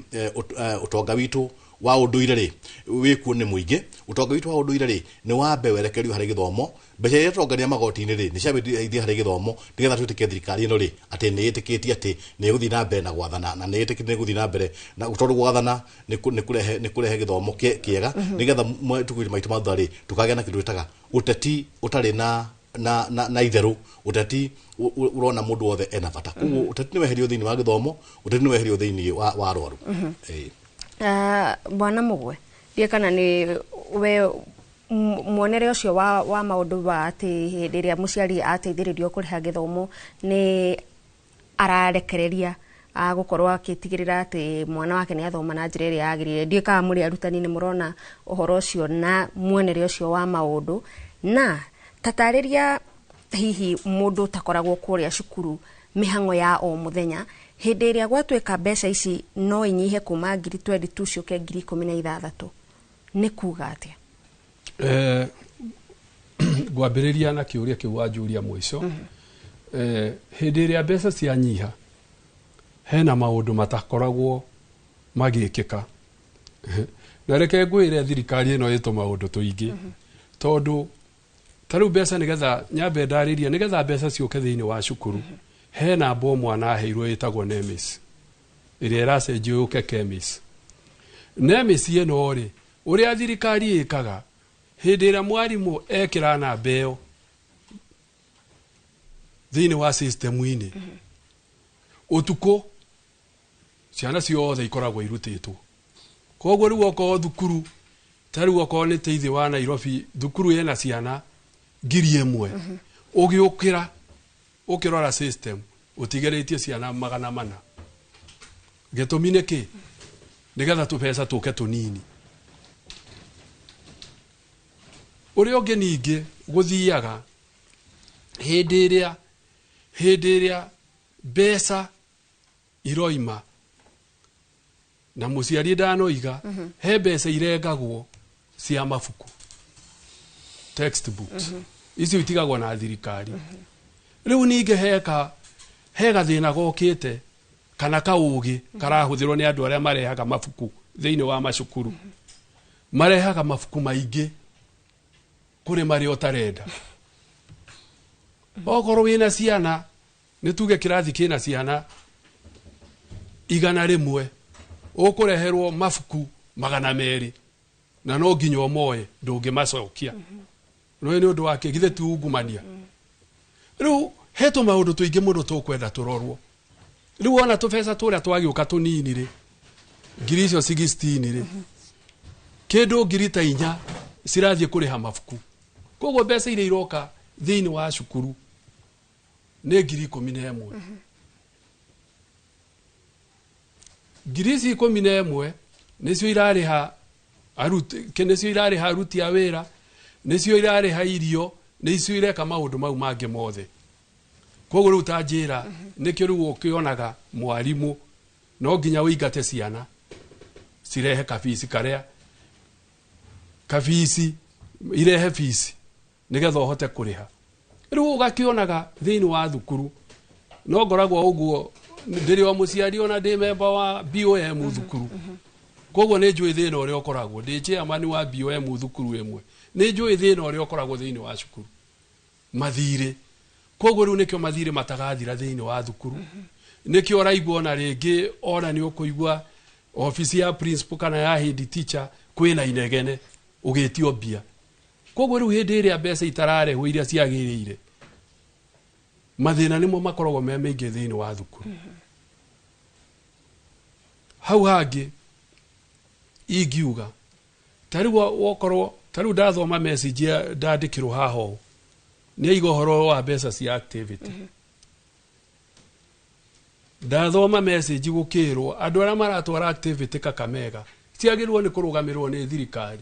ũtonga witũ wa ũndũire rĩ wĩkuo nĩ mũingĩ. Ũtonga witũ wa ũndũire rĩ nĩ wambe werekerio harĩ gĩthomo. Mbeca iria tũrongania magoti-inĩ rĩ nĩ ciambe ithiĩ harĩ gĩthomo, nĩgetha twĩtĩkie thirikari ĩno rĩ atĩ nĩ ĩtĩkĩtie atĩ nĩ ĩgũthiĩ na mbere na gwathana, na nĩ ĩtĩkĩtie nĩ ĩgũthiĩ na mbere na tondũ gwathana nĩ kũrehe gĩthomo kĩega, nĩgetha matukũ maitũ ma thutha rĩ tũkagĩa na kĩndũ twĩtaga ũteti ũtarĩ na itherũ, ũteti ũrona mũndũ wothe ena bata. Koguo ũteti nĩ weherio thĩinĩ wa gĩthomo, ũteti nĩ weherio thĩinĩ wa arwaru. Bwana Mugwe, ndiĩ kana nĩ we muonere ũcio wa maũndũ wa atĩ hĩndĩ ĩrĩa mũciari ateithĩrĩrio kũrĩha gĩthomo nĩ ararekereria gũkorwo agĩtigĩrĩra atĩ mwana wake nĩ athoma na njĩra ĩrĩa yagĩrĩire. Ndiĩ kana mũrĩ arutani nĩ mũrona ũhoro ũcio na muonere ũcio wa maũndũ, na tatarĩria hihi mũndũ ũtakoragwo kũrĩa cukuru mĩhang'o ya o mũthenya hĩndĩ ĩrĩa gwatuĩka mbeca ici no inyihe kuma 22,000 ciũke 16,000 nĩ kuga atĩa? Ngwambĩrĩria na kĩũria kĩu wanjũria mũico. Hĩndĩ ĩrĩa mbeca cianyiha hena maũndũ matakoragwo magĩkĩka, na reke ngwĩre thirikari ĩno ĩtũ maũndũ tũingĩ, tondũ ta rĩu mbeca nĩgetha nyambe ndarĩrie, nĩgetha mbeca ciũke thĩinĩ wa cukuru hena mbo mwana aheirwo ĩtagwo NEMIS ĩrĩa ĩracenjio yũke KEMIS. NEMIS ĩno rĩ, ũrĩa thirikari ĩkaga hĩndĩ ĩrĩa mwarimũ ekĩra namba ĩyo thĩinĩ wa system-inĩ, ũtukũ ciana ciothe ikoragwo irutĩtwo. Koguo rĩu okorwo thukuru ta rĩu okorwo nĩ teithio wa Nairobi, thukuru ĩna ciana 1,000, ũgĩũkĩra ũkĩrora system ũtigĩrĩtie ciana 400. Gĩtũmi nĩ kĩ? Nĩgetha tũbeca tũke tũnini. Ũrĩa ũngĩ ningĩ gũthiaga hĩndĩ ĩrĩa mbeca iroima na mũciari ndanoiga, he mbeca irengagwo cia mabuku, textbooks, icio itigagwo na thirikari. Rĩu ningĩ he gathĩna gokĩte kana kaũgĩ karahũthĩrwo nĩ andũ arĩa marehaga mabuku thĩinĩ wa macukuru. Marehaga mabuku maingĩ kũrĩ marĩa ũtarenda. Okorwo wĩna ciana, nĩ tuge kĩrathi kĩna ciana 100, ũkũreherwo mabuku 200 na no nginya ũmoe, ndũngĩmacokia. No nĩ ũndũ wa kĩ? Githĩ ti ungumania? Rĩu he tũmaũndũ tũingĩ mũno tũkwenda tũrorwo. Rĩu ona tũbeca tũrĩa twagĩũka tũnini rĩ, ngiri icio 16 rĩ, kĩndũ ngiri ta 4 cirathiĩ kũrĩha mabuku. Koguo mbeca iria iroka thĩinĩ wa cukuru nĩ 11,000. Ngiri ici 11 nĩcio irarĩha aruti, nĩcio irarĩha aruti a wĩra, nĩcio irarĩha irio, nĩcio ireka maũndũ mau mangĩ mothe. Koguo rĩu ta njĩra nĩkĩo rĩu ũkĩonaga mwarimũ no nginya ũingate ciana cirehe kabici karĩa kabici irehe bici nĩgetha ũhote kũrĩha. Rĩu ũgakĩonaga thĩinĩ wa thukuru no ngoragwo ũguo, ndĩrĩ o mũciari ona ndĩ memba wa BOM thukuru. Koguo nĩ njũĩ thĩna ũrĩa ũkoragwo, ndĩ chairman wa BOM thukuru ĩmwe, nĩ njũĩ thĩna ũrĩa ũkoragwo thĩinĩ wa cukuru, mathirĩ. Koguo rĩu nĩkĩo mathirĩ matagathira thĩinĩ wa thukuru. Nĩkĩo ũraigua ona rĩngĩ ona nĩ ũkũigua obici ya principal kana ya head teacher kwĩna inegene ũgĩtio mbia. Koguo rĩu hĩndĩ ĩrĩa mbeca itararehwo iria ciagĩrĩire, mathĩna nĩmo makoragwo me maingĩ thĩinĩ wa thukuru. Hau hangĩ ingiuga ta rĩu wokorwo ta rĩu ndathoma message ndandĩkĩrwo haha ũũ, nĩ aiga ũhoro wa mbeca cia activity. Ndathoma message gũkĩrwo andũ arĩa maratwara activity Kakamega ciagĩrĩirwo nĩ kũrũgamĩrĩrwo nĩ thirikari.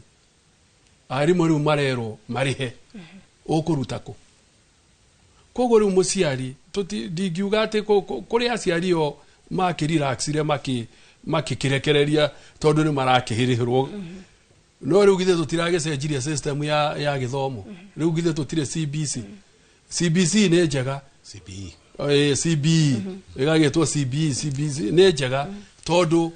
Arimũ rĩu marerwo marĩhe, ũkũruta kũ? Koguo rĩu mũciari ndingiuga atĩ kũrĩ aciari o makĩrelaxire makĩkĩrekereria tondũ nĩ marakĩhĩrĩrwo. No rĩu githĩ tũtiragĩcenjirie system ya gĩthomo. Rĩu githĩ tũtirĩ CBC. CBC nĩ njega. CBE. CBE. Ĩgagĩtwo CBE, CBC nĩ njega tondũ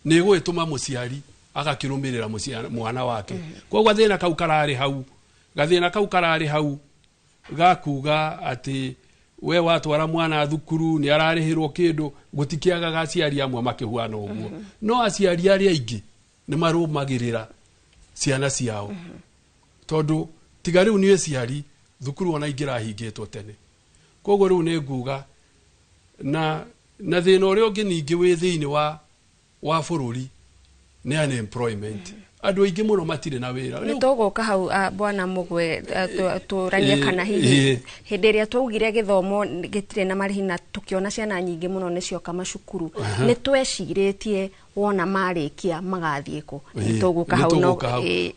Nĩ ĩgũgĩtũma mũciari agakĩrũmĩrĩra mwana wake. Koguo gathĩna kau kararĩ hau, gathĩna kau kararĩ hau gakuga atĩ we watwara mwana thukuru nĩ ararĩhĩrwo kĩndũ, gũtikĩagaga aciari amwe makĩhuana ũguo. No aciari arĩa aingĩ nĩ marũmagĩrĩra ciana ciao, tondũ tiga rĩu nĩ aciari thukuru ona ingĩrahingĩtwo tene. Koguo rĩu nĩ nguga na thĩna ũrĩa ũngĩ ningĩ wĩ thĩinĩ wa bũrũri nĩ unemployment. Andũ aingĩ mũno matirĩ na wĩra. Nĩ tũgũka hau, bwana Mugwe, tũranie kana hihi hĩndĩ ĩrĩa twaugire gĩthomo gĩtirĩ na marĩhi na tũkĩona ciana nyingĩ mũno nĩcioka macukuru, nĩ twecirĩtie wona marĩkia magathiĩ kũ? Nĩ tũgũka hau, no nĩ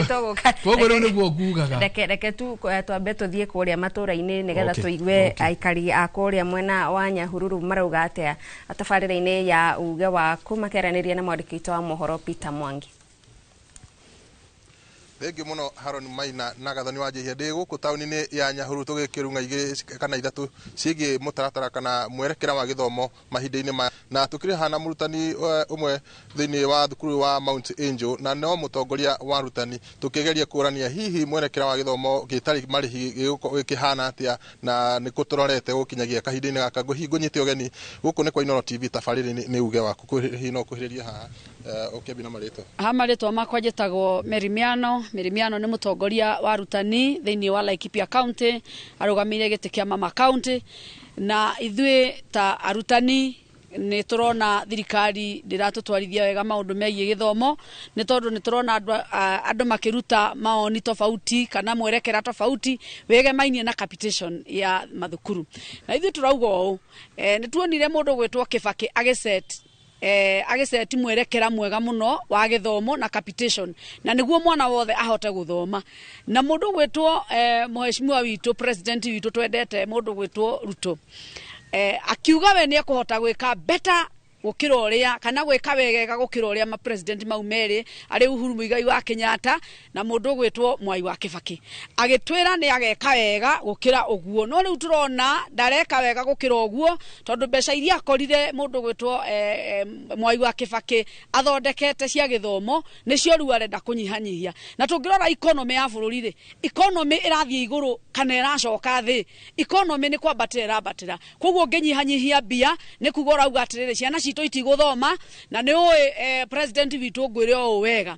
tũgũka. Koguo rĩu nĩguo ngugaga. Reke tu twambe tũthiĩ kũrĩa matũra-inĩ nĩgetha tũigue aikari a kũrĩa mwena wa Nyahururu marauga atĩa tabarĩra-inĩ ya uge waku, makeranĩria na mwandĩki witũ wa mohoro Peter Mwangi. Thengiũ mũno Haron Maina na Gathoni wa Njihia. Ndĩ gũkũ taũni-inĩ ya Nyahururu tũgĩkĩrung'a igĩrĩ kana ithatũ ciĩgiĩ mũtaratara kana mwerekera wa gĩthomo mahinda-inĩ maya, na tũkĩrĩ haha na mũrutani ũmwe thĩinĩ wa thukuru wa Mount Angel na no mũtongoria wa arutani, tũkĩgeria kũrania hihi mwerekera wa gĩthomo gĩtarĩ marĩhi gĩgũkorwo gĩkĩhana atĩa na nĩkũ tũrorete gũkinyagia kahinda-inĩ gaka. Ngũnyite ũgeni gũkũ nĩ kwa Inooro TV, tabarĩra nĩ uge waku. Hihi no ũkuhĩrĩrie haha ũkĩambia na marĩtwa? Haha marĩtwa makwa njĩtagwo Mary Miano. Mary Miano nĩ mũtongoria wa arutani thĩinĩ wa Laikipia County, arũgamĩrĩire gĩtĩ kĩa Mama County, na ithuĩ ta arutani nĩ tũrona thirikari ndĩratũtwarithia wega maũndũ megiĩ gĩthomo, nĩ tondũ nĩ tũrona andũ makĩruta maoni tofauti kana mwerekera tofauti wĩgemainie na capitation ya mathukuru. Na ithuĩ tũrauga ũũ, nĩ tuonire mũndũ gwĩtwo Kibaki agĩset agĩceti mwerekera mwega mũno wa gĩthomo na capitation, na nĩguo mwana wothe ahote gũthoma. Na mũndũ gwĩtwo mheshimiwa witũ, president witũ twendete, mũndũ gwĩtwo Ruto, akiuga we nĩ ekũhota gwĩka better gũkĩra ũrĩa kana gwĩka wegega gũkĩra ũrĩa ma president mau merĩ arĩ Uhuru Muigai wa Kenyatta na mũndũ gwĩtwo Mwai wa Kibaki, agĩtwĩra nĩ ageka wega gũkĩra ũguo. No rĩu tũrona ndareka wega gũkĩra ũguo, tondũ mbeca iria akorire mũndũ gwĩtwo Mwai wa Kibaki athondekete cia gĩthomo nĩcio rĩu arenda kũnyihanyihia. Na tũngĩrora economy ya bũrũri rĩ, economy ĩrathiĩ igũrũ kana ĩracoka thĩ? Economy nĩ kwambatĩra ĩrambatĩra, koguo ũngĩnyihanyihia mbia nĩ kuga ũrauga atĩrĩrĩ, ciana citũ itigũthoma. Na nĩ ũĩ president witũ, ngwĩre ũũ wega,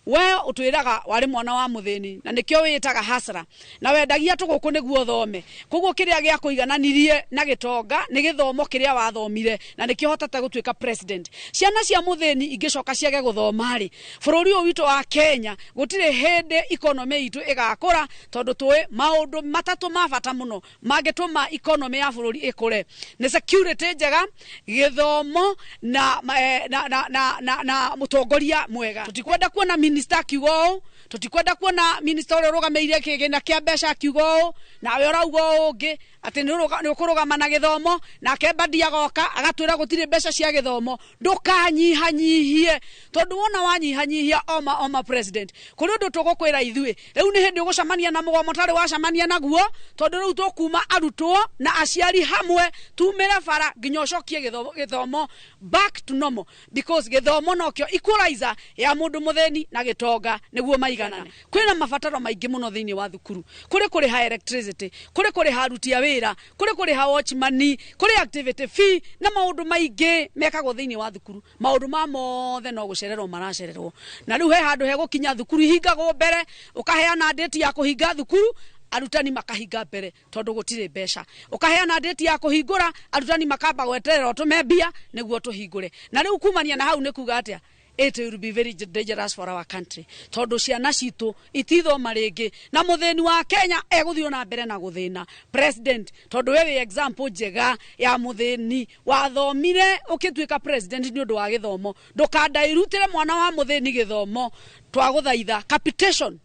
we ũtwĩraga warĩ mwana wa mũthĩni na nĩkĩo wĩtaga hasara na wendagia tũgũkũ nĩguo ũthome, koguo kĩrĩa gĩa kũigananirie na gĩtonga nĩ gĩthomo kĩrĩa wathomire na nĩkĩo hotete gũtuĩka president. Ciana cia mũthĩni ingĩcoka ciage gũthoma rĩ, bũrũri ũyũ witũ wa Kenya gũtirĩ hĩndĩ economy itũ ĩgakũra, tondũ tũĩ maũndũ matatũ ma bata mũno mangĩtũma economy ya bũrũri ĩkũre nĩ security njega, gĩthomo na na na na na, na mũtongoria mwega. Tũtikwenda kuona minister akiuga ũũ, tũtikwenda kuona minister ũrĩa ũrũgamĩrĩire kĩgĩna kĩa mbeca akiuga ũũ, nawe ũrauga ũũ ũngĩ atĩ nĩ ũkũrũgama na gĩthomo, nake Mbadi agoka agatwĩra gũtirĩ mbeca cia gĩthomo. Ndũkanyihanyihie, tondũ wona wanyihanyihia oma president, kũrĩ ũndũ tũgũkwĩra ithuĩ rĩu nĩ hĩndĩ ũgũcemania na mũgomo ũtarĩ wacemania naguo, tondũ rĩu tũkuma arutwo na aciari hamwe tumĩre bara nginya ũcokie gĩthomo back to normal, because gĩthomo nokĩo equalizer ya mũndũ mũthĩni na gĩtonga nĩguo maiganane. Kwĩna mabataro maingĩ mũno thĩinĩ wa thukuru, kũrĩ kũrĩha electricity, kũrĩ kũrĩha aruti a wĩra, kũrĩ kũrĩha watchman, kũrĩ activity fee na maũndũ maingĩ mekagwo thĩinĩ wa thukuru. Maũndũ ma mothe no gũcererwo maracererwo, na rĩu he handũ hegũkinya thukuru ihingagwo mbere, ũkaheana date ya kũhinga thukuru, arutani makahinga mbere tondũ gũtirĩ mbeca, ũkaheana date ya kũhingũra, arutani makamba gweterera ũtũme mbia nĩguo tũhingũre. Na rĩu kumania na hau nĩ kuga atĩa? It will be very dangerous for our country, tondũ ciana citũ itithoma rĩngĩ na mũthĩni wa Kenya egũthiĩ na mbere na gũthĩna. President, tondũ we wĩ example njega ya mũthĩni wathomire ũkĩtuĩka president nĩ ũndũ wa gĩthomo, ndũkandairutĩre mwana wa mũthĩni gĩthomo. Twagũthaitha capitation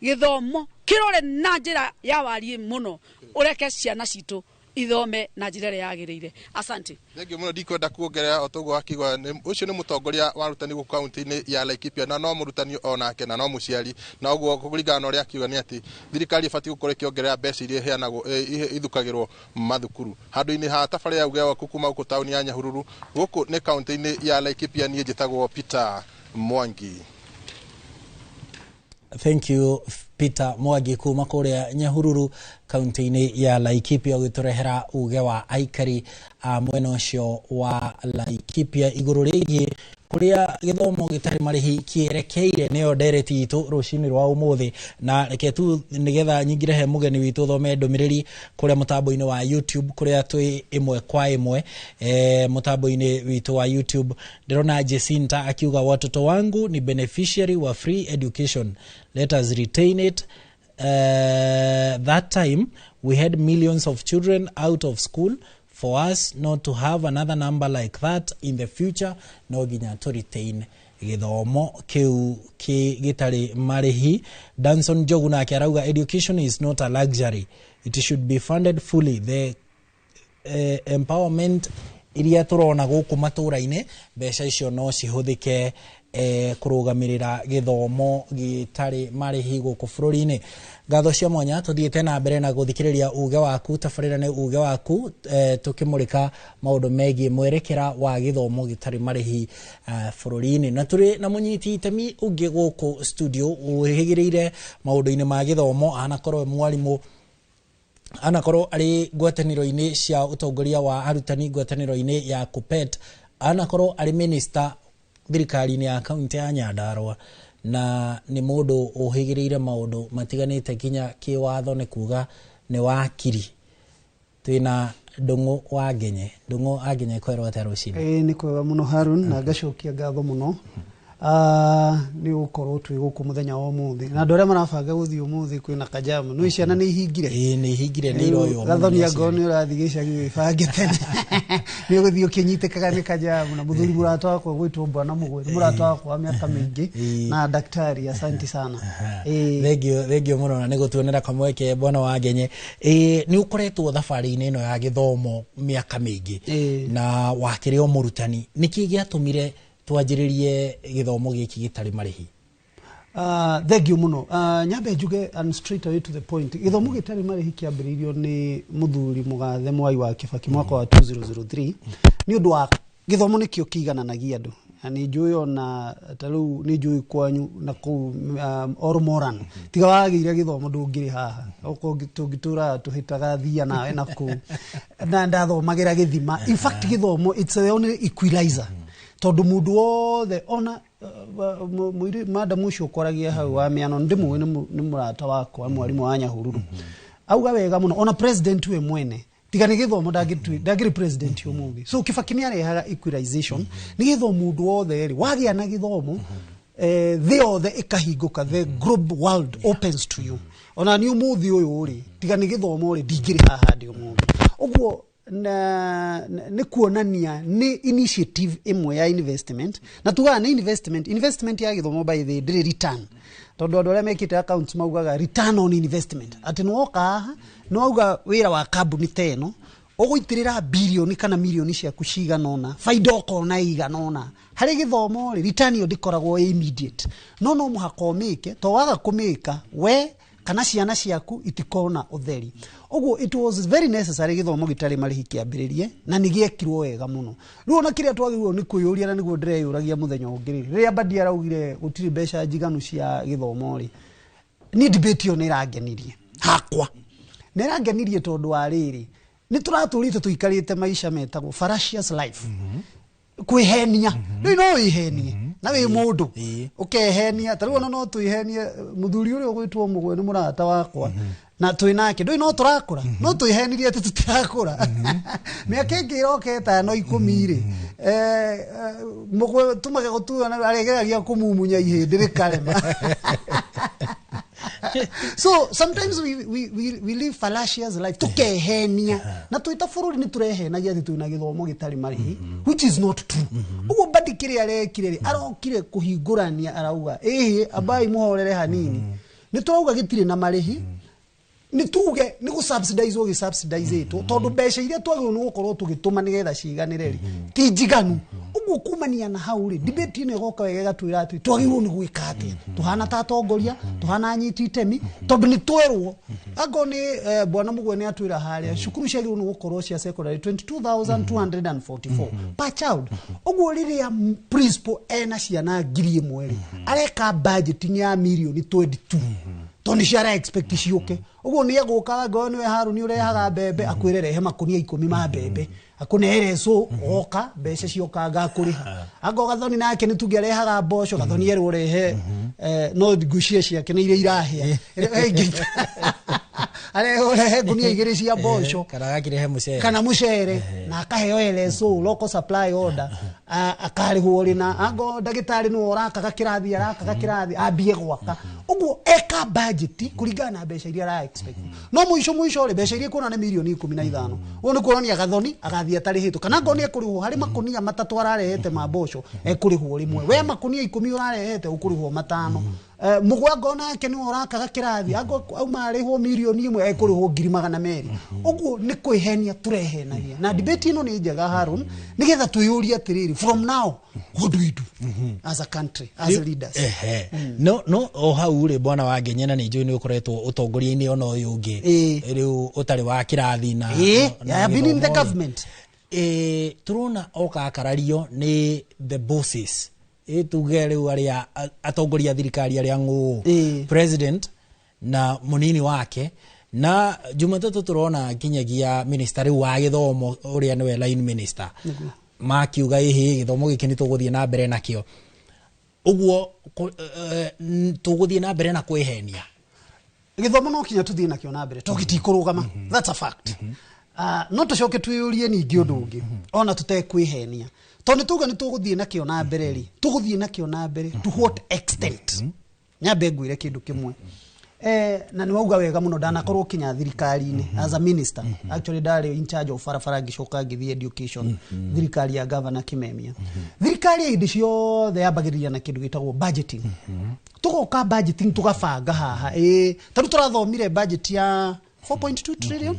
gĩthomo kĩrore na njĩra ya wariĩ mũno, ũreke ciana citũ ithome na njĩra ĩrĩa yagĩrĩire. Asante. Thengiũ mũno, ndikwenda kuongerera o toguo wakiuga. Ũcio nĩ mũtongoria wa arutani gũkũ kaunti-inĩ ya Laikipia, na no mũrutani onake na no mũciari, na ũguo kũringana na ũrĩa akiuga nĩ atĩ thirikari ĩbatiĩ gũkorwo ĩkĩongerera mbeca iria iheanagwo ithukagĩrwo mathukuru. Handũ-inĩ ha tabarĩra ya Uge Waku kuma gũkũ taũni ya Nyahururu, gũkũ nĩ kaunti-inĩ ya Laikipia, niĩ njĩtagwo Peter Mwangi. Thank you, Peter Mwangi, kuma kuria Nyahururu, kaunti-inĩ ya Laikipia, ũgĩtũrehera uge wa aikari a mwena ũcio wa Laikipia igũrũ rĩgiĩ kũrĩa gĩthomo gĩtarĩ marĩhi kĩerekeire. Nĩyo ndereti itũ rũcinĩ rwa ũmũthĩ, na reke tu nĩgetha nyingĩre he mũgeni witũ thome ndũmĩrĩri kũrĩa mũtambo-inĩ wa YouTube, kũrĩa twĩ ĩmwe kwa ĩmwe. Mũtambo-inĩ witũ wa YouTube ndĩrona Jacinta akiuga, "Watoto wangu ni beneficiary wa free education. Let us retain it. That time we had millions of children out of school. For us not to have another number like that in the future, no nginya to retain gĩthomo kĩu gĩtarĩ marĩhi." Danson Njogu nake arauga, "Education is not a luxury. It should be funded fully. The empowerment iria tũrona gũkũ matũra-inĩ, mbeca icio no cihũthĩke kũrũgamĩrĩra gĩthomo gĩtarĩ marĩhi gũkũ bũrũri-inĩ." Ngatho cia mwanya. Tũthiĩte na mbere na gũthikĩrĩria uge waku. Tabarĩra nĩ Uge Waku, tũkĩmũrĩka maũndũ megiĩ mwerekera wa gĩthomo gĩtarĩ marĩhi bũrũri-inĩ, na tũrĩ na mũnyiti itemi ũngĩ gũkũ studio ũhĩgĩrĩire maũndũ-inĩ ma gĩthomo. Anakorwo e mwarimũ, anakorwo arĩ ngwatanĩro-inĩ cia ũtongoria wa arutani, ngwatanĩro-inĩ ya KUPPET, anakorwo arĩ minister thirikari-inĩ ya kaunti ya Nyandarua, na nĩ mũndũ ũhĩgĩrĩire maũndũ matiganĩte nginya kĩwatho, nĩ kuga nĩ wakiri. Twĩna Ndung'u wa Ngenye. Ndung'u wa Ngenye, kwerwo atĩa rũcinĩ? Ĩĩ, nĩ kwega mũno, Harun, na ngacokia ngatho mũno nĩ gũkorwo twĩ gũkũ mũthenya wa ũmũthĩ, na andũ arĩa marabanga gũthiĩ ũmũthĩ kwĩna kajamu nĩ ciana nĩ ihingire. Ĩĩ, nĩ ihingire, nĩ iroywo mũno. Gathoni, nĩ angorwo aciari. Nĩ ũrathiĩ gĩcagi wĩbange tene, nĩ ũgũthiĩ ũkĩnyitĩkaga nĩ kajamu. Na mũthuri mũrata wakwa gwĩtwo Bwana Mũgwe nĩ mũrata wakwa wa mĩaka mĩingĩ na daktari, asanti sana. Ĩĩ. Thengio, thengio mũno na nĩ gũtuonera kamweke, bwana wa Ngenye. Ĩ nĩ ũkoretwo thabarĩ-inĩ ĩno ya gĩthomo mĩaka mĩingĩ na wakĩrĩ o mũrutani, nĩkĩ gĩatũmire twanjĩrĩrie gĩthomo gĩkĩ gĩtarĩ marĩhi? Thank you mũno. Nyambe njuge and straight away to the point, gĩthomo gĩtarĩ marĩhi kĩambĩrĩirio nĩ mũthuri mũgathe Mwai wa Kĩbaki mwaka wa 2003, nĩ ũndũ wa gĩthomo nĩkĩo kĩigananagia andũ. Na nĩ njũĩ ona ta rĩu nĩ njũĩ kwanyu na kũu Ormoran, tiga wagĩire gĩthomo ndũngĩrĩ haha. Okorwo tũngĩtũraga tũhĩtaga thia nawe na kũu na ndathomagĩra gĩthima. In fact, gĩthomo, it's the only equalizer, tondũ mũndũ wothe ona mũirĩ madam ũcio ũkwaragia hau wa mĩano ndĩmũĩ, nĩ mũrata wakwa, mwarimũ wa Nyahururu, auga wega mũno. Ona president we mwene, tiga nĩ gĩthomo ndangĩrĩ president ũmũthĩ. So Kĩbaki nĩ arehaga equalization nĩgetha mũndũ wothe rĩ wagĩa na gĩthomo, thĩ yothe ĩkahingũka, the global world opens to you. Ona nĩ ũmũthĩ ũyũ rĩ, tiga nĩ gĩthomo rĩ, ndingĩrĩ haha ndĩ ũmũthĩ. Ũguo na nĩ kuonania nĩ initiative ĩmwe ya investment, na tugaga nĩ investment ya gĩthomo. By the ndĩrĩ return, tondũ andũ arĩa mekĩte accounts maugaga return on investment, atĩ nĩ woka haha nĩ wauga wĩra wa kambuni ta ĩno ũgũitĩrĩra birioni kana mirioni ciaku cigana ũna, baida ũkona igana ũna. Harĩ gĩthomo rĩ, return ĩyo ndĩkoragwo ĩ immediate, no mũhaka ũmĩke, to waga kũmĩka we kana ciana ciaku itikona ũtheri. Ũguo it was very necessary gĩthomo gĩtarĩ marĩhi kĩambĩrĩrie, na nĩ gĩekirwo wega mũno. Rĩu ona kĩrĩa twagĩrĩirwo nĩ kwĩyũria, na nĩguo ndĩreyũragia mũthenya ũngĩ rĩ, rĩrĩa Mbadi araugire gũtirĩ mbeca njiganu cia gĩthomo rĩ, niĩ debate ĩyo nĩ ĩrangenirie hakwa, nĩ ĩrangenirie tondũ wa rĩrĩ, nĩ tũratũrĩte tũikarĩte maica metagwo fallacious life, kwĩhenia. Rĩu no wĩhenie na wĩ mũndũ ũkehenia, ta rĩu ona no twĩhenie. Mũthuri ũrĩa ũgwĩtwo Mũgwe nĩ mũrata wakwa na twĩ nake, ndũĩ no tũrakũra, no twĩhenirie atĩ tũtirakũra. Mĩaka ĩngĩ ĩroka 5, 10 rĩ, Mũgwe tũmage gũtuana arĩgeragia kũmumunya ihĩndĩ rĩkarema. So sometimes we live fallacious life, tukehenia, na twĩ ta bũrũri nĩ tũrehenagia atĩ twĩna gĩthomo gĩtarĩ marĩhi, which is not true. Ũguo Mbadi kĩrĩa arekire rĩ, arokire kũhingũrania, arauga ĩhĩ ambai mũhorere hanini, nĩ tũrauga gĩtirĩ na marĩhi. Nĩ tuge nĩ gũ subsidize gĩ subsidize ĩtwo, tondũ mbeca iria twagĩrĩirwo nĩ gũkorwo tũgĩtũma nĩgetha ciganĩre rĩ, ti njiganu. Ũguo kumania na hau rĩ, debate ĩno ĩgoka wega ĩgatwĩra atĩ twagĩrĩirwo nĩ gwĩka atĩa, tũhana ta atongoria, tũhana anyiti itemi, tondũ nĩ twerwo angorwo nĩ bwana Mũgwe nĩ atwĩra harĩa cukuru ciagĩrĩirwo nĩ gũkorwo cia secondary 22,244 per child. Ũguo rĩrĩa principal ena ciana 1,000 rĩ, areka budgeting ya mirioni 22, tondũ nĩcio ara expect ciũke. Ũguo nĩ egũka, angorwo nĩwe Harũni ũrehaga mbembe, akwĩre rehe makũnia 10 ma mbembe, akũneere cũ oka mbeca cioka ngakũrĩha. Angorwo Gathoni nake nĩ tuge arehaga mboco, Gathoni erwo rehe, no ngucia ciake nĩ iria irahĩa, arehe ngunia 2 cia mboco, kana agakĩrehe mũcere, kana mũcere, na akaheo LSO, local supply order, akarĩhwo rĩ. Na angorwo ndagĩtarĩ nĩwe ũrakaga kĩrathi, arakaga kĩrathi ambie gwaka. Ũguo eka budget kũringana na mbeca iria ara expect, no mũico mũico rĩ, mbeca iria kuona nĩ mirioni 15. Ũguo nĩ kuonania Gathoni agathiĩ atarĩhĩtwo, kana angorwo nĩ ekũrĩhwo harĩ makũnia 3 ararehete ma mboco, ekũrĩhwo rĩmwe. We makũnia 10 ũrarehete, ũkũrĩhwo 5. Mũgwango nake nĩwe ũrakaga kĩrathi, angorwo auma arĩhwo mirioni 1, ekũrĩhwo 200,000. Ũguo nĩ kwĩhenia tũrehenagia. Na debate ĩno nĩ njega, Haron, nĩgetha twĩyũrie atĩrĩrĩ, from now what do we do as a country, as leaders? Ehe. No o hau rĩ, bwana wa Ngenye, na nĩ njũĩ nĩ ũkoretwo ũtongoria-inĩ ona ũyũ ũngĩ rĩu ũtarĩ wa kĩrathi na na I have been in the gĩthomo rĩ. government. Tũrona oka akarario nĩ the bosses, tuge rĩu arĩa atongoria a thirikari arĩa ng'ũ, president na mũnini wake, na Jumatatũ tũrona nginyagia minister rĩu wa gĩthomo, ũrĩa nĩwe line minister, makiuga ĩhĩ, gĩthomo gĩkĩ nĩ tũgũthiĩ na mbere nakĩo. Ũguo tũgũthiĩ na mbere na kwĩhenia? Gĩthomo no kinya tũthiĩ nakĩo na mbere, to gĩtikũrũgama, that's a fact. No tũcoke twĩyũrie ningĩ ũndũ ũngĩ ona tũtekwĩhenia, tondũ nĩ tuga nĩ tũgũthiĩ nakĩo na mbere rĩ, tũgũthiĩ nakĩo na mbere to what extent? Nyambe ngwĩre kĩndũ kĩmwe, na nĩ wauga wega mũno. Ndanakorwo kinya thirikari-inĩ as a minister. Actually ndarĩ in charge of barabara, ngĩcoka ngĩthiĩ education, thirikari ya Governor Kimemia. Thirikari hĩndĩ ciothe yambagĩrĩria na kĩndũ gĩtagwo budgeting. Tũgoka budgeting, tũgabanga haha, ĩ tarĩu tũrathomire budget ya 4.2 trillion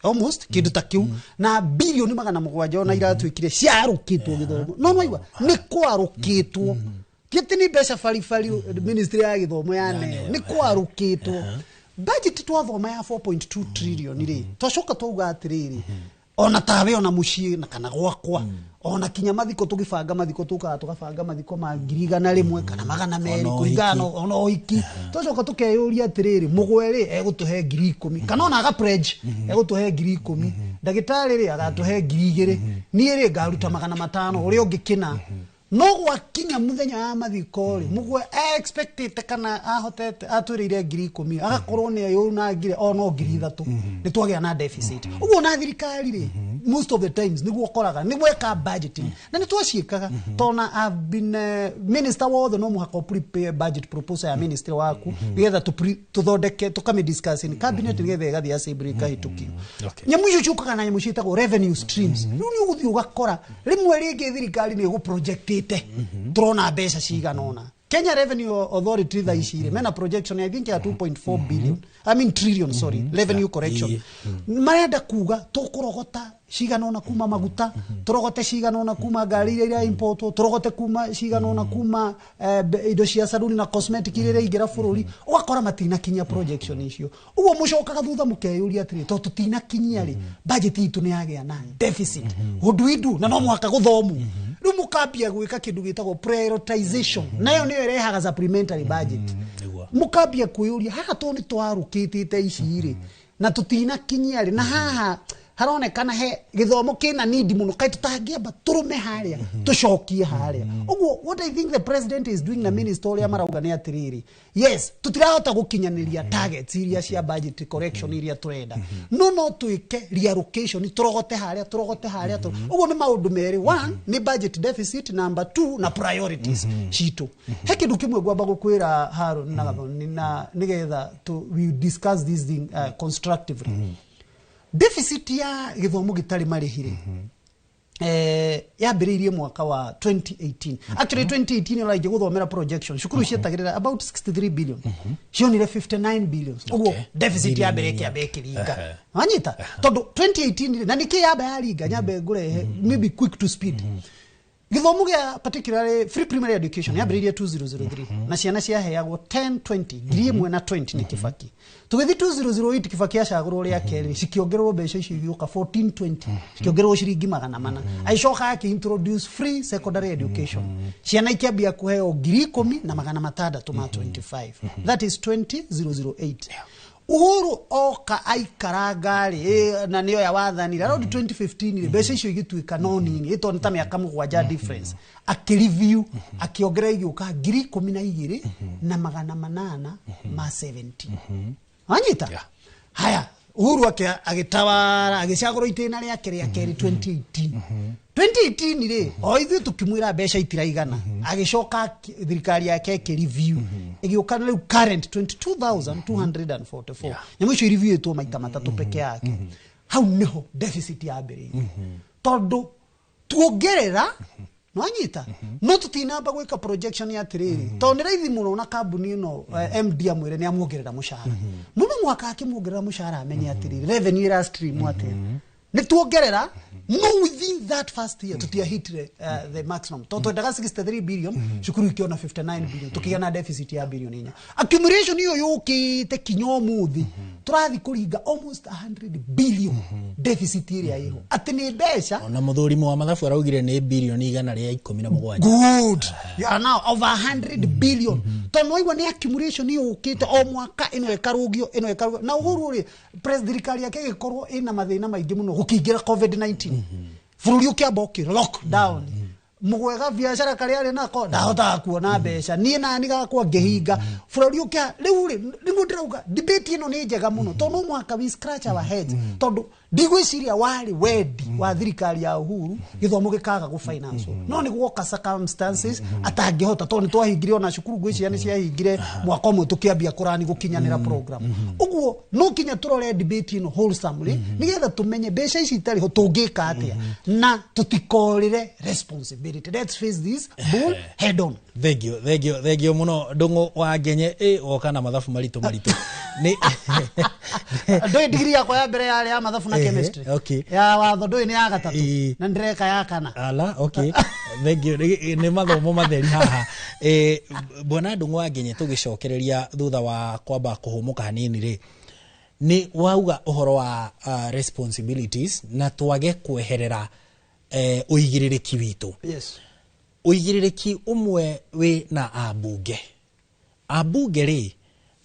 almost, kĩndũ ta kĩu, na bilioni 700 ona iratuĩkire ciarũkĩtwo gĩthomo. No nwaigua nĩ kwarũkĩtwo, ti atĩ nĩ mbeca baribari ministry ya gĩthomo yaneo, nĩ kwarũkĩtwo. Budget twathoma ya 4.2 trillion rĩ, twacoka twauga atĩrĩrĩ, ona tawe ona mũciĩ na kana gwakwa, ona kinya mathiko, tũgĩbanga mathiko, tũkaga tũgabanga mathiko ma 100,000 kana 200 Ona kũringana na ũhiki. ona ũhiki. Twacoka tũkeyũria atĩrĩrĩ, mũgwe rĩ, egũtũhe 10,000, kana ona aga pledge egũtũhe 10,000, ndagĩtarĩ rĩ, agatũhe 2,000, niĩ rĩ, ngaruta 500, ũrĩa ũngĩ kĩna. No gwakinya mũthenya wa mathiko rĩ, mũgwe expectĩte kana ahotete atwĩrĩire 10,000, agakorwo nĩ eyũnangire o no 3,000. Nĩ twagĩa na deficit. Ũguo na thirikari rĩ, most of the times nĩguo ũkoraga nĩ gweka budgeting, na nĩ twaciĩkaga tona I've been minister wothe no mũhaka ũ prepare budget proposal ya ministry waku, nĩgetha tũthondeke, tũkami discuss in cabinet, nĩgetha ĩgathiĩ assembly ĩkahĩtũkio. Nyamũ icio ciũkaga na nyamũ ciĩtagwo revenue streams. Rĩu nĩ ũgũthiĩ ũgakora rĩmwe rĩngĩ thirikari nĩ ĩgũprojectĩte tũrona mbeca cigana ũna. Kenya Revenue Authority thaa ici rĩ, mena projection I think ya 2.4 billion, I mean trillion, sorry, revenue correction. Marenda kuga tũkũrogota cigana ũna kuma maguta, tũrogote cigana ũna kuma ngari iria ira-importwo, tũrogote kuma cigana ũna kuma indo cia saruni na cosmetic iria iraingĩra bũrũri. Ũgakora matinakinyia projection icio. Ũguo mũcokaga thutha mũkeyũria atĩrĩ, tondũ tũtinakinyia rĩ, budget itũ nĩ yagĩa na deficit, what do we do? Na no mũhaka gũthomwo. Rĩu mũkambia gwĩka kĩndũ gĩtagwo prioritization, nayo nĩyo ĩrehaga supplementary budget. Mũkambia kwĩyũria haha, tondũ nĩ twarũkĩtĩte ici rĩ, na tũtinakinyia rĩ, na haha haronekana he gĩthomo kĩna need mũno, kaĩ tũtangĩamba tũrũme harĩa tũcokie harĩa? Ũguo what I think the president is doing na minister ũrĩa marauga nĩ atĩrĩrĩ, yes, tũtirahota gũkinyanĩria targets iria cia budget correction iria tũrenda, no twĩke reallocation, tũrogote harĩa, tũrogote harĩa. Ũguo nĩ maũndũ merĩ: one nĩ budget deficit, number two na priorities citũ. He kĩndũ kĩmwe ngwamba gũkwĩra, Haron na Gathoni, na nĩgetha we discuss this thing constructively. Deficit ya gĩthomo gĩtarĩ marĩhi rĩ, Yambĩrĩirie mwaka wa 2018. Actually 2018 ũraingĩ gũthomera projection, cukuru cietagĩrĩra about 63 billion, cionire 59 billion. Ũguo deficit yambere ĩkĩamba ĩkĩringa. Wanyita? Tondũ 2018 na nĩkĩ yamba yaringa, nyambe ngũrehe maybe quick to speed. Gĩthomo gĩa particularly free primary education yambĩrĩirie 2003 na ciana ciaheagwo 1020, 1,020 nĩ Kibaki. Tũgĩthiĩ 2008, Kibaki acagũrwo rĩa kerĩ, cikĩongererwo mbeca icio igĩũka 1420, cikĩongererwo ciringi 400. Agĩcoka akĩ-introduce free secondary education, ciana ikĩambia kũheo 10,625. That is 20008. Uhuru oka aikaranga rĩ, na nĩyo ya wathani around 2015 rĩ, mbeca icio igĩtuĩka no nini, ĩto nĩ ta mĩaka 7 difference. Akĩreview, akĩongerera igĩũka 12,870. Wanyita? Haya, Uhuru agĩtawara, agĩcagũrwo itĩna rĩake rĩa kerĩ 2018. 2018 rĩ, o ithuĩ tũkĩmwĩra mbeca itiraigana, agĩcoka thirikari yake ĩkĩ-review, ĩgĩũka rĩu current 22,244. Nyamũ icio i-reviewĩtwo maita matatũ peke yake. Hau nĩho deficit yambĩrĩirie, tondũ tuongerera, nwanyita, no tutinamba gwĩka projection ya atĩrĩrĩ, tondũ nĩ raithi mũno na kambuni ĩno, MD amwĩre nĩ amuongerera mũcara, no no mũhaka akĩmuongerera mũcara amenye atĩrĩrĩ, revenue ĩra stream atĩa. Nĩ tuongerera, no within that first year tutiahitire the maximum, tondũ twendaga 63 billion, cukuru ikĩona 59 billion, tukĩgĩa na deficit ya bilioni 4. Accumulation ĩyo yũkĩte kinya ũmũthĩ tũrathiĩ kũringa almost 100 billion deficit ĩrĩa ĩho, atĩ nĩ mbeca. Ona mũthuri wa mathabu araugire nĩ bilioni 117. Good, you are now over 100 billion, tondũ waigua nĩ accumulation yũkĩte o mwaka, ĩno ĩkarũgio, ĩno ĩkarũgio. Na Uhuru rĩ, press thirikari yake ĩgĩkorwo ĩna mathĩna maingĩ mũno, gũkĩingĩra COVID-19, bũrũri ũkĩamba ũkĩ lockdown, mũgwega biacara karĩa arĩ nako ndahotaga kuona mbeca, niĩ nani gakwa ngĩhinga bũrũri ũkĩa. Rĩu rĩ, nĩguo ndĩrauga debate ĩno nĩ njega mũno, tondũ no mũhaka we scratch our heads, tondũ ndigwĩciria warĩ wendi wa thirikari ya Uhuru gĩthomo gĩkaga gũ-finance, no nĩ guoka circumstances atangĩhota, tondũ nĩ twahingire ona cukuru, ngwĩciria nĩ ciahingire mwaka ũmwe tũkĩambia kũrani gũkinyanĩra program. Ũguo no kinya tũrore debate ĩno wholesomely, nĩgetha tũmenye mbeca ici itarĩ ho tũngĩka atĩa na tũtikorĩre responsibility. Let's face this bull head on. Thank you, thank you, thank you muno, Ndung'u wa Ngenye. Ĩ woka na mathabu maritũ maritũ nĩ Ndũĩ digiri yakwa ya mbere yarĩ ya mathabu na chemistry. Ya watho ndũĩ nĩ ya gatatũ na ndĩreka ya kana. Ala, okay, thank you. Nĩ mathomo matheri haha. Bwana Ndung'u wa Ngenye, tũgĩcokereria thutha wa kwamba kũhũmũka hanini rĩ, nĩ wauga ũhoro wa responsibilities na twage kweherera ũigĩrĩrĩki witũ. Yes. Ũigĩrĩrĩki ũmwe wĩ na ambunge rĩ,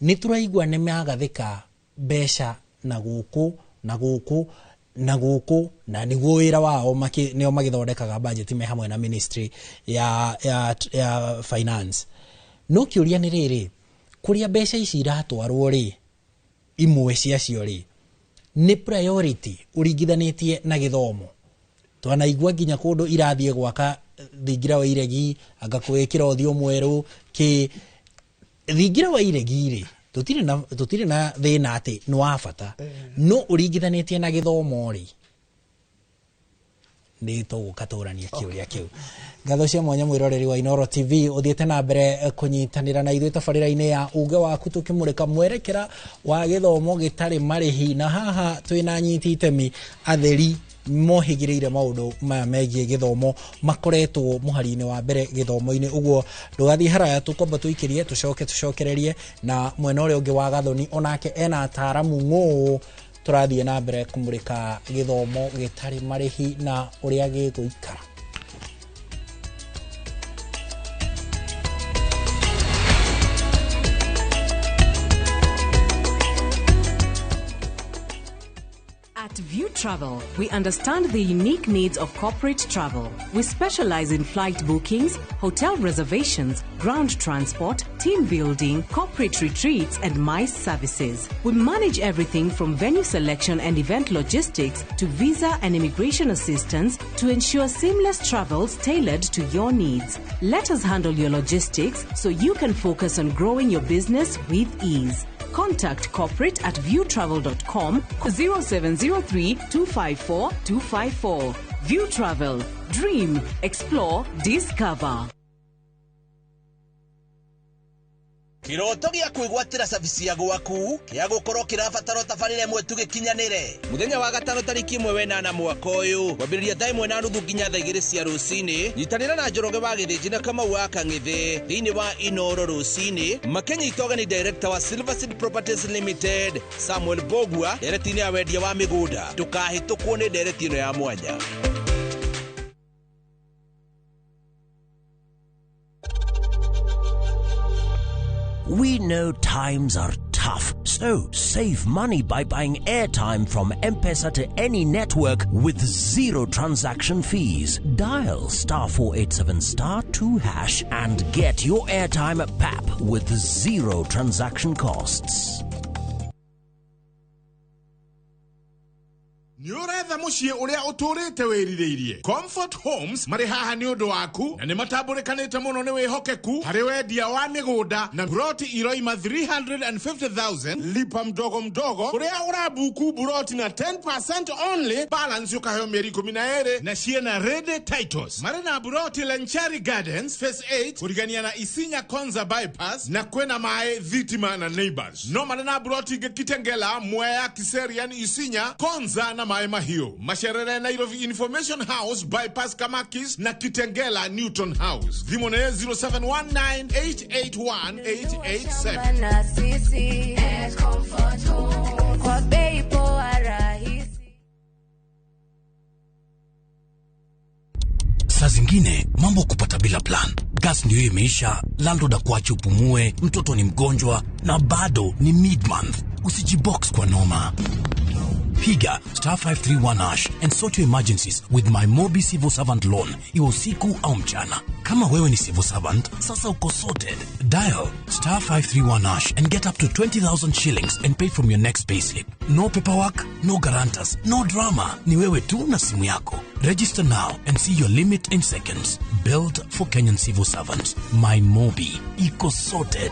nĩ tũraigua nĩ magathĩka mbeca na gũkũ na gũkũ na gũkũ, na nĩguo wĩra wao, nĩo magĩthondekaga budget me hamwe na ministry ya finance. No kĩũria nĩ rĩrĩ, kũrĩa mbeca ici iratwarwo rĩ, imwe ciacio rĩ, nĩ priority ũringithanĩtie na gĩthomo? Twanaigua nginya kũndũ irathiĩ gwaka thingira wa iregi, anga kwĩkĩra ũthiũ mwerũ kĩ thingira wa iregi rĩ, tũtirĩ na thĩna atĩ nĩ wa bata, no ũringithanĩtie na gĩthomo rĩ, nĩ tũgũka tũranie kĩũria kĩu. Ngatho cia mwanya mwĩroreri wa Inoro TV ũthiĩte na mbere kũnyitanĩra na ithuĩ tabarĩra-inĩ ya uge waku, tũkĩmũrĩka mwerekera wa gĩthomo gĩtarĩ marĩhi, na haha twĩna anyiti itemi atheri mohĩgĩrĩire maũndũ maya megiĩ gĩthomo, makoretwo mũhari-inĩ wa mbere gĩthomo-inĩ. Ũguo ndũgathiĩ haraya, tũkwamba tũikĩrie, tũcoke tũcokererie na mwena ũrĩa ũngĩ wa Gathoni, onake ena ataaramu ng'ũ. Tũrathiĩ na mbere kũmũrĩka gĩthomo gĩtarĩ marĩhi na ũrĩa gĩgũikara. At View Travel, we understand the unique needs of corporate travel. We specialize in flight bookings, hotel reservations, ground transport, team building, corporate retreats, and MICE services. We manage everything from venue selection and event logistics to visa and immigration assistance to ensure seamless travels tailored to your needs. Let us handle your logistics so you can focus on growing your business with ease. Contact corporate at viewtravel.com 0703 254 254. View Travel. Dream, explore, discover. Kiroto gĩa kwĩgwatĩra cabici ya gwaku kĩa gũkorwo kĩrabatara tabarĩra ĩmwe tu gĩkinyanĩre. Mũthenya wa gatano tarĩki 1 wenana mwaka ũyũ kwambĩrĩria thaa 1:30 nginya thaa 2 cia rũcinĩ. Nyitanĩra na Njoroge wa Gĩthĩnji na Kamau wa Kang'ithĩ thĩinĩ wa Inoro rũcinĩ makĩnyita ũgeni director wa Silver Seed Properties Limited Samuel Bogua ndereti-inĩ ya wendia wa mĩgũnda. Ndũkahĩtũkwo nĩ ndereti ĩno ya mwanya. We know times are tough, so save money by buying airtime from M-Pesa to any network with zero transaction fees. Dial *487*2# and get your airtime at PAP with zero transaction costs. Nĩ ũretha mũciĩ ũrĩa ũtũrĩte wĩrirĩirie. Comfort Homes marĩ haha nĩ ũndũ waku na nĩ matambũrĩkanĩte mũno nĩ wĩhokeku harĩ wendia wa mĩgũnda na buroti iroima 350,000 lipa mdogo mdogo ũrĩa ũrabuku buroti na 10% only balance ũkaheo mĩeri 12 na ciĩna ready titles. Marĩ na buroti Lenchari Gardens Phase 8 kũrigania na Isinya Konza Bypass na kwĩna maĩ thitima na neighbors. No marĩ na buroti ingĩ Kitengela, Mwea, Kiserian, Isinya, Konza na Maĩ Mahiũ. Macerere Nairobi Information House Bypass Kamakis na Kitengela Newton House. Thimũ nĩ 0719881887. Na sisi Comfort Home kwa bei poa rahisi. Saa zingine mambo kupata bila plan. Gas ndio imeisha, landlord akuache upumue, mtoto ni mgonjwa na bado ni mid-month. Usijibox kwa noma. Piga *531# and sort your emergencies with my Mobi Civil Servant Loan. Iwe usiku au mchana. Kama wewe ni civil servant, sasa uko sorted. Dial *531# and get up to 20,000 shillings and pay from your next payslip. No paperwork, no guarantors, no drama. Ni wewe tu na simu yako. Register now and see your limit in seconds. Built for Kenyan civil servants. My Mobi. Iko sorted.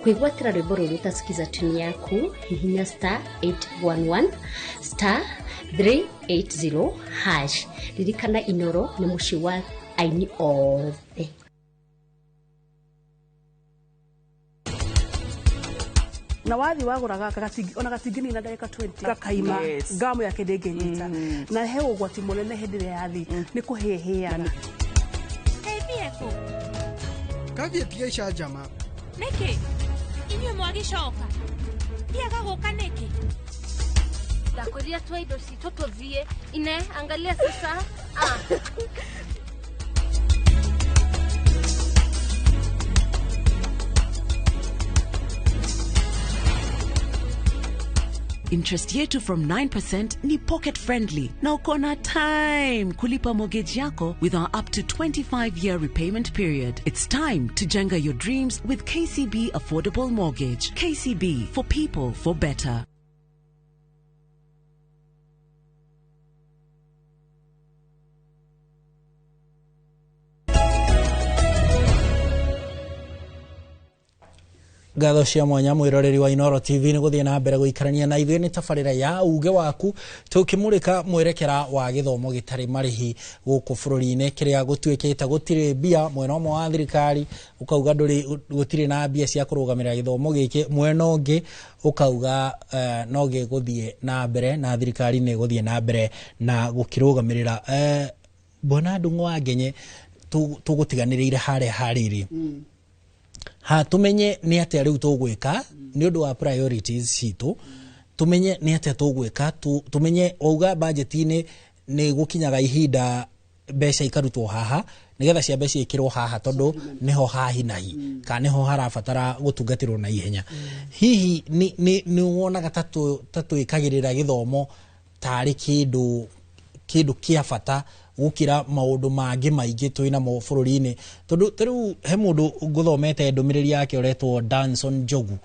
Kwĩgwatĩra rwĩmbo rũrũ utasikiza tuni yaku hihinya *811 *380#. Ririkana Inoro nĩ mũciĩ wa aini othe. Na wathi wagũraga ona gatingĩnina ndagĩka 20 gakaima ngamu yake ndĩngĩnyita na he ũgwati mũnene hĩndĩ ĩrĩa yathi nĩ kũhĩhĩana. Kathiĩ tiga icanjama. Nĩkĩ inyuĩ mwagĩcoka ndiaga gũka nĩkĩ? Ndakwĩrire twa indo citũ tũthiĩ ine angalia sasa. Interest yetu from 9% ni pocket friendly na uko na time kulipa mortgage yako with our up to 25-year repayment period. It's time to jenga your dreams with KCB Affordable Mortgage. KCB, for people, for better. Ngatho cia mwanya mwiroreri wa Inoro TV ni guthie na mbere guikarania na ithuĩ nĩ tabarĩra ya uge waku tukimurika mwerekera wa gĩthomo gĩtarĩ marĩhi gũkũ bũrũri-inĩ kĩrĩa gũtuĩkĩte gũtirĩ mbia mwena ũmwe wa thirikari ũkauga ndũrĩ gũtirĩ na mbia cia kũrũgamĩrĩra gĩthomo gĩkĩ, mwena ũngĩ ũkauga no gĩgũthiĩ na mbere na thirikari nĩ ĩgũthiĩ na mbere na gũkĩrũgamĩrĩra. Bwana Ndung'u wa Ngenye tũgũtiganĩrĩire harĩa harĩrĩ ha tumenye ni atia riu tugwika ni undu wa priorities citu, tumenye ni atia tugwika, tumenye wauga budget-ini ni gukinyaga ihinda mbeca ikarutwo haha nigetha cia mbeca ikirwo haha tondu niho hahi nahi kana niho harabatara gutungatirwo na ihenya. Hihi ni wonaga ta twikagirira githomo tari kindu kia bata gukira maundu mangi maingi twina mo bururi-ini, tondu tariu he mundu nguthomete ndumiriri yake uretwo Danson Njogu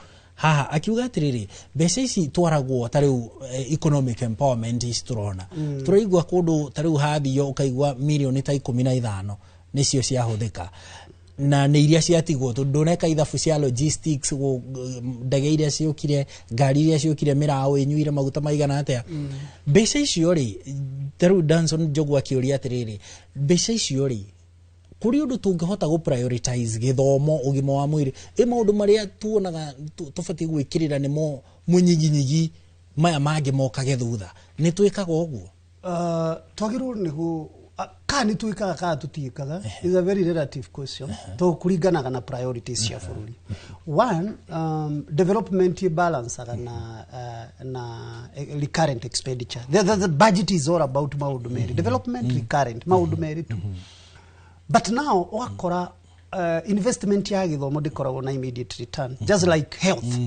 Haha akiuga atiriri, mbeca ici twaragwo ta riu economic empowerment ici turona, turaigua kundu ta riu hathio ukaigua milioni ta 15 nicio ciahuthika na nä iria ciatigwo tondå ndåneka ithabu cia logistics, ndege iria ciåkire, ngari iria ciåkire, mä ĩnyuire maguta maigana atä. Mbeca icio rĩ, ta rĩu Danson Njogu akĩũria atĩrĩrĩ, mbeca icio rĩ, kũrĩ ũndũ tũngĩhota gũ prioritize gĩthomo, ũgima wa mwĩrĩ, ĩ maũndũ marĩa tuonaga tũbatiĩ gwĩkĩrĩra nĩmo mũnyiginyigi, maya mangĩ mokage thutha? Nĩ twĩkaga ũguo? Twagĩrĩirwo nĩ gũ kana nĩ twĩkaga kana tũtiĩkaga is a very relative question, to kũringanaga na priorities cia bũrũri. One, development balancaga na recurrent expenditure. The budget is all about maũndũ merĩ, development, recurrent, maũndũ merĩ tu. But now ũgakora investment ya gĩthomo ndĩkoragwo na immediate return, just like health.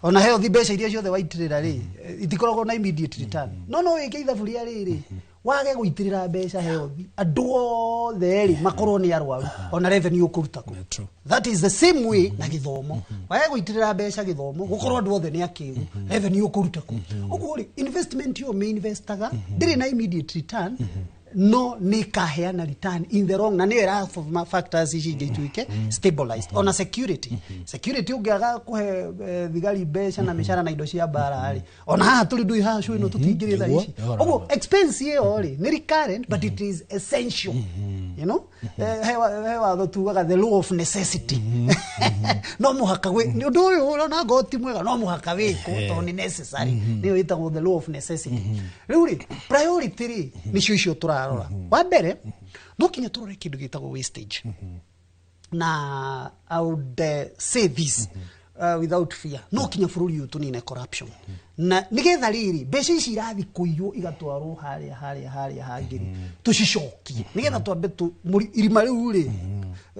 Ona health, mbeca iria ciothe waitĩrĩra rĩ, itikoragwo na immediate return. No wĩke ithabu rĩa rĩrĩ, wage gũitĩrĩra mbeca health, andũ othe rĩ makorwo nĩ arwaru, ona revenue ũkũruta kũ? That is the same way na gĩthomo. Wage gũitĩrĩra mbeca gĩthomo, gũkorwo andũ othe nĩ akĩgu, revenue ũkũruta kũ? Ũguo rĩ, investment ĩyo mĩinvestaga ndĩrĩ na immediate return, no nĩ ĩkaheana return in the long, na nĩyo ĩra factors ici ingĩ ituĩke stabilized. Ona security, ũngĩaga kũhe thigari mbeca na mĩcara na indo cia mbara rĩ, ona haha tũrĩ ndũi haha cũ ĩno tũtingĩrĩ thaa ici. Ũguo expense ĩyo rĩ nĩ recurrent, but it is essential. He watho tugaga the law of necessity. No mũhaka nĩ ũndũ ũyũ ũrona ngoo ti mwega, no mũhaka wĩkwo tondũ nĩ necessary. Nĩyo ĩtagwo the law of necessity. Rĩu rĩ, priority rĩ nĩcio icio tũrarora. Wa mbere, no kinya tũrore kĩndũ gĩtagwo wastage. Na I would say this without fear, no kinya bũrũri ũyũ tũnine corruption, na nĩgetha rĩrĩ mbeca ici irathi kũiywo igatwarwo harĩa harĩa harĩa hangĩ rĩ, tũcicokie, nĩgetha twambe irima rĩu rĩ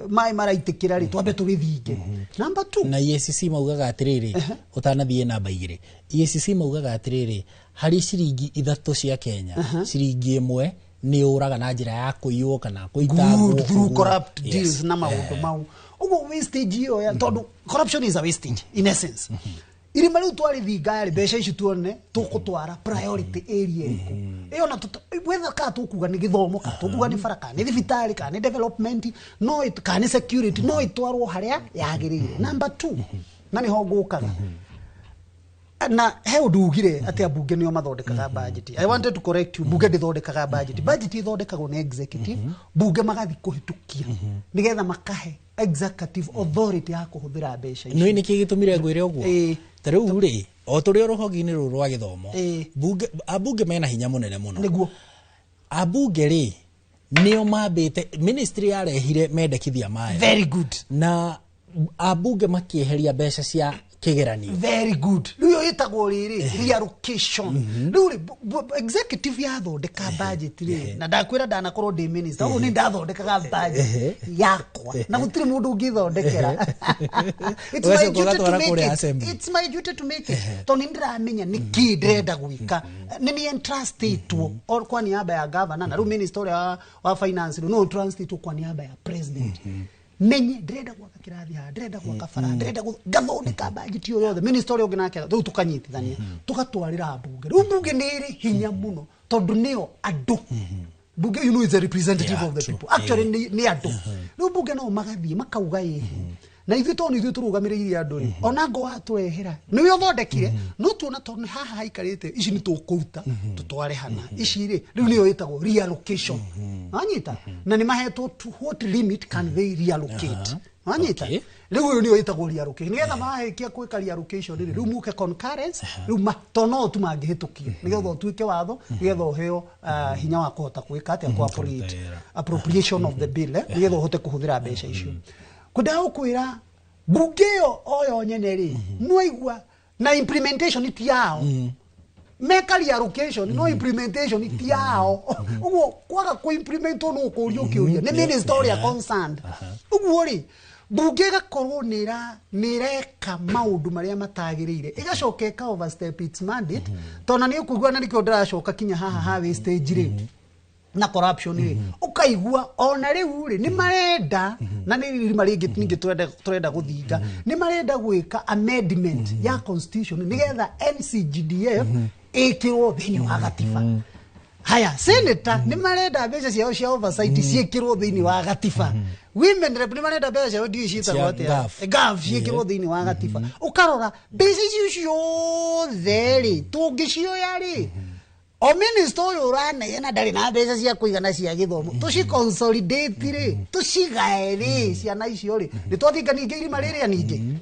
maĩ maraitĩkĩra rĩ, twambe tũrĩthinge. Number two, na EACC maugaga atĩrĩrĩ, ũtanathiĩ namba 2, EACC maugaga atĩrĩrĩ, harĩ ciringi 3 cia Kenya, ciringi 1 nĩ ũraga na njĩra ya kũiywo kana kũitangwo. Good, through corrupt deals na maũndũ mau. Ũguo wastage ĩyo ya, tondũ corruption is a wastage in essence. Irima rĩu twarĩthinga rĩ, mbeca ici tuone tũkũtwara priority area ĩrĩkũ ĩyo, na whether kana tũkuga nĩ gĩthomo, kana tũkuga nĩ bara, kana nĩ thibitarĩ, kana nĩ development, no kana nĩ security, no ĩtwarwo harĩa yagĩrĩire. Number two, na nĩho ngũkaga, na he ũndũ ugire atĩ ambunge nĩo mathondekaga budget. I wanted to correct you. Bunge ndĩthondekaga budget. Budget ĩthondekagwo nĩ executive, bunge magathi kũhĩtũkia nĩgetha makahe executive authority ya kũhũthĩra mbeca icio. Nĩ nĩkĩ gĩtũmire ngwĩre ũguo? Ta rĩu rĩ, o tũrĩ o rũhonge-inĩ rũrũ rwa gĩthomo, ambunge mena hinya mũnene mũno. Nĩguo. Ambunge rĩ nĩo mambĩte ministry yarehire mendekithia mayo. Very good. Na ambunge makĩeheria mbeca cia kĩgeranio. Very good. Rĩu ĩyo ĩtagwo rĩrĩ reallocation. Rĩu rĩ, executive yathondeka budget rĩ, na ndakwĩra ndanakorwo ndĩ minister, ũguo nĩ ndathondekaga budget yakwa na gũtirĩ mũndũ ũngĩthondekera. It's my Ũgacoka duty to ũgatwara make kũrĩa it. assembly. It's my duty to make it, tondũ nĩ ndĩramenya nĩ kĩ ndĩrenda gwĩka. Nĩ niĩ entrustĩtwo kwa niaba ya governor, na rĩu minister ũrĩa wa finance rĩu no entrustĩtwo kwa niaba ya president. Menye ndĩrenda gwaka kĩrathi haha, ndĩrenda gwaka bara, ndĩrenda ngathondeka budget ĩyo yothe. Minister ũrĩa ũngĩ nake rĩu tũkanyitithania tũgatwarĩra mbunge. Rĩu mbunge nĩ ĩrĩ hinya mũno tondũ nĩo andũ. Bunge, is a representative of the people actually, nĩ andũ. Rĩu mbunge no magathiĩ makauga ĩhĩ, na ithuĩ tondũ nĩ ithuĩ tũrũgamĩrĩire andũ rĩ, ona ngo watũrehera nĩwe ũthondekire, no tuona tondũ nĩ haha haikarĩte, ici nĩ tũkũruta tũtware hana ici rĩ. Rĩu nĩyo ĩtagwo reallocation. Wanyita? Na nĩ mahetwo to what limit can they reallocate. Wanyita? Rĩu ũyũ nĩyo ĩtagwo reallocation. Nĩgetha marĩkia gwĩka reallocation rĩ, rĩu muke concurrence. Rĩu to no tu mangĩhĩtũkia nĩgetha ũtuĩke watho, nĩgetha ũheo hinya wa kũhota gwĩka atĩa, kũ appropriate, appropriation of the bill, nĩgetha ũhote kũhũthĩra mbeca icio. Kwendaga gũkwĩra mbunge ĩyo o yo nyene rĩ, nĩwaigua na implementation ti yao. Meka reallocation, no implementation ti yao. Ũguo kwaga kũ implement no ũkũrio kĩũria nĩ minister ũrĩa concerned. Ũguo rĩ, mbunge ĩgakorwo nĩ ĩreka maũndũ marĩa matagĩrĩire, ĩgacoka ĩka overstep its mandate, tondũ na nĩ ũkũigua, na nĩkĩo ndĩracoka kinya haha ha wastage rĩ na corruption rĩ, ũkaigua Ũkaigua ona rĩu rĩ nĩ marenda, na nĩ irima rĩngĩ ningĩ tũrenda gũthinga, nĩ marenda gwĩka amendment ya constitution nĩgetha NCGDF ĩkĩrwo thĩinĩ wa gatiba. Haya, senator nĩ marenda mbeca ciao cia oversight ciĩkĩrwo thĩinĩ wa gatiba. Women rep nĩ marenda mbeca ciao, ndiũĩ ciĩtagwo Cia atĩa, GAF. GAF, ciĩkĩrwo thĩinĩ wa gatiba. Ũkarora mbeca icio ciothe rĩ, tũngĩcioya rĩ, o minister ũyũ ũraneana ndarĩ na mbeca cia kũigana cia gĩthomo, tũci consolidate rĩ, tũcigae rĩ, ciana icio rĩ, nĩ twathinga ningĩ irima rĩrĩa ningĩ.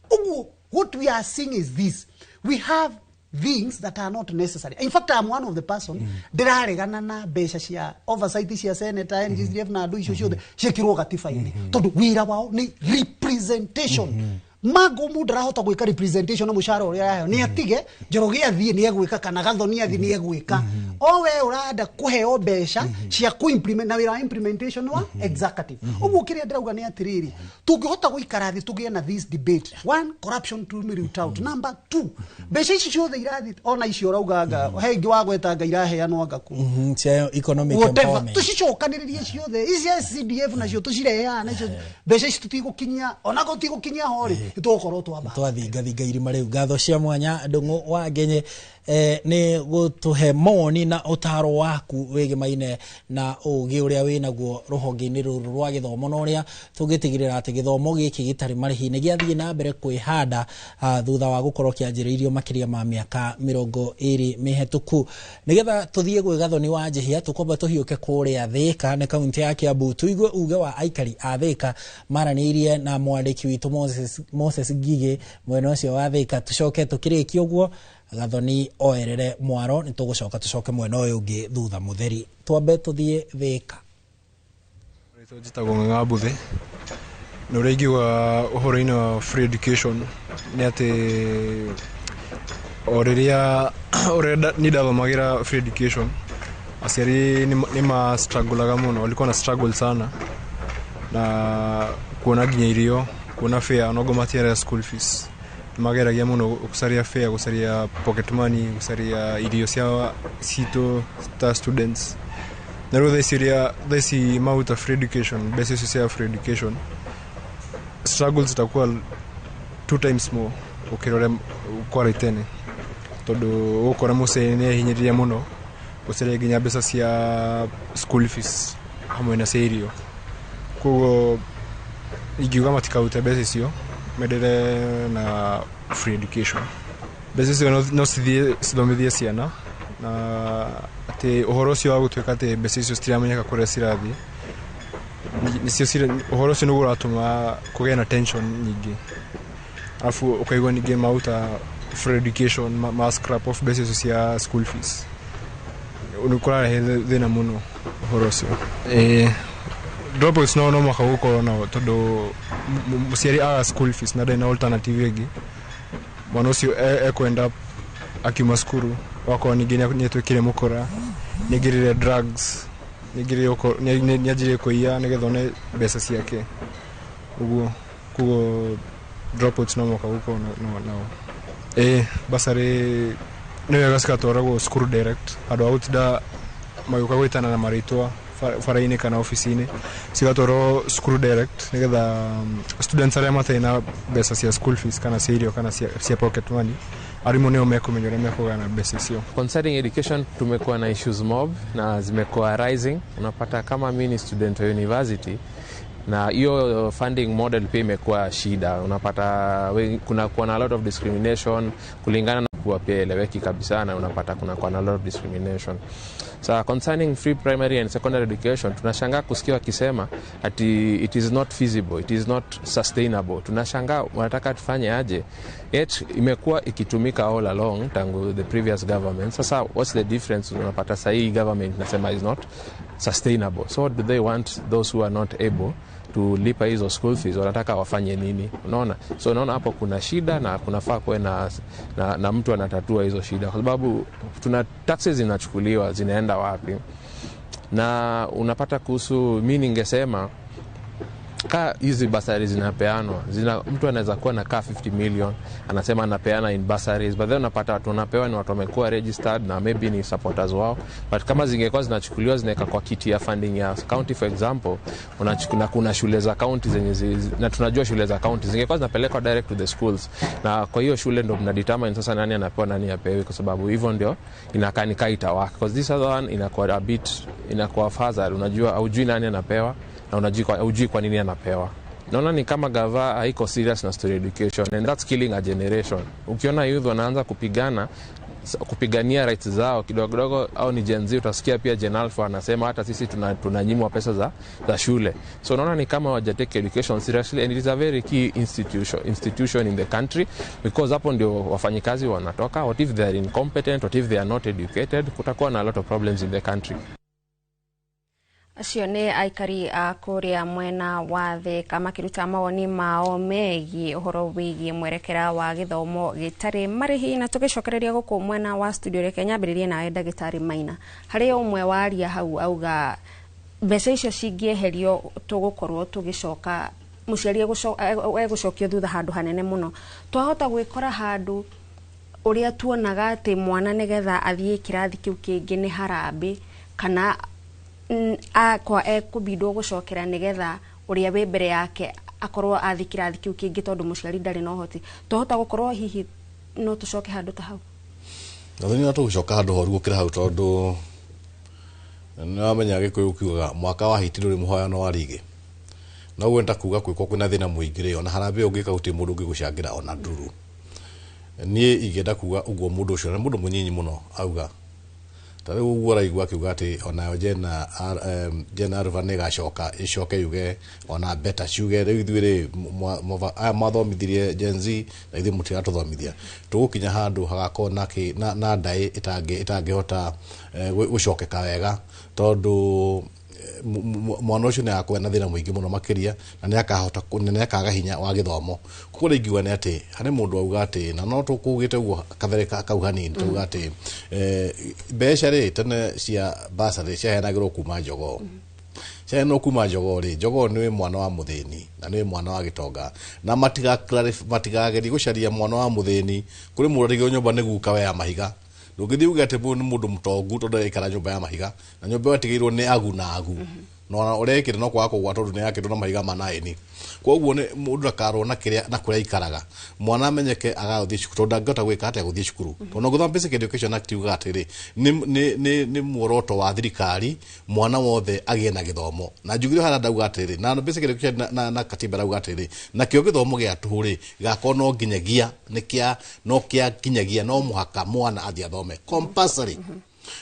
Ũguo what we are seeing is this: we have things that are not necessary. In fact, I'm one of the person ndĩraregana na mbeca cia oversight cia senator, NGCDF na andũ icio ciothe ciĩkĩrwo gatiba-inĩ, tondũ wĩra wao nĩ representation. Mango ndarahota gwĩka representation na mũcara ũrĩa araheo, nĩ atige Njoroge athiĩ nĩ egwĩka, kana Gathoni athiĩ nĩ egwĩka. O we ũrenda kũheo mbeca cia kũ-implement na wĩra wa implementation wa executive. Ũguo kĩrĩa ndĩrauga nĩ atĩrĩrĩ, tũngĩhota gũikara thĩ tũgĩe na this debate: one, corruption to be root out; number two, mbeca ici ciothe irathiĩ, ona icio ũrauga anga he ingĩ wagwetanga iraheanwo anga kũ Cia economic whatever, empowerment. Tũcicokanĩrĩrie ciothe ici CDF nacio tũcirehe nacio mbeca ici, tũtigũkinyia ona gũtigũkinyia ho rĩ, nĩtũgũkorwo twamba Twathingathinga irima rĩu. Ngatho cia mwanya, Ndũng'ũ wa Ngenye, nĩ gũtũhe mawoni na ũtaro waku wĩgĩmaine na ũgĩ ũrĩa wĩnaguo rũhonge-inĩ rũrũ rwa gĩthomo, na ũrĩa tũngĩtigĩrĩra atĩ gĩthomo gĩkĩ gĩtarĩ marĩhi nĩ gĩathiĩ na mbere kwĩhanda thutha wa gũkorwo kĩanjĩrĩirio makĩria ma mĩaka 20 mĩhetũku. Nĩgetha tũthiĩ gwĩ Gathoni wa Njĩhia, tũkwamba tũhiũke kũrĩa Thĩka, nĩ kaunti ya Kiambu, tũigue uge wa aikari a Thĩka maranĩirie na mwandĩki witũ Moses Ngigĩ mwena ũcio wa Thĩka. Tũcoke tũkĩrĩkia ũguo Gathoni oerere mwaro, nĩ tũgũcoka tũcoke mwena ũyũ ũngĩ thutha mũtheri. Twambe tũthiĩ Thĩka. Rĩtwa njĩtagwo Ng'ang'a Mbũthĩ, na ũrĩa ingiuga ũhoro-inĩ wa free education nĩ atĩ o rĩrĩa ũrĩa niĩ ndathomagĩra free education, aciari nĩ ma struggleaga mũno, walikuwa na struggle sana na kuona nginya irio, kuona fare, onogo matiarĩa school fees, nĩ mageragia mũno gũcaria fare, gũcaria pocket money, gũcaria irio cia citũ ta students. Na rĩu thaa ici, ũrĩa thaa ici maruta free education, mbeca icio cia free education, struggles zitakuwa two times more gũkĩra ũrĩa kwarĩ tene, tondũ ũgũkora mũciari nĩ ehinyĩrĩria mũno gũcaria nginya mbeca cia school fees hamwe na cia irio. Koguo ingiuga matikarute mbeca icio, mendelee na free education. Mbeca icio no cithiĩ cithomithie ciana, na atĩ ũhoro ũcio wa gũtuĩka atĩ mbeca icio citiramenyeka kũrĩa cirathiĩ, nĩcio ũhoro ũcio nĩguo ũratũma kũgĩe na tension nyingĩ. Alafu ũkaigua ningĩ maruta free education, ma scrap off mbeca icio cia school fees, nĩ kũrarehe thĩna mũno ũhoro ũcio. Dropouts no mũhaka gũkorwo nao, tondũ mũciari aga school fees na ndarĩ na alternative ĩngĩ, mwana ũcio ekwenda akiuma cukuru wakorwo ningĩ nĩ atuĩkire mũkora, nĩ aingĩrire drugs, nĩ anjirie kũiya nĩgetha one mbeca ciake ũguo. Koguo dropouts no mũhaka gũkorwo nao. Bursary nĩ wega cigatwaragwo cukuru direct, handũ ha gũtinda magĩũka gwĩtana na marĩtwa bara-inĩ kana obici-inĩ, cigatwarwo cukuru direct nĩgetha students arĩa matarĩ na mbeca cia school fees kana cia irio kana cia pocket money, arimũ nĩo mekũmenya ũrĩa mekũgayana mbeca icio. Concerning education, tumekuwa na issues mob na zimekuwa rising. Unapata kama mi ni student wa university, na hiyo funding model pia imekuwa shida. Unapata kuna kuwa na a lot of discrimination kulingana na kuwa pia eleweki kabisa, na unapata kuna kuwa na a lot of discrimination. Sa concerning free primary and secondary education, tunashangaa kusikia wakisema ati it is not feasible, it is not sustainable. Tunashangaa wanataka tufanye aje, yet imekuwa ikitumika all along tangu the previous government. Sasa what's the difference? Unapata sahii government nasema is not sustainable. So what do they want those who are not able to lipa hizo school fees? Wanataka wafanye nini? Unaona? So unaona hapo kuna shida na kunafaa kuwe na mtu anatatua hizo shida, kwa sababu tuna taxes zinachukuliwa, zinaenda wapi? Na unapata kuhusu, mi ningesema Ka hizi basari zinapeanwa mtu anaweza kuwa na ka 50 million anasema anapeana in bursaries, but then unapata watu wanapewa ni watu wamekuwa registered na maybe ni supporters wao. But kama zingekuwa zinachukuliwa zinaweka kwa kiti ya funding ya county, for example, na kuna shule za county zenye na tunajua shule za county zingekuwa zinapelekwa direct to the schools, na kwa hiyo shule ndio mna determine sasa nani anapewa nani apewi, kwa sababu hivyo ndio inakaa ni kaita work, because this other one inakuwa a bit inakuwa fadhali, unajua haujui nani anapewa na unajui hujui kwa nini anapewa. Naona ni kama gava haiko serious na story education, and that's killing a generation. Ukiona youth wanaanza kupigania rights zao kidogo kidogo, au ni Gen Z, utasikia pia Gen Alpha anasema hata sisi tunanyimwa pesa za shule. So naona ni kama hawajatake education seriously, and it is a very key institution in the country, because hapo ndio wafanyikazi wanatoka. What if they are incompetent? What if they are not educated? Kutakuwa na a lot of problems in the country. Acio nĩ aikari a kũrĩa mwena wa Thĩka makĩruta mawoni mao megiĩ ũhoro wĩgiĩ mwerekera wa gĩthomo gĩtarĩ marĩhi. Na tũgĩcokereria gũkũ mwena wa studio, reke nyambĩrĩrie nawe ndagĩtarĩ Maina. Harĩ ũmwe waria hau auga mbeca icio cingĩeherio tũgũkorwo tũgĩcoka mũciari egũcokio thutha handũ hanene mũno. Twahota gwĩkora handũ ũrĩa tuonaga atĩ mwana nĩgetha athiĩ kĩrathi kĩu kĩngĩ nĩ harambĩ, kana akwa ekũbindwo gũcokera nĩgetha ũrĩa wĩ mbere yake akorwo athi kĩrathi kĩu kĩngĩ tondũ mũciari ndarĩ na ũhoti. Twahota gũkorwo hihi no tũcoke handũ ta hau? Nathani no tũgũcoka handũ horu gũkĩra hau, tondũ nĩwamenya Gĩkũyũ kiugaga mwaka wa hiti ndũrĩ mũhoyano wa rigi. Na ũguo nĩ ta kuga kwĩkwo kwĩna thĩna mũingĩ rĩ, ona harambĩ ũngĩka gũtirĩ mũndũ ũngĩgũcangĩra ona nduru. Niĩ ingĩenda kuga ũguo mũndũ ũcio nĩ mũndũ mũnyinyi mũno auga. Ta rĩu ũguo araigua akiuga atĩ onayo Gen Alpha nĩ ĩgacoka ĩcoke yuge ona beta ciuge rĩu ithuĩ rĩ aya mwathomithirie Gen Z na ithuĩ mũtiratũthomithia. Tũgũkinya handũ hagakorwo na ndaĩ ĩtangĩhota gũcokeka wega, tondũ mwana ũcio nĩ agakorwo na thĩna mũingĩ mũno makĩria, na nĩ akahota nĩ akaga hinya wa gĩthomo. Koguo ingiuga nĩ atĩ harĩ mũndũ auga atĩ, na no tũkugĩte ũguo kabere kau hanini, tauga atĩ mbeca rĩ tene cia bursary ciaheanagĩrwo kuma jogoo. Ciaheanagĩrwo kuma jogoo rĩ, jogoo nĩ mwana wa mũthĩni na nĩ mwana wa gĩtonga, na matigagerie gũcaria mwana wa mũthĩni kũrĩ mũndũ atigĩrwo nyũmba nĩ guka we ya mahiga. Ndũngĩthiĩ uge atĩ mũndũ nĩ mũndũ mũtongu tondũ aikara nyũmba ya mahiga, na nyũmba ĩyo atigĩirwo nĩ agu na agu. Na ona ũrĩa ĩkĩte no kwaga kũgwa tondũ nĩ yakĩtwo na mahiga ma naĩni. Koguo nĩ mũndũ ndakarwo na kĩrĩa na kũrĩa aikaraga. Mwana amenyeke agathiĩ cukuru tondũ ndangĩhota gwĩka atĩa gũthiĩ cukuru. Tondũ gũthoma Basic Education Act yugaga atĩrĩ, nĩ muoroto wa thirikari mwana wothe agĩe na gĩthomo. Na njugire harĩa ndauga atĩrĩ, na Basic Education na katiba ndauga atĩrĩ, nakĩo gĩthomo gĩa tũhũ rĩ, gĩgakorwo no nginyagia nĩ kĩa no kĩa nginyagia no mũhaka mwana athiĩ athome compulsory.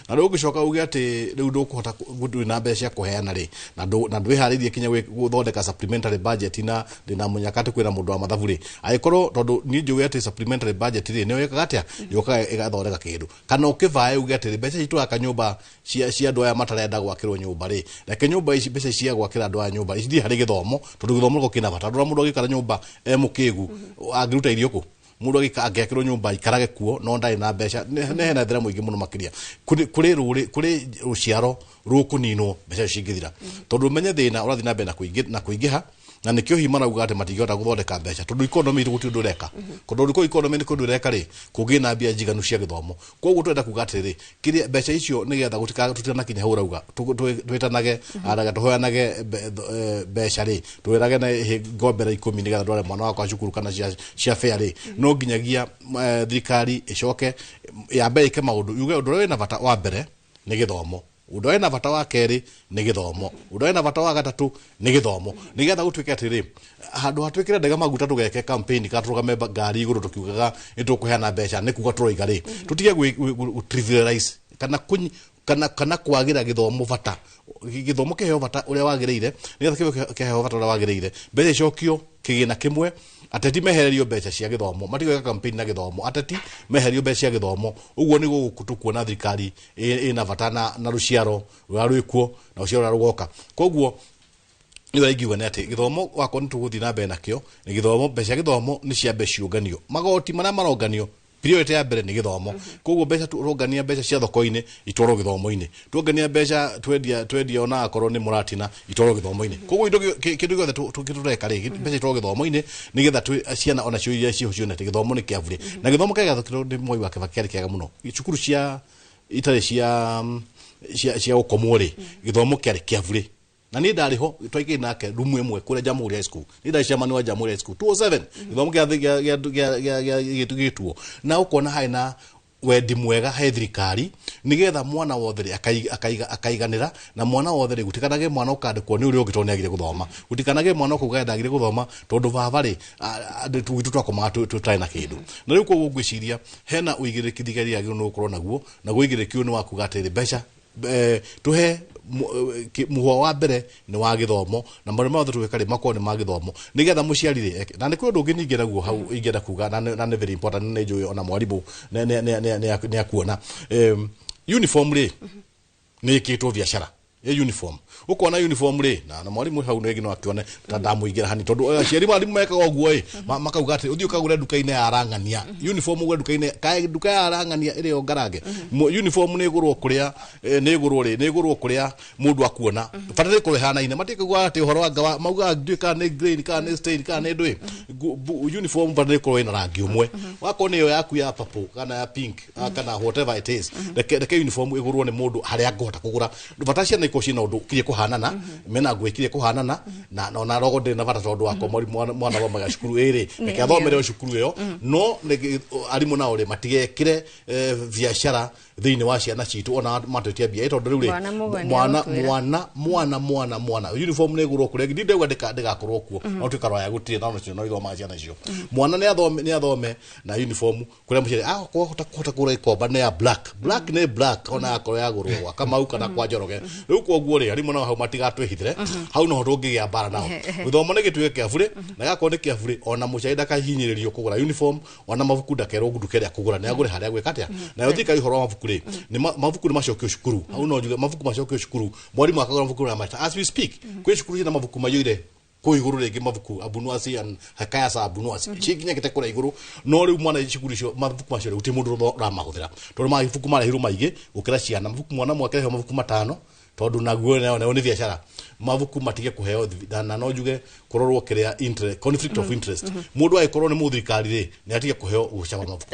Na rĩu ũngĩcoka uge atĩ rĩu ndũkũhota ndũrĩ na mbeca cia kũheana rĩ, na ndwĩharĩirie kinya gũthondeka supplementary budget, na ndĩna mũnyaka atĩ kwĩna mũndũ wa mathabu rĩ, angĩkorwo tondũ niĩ njũĩ atĩ supplementary budget rĩ nĩyo ĩkaga atĩa, yũkaga ĩgathondeka kĩndũ, kana ũkĩvae uge atĩ mbeca ici tũraka nyũmba cia andũ aya matarenda gwakĩrwo nyũmba rĩ, reke nyũmba ici mbeca cia gwakĩra andũ aya nyũmba ici harĩ gĩthomo, tondũ gĩthomo nĩkĩo kĩna bata. Ndũrona mũndũ agĩikara nyũmba e mũkĩgu angĩruta irio kũ? Mũndũ angĩakĩrwo nyũmba aikarage kuo no ndarĩ na mbeca, nĩ hena thĩna mũingĩ mũno makĩria. Kũrĩ rũciaro rũkũninwo mbeca cingĩthira, tondũ ũmenye thĩna ũrathiĩ na mbere na kũingĩha, na nĩkĩo hihi marauga atĩ matingĩhota gũthondeka mbeca tondũ economy itũ gũtirĩ ũndũ ĩreka. Tondũ ũrĩkũ economy nĩ kũndũ ĩreka rĩ, kũngĩ na mbia njiganu cia gĩthomo. Koguo tũrenda kuga atĩrĩrĩ, kĩrĩa mbeca icio nĩgetha tũtikanakinye hau ũrauga twĩtanage araga tũhoyanage mbeca rĩ, twĩrage na ngombera 10 nĩgetha ndware mwana wakwa cukuru kana cia fare rĩ, no nginyagia thirikari ĩcoke yambe ĩke maũndũ yuge ũndũ ũrĩa wĩna bata wa mbere nĩ gĩthomo, ũndũ wĩna bata wa kerĩ nĩ gĩthomo, ũndũ wĩna bata wa gatatũ nĩ gĩthomo, nĩgetha gũtuĩke atĩrĩ, handũ hatwĩkĩre ndege maguta tũgeke campaign kana tũrũgame ngari igũrũ tũkiugaga nĩ tũkũheana mbeca nĩ kuga tũroiga rĩ, tũtige gũ trivialize kana kwagĩra gĩthomo bata, gĩthomo kĩheo bata ũrĩa wagĩrĩire, nĩgetha kĩheo bata ũrĩa wagĩrĩire, mbeca icokio kĩgĩna kĩmwe, ateti mehererio mbeca cia gĩthomo, matigwĩka campaign na gĩthomo, ateti mehererio mbeca cia gĩthomo. Ũguo nĩguo tũkuona thirikari ĩna bata na rũciaro rũrĩa rwĩkuo na rũciaro rũrĩa rũgoka. Koguo nĩ ũrĩa ingiuga nĩ atĩ gĩthomo wakwa nĩ tũgũthiĩ na mbere nakĩo, nĩ gĩthomo, mbeca cia gĩthomo nĩ ciambe ciũnganio, magoti marĩa maronganio Priority ya mbere nĩ gĩthomo. Koguo mbeca tũrongania mbeca cia thoko-inĩ itwarwo gĩthomo-inĩ, tuongania mbeca twendia ona akorwo nĩ mũratina itwarwo gĩthomo-inĩ. Koguo indo kĩndũ gĩothe tũreka rĩ, mbeca itwarwo gĩthomo-inĩ nĩgetha ciana onacio iria ciho cione atĩ gĩthomo nĩ kĩa bure. Na gĩthomo kĩrĩa gĩathũkirwo nĩ Mwai wa Kibaki kĩarĩ kĩega mũno. Cukuru cia itarĩ cia gũkomwo rĩ, gĩthomo kĩarĩ kĩa bure. Na niĩ ndarĩ ho twaikire nake rumu ĩmwe kũrĩa Jamhuri High School. Niĩ ndarĩ chairman wa Jamhuri High School 207 gĩthomo kĩa gĩtuo. Na ũkona harĩ na wendi mwega he thirikari nigetha mwana wothe rĩ akaiganĩra, na mwana wothe rĩ gutikanage mwana ũkandĩkwo nĩ ũrĩa ũngĩ tondũ nĩagire gũthoma, gutikanage mwana ũkauga ndagire gũthoma tondũ baba rĩ gwitũ twakomaga tũtarĩ na kĩndũ. Na rĩu koguo ngwĩciria hena ũigĩrĩrĩki thirikari yagĩrĩirwo nĩ gũkorwo naguo, naguo ũigĩrĩrĩki ũyũ nĩ wa kuga atĩrĩ mbeca tuhe mũhwa wa mbere nĩ wa gĩthomo, na maũndũ mothe tũgĩka rĩ makorwo nĩ ma gĩthomo nĩgetha mũciari rĩ eke. Na nĩ kwĩ ũndũ ũngĩ ningĩ naguo hau ingĩenda kuga, na nĩ very important, nĩ njũĩ ona mwarimũ nĩ akuona. Uniform rĩ nĩ ĩkĩtwo biacara ya uniform. Ukona uniform rĩ na mwarimu hau rĩngĩ no akĩone ta ndamũingĩra hani tondũ aciari mwarimu mekaga ũguo ĩ makauga atĩ ũthiĩ ũkagũre nduka-inĩ ya arang'ania uniform, ũgũre nduka-inĩ kaĩ nduka ya arang'ania ĩrĩ o ngarange. Uniform nĩ ĩgũrwo kũrĩa nĩ ĩgũrwo rĩ nĩ ĩgũrwo kũrĩa mũndũ akuona bata nĩ kũrĩhanaine, matikauga atĩ ũhoro wa ngawa maugaga ndiũĩ kana nĩ green kana nĩ stain kana nĩ ndũĩ. Uniform bata nĩ ĩkorwo ĩna rangi ũmwe, wakorwo nĩ ĩyo yaku ya purple kana ya pink kana whatever it is, reke uniform ĩgũrwo nĩ mũndũ harĩa angĩhota kũgũra. Bata ciana ikorwo ciĩna ũndũ kirie kũhanana, mena nguo ikirie kũhanana, na ona rogo ndĩrĩ na bata tondũ wakwa mwana athomaga cukuru ĩrĩ, reke athomere o cukuru ĩyo. No arimũ nao rĩ matigekĩre biacara thĩinĩ wa ciana citũ ona matwetie mbia tondũ rĩu rĩ mwana mwana mwana mwana mwana uniform nĩ ĩgũrwo kũrĩa ndi ndauga ndĩgakorwo kuo, no tuĩka roya gũtirĩ na onacio no ithomaga ciana icio. Mwana nĩ athome na uniform kũrĩa mũciari akũhota kũgũra ikomba nĩ ya black black nĩ black ona akorwo yagũrwo gwa Kamau kana kwa Njoroge. Rĩu koguo rĩ arimũ nao hau matigatwĩhithĩre, hau noho tũngĩgĩa mbara nao. Gĩthomo nĩ gĩtuĩke kĩa bure, na gakorwo nĩ kĩa bure ona mũciari ndakahinyĩrĩrio kũgũra uniform, ona mabuku ndakerwo nduka ĩrĩa akũgũra, nĩ agũre harĩa agwĩka atĩa. Nayo thirikari ũhoro wa mabuku rĩ nĩ mabuku nĩ macokio cukuru, hau no njuge mabuku macokio cukuru, mwarimũ akagũra mabuku na mata as we speak kwĩ cukuru ciĩna mabuku maiyũire kũu igũrũ rĩngĩ mabuku Abunuasi and Hekaya sa Abunuasi cikinyagĩte kũrĩa igũrũ, no rĩu mwana cukuru icio mabuku macio rĩu gũtirĩ mũndũ ũramahũthĩra tondũ mabuku marehirwo maingĩ gũkĩra ciana. Mabuku mwana mwe akĩrehwo mabuku 5 tondũ naguo nayo nĩ biacara, mabuku matige kũheo na no njuge kũrorwo kĩrĩa interest, conflict of interest. Mũndũ angĩkorwo nĩ mũthirikari rĩ nĩ atige kũheo gũcaba mabuku,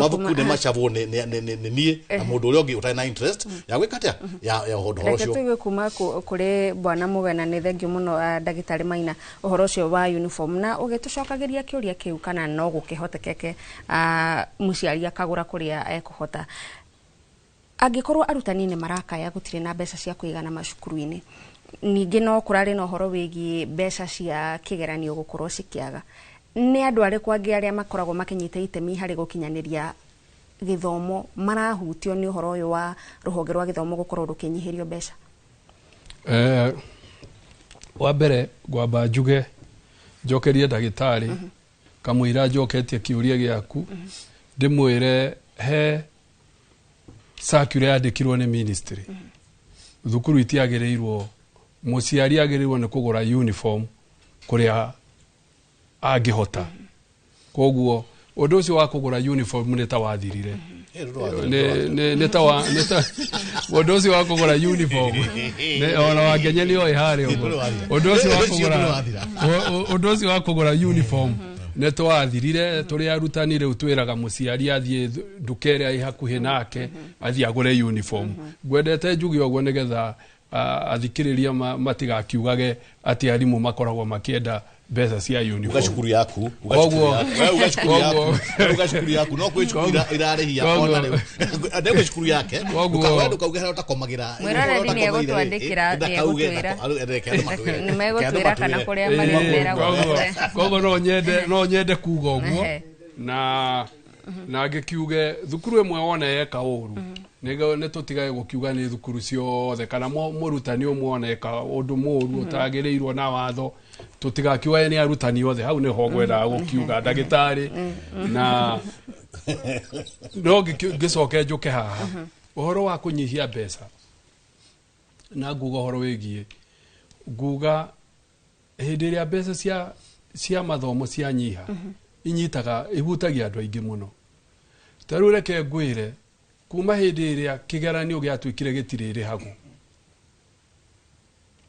mabuku nĩ macabwo nĩ niĩ na mũndũ ũrĩa ũngĩ ũtarĩ na interest ya gwĩka atĩa ya ũhoro ũcio. Reke tũigue kuma kũrĩ Bwana Mũgena. Nĩ thengio mũno ndagĩtarĩ Maina ũhoro ũcio wa uniform, na ũgĩtũcokagĩria kĩũria kĩu kana no gũkĩhotekeke mũciari akagũra kũrĩa ekũhota. Angĩkorwo arutani nĩ marakaya gũtirĩ na mbeca cia kũigana macukuru-inĩ, ningĩ no kũrarĩ na ũhoro wĩgiĩ mbeca cia kĩgeranio gũkorwo cikĩaga, nĩ andũ arĩkũ angĩ arĩa makoragwo makĩnyita itemi harĩ gũkinyanĩria gĩthomo marahutio nĩ ũhoro ũyũ wa rũhonge rwa gĩthomo gũkorwo rũkĩnyihĩrio mbeca? Wa mbere ngwamba njuge njokerie ndagĩtarĩ kamũira njoketie kĩũria gĩaku, ndĩmwĩre he circular yandĩkirwo nĩ ministry, thukuru itiagĩrĩirwo, mũciari agĩrĩirwo nĩ kũgũra uniform kũrĩa angĩhota. Koguo ũndũ ũcio wa kũgũra uniform nĩ ta wathirire, ũndũ ũcio wa kũgũra uniform ona wangenye nĩ oĩ harĩa ũguo, ũndũ ũcio wa kũgũra uniform nĩ twathirire tũrĩ arutani. Rĩu twĩraga mũciari athiĩ nduka ĩrĩa ĩ hakuhĩ nake athiĩ agũre uniform. Ngwendete njuge ũguo nĩgetha athikĩrĩria matigakiugage atĩ arimũ makoragwo makĩenda mbeca cia uniform. Uga cukuru yaku, uga cukuru yaku no kwĩ cukuru irarĩhia ona rĩu ndegwe cukuru yake ndũkauge harĩa ũtakomagĩra. Mwĩroreri nĩ egũtwandĩkĩra, nĩ megũtwĩra kana kũrĩa marĩmeragwo. Koguo no nyende kuga ũguo na ngĩkiuge thukuru ĩmwe wona yeka ũru nĩ tũtigage gũkiuga nĩ thukuru ciothe, kana mũrutani ũmwe wona eka ũndũ mũru ũtagĩrĩirwo na watho tũtigakiuga nĩ arutani othe. Hau nĩho ngwendaga gũkiuga ndagĩtarĩ, na no ngĩcoke njũke haha ũhoro wa kũnyihia mbeca na nguga ũhoro wĩgiĩ nguga hĩndĩ ĩrĩa mbeca cia mathomo cianyiha inyitaga ihutagia andũ aingĩ mũno. Ta rĩu reke ngwĩre, kuma hĩndĩ ĩrĩa kĩgeranio gĩatuĩkire gĩtirĩrĩhagwo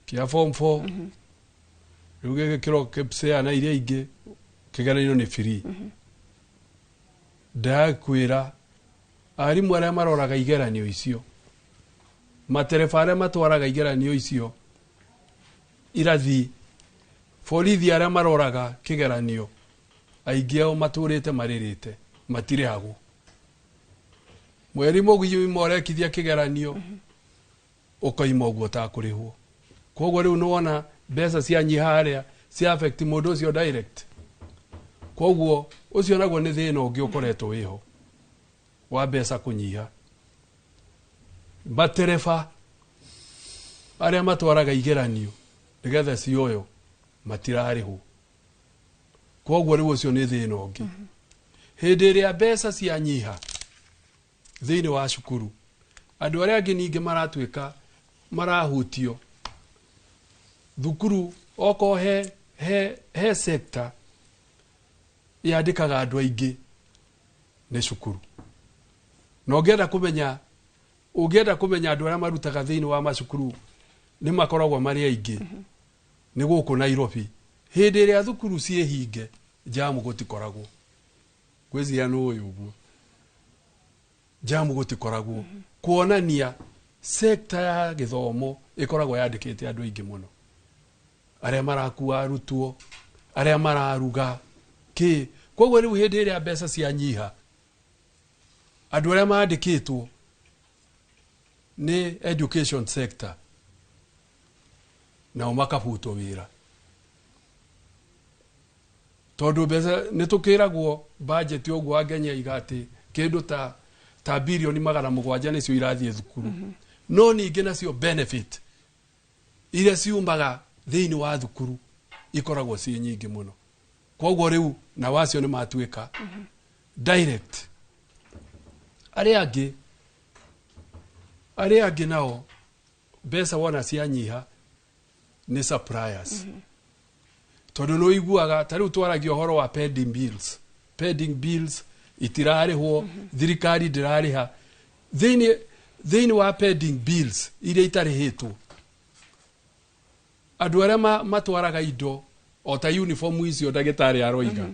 kĩa form 4, rĩu gĩgĩkĩrwo KPSEA na iria ingĩ, kĩgeranio nĩ free. Ndakwĩra, arimũ arĩa maroraga igeranio icio, matereba arĩa matwaraga igeranio icio irathi, borithi arĩa maroraga kĩgeranio, aingĩ ao matũrĩte marĩrĩte, matirĩhagwo. Mweri mũgima ũrekithia kĩgeranio, ũkoima ũguo ũtakũrĩhwo. Koguo rĩu nĩwona mbeca cianyiha harĩa cia affect mũndũ ũcio direct. Koguo ũcio naguo nĩ thĩna ũngĩ ũkoretwo wĩho wa mbeca kũnyiha. Matereba arĩa matwaraga igeranio nĩgetha cioyo matirarĩhwo. Koguo rĩu ũcio nĩ thĩna ũngĩ. Hĩndĩ ĩrĩa mbeca cianyiha thĩinĩ wa cukuru, andũ arĩa angĩ ningĩ maratuĩka marahutio. Thukuru okorwo he sector yandĩkaga andũ aingĩ, nĩ cukuru. Na ũngĩenda kũmenya andũ arĩa marutaga thĩinĩ wa macukuru nĩ makoragwo marĩ aingĩ, nĩ gũkũ Nairobi. Hĩndĩ ĩrĩa thukuru ciĩ hinge, jamu gũtikoragwo. Ngwĩciria nĩ ũĩ ũguo, jamu gũtikoragwo, kuonania sector ya gĩthomo ĩkoragwo yandĩkĩte andũ aingĩ mũno, arĩa marakua arutwo, arĩa mararuga kĩ. Koguo rĩu hĩndĩ ĩrĩa mbeca cianyiha, andũ arĩa mandĩkĩtwo nĩ education sector nao makabutwo wĩra, tondũ mbeca nĩ tũkĩragwo budget ũguo wa Kenya iga atĩ kĩndũ ta birioni 700 nĩcio irathiĩ thukuru. No ningĩ nacio benefit iria ciumaga thĩinĩ wa thukuru ikoragwo ciĩ nyingĩ mũno. Koguo rĩu na wacio nĩ matuĩka direct. Arĩa angĩ nao mbeca wona cianyiha nĩ suppliers, tondũ nĩ ũiguaga ta rĩu twaragia ũhoro wa pending bills. Pending bills itirarĩhwo, thirikari ndĩrarĩha. Thĩinĩ wa pending bills iria itarĩhĩtwo, andũ arĩa matwaraga indo o ta uniform icio ndagĩtarĩ aroiga,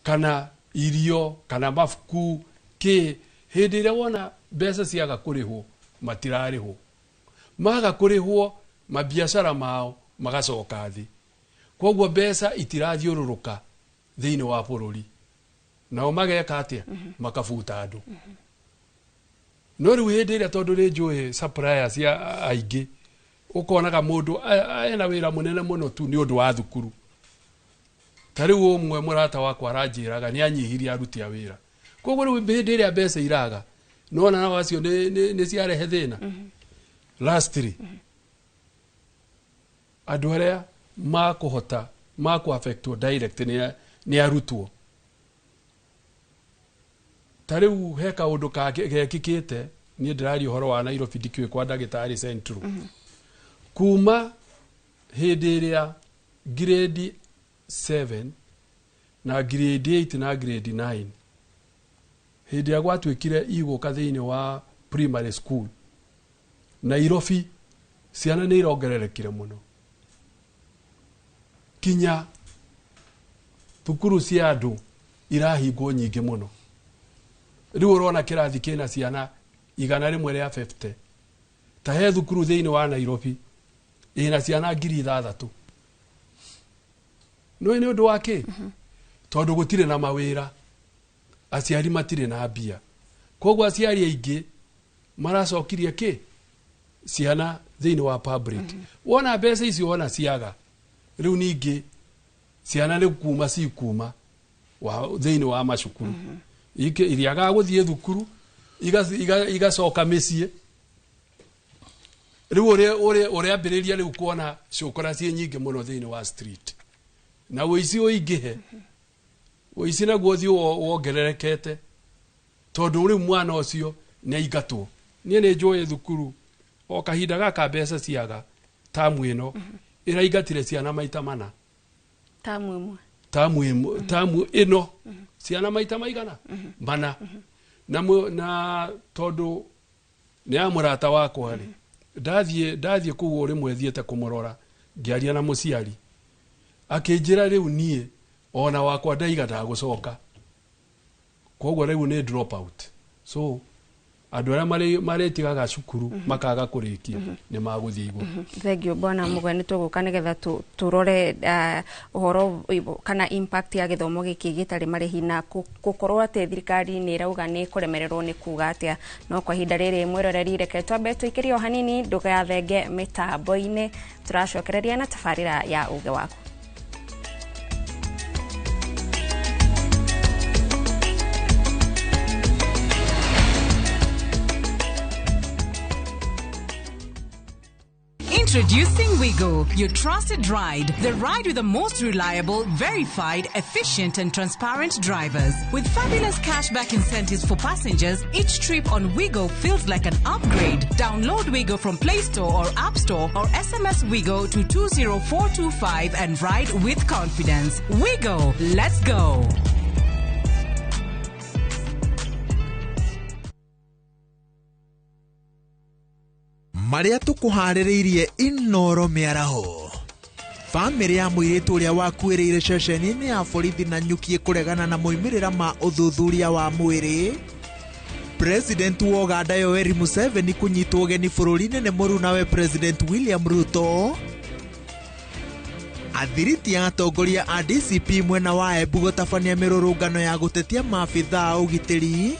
kana irio, kana mabuku kĩ, hĩndĩ ĩrĩa wona mbeca ciaga kũrĩhwo, matirarĩhwo. Maga kũrĩhwo, mabiacara mao magacoka thĩ. Koguo mbeca itirathiũrũrũka thĩinĩ wa bũrũri, nao mageka atĩa? Makabuta andũ. No rĩu hĩndĩ ĩrĩa, tondũ nĩ njũĩ suppliers ya aingĩ, ũkonaga mũndũ ena wĩra mũnene mũno tu nĩ ũndũ wa thukuru. Ta rĩu ũmwe mũrata wakwa aranjĩraga nĩ anyihirie aruti a wĩra. Koguo rĩu hĩndĩ ĩrĩa mbeca iraga, nona nao acio nĩ ciarehe thĩna. Lastly, andũ arĩa makũhota makũ-affectwo direct nĩ arutwo. Ta rĩu he kaũndũ gekĩkĩte, niĩ ndĩraria ũhoro wa Nairobi, ndikĩũĩ kwa ndagĩtarĩ Central. Kuma hĩndĩ ĩrĩa grade 7 na grade 8 na grade 9, hĩndĩ ĩrĩa gwatuĩkire igũka thĩinĩ wa primary school Nairobi, ciana nĩ irongererekire mũno, kinya thukuru cia andũ irahingwo nyingĩ mũno. Rĩu ũrona kĩrathi kĩna ciana 150. Ta he thukuru thĩinĩ wa Nairobi ĩna ciana 6,000. Nĩ ũndũ wa kĩ? Tondũ gũtirĩ na mawĩra, aciari matirĩ na mbia. Koguo aciari aingĩ maracokirie kĩ ciana thĩinĩ wa public. Wona mbeca icio wona ciaga, rĩu ningĩ ciana nĩ kuma cikuma thĩinĩ wa macukuru. Iriagaga gũthiĩ thukuru, igacoka mĩciĩ. Rĩu ũrĩambĩrĩria rĩu kuona cũkũra ciĩ nyingĩ mũno thĩinĩ wa street, na ũici ũingĩhe. Ũici naguo ũthiĩ wongererekete, tondũ rĩu mwana ũcio nĩ aingatwo. Niĩ nĩ njũĩ thukuru o kahinda gaka mbeca ciaga, tamu ĩno ĩraingatire ciana maita mana. Tamu ĩmwe? Tamu tamu ĩno ciana maita maigana mana na na tondu nĩ ya mũrata wakwa rĩ ndathiĩ kũu rĩmwe thiĩte kũmũrora ngĩaria na mũciari akĩnjĩra rĩu niĩ ona wakwa ndaiga ndagũcoka koguo rĩu nĩ drop out so andũ arĩa marĩtigaga cukuru makaga kũrĩkia nĩ magũthiĩ igũrũ. Thank you bwana Mũgwe, nĩ tũgũka nĩgetha tũrore ũhoro kana impact ya gĩthomo gĩkĩ gĩtarĩ marĩhi na gũkorwo atĩ thirikari nĩ ĩrauga nĩ kũremererwo nĩ kuga atĩa. No kwa ihinda rĩrĩ mwĩroreri, reke twambe tũikĩrie o hanini ndũgathenge mĩtambo-inĩ, tũracokereria na tabarĩra ya uge waku. Introducing Wigo, your trusted ride. The ride with the most reliable, verified, efficient and transparent drivers. With fabulous cashback incentives for passengers, each trip on Wigo feels like an upgrade. Download Wigo from Play Store or App Store or SMS Wigo to 20425 and ride with confidence. Wigo, let's go. Maria tukuharĩrĩirie Inoro mĩaraho. Bamĩrĩ ya mũirĩtu ũrĩa wakuĩrĩire ceceni-inĩ ya borithi na nyuki kũregana na moimĩrĩra ma ũthuthuria wa mwĩrĩ. President wa Uganda Yoweri Museveni kũnyitwo ũgeni bũrũri-inĩ nĩ mũrunawe President William Ruto. Athiriti ya atongoria a DCP mwena wa Embu gũtabania mĩrũrũngano ya gũtetia maabithaa a ũgitĩri.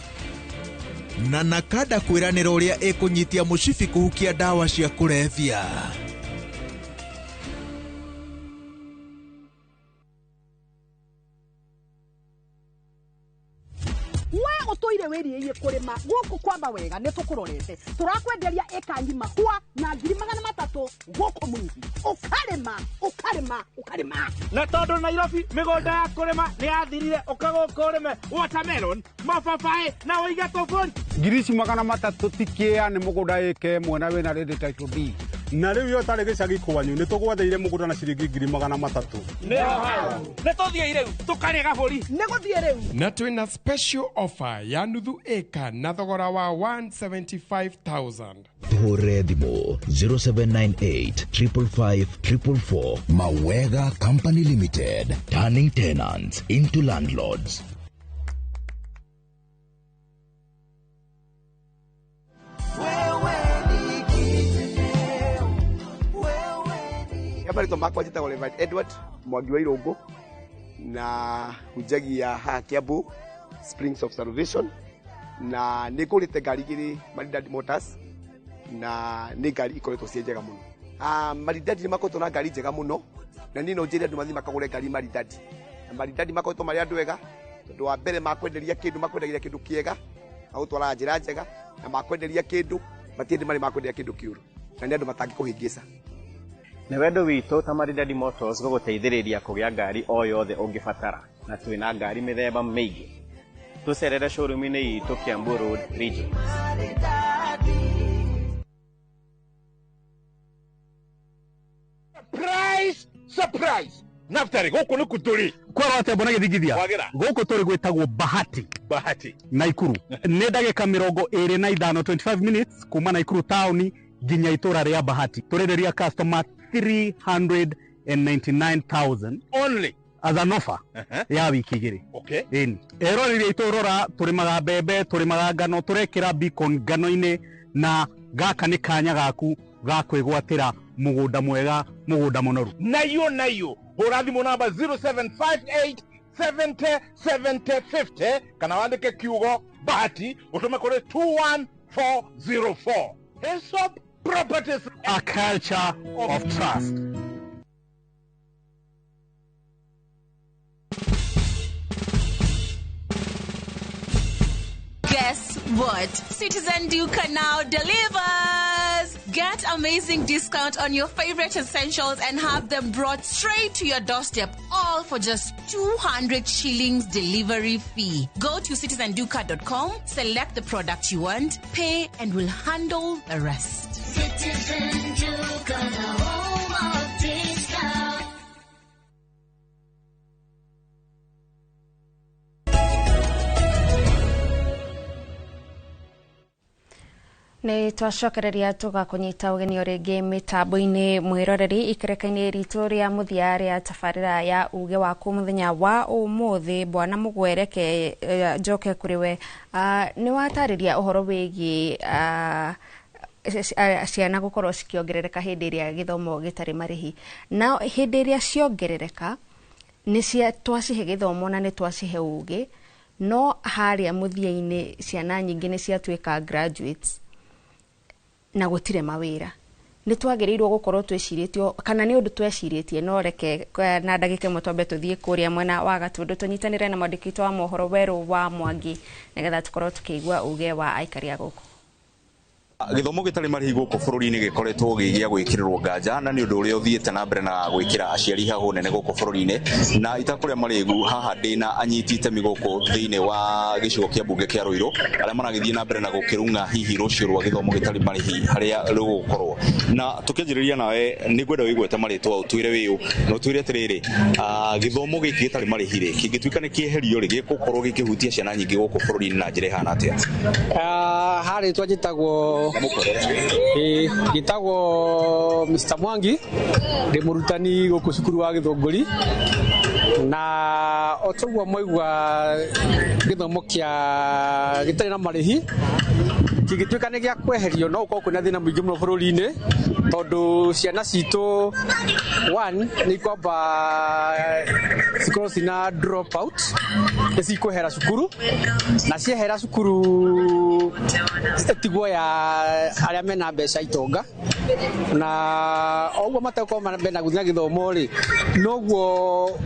Na Nakada kwĩranĩra ũrĩa ĩkũnyitia mũcibi kũhukia ndawa cia kũrebia. We ũtũire wĩriĩie kũrĩma gũkũ kwamba wega nĩ tũkũrorete tũrakwenderia ĩka ng'ima kwa na 300,000 gũkũ Mũnyibi ũkarĩma ũkarĩma ũkarĩma. Na tondũ Nairobi mĩgũnda ya kũrĩma nĩ yathirire, ũka gũkũ ũrĩme watermelon, mababaĩ na ũige tũbũri. 300,000 ti kĩa nĩ mũgũnda ĩka ĩmwe na wĩna ready title deed. Na rĩu yo tarĩ gĩcagi kwanyu nĩ tũgwathĩire mũgũnda na ciringi 300,000. Nĩ tũthiĩ rĩu tũkarĩe gabũri. Nĩ gũthiĩ rĩu. Na twĩna special offer ya nuthu ĩka na thogora wa 175,000. Tuhũrĩre thimũ 0798 555 444. Mawega Company Limited, turning tenants into landlords. Marĩtwa makwa njĩtagwo Reverend Edward Mwangi wa Irũngũ na hunjagia haha Kiambu Springs of Salvation na nĩ ngũrĩte ngari igĩrĩ Maridadi Motors na nĩ ngari ikoretwo ciĩ njega mũno. Maridadi nĩ makoretwo na ngari njega mũno na niĩ no njĩre andũ mathiĩ makagũre ngari Maridadi. Na Maridadi makoretwo marĩ andũ ega tondũ wa mbere makwenderia kĩndũ makwendagĩria kĩndũ kĩega, magũtwaraga njĩra njega na makwenderia kĩndũ matiendĩ marĩ makwenderia kĩndũ kĩũru na nĩ andũ matangĩkũhĩngĩca. Nĩ wendo witũ ta Maridadi Motors gũgũteithĩrĩria kũgĩa ngari o yothe ũngĩbatara na twĩna ngari mĩthemba mĩingĩ. Tũcerere showroom-inĩ itũ Kiambu Road Region. Surprise! Surprise! Naftari gũkũ nĩ kũtũrĩ kwerwo atĩa mbona gĩthingithia gũkũ tũrĩ gwĩtagwo Bahati Bahati Naikuru nĩ ndagĩka 25 25 minutes kuma Naikuru taũni nginya itũra rĩa Bahati. Tũrenderia customer 399,000 only as an offer ya wiki igĩrĩ. Okay. Ĩni eroreri aitũ rora tũrĩmaga mbembe tũrĩmaga ngano tũrekĩra beacon ngano-inĩ na gaka nĩ kanya gaku ga kwĩgwatĩra mũgũnda mwega mũgũnda mũnoru. Nayo nayo hũra thimũ namba 0758 70 70 50 kana wandĩke kiugo Bahati ũtũme kũrĩ 21404. Hesop Properties, a culture of trust. Guess what? Citizen Duka now delivers! Get amazing discount on your favorite essentials and have them brought straight to your doorstep, all for just 200 shillings delivery fee. Go to citizenduka.com, select the product you want, pay, and we'll handle the rest. Citizen Duka, the home of discount. Nĩ twacokereria tũgakũnyita ũgeni o rĩngĩ mĩtambo-inĩ mwĩroreri ikereka-inĩ ritũ rĩa mũthia rĩa tabarĩra ya uge waku mũthenya wa ũmũthĩ. Bwana Mũgwereke, njoke kũrĩ we. Nĩ watarĩria ũhoro wĩgiĩ ciana gũkorwo cikĩongerereka hĩndĩ ĩrĩa gĩthomo gĩtarĩ marĩhi, na hĩndĩ ĩrĩa ciongerereka nĩ cia twacihe gĩthomo na nĩ twacihe ũgĩ, no harĩa mũthia-inĩ ciana nyingĩ nĩ ciatuĩka graduates na gũtirĩ mawĩra. Nĩ twagĩrĩirwo gũkorwo twĩcirĩtie kana nĩ ũndũ twecirĩtie? No reke na ndagĩka ĩmwe twambe tũthiĩ kũrĩa mwena wa Gatũndũ tũnyitanĩre na mwandĩki witũ wa mohoro Werũ wa Mwangi nĩgetha tũkorwo tũkĩigua uge wa aikari a gũkũ. Gĩthomo gĩtarĩ marĩhi gũkũ bũrũri-inĩ gĩkoretwo gĩ gĩa gwĩkĩrĩrwo nganja, na nĩ ũndũ ũrĩa ũthiĩte na mbere na gwĩkĩra aciari hahũ nene gũkũ bũrũri-inĩ. Na itakũrĩa marĩgu haha ndĩna anyiti itemi gũkũ thĩinĩ wa gĩcigo kĩa mbunge kĩa Ruiru arĩa maragĩthiĩ na mbere na gũkĩrung'a hihi rũciũ rwa gĩthomo gĩtarĩ marĩhi harĩa rũgũkorwo. Na tũkĩanjĩrĩria nawe, nĩ ngwenda wĩgwete marĩtwa, ũtwĩre wĩũ na ũtwĩre atĩrĩrĩ, gĩthomo gĩkĩ gĩtarĩ marĩhi rĩ, kĩngĩtuĩka nĩ kĩeherio rĩ, gĩgũkorwo gĩkĩhutia ciana nyingĩ gũkũ bũrũri-inĩ na njĩra ĩhana atĩa? Harĩtwa njĩtagwo njĩtagwo Mr Mwangi, ndĩ mũrutani gũkũ cukuru wa Gĩthũngũri, na o toguo mwaigua gĩthomo kĩa gĩtarĩ na marĩhi kĩngĩtuĩka nĩ gĩa kweherio, no gũkorwo kwĩna thĩna mũingĩ mũno bũrũri-inĩ, tondũ ciana citũ one nĩ ikwamba cikorwo cina drop out, nĩ cikwehera cukuru, na ciehera cukuru ĩtigwo ya arĩa mena mbeca itonga, na o ũguo mategũkorwo mena gũthiĩ na gĩthomo rĩ, noguo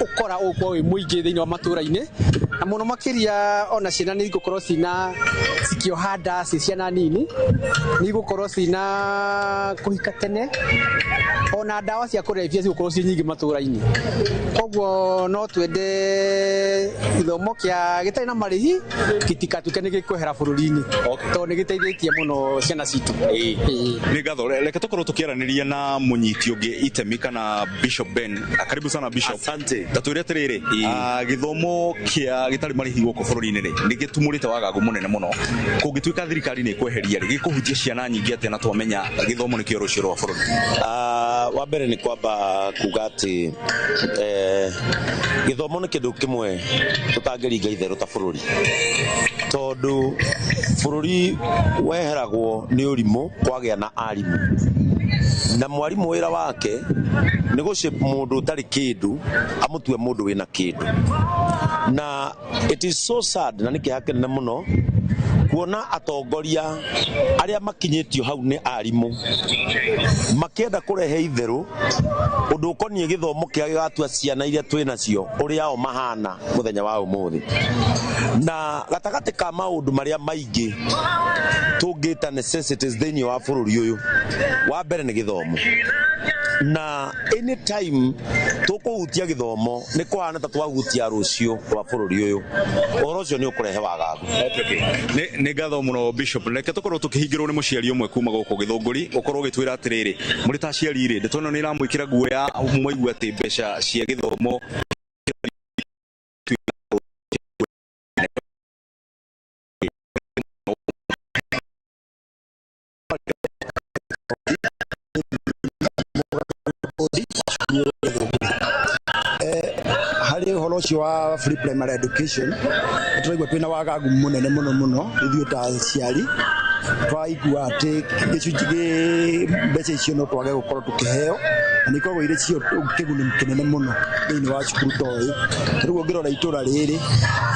ũkora ũgũkorwo wĩ mũingĩ thĩinĩ wa matũra-inĩ, na mũno makĩria ona ciana nĩ igũkorwo cina cikĩoha nda ciĩ ciana nini, nĩ igũkorwo cina kũhika tene, ona ndawa cia kũrebia cigũkorwo ciĩ nyingĩ matũra-inĩ. Koguo no twende gĩthomo kĩa gĩtarĩ na marĩhi gĩtikatuĩke nĩ gĩkwehera bũrũri-inĩ, tondũ nĩ gĩteithĩtie mũno ciana citũ. Nĩ ngatho. Reke tũkorwo tũkĩaranĩria na mũnyiti ũngĩ itemi kana Bishop Ben. Karibu sana Bishop. Asante. Tatwĩre atĩrĩrĩ, gĩthomo kĩa gĩtarĩ marĩhi gũkũ bũrũri-inĩ rĩ, nĩ gĩtumũrĩte wagagu mũnene mũno. Kũngĩtuĩka thirikari nĩ ĩkweheria rĩ, gĩkũhutia ciana nyingĩ atĩa, na twamenya gĩthomo nĩkĩo rũciũ rwa bũrũri? Wa mbere nĩ kwamba kuga atĩ gĩthomo nĩ kĩndũ kĩmwe tũtangĩringa itherũ ta bũrũri, tondũ bũrũri weheragwo nĩ ũrimũ kwagĩa na arimũ, na mwarimũ wĩra wake nĩ gũshape mũndũ ũtarĩ kĩndũ amũtue mũndũ wĩna kĩndũ. Na it is so sad, na nĩ kĩeha kĩnene mũno kuona atongoria arĩa makinyĩtio hau nĩ arimũ makĩenda kũrehe itherũ ũndũ ũkoniĩ gĩthomo kĩrĩa gĩgatua ciana iria twĩ nacio ũrĩa o mahana mũthenya wa ũmũthĩ. Na gatagatĩ ka maũndũ marĩa maingĩ tũngĩta necessities thĩinĩ wa bũrũri ũyũ, wa mbere nĩ gĩthomo. Na anytime tũkũhutia gĩthomo nĩ kũhana ta twahutia rũciũ rwa bũrũri ũyũ, ũhoro ũcio nĩ ũkũrehe wagagu. Nĩ ngatho mũno Bishop. Reke tũkorwo tũkĩhingĩrwo nĩ mũciari ũmwe kuma gũkũ Gĩthũngũri, ũkorwo ũgĩtwĩra atĩrĩrĩ, mũrĩ ta aciari rĩ, ndeto ĩno nĩ ĩramwĩkĩra guoya mwaigua atĩ mbeca cia gĩthomo Harĩ ũhoro ũcio wa free primary education, nĩ tũraigua twĩna wagagu mũnene mũno mũno ithuĩ ta aciari, twaigua atĩ gĩcunjĩ gĩ mbeca icio no twage gũkorwo tũkĩheo, na nĩ ikoragwo irĩ cio kĩguni kĩnene mũno thĩinĩ wa cukuru ta ũyũ. Rĩu ũngĩrora itũra rĩrĩ,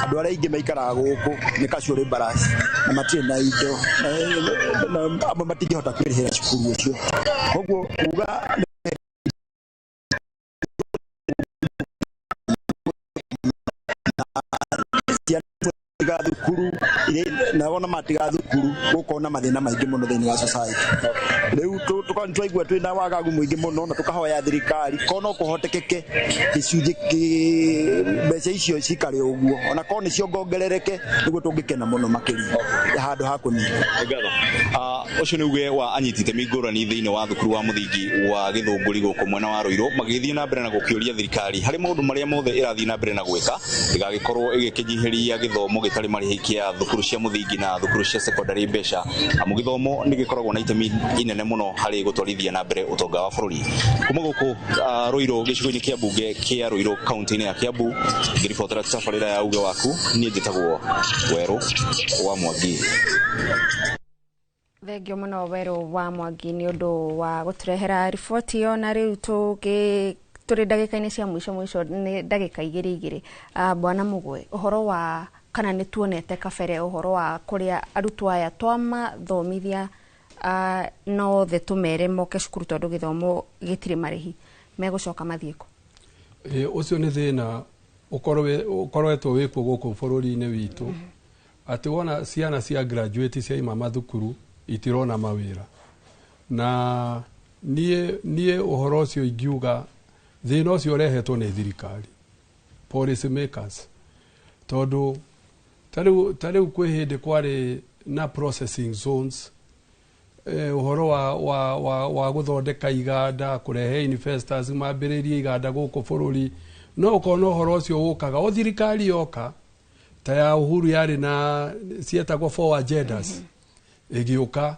andũ arĩa aingĩ maikaraga gũkũ nĩ casual labourers na matirĩ na indo, na amwe matingĩhota kwĩrĩhĩra cukuru ũcio. Koguo kuga ciana thukuru na wona matiga thukuru gũkorwo na mathĩna maingĩ mũno thĩinĩ wa society. Rĩu twaigua twĩna wagagu mũingĩ mũno, na tũkahoya thirikari korwo no kũhotekeke gĩcunjĩ mbeca icio cikare ũguo, ona korwo nĩ ciongongerereke, nĩguo tũngĩkena mũno makĩria handũ ha kũnyita. Ũcio nĩ uge wa anyiti itemi ngũrani thĩinĩ wa thukuru wa mũthingi wa Gĩthũngũri gũkũ mwena wa Ruiru, magĩthiĩ na mbere na gũkĩũria thirikari harĩ maũndũ marĩa mothe ĩrathiĩ na mbere na gwĩka ĩgagĩkorwo ĩgĩkĩnyihĩria gĩthomo gĩtarĩ marĩhi kĩa thukuru cia mũthingi na thukuru thukuru cia secondary mbeca amu gĩthomo nĩ gĩkoragwo na itemi inene mũno harĩ gũtwarithia na mbere ũtonga wa bũrũri. Kuma gũkũ Ruiru gĩcigo-inĩ kĩa mbunge kĩa Ruiru kaunti-inĩ ya Kiambu, ngĩribotera tabarĩra ya Uge Waku, niĩ njĩtagwo Werũ wa Mwangi. Thengio muno Werũ wa Mwangi nĩ ũndũ wa gũtũrehera riboti ĩyo. Na rĩu tũrĩ ndagĩka-inĩ cia mũico mũico, nĩ ndagĩka igĩrĩ igĩrĩ. Bwana Mugwe, ũhoro wa kana nĩ tuonete kabere ũhoro wa kũrĩa arutwo aya twamathomithia no othe tũmere moke cukuru tondũ gĩthomo gĩtirĩ marĩhi, megũcoka mathiĩ kũ? Ũcio nĩ thĩna ũkoretwo wĩkuo gũkũ bũrũri-inĩ witũ, atĩ wona ciana cia graduate ciaima mathukuru itirona mawĩra. Na niĩ ũhoro ũcio ingiuga thĩna ũcio ũrehetwo nĩ thirikari, policy makers, tondũ ta rĩu kwĩ hĩndĩ kwarĩ na processing zones, ũhoro wa gũthondeka iganda, kũrehe investors mambĩrĩrie iganda gũkũ bũrũri. No ũkona ũhoro ũcio ũkaga o thirikari yoka ta ya Uhuru yarĩ na cietagwo four agendas, ĩgĩũka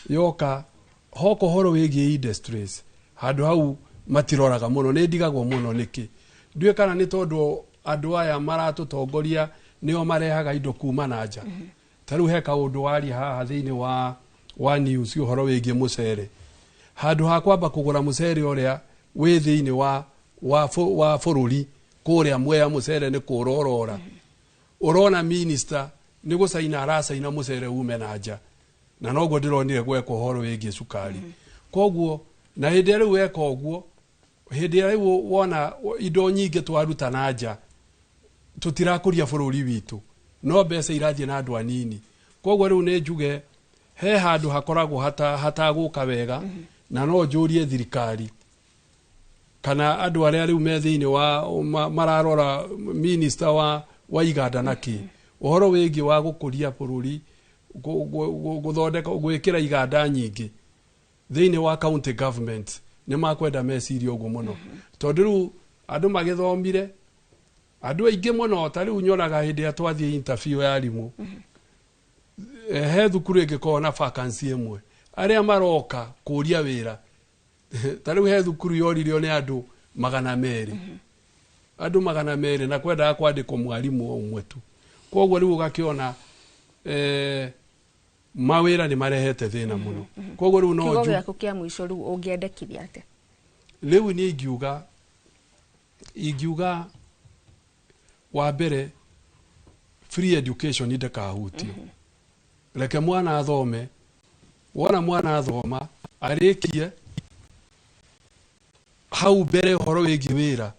yoka hoka ũhoro wĩgiĩ industries handũ hau matiroraga mũno. Nĩ ndigagwo mũno nĩkĩ, ndiũĩ kana nĩ tondũ andũ aya maratũtongoria nĩo marehaga indo kuma na nja. Ta rĩu he kaũndũ waria haha thĩinĩ wa news ũhoro wĩgiĩ mũcere, handũ ha kwamba kũgũra mũcere ũrĩa wĩ thĩinĩ wa bũrũri kũrĩa Mwea mũcere nĩ kũrorora, ũrona minister nĩ gũcaina aracaina mũcere ume na nja, na noguo ndĩronire gweka ũhoro wĩgiĩ cukari. Koguo na hĩndĩ ĩrĩa rĩu weka ũguo, hĩndĩ ĩrĩa rĩu wona indo nyingĩ twaruta na nja, tũtirakũria bũrũri witũ, no mbeca irathiĩ na andũ anini. Koguo rĩu nĩ njuge he handũ hakoragwo hatagũka wega, na no njũrie thirikari kana andũ arĩa rĩu me thĩinĩ wa mararora minister wa iganda na kĩ, ũhoro wĩgiĩ wa gũkũria bũrũri, gũthondeka gwĩkĩra iganda nyingĩ thĩinĩ wa county government, nĩ makwenda mecirie ũguo mũno, tondũ rĩu andũ magĩthomire andũ aingĩ mũno. Ta rĩu nyonaga hĩndĩ ĩrĩa twathiĩ interview ya arimũ, he thukuru ĩngĩkorwo na vacancy ĩmwe, arĩa maroka kũria wĩra, ta rĩu he thukuru yoririo nĩ andũ 200, andũ 200, na kwendaga kwandĩkwo mwarimũ ũmwe tu. Koguo rĩu ũgakĩona mawĩra nĩ marehete thĩna mũno. Koguo rĩu no kiugo gĩaku kĩa mũico rĩu ũngĩendekithia atĩa? Rĩu niĩ ingiuga wa mbere free education ndĩkahutio, reke mwana athome. Wona mwana athoma arĩkie, hau mbere ũhoro wĩgiĩ wĩra,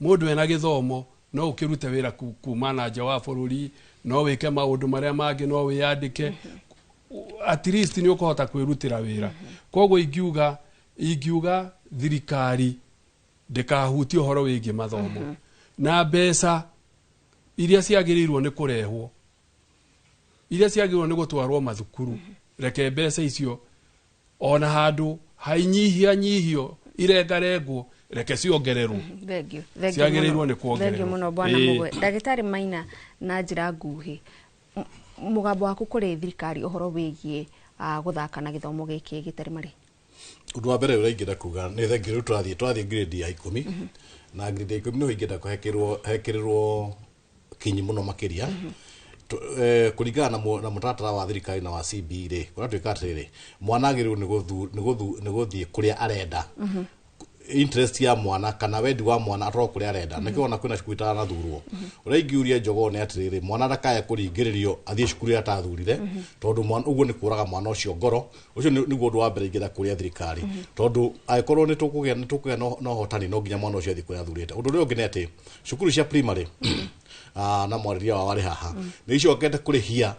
mũndũ ena gĩthomo no ũkĩrute wĩra kuma na nja wa bũrũri, no wĩke maũndũ marĩa mangĩ, no wĩyandĩke, at least nĩ ũkũhota kwĩrutĩra wĩra. Koguo ingiuga thirikari ndĩkahutie ũhoro wĩgiĩ mathomo, na mbeca iria ciagĩrĩirwo nĩ kũrehwo, iria ciagĩrĩirwo nĩ gũtwarwo mathukuru, reke mbeca icio ona handũ hainyihia nyihio irengarengwo, reke ciongererwo. Thengio ciagĩrĩirwo nĩ kuongererwo. Thengio mũno Bwana Mugwe. Ndagĩtarĩ Maina, na njĩra nguhĩ, mũgambo waku kũrĩ thirikari ũhoro wĩgiĩ gũthaka na gĩthomo gĩkĩ gĩtarĩ marĩhi? Ũndũ wa mbere ũrĩa ingĩenda kuga nĩ thengio rĩu tũrathiĩ grade ya 10, na grade ya 10 nĩho ingĩenda hekĩrĩrwo kinyi mũno makĩria, kũringana na mũtaratara wa thirikari na wa CB rĩ, kũratuĩka atĩrĩrĩ, mwana agĩrĩirwo nĩ gũthiĩ kũrĩa arenda, interest ya mwana kana wendi wa mwana atwarwo kũrĩa arenda. Nĩkĩo ona kwĩna cukuru itanathurwo. Ũrĩa ingĩũria njogoo nĩ atĩrĩrĩ, mwana ndakae kũringĩrĩrio athiĩ cukuru ĩrĩa atathurire, tondũ ũguo nĩ kũraga mwana ũcio ngoro. Ũcio nĩguo ũndũ wa mbere ingĩenda kũria thirikari, tondũ angĩkorwo nĩ tũkũgĩa na ũhotani, no nginya mwana ũcio athiĩ kũrĩa athurĩte. Ũndũ ũrĩa ũngĩ nĩ atĩ cukuru cia primary na mwarĩria wao arĩ haha nĩ icokete kũrĩhia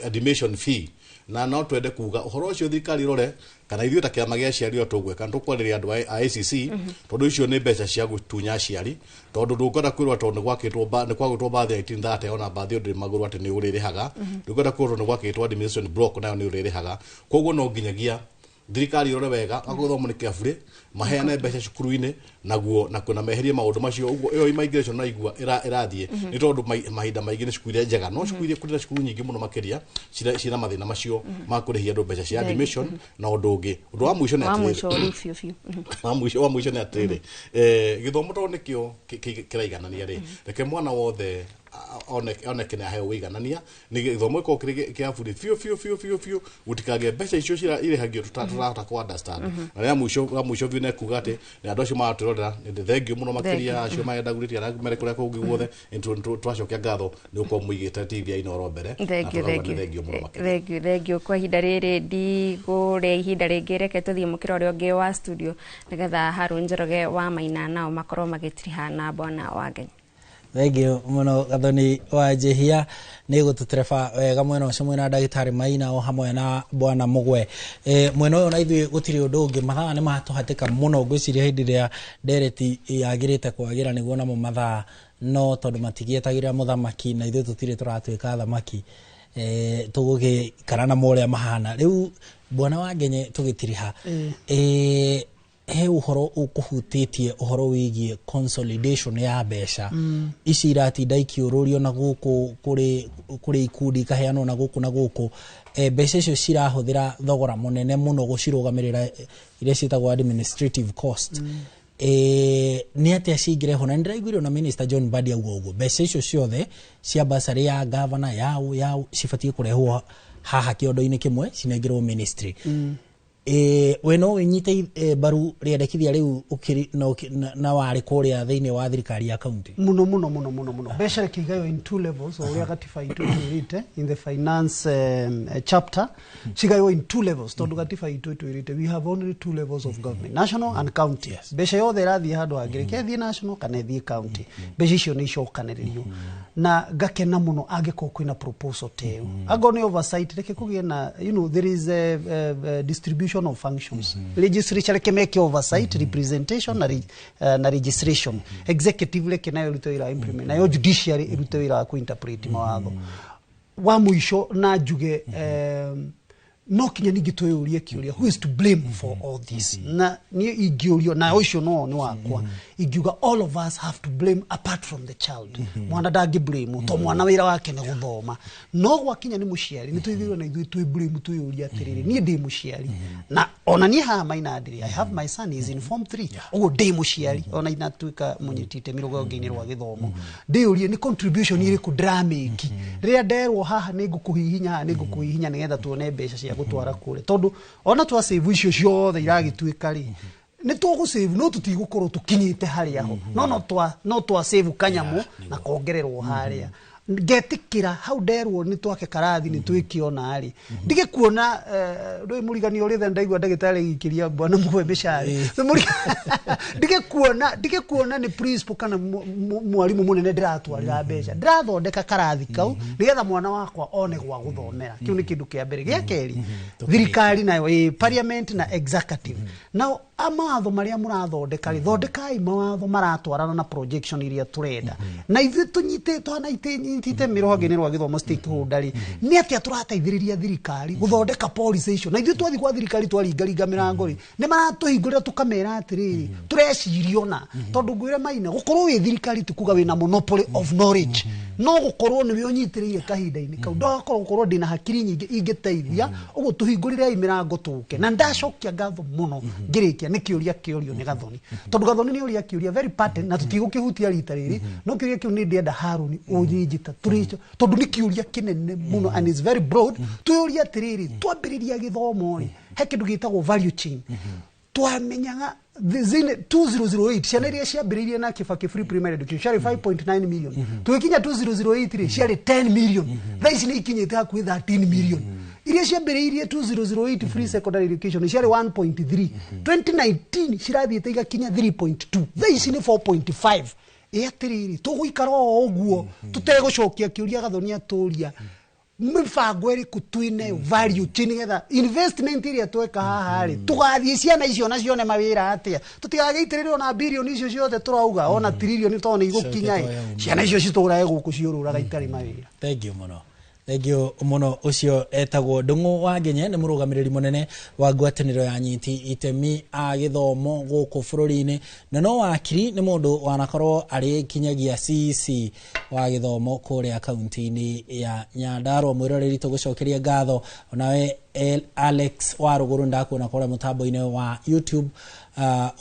admission fee, na no twende kuga ũhoro ũcio thirikari rore kana ithuĩ ta kĩama gĩa aciari o tũgwĩka, nĩ tũkwarĩria andũ a ACC, tondũ icio nĩ mbeca cia gũtunya aciari, tondũ ndũngĩenda kwĩrwo tondũ nĩ kwagĩtwo mbathi ya 1830, ona mbathi ĩyo ndĩrĩ magũrũ atĩ nĩ ũrĩrĩhaga, ndũngĩenda kwĩrwo nĩ gwakĩtwo administration block nayo nĩ ũrĩrĩhaga. Koguo no nginyagia Thirikari ĩrore wega akorwo gĩthomo nĩ kĩa burĩ, maheane mbeca cukuru-inĩ naguo na kwĩna meherie maũndũ macio ũguo. Ĩyo immigration naigua ĩrathiĩ nĩ tondũ mahinda maingĩ nĩ cukuru iria njega, no cukuru iria kũrĩ na cukuru nyingĩ mũno makĩria cina mathĩna macio ma kũrĩhia andũ mbeca cia admission. Na ũndũ ũngĩ, ũndũ wa mũico nĩ Wa atĩrĩrĩ, mũico rĩu biũ biũ. Wa mũico nĩ atĩrĩrĩ, gĩthomo tondũ nĩkĩo kĩraiganania rĩ, reke mwana wothe oneke nĩ aheo ũiganania, nĩ gĩthomo gĩkorwo kĩrĩ kĩa burĩ biũ biũ biũ biũ biũ, gũtikagĩe mbeca icio irĩhagio tũtarahota kũ understand. Na rĩa mũico, wa mũico biũ, nĩ kuga atĩ nĩ andũ acio maratwĩrorera, nĩ thengiũ mũno makĩria acio marenda gurĩtie arĩa marĩ kũrĩa kũngĩ guothe. Nĩ twacokia ngatho nĩ gũkorwo mũigĩte TV ya Inooro mbere na Thengio. tũkauga nĩ Thengio. thengio mũno makĩria. Thengio, thengio. Kwa ihinda rĩrĩ ndigũrĩa ihinda rĩngĩ, reke tũthiĩ mũkĩra ũrĩa ũngĩ wa studio nĩgetha Harũ Njoroge wa Maina nao makorwo magĩtiriha na Bwana wa Ngai. Thengio mũno, Gathoni wa Njihia, nĩ gũtũtereba wega mwena ũcio mwena ndagĩtarĩ Maina o hamwe na Bwana Mũgwe. Mwena ũyũ na ithuĩ gũtirĩ ũndũ ũngĩ, mathaa nĩ matũhatĩka mũno. Ngwĩciria hĩndĩ ĩrĩa ndereti yagĩrĩte kwagĩra nĩguo namo mathaa, no tondũ matigĩetagĩrĩra mũthamaki na ithuĩ tũtirĩ tũratuĩka thamaki, tũgũgĩikara namo ũrĩa mahana rĩu. Bwana wa Ngenye, tũgĩtiriha, he ũhoro ũkũhutĩtie, ũhoro wĩgiĩ consolidation ya mbeca ici iratinda ikiũrũrio na gũkũ kũrĩ ikundi ikaheanwo na gũkũ na gũkũ. Mbeca icio cirahũthĩra thogora mũnene mũno gũcirũgamĩrĩra, iria ciĩtagwo administrative cost. Nĩ atĩa cingĩrehwo? Na nĩndĩraiguire na Minister John Mbadi auga ũguo, mbeca icio ciothe cia bursary ya gavana yao yao cibatiĩ kũrehwo haha kĩondo-inĩ kĩmwe, cinengerwo ministry. We no wĩnyite mbaru rĩendekithia rĩu na warĩ kũrĩa thĩinĩ wa thirikari ya county? Muno muno muno muno muno. Mbeca reke igaywo in two levels, o ũrĩa gatiba itũ ĩtwĩrĩte in the finance chapter. Cigaywo in two levels tondũ gatiba itũ ĩtwĩrĩte we have only two levels of government, national and county. Mbeca yothe ĩrathiĩ handũ hangĩ, reke ĩthiĩ national kana ĩthiĩ county. Mbeca icio nĩ icokanĩrĩrio, na ngakena mũno angĩkorwo kwĩna proposal ta ĩyo. Angorwo nĩ oversight, reke kũgĩe na there is a distribution of functions. Legislature reke meke oversight, representation na registration. Executive reke nayo ĩrute wĩra wa implement, nayo judiciary ĩrute wĩra wa kũinterpret mawatho. Wa mũico na njuge, no kinya ningĩ twĩyũrie kĩũria, who is to blame for all this? Na niĩ ingĩũrio na ũcio no nĩ wakwa, ingiuga all of us have to blame apart from the child. Mwana ndangĩ blame to mwana wĩra wake nĩ gũthoma. No gwakinya nĩ mũciari, nĩ twĩthĩirwo na ithuĩ twĩ blame. Twĩyũrie atĩrĩrĩ, niĩ ndĩ mũciari, na ona niĩ haha Maina ndĩrĩ, I have my son, is in form 3, ũguo ndĩ mũciari ona inatuĩka mũnyiti itemi rũgonge-inĩ rwa gĩthomo. Ndĩyũrie nĩ contribution ĩrĩkũ ndĩramĩki rĩrĩa nderwo haha nĩ ngũkũhihinya, haha nĩ ngũkũhihinya, nĩgetha tuone mbeca cia gũtwara kũrĩa, tondũ ona twa save icio ciothe iragĩtuĩka rĩ, nĩ tũgũ no tũtigũkorwo tũkinyĩte harĩa ho, no twa save kanyamũ na kongererwo harĩa. Ngetĩkĩra hau nderwo nĩ twake karathi nĩ twĩkĩona rĩ, ndige kuona ndũĩ mũrigani ũrĩ ndaigua ndagĩtarĩ agĩikĩria Bwana Mũgwe mĩcari. Ndige kuona nĩ principal kana mwarimũ mũnene ndĩratwarĩra mbeca, ndĩrathondeka karathi kau nĩgetha mwana wakwa one gwa gũthomera. Kĩu nĩ kĩndũ kĩa mbere. Gĩa kerĩ, thirikari nayo parliament na executive nao, mawatho marĩa mũrathondeka rĩ, thondekai mawatho maratwarana na projection iria tũrenda na ithuĩ tũnyite twana nyitite mĩrũhonge-inĩ rwa gĩthomo, stakeholder rĩ, nĩ atĩa tũrateithĩrĩria thirikari gũthondeka policy icio? Na ithuĩ twathiĩ kwa thirikari, twaringaringa mĩrango rĩ, nĩ maratũhingũrĩra, tũkamera atĩrĩrĩ, tũreciria ona tondũ ngwĩre Maina, gũkorwo wĩ thirikari ti kuga wĩna monopoly of knowledge, no gũkorwo nĩwe ũnyitĩrĩire kahinda-inĩ kau, ndogakorwo gũkorwo ndĩna hakiri nyingĩ ingĩteithia ũguo. Tũhingũrĩrei mĩrango tũke. Na ndacokia ngatho mũno ngĩrĩkia nĩ kĩũria kĩũrio nĩ Gathoni, tondũ Gathoni nĩ ũria kĩũria very patent na tũtigũkĩhutia rita rĩrĩ, no kĩũria kĩu nĩ ndĩenda Harũni ũnyinjita tũrĩco, tondũ nĩ kĩũria kĩnene mũno and is very broad. Twĩũrie atĩrĩrĩ, twambĩrĩria gĩthomo rĩ, he kĩndũ gĩtagwo value chain. Twamenyaga zile 2008 ciana iria ciambĩrĩirie na Kibaki free primary education ciarĩ 5.9 million. Tũgĩkinya 2008 rĩ, ciarĩ 10 million. Thaa ici nĩ ikinyĩte hakuhĩ 13 million. Iria ciambĩrĩirie 2008 free secondary education ciarĩ 1.3, 2019 cirathiĩte igakinya 3.2, thaa ici nĩ 4.5. Ĩ atĩrĩrĩ, tũgũikara o ũguo tũtegũcokia kĩũria Gathoni atũria, mĩbango ĩrĩkũ twĩnayo value chain nĩgetha investment ĩrĩa tweka haha rĩ, tũgathiĩ ciana icio na cione mawĩra atĩa? Tũtigagĩitĩrĩre ona birioni icio ciothe tũrauga, ona tiririoni, tondũ nĩ igũkinya ĩ, ciana icio citũrae gũkũ ciũrũraga itarĩ mawĩra. Thank you mũno. Thengio muno. Ucio etagwo Ndung'u wa Ngenye, nĩ mũrũgamĩrĩri mũnene wa ngwatanĩro ya anyiti itemi a gĩthomo gũkũ bũrũri-inĩ, na no wakiri, nĩ mũndũ wanakorwo arĩ kinyagia CEC wa gĩthomo kũrĩa kaunti-inĩ ya Nyandarua. Mwĩroreri, tũgũcokeria ngatho. Onawe Alex wa Rũgũrũ, ndakuona kũrĩa mũtambo-inĩ wa YouTube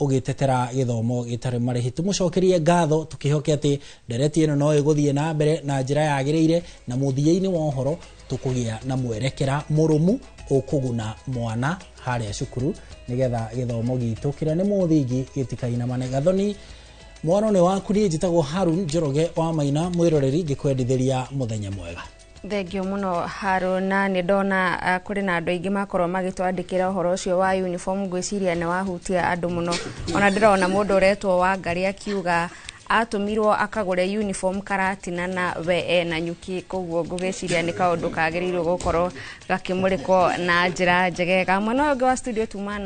ũgĩtetera gĩthomo gĩtarĩ marĩhi. Tũmũcokerie ngatho, tũkĩhoke atĩ ndereti ĩno no ĩgũthiĩ na mbere na njĩra yagĩrĩire, na mũthia-inĩ wa ũhoro tũkũgĩa na mwerekera mũrũmu ũkũguna mwana harĩa cukuru, nĩgetha gĩthomo gitũ kĩrĩa nĩ mũthingi gĩtikainamane. Gathoni, mwana nĩ waku. Niĩ njĩtagwo Harun Njoroge wa Maina. Mwĩroreri, ngĩkwendithĩria mũthenya mwega. Thengio muno, Haruna. Nĩ ndona kũrĩ na andũ aingĩ makorwo magĩtwandĩkĩra ũhoro ũcio wa uniform. Ngwĩciria nĩ wahutia andũ mũno. Ona ndĩrona mũndũ ũretwo Wangarĩ akiuga atũmirwo akagũre uniform Karatina na we ena nyuki, koguo ngũgĩciria nĩ kaũndũ kagĩrĩirwo gũkorwo gakĩmũrĩkwo na njĩra njegega. Mwena ũyũ ũngĩ wa studio tuma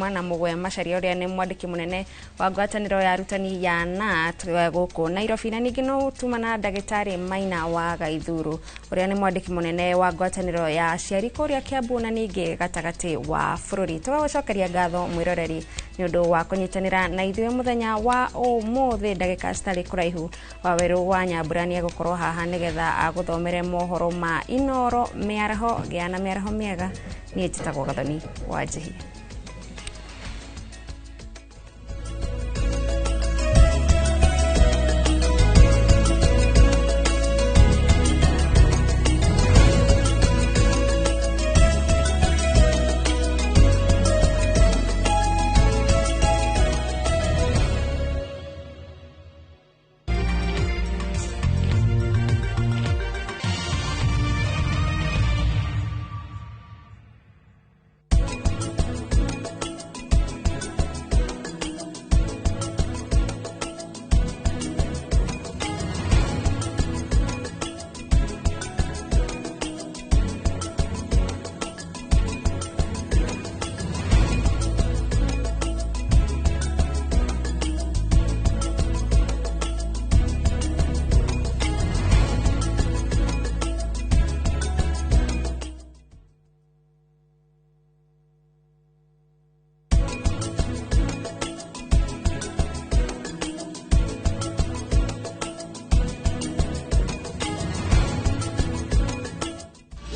na Mũgwe Macaria, ũrĩa nĩ mwandĩki mũnene wa ngwatanĩro ya arutani ya KNUT gũkũ Nairobi, na ningĩ no tuma na ndagĩtarĩ Maina wa Gaithuru, ũrĩa nĩ mwandĩki mũnene wa ngwatanĩro ya aciari kũrĩa Kiambu na ningĩ gatagatĩ wa bũrũri. Tũgagũcokeria ngatho, mwĩroreri, nĩ ũndũ wa kũnyitanĩra na ithuĩ mũthenya wa ũmũthĩ. Ndagĩka citarĩ kũraihu, Wawerũ wa Nyambura nĩ egũkorwo haha nĩgetha agũthomere mohoro ma Inoro mĩaraho. Gĩa na mĩaraho mĩega. Niĩ njĩtagwo Gathoni wa Njihia.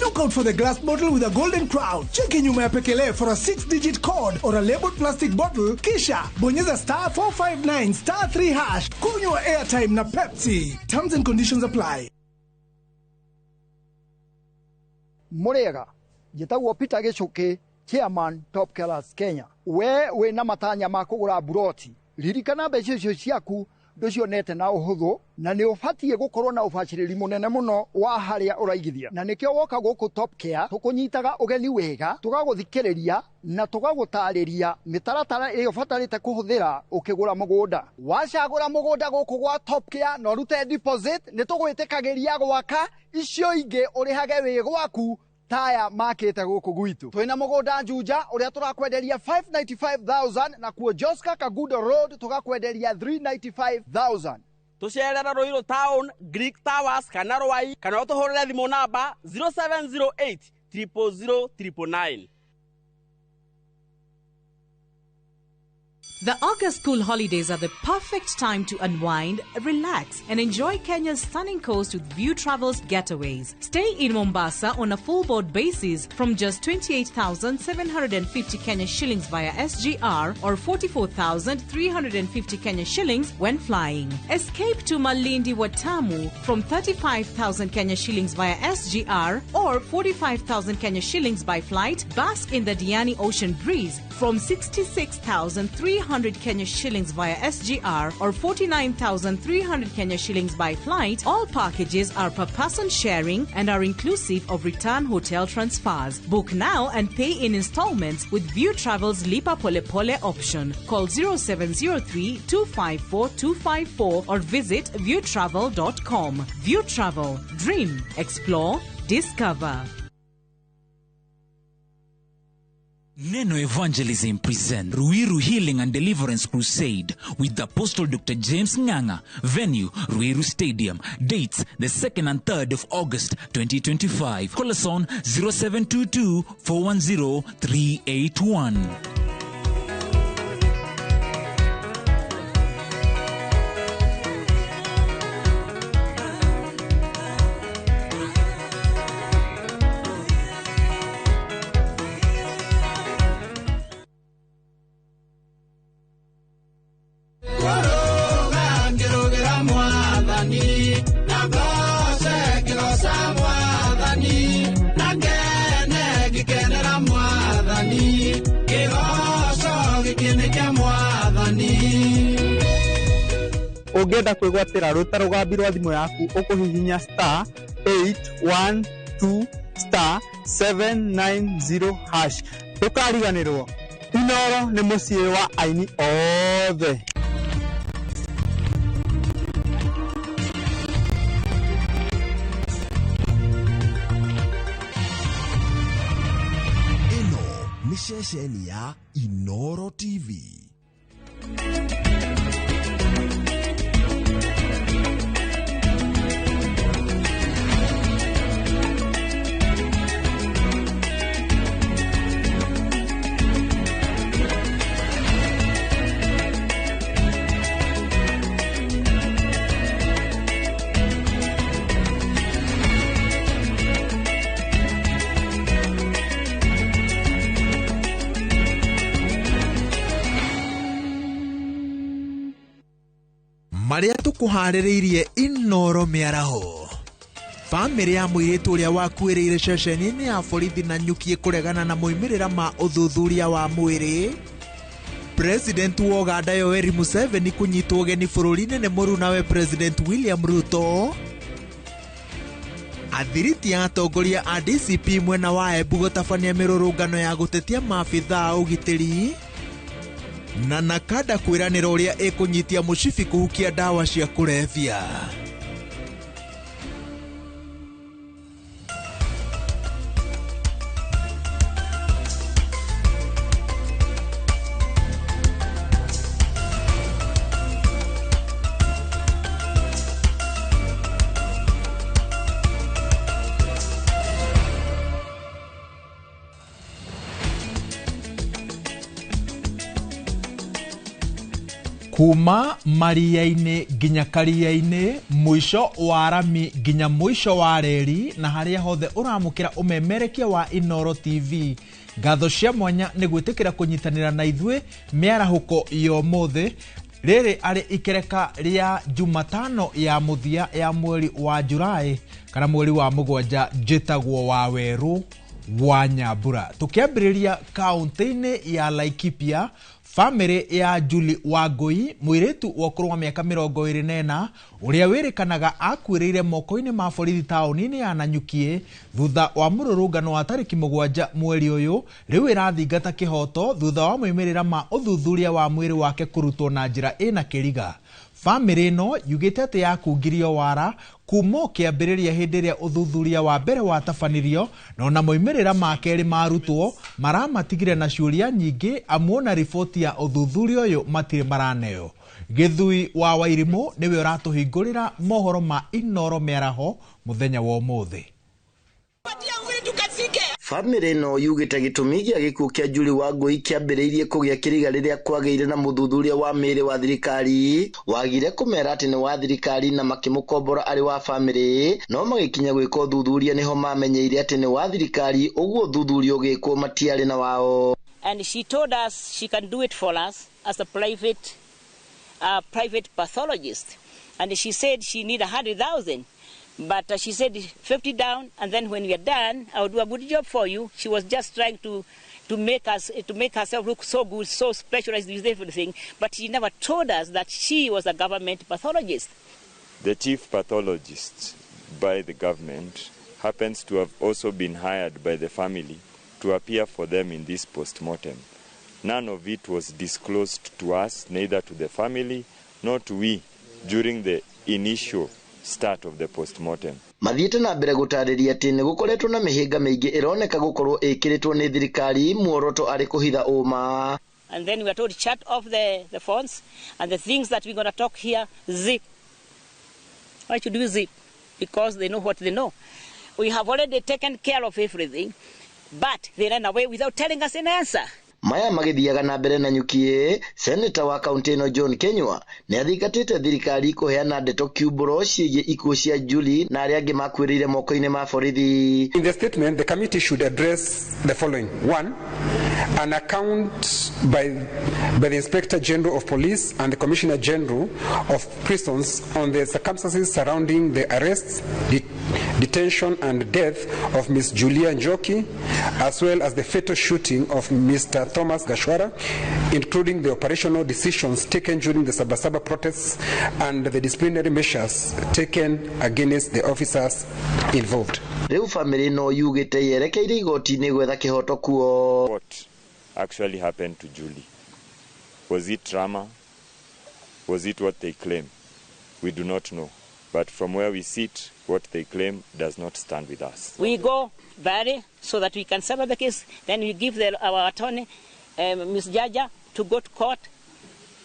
Look out for the glass bottle with a golden crown. Cheki nyuma ya pekele for a 6-digit code or a labeled plastic bottle. Kisha bonyeza star 459 star 3 hash. Kunywa airtime na Pepsi. Terms and conditions apply. Mũrĩega, njĩtagwo Peter Gĩcũkĩ, chairman Top Killers Kenya. We wĩna matanya ma kũgũra buroti, ririkana mbeca icio ciaku ndũcionete na ũhũthũ, na nĩ ũbatiĩ gũkorwo na ũbacĩrĩri mũnene mũno wa harĩa ũraigithia, na nĩkĩo woka gũkũ Top Care tũkũnyitaga ũgeni wega, tũgagũthikĩrĩria na tũgagũtarĩria mĩtaratara ĩrĩa ũbatarĩte kũhũthĩra ũkĩgũra mũgũnda. Wacagũra mũgũnda gũkũ gwa Top Care na ũrute deposit, nĩ tũgwĩtĩkagĩria gwaka icio ingĩ ũrĩhage wĩ gwaku taya makĩte gũkũ gwitũ. Twĩna mũgũnda Juja ũrĩa tũrakwenderia 595,000, na kuo Joska Kagudo Road tũgakwenderia 395,000. Tũcerere Ruiru Town, Greek Towers kana Rwai, kana ũtũhũrĩre thimũ namba 0708 000 999. The August school holidays are the perfect time to unwind, relax, and enjoy Kenya's stunning coast with View Travels Getaways. Stay in Mombasa on a full board basis from just 28,750 Kenya shillings via SGR or 44,350 Kenya shillings when flying. Escape to Malindi Watamu from 35,000 Kenya shillings via SGR or 45,000 Kenya shillings by flight. Bask in the Diani Ocean breeze from 66,300 Kenya shillings via SGR or 49,300 Kenya shillings by flight. All packages are per person sharing and are inclusive of return hotel transfers. Book now and pay in installments with View Travel's Lipa Pole Pole option. Call 0703 254 254 or visit viewtravel.com. View Travel. Dream, explore, discover. Neno Evangelism present Ruiru Healing and Deliverance Crusade with Apostle Dr. James Nganga. Venue, Ruiru Stadium. Dates, the 2nd and 3rd of August 2025. Call us on 0722 410 381. Ũngĩenda kwĩgwatĩra rũta rũgambi rwa thimũ yaku ũkũhihinya star 812 star 790 hash. Ndũkariganĩrwo, Inooro nĩ mũciĩ wa aini othe. Ĩno nĩ ceceni ya Inooro TV. Marĩa tũkũharĩrĩirie Inooro mĩaraho. Bamĩrĩ ya mũirĩtu ũrĩa wakuĩrĩire ceceni-inĩ ya borithi na nyuki kũregana na moimĩrĩra ma ũthuthuria wa mwĩrĩ. President wa Uganda Yoweri Museveni kũnyitwo ũgeni bũrũri-inĩ nĩ mũrunawe President William Ruto. Athiriti ya atongoria a DCP mwena wa Embu gũtabania mĩrũrũngano ya gũtetia maabithaa a ũgitĩri. Na Nakada kwĩranĩra ũrĩa ĩkũnyitia mũcibi kũhukia ndawa cia kũrebia. Kuma maria-inĩ nginya karia-inĩ, mũico wa rami nginya mũico wa reri, na harĩa hothe ũramũkĩra ũmemerekia wa Inooro TV. Ngatho cia mwanya nĩ gwĩtĩkĩra kũnyitanĩra na ithuĩ mĩarahũko ya ũmũthĩ. Rĩrĩ arĩ ikereka rĩa Jumatano ya mũthia ya mweri wa Julai kana mweri wa mũgwanja, njĩtagwo wa Werũ wa Nyambura. Tũkĩambĩrĩria kaũntĩ-inĩ ya Laikipia, bamĩrĩ ya Julie Wangui, mũirĩtu wa ũkũrũ wa mĩaka 24, ũrĩa wĩrĩkanaga akuĩrĩire moko-inĩ ma borithi taũni-inĩ ya Nanyuki thutha wa mũrũrũngano wa tarĩki 7 mweri ũyũ, rĩu ĩrathingata kĩhoto thutha wa moimĩrĩra ma ũthuthuria wa mwĩrĩ wake kũrutwo na njĩra ĩna kĩriga. Bamĩrĩ ĩno yugĩte atĩ yakungirio wara kuma kĩambĩrĩria hĩndĩ ĩrĩa ũthuthuria wa mbere watabanirio, na ona moimĩrĩra ma kerĩ marutwo maramatigire na ciũria nyingĩ, amu ona riboti ya ũthuthuria ũyũ matirĩ maraneo. Gĩthui wa Wairimũ nĩwe ũratũhingũrĩra mohoro ma Inooro mĩaraho mũthenya wa ũmũthĩ. Bamĩrĩ ĩno yugĩte gĩtũmi gĩa gĩkuũ kĩa Julie Wangui kĩambĩrĩirie kũgĩa kĩriga rĩrĩa kwagĩire na mũthuthuria wa mĩĩrĩ wa thirikari wagire kũmera atĩ nĩ wa thirikari na makĩmũkombora arĩ wa bamĩrĩ, no magĩkinya gwĩka ũthuthuria nĩho mamenyeire atĩ nĩ wa thirikari, ũguo ũthuthuria ũgĩkwo matiarĩ na wao. And she told us she can do it for us as a private pathologist, and she said she need 100,000. But she said 50 down, and then when we are done, I will do a good job for you. She was just trying to make herself look so good, so specialized with everything. But she never told us that she was a government pathologist. The chief pathologist by the government happens to have also been hired by the family to appear for them in this post-mortem. None of it was disclosed to us, neither to the family nor to we, during the initial start of the postmortem. Mathiĩte na mbere gũtarĩria atĩ nĩ gũkoretwo na mĩhĩnga mĩingĩ ĩroneka gũkorwo ĩkĩrĩtwo nĩ thirikari, muoroto arĩ kũhitha ũma. And then we are told shut off the phones and the things that we're going to talk here, zip. Why should we zip? Because they know what they know. We have already taken care of everything, but they ran away without telling us an answer. Maya magĩthiaga na mbere na nyuki, seneta wa kaunti ĩno John Kenywa nĩ athingatĩte thirikari kũheana ndeto kiumbũro ciĩgiĩ ikuũ cia Julie na arĩa angĩ makuĩrĩire moko-inĩ ma borithi. In the statement, the committee should address the following. 1, an account by the Inspector General of Police and the Commissioner General of Prisons on the circumstances surrounding the arrests, detention and death of Ms. Julia Njoki, as well as the fatal shooting of Mr. Thomas Gashwara, including the operational decisions taken during the Sabasaba protests and the disciplinary measures taken against the officers involved. Rĩu famĩlĩ no yugĩte yerekeire igoti-inĩ gwetha kĩhoto kuo. What actually happened to Julie? Was it trauma? Was it what they claim? We do not know. But from where we sit, what they claim does not stand with us. We go vary so that we can settle the case. Then we give our attorney, Ms. Jaja, to go to court,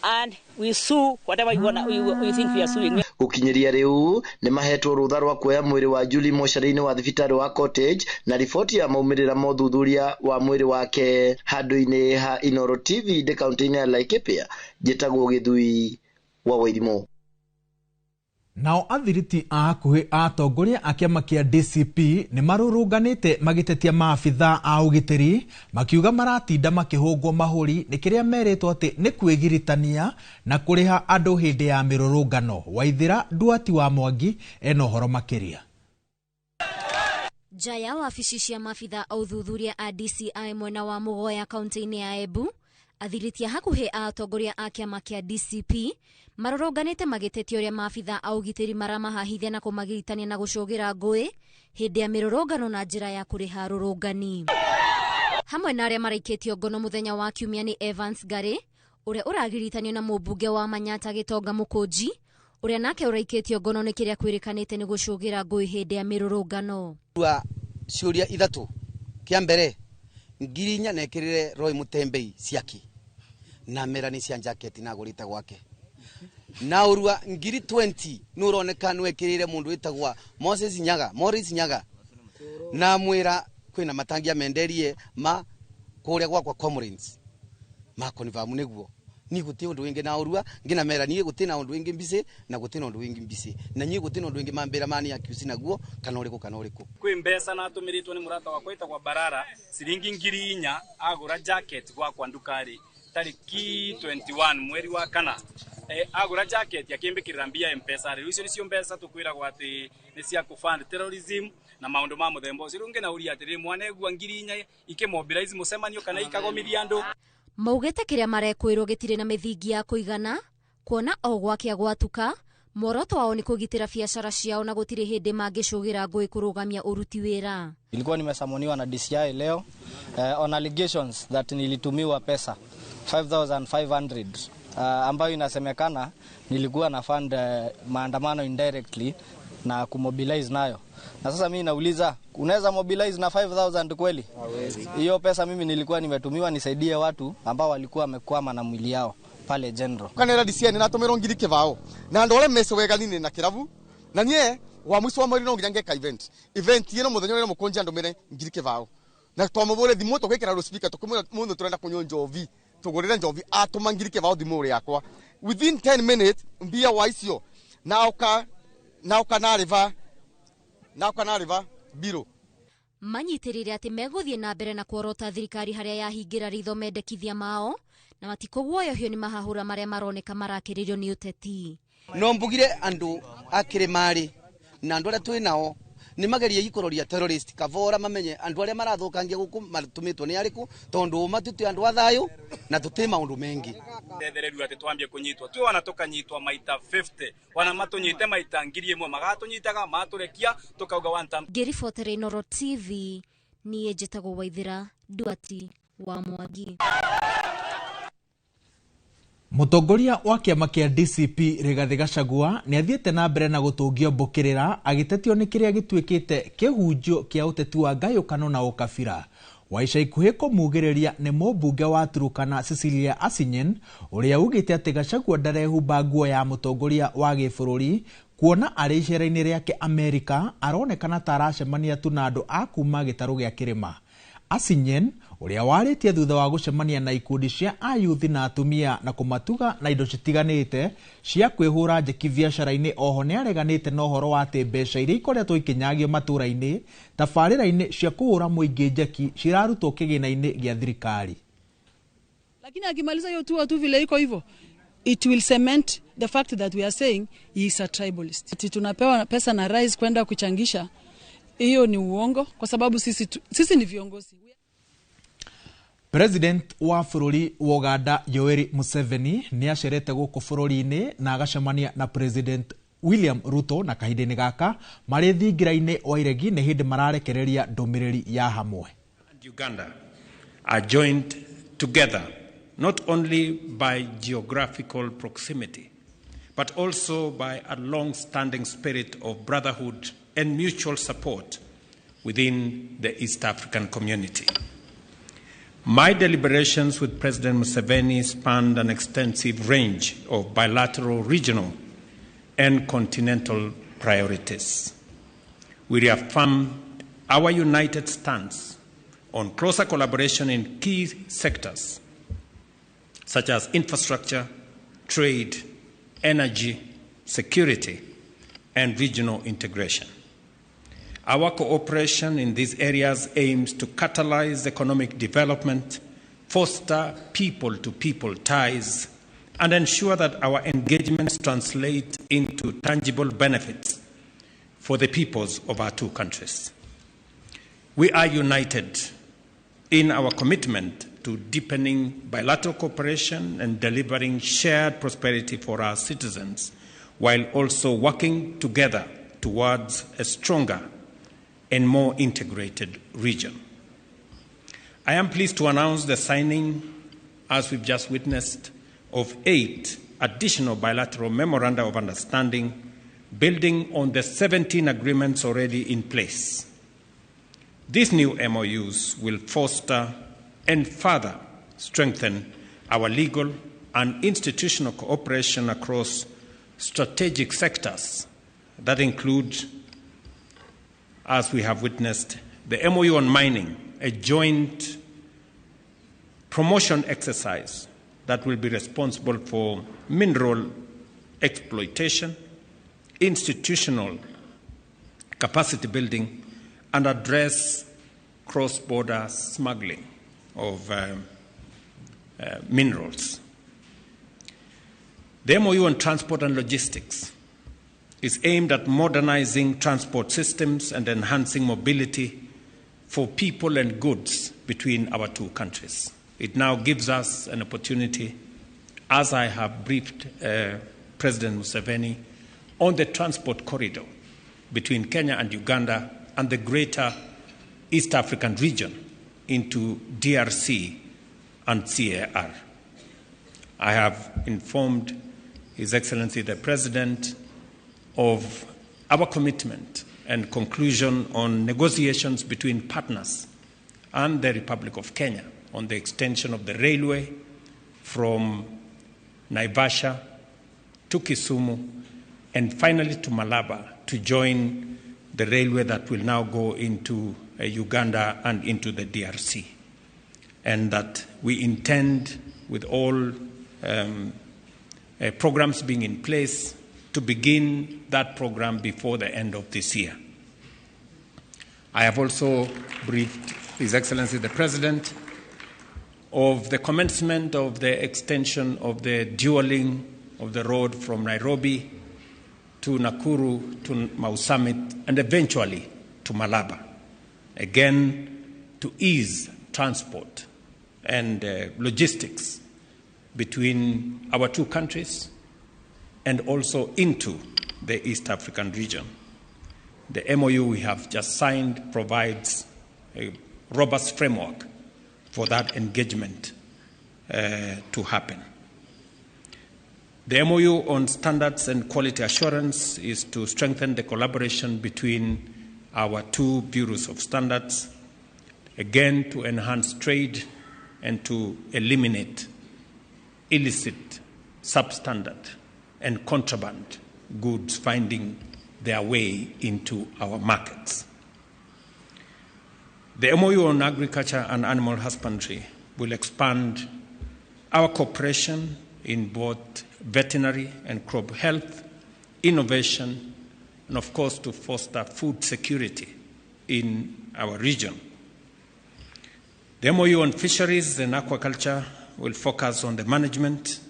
and we sue whatever we think we are suing. Gũkinyĩria rĩu nĩ mahetwo rũtha rwa kuoya mwĩrĩ wa Julie mocarĩ-inĩ wa thibitarĩ wa Cottage na riboti ya maumĩrĩra ma ũthuthuria wa mwĩrĩ wake. Handũ-inĩ ha Inoro TV ndĩ kaunti-inĩ ya Laikipia, njĩtagwo Gĩthui wa Wairimu. Nao athiriti a hakuhĩ a atongoria a kĩama kĩa DCP nĩ marũrũnganĩte magĩtetia maabitha a ũgitĩri makiuga maratinda makĩhũngwo mahũri nĩ kĩrĩa merĩtwo atĩ nĩ kwĩgiritania na kũrĩha andũ hĩndĩ ya mĩrũrũngano. Waithĩra Nduati wa Mwangi ena ũhoro makĩria. Nja ya wabici cia maabitha a ũthuthuria a DCI mwena wa Mũgoya kaunti-inĩ ya Embu, athiriti a hakuhĩ a atongoria a kĩama kĩa DCP marũrũnganĩte magĩtetia ũrĩa maabitha a ũgitĩri maramahahithia na kũmagiritania na gũcũgĩra ngũĩ hĩndĩ ya mĩrũrũngano na njĩra ya kũrĩha arũrũngani. Hamwe na arĩa maraikĩtio ngono mũthenya wa Kiumia nĩ Evans Ngari ũrĩa ũragiritanio na mũmbunge wa Manyata Gĩtonga Mũkũnji ũrĩa nake ũraikĩtio ngono nĩ kĩrĩa kwĩrĩkanĩte nĩ gũcũgĩra ngũĩ hĩndĩ ya mĩrũrũngano. Ciũria ithatũ, kĩa mbere 4,000 nekĩrĩre Roy Mutembei ciaki na mera nĩ cia jacket na agũrĩte gwake, na urua 20,000 nĩ ũroneka nĩ wekĩrĩire mũndũ wĩtagwa Moses Nyaga, Morris Nyaga, na mwĩra kwĩna matangi amenderie ma kũrĩa gwakwa Comrades ma confirm nĩguo ni gũtirĩ ũndũ wĩngĩ, na urua ngina mera niĩ gũtirĩ na ũndũ wĩngĩ mbici na gũtirĩ na ũndũ wĩngĩ mbici na niĩ gũtirĩ na ũndũ wĩngĩ mambĩra mani accuse naguo kana ũrĩkũ kana ũrĩkũ. Kwĩ mbeca natũmĩrĩtwo nĩ mũrata wakwa wĩtagwa Barara ciringi 4,000 agũra jacket gwakwa ndukari tariki 21 mweri wa kana, agũra jacket akĩmbĩkĩrĩra mbia M-Pesa. Rĩu icio nĩcio mbeca tũkwĩragwo atĩ nĩ cia kũfund terrorism na maũndũ ma mũthemba ũcio. Rĩu ngĩnauria atĩrĩ, mwanegua 4,000 ikĩmobilize mũcemanio kana ikagomithia andũ. Maugĩte kĩrĩa marekwĩrwo gĩtirĩ na mĩthingi ya kũigana, kuona o gwakĩa gwatuka muoroto wao nĩ kũgitĩra biacara ciao na gũtirĩ hĩndĩ mangĩcũgĩra ngũĩ kũrũgamia ũruti wĩra. Nilikuwa nimesamoniwa na DCI leo on allegations that nilitumiwa pesa 5,500 ambayo inasemekana nilikuwa na fund maandamano indirectly na kumobilize nayo. Na sasa mimi nauliza, unaweza mobilize na 5,000 kweli? Hiyo pesa mimi nilikuwa nimetumiwa nisaidie watu ambao walikuwa wamekwama na mwili yao pale general. Kanera DCI ninatomero 20,000 na ndore mese wega nini na kirabu na nie wa mwisho wa mweri no nginya ngeka event. Event yeno muthenya uri mukunja ndumire 20,000 na twamubure thimu tugikira speaker tukumwira mundu turenda kunywa njovi tugurire njovi atuma 20,000 thimu yakwa within 10 minutes mbia wa icio na uka na riva biro. Manyitirire ati meguthie na mbere na kuorota thirikari haria yahingira ritho mendekithia mao na matikuguoyohio ni mahahura maria maroneka marakiririo ni uteti. No mbugire andu akirimari na andu aria twi nao ni magerie ikororia terrorist kavora mamenye andu aria marathukangia guku matumitwo ni ariku tondu matuti andu athayo na tuti maundu mengi. Tethereru ati twambie kunyitwo twi wana tukanyitwa maita 50 wana matunyite maita 1,000 magatunyitaga maturekia tukauga one time. Ngiribotere Inoro TV nie njitagwo Waithira Nduati wa Mwangi. Mũtongoria wa kĩama kĩa DCP Rigathĩ Gachagua nĩ athiĩte na mbere na gũtũngio mbũkĩrĩra agĩtetio nĩ kĩrĩa gĩtuĩkĩte kĩhunjio kĩa ũteti wa ngayũkano na ũkabira. Wa ica ikuhĩ kũmugĩrĩria nĩ mũmbunge wa Turukana Cecilia Asinyen ũrĩa ugĩte atĩ Gachagua ndarehumba nguo ya mũtongoria wa gĩbũrũri kuona arĩ icera-inĩ rĩake Amerika aronekana ta aracemania tu na andũ a kuma gĩtarũ gĩa kĩrĩma. Asinyen ũrĩa warĩtie thutha wa gũcemania na ikundi cia ayuthi na atumia na kũmatuga na indo citiganĩte cia kwĩhũra njeki biacara-inĩ oho nĩ areganĩte na ũhoro wa atĩ mbeca iria ikoretwo ikinyagio matũra-inĩ tabarĩra-inĩ cia kũhũra mũingĩ njeki cirarutwo kĩgĩna-inĩ gĩa thirikari. Lakini akimaliza hiyo tour tu vile iko hivyo, it will cement the fact that we are saying he is a tribalist. Ati tunapewa pesa na rais kwenda kuchangisha, hiyo ni uongo kwa sababu sisi ni viongozi. President wa bũrũri wa Uganda Yoweri Museveni nĩ acerete gũkũ bũrũri-inĩ na agacemania na President William Ruto na kahinda-inĩ gaka marĩ thingira-inĩ wa iregi nĩ hĩndĩ mararekereria ndũmĩrĩri ya hamwe. Uganda are joined together not only by geographical proximity but also by a long-standing spirit of brotherhood and mutual support within the East African community. My deliberations with President Museveni spanned an extensive range of bilateral, regional, and continental priorities. We reaffirmed our united stance on closer collaboration in key sectors such as infrastructure, trade, energy, security, and regional integration. Our cooperation in these areas aims to catalyze economic development, foster people-to-people ties, and ensure that our engagements translate into tangible benefits for the peoples of our two countries. We are united in our commitment to deepening bilateral cooperation and delivering shared prosperity for our citizens, while also working together towards a stronger and more integrated region. I am pleased to announce the signing, as we've just witnessed, of 8 additional bilateral memoranda of understanding, building on the 17 agreements already in place. These new MOUs will foster and further strengthen our legal and institutional cooperation across strategic sectors that include, as we have witnessed, the MOU on mining, a joint promotion exercise that will be responsible for mineral exploitation, institutional capacity building, and address cross-border smuggling of minerals. The MOU on transport and logistics is aimed at modernizing transport systems and enhancing mobility for people and goods between our two countries. It now gives us an opportunity, as I have briefed President Museveni, on the transport corridor between Kenya and Uganda and the greater East African region into DRC and CAR. I have informed His Excellency the President of our commitment and conclusion on negotiations between partners and the Republic of Kenya on the extension of the railway from Naivasha to Kisumu and finally to Malaba to join the railway that will now go into Uganda and into the DRC. And that we intend, with all programs being in place, to begin that program before the end of this year. I have also briefed His Excellency the President of the commencement of the extension of the dualling of the road from Nairobi to Nakuru to Mau Summit and eventually to Malaba. Again, to ease transport and logistics between our two countries and also into the East African region. The MOU we have just signed provides a robust framework for that engagement to happen. The MOU on standards and quality assurance is to strengthen the collaboration between our two bureaus of standards, again to enhance trade and to eliminate illicit, substandard, and contraband goods finding their way into our markets. The MOU on agriculture and animal husbandry will expand our cooperation in both veterinary and crop health, innovation, and of course to foster food security in our region. The MOU on fisheries and aquaculture will focus on the management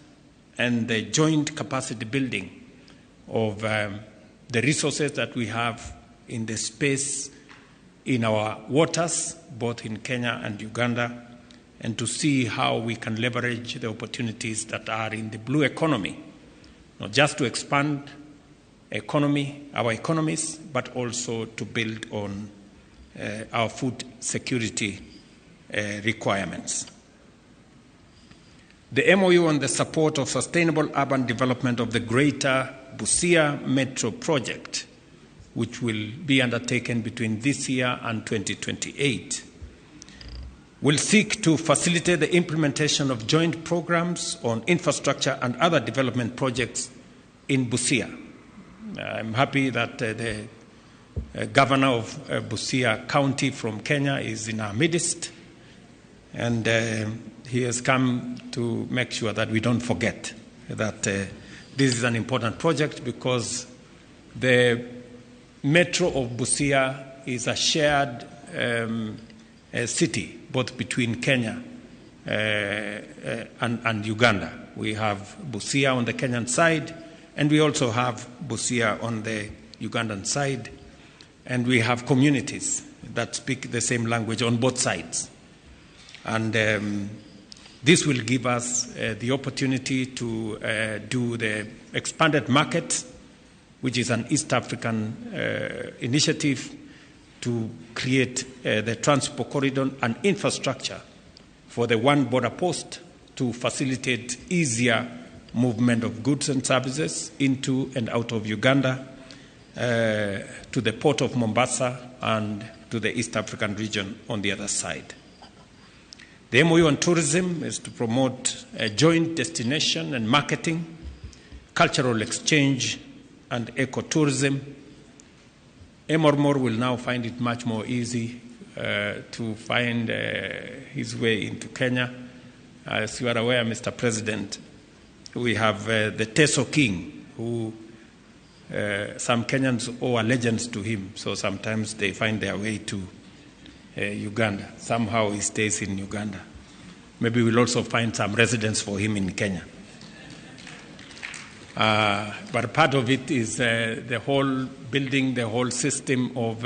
and the joint capacity building of the resources that we have in the space in our waters, both in Kenya and Uganda, and to see how we can leverage the opportunities that are in the blue economy, not just to expand economy, our economies, but also to build on our food security requirements. The MOU on the support of sustainable urban development of the Greater Busia Metro Project, which will be undertaken between this year and 2028, will seek to facilitate the implementation of joint programs on infrastructure and other development projects in Busia. I'm happy that the governor of Busia County from Kenya is in our midst, and he has come to make sure that we don't forget that this is an important project, because the metro of Busia is a shared city, both between Kenya and Uganda. We have Busia on the Kenyan side, and we also have Busia on the Ugandan side, and we have communities that speak the same language on both sides. And this will give us the opportunity to do the expanded market, which is an East African initiative to create the transport corridor and infrastructure for the one border post to facilitate easier movement of goods and services into and out of Uganda, to the port of Mombasa and to the East African region on the other side. The MOU on tourism is to promote a joint destination and marketing, cultural exchange, and ecotourism. Emormor will now find it much more easy to find his way into Kenya. As you are aware, Mr. President, we have the Teso King, who some Kenyans owe allegiance to him, so sometimes they find their way to Uganda. Somehow he stays in Uganda. Maybe we'll also find some residence for him in Kenya. But part of it is the whole building, the whole system of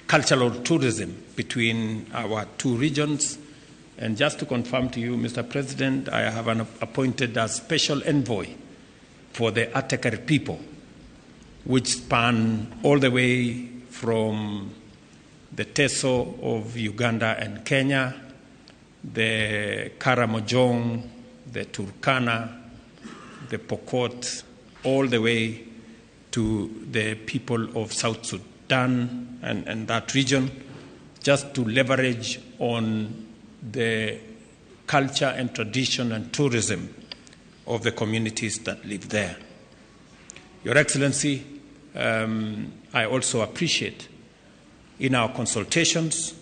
cultural tourism between our two regions. And just to confirm to you, Mr. President, I have appointed a special envoy for the Ateker people, which span all the way from the Teso of Uganda and Kenya, the Karamojong, the Turkana, the Pokot, all the way to the people of South Sudan and that region, just to leverage on the culture and tradition and tourism of the communities that live there. Your Excellency, I also appreciate in our consultations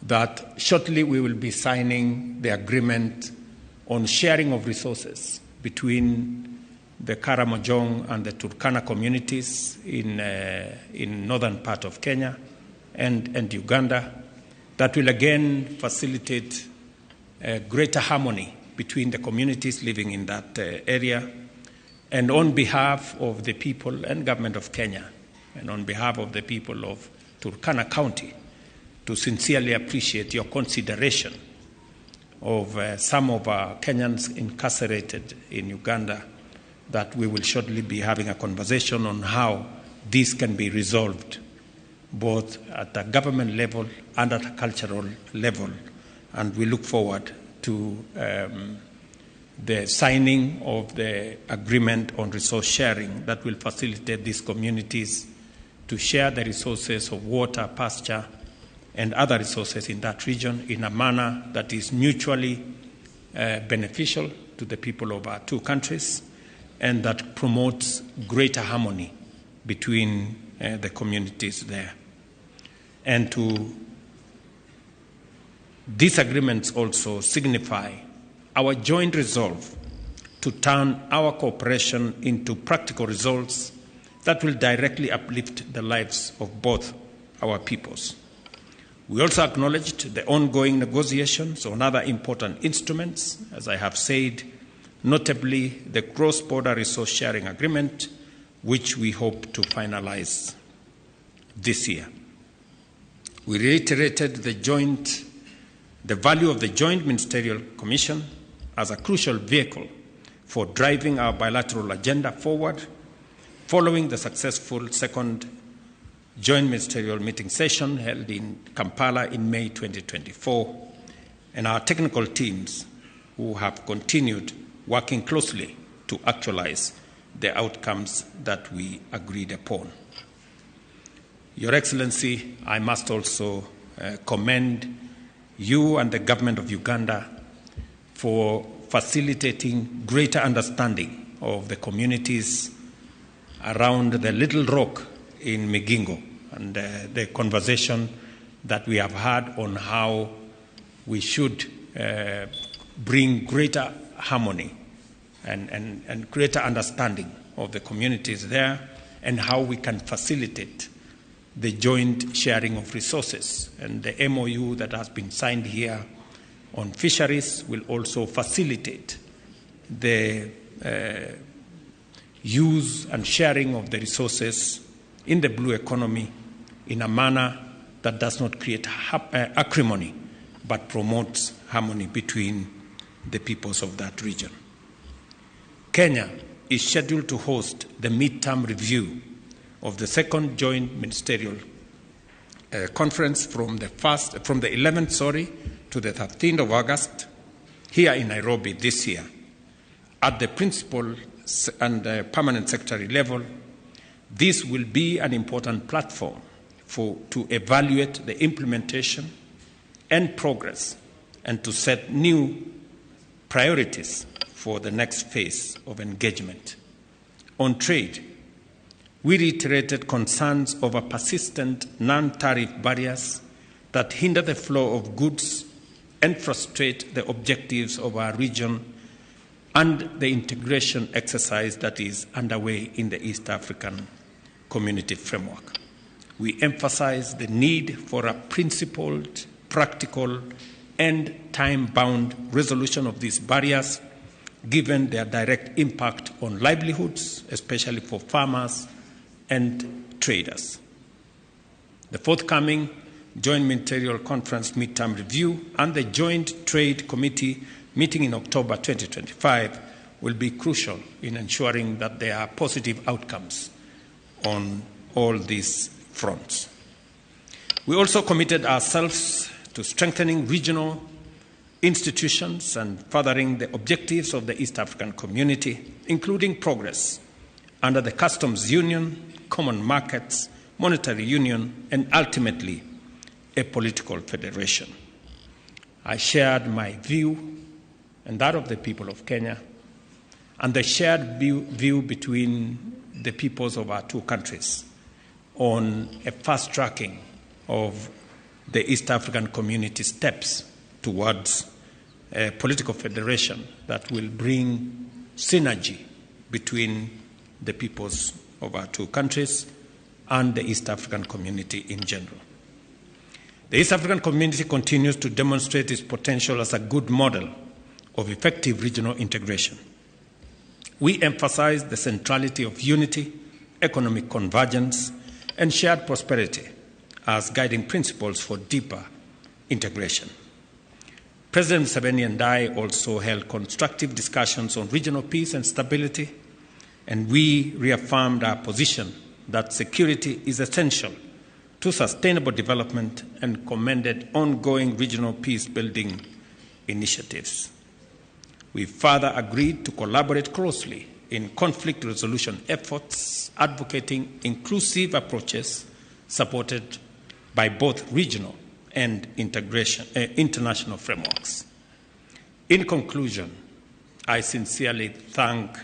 that shortly we will be signing the agreement on sharing of resources between the Karamojong and the Turkana communities in northern part of Kenya and Uganda, that will again facilitate greater harmony between the communities living in that area. And on behalf of the people and government of Kenya, and on behalf of the people of Turkana County, to sincerely appreciate your consideration of some of our Kenyans incarcerated in Uganda, that we will shortly be having a conversation on how this can be resolved, both at a government level and at a cultural level. And we look forward to the signing of the agreement on resource sharing that will facilitate these communities to share the resources of water, pasture, and other resources in that region in a manner that is mutually beneficial to the people of our two countries and that promotes greater harmony between the communities there. And to these agreements also signify our joint resolve to turn our cooperation into practical results that will directly uplift the lives of both our peoples. We also acknowledged the ongoing negotiations on other important instruments, as I have said, notably the cross-border resource sharing agreement, which we hope to finalize this year. We reiterated the value of the Joint Ministerial Commission as a crucial vehicle for driving our bilateral agenda forward following the successful second Joint Ministerial Meeting session held in Kampala in May 2024, and our technical teams who have continued working closely to actualize the outcomes that we agreed upon. Your Excellency, I must also commend you and the government of Uganda for facilitating greater understanding of the communities around the Little Rock in Migingo and the conversation that we have had on how we should bring greater harmony and greater understanding of the communities there and how we can facilitate the joint sharing of resources. And the MOU that has been signed here on fisheries will also facilitate the use and sharing of the resources in the blue economy in a manner that does not create acrimony, but promotes harmony between the peoples of that region. Kenya is scheduled to host the midterm review of the second joint ministerial conference from the 11th, to the 13th of August here in Nairobi this year. At the principal and permanent secretary level, this will be an important platform to evaluate the implementation and progress and to set new priorities for the next phase of engagement. On trade, we reiterated concerns over persistent non-tariff barriers that hinder the flow of goods and frustrate the objectives of our region and the integration exercise that is underway in the East African Community Framework. We emphasize the need for a principled, practical, and time-bound resolution of these barriers, given their direct impact on livelihoods, especially for farmers and traders. The forthcoming Joint Ministerial Conference Midterm Review and the Joint Trade Committee meeting in October 2025 will be crucial in ensuring that there are positive outcomes on all these fronts. We also committed ourselves to strengthening regional institutions and furthering the objectives of the East African Community, including progress under the Customs Union, Common Markets, Monetary Union, and ultimately a political federation. I shared my view and that of the people of Kenya, and the shared view between the peoples of our two countries on a fast-tracking of the East African Community steps towards a political federation that will bring synergy between the peoples of our two countries and the East African Community in general. The East African Community continues to demonstrate its potential as a good model of effective regional integration. We emphasize the centrality of unity, economic convergence, and shared prosperity as guiding principles for deeper integration. President Museveni and I also held constructive discussions on regional peace and stability, and we reaffirmed our position that security is essential to sustainable development and commended ongoing regional peace-building initiatives. We further agreed to collaborate closely in conflict resolution efforts, advocating inclusive approaches supported by both regional and international frameworks. In conclusion, I sincerely thank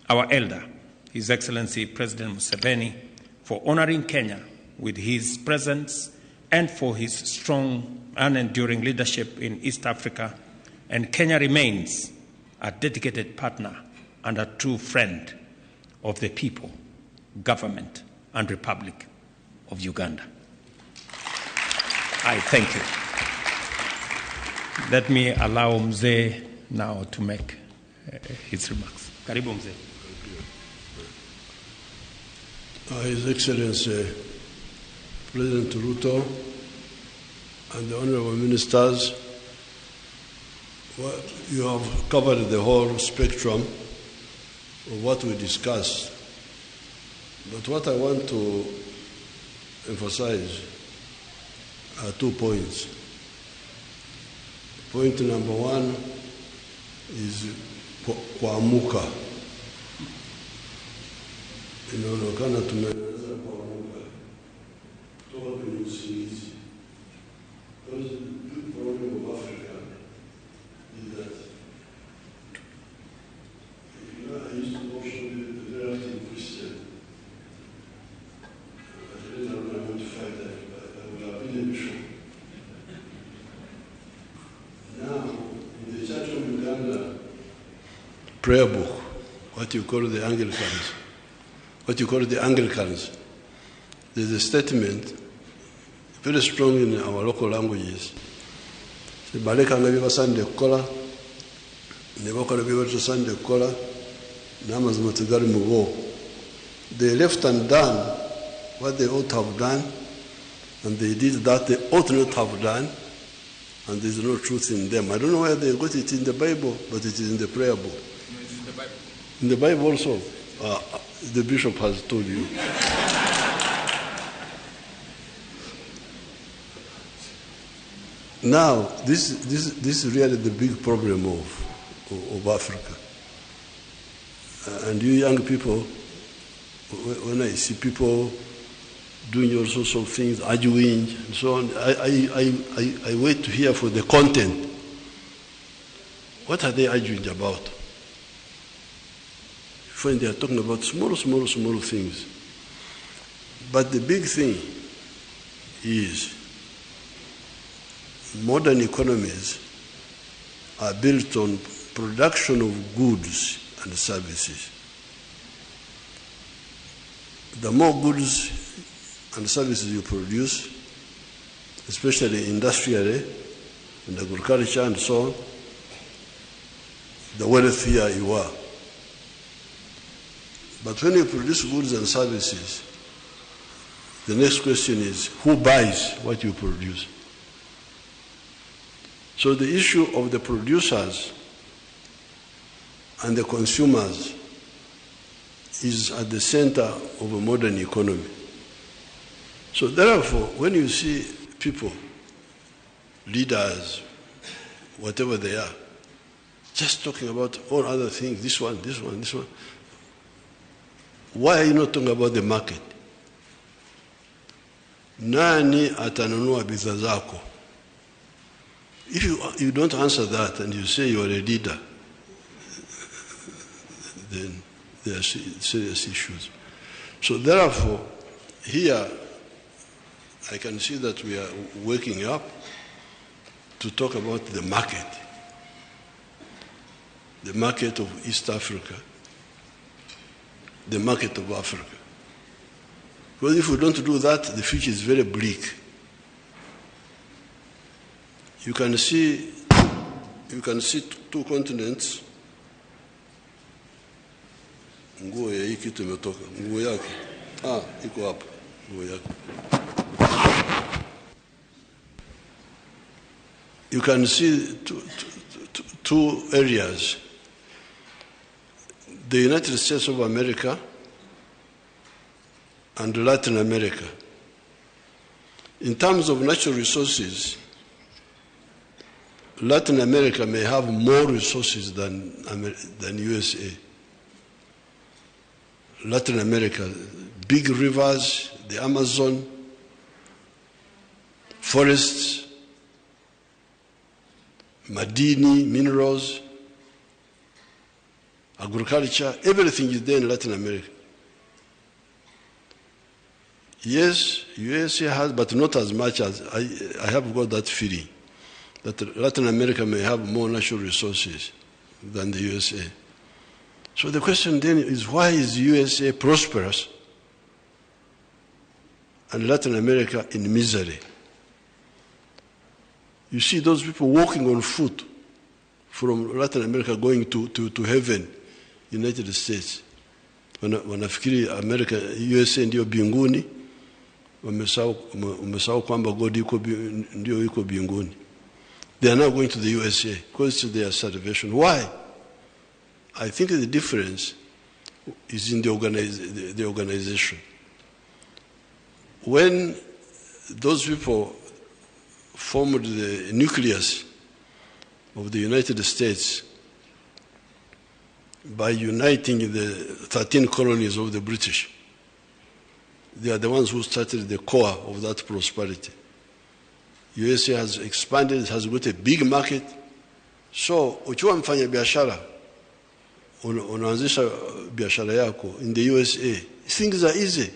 our elder, His Excellency President Museveni, for honoring Kenya with his presence and for his strong and enduring leadership in East Africa. And Kenya remains a dedicated partner and a true friend of the people, government, and Republic of Uganda. I thank you. Let me allow Mzee now to make his remarks. Karibu Mzee. His Excellency President Ruto and the Honorable Ministers, well, you have covered the whole spectrum of what we discussed. But what I want to emphasize are 2 points. Point number 1 is kuamuka. Inaonekana tumeanza kuamuka kutoka kwenye usingizi. Because the big problem of Africa is that, you know, I used to also be a very active Christian. But later on I went to fight that, I would have been a bishop. Now, in the Church of Uganda prayer book, what you call the Anglicans, there's a statement very strong in our local languages. Balekanga bye basaanidde kukola ne bakola bye batasaanidde kukola n'amazima tegali mu bo. They left undone what they ought to have done, and they did that they ought not have done, and there's no truth in them. I don't know where they got it in the Bible, but it is in the prayer book. No, it's in the Bible. In the Bible also, the bishop has told you. Now, this is really the big problem of Africa. And you young people, when I see people doing all sorts of things, arguing and so on, I wait to hear for the content. What are they arguing about? You find they are talking about small, small, small things. But the big thing is modern economies are built on production of goods and services. The more goods and services you produce, especially industrially, and agriculture and so on, the wealthier you are. But when you produce goods and services, the next question is, who buys what you produce? So the issue of the producers and the consumers is at the center of a modern economy. So therefore, when you see people, leaders, whatever they are, just talking about all other things, this one, this one, this one, why are you not talking about the market? Nani atanunua bidhaa zako? If you don't answer that and you say you are a leader, then there are serious issues. So therefore, here I can see that we are waking up to talk about the market of East Africa, the market of Africa. Because if we don't do that, the future is very bleak. You can see two continents. Nguo ya hii kitu imetoka. Nguo yake. Ah, iko hapa. Nguo yake. You can see two areas. The United States of America and Latin America. In terms of natural resources, Latin America may have more resources than USA. Latin America, big rivers, the Amazon, forests, madini, minerals, agriculture, everything is there in Latin America. Yes, USA has, but not as much as I have got that feeling that Latin America may have more natural resources than the USA. So the question then is, why is USA prosperous and Latin America in misery? You see those people walking on foot from Latin America going to heaven, United States. Wanafikiri America, USA ndio binguni, wamesahau kwamba God yuko ndio yuko binguni. They are now going to the USA because it's their salvation. Why? I think the difference is in the organization. When those people formed the nucleus of the United States by uniting the 13 colonies of the British, they are the ones who started the core of that prosperity. USA has expanded, has got a big market. So, ukiwa mfanya biashara, unaanzisha biashara yako in the USA, things are easy.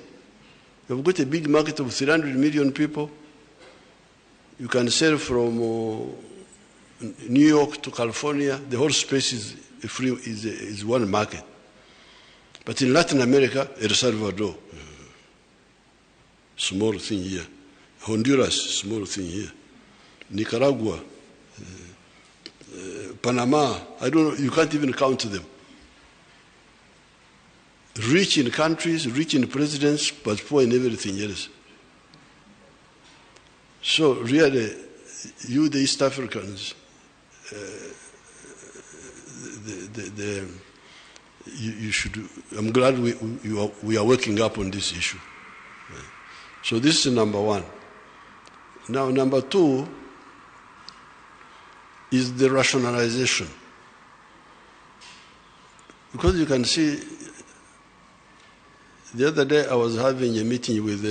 You've got a big market of 300 million people. You can sell from New York to California. The whole space is free, is one market. But in Latin America, El Salvador, small thing here. Honduras, small thing here. Nicaragua, Panama, I don't know, you can't even count them. Rich in countries, rich in presidents, but poor in everything else. So really, you, the East Africans, you should, I'm glad we are waking up on this issue. So this is number one. Now, number two is the rationalization. Because you can see, the other day I was having a meeting with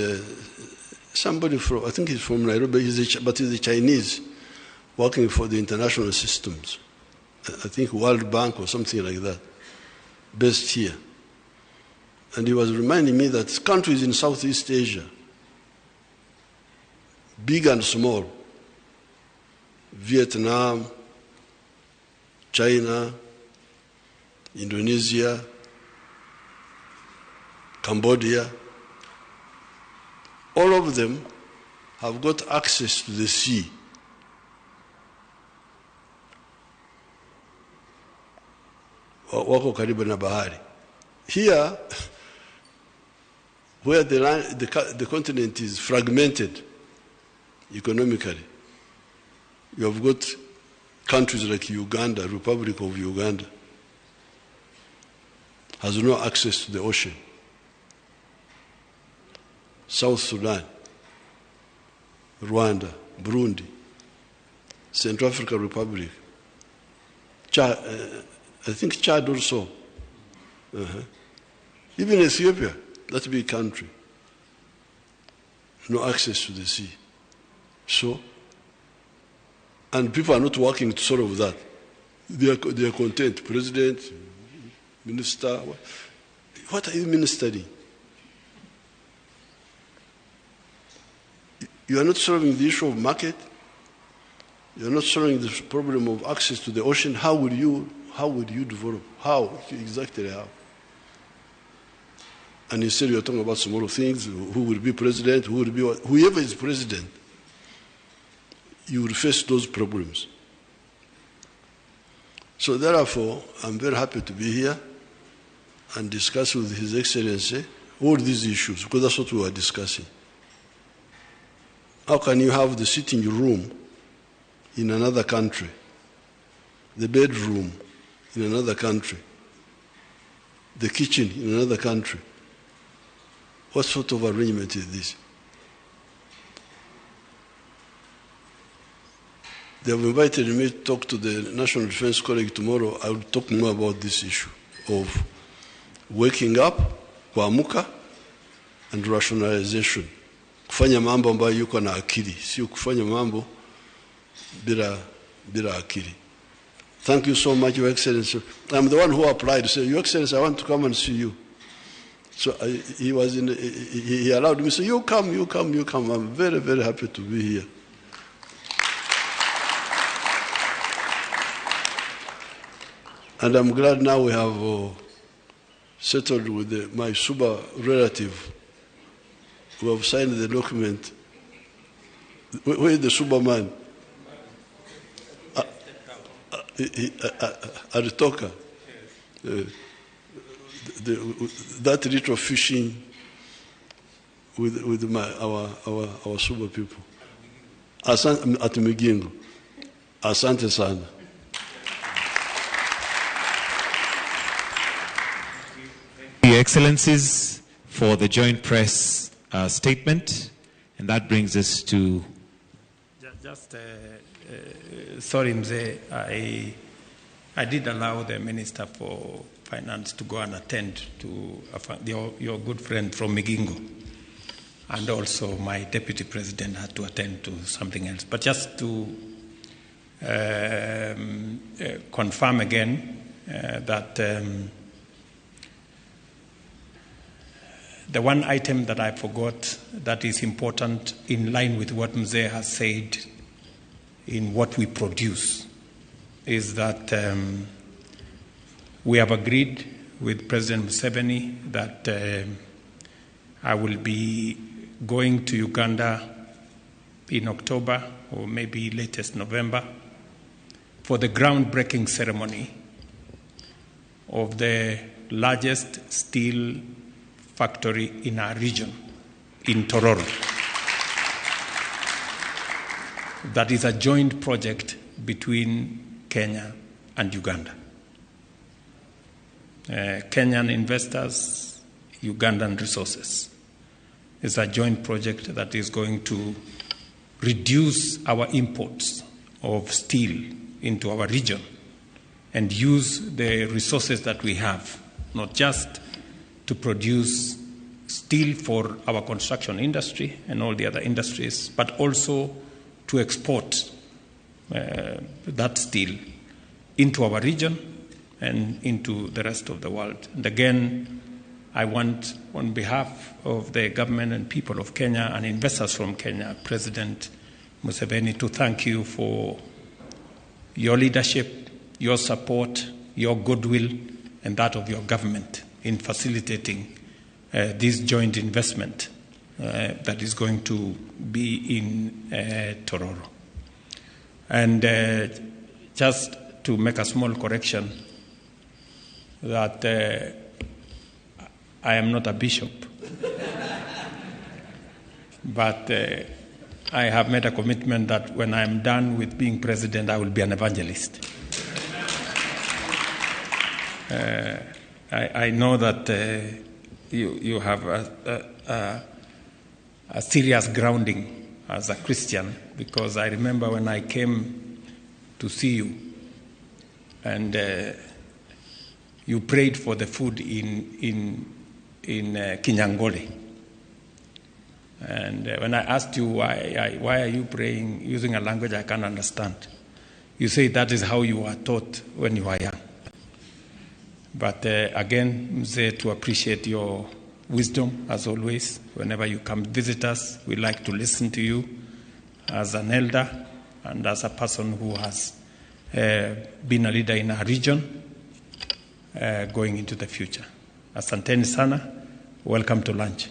somebody from, I think he's from Nairobi, but he's a Chinese, working for the international systems. I think World Bank or something like that, based here. And he was reminding me that countries in Southeast Asia, big and small, Vietnam, China, Indonesia, Cambodia, all of them have got access to the sea. Wako karibu na bahari. Here, where the continent is fragmented economically, you have got countries like Uganda, Republic of Uganda, has no access to the ocean. South Sudan, Rwanda, Burundi, Central African Republic, Chad, I think Chad also. Even Ethiopia, that big country, no access to the sea. So, and people are not working to solve that. They are content. President, minister, what are you ministering? You are not solving the issue of market. You are not solving the problem of access to the ocean. How would you develop? How? Exactly how? And instead you are talking about small things, who will be president, who will be what. Whoever is president, you will face those problems. So therefore, I'm very happy to be here and discuss with His Excellency all these issues, because that's what we are discussing. How can you have the sitting room in another country, the bedroom in another country, the kitchen in another country? What sort of arrangement is this? They have invited me to talk to the National Defense College tomorrow. I will talk more about this issue of waking up, kuamuka, and rationalization. Kufanya mambo ambayo yuko na akili, sio kufanya mambo bila akili. Thank you so much, Your Excellency. I'm the one who applied to say, Your Excellency, I want to come and see you. So he allowed me to say, you come, you come, you come. I'm very, very happy to be here. And I'm glad now we have settled with my Suba relative who have signed the document. Where is the Suba man? Aritoka. That little fishing with our Suba people. Asante, at Migingo. Asante sana. Your Excellencies, for the joint press statement, and that brings us to... Just sorry, Mzee, I did allow the Minister for Finance to go and attend to your good friend from Migingo, and also my Deputy President had to attend to something else. But just to confirm again that the one item that I forgot that is important in line with what Mzee has said in what we produce is that we have agreed with President Museveni that I will be going to Uganda in October or maybe latest November for the groundbreaking ceremony of the largest steel factory in our region, in Tororo. That is a joint project between Kenya and Uganda. Kenyan investors, Ugandan resources. It's a joint project that is going to reduce our imports of steel into our region and use the resources that we have, not just to produce steel for our construction industry and all the other industries, but also to export that steel into our region and into the rest of the world. And again, I want, on behalf of the government and people of Kenya and investors from Kenya, President Museveni, to thank you for your leadership, your support, your goodwill, and that of your government in facilitating this joint investment that is going to be in Tororo. And just to make a small correction, that I am not a bishop, but I have made a commitment that when I am done with being president, I will be an evangelist. I know that you have a serious grounding as a Christian, because I remember when I came to see you and you prayed for the food in Kinyangole. And when I asked you why are you praying using a language I can't understand, you say that is how you were taught when you were young. But again, Mzee, to appreciate your wisdom, as always. Whenever you come visit us, we like to listen to you as an elder and as a person who has been a leader in our region going into the future. Asanteni sana. Welcome to lunch.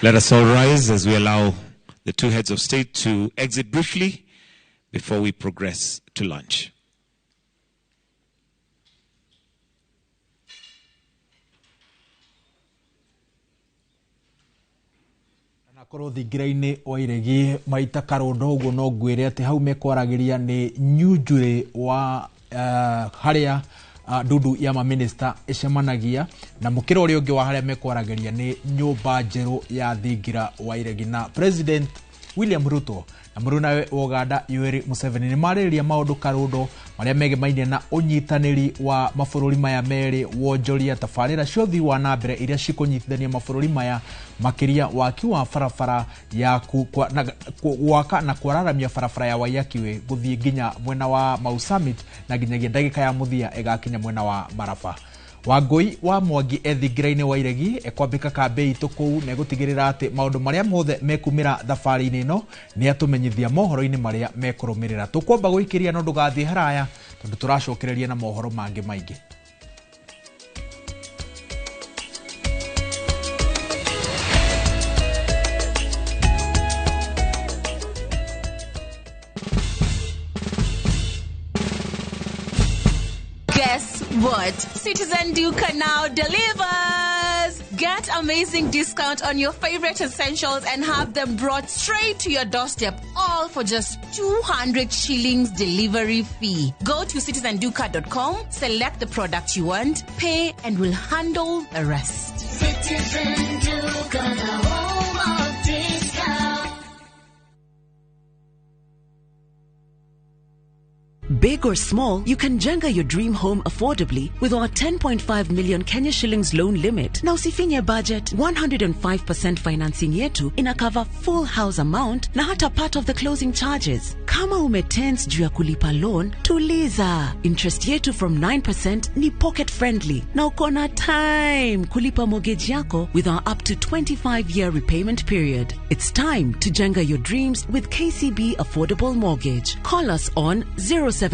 Let us all rise as we allow the two heads of state to exit briefly before we progress to lunch. Korwo thingira-inĩ wa iregi maita karondo ũguo no ngwĩre atĩ hau mekwaragĩria nĩ nyunjurĩ wa harĩa ndundu ya maminista ĩcemanagia, na mũkĩra ũrĩa ũngĩ wa harĩa mekwaragĩria nĩ nyũmba njerũ ya thingira wa iregi. Na President William Ruto na mũrunawe wa Uganda Yoweri Museveni nĩ marĩrĩria maũndũ karũndo marĩa megemainie na ũnyitanĩri wa mabũrũri maya merĩ, wonjoria, tabarĩra cia ũthii wa na mbere iria cikũnyitithania mabũrũri maya, makĩria waki wa barabara ya gwaka na kwararamia barabara ya Waiyaki Way gũthiĩ nginya mwena wa Mau Summit na nginyagia ndagĩka ya mũthia ĩgakinya mwena wa Maraba. Wangũi wa Mwangi ethingira-inĩ wa Iregi ekwambĩka kambĩ itũ kũu na egũtigĩrĩra atĩ maũndũ marĩa mothe mekumĩra thabarĩ-inĩ ĩno nĩ atũmenyithia mohoro-inĩ marĩa mekũrũmĩrĩra. Tũkwamba gũikĩria no ndũgathiĩ haraya tondũ tũracokereria na mohoro mangĩ maingĩ. Guess what? Citizen Duka now delivers! Get amazing discount on your favorite essentials and have them brought straight to your doorstep, all for just 200 shillings delivery fee. Go to citizenduka.com, select the product you want, pay, and we'll handle the rest. Citizen Duka, the home of discount. Big or small, you can jenga your dream home affordably with our 10.5 million Kenya shillings loan limit. Na usifinye budget, 105% financing yetu ina cover full house amount na hata part of the closing charges. Kama umetense juu ya kulipa loan, tuliza. Interest yetu from 9% ni pocket friendly. Na uko na time kulipa mortgage yako with our up to 25-year repayment period. It's time to jenga your dreams with KCB Affordable Mortgage. Call us on 0711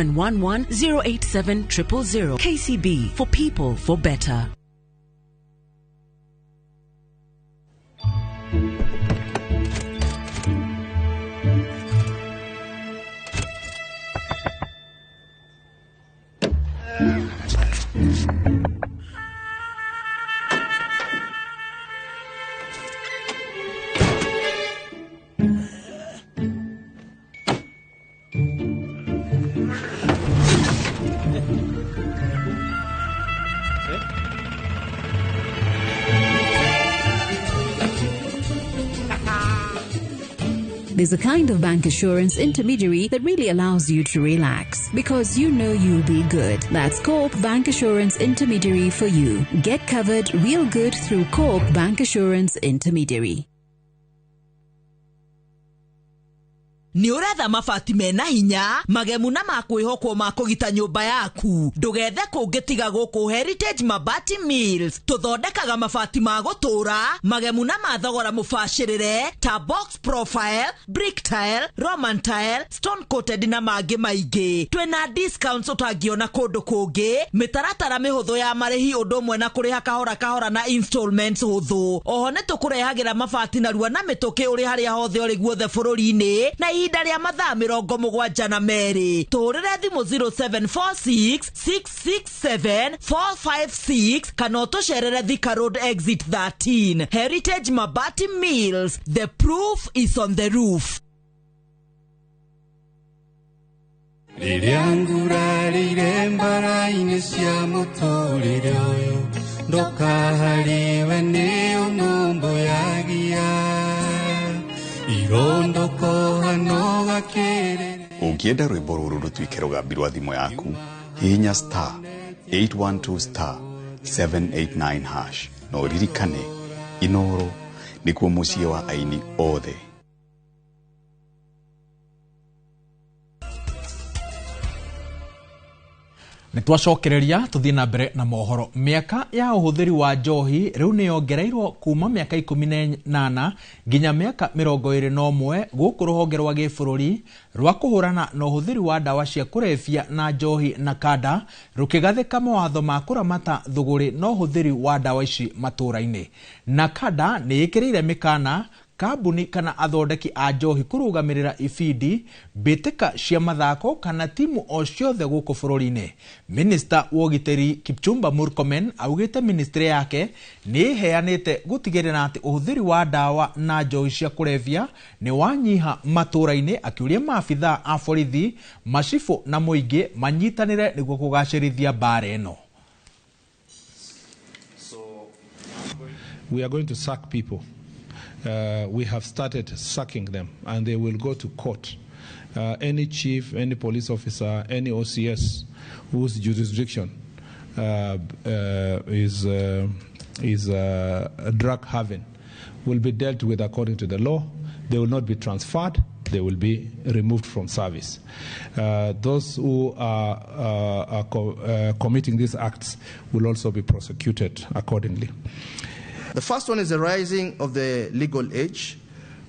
087 000. KCB, for people, for better. There's a kind of bank assurance intermediary that really allows you to relax because you know you'll be good. That's Co-op Bank Assurance Intermediary for you. Get covered real good through Co-op Bank Assurance Intermediary. Nĩ ũretha mabati mena hinya magemu na makwĩhokwo ma kũgita nyũmba yaku, ndũgethe kũngĩ tiga gũkũ Heritage Mabati Mills. Tũthondekaga mabati ma gũtũra magemu na ma thogora mũbacĩrĩre ta box profile, brick tile, roman tile, stone coated na mangĩ maingĩ. Twĩna discounts ũtangĩona kũndũ kũngĩ, mĩtaratara mĩhũthũ ya marĩhi ũndũ ũmwe na kũrĩha kahora kahora na installments hũthũ. Oho nĩ tũkũrehagĩra mabati narua na mĩtũkĩ ũrĩ harĩa hothe ũrĩ guothe bũrũri-inĩ na ihinda rĩa mathaa 72. Tũhũrĩre thimũ 0746 667 456 kana ũtũcerere Thika Road exit 13. Heritage Mabati Mills, the proof is on the roof. Rĩrĩa ngurarĩire mbara-inĩ cia mũtũrĩre ũyũ, ndũkaharĩwe nĩ ũnũmbũyagia. Ũngĩenda rwĩmbo rũrũ rũtuĩke rũgambi rwa thimũ yaku, hihinya star 812 star 789 hash na ũririkane Inoro nĩkuo mũciĩ wa aini othe. Nĩ twacokereria tũthiĩ na mbere na mohoro. Mĩaka ya ũhũthĩri wa njohi rĩu nĩ yongereirwo kuma mĩaka 18 nginya mĩaka 21 gũkũ rũhonge rwa gĩbũrũri rwa kũhũrana na ũhũthĩri wa ndawa cia kũrebia na njohi na kanda rũkĩgathĩka mawatho ma kũramata thũgũrĩ na ũhũthĩri wa ndawa ici matũũra-inĩ. Na kanda nĩ ĩkĩrĩire mĩkana kambuni kana athondeki a njohi kũrũgamĩrĩra ibindi, mbĩtĩka cia mathako kana timu o ciothe gũkũ bũrũri-inĩ. Minista wa ũgitĩri Kipchumba Murkomen augĩte ministry yake nĩ ĩheanĩte gũtigĩrĩra atĩ ũhũthĩri wa ndawa na njohi cia kũrebia nĩ wanyiha matũũra-inĩ, akĩũria maabithaa a borithi, macibũ na mũingĩ manyitanĩre nĩguo kũgacĩrithia mbara ĩno. We are going to sack people. We have started sacking them, and they will go to court. Any chief, any police officer, any OCS whose jurisdiction is a drug haven will be dealt with according to the law. They will not be transferred. They will be removed from service. Those who are committing these acts will also be prosecuted accordingly. The first one is the rising of the legal age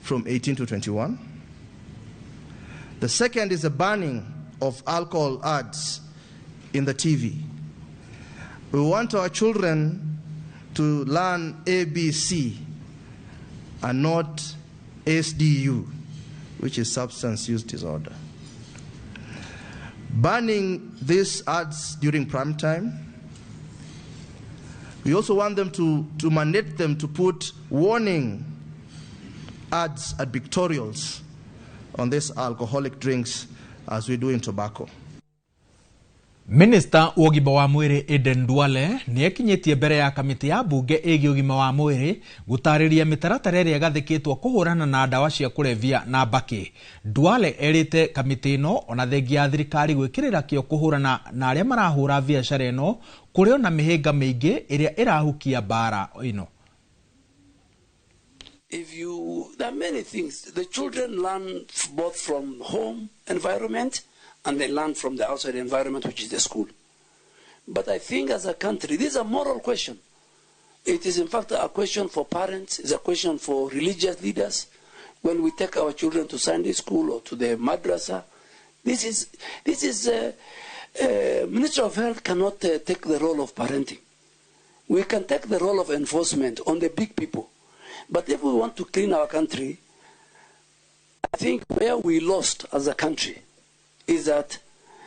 from 18 to 21. The second is the banning of alcohol ads in the TV. We want our children to learn ABC and not SDU, which is substance use disorder. Banning these ads during prime time. We also want them to mandate them to put warning ads at pictorials on these alcoholic drinks as we do in tobacco. Minister wa ũgima wa mwĩrĩ Aden Duale nĩ ekinyĩtie mbere ya kamĩtĩ ya mbunge ĩgiĩ ũgima wa mwĩrĩ gũtarĩria mĩtaratara ĩrĩa ĩgathĩkĩtwo kũhũrana na ndawa cia kũrebia na mbakĩ. Duale erĩte kamĩtĩ ĩno ona thengia ya thirikari gwĩkĩrĩra kĩo kũhũrana na arĩa marahũra biacara ĩno kũrĩ ona mĩhĩnga mĩingĩ ĩrĩa ĩrahukia mbara ĩno. There are many things. The children learn both from home environment and they learn from the outside environment, which is the school. But I think as a country, this is a moral question. It is in fact a question for parents, it's a question for religious leaders. When we take our children to Sunday school or to the madrasa, this is Ministry of Health cannot take the role of parenting. We can take the role of enforcement on the big people. But if we want to clean our country, I think where we lost as a country is that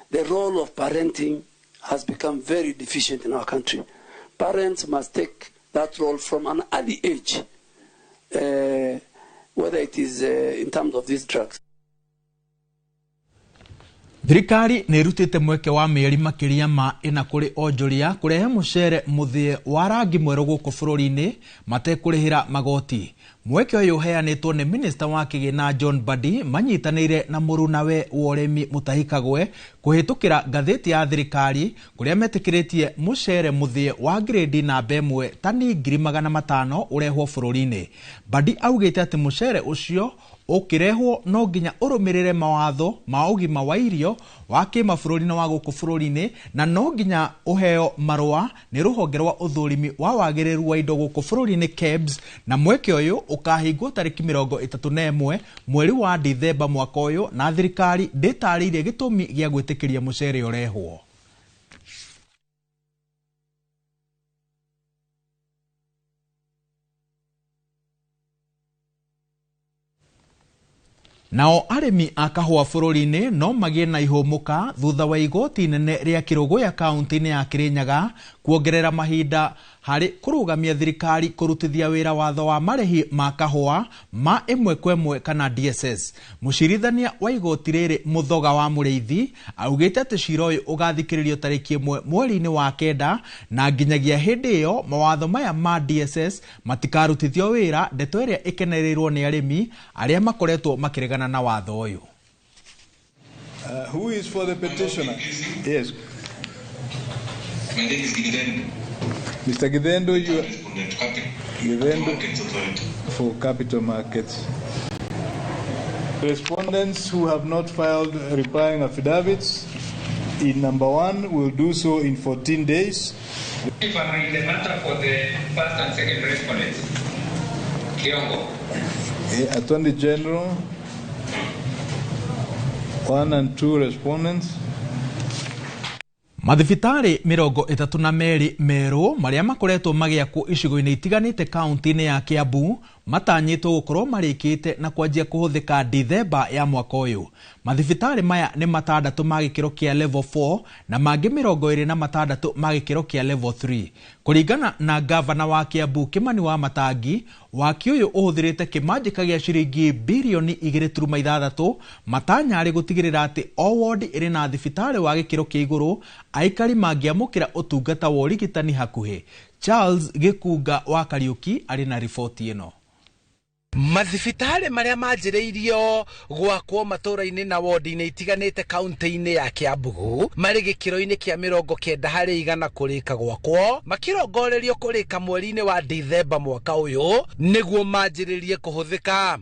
the role of parenting has become very deficient in our country. Parents must take that role from an early age, whether it is in terms of these drugs. Thirikari nĩ ĩrutĩte mweke wa mĩeri makĩria ma ĩna kũrĩ onjoria kũrehe mũcere mũthĩe wa rangi mwerũ gũkũ bũrũri-inĩ matekũrĩhĩra magoti. Mweke ũyũ ũheanĩtwo nĩ minista wa kĩgĩna John Mbadi manyitanĩire na mũrunawe wa ũrĩmi Mutahi Kagwe kũhĩtũkĩra ngathĩti ya thirikari kũrĩa metĩkĩrĩtie mũcere mũthĩe wa grade namba 1 tani 500,000 ũrehwo bũrũri-inĩ. Mbadi augĩte atĩ mũcere ũcio ũkĩrehwo no nginya ũrũmĩrĩre mawatho ma ũgima wa irio wa kĩmabũrũri na wa gũkũ bũrũri-inĩ na no nginya ũheo marũa nĩ rũhonge rwa ũthũrimi wa wagĩrĩru wa indo gũkũ bũrũri-inĩ KEBS, na mweke ũyũ ũkahingwo tarĩki 31 mweri wa Dithemba mwaka ũyũ, na thirikari ndĩtarĩirie gĩtũmi gĩa gwĩtĩkĩria mũcere ũrehwo. Nao arĩmi a kahũa bũrũri-inĩ no magĩe na ihũmũka thutha wa igoti inene rĩa Kĩrũgũya kaunti-inĩ ya Kĩrĩnyaga kuongerera mahinda harĩ kũrũgamia thirikari kũrutithia wĩra watho wa marĩhi ma kahũa ma 1/1 kana DSS. Mũcirithania wa igoti rĩrĩ Mũthoga wa Mũrĩithi augĩte atĩ cira ũyũ ũgathikĩrĩrio tarĩki 1 mweri-inĩ wa 9 na nginyagia hĩndĩ ĩyo mawatho maya ma DSS matikarutithio wĩra, ndeto ĩrĩa ĩkenereirwo nĩ arĩmi arĩa makoretwo makĩregana na watho ũyũ. Who is for the petitioner? Yes. My name is Gidendo. Mr. Gidendo, you Gidendo for Capital Markets. Respondents who have not filed replying affidavits in number 1 will do so in 14 days. If I read the matter for the first and second respondents, Kiongo. Attorney General, 1 and 2 respondents. Mathibitarĩ 32 merũ marĩa makoretwo magĩakwo icigo-inĩ itiganĩte kaunti-inĩ ya Kiambu matanyĩtwo gũkorwo marĩkĩte na kwanjia kũhũthĩka Dithemba ya mwaka ũyũ. Mathibitarĩ maya nĩ 6 ma gĩkĩro kĩa level 4 na mangĩ 26 ma gĩkĩro kĩa level 3. Kũringana na gavana wa Kiambu Kimani wa Matangi, waki ũyũ ũhũthĩrĩte kĩmanjĩka gĩa ciringi birioni 2.6 matanya arĩ gũtigĩrĩra atĩ o ward ĩrĩ na thibitarĩ wa gĩkĩro kĩa igũrũ aikari mangĩamũkĩra ũtungata wa ũrigitani hakuhĩ. Charles Gĩkunga wa Kariũki arĩ na riboti ĩno. Mathibitarĩ marĩa manjĩrĩirio gwakwo matũũra-inĩ na wodi-inĩ itiganĩte kaunti-inĩ ya Kiambu marĩ gĩkĩro-inĩ kĩa 90% kũrĩka gwakwo, makĩrongorerio kũrĩka mweri-inĩ wa Dithemba mwaka ũyũ nĩguo manjĩrĩrie kũhũthĩka.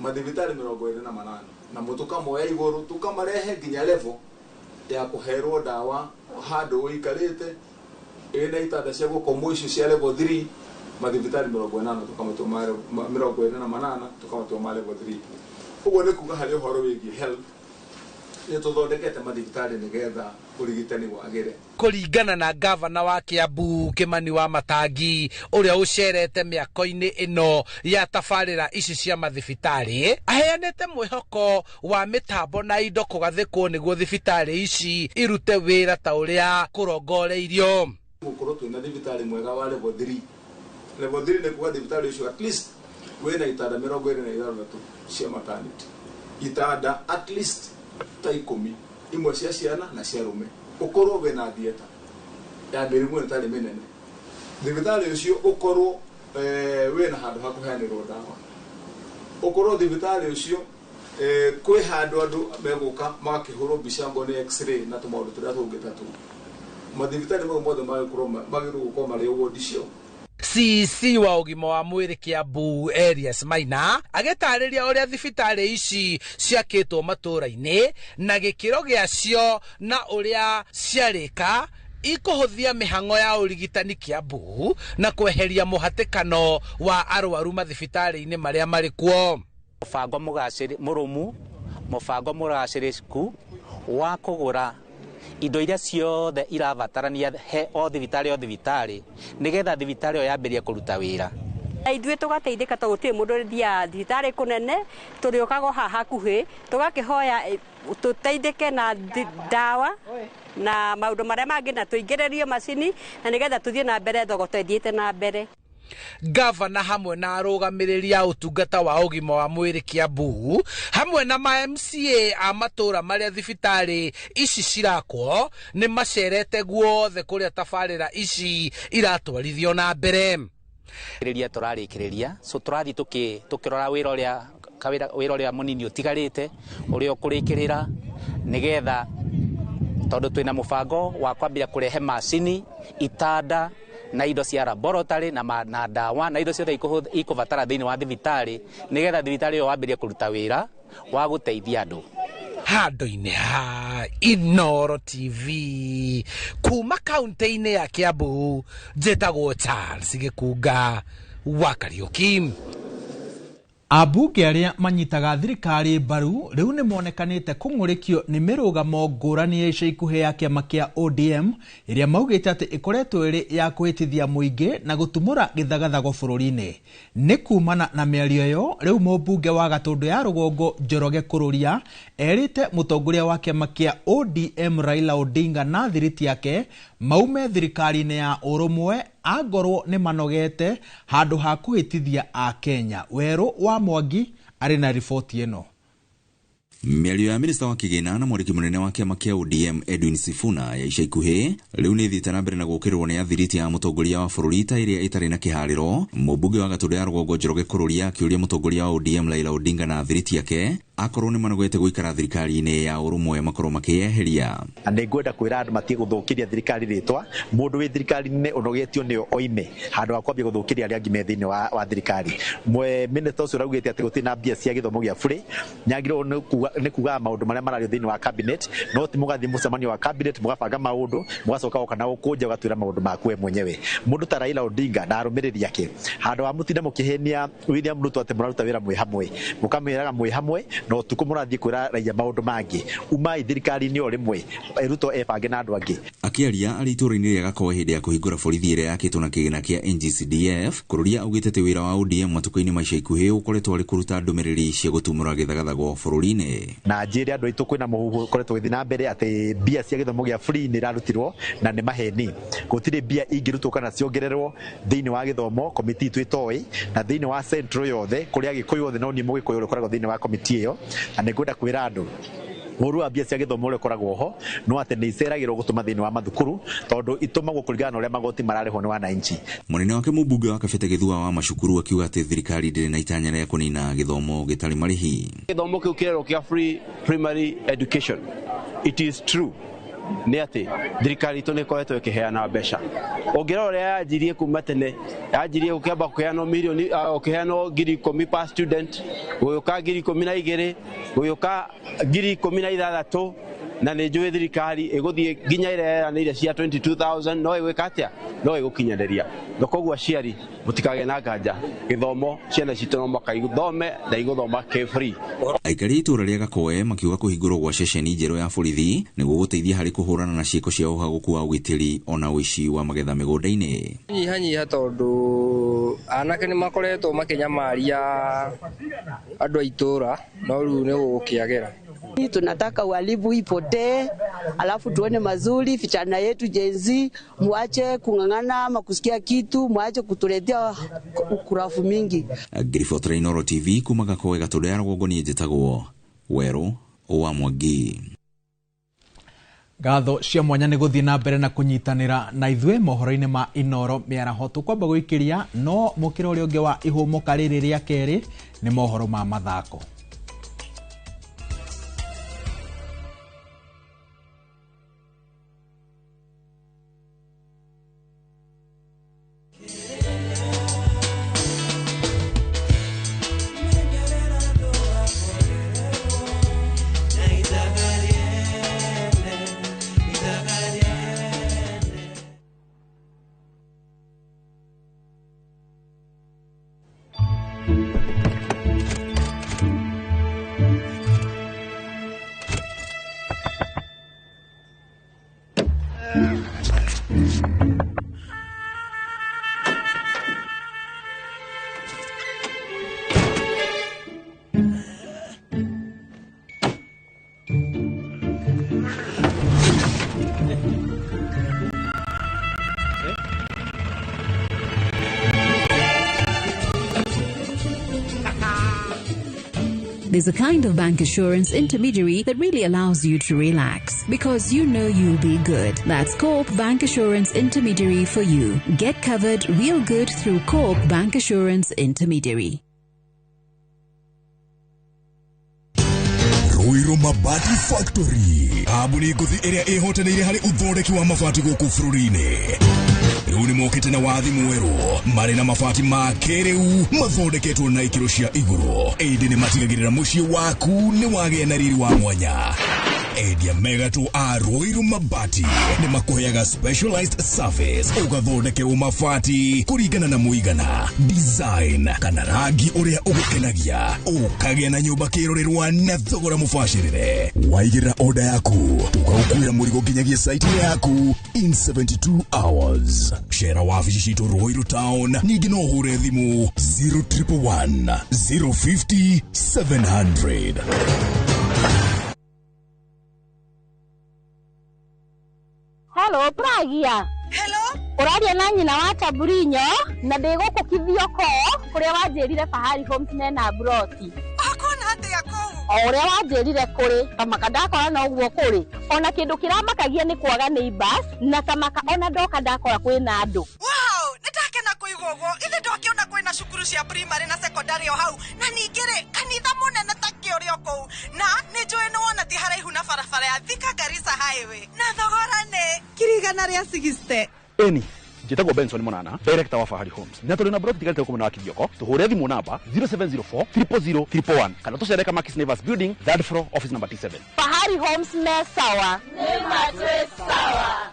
Mathibitarĩ 28 namo tũkamoya igũrũ tũkamarehe nginya level ya kũherwo ndawa handũ ũikarĩte ĩna itanda cia gũkomwo icio cia level 3. Mathibitarĩ 80 tukamatua 48 tukamatua ma level 3. Ũguo nĩ kuga harĩ ũhoro wĩgiĩ health nĩ tũthondekete mathibitarĩ nĩgetha ũrigitani wagĩre. Kũringana na gavana wa Kiambu Kimani wa Matangi ũrĩa ũcerete mĩako-inĩ ĩno ya tabarĩra ici cia mathibitarĩ, aheanĩte mwĩhoko wa mĩtambo na indo kũgathĩkwo nĩguo thibitarĩ ici irute wĩra ta ũrĩa kũrongoreirio. Gũkorwo twĩna thibitarĩ mwega wa level 3. Level 3 nĩ kuga thibitarĩ ũcio at least wĩna itanda 26 cia maternity, itanda at least ta 10, imwe cia ciana na cia arũme, ũkorwo wĩna theatre ya mĩrimũ ĩno ĩtarĩ mĩnene. Thibitarĩ ũcio ũkorwo wĩna handũ ha kũheanĩrwo ndawa, ũkorwo thibitarĩ ũcio kwĩ handũ andũ megũka magakĩhũrwo mbica ngo nĩ x-ray na tũmaũndũ tũrĩa tũngĩ ta tũu. Mathibitarĩ mau mothe magĩrĩirwo gũkorwo marĩ ward icio. CC wa ũgima wa mwĩrĩ Kiambu Elias Maina agĩtarĩria ũrĩa thibitarĩ ici ciakĩtwo matũũra-inĩ na gĩkĩro gĩacio na ũrĩa ciarĩka ikũhũthia mĩhang'o ya ũrigitani Kiambu na kweheria mũhatĩkano wa arwaru mathibitarĩ-inĩ marĩa marĩ kuo. Mũbango mũrũmu, mũbango mũgacĩrĩku wa kũgũra indo iria ciothe irabatarania he o thibitarĩ nĩgetha thibitarĩ ĩyo yambĩrĩrie kũruta wĩra. Ithuĩ tũgateithĩka tondũ gũtirĩ mũndũ ũrĩthiaga thibitarĩ kũnene, tũrĩũkaga o haha hakuhĩ tũgakĩhoya tũteithĩke na ndawa na maũndũ marĩa mangĩ na tũingĩrĩrio macini na nĩgetha tũthiĩ na mbere thogora ĩthiĩte na mbere. Gavana hamwe na arũgamĩrĩri a ũtungata wa ũgima wa mwĩrĩ Kiambu hamwe na ma MCA a matũũra marĩa thibitarĩ ici cirakwo nĩ macerete guothe kũrĩa tabarĩra ici iratwarithio na mbere. Rĩrĩa tũrarĩkĩrĩria, so tũrathiĩ tũkĩrora wĩra ũrĩa mũnini ũtigarĩte ũrĩa ũkũrĩkĩrĩra nĩgetha tondũ twĩna mũbango wa kwambia kũrehe macini, itanda na indo cia laboratory na ndawa na indo ciothe ikũbatara thĩinĩ wa thibitarĩ nĩgetha thibitarĩ ĩyo wambĩrĩrie kũruta wĩra wa gũteithia andũ. Handũ-inĩ ha Inooro TV kuma kaunti-inĩ ya Kiambu, njĩtagwo Charles Gĩkunga wa Kariũki. Ambunge arĩa manyitaga thirikari mbaru rĩu nĩ monekanĩte kũng'ũrĩkio nĩ mĩrũgamo ngũrani ya ica ikuhĩ ya kĩama kĩa ODM ĩrĩa maugĩte atĩ ĩkoretwo ĩrĩ ya kũhĩtithia mũingĩ na gũtumũra gĩthagathago bũrũri-inĩ. Nĩ kumana na mĩario ĩyo rĩu mũmbunge wa Gatũndũ ya Rũgongo Njoroge Kũrũria erĩte mũtongoria wa kĩama kĩa ODM Raila Odinga na thiriti yake maume thirikari-inĩ ya ũrũmwe angorwo nĩ manogete handũ ha kũhĩtithia a Kenya. Werũ wa Mwangi arĩ na riboti ĩno. Mĩario ya minista wa kĩgĩna na mwandĩki mũnene wa kĩama kĩa ODM Edwin Sifuna ya ica ikuhĩ rĩu nĩ ĩthiĩte na mbere na gũũkĩrĩrwo nĩ athiriti ya mũtongoria wa bũrũri ta ĩrĩa ĩtarĩ na kĩharĩro. Mũmbunge wa Gatũndũ ya Rũgongo Njoroge Kũrũria akĩũria mũtongoria wa ODM Raila Odinga na athiriti yake akorwo nĩ manogete gũikara thirikari-inĩ ya ũrũmwe makorwo makĩyeheria. Na nĩngwenda kwĩra andũ matige gũthũkĩria thirikari rĩtwa. Mũndũ wĩ thirikari-inĩ ũnogetio nĩyo oime handũ ha kwambia gũthũkĩria arĩa angĩ me thĩinĩ wa thirikari. Mwe minista ũcio ũraugĩte atĩ gũtirĩ na mbia cia gĩthomo gĩa burĩ, nĩagĩrĩirwo nĩ kugaga maũndũ marĩa marario thĩinĩ wa cabinet, no ti mũgathiĩ mũcemanio wa cabinet mũgabanga maũndũ mũgacoka woka na gũkũnja ũgatwĩra maũndũ maku we mwenyewe. Mũndũ ta Raila Odinga na arũmĩrĩri ake handũ ha mũtinde mũkĩhenia William Ruto atĩ mũraruta wĩra mwĩ hamwe, mũkamwĩraga mwĩ hamwe no ũtukũ mũrathiĩ kwĩra raia maũndũ mangĩ. Umai thirikari-inĩ o rĩmwe, Ruto ebange na andũ angĩ. Akĩaria arĩ itũũra-inĩ rĩa Gakoe hĩndĩ ya kũhingũra borithi ĩrĩa yakĩtwo na kĩgĩna kĩa NGCDF, Kũrũria augĩte atĩ wĩra wa ODM matukũ-inĩ ma ica ikuhĩ ũkoretwo arĩ kũruta ndũmĩrĩri cia gũtumũra gĩthagathago bũrũri-inĩ. Na njĩre andũ aitũ kwĩna mũhuhu ũkoretwo ũgĩthiĩ na mbere atĩ mbia cia gĩthomo gĩa free nĩ irarutirwo na nĩ maheni. Gũtirĩ mbia ingĩrutwo kana ciongererwo thĩinĩ wa gĩthomo, komiti itũ ĩtoĩ, na thĩinĩ wa central yothe kũrĩa Agĩkũyũ othe no niĩ Mũgĩkũyũ ũrĩa ũkoragwo thĩinĩ wa komiti ĩyo. Na nĩngwenda kwĩra andũ Ũru wa mbia cia gĩthomo ũrĩa ũkoragwo ho no atĩ nĩ iceragĩrwo gũtũma thĩinĩ wa mathukuru tondũ itũmagwo kũringana na ũrĩa magoti mararĩhwo nĩ wananchi. Mũnene wake mũmbunge wa Kabete Gĩthua wa Macukuru akiuga atĩ thirikari ndĩrĩ na itanya rĩa kũnina gĩthomo gĩtarĩ marĩhi. Gĩthomo kĩu kĩrerwo kĩa free primary education, it is true nĩ atĩ thirikari itũ nĩ ĩkoretwo ĩkĩheana mbeca. Ũngĩrora ũrĩa yanjirie kuma tene, yanjirie gũkĩamba kũheanwo mirioni, ũkĩheanwo 10,000 per student, gũgĩũka 12,000, gũgĩũka 16,000, na nĩ njũĩ thirikari ĩgũthiĩ nginya ĩrĩa yeranĩire cia 22,000 no ĩgwĩka atĩa, no ĩgũkinyanĩria. Na koguo aciari mũtikagĩe na nganja, gĩthomo ciana citũ no mũhaka ithome na igũthoma kĩ free. Aikari a itũũra rĩa Gakoe makiuga kũhingũrwo gwa ceceni njerũ ya borithi nĩ gũgũteithia harĩ kũhũrana na ciĩko cia ũhagũku wa ũgitĩri ona ũici wa magetha mĩgũnda-inĩ. Nyihanyiha tondũ anake nĩ makoretwo makĩnyamaria andũ a itũũra no rĩu nĩ gũgũkĩagĩra. Tunataka uhalifu ipotee, alafu tuone mazuri vijana yetu Gen Z, muache kung'ang'ana ama kusikia kitu, muache kutuletea ukurafu mingi. Ngiribotera Inooro TV kuma Gakoe Gatũndũ ya Rũgongo, niĩ njĩtagwo Werũ wa Mwangi. Ngatho cia mwanya nĩ gũthiĩ na mbere na kũnyitanĩra na ithuĩ mohoro-inĩ ma Inooro mĩaraho. Tũkwamba gũikĩria no mũkĩra ũrĩa ũngĩ wa ihũmũka rĩrĩ rĩa kerĩ nĩ mohoro ma mathako. There's a kind of bank assurance intermediary that really allows you to relax because you know you'll be good. That's Co-op Bank Assurance Intermediary for you. Get covered real good through Co-op Bank Assurance Intermediary. Ruiru Mabati Factory kambuni ngũthi ĩrĩa ĩhotanĩire harĩ ũthondeki wa mabati gũkũ bũrũri-inĩ. Rĩu nĩ mokĩte na wathi mwerũ marĩ na mabati ma kĩrĩu mathondeketwo na ikĩro cia igũrũ, ĩndĩ nĩ matigagĩrĩra mũciĩ waku nĩ wagĩa na riri wa mwanya. Endia megatũ a Ruiru Mabati nĩ makũheaga specialized service ũgathondekerwo mabati kũringana na mũigana, design kana rangi ũrĩa ũgũkenagia, ũkagĩa na nyũmba kĩrorerwa na thogora mũbacĩrĩre. Waigĩrĩra order yaku tũgagũkuĩra mũrigo nginyagia site yaku in 72 hours. Cera wabici citũ Ruiru Town, ningĩ no ũhũre thimũ 0111 050 700. Hello, Pragia. Hello. Ũraria na nyina wa Taburinyo na ndĩ gũkũ Kithioko kũrĩa wanjĩrire Fahari Homes mena broti. Ũkuona atĩa kũu? O ũrĩa wanjĩrire kũrĩ tamaka ndakora no ũguo kũrĩ. Ona kĩndũ kĩramakagia nĩ kwaga neighbors na tamaka ona ndoka ndakora kwĩna andũ. Wow, nĩndakena kũigua ũguo. Ithe ndokĩona kwĩna cukuru cia primary na secondary o hau na ningĩ rĩ kanitha mũnene ta kĩũrĩ o kũu na nĩ njũĩ nĩ wona ti haraihu na barabara ya Thika Garissa Highway na thogora nĩ 160,000. Eni njĩtagwo Benson Monana, director wa Fahari Homes, na tũrĩ na broti tigarĩte gũkũ mwena wa Kithioko. Tũhũre thimũ namba 0704 000 111 kana tũcere Kamakis Neighbors Building, third floor, office number T7. Fahari Homes me sawa. Nĩ matwĩ sawa.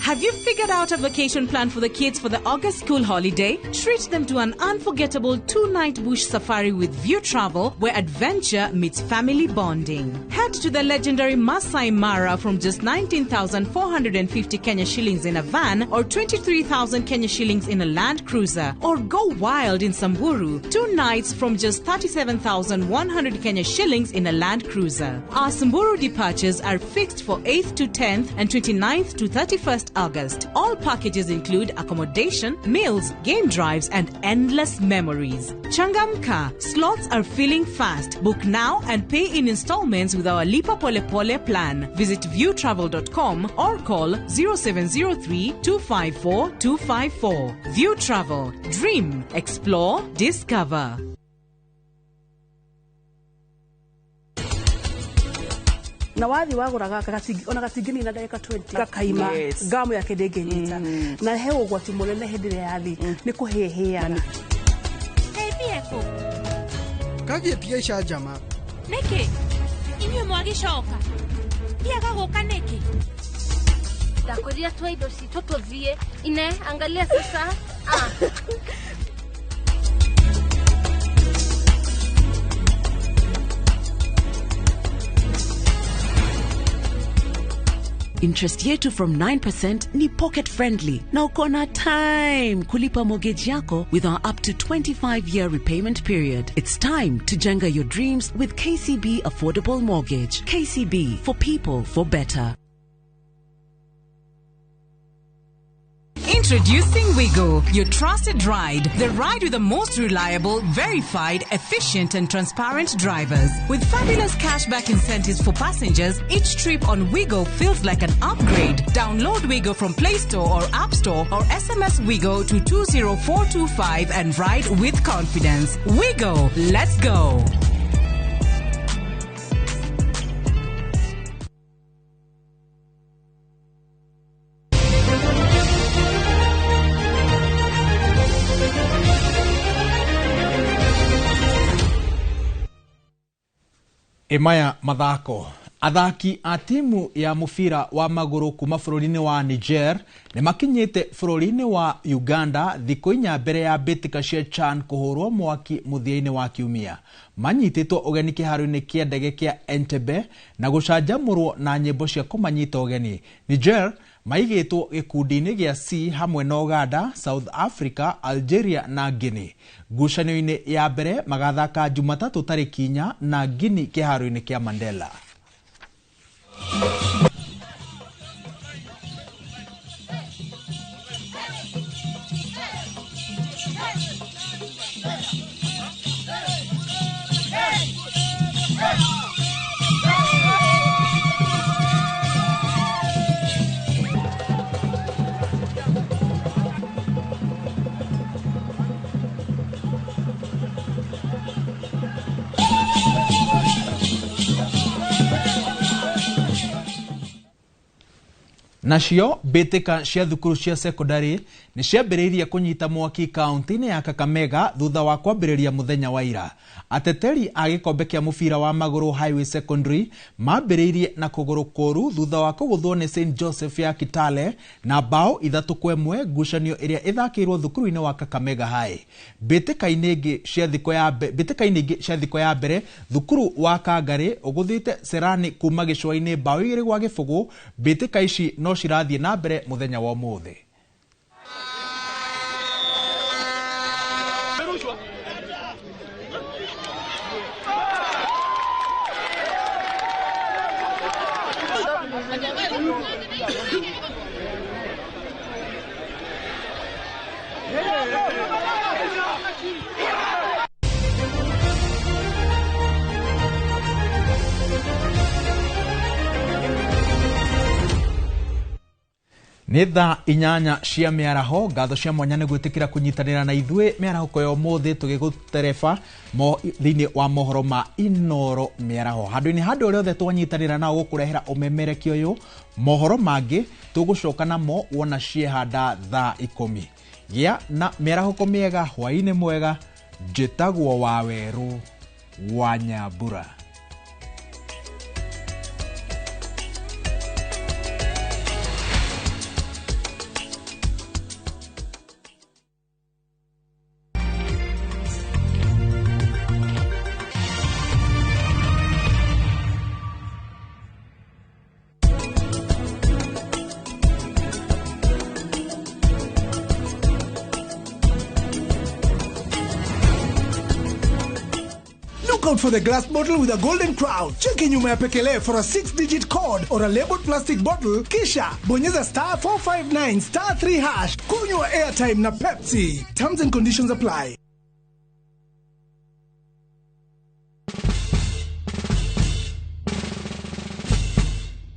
Have you figured out a vacation plan for the kids for the August school holiday? Treat them to an unforgettable 2-night bush safari with View Travel, where adventure meets family bonding. Head to the legendary Masai Mara from just 19,450 Kenya shillings in a van or 23,000 Kenya shillings in a Land Cruiser. Or go wild in Samburu, 2 nights from just 37,100 Kenya shillings in a Land Cruiser. Our Samburu departures are fixed for 8th to 10th and 29th to 31st August. All packages include accommodation, meals, game drives, and endless memories. Changamka, slots are filling fast. Book now and pay in installments with our Lipa Pole Pole plan. Visit viewtravel.com or call 0703 254 254. View Travel. Dream, explore, discover. Na wathi wagũra gaka ona gatingĩnina ndagĩka 20 gakaima. Yes. Ngamu yake ndĩngĩnyita na he ũgwati mũnene hĩndĩ ĩrĩa yathi nĩ kũhĩhĩaga. Teithie kũ? Kagiĩtie icanjama. Nĩkĩ inyuĩ mwagĩcoka ndiaga gũka nĩkĩ? Ndakwĩrire twa indo citũ tũthiĩ ine angalia sasa. Ah. Interest yetu from 9% ni pocket friendly na uko na time kulipa mortgage yako with our up to 25-year repayment period. It's time to jenga your dreams with KCB Affordable Mortgage. KCB, for people, for better. Introducing Wigo, your trusted ride. The ride with the most reliable, verified, efficient and transparent drivers. With fabulous cashback incentives for passengers, each trip on Wigo feels like an upgrade. Download Wigo from Play Store or App Store or SMS Wigo to 20425 and ride with confidence. Wigo, let's go. Imaya mathako. Athaki a timu ya mubira wa maguru kuma bũrũri-inĩ wa Niger nĩ makinyĩte bũrũri-inĩ wa Uganda thikũ inya mbere ya mbĩtĩka cia CHAN kũhũrwo mwaki mũthia-inĩ wa kiumia. Manyitĩtwo ũgeni kĩharo-inĩ kĩa ndege kĩa Entebbe na gũcanjamũrwo na nyĩmbo cia kũmanyita ũgeni. Niger maigĩtwo gĩkundi-inĩ gĩa C hamwe na Uganda, South Africa, Algeria na Guinea. Ngucanio-inĩ ya mbere magathaka Jumatatũ tarĩki 4 na Guinea kĩharo-inĩ kĩa Mandela. Nacio mbĩtĩka cia thukuru cia secondary nĩ ciambĩrĩirie kũnyita mwaki kaunti-inĩ ya Kakamega thutha wa kwambĩrĩria mũthenya wa ira. Ateteri a gĩkombe kĩa mũbira wa magũrũ Highway Secondary mambĩrĩirie na kũgũrũ kũũru thutha wa kũgũthwo nĩ St Joseph ya Kitale na bao 3-1 ngucanio ĩrĩa ĩthakĩirwo thukuru-inĩ wa Kakamega High. Mbĩtĩka-inĩ ingĩ cia thikũ ya mbere thukuru wa Kangarĩ ũgũthĩte Serani kuma gĩcũa-inĩ bao 2-0. Mbĩtĩka ici no cirathiĩ na mbere mũthenya wa ũmũthĩ. Nĩ thaa 8 cia mĩaraho. Ngatho cia mwanya nĩ gwĩtĩkĩra kũnyitanĩra na ithuĩ mĩarahũko ya ũmũthĩ tũgĩgũtereba thĩinĩ wa mohoro ma Inoro mĩaraho. Handũ-inĩ handũ ũrĩa othe twanyitanĩra nao gũkũrehera ũmemerekia ũyũ, mohoro mangĩ tũgũcoka namo wona ciehanda thaa 10. Gĩa na mĩarahũko mĩega, hwaĩ-inĩ mwega. Njĩtagwo Wawerũ wa Nyambura. out for the glass bottle with a golden crown. Cheki nyuma ya pekele for a 6-digit code or a labeled plastic bottle, kisha bonyeza star 459 star 3 hash. Kunywa airtime na Pepsi. Terms and conditions apply.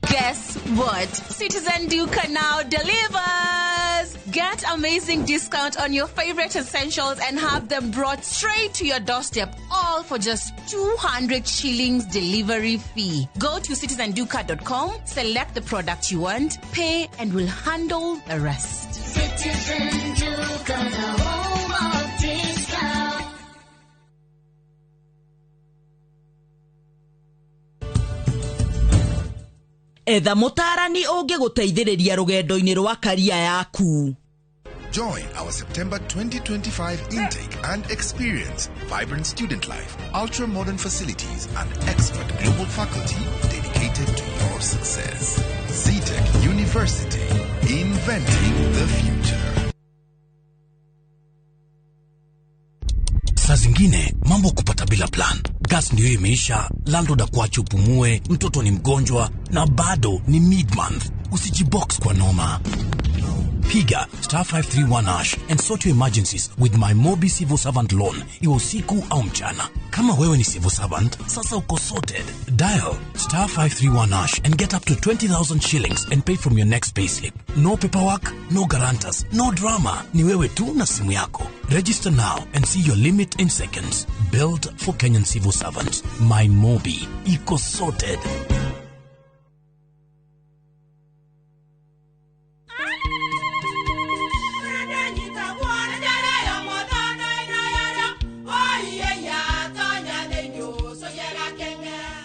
Guess what? Citizen Duka now delivers! Get amazing discount on your favorite essentials and have them brought straight to your doorstep, all for just 200 shillings delivery fee. Go to citizenduka.com, select the product you want, pay, and we'll handle the rest. Citizen Duka, the home of discount. Etha mutarani ũngĩgũteithĩrĩria rũgendo-inĩ rwa karia yaku. Join our September 2025 intake and experience vibrant student life, ultra-modern facilities, and expert global faculty dedicated to your success. Zetech University, inventing the future. Saa zingine mambo kupata bila plan. Gas ndio imeisha, landlord akuache upumue, mtoto ni mgonjwa na bado ni mid-month. Usijibox kwa noma. Piga star 531 hash and sort your emergencies with my Mobi Civil Servant Loan, iwe usiku au mchana. Kama wewe ni civil servant, sasa uko sorted. Dial star 531 hash and get up to 20,000 shillings and pay from your next payslip. No paperwork, no guarantors, no drama. Ni wewe tu na simu yako. Register now and see your limit in seconds. Built for Kenyan civil servants. My Mobi. Iko sorted.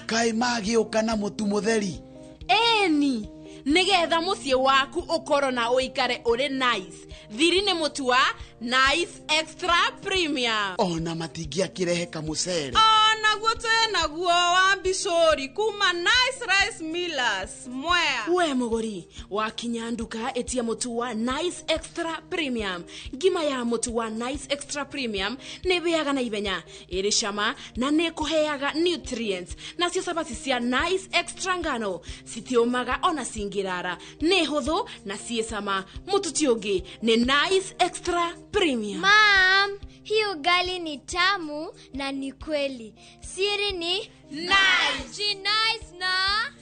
Kai magĩũka na mũtu mũtheri. Ĩni, nĩgetha mũciĩ waku ũkorwo na ũikare ũrĩ nice. Thiri nĩ mũtu wa Nice Extra Premium. Ona matingĩakĩrehe kamũcere. Onaguo twĩnaguo wa mbicũri kuma Nice Rice Millers Mwea. We mũgũri, wakinya nduka ĩtia mũtu wa Nice Extra Premium. Ngima ya mũtu wa Nice Extra Premium nĩ ĩhĩaga na ihenya, ĩrĩ cama na nĩ ĩkũheaga nutrients. Nacio cabaci cia Nice Extra ngano citiũmaga ona cingĩrara, nĩ hũthũ na ciĩ cama. Mũtu ti ũngĩ nĩ Nice Extra Premium. Mom, hii ugali ni tamu na ni kweli. Siri ni Nice. Nice na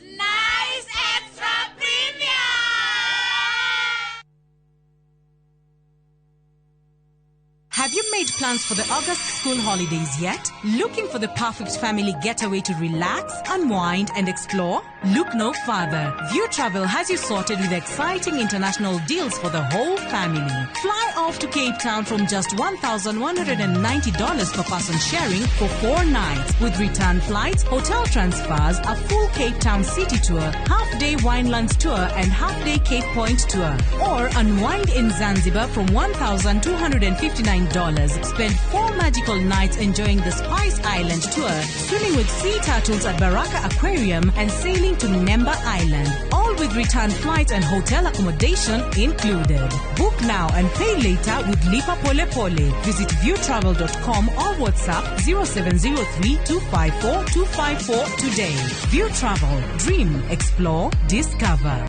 Nice Extra Premium. Have you made plans for the August school holidays yet? Looking for the perfect family getaway to relax, unwind, and explore? Look no further. View Travel has you sorted with exciting international deals for the whole family. Fly off to Cape Town from just $1,190 per person sharing for 4 nights, with return flights, hotel transfers, a full Cape Town city tour, half-day Winelands tour, and half-day Cape Point tour. Or unwind in Zanzibar from $1,259. Spend 4 magical nights enjoying the Spice Island tour, swimming with sea turtles at Baraka Aquarium, and sailing to Nemba Island. All with return flights and hotel accommodation included. Book now and pay later with Lipa Pole Pole. Visit viewtravel.com or WhatsApp 0703 254 254 today. View Travel. Dream, explore, discover.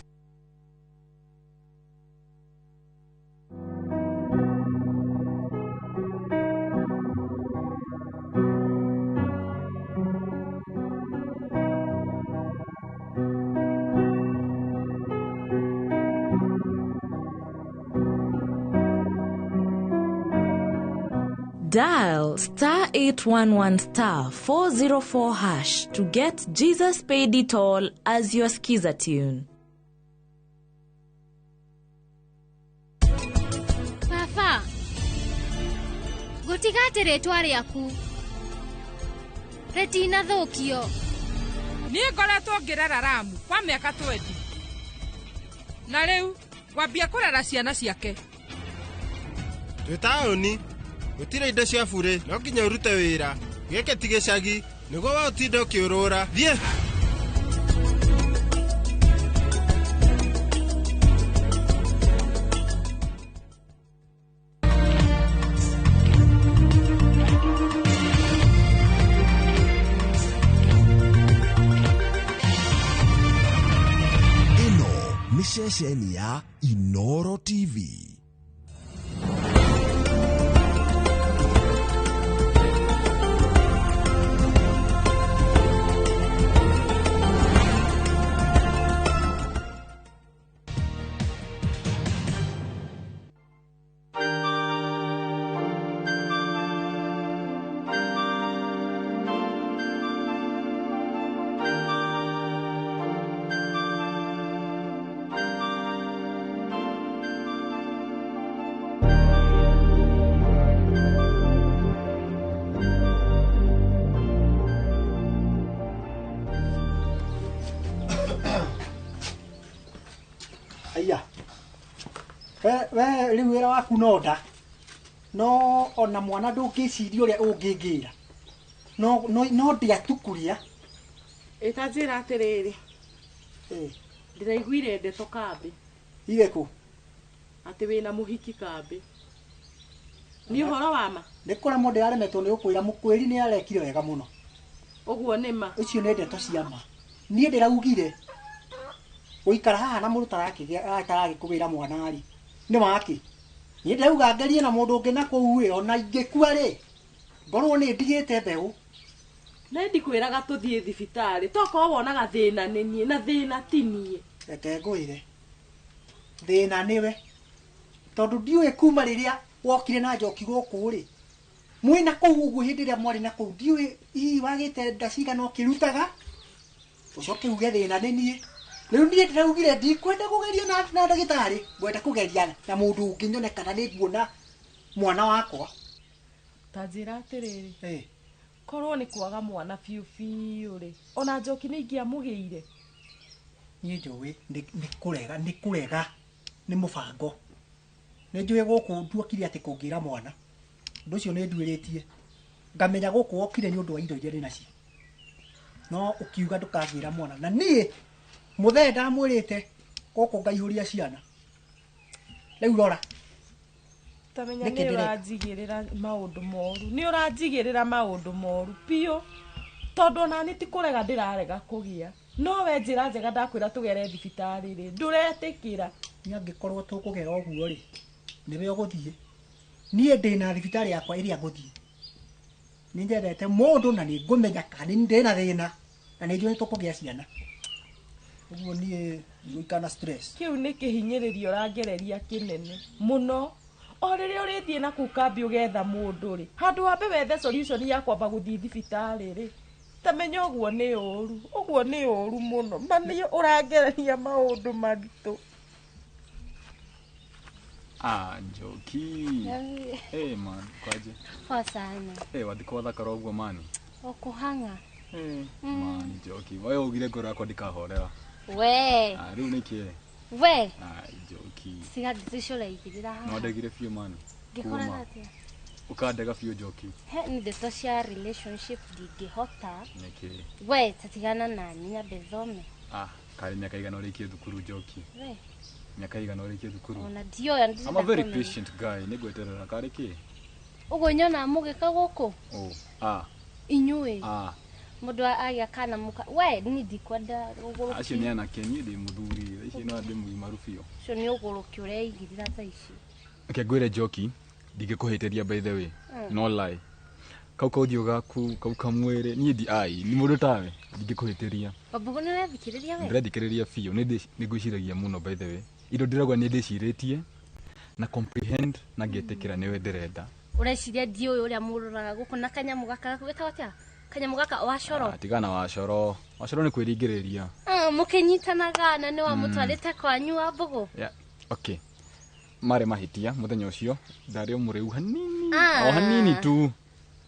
Dial star 811 star 404 hash to get Jesus Paid It All as your skiza tune. Baba, gũtiga atĩ rĩtwa rĩaku rĩtinathũkio. Niĩ ngoretwo ngĩrera Ramu kwa mĩaka 20 na rĩu ngwambia kũrera ciana ciake. Twĩ taũni gũtirĩ indo cia burĩ, no nginya ũrute wĩra. Gĩkĩ ti gĩcagi nĩguo we ũtinde ũkĩũrũra. Thiĩ. Nĩ ceceni ya Inoro TV. Aya. We rĩu wĩra waku no nda. No ona mwana ndũngĩciria ũrĩa ũngĩngĩra. No no no ndiatukuria. Ĩta njĩra atĩrĩrĩ. Ndĩraiguire ndeto kambĩ. Irĩkũ? Atĩ wĩna mũhiki kambĩ. Nĩ ũhoro wa ma? Nĩ kũremwo ndĩraremetwo nĩ gũkwĩra mũkwĩri nĩ arekire wega mũno. Ũguo nĩ ma. Icio nĩ ndeto cia ma. Niĩ ndĩraugire gũikara haha na mũndũ taragĩkũgĩra mwana rĩ nĩ wake. Niĩ ndĩrauga ngerie na mũndũ ũngĩ na kũu ĩ ona ingĩkua rĩ ngorwo nĩ ndigĩte mbeũ. Nĩ ndikwĩraga tũthiĩ thibitarĩ tokorwo wonaga thĩna nĩ niĩ na thĩna ti niĩ. Reke ngwĩre thĩna nĩwe tondũ ndiũĩ kuma rĩrĩa wokire na Njoki gũkũ rĩ mwĩna kũu ũguo hĩndĩ ĩrĩa mwarĩ na kũu ndiũĩ hihi wagĩte nda cigana ũkĩrutaga ũcoke uge thĩna nĩ niĩ. Rĩu niĩ ndĩraugire ndikwenda kũgeria na ndagĩtarĩ ngwenda kũgeria na mũndũ ũngĩ nyone kana nĩ nguona mwana wakwa. Ta njĩra atĩrĩrĩ, korwo nĩ kwaga mwana biũ biũ rĩ ona Njoki nĩ ingĩamũgĩire. Niĩ njũĩ nĩ kũrega nĩ kũrega nĩ mũbango. Nĩ njũĩ gũkũ nduokire atĩ kũngĩra mwana ũndũ ũcio nĩ nduĩrĩtie ngamenya gũkũ wokire nĩ ũndũ wa indo iria ndĩ nacio no ũkiuga ndũkangĩra mwana na niĩ mũthee ndamwĩrĩte gũkũ ngaihũria ciana. Rĩu rora tamenya nĩ ũranjigĩrĩra maũndũ moru nĩ ũranjigĩrĩra maũndũ moru biũ tondũ ona nĩ ti kũrega ndĩrarega kũgĩa no we njĩra njega ndakwĩra tũgere thibitarĩ rĩ ndũretĩkĩra. Niĩ angĩkorwo tũkũgera ũguo rĩ nĩwe ũgũthiĩ. Niĩ ndĩna thibitarĩ yakwa ĩrĩa ngũthiĩ. Nĩ nyendete mũndũ na nĩ ngũmenya kana ndĩna thĩna na nĩ njũĩ nĩ tũkũgĩa ciana. Ũguo niĩ ndigũikara na stress. Kĩu nĩ kĩhinyĩrĩrio ũrangereria kĩnene mũno. O rĩrĩa ũrĩthiĩ na kũu kambĩ ũgetha mũndũ rĩ handũ wambe wethe solution ya kwamba gũthiĩ thibitarĩ rĩ tamenya ũguo nĩ ũru ũguo nĩ ũru mũno ma nĩ ũrangereria maũndũ maritũ. Ah, Njoki. Hey man, kwaje? Poa sana. Hey, wathikwo thakara ũguo mani. Ũkũhang'a. Hey, man, Njoki. Wewe ugire ngoro yakwa ndikahorera. We. Ah, rĩu nĩkĩ? We. Ah, Njoki. Siga ndeto ũraigĩrĩra haha. No ndegire biũ mani. Ngĩkoraga atĩa? Ũkandega biũ Njoki. He nĩ ndeto cia relationship ndingĩhota. Nĩkĩ? We, tatigana nani nyambe thome. Ah, karĩ mĩaka igana ũrĩkie thukuru Njoki. We. Mĩaka igana ũrĩkie thukuru. Ona ndioya ndĩrenda. I'm a very patient guy, nĩngweterera karĩ kĩ? Ũguo nyonaga mũgĩka gũkũ? Oh, ah. Inyuĩ. Ah. Mũndũ agĩa kana mũka we niĩ ndikwenda ũgũrũki. Acio nĩ anake niĩ ndĩ mũthuri icio no ndĩ mũgimaru biũ. Ũcio nĩ ũgũrũki ũreigĩrĩra thaa ici. Reke ngwĩre Njoki ndingĩkũhĩtĩria by the way. No lie. Kau kaũthiũ gaku kau kamwĩrĩ niĩ ndi ai nĩ mũndũ tawe ndingĩkũhĩtĩria. Wambugu nĩ ũrathikĩrĩria we? Ndĩrathikĩrĩria biũ nĩ ngwĩciragia mũno by the way. Indo ndĩrauga nĩ ndĩcirĩtie na comprehend na ngetĩkĩra nĩwe ndĩrenda. Ũreciria ndiũĩ ũrĩa mũroraga gũkũ na kanyamũ gaka gwĩtagwo atĩa? Kanyamũ gaka wacoro. Tigana wacoro. Wacoro nĩ kwĩringĩrĩria. Mũkĩnyitanaga na nĩ wamũtwarĩte kwanyu wa Mbũgũ? Yeah. Okay. Marĩ mahĩtia mũthenya ũcio ndarĩ o mũrĩu hanini. O hanini tu.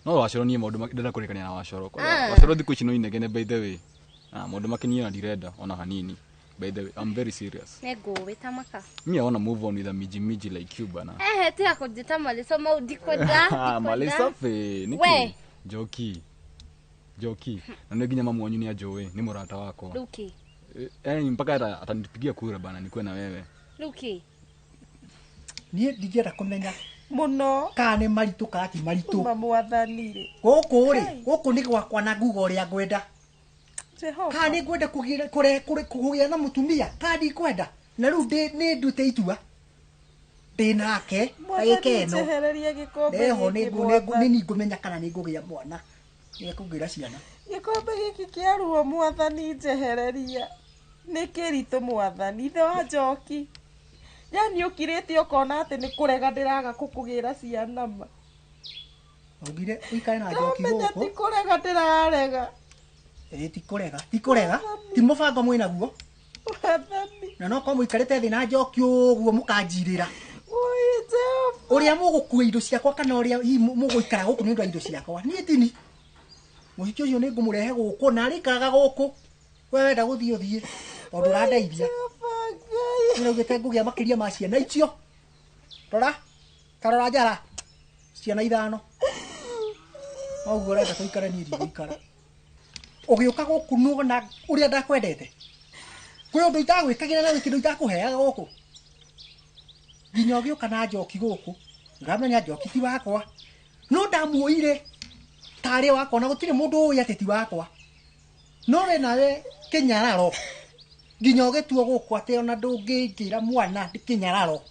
No wacoro niĩ maũndũ ndĩrenda kũrĩkania na wacoro. Wacoro thikũ ici no inegene by the way. Maũndũ makenie na ndirenda ona hanini. By the way, I'm very serious. Nĩ ngũĩ ta maka. Me, I wanna move on with a miji miji like you bana. Tiga kũnjĩta marĩtwa mau ndikwenda. Mali safi. Nĩkĩ? We. Njoki. Njoki. Na nĩ nginya mamu wanyu nĩ anjũĩ, nĩ mũrata wakwa. Rĩu kĩ? Mpaka atanipigia kura bana nikuwe na wewe. Rĩu kĩ? Niĩ ndingĩenda kũmenya mũno kana nĩ maritũ kana ti maritũ. Uma mwathani rĩ. Gũkũ rĩ, gũkũ nĩ gwakwa na nguga ũrĩa ngwenda. Kana nĩ ngwenda kũgĩa na mũtumia kana ndikwenda. Na rĩu nĩ nduĩte itua. Ndĩ nake ndagĩka ĩno. Njehererie gĩkombe Ndeho gĩkĩ nĩ mwathani. nĩ ngũmenya kana nĩ ngũgĩa mwana. Nĩ ekũngĩra ciana. Gĩkombe gĩkĩ kĩa ruo mwathani njehereria. Nĩ kĩritũ mwathani ithe wa Njoki. Yani ũkirĩte ũkona atĩ nĩ kũrega ndĩraga kũkũgĩra ciana ma. Augire ũikare na Njoki Ndamenya ti gũkũ. kũrega ndĩrarega. Ĩĩ ti kũrega. Ti kũrega. Ti mũbango mwĩnaguo. Mwathani. Na no korwo mũikarĩte thĩ na Njoki ũguo mũkanjirĩra. Oi Jehova. Ũrĩa mũgũkua indo ciakwa kana ũrĩa hihi mũgũikara gũkũ nĩ ũndũ wa indo ciakwa. Niĩ tini. Mũhiki ũcio nĩ ngũmũrehe gũkũ na arĩikaraga gũkũ. We wenda gũthiĩ ũthiĩ tondũ ũrandeithia. Nĩraugĩte ngũgĩa makĩria ma ciana icio. Rora, tarora njara. Ciana 5. Ũguo ũrenda tũikare niĩ ndigũikara. Ũgĩũka gũkũ nĩwona ũrĩa ndakwendete. Kwĩ ũndũ itagwĩkagĩra na gwĩ kĩndũ itakũheaga gũkũ. Nginya ũgĩũka na Njoki gũkũ. Ũramenya Njoki ti wakwa. No ndamuoire tarĩ wakwa na gũtirĩ mũndũ ũĩ atĩ ti wakwa. No we nawe kĩnyararo. Nginya ũgĩtua gũkũ atĩ ona ndũngĩingĩra mwana kĩnyararo.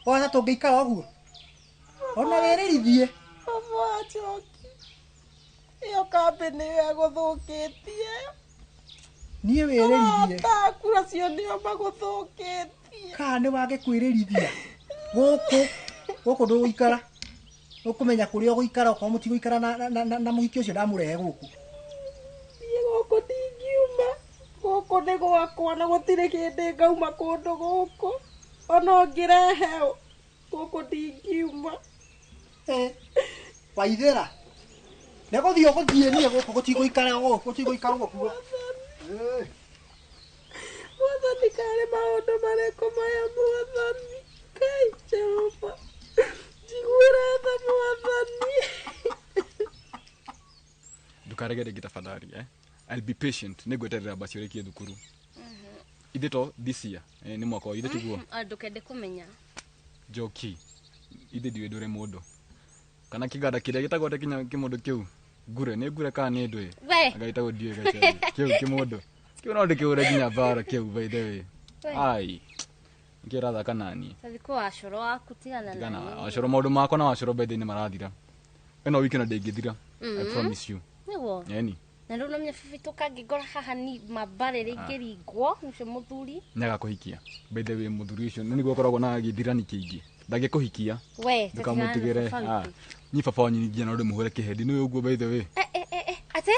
Ona tũngĩikara ũguo. Ona wĩrĩrithie. Baba wa Njoki. Ĩyo kambĩ nĩyo ĩgũthũkĩtie. Niĩ wĩrĩrithie. Arata aku acio nĩo magũthũkĩtie. Kana nĩ wage kwĩrĩrithia. Gũkũ, gũkũ ndũgũikara. Ũkũmenya kũrĩa ũgũikara okorwo mũtigũikara na mũhiki ũcio ndamũrehe gũkũ. Niĩ gũkũ ndingiuma. Gũkũ nĩ gwakwa na gũtirĩ hĩndĩ ngauma kũndũ gũkũ. Ona ũngĩrehe ũ, gũkũ ndingiuma. Waithĩra. Nĩ gũthiĩ ũgũthiĩ niĩ gũkũ gũtigũikara gũkũ, gũtigũikarwo kuo. Mwathani karĩ maũndũ marĩkũ maya mwathani? Ngai Jehova. Njiguĩra tha mwathani. Ndukarege rĩngĩ tafadhali, eh? I'll be patient. Nĩngweterera basi ũrĩkie thukuru. Ithe to this year, nĩ mwaka wa ithe tiguo. Ndũkende kũmenya. Njoki. Ithe ndiũĩ ndũre mũndũ. Kana kĩganda kĩrĩa gĩtagwo atĩ kinya kĩmũndũ kĩu. Ngure, nĩ ngure kana nĩ ndũĩ? We. Anga gĩtagwo ndiũĩ gaceri. Kĩu kĩmũndũ. Kĩu no ndĩkĩhũre nginya mbara kĩu by the way. We. Ai. Nĩkĩo ũrathaka naniĩ. Tathikũ wacoro waku tigana Tigana, na niĩ. wacoro maũndũ makwa na wacoro by the way nĩ marathira. Ĩno wiki ona ndĩngĩthira. I promise you. Nĩguo. Ĩni. Na rĩu nomenya bibi tũkangĩngora haha ni mambare rĩngĩringwo ũcio mũthuri. Nĩagakũhikia. By the way mũthuri ũcio nĩ nĩguo akoragwo na gĩthirani kĩingĩ. Ndangĩkũhikia. We, Ndũkamwĩtigĩre. tũtigana na baba witũ. Niĩ baba wanyu nginya no ndĩmũhũre kĩhendi nĩ ũguo by the way. Atĩ?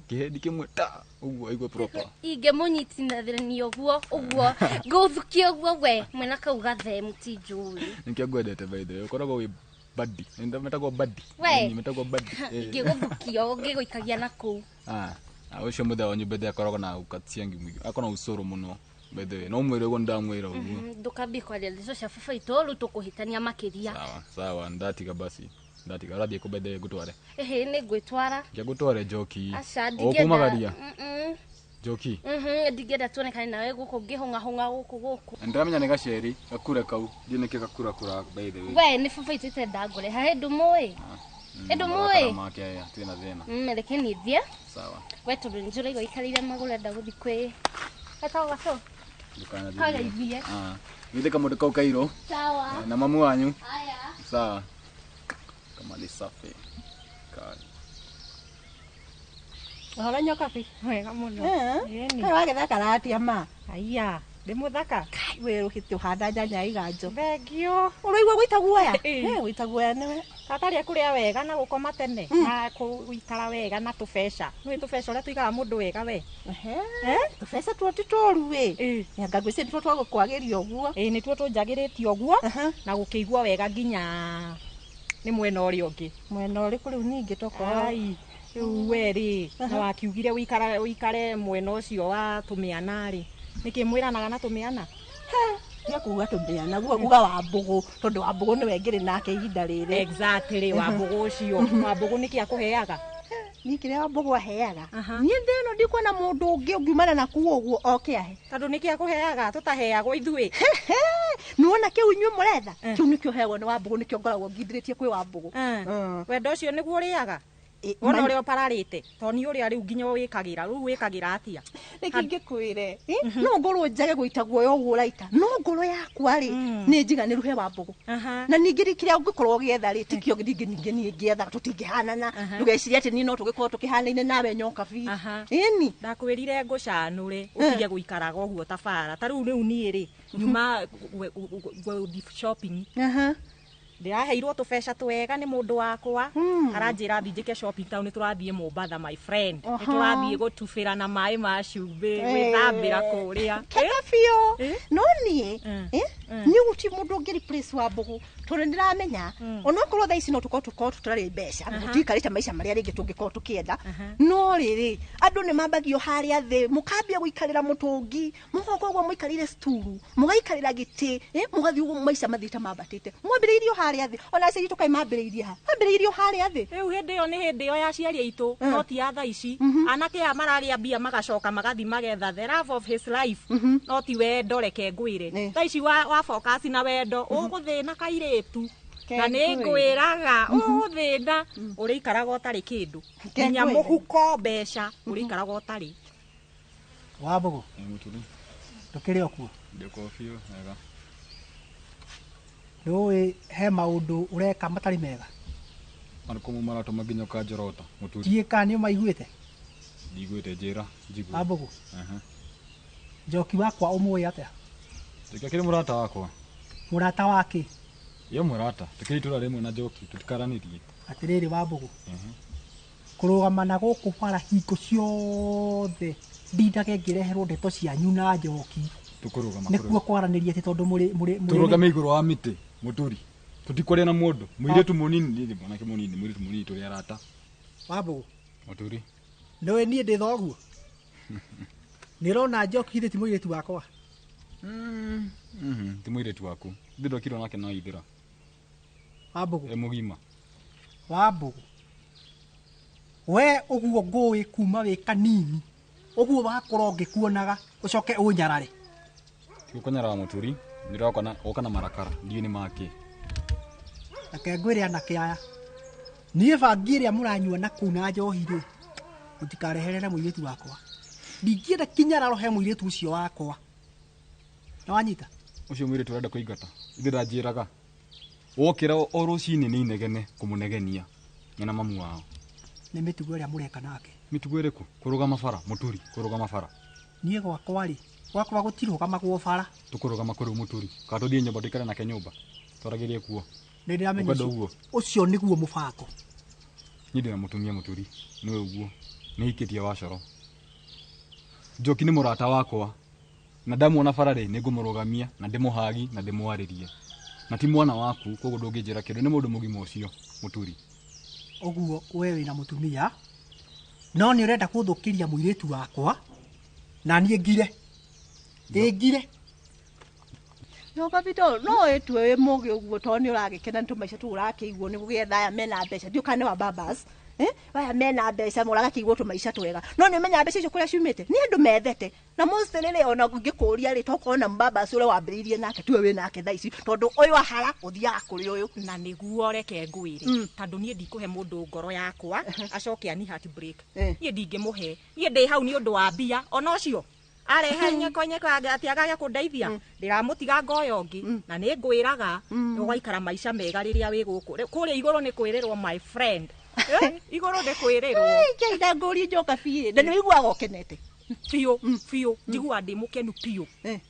Kĩhendi kĩmwe ta ũguo aigue proper. Ingĩmũnyitithania ũguo ũguo ngũthukie ũguo we mwena kau gathe mũtinjũĩ. Nĩkĩo ngwendete by the way. Ũkoragwo wĩ buddy. Metagwo buddy. We. Ĩni, metagwo buddy. Ingĩgũthukia ngĩgũikagia na kũu. Ũcio mũthee wanyu by the way akoragwo na ũkaciangi mũingĩ. Akoragwo na ũcũrũ mũno by the way. No ũmwĩre ũguo nĩndamwĩra ũguo. Ndũkambie kwaria ndeto cia baba witũ rĩu tũkũhĩtania makĩria. Sawa, sawa, ndatiga basi. Ndatiga. Ũrathiĩ kũ by the way ngũtware? Ĩhĩ nĩ ngwĩtwara. Ngia ngũtware Njoki. Aca Ũkumagaria? ndingĩenda. Njoki. Ndingĩenda tuonekane nawe gũkũ ngĩhũng'ahũng'a gũkũ gũkũ. Na ndĩramenya nĩ gaceri gakure kau. Ndiũĩ nĩkĩ gakurakura by the way. We nĩ baba witũ itenda ngũre. Haha ndũmũĩ? Ndũmũĩ? Marakara make aya, twĩna thĩna. Reke niĩ thiĩ. Sawa. We tondũ nĩ njũraigua ikarĩire magũrũ enda gũthiĩ kwĩ etagwo gacũ. Ndũkanathiĩ. Kagaithie. Githĩ kamũndũ kau kairũ. Sawa. Na mamu wanyu. Aya. Sawa. Kamali safi. Kali. Ũhoro nyokabi? Wega mũno. Ĩni. Kaĩ wagĩthaka ratia ma? Aya, ndĩ mũthaka. Wĩ rũhĩtĩ ũhanda nyanya iganjo. Thengio. Ũraigua gũita guoya? Gũita guoya nĩwe. Katarĩa kũrĩa wega na gũkoma tene na gũikara wega na tũbeca. Nĩũĩ tũbeca ũrĩa tũigaga mũndũ wega we. Tũbeca tuo ti tũru ĩ. Anga ngwĩciria nĩtuo twagũkwagĩria ũguo. Ĩĩ nĩtuo tũnjagĩrĩtie ũguo na gũkĩigua wega nginya nĩ mwena ũrĩa ũngĩ. Mwena ũrĩkũ rĩu ningĩ tokorwo? Ai, rĩu we rĩ, na wakiugire ũikare mwena ũcio wa tũmĩana rĩ. Nĩkĩ mwĩranaga na tũmĩana? Tiga kuga tũmĩana, uga Wambũgũ, tondũ Wambũgũ nĩwe ngĩrĩ nake ihinda rĩrĩ. Exactly, Wambũgũ ũcio. Wambũgũ nĩkĩ akũheaga? Niĩ kĩrĩa Wambũgũ aheaga. Niĩ thĩ ĩno ndikuona mũndũ ũngĩ ũngiumana na kuo ũguo oke ahe. Tondũ nĩkĩ akũheaga tũtaheagwo ithuĩ. Nĩwona kĩu inyuĩ mũretha? Kĩu nĩkĩo heagwo nĩ Wambũgũ, nĩkĩo ngoragwo ngindĩrĩtie kwĩ Wambũgũ. Wendo ũcio nĩguo ũrĩaga? Wona ũrĩa ũpararĩte to nĩ ũrĩa rĩu nginya wĩkagĩra rĩu wĩkagĩra atĩa? Reke ngĩkwĩre, no ngorwo njage gũita guoya ũguo ũraita, no ngoro yakwa rĩ nĩ njiganĩru he Wambũgũ. Na ningĩ rĩ kĩrĩa ũngĩkorwo ũgĩetha rĩ tikĩo ningĩ ningĩ niĩ ngĩethaga, tũtingĩhanana. Ndũgecirie atĩ niĩ no tũgĩkorwo tũkĩhanaine nawe nyoka biũ. Ĩni. Ndakwĩrire ngũcanũre ũtige gũikaraga ũguo ta bara. Ta rĩu niĩ rĩ nyuma gũthiĩ shopping. Ndĩraheirwo tũbeca twega nĩ mũndũ wakwa, aranjĩra thiĩ njĩke shopping tondũ nĩ tũrathiĩ Mombatha my friend. Nĩ tũrathiĩ gũtubĩra na maĩ ma cumbĩ, gwĩthambĩra kũrĩa. Kega biũ. No niĩ niĩ gũtirĩ mũndũ ũngĩ replace Wambũgũ, tondũ nĩndĩramenya onokorwo thaa ici no tũkorwo tũtarĩ mbeca, tũtiikarĩte maica marĩa rĩngĩ tũngĩkorwo tũkĩenda, no rĩrĩ andũ nĩ mambagio harĩa thĩ, mũkambia gũikarĩra mũtũngi, mũgoka ũguo mũikarĩire sturu, mũgaikarĩra gĩtĩ, mũgathiĩ ũguo maica mathiĩte mambatĩte. Mwambĩrĩirio harĩa thĩ, ona aciari aitũ kaĩ mambĩrĩirie ha? Mambĩrĩirio harĩa thĩ. Rĩu hĩndĩ ĩyo nĩ hĩndĩ ĩyo ya aciari aitũ, no ti ya thaa ici. Anake aya maragĩa mbia magacoka magathi magetha the love of his life, no ti wendo. Reke ngwĩre, thaa ici wa focus na wendo ũgũthĩna kairĩtu, na nĩ ngwĩraga ũgũthĩna, ũrĩikaraga ũtarĩ kĩndũ, nginya mũhuko mbeca ũrĩikaraga ũtarĩ. Wambũgũ, ndũkĩrĩ o kuo? Ndĩkuo biũ wega. Nĩũĩ he maũndũ ũreka matarĩ mega? Marĩkũ mo maratũma nginya ũkanjorota Mũturi? Ndiũĩ kana nĩ ũmaiguĩte. Ndiguĩte, njĩra njigue. Wambũgũ, Njoki wakwa ũmũĩ atĩa? Njoki akĩrĩ mũrata wakwa. Mũrata wake? Ye mũrata, tũkĩrĩ itũra rĩmwe na Njoki, tũtikaranĩrie. Atĩrĩrĩ Wambũgũ, kũrũgama na gũkũ bara hingo ciothe ndindage ngĩreherwo ndeto cianyu na Njoki, Tũkũrũgama nĩkuo kwaranĩria atĩ tondũ mũrĩ tũrũgame igũrũ wa mĩtĩ Mũturi, tũtikwaria na mũndũ. Mũirĩtu mũnini, niĩ mwanake mũnini, mũirĩtu mũnini, tũrĩ arata. Wambũgũ, Mũturi, nĩũĩ niĩ ndĩ thoguo? Nĩũrona Njoki githĩ ti mũirĩtu wakwa? Ti mũirĩtu waku, ithuĩ ndokirwo nake no ithĩra. Wambũgũ, e mũgima. Wambũgũ, we ũguo ngũĩ kuma wĩ kanini ũguo wakorwo ngĩkuonaga ũcoke ũnyarare. Tigũkũnyarara Mũturi, nĩũroka woka na marakara, ndiũĩ nĩ makĩ. Reke ngwĩre anake aya, niĩ bangi ĩrĩa mũranyua na kũu na njohi rĩ, mũtikareherere mũirĩtu wakwa. Ndingĩenda kinyararo he mũirĩtu ũcio wakwa. Nĩwanyita? Ũcio mũirĩtu ũrenda kũingata, ithuĩ ndanjĩraga wokĩra o rũcinĩ nĩ inegene kũmũnegenia nyina mamu wao. Nĩ mĩtugo ĩrĩa mũreka nake. Mĩtugo ĩrĩkũ? Kũrũgama bara Mũturi, kũrũgama bara. Niĩ gwakwa rĩ, gwakwa gũtirũgamagwo bara. Tũkũrũgama kũrĩ Mũturi, kana tũthiĩ nyũmba tũikare nake nyũmba, twaragĩrie kuo. Nĩ ndĩramenya Ũkwenda ũguo? Ũcio nĩguo mũbango. Niĩ ndĩna mũtumia Mũturi, nĩwe ũguo, nĩ hikĩtie Wacoro. Njoki nĩ mũrata wakwa, na ndamuona bara rĩ nĩ ngũmũrũgamia na ndĩmũhagi na ndĩmwarĩrie. Na ti mwana waku, koguo ndũngĩnjĩra kĩndũ, nĩ mũndũ mũgima ũcio Mũturi. Ũguo we wĩna mũtumia, no nĩ ũrenda kũthũkĩria mũirĩtu wakwa, na niĩ ngire. Ĩ ngire. No Kapito, no ĩtue wĩ mũgĩ ũguo tondũ nĩ ũragĩkena nĩ tũmaica tũu ũrakĩiguo nĩ gũgĩetha aya mena mbeca, ndiũĩ kana nĩ wa babas. Aya mena mbeca mũragakĩiguo tũmaica twega, no nĩ ũmenyaga mbeca icio kũrĩa ciumĩte nĩ andũ methete. Na mostly rĩ, ona ngĩkũria rĩ, tokorwo na babas ũrĩa wambĩrĩirie nake tiwe wĩ nake thaa ici, tondũ ũyũ ahara ũthiaga kũrĩ ũyũ. Na nĩguo reke ngwĩre, tondũ niĩ ndikũhe mũndũ ngoro yakwa acoke ani heartbreak. Niĩ ndingĩmũhe, niĩ ndĩ hau nĩ ũndũ wa mbia, ona ũcio arehe nyeko nyeko atĩ agage kũndeithia, ndĩramũtiga ngoyo ũngĩ. Na nĩ ngwĩraga ũgaikara maica mega rĩrĩa wĩ gũkũ. Kũrĩa igũrũ nĩ kwĩrĩrwo my friend. Igũrũ nĩ kwĩrĩrwo. Ngai na ngũrie njoka biũ, na nĩ ũiguaga ũkenete? Biũ biũ, njiguaga ndĩ mũkenu biũ.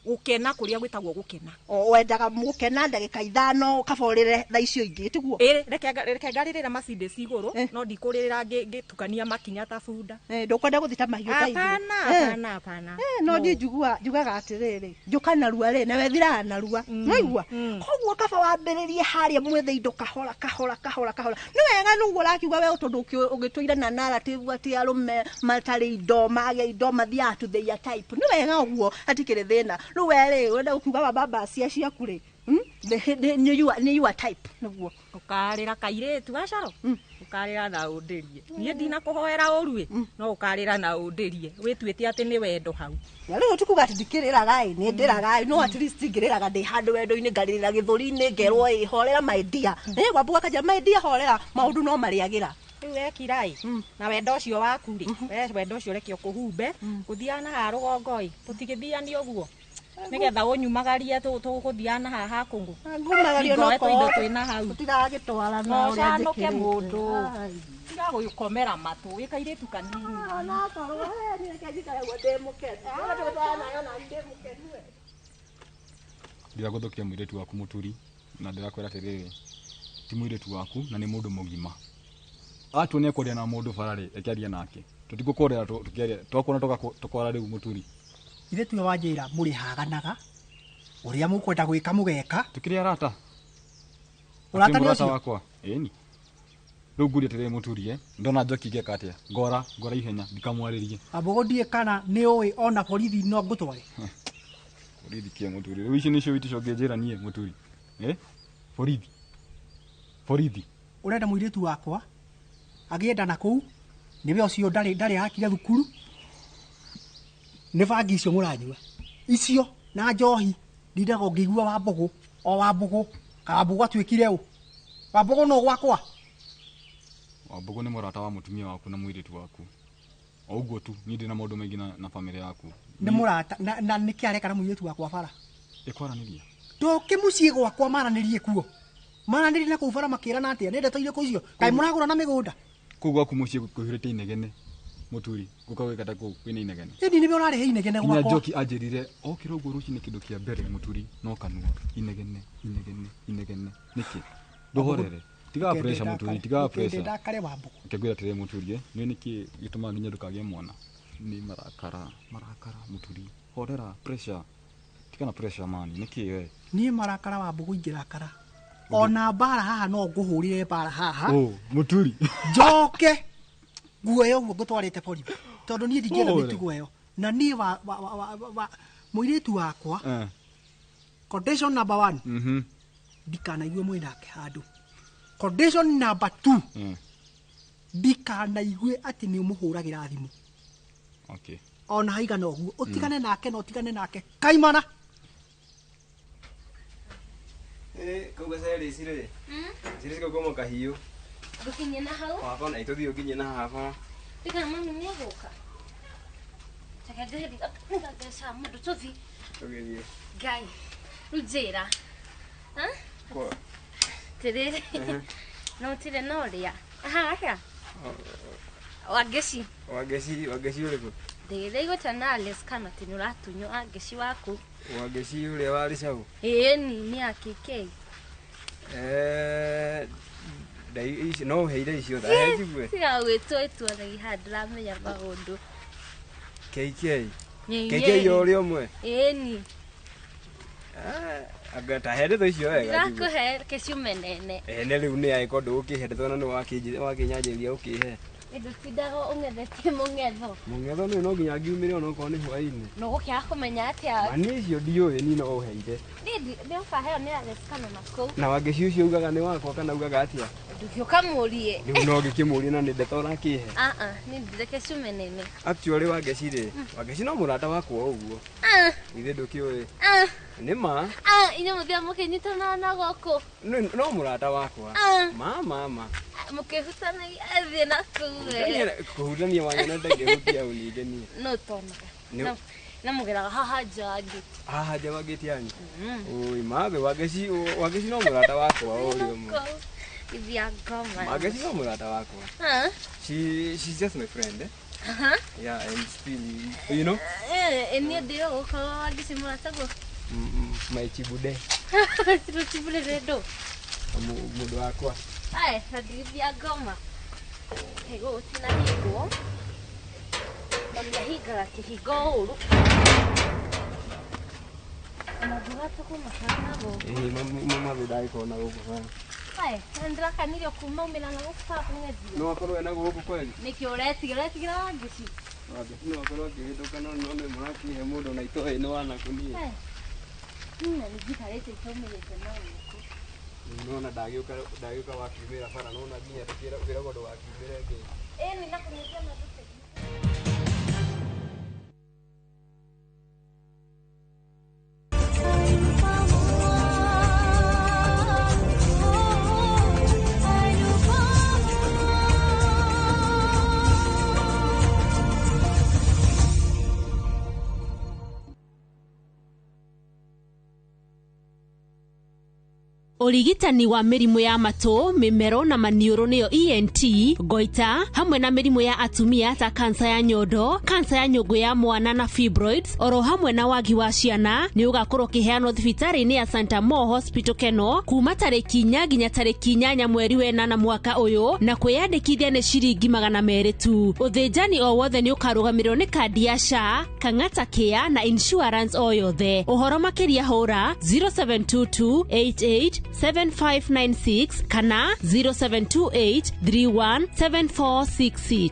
Gũkena kũrĩa gwĩtagwo gũkena. O wendaga gũkena ndagĩka 5 ũkaborĩre thaa icio ingĩ, tiguo? Ĩ, reke ngarĩrĩra Mercedes igũrũ, no ndikũrĩrĩra ngĩtukania makinya ta bunda. Ndũkwenda gũthiĩ ta mahiũ ta ithuĩ. Hapana, hapana, hapana. No niĩ njugaga atĩrĩrĩ, njũka narua rĩ, nawe thiraga narua. Nĩwaigua? Koguo kaba wambĩrĩrie harĩa mwethe indo kahora kahora kahora kahora. Nĩ wega nĩguo ũrakiuga we tondũ ũgĩtũire na narrative atĩ arũme matarĩ indo, magĩa indo mathiaga to their type. Nĩ wega ũguo, hatikĩrĩ thĩna. Rĩu we rĩ, ũrenda gũkiuga wa baba cia ciaku rĩ, nĩ your type nĩguo. Ũkarĩra kairĩtu gacoro, ũkarĩra na ũndĩrie. Niĩ ndinakũhoera ũru ĩ, no ũkarĩra na ũndĩrie. Wĩtuĩte atĩ nĩ wendo hau. Na rĩu tikuga atĩ ndikĩrĩraga ĩ, nĩ ndĩraga ĩ, no at least ngĩrĩraga ndĩ handũ wendo-inĩ, ngarĩrĩra gĩthũri-inĩ, ngerwo ĩ, horera my dear. Gwambuga kanja, my dear, horera, maũndũ no marĩagĩra. Rĩu Rĩu wekira ĩ na wendo ũcio waku rĩ, we wendo ũcio reke ũkũhumbe gũthiaga na haha rũgongo ĩ, tũtigĩthiani ũguo nĩgetha ũnyumagarie tũgũthiaga na haha kũngũ Ngumagario no Hingo indo twĩna hau tũtiragĩtwara na ũrĩa ũcanũke njĩkĩrĩte. Mũndũ tiga gũkomera matũ wĩ kairĩtu kanini. Onakorwo niĩ reke njikare ũguo ndĩ mũkenu. Ona tũgũtwarana nayo na ndĩ mũkenu we. Ndiragũthũkia mũirĩtu waku mũturi, na ndĩrakwĩra atĩrĩrĩ, ti mũirĩtu waku na nĩ mũndũ mũgima. Atua nĩ ekwaria na mũndũ bara rĩ, eke nake. Tũtigũkũrera tũkĩaria, twakuona tũkwara rĩu mũturi. Ithe tiwe wanjĩra mũrĩhaganaga ũrĩa mũkwenda gwĩka mũgeka. Tũkĩrĩ arata. Ũrata nĩ mũrata ũcio? Wakwa. Ĩni. Rĩu nguria atĩrĩrĩ mũturi, ndona Njoki ngeka atĩa? Ngora, ngora ihenya, ndikamwarĩrie. Wambũgũ ndiĩ kana nĩ ũĩ ona borithi no ngũtware. Borithi kĩ mũturi? Rĩu ici nĩcio itisho ũngĩnjĩra niĩ mũturi. Borithi. Borithi. Ũrenda mũirĩtu wakwa agĩenda na kũu nĩwe ũcio ndarĩ akire thukuru nĩ bangi icio mũranyua icio na njohi ndindaga ũngĩigua Wambũgũ o Wambũgũ ka Wambũgũ atuĩkire ũ Wambũgũ no gwakwa. Wambũgũ nĩ mũrata wa mũtumia waku na mũirĩtu waku. O ũguo tu, niĩ ndĩna maũndũ maingĩ na bamĩrĩ yaku. Nĩ mũrata na nĩkĩ areka na mũirĩtu wakwa bara? Ĩkwaranĩria. Tũke mũciĩ gwakwa maranĩrie kuo. Maranĩrie na kũu bara makĩrana atĩa? Nĩ ndeto irĩkũ icio? Kaĩ mũragũra na mĩgũnda? Kũu gwaku mũciĩ kũihũrĩte inegene mũturi, gũka gwĩka ta kũu kwĩna inegene. Ĩni nĩwe ũrarehe inegene nginya gwakwa. Njoki anjĩrire okĩra ũguo rũcinĩ kĩndũ kĩa mbere mũturi no kanua inegene inegene inegene nĩkĩ ndũhorere tigaga pressure mũturi, tigaga pressure. Ndakare Wambũgũ. Reke ngwĩre atĩrĩrĩ mũturi, nĩũĩ nĩkĩ gĩtũmaga nginya ndũkagĩe mwana? Nĩ marakara marakara mũturi, horera pressure, tigana pressure mani, nĩkĩ we? Niĩ marakara Wambũgũ ingĩrakara ona mbara haha no ngũhũrĩre mbara haha. Oh, mũturi. Njoke nguoya ũguo ngũtwarĩte borithi tondũ niĩ ndingĩenda Ũre. mĩtugo ĩyo na niĩ wa mũirĩtu wakwa condition number 1 ndikanaigue mwĩ nake handũ. Condition number 2 ndikanaigue atĩ nĩ ũmũhũragĩra thimũ. Okay. Ona haigana ũguo ũtigane nake na ũtigane nake kaimana. Kau gacere ici rĩ cirĩ cigũkoma kahiũ. Ngũkinyie na hau. Wakwa na itũthiĩ ũnginyie na haha bara. Ndikana mami nĩegũka. Reke nĩngageca mũndũ tũthiĩ. Tũgĩthiĩ. Ngai, rĩu njĩra. Atĩrĩrĩ, no ũtirĩ na ũrĩa. Haha. Wangeci. Wangeci, Wangeci ũrĩkũ? Ndĩraigua na Alice kana atĩ nĩ ũratunywo Wangeci waku. Wangeci ũrĩa wa Rĩcau? Ĩĩ ni nĩ akĩkĩ. No ũheire icio thahe njigue. Tiga gwĩtua itua na iha ndĩramenya maũndũ. KK. KK ũrĩa ũmwe? Ĩĩ ni. Anga ta he ndeto icio wega njigue. Ndĩrakũhe reke ciume nene. Nĩ rĩu nĩ angĩkorwo ndũgũkĩhe ndeto na nĩ wakĩnyanjĩria ũkĩhe. Ndũtindaga ũng'ethetie mũng'etho. Mũng'etho nĩ no nginya ngiumĩre onokorwo nĩ hwaĩ-inĩ. Na ũgũkĩaga kũmenya atĩa? Ma niĩ icio ndiũĩ niĩ no ũheire. Niĩ nĩ ũkaheo nĩ Alex kana na kũu. Na Wangeci ũcio ugaga nĩ wakwa kana ugaga atĩa? Ndũgĩũka mũrie. Rĩu no ngĩkĩmũrie na nĩ ndeto ũrakĩhe. Niĩ ndireke ciume nene. Actually Wangeci rĩ, Wangeci no mũrata wakwa ũguo. Ithe ndũkĩũĩ. Nĩ ma. Inyuĩ mũthiaga mũkĩnyitanaga na gũkũ. No mũrata wakwa. Ma ma. Mũkĩhutanagia athiĩ na kũu we. Kũhutania wanyona ndangĩhutia ũningenie. No tonaga. Na mũgeraga haha nja wa ngĩti. Haha nja wa ngĩti yanyu? Oi mabe Wangeci Wangeci no mũrata wakwa ũrĩa ũmwe. Ithia ngoma. Wangeci no mũrata wakwa. She's just my friend. Eh? Yeah, and still, you know? Niĩ ndĩrĩ gũkorwo Wangeci mũrataguo. My chibude. Chibule ndo. Mũndũ wakwa. Ai, ndirithia ngoma. Kĩgo gũtinahingwo. Mami ahingaga kĩhingo ũru. Ona ndũgatũkũ mabara gũkũ. Ĩĩ, mama ndagĩkorwo na gũkũ bara. Ai, nĩndĩrakanirio kuma umĩra na gũkũ bara kũng'ethio. No akorwo ena gũkũ kweli? Nĩkĩ ũretigĩra? Ũretigĩra Wangeci? Wangeci no akorwo akĩhĩtũka no nĩ mũrakĩhe mũndũ na itoĩ nĩ wanaku niĩ. Ai, niĩ nĩnjikarĩte itũmĩrĩte na gũkũ. Nona ndagĩũka wakiumĩra bara nona nginya wĩragwo ndũgakiumĩre ngĩti. Ĩĩ nĩ nakũng'ethia na ndũte. Ũrigitani wa mĩrimũ ya matũ, mĩmero na maniũrũ nĩyo ENT, goita, hamwe na mĩrimũ ya atumia ta kansa ya nyondo, kansa ya nyũngũ ya mwana na fibroids, oro hamwe na wagi wa ciana nĩ ũgakorwo ũkĩheanwo thibitarĩ-inĩ ya Santa Mo Hospital Keno kuma tarĩki 4 nginya tarĩki 8 mweri wa 8 mwaka ũyũ, na kwĩyandĩkithia nĩ ciringi 200 tu. Ũthĩnjani o wothe nĩ ũkarũgamĩrĩrwo nĩ kandi ya SHA, Kang'ata Care na insurance o yothe. Ũhoro makĩria hũra 0722 88 7596 kana 0728 317466.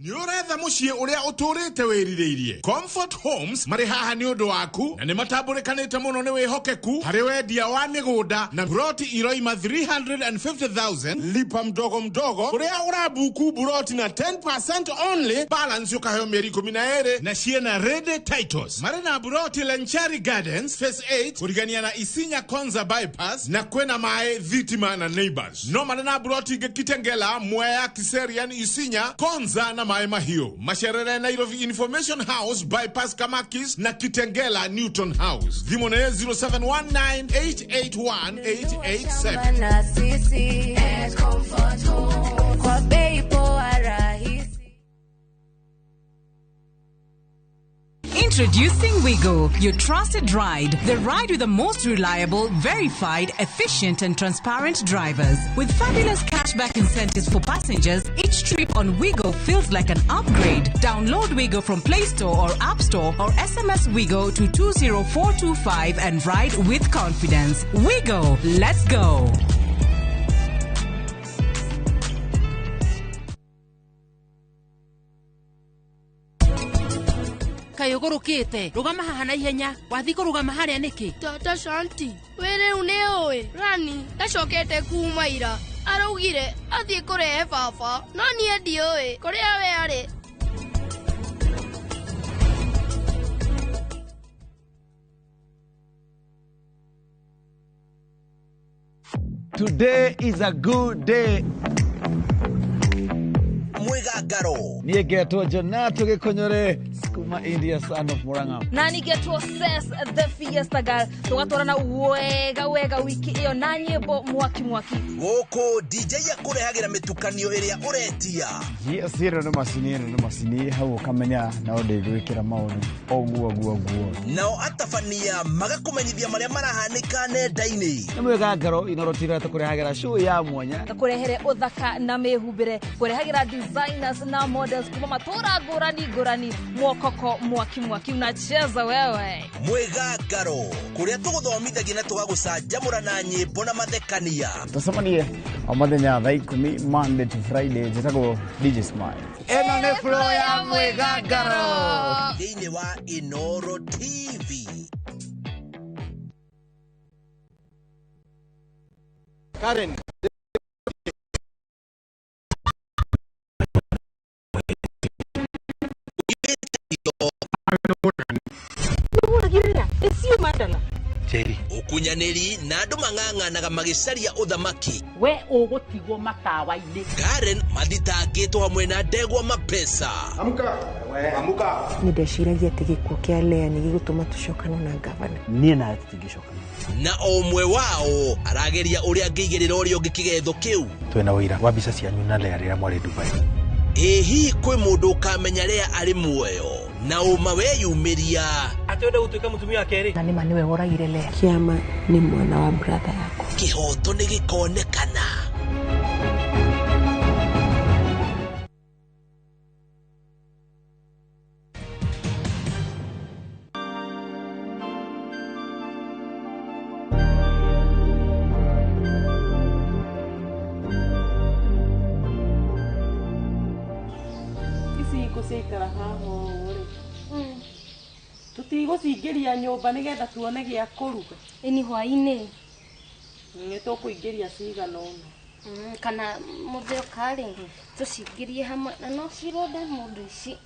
Nĩ ũretha mũciĩ ũrĩa ũtũrĩte wĩrirĩirie. Comfort Homes marĩ haha nĩ ũndũ waku na nĩ matambũrĩkanĩte mũno nĩ wĩhokeku harĩ wendia wa mĩgũnda na buroti iroima 350,000 lipa mdogo mdogo ũrĩa ũrabuku buroti na 10% only, balance ũkaheo mĩeri 12 na ciĩna ready titles. Marĩ na buroti Lenchari Gardens Phase 8 kũrigania na Isinya Konza bypass na kwĩna maĩ, thitima na neighbors. No marĩ na buroti ingĩ Kitengela, Mwea, Kiserian, Isinya, Konza na Maĩ Mahiũ. Macerere Nairobi Information House bypass Kamakis na Kitengela Newton House. Thimũ nĩ 0719 881 887. Na sisi at Comfort Home kwa bei poa rahisi. Introducing Wigo, your trusted ride. The ride with the most reliable, verified, efficient and transparent drivers. With fabulous cashback incentives for passengers, each trip on Wigo feels like an upgrade. Download Wigo from Play Store or App Store or SMS Wigo to 20425 and ride with confidence. Wigo, let's go. Kaĩ ũgũrũkĩte rũgama haha na ihenya, wathiĩ kũrũgama harĩa nĩkĩ? Tata Shanti, wĩ rĩu nĩ ũĩ Rani ndacokete kuma ira, araugire athiĩ kũrehe baba, no niĩ ndiũĩ kũrĩa we arĩ. Today is a good day. Mwigangaro. Niĩ ngetwo Jonato Gĩkũnyũrĩ kuma India, son of Murang'a. Na nĩngetwo Ses the Fiesta Girl, tũgatwarana wega wega wiki ĩyo na nyĩmbo mwaki mwaki. Gũkũ DJ akũrehagĩra mĩtukanio ĩrĩa ũretia. Yes, ĩno nĩ macini, ĩno nĩ macini, hau ũkamenya no ndĩgwĩkĩra maũndũ ũguo ũguo ũguo. Nao atabania magakũmenyithia marĩa marahanĩka nenda-inĩ. Nĩ mwĩgangaro Inoro TV tũkũrehagĩra show ya mwanya. Tũkũrehere ũthaka na mĩhumbĩre, kũrehagĩra designers na models kuma matũra ngũrani ngũrani, mwokoko mwaki mwaki unacheza wewe. Mwĩgangaro kũrĩa tũgũthomithagia na tũgagũcanjamũra na nyĩmbo na mathekania. Tũcemanie o mũthenya thaa 10 Monday to Friday. Njĩtagwo DJ Smile. Ĩno nĩ flow ya mwĩgangaro thĩinĩ wa Inoro TV. Karen. Ũkunyanĩri na andũ mang'ang'anaga magĩcaria ũthamaki. We ũgũtigwo matawa-inĩ. Karen mathitangĩtwo hamwe na ndegwa mapesa. Amka. Amka. Nĩ ndeciragia atĩ gĩkuũ kĩa Lea nĩ gĩgũtũma tũcokane na gavana. Niĩ nawe tũtingĩcokana. Na o ũmwe wao arageria ũrĩa angĩigĩrĩra ũrĩa ũngĩ kĩgetho kĩu. Twĩna ũira wa mbica cianyu na Lea rĩrĩa mwarĩ Dubai. Ĩ hihi kwĩ mũndũ ũkamenya Lea arĩ muoyo na ũma weyumĩria atĩ wenda gũtuĩka mũtumia wa kerĩ? Na nĩma nĩwe woragire Lea. Kĩama nĩ mwana wa brother yakwa. Kĩhoto nĩ gĩkonekana. Ici ngũ ciaikara haha ũũ rĩ, tũtigũcingĩria nyũmba nĩgetha tuone gĩa kũruga. Ĩni hwaĩ-inĩ. Nĩ tũkũingĩria cigana ũna. Kana mũthĩ ũka-rĩ, tũcingĩrie hamwe na no cironde mũndũ ici.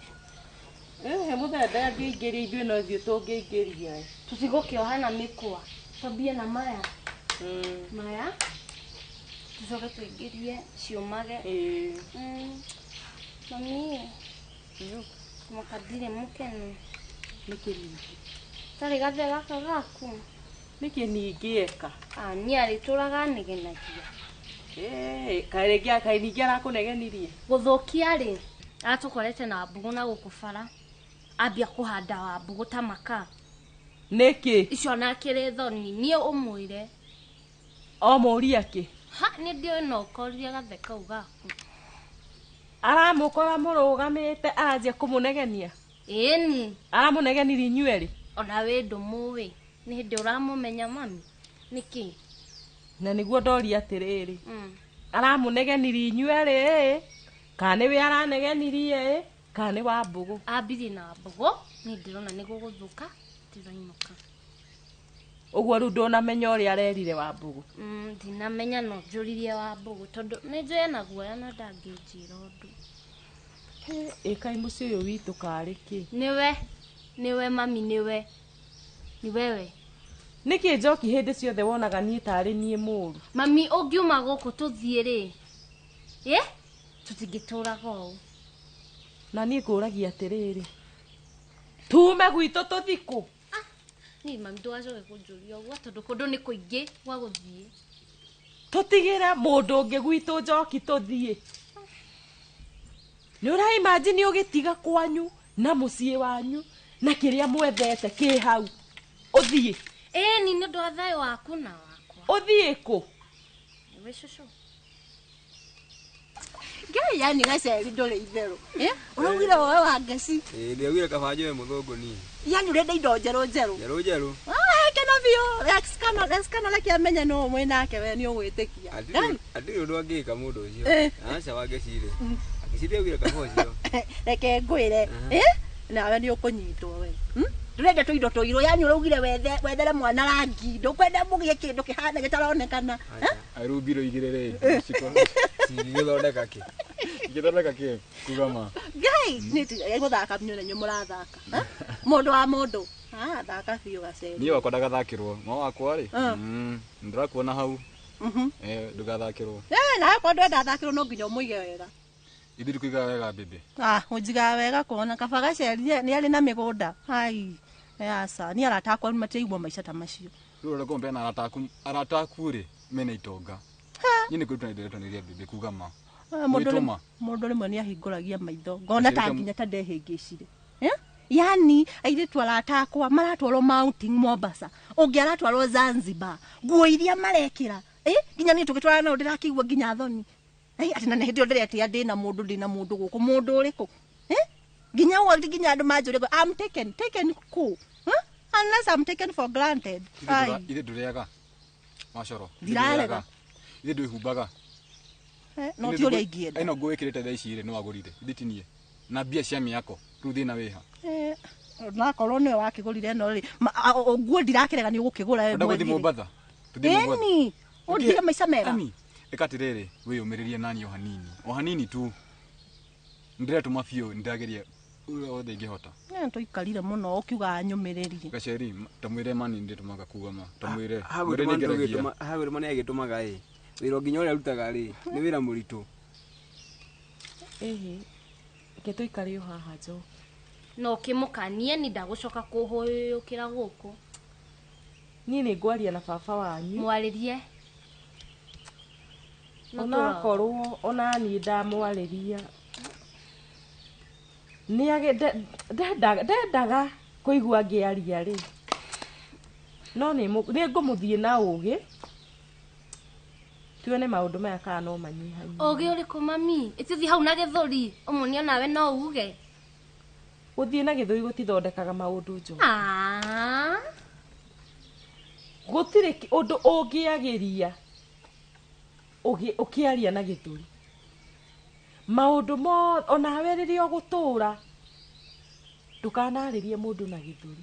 Mũthee ndangĩingĩria, ithuĩ no ithuĩ tũngĩingĩria. Tũtigũkĩoha na mĩkwa, twambie na maya. Maya tũcoke tũingĩrie ciũmage. Mami, mũka ndirĩ mũkenu. Nĩkĩ ningĩ? Tarĩ gathe gaka gaku. Nĩkĩ ningĩeka? Ah, niĩ arĩtũraga anegenagia. Kaĩ rĩngĩ kaĩ ningĩ arakũnegenirie? Gũthũkia rĩ, aratũkorete na mbũgũ na gũkũ bara. Ambia kũhanda wa mbũgũ ta makaa. Nĩkĩ? Icio na akĩrĩ thoni, niĩ ũmwĩre. O mũria kĩ? Ha, niĩ ndiũĩ no ũkorie gathe kau gaku. Aramũkora mũrũgamĩte aranjia kũmũnegenia? Ĩni. Aramũnegenirie inyuĩ erĩ? Ona wĩ ndũmũĩ. Nĩ hĩndĩ ũramũmenya mami. Nĩkĩ? Na nĩguo ndoria atĩrĩrĩ. Aramũnegenirie inyuĩ erĩ? Kana nĩwe aranegenirie? Kana nĩ wa mbũgũ? Ambirie na mbũgũ, niĩ ndĩrona nĩ gũgũthũka, ndĩrainũka. Ũguo rĩu ndũnamenya ũrĩa arerire wa mbũgũ? Ndinamenya no njũririe wa mbũgũ tondũ nĩ njũĩ ena guoya na ndangĩnjĩra ũndũ. Ĩ kaĩ mũciĩ ũyũ witũ karĩ kĩ? Nĩwe, nĩwe mami nĩwe. Ni wewe. Nĩkĩ Njoki hĩndĩ ciothe wonaga niĩ tarĩ niĩ mũũru? Mami ũngiuma gũkũ tũthiĩ rĩ? Ĩ? Tũtingĩtũraga ũũ. Na niĩ ngũragia atĩrĩrĩ. Tume gwitũ tũthiĩ kũ? Niĩ mami ndũgacoke kũnjũria ũguo tondũ kũndũ nĩ kũingĩ gwa gũthiĩ. Tũtigĩre mũndũ ũngĩ gwitũ Njoki tũthiĩ. Nĩ ũra imagine ũgĩtiga kwanyu na mũciĩ wanyu na kĩrĩa mwethete kĩ hau ũthiĩ. Ĩni nĩ ũndũ wa thayũ waku na wakwa. Ũthiĩ kũ? Nĩwe cũcũ. Ngai yani gaceri ndũrĩ itherũ. Ũraugire woe wa ngeci. Ĩĩ ndĩraugire kaba njoe mũthũngũ niĩ. Yani ũrenda indo njerũ njerũ. Njerũ njerũ. Ah, kena biũ. Lex reke amenye no mwĩ nake we nĩ ũgwĩtĩkia. Hatirĩ ũndũ angĩka mũndũ ũcio. Aca wa ngeci rĩ. Ngeci ndĩraugire kaba ũcio. Reke ngwĩre. Nawe nĩ ũkũnyitwo we. Ndũrenda tũindo tũirũ yani ũraugire wethere mwana rangi ndũkwenda mũgĩe kĩndũ kĩhana gĩtaronekana. Rĩu mbirũ igĩrĩ rĩ cingĩthondeka kĩ? Ingĩthondeka kĩ kuga ma? Ngai nĩ gũthaka biũ na inyuĩ mũrathaka. Mũndũ wa mũndũ. Thaka biũ gaceri. Niĩ wakwa ndagathakĩrwo. Mwana wakwa rĩ? Ndĩrakuona hau. Ndũgathakĩrwo. Nawe kwa ndwenda athakĩrwo no nginya ũmũige wega. Ithuĩ tũkũigaga wega bĩbĩ. Ũnjigaga wega kuona kaba gaceri nĩ arĩ na mĩgũnda. Hai. Aca, niĩ arata akwa matiraigua maica ta macio. Rĩu ũrenda kũmpea na arata aku, arata aku rĩ mena itonga. Niĩ nĩ kwĩrutanĩria ndĩrerutanĩria bĩbĩ kuga ma. Mũndũ rĩmwe nĩ ahingũragia maitho. Ngona ta nginya ta ndehĩngĩcire. Yani airĩtu arata akwa maratwarwo mountain Mombasa, ũngĩ aratwarwo Zanzibar. Nguo iria marekĩra. Nginya niĩ tũgĩtwarana nao ndĩrakĩigua nginya thoni. Atĩ na hĩndĩ ĩyo ndĩretia ndĩna mũndũ gũkũ, mũndũ ũrĩkũ? Nginya ũguo nginya andũ manjũria I'm taken kũ? Unless I'm taken for granted. Ithuĩ ndũrĩaga. Macoro. Ndirarega. Ithuĩ ndwĩhumbaga. No ti ũrĩa ingĩenda. Ĩno nguo wĩkĩrĩte thaa ici rĩ nĩ wagũrire. Ithuĩ ti niĩ. Na mbia cia mĩako. Rĩu thĩna wĩha. Nakorwo nĩwe wakĩgũrire ĩno rĩ, nguo ndirakĩrega nĩ ũgũkĩgũra we mwene. Ũrenda gũthiĩ Mombatha? Tũthiĩ Mombatha. Ĩni, ũndige maica mega. Ĩka atĩrĩrĩ, wĩyũmĩrĩrie nani o hanini. O hanini tu. Ndĩretũma biũ, nĩndĩrageria ũrĩa wothe ingĩhota. Nĩ tũikarire mũno ũkiuga nyũmĩrĩrie. Gaceri, ta mwĩre mani ndĩtũmaga kuga ma. Ta mwĩre. Mwĩre nĩngeragia. Hagũrĩ mani agĩtũmaga ĩ. Wĩra nginya ũrĩa arutaga rĩ, nĩ wĩra mũritũ. Ĩhĩ. Reke tũikare o haha Njoki. No ũkĩmũkanie ni ndagũcoka kũhũyũkĩra gũkũ. Niĩ nĩ ngwaria na baba wanyu. Mwarĩrie. Onakorwo ona niĩ ndamwarĩria. Ndendaga kũigua ngĩaria rĩ. No nĩ ngũmũthiĩ na ũgĩ. Tuone maũndũ maya kana no manyihanyihie. Ũgĩ ũrĩkũ mami? Ĩtũthiĩ hau na gĩthũri. Ũmuonie onawe no uge. Gũthiĩ na gĩthũri gũtithondekaga maũndũ Njoki. Gũtirĩ ũndũ ũngĩagĩria ũkĩaria na gĩthũri. Maũndũ mothe onawe rĩrĩa ũgũtũra ndũkanarĩrie mũndũ na gĩthũri.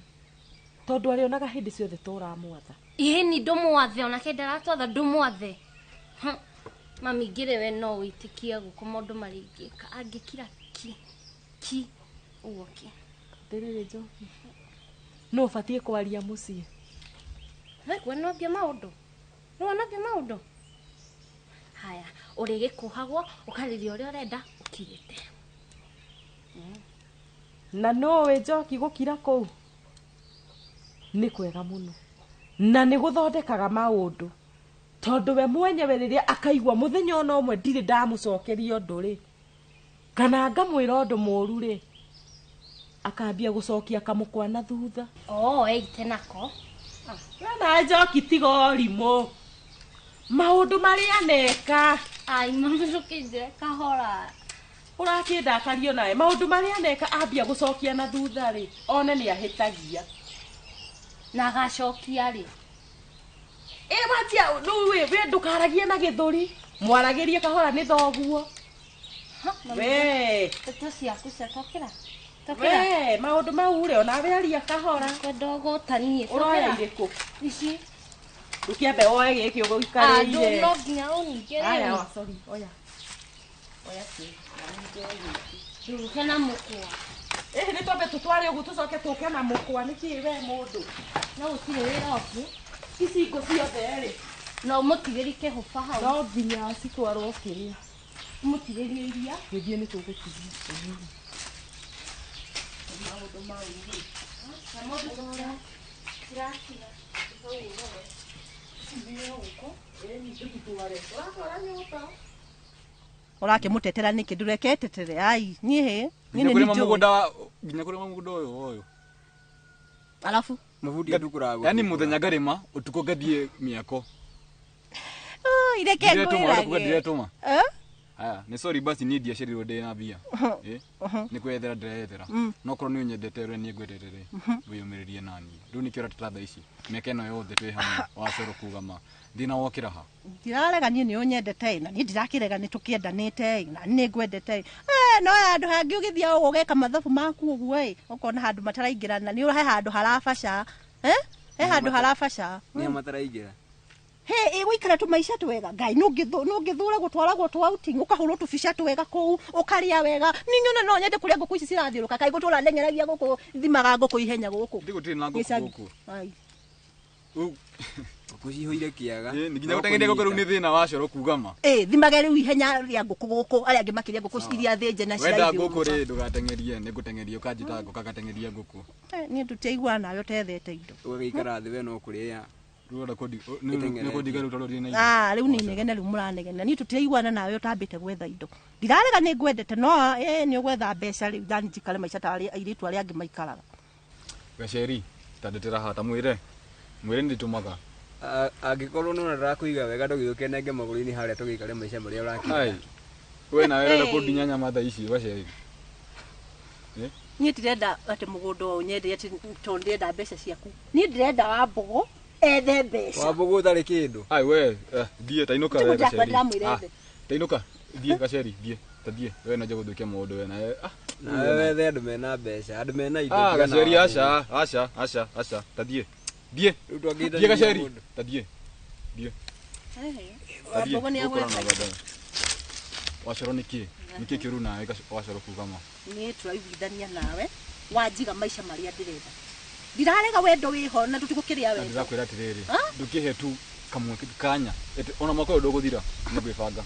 Tondũ arĩonaga hĩndĩ ciothe ta ũramwatha. Ĩni ndũmwathe onake ndaratwatha ndũmwathe. Mami ngĩrĩ we no wĩtĩkie gũkũ maũndũ marĩa ingĩka angĩkira ki ki ũguo ki. Atĩrĩrĩ Njoki, no ũbatiĩ kwaria mũciĩ. We no maũndũ. No wonambia maũndũ. Haya, ũrĩgĩkũhagwo ũkarĩria ũrĩa ũrenda ũkirĩte. Na nũĩ Njoki gũkira kũu? Nĩ kwega mũno. Na nĩ gũthondekaga maũndũ. Tondũ we mwenyewe rĩrĩa akaigua mũthenya ona ũmwe ndirĩ ndamũcokeria ũndũ rĩ, kana ngamwĩra ũndũ mũũru rĩ, akambia gũcokia kamũkwa na thutha. Oo, eite nako. We na Njoki tiga ũrimũ. Maũndũ marĩa neka. Ai, mami ndũkĩnjĩre kahora. Ũrakĩndakario nawe. Maũndũ marĩa neka ambia gũcokia na thutha rĩ, one nĩ ahĩtagia. Na agacokia rĩ? Ĩ watia rĩu we ndũkaragie na gĩthũri. Mwaragĩrie kahora nĩ thoguo. We. Ndeto ciaku cia tokĩra. Tokĩra. We, maũndũ mau rĩ, onawe aria kahora. Kwenda ũgũtanie. Ũroya irĩkũ? Ici. Ndũkĩambe woe gĩkĩ ũgũikarĩire. No nginya ũningĩre. Aya, sorry, oya. Oya kĩ, na ningĩ gĩkĩ. Ndũke na mũkwa. Ĩhĩ, nĩ twambe tũtware ũguo tũcoke tũke na mũkwa. Nĩkĩ we mũndũ? No gũtirĩ wĩra ũngĩ. Ici ngũ ciothe rĩ. No ũmũtigĩrie kĩhũba hau. No nginya citwarwo kĩrĩa. Ũmũtigĩrie iria. Gĩthiĩ nĩ tũgũtigia. Maũndũ mau rĩ. Cirakira. Ũrakĩmũtetera nĩkĩ? Ndũreketetere. Ai, niĩ hĩ, niĩ Nginya nĩ kũrĩma njũĩ. mũgũnda, nginya kũrĩma mũgũnda ũyũ ũyũ. Alafu? Mabundi andũ Yaani mũthenya ngarĩma, ũtukũ ngathiĩ mĩako. Oh, ireke Ndiretũma, ũrenda kuga ngwĩrage. ndiretũma? Eh? Aya, nĩ sorry basi niĩ ndiaciarirwo ndĩ na mbia. Nĩ kwĩyethera ndĩreyethera. No korwo nĩ ũnyendete ũrĩa niĩ ngwendete rĩ, wĩyũmĩrĩrie naniĩ. Rĩu nĩkĩo ũrateta thaa ici. Mĩaka ĩno yothe twĩ hamwe, wacoro kuga ma. Thĩna wokĩra ha? Ndirarega niĩ nĩ ũnyendete ĩ, na niĩ ndirakĩrega nĩ tũkĩendanĩte ĩ, na nĩ ngwendete ĩ. No handũ hangĩ ũgĩthiĩ ũguo ũgeka mathabu maku ũguo ĩ, ũkona handũ mataraingĩrana, nĩ he handũ harabaca. He handũ harabaca. Nĩ mataraingĩra. He, ĩgũikara tũmaica twega. Ngai, nũngĩthũra gũtwaragwo tũ outing, ũkahũrwo tũbica twega kũu, ũkarĩa wega. Niĩ nyona no nyende kũrĩa ngũkũ ici cirathiũrũka, kaĩ ngũtũra ndeng'eragia ngũkũ, thimaga ngũkũ ihenya gũkũ. Ndĩ gũtirĩ na ngũkũ Gĩcagi. gũkũ. Ai. Ngũkũ cihũire kĩaga. Nginya gũteng'eria ngũkũ rĩu nĩ thĩna wa coro kuga ma. Thimage rĩu ihenya rĩa ngũkũ gũkũ, arĩa angĩ makĩrĩa ngũkũ iria thĩnje na Wenda ciraithiũrũrũka. ngũkũ rĩ, ndũgateng'erie, nĩ ngũteng'eria ũkanjĩta ngũka ngateng'eria ngũkũ. Niĩ ndutiaiguana nawe ũtethete indo. Ũgagĩikara thĩ we no kũrĩa. Rĩu nĩ kũndiga rĩu tondũ ndirĩ na indo. Ah, rĩu nĩ inegene rĩu mũranegena. Niĩ tũtiraiguana nawe ũtambĩte gwetha indo. Ndirarega nĩ ngwendete, no nĩ ũgwetha mbeca rĩu thani njikare maica ta arĩa airĩtu arĩa angĩ maikaraga. Gaceri, ta ndetera haha, ta mwĩre. Mwĩre nĩ ndĩtũmaga. Angĩkorwo nĩwona ndĩrakũiga wega ndũgĩũke nenge magũrũ-inĩ harĩa tũgĩikare maica marĩa ũrakĩenda. Ai. We nawe ũrenda kũndinya nyama thaa ici, Gaceri. Niĩ ndirenda atĩ mũgũnda ũyũ nyende atĩ tondũ ndĩrenda mbeca ciaku. Niĩ ndĩrenda Wambũgũ ethe mbeca. Wambũgũ ũtarĩ kĩndũ. Ai we, thiĩ ta inũka Ti we mũndũ Gaceri. ndĩramwĩra ethe. Ta inũka, thiĩ Gaceri, thiĩ, ta thiĩ. We no nje gũthũkia maũndũ we nawe. Nawe wethe andũ mena mbeca, andũ mena indo. Gaceri, aca, aca, aca, aca, ta thiĩ. Thiĩ. Rĩu twangĩhitania Thiĩ Gaceri, mũndũ. ta thiĩ. Thiĩ. Ta thiĩ. Wambũgũ nĩ Gũkũra agwetha na baadaye. Wacoro nĩ kĩ? Nĩ kĩ kĩũru nawe Wacoro kuga ma? Niĩ tũraiguithania nawe, wanjiga maica marĩa ndĩrenda. Ndirarega wendo wĩho na tũtigũkĩrĩa Na wendo. ndĩrakwĩra atĩrĩrĩ, ndũkĩhe tu kamweke kanya. Ĩtĩ ona mwaka ũyũ ndũgũthira, nĩ ngwĩbanga.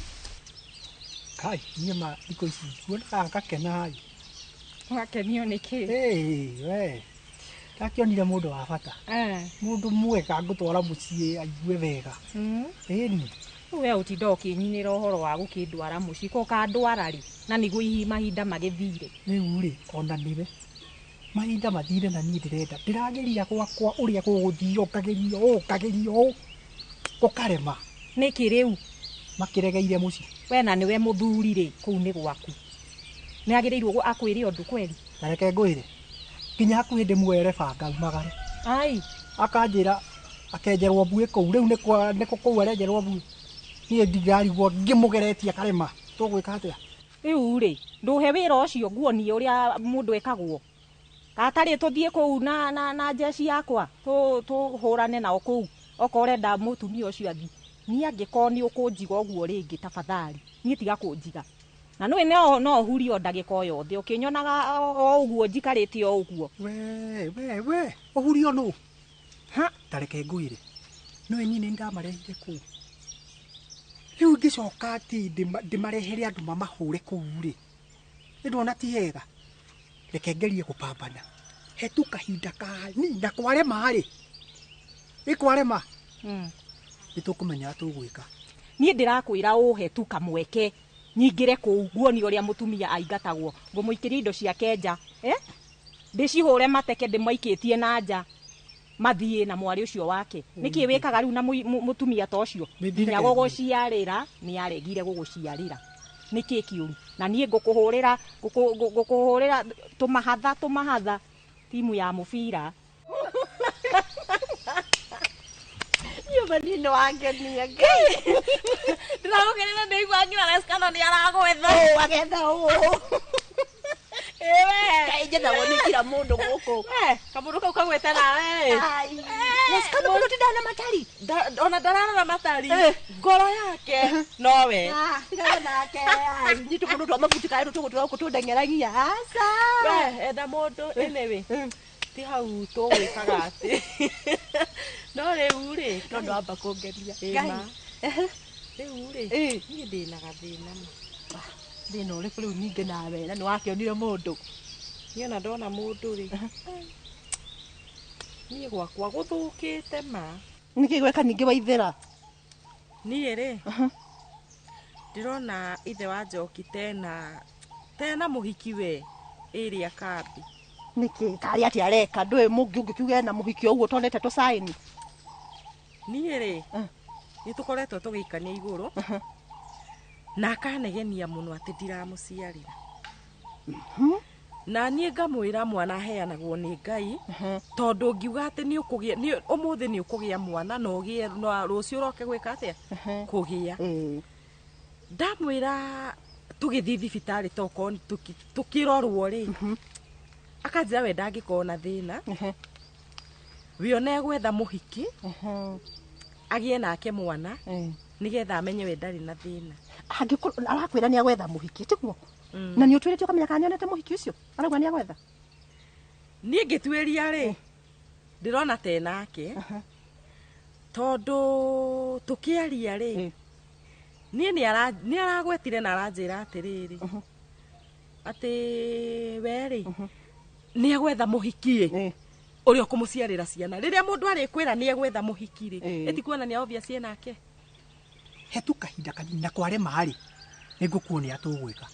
Kai, niĩ ma thikũ ici nguonaga ngakena ĩ. Wakenio nĩ kĩ? Ĩĩ, we. Ndakĩonire mũndũ wa bata. Mũndũ mwega ngũtwara mũciĩ aigue wega. Ĩni. Rĩu we ũtinda ũkĩnyinĩra ũhoro wa gũkĩndwara mũciĩ, ko ũkandwara rĩ, na nĩguo mahinda magĩthire. Rĩu rĩ, ona nĩwe. Mahinda mathire na niĩ ndĩrenda. Ndĩrageria gwakwa ũrĩa gũgũthiĩ, ngageria ũũ, ngageria ũũ. Gũkarema. Nĩkĩ rĩu? Makĩregeire mũciĩ. We na nĩwe mũthuri rĩ, kũu nĩ gwaku. Nĩ agĩrĩirwo akwĩre ũndũ kweri? Na reke ngwĩre. Nginya hakuhĩ ndĩmuoere banga umagare. Ai. Akanjĩra akenjerwo mbuĩ kũu. Rĩu nĩkũ kũu arenjerwo mbuĩ. Niĩ ndirarigwo ngĩmũgeretie akarema. Tũgwĩka atĩa? Rĩu rĩ, ndũhe wĩra ũcio nguonie ũrĩa mũndũ ekagwo. Gatarĩ tũthiĩ kũu na njeci yakwa, tũhũrane nao kũu. Okorwo ũrenda mũtumia ũcio athiĩ. Niĩ angĩkorwo nĩ ũkũnjiga ũguo rĩngĩ tafadhali, niĩ tiga kũnjiga. Na nĩũĩ no ũhurie o ndagĩka o yothe, ũkĩnyonaga o ũguo njikarĩte o ũguo. We, we, we, ũhurio nũ? Ha, ta reke ngwĩre. Nĩũĩ niĩ nĩ ndamarehire kũu. Rĩu ngĩcoka atĩ ndĩmarehere andũ mamahũre kũu rĩ. Nĩ ndona ti hega. Reke ngerie gũpambana. He tu kahinda kani na kwarema rĩ, ĩ kwarema nĩ tũkũmenya tũgwĩka. Niĩ ndĩrakwĩra ũhe tu kamweke nyingĩre kũu nguonie ũrĩa mũtumia aingatagwo, ngũmũikĩria indo ciake nja, eh? Ndĩcihũre mateke ndĩmaikĩtie na nja mathiĩ na mwarĩ ũcio wake. Nĩkĩ wĩkaga rĩu na mũtumia ta ũcio? Nginya gũgũciarĩra nĩ aregire gũgũciarĩra, nĩkĩ kĩũru? Na niĩ ngũkũhũrĩra ngũkũhũrĩra tũmahatha tũmahatha timu ya mũbira. Nyũmba niĩ wangenia Ngai. Ndĩragũkenera, ndĩigua nginya Leskano nĩ aragwetha. Ũ agetha ũ? Ĩwe. Kaĩ njethagwo nĩ kila mũndũ gũkũ. Kamũndũ kau kagwĩte nawe. Leskano mũndũ tindaga na matari. Ona ndararora matari, ngoro yake nowe. Ah, tigana nake. Ai, nĩ tũkũndũ twa mabuti kaĩ tũgũtũra gũkũ tũndeng'eragia aca. We enda mũndũ, anyway ti hau tũgwĩkaga atĩ no rĩu rĩ. No ndwamba kũngenia. Ĩ, Ngai. ma. Rĩu rĩ, niĩ ndĩna gathĩna ma. Thĩna ũrĩkũ rĩu ningĩ nawe? Na nĩ wakĩonire mũndũ? Niĩ ona ndona mũndũ rĩ, niĩ gwakwa gũthũkĩte ma. Nĩkĩ gweka ningĩ waithĩra? Niĩ rĩ, ndĩrona ithe wa Njoki tena tena mũhiki we ĩrĩa kambi. Nĩkĩ karĩ atĩ areka? Ndũĩ mũngĩ ũngĩkiuga ena mũhiki o ũguo tonete tũcaini. Niĩ rĩ, nĩ tũkoretwo tũgĩikania igũrũ na akanegenia mũno atĩ ndiramũciarĩra, na niĩ ngamwĩra mwana aheanagwo nĩ Ngai, tondũ ngiuga atĩ nĩ ũkũgĩa ũmũthĩ nĩ ũkũgĩa mwana na ũgĩe na rũciũ ũroke gwĩka atĩa kũgĩa. Ndamwĩra tũgĩthiĩ thibitarĩ tokorwo tũkĩrorwo rĩ, akanjĩra we ndangĩkorwo na thĩna, we ona egwetha mũhiki agĩe nake mwana nĩgetha amenye we ndarĩ na thĩna. Angĩkorwo arakwĩra nĩ agwetha mũhiki, tiguo? Na nĩ ũtwĩrĩte ũkamenya kana nĩonete mũhiki ũcio arauga nĩ agwetha? Niĩ ngĩtuĩria rĩ, ndĩrona te nake, tondũ tũkĩaria rĩ, niĩ nĩ aragwetire na aranjĩra atĩrĩrĩ, atĩ we rĩ nĩ egwetha mũhiki ĩ ũrĩa ũkũmũciarĩra ciana. Rĩrĩa mũndũ arĩkwĩra nĩ egwetha mũhiki rĩ, ĩtikuonania obvious nake. He tu kahinda kanini na kwarema rĩ, nĩ ngũkuonia tũgwĩka.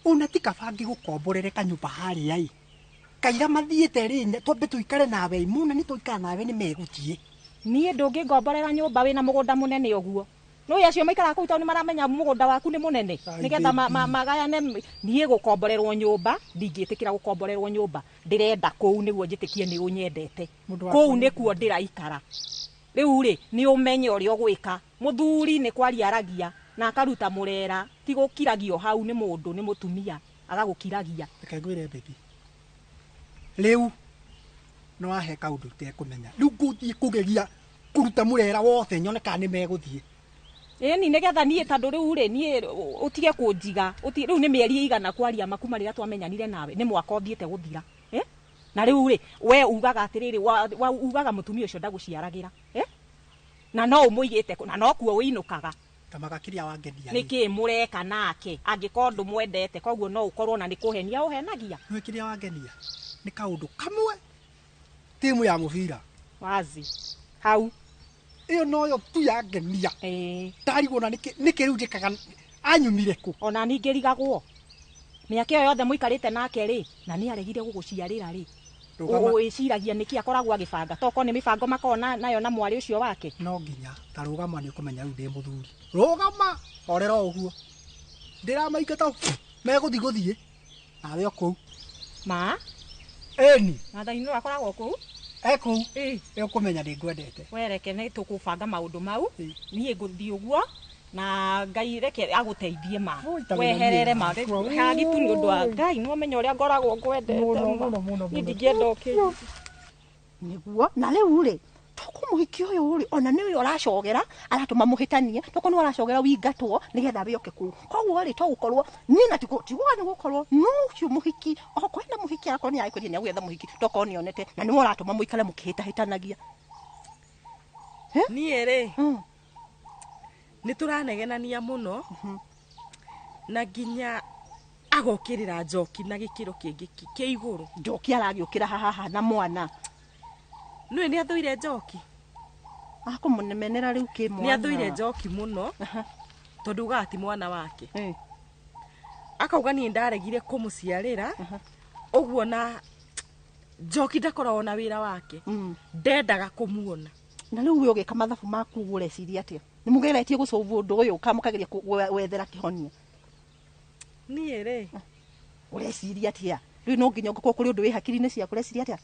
Ona ti kaba ngĩgũkomborere kanyũmba harĩa ĩ kaira mathiĩte rĩ, twambe tũikare nawe mona nĩ twaikara nawe nĩ megũthiĩ. Niĩ ndũngĩngomborera nyũmba wĩna mũgũnda mũnene ũguo. Nĩũĩ acio maikaraga kũu tondũ nĩmaramenya mũgũnda waku nĩ mũnene, nĩgetha magayane. Niĩ gũkomborerwo nyũmba ndingĩtĩkĩra gũkomborerwo nyũmba, ndĩrenda kũu nĩguo njĩtĩkie nĩ ũnyendete. Kũu nĩkuo ndĩraikara rĩu rĩ, nĩ ũmenye ũrĩa ũgwĩka. Mũthuri nĩ kwaria aragia na akaruta mũrera, ti gũkiragio hau nĩ mũndũ, nĩ mũtumia agagũkiragia. Reke ngwĩre baby, rĩu nĩ wahe kaũndũ itekũmenya. Rĩu ngũthiĩ kũgeria kũruta mũrera wothe nyone kana nĩ megũthiĩ. Ĩni nĩgetha niĩ tondũ rĩu rĩ, niĩ ũtige kũnjiga. Rĩu nĩ mĩeri ĩigana kwaria makuma rĩrĩa twamenyanire nawe, nĩ mwaka ũthiĩte gũthira, eh? Na rĩu rĩ, we ugaga atĩrĩrĩ, ugaga mũtumia ũcio ndagũciaragĩra, eh? Na no ũmũigĩte na no kuo ũinũkaga. Kamaga kĩrĩa wangenia. Nĩkĩ mũreka nake angĩkorwo ndũmwendete? Koguo no ũkorwo na nĩ kũhenia ũhenagia. Nĩ kĩrĩa wangenia nĩ kaũndũ kamwe, timu ya mũbira. Wazi hau. Ĩyo noyo tu yangenia. Ndarigwo na nĩkĩ rĩu njĩkaga anyumire kũ. Ona ningĩ rigagwo mĩaka ĩyo yothe mũikarĩte nake rĩ, na nĩ aregire gũgũciarĩra rĩ, wĩciragia nĩkĩ akoragwo agĩbanga? Tokorwo nĩ mĩbango makoragwo nayo na mwarĩ ũcio wake. No nginya ta rũgama, nĩ ũkũmenya rĩu ndĩ mũthuri. Rũgama horera o ũguo, ndĩramaingata megũthiĩ gũthiĩ nawe o kũu. Ma ĩni. Maathani no akoragwo kũu. E kũu ĩ ũkũmenya ndĩ ngwendete. We reke nĩ tũkũbanga maũndũ mau, niĩ ngũthiĩ ũguo na Ngai reke agũteithie ma weherere ma hagitu nĩ ũndũ wa Ngai, nĩ ũmenya ũrĩa ngoragwo ngwendete ma. Niĩ ndingĩenda ũkĩ nĩguo. Na rĩu rĩ, toko mũhiki ũyũ rĩ, ona nĩwe ũracogera aratũma mũhĩtanie, toko nĩwe ũracogera wingatwo nĩgetha wĩoke kũu. Koguo rĩ, to gũkorwo niĩ na tiguo nĩ gũkorwo no ũcio mũhiki okorwo ena mũhiki, arakorwo nĩ agĩkwĩria nĩ agwetha mũhiki, tokorwo nĩonete na nĩwe ũratũma mũikare mũkĩhĩtahĩtanagia. Niĩ rĩ, nĩ tũranegenania mũno na nginya Agokĩrĩra Njoki na gĩkĩro kĩngĩ kĩa igũrũ. Njoki aragĩũkĩra haha na mwana. Nĩũĩ nĩ athũire Njoki. Akũmũnemenera rĩu kĩ mwana. Nĩ athũire Njoki mũno tondũ ugaga ti mwana wake. Akauga niĩ ndaregire kũmũciarĩra ũguo na Njoki ndakoragwo na wĩra wake. Ndendaga kũmuona. Na rĩu we ũgĩka mathabu maku ũreciria atĩa? Nĩ mũgeretie gũsolve ũndũ ũyũ kana mũkageria gwethera kĩhonia? Niĩ rĩ ũreciria atĩa? Rĩu no nginya ũngĩkorwo kũrĩ ũndũ wĩ hakiri-inĩ ciaku ũreciria atĩa?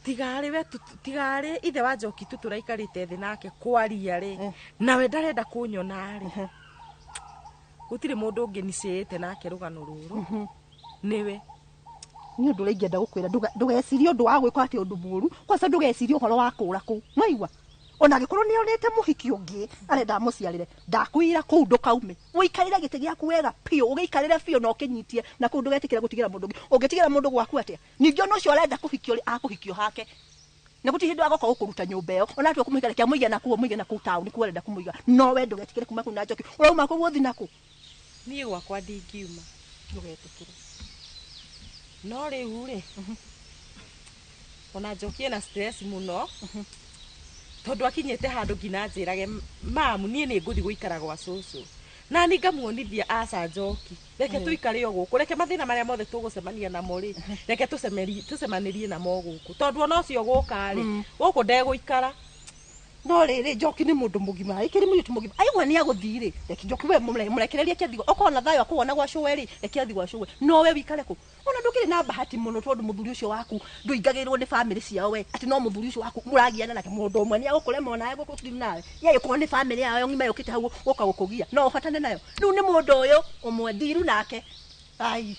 Tigarĩ ithe wa Njoki tu tũraikarĩte thĩ nake kwaria rĩ nawe ndarenda kũnyona rĩ gũtirĩ mũndũ ũngĩ nicĩĩte nake rũgano rũrũ nĩwe. Nĩ ũndũ ũrĩa ingĩenda gũkwĩra ndũgecirie ũndũ wa gwĩka atĩ ũndũ mũũru kwanza ndũgecirie ũhoro wa kũũra kũu nĩwaigua ona angĩkorwo nĩ onete mũhiki ũngĩ arenda amũciarĩre ndakwĩra kũu ndũkaume ũikarĩre gĩtĩ gĩaku wega biũ ũgĩikarĩre biũ na ũkĩnyitie na kũu ndũgetĩkĩre gũtigĩra mũndũ ũngĩ ũngĩtigĩra mũndũ gwaku atĩa ningĩ ona ũcio arenda kũhikio rĩ akũhikio hake na gũtirĩ hĩndĩ agoka gũkũruta nyũmba ĩyo ona atua kũmũiga reke amũige na kũu amũige na kũu taũni kuo arenda kũmũiga no we ndũgetĩkĩre kuma kũu na Njoki ũrauma kũu ũthiĩ nakũ. Niĩ gwakwa ndingiuma ndũgetĩkĩre no rĩu rĩ ona Njoki ena stress mũno tondũ akinyĩte handũ nginya anjĩrage mamu niĩ nĩ ngũthiĩ gũikara gwa cũcũ na niĩ ngamuonithia aca Njoki reke tũikare o gũkũ reke mathĩna marĩa mothe tũgũcemania namo rĩ reke tũcemanĩrie namo gũkũ tondũ ona ũcio gũka rĩ gũkũ ndegũikara. No rĩrĩ Njoki nĩ mũndũ mũgima ĩkĩrĩ mũirĩtu mũgima aigua nĩ agũthiĩ rĩ reke Njoki we mũrekererie kĩathigo okorwo na thayũ akũwona gwa cũwe rĩ reke athiĩ gwa cũwe no we wikare kũ ona ndũkĩrĩ na bahati mũno tondũ mũthuri ũcio waku ndũingagĩrĩrwo nĩ bamĩrĩ ciao we atĩ no mũthuri ũcio waku mũragiana nake mũndũ ũmwe nĩ agũkũrema onawe gũkũthiĩ nawe ye ĩkorwo nĩ bamĩrĩ yao ng'ima yũkĩte hau gũka gũkũgia no ũhotane nayo rĩu nĩ mũndũ ũyũ ũmwe thiru nake ai.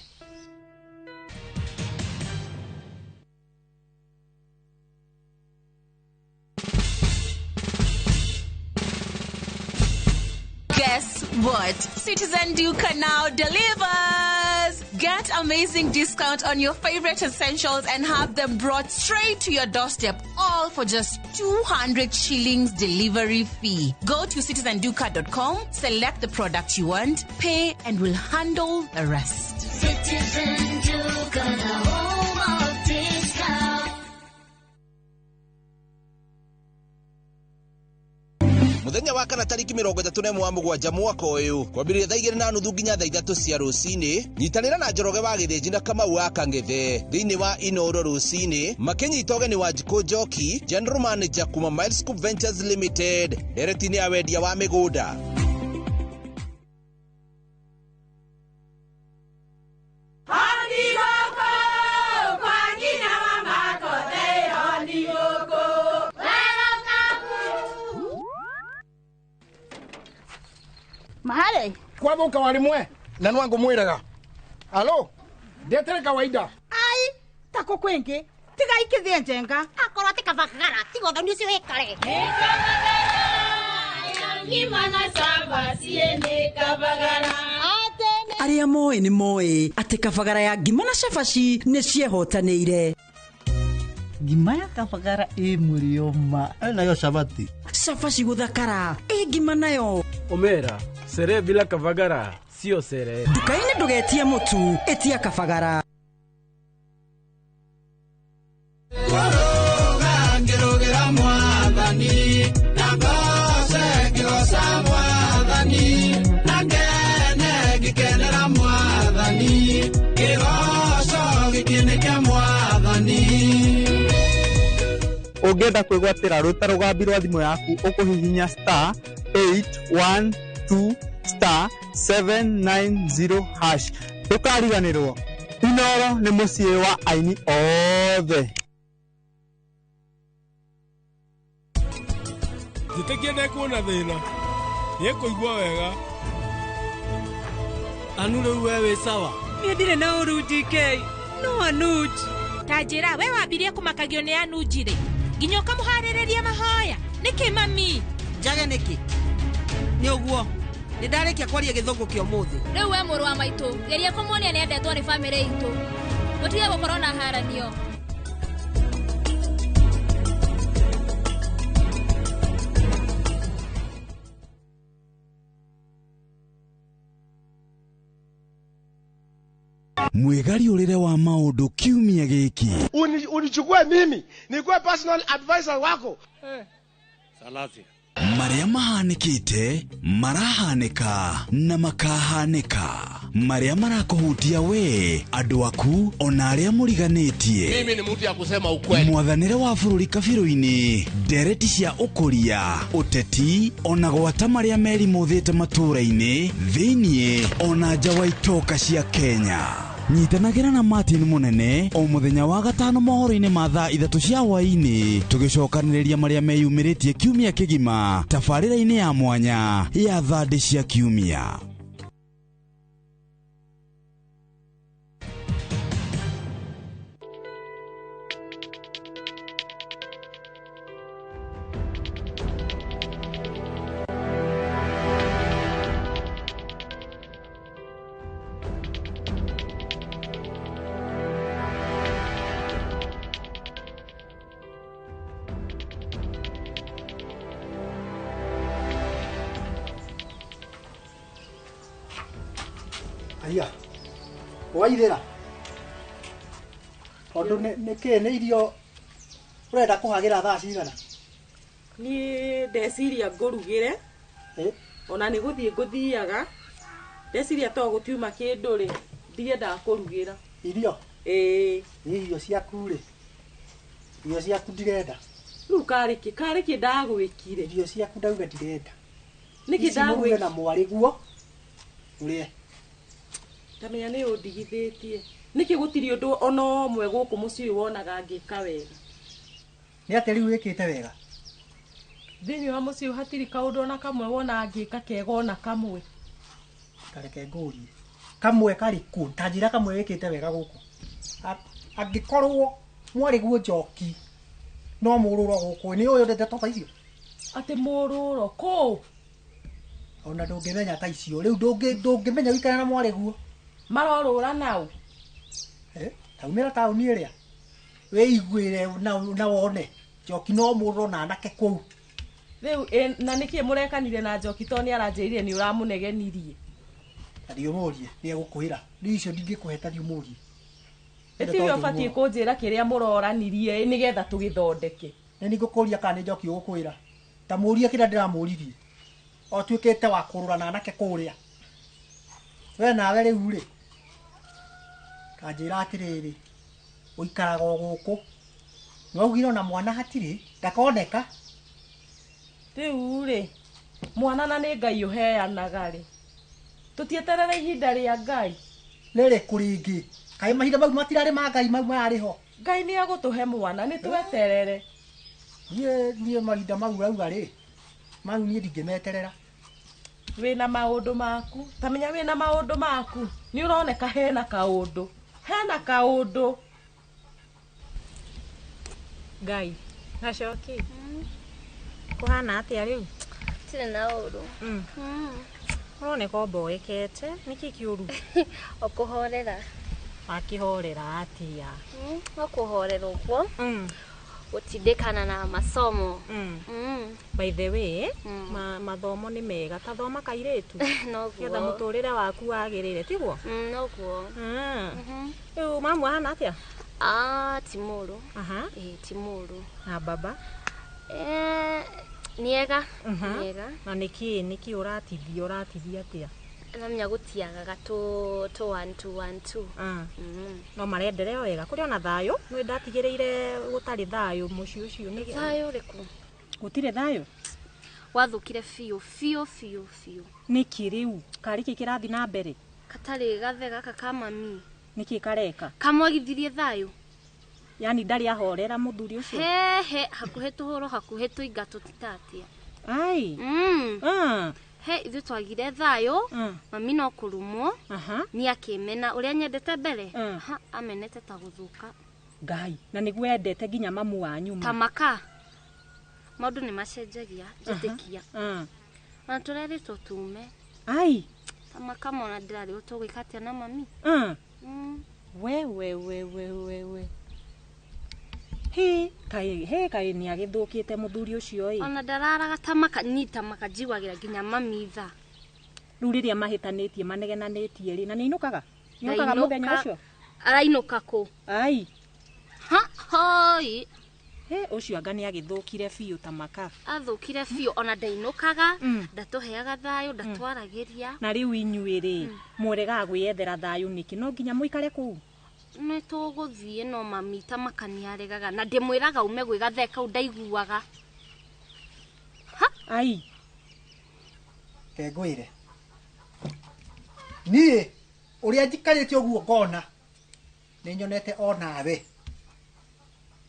Guess what? Citizen Duka now delivers! Get amazing discount on your favorite essentials and have them brought straight to your doorstep, all for just 200 shillings delivery fee. Go to citizenduka.com, select the product you want, pay, and we'll handle the rest. Citizen Duka, the home of discount. Muthenya wa kana tariki 31 wa mwaka uyu kwambĩrĩria thaa 2:30 nginya thaa 3 cia rũcinĩ nyitanĩra na Njoroge wa Gĩthĩnji na Kamau wa Kang'ethe thĩinĩ wa Inoro rũcinĩ makĩnyita ũgeni wa Njikũ Njoki General Manager kuma Miles Scoop Ventures Limited ndereti-inĩ ya wendia wa mĩgũnda. Mahare kwathuka wari mwe na nwangu mwiraga alo ndetere kawaida ai tako kwingi tiga ikithie njenga akorwo ati kabagara tiga uthoni ucio wikare Arĩa moĩ nĩ moĩ atĩ kabagara ya ngima na cabaci nĩ ciehotanĩire. Ngima ya kabagara ĩ mũrĩo ma nayo cabaci cabaci gũthakara ĩ ngima nayo omera sere bila kabagara sio sere. Nduka-inĩ ndũgetie mũtu ĩtia kabagara. Ũngĩenda kwĩgwatĩra rũta rũgambi rwa thimũ yaku ũkũhihinya star 812 star 790 hash. Ndũkariganĩrwo, Inoro nĩ mũciĩ wa aini othe. Njĩtĩkia ndekuona thĩna nĩekũigua wega. Anu rĩu we wĩ sawa? Niĩ ndirĩ na ũru DK no Anuj. Ta njĩra we wambirie kũmakagio nĩ Anuj rĩ nginya ũkamũharĩrĩria mahoya nĩkĩ mami? Njage nĩkĩ? Nĩ ũguo nĩ ndarĩkia kwaria gĩthũngũ kĩa ũmũthĩ. Rĩu we mũrũ wa maitũ geria kũmuonia nĩ endetwo nĩ bamĩrĩ itũ mũtige gũkorwo na haranio. Mwĩgariũrĩre wa maũndũ kiumia gĩkĩ. Unichukue mimi nikuwe personal advisor wako. Salasia. Marĩa mahanĩkĩte, marahanĩka na makahanĩka. Marĩa marakũhutia we, andũ aku, ona arĩa mũriganĩtie. Mimi ni mtu ya kusema ukweli. Mwathanĩre wa bũrũri kabirũ-inĩ, ndereti cia ũkũria, ũteti, ona gwata marĩa merimũthĩte matũũra-inĩ, thĩiniĩ, ona nja wa itoka cia Kenya. Nyitanagĩra na Martin Mũnene o mũthenya wa gatano mohoro-inĩ ma thaa 3 cia hwaĩ-inĩ, tũgĩcokanĩrĩria marĩa meyumĩrĩtie kiumia kĩgima tabarĩra-inĩ ya mwanya ya thandĩ cia kiumia. Aya. Waithira. Tondu nĩ kĩ nĩ irio ũrenda kũhagĩra thaa cigana? Niĩ ndeciria ngũrugĩre. Ona nĩ gũthiĩ ngũthiaga. Ndeciria to gũtiuma kĩndũ rĩ, ndiendaga kũrugĩra. Irio? Ĩĩ. Niĩ irio ciaku rĩ. Irio ciaku ndirenda. Rĩu karĩ kĩ? Karĩ kĩ ndagwĩkire? Irio ciaku ndauga ndirenda. Nĩkĩ Ici mũruge ndagwĩkire? na mwarĩguo ũrĩe. Tamenya nĩ ũndigithĩtie. Nĩkĩ gũtirĩ ũndũ ona ũmwe gũkũ mũciĩ ũyũ wonaga ngĩka wega? Nĩ atĩa rĩu wĩkĩte wega? Thĩinĩ wa mũciĩ ũyũ hatirĩ kaũndũ ona kamwe wonaga ngĩka kega ona kamwe. Kareke ngũrie. Kamwe karĩ kũ? Ta njĩra kamwe wĩkĩte wega gũkũ. Angĩkorwo mwarĩguo Njoki no mũrũro gũkũ, nĩ ũĩ ndeto ta icio? Atĩ mũrũro kũ? Ona ndũngĩmenya ta icio. Rĩu ndũngĩmenya wĩikare na mwarĩguo. Marorũra nau? Taumĩra taũni ĩrĩa wĩiguĩre na wone Njoki no mũrũro na anake kũu. Rĩu na nĩkĩ mũrekanire na Njoki tondũ nĩaranjĩrire nĩ ũramũnegenirie? Ta thiĩ ũmũrie, nĩegũkwĩra. Rĩu icio ndingĩkũhe ta thiĩ ũmũrie. Ĩtiwe ũbatiĩ kũnjĩra kĩrĩa mũroranirie nĩgetha tũgĩthondeke. Nĩ nĩngũkũria kana nĩ Njoki ũgũkwĩra. Ta mũrie kĩrĩa ndĩramũririe. O tuĩkĩte wa kũrũra na anake kũrĩa. We nawe rĩu rĩ, kanjĩra atĩrĩrĩ, ũikaraga o gũkũ. Nĩwaugire ona mwana hatirĩ, ndakoneka. Rĩu rĩ, mwana na nĩ Ngai ũheanaga rĩ. Tũtieterere ihinda rĩa Ngai. Rĩrĩkũ rĩngĩ? Kaĩ mahinda mau matirarĩ ma Ngai mau mararĩ ho? Ngai nĩ egũtũhe mwana, nĩ tweterere. Niĩ mahinda mau ũrauga rĩ, mau niĩ ndingĩmeterera. Wĩna maũndũ maku, ta menya wĩna maũndũ maku. Nĩ ũroneka hena kaũndũ. Hena kaũndũ. Ngai, gacoki. Kũhana atĩa rĩu? Tirĩ na ũru. Ũroneka ũmboekete, nĩkĩ kĩũru? O kũhorera. Wakĩhorera atĩa? O kũhorera ũguo. Gũtindĩkana na masomo. By the way, mathomo nĩ mega, ta thoma kairĩtu. Noguo. Getha mũtũrĩre waku wagĩrĩre, tiguo? Noguo. Rĩu mamu ahana atĩa? Ti mũũru. Ĩĩ, ti mũũru. Na baba? Nĩ ega. Nĩega. Na nĩkĩ ũratithia, ũratithia atĩa? Namenya gũtiagaga tũ 1 2 1 2. No marenderea wega, kũrĩ ona thayũ. Nĩ ndatigĩrĩire gũtarĩ thayũ mũciĩ ũcio nĩ Thayũ ũrĩkũ? Gũtirĩ thayũ? Wathũkire biũ biũ biũ biũ. Nĩkĩ rĩu? Karĩ kĩ kĩrathiĩ na mbere? Katarĩ gathe gaka ka mami. Nĩkĩ kareka? Kamwagithirie thayũ. Yani ndarĩ ahorera mũthuri ũcio? Hehe, hakuhĩ tũhũrwo, hakuhĩ tũingatwo titatia. Ai. He, ithuĩ twagire thayũ, mami no kũrumwo, niĩ akĩmena ũrĩa nyendete mbere, ha, amenete ta gũthũka. Ngai, na nĩguo endete nginya mamu wanyu ma. Ta maka. Maũndũ nĩ macenjagia, njĩtĩkia. Ona tũrerĩtwo tume. Ai. Ta maka mona ndĩrarĩrwo tũgwĩka atĩa na mami. We we we we we we. He, kai he kai nĩ agĩthũkĩte mũthuri ũcio ĩ. Ona ndararaga ta maka, ni ta maka njiguagĩra nginya mami tha. Rĩu rĩrĩa mahĩtanĩtie manegenanĩtie rĩ, na nĩ ainũkaga? Nĩokaga mũthenya ũcio? Arainũka kũ? Ai. Ha hoi. He ũcio anga nĩagĩthũkire biũ ta maka. Athũkire biũ ona ndainũkaga, ndatũheaga thayũ, ndatwaragĩria. Na rĩu inyuĩ rĩ, mũregaga gwĩyethera thayũ nĩkĩ? No nginya mũikare kũu? Nĩ tũgũthiĩ no mami ta maka nĩaregaga na ndĩmwĩraga ume gwĩ gathee kau ndaiguaga. Ha? Ai. Ke ngwĩre. Niĩ ũrĩa njikarĩte ũguo ngona nĩ nyonete onawe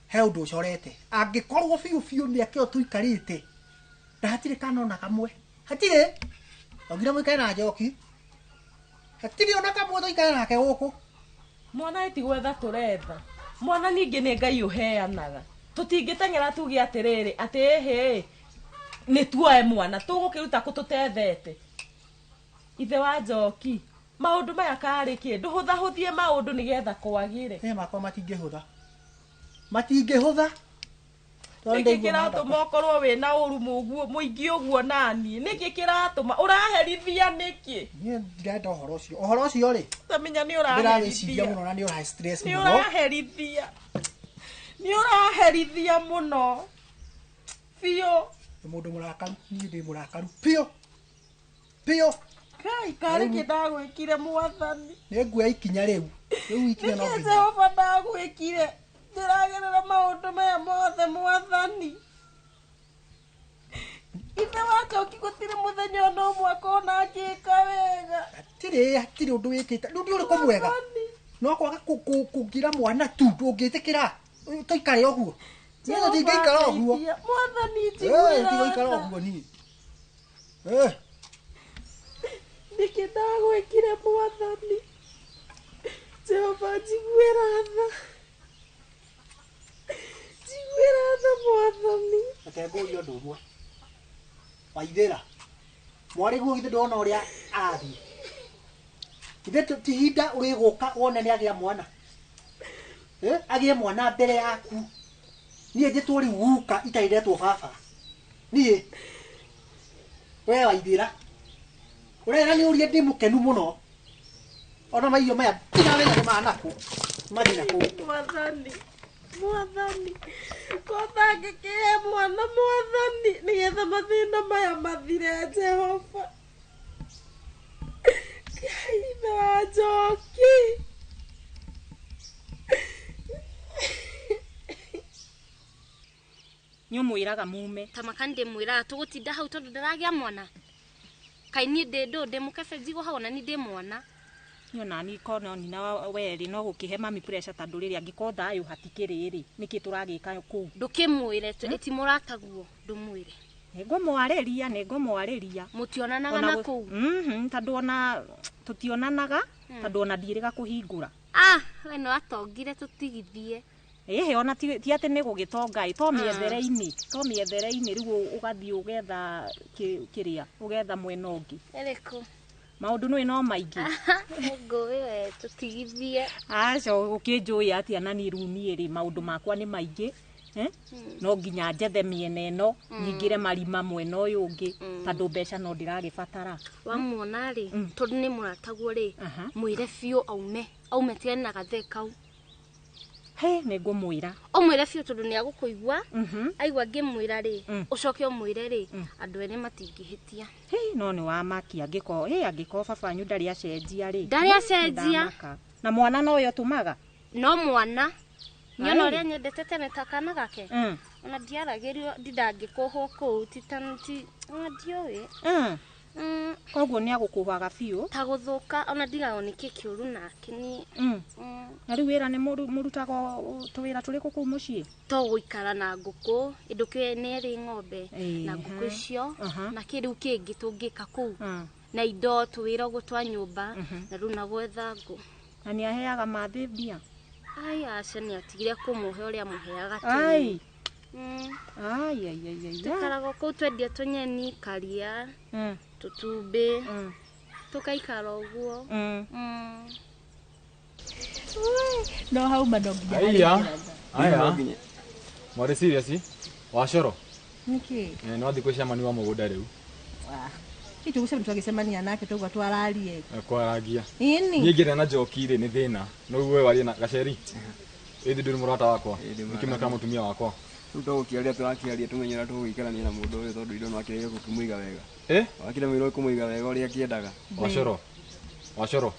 he ũndũ ũcorete. Angĩkorwo biũ biũ mĩaka ĩyo tũikarĩte na hatirĩ kana ona kamwe, hatirĩ, no nginya mũikare na Njoki, hatirĩ ona kamwe tũikare nake gũkũ. Mwana ti gwetha tũretha, mwana ningĩ nĩ Ngai ũheanaga. Tũtingĩteng'era tuge atĩrĩrĩ atĩ ĩhĩ nĩ tuoe mwana, tũgũkĩruta kũ tũtethete. Ithe wa Njoki, maũndũ maya karĩ kĩ? Ndũhũthahũthie maũndũ nĩgetha kwagĩre. Ĩ makwa matingĩhũtha. Matingĩhũtha. Nĩkĩ kĩratũma ũkorwo wĩna ũru mũingĩ ũguo naniĩ? Nĩkĩ kĩratũma ũraherithia nĩkĩ? Niĩ ndirenda ũhoro ũcio. Ũhoro ũcio rĩ, tamenya nĩ ũraherithia. Ndĩrawĩciria mũno na nĩ ũrahe stress Nĩ mũno. ũraherithia. Nĩ ũraherithia mũno. Biũ. Nĩ mũndũ mũrakaru, niĩ ndĩ mũrakaru. Biũ. Biũ. Kai, karĩ kĩ ndagwĩkire mwathani? Nĩ nguoya ikinya rĩu. Rĩu ikinya no Nĩkĩ nginya. Jehova ndagwĩkire? Ndĩragerera maũndũ maya mothe mwathani. Ithe wa Njoki gũtirĩ mũthenya ona ũmwe akona ngĩka wega. Hatirĩ, hatirĩ ũndũ wĩkĩte. Rĩu nĩ ũrĩkũ mwega? No kwaga kũngira mwana tu ndũngĩtĩkĩra. Tũikare ũguo. Niĩ tũtingĩikara ũguo. Mwathani njiguĩra. Ndigũikara ũguo niĩ. Nĩkĩ ndagwĩkire mwathani? Jehova njiguĩra tha. Njiguĩra tha mwathani. Reke ngũrie ũndũ ũmwe. Waithĩra. Mwarĩ guo githĩ ndona ũrĩa arathiĩ. Githĩ ti ihinda ũrĩgũka wone nĩ agĩa mwana. Agĩe mwana mbere yaku. Niĩ njĩtwo rĩu guka itarĩ ndetwo baba. Niĩ. We Waithĩra. Ũrera nĩ ũria ndĩ mũkenu mũno. Ona mairio maya ndiramenya nĩ ma nakũ. Mathiĩ nakũu. Mwathani. Mwathani. Kota ngĩkĩhe mwana mwathani nĩgetha mathĩna maya mathire Jehova. Ngai ithe wa Njoki. Nĩ ũmwĩraga mume. Ta maka ndĩmwĩraga tũgũtinda hau tondũ ndaragĩa mwana. Kaĩ niĩ ndĩ ndũ ndĩ mũkebe njigwo hau ona niĩ ndĩ mwana. Niĩ ona niĩ korwo nina werĩ no gũkĩhe mami pressure tondũ rĩrĩ angĩkorwo thayũ hatikĩrĩ rĩ, nĩkĩ tũragĩka kũu? Ndũkĩmwĩre ti mũrataguo, ndũmwĩre. Nĩngũmwarĩria, nĩngũmwarĩria. Mũtionanaga na kũu? Tondũ ona tũtionanaga, tondũ ona ndiĩrĩga kũhingũra. Ah, we nĩ watongire tũtigithie. Ĩhĩ ona ti atĩ nĩ gũgĩtonga ĩ, to mĩethere-inĩ, to mĩethere-inĩ rĩu ũgathiĩ ũgetha kĩrĩa, ũgetha mwena ũngĩ. Ĩrĩkũ? Maũndũ nĩ no maingĩ. Ngũĩ we tũtigithie. Aca ũkĩnjũĩ atĩa na niĩ rĩu niĩ rĩ maũndũ makwa nĩ maingĩ. No nginya njethe mĩena ĩno, nyingĩre marima mwena ũyũ ũngĩ, tondũ mbeca no ndĩragĩbatara. Wamuona rĩ, tondũ nĩ mũrataguo rĩ, mwĩre biũ aume, aume tigane na gathee kau. He, nĩngũmwĩra. Ũmwĩre biũ tondũ nĩ agũkũigua, aigua ngĩmwĩra rĩ, ũcoke ũmwĩre rĩ, andũ erĩ matingĩhĩtia. He, no nĩ wamakia angĩkorwo, he, angĩkorwo baba wanyu ndarĩ acenjia rĩ. Ndarĩ acenjia. Nĩndamaka. Na mwana nowe ũtũmaga? No mwana. Nĩona ũrĩa nyendete tene ta kana gake? Ona ndiaragĩrio, ndindangĩkũhwo kũu, ti ta, ti, ona ndiũĩ. Koguo nĩ agũkũhaga biũ? Ta gũthũka, ona ndigagwo nĩkĩ kĩũru nake niĩ. Na rĩu wĩra nĩ mũrutaga tũwĩra tũrĩkũ kũu mũciĩ? To gũikara na ngũkũ, ĩndũ kĩo nĩ ĩrĩ ng'ombe, na ngũkũ icio, na kĩ rĩu kĩngĩ tũngĩka kũu. Na indo tũwĩra ũguo twa nyũmba, na rĩu na gwetha ngũ. Na nĩ aheaga mathĩ mbia? Ai, aca nĩ atigire kũmũhe ũrĩa amũheaga tene. Ai. Ai, ai, ai, ai. Tũikaraga kũu twendia tũnyeni, karia, tũtumbĩ, tũkaikara ũguo. No hauma no nginya Aya. harĩ Aya. Mwarĩ serious? Wacoro? Nĩkĩ? No thiĩ kwĩ cemani wa mũgũnda rĩu. Itũgũcemania twagĩcemania nake tũgwa twararie. Kwaragia. Ĩni. Niĩ ngĩrĩa na Njoki rĩ nĩ thĩna. No we warie na Gaceri. Ĩthi ndũrĩ mũrata wakwa. Nikĩmeka mũtumia wakwa. Rĩu tũgũkĩaria tũrakĩaria tũmenye ũrĩa tũgũikarania na mũndũ ũyũ tondũ indo no akĩrege gũkĩmũiga wega. Eh? Wakĩremirwo kũmũiga wega ũrĩa akĩendaga. Wacoro. Wacoro.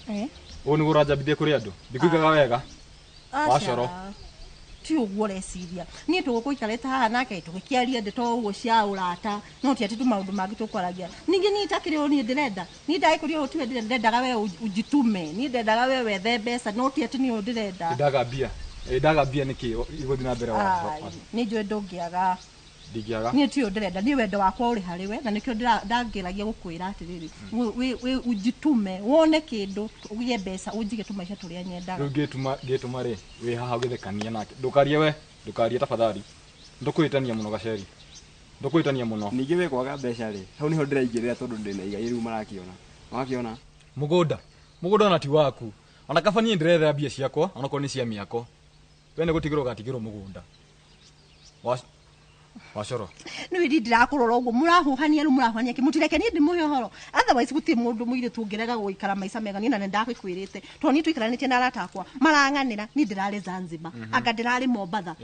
Ũũ nĩguo ũranjambithia kũrĩ andũ. Ndikũigaga wega. Wacoro. Ti ũguo ũreciria. Niĩ tũgũkũikarĩte haha nake tũgĩkĩaria ndeto ũguo cia ũrata no ti atĩ tu maũndũ mangĩ tũkwaragia. Ningĩ niĩ itakĩrĩ ũũ niĩ ndĩrenda. Niĩ ndagĩkũria ũũ tiwe ndĩrenda, ndendaga we ũnjitume. Niĩ ndendaga we wethe mbeca no ti atĩ niĩ ũũ ndĩrenda. Ndaga mbia. Ndaga mbia nĩkĩ igũthiĩ na mbere wa. Nĩ njũĩ ndũngĩaga. Ndingĩaga. Niĩ ti ũũ ndĩrenda, niĩ wendo wakwa ũrĩ harĩ we na nĩkĩo ndangĩragia gũkwĩra atĩrĩrĩ, wĩ ũnjitume wone kĩndũ ũgĩe mbeca ũnjige tũmaica tũrĩa nyendaga. Rĩu ngĩtũma rĩ wĩ haha ũgĩthekania nake. Ndũkarie we, ndũkarie tafadhali. Ndũkwĩtania mũno Gaceri. Ndũkwĩtania mũno. Ningĩ we kwaga mbeca rĩ, hau nĩho ndĩraingĩrĩra tondũ ndĩna igai rĩu marakĩona. Wakĩona? Mũgũnda. Mũgũnda ona ti waku. Ona kaba niĩ ndĩrethera mbia ciakwa, onakorwo nĩ cia mĩako. We nĩ gũtigĩrwo ũgatigĩrwo mũgũnda. Wacoro. Nĩ wĩri ndĩrakũrora ũguo mũrahuhania rĩu mũrahuhania kĩ mũtireke niĩ ndĩmũhe ũhoro. Otherwise gũtirĩ mũndũ mũirĩtu ũngĩrega gũikara maica mega niĩ na nĩndagĩkwĩrĩte. Tondũ niĩ tũikaranĩtie na arata akwa marang'anĩra niĩ ndĩrarĩ Zanzibar, anga ndĩrarĩ Mombatha,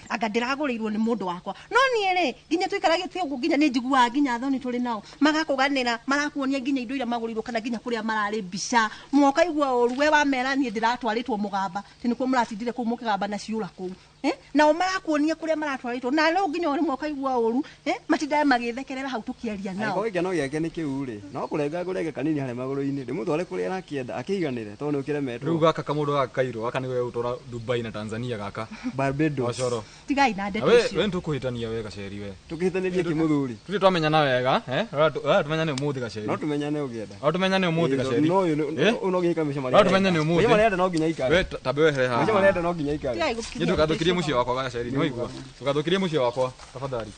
anga ndĩragũrĩirwo nĩ mũndũ wakwa. No niĩ rĩ nginya tũikaragĩte ũguo nginya nĩ njiguaga nginya thoni tũrĩ nao magakũganĩra marakuonia nginya indo iria magũrĩirwo kana nginya kũrĩa mararĩ mbica. Mwokaigua ũru we wamera niĩ ndĩratwarĩtwo mũgamba atĩ nĩkuo mũratindire kũu mũkĩgamba na ciũra kũu. Nao marakuonia kũrĩa maratwarĩtwo na rĩu nginya rĩmwe ũkaigua ũru matindaga magĩthekerera hau tũkĩaria nao. Angĩkorwo gĩkeno gĩake nĩ kĩu rĩ, no kũrenga ngũrenge kanini harĩa magũrũ-inĩ ndĩmũtware kũrĩa arakĩenda akĩiganĩre tondũ nĩ ũkĩremetwo. Rĩu gaka kamũndũ gaka kairũ gaka nĩwe ũtwara Dubai na Tanzania gaka. Barbados. Wacoro. Tigai na ndeto icio. We nĩtũkũhĩtania we Gaceri we. Tũkĩhĩtanĩrie kĩ mũthuri? Tũtirĩ twamenyana wega, tũmenyane ũmũthĩ Gaceri. No tũmenyane ũngĩenda. No tũmenyane ũmũthĩ Gaceri. No ũyũ no nginya aikare mĩcemanio. No tũmenyane ũmũthĩ. Mĩcemanio arenda no nginya aikare. We tambe wehere haha. Mĩcemanio arenda no nginya aikare. Tigai gũkinyia. Ndũgathũkirie mũciĩ wakwa Gaceri, nĩ waigua? Ndũgathũkirie mũciĩ wakwa tafadhali.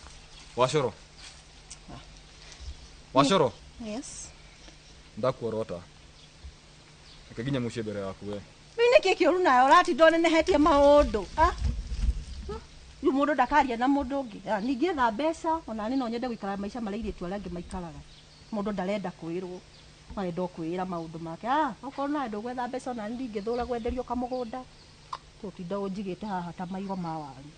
Wacoro. Wacoro. Yes. Ndakuorota. Reke nginya mũciĩ mbere yaku we. Rĩu nĩkĩ kĩũru nawe ũratinda ũnenehetie maũndũ? Rĩu mũndũ ndakaria na mũndũ ũngĩ. Ningĩ etha mbeca ona niĩ no nyende gũikara maica marĩa airĩtu arĩa angĩ maikaraga. Mũndũ ndarenda kwĩrwo. Arenda o kwĩĩra maũndũ make. Okorwo nawe ndũgwetha mbeca ona niĩ ndingĩthũra gwenderio kamũgũnda. Tũtinda ũnjigĩte haha ta maigo ma waru.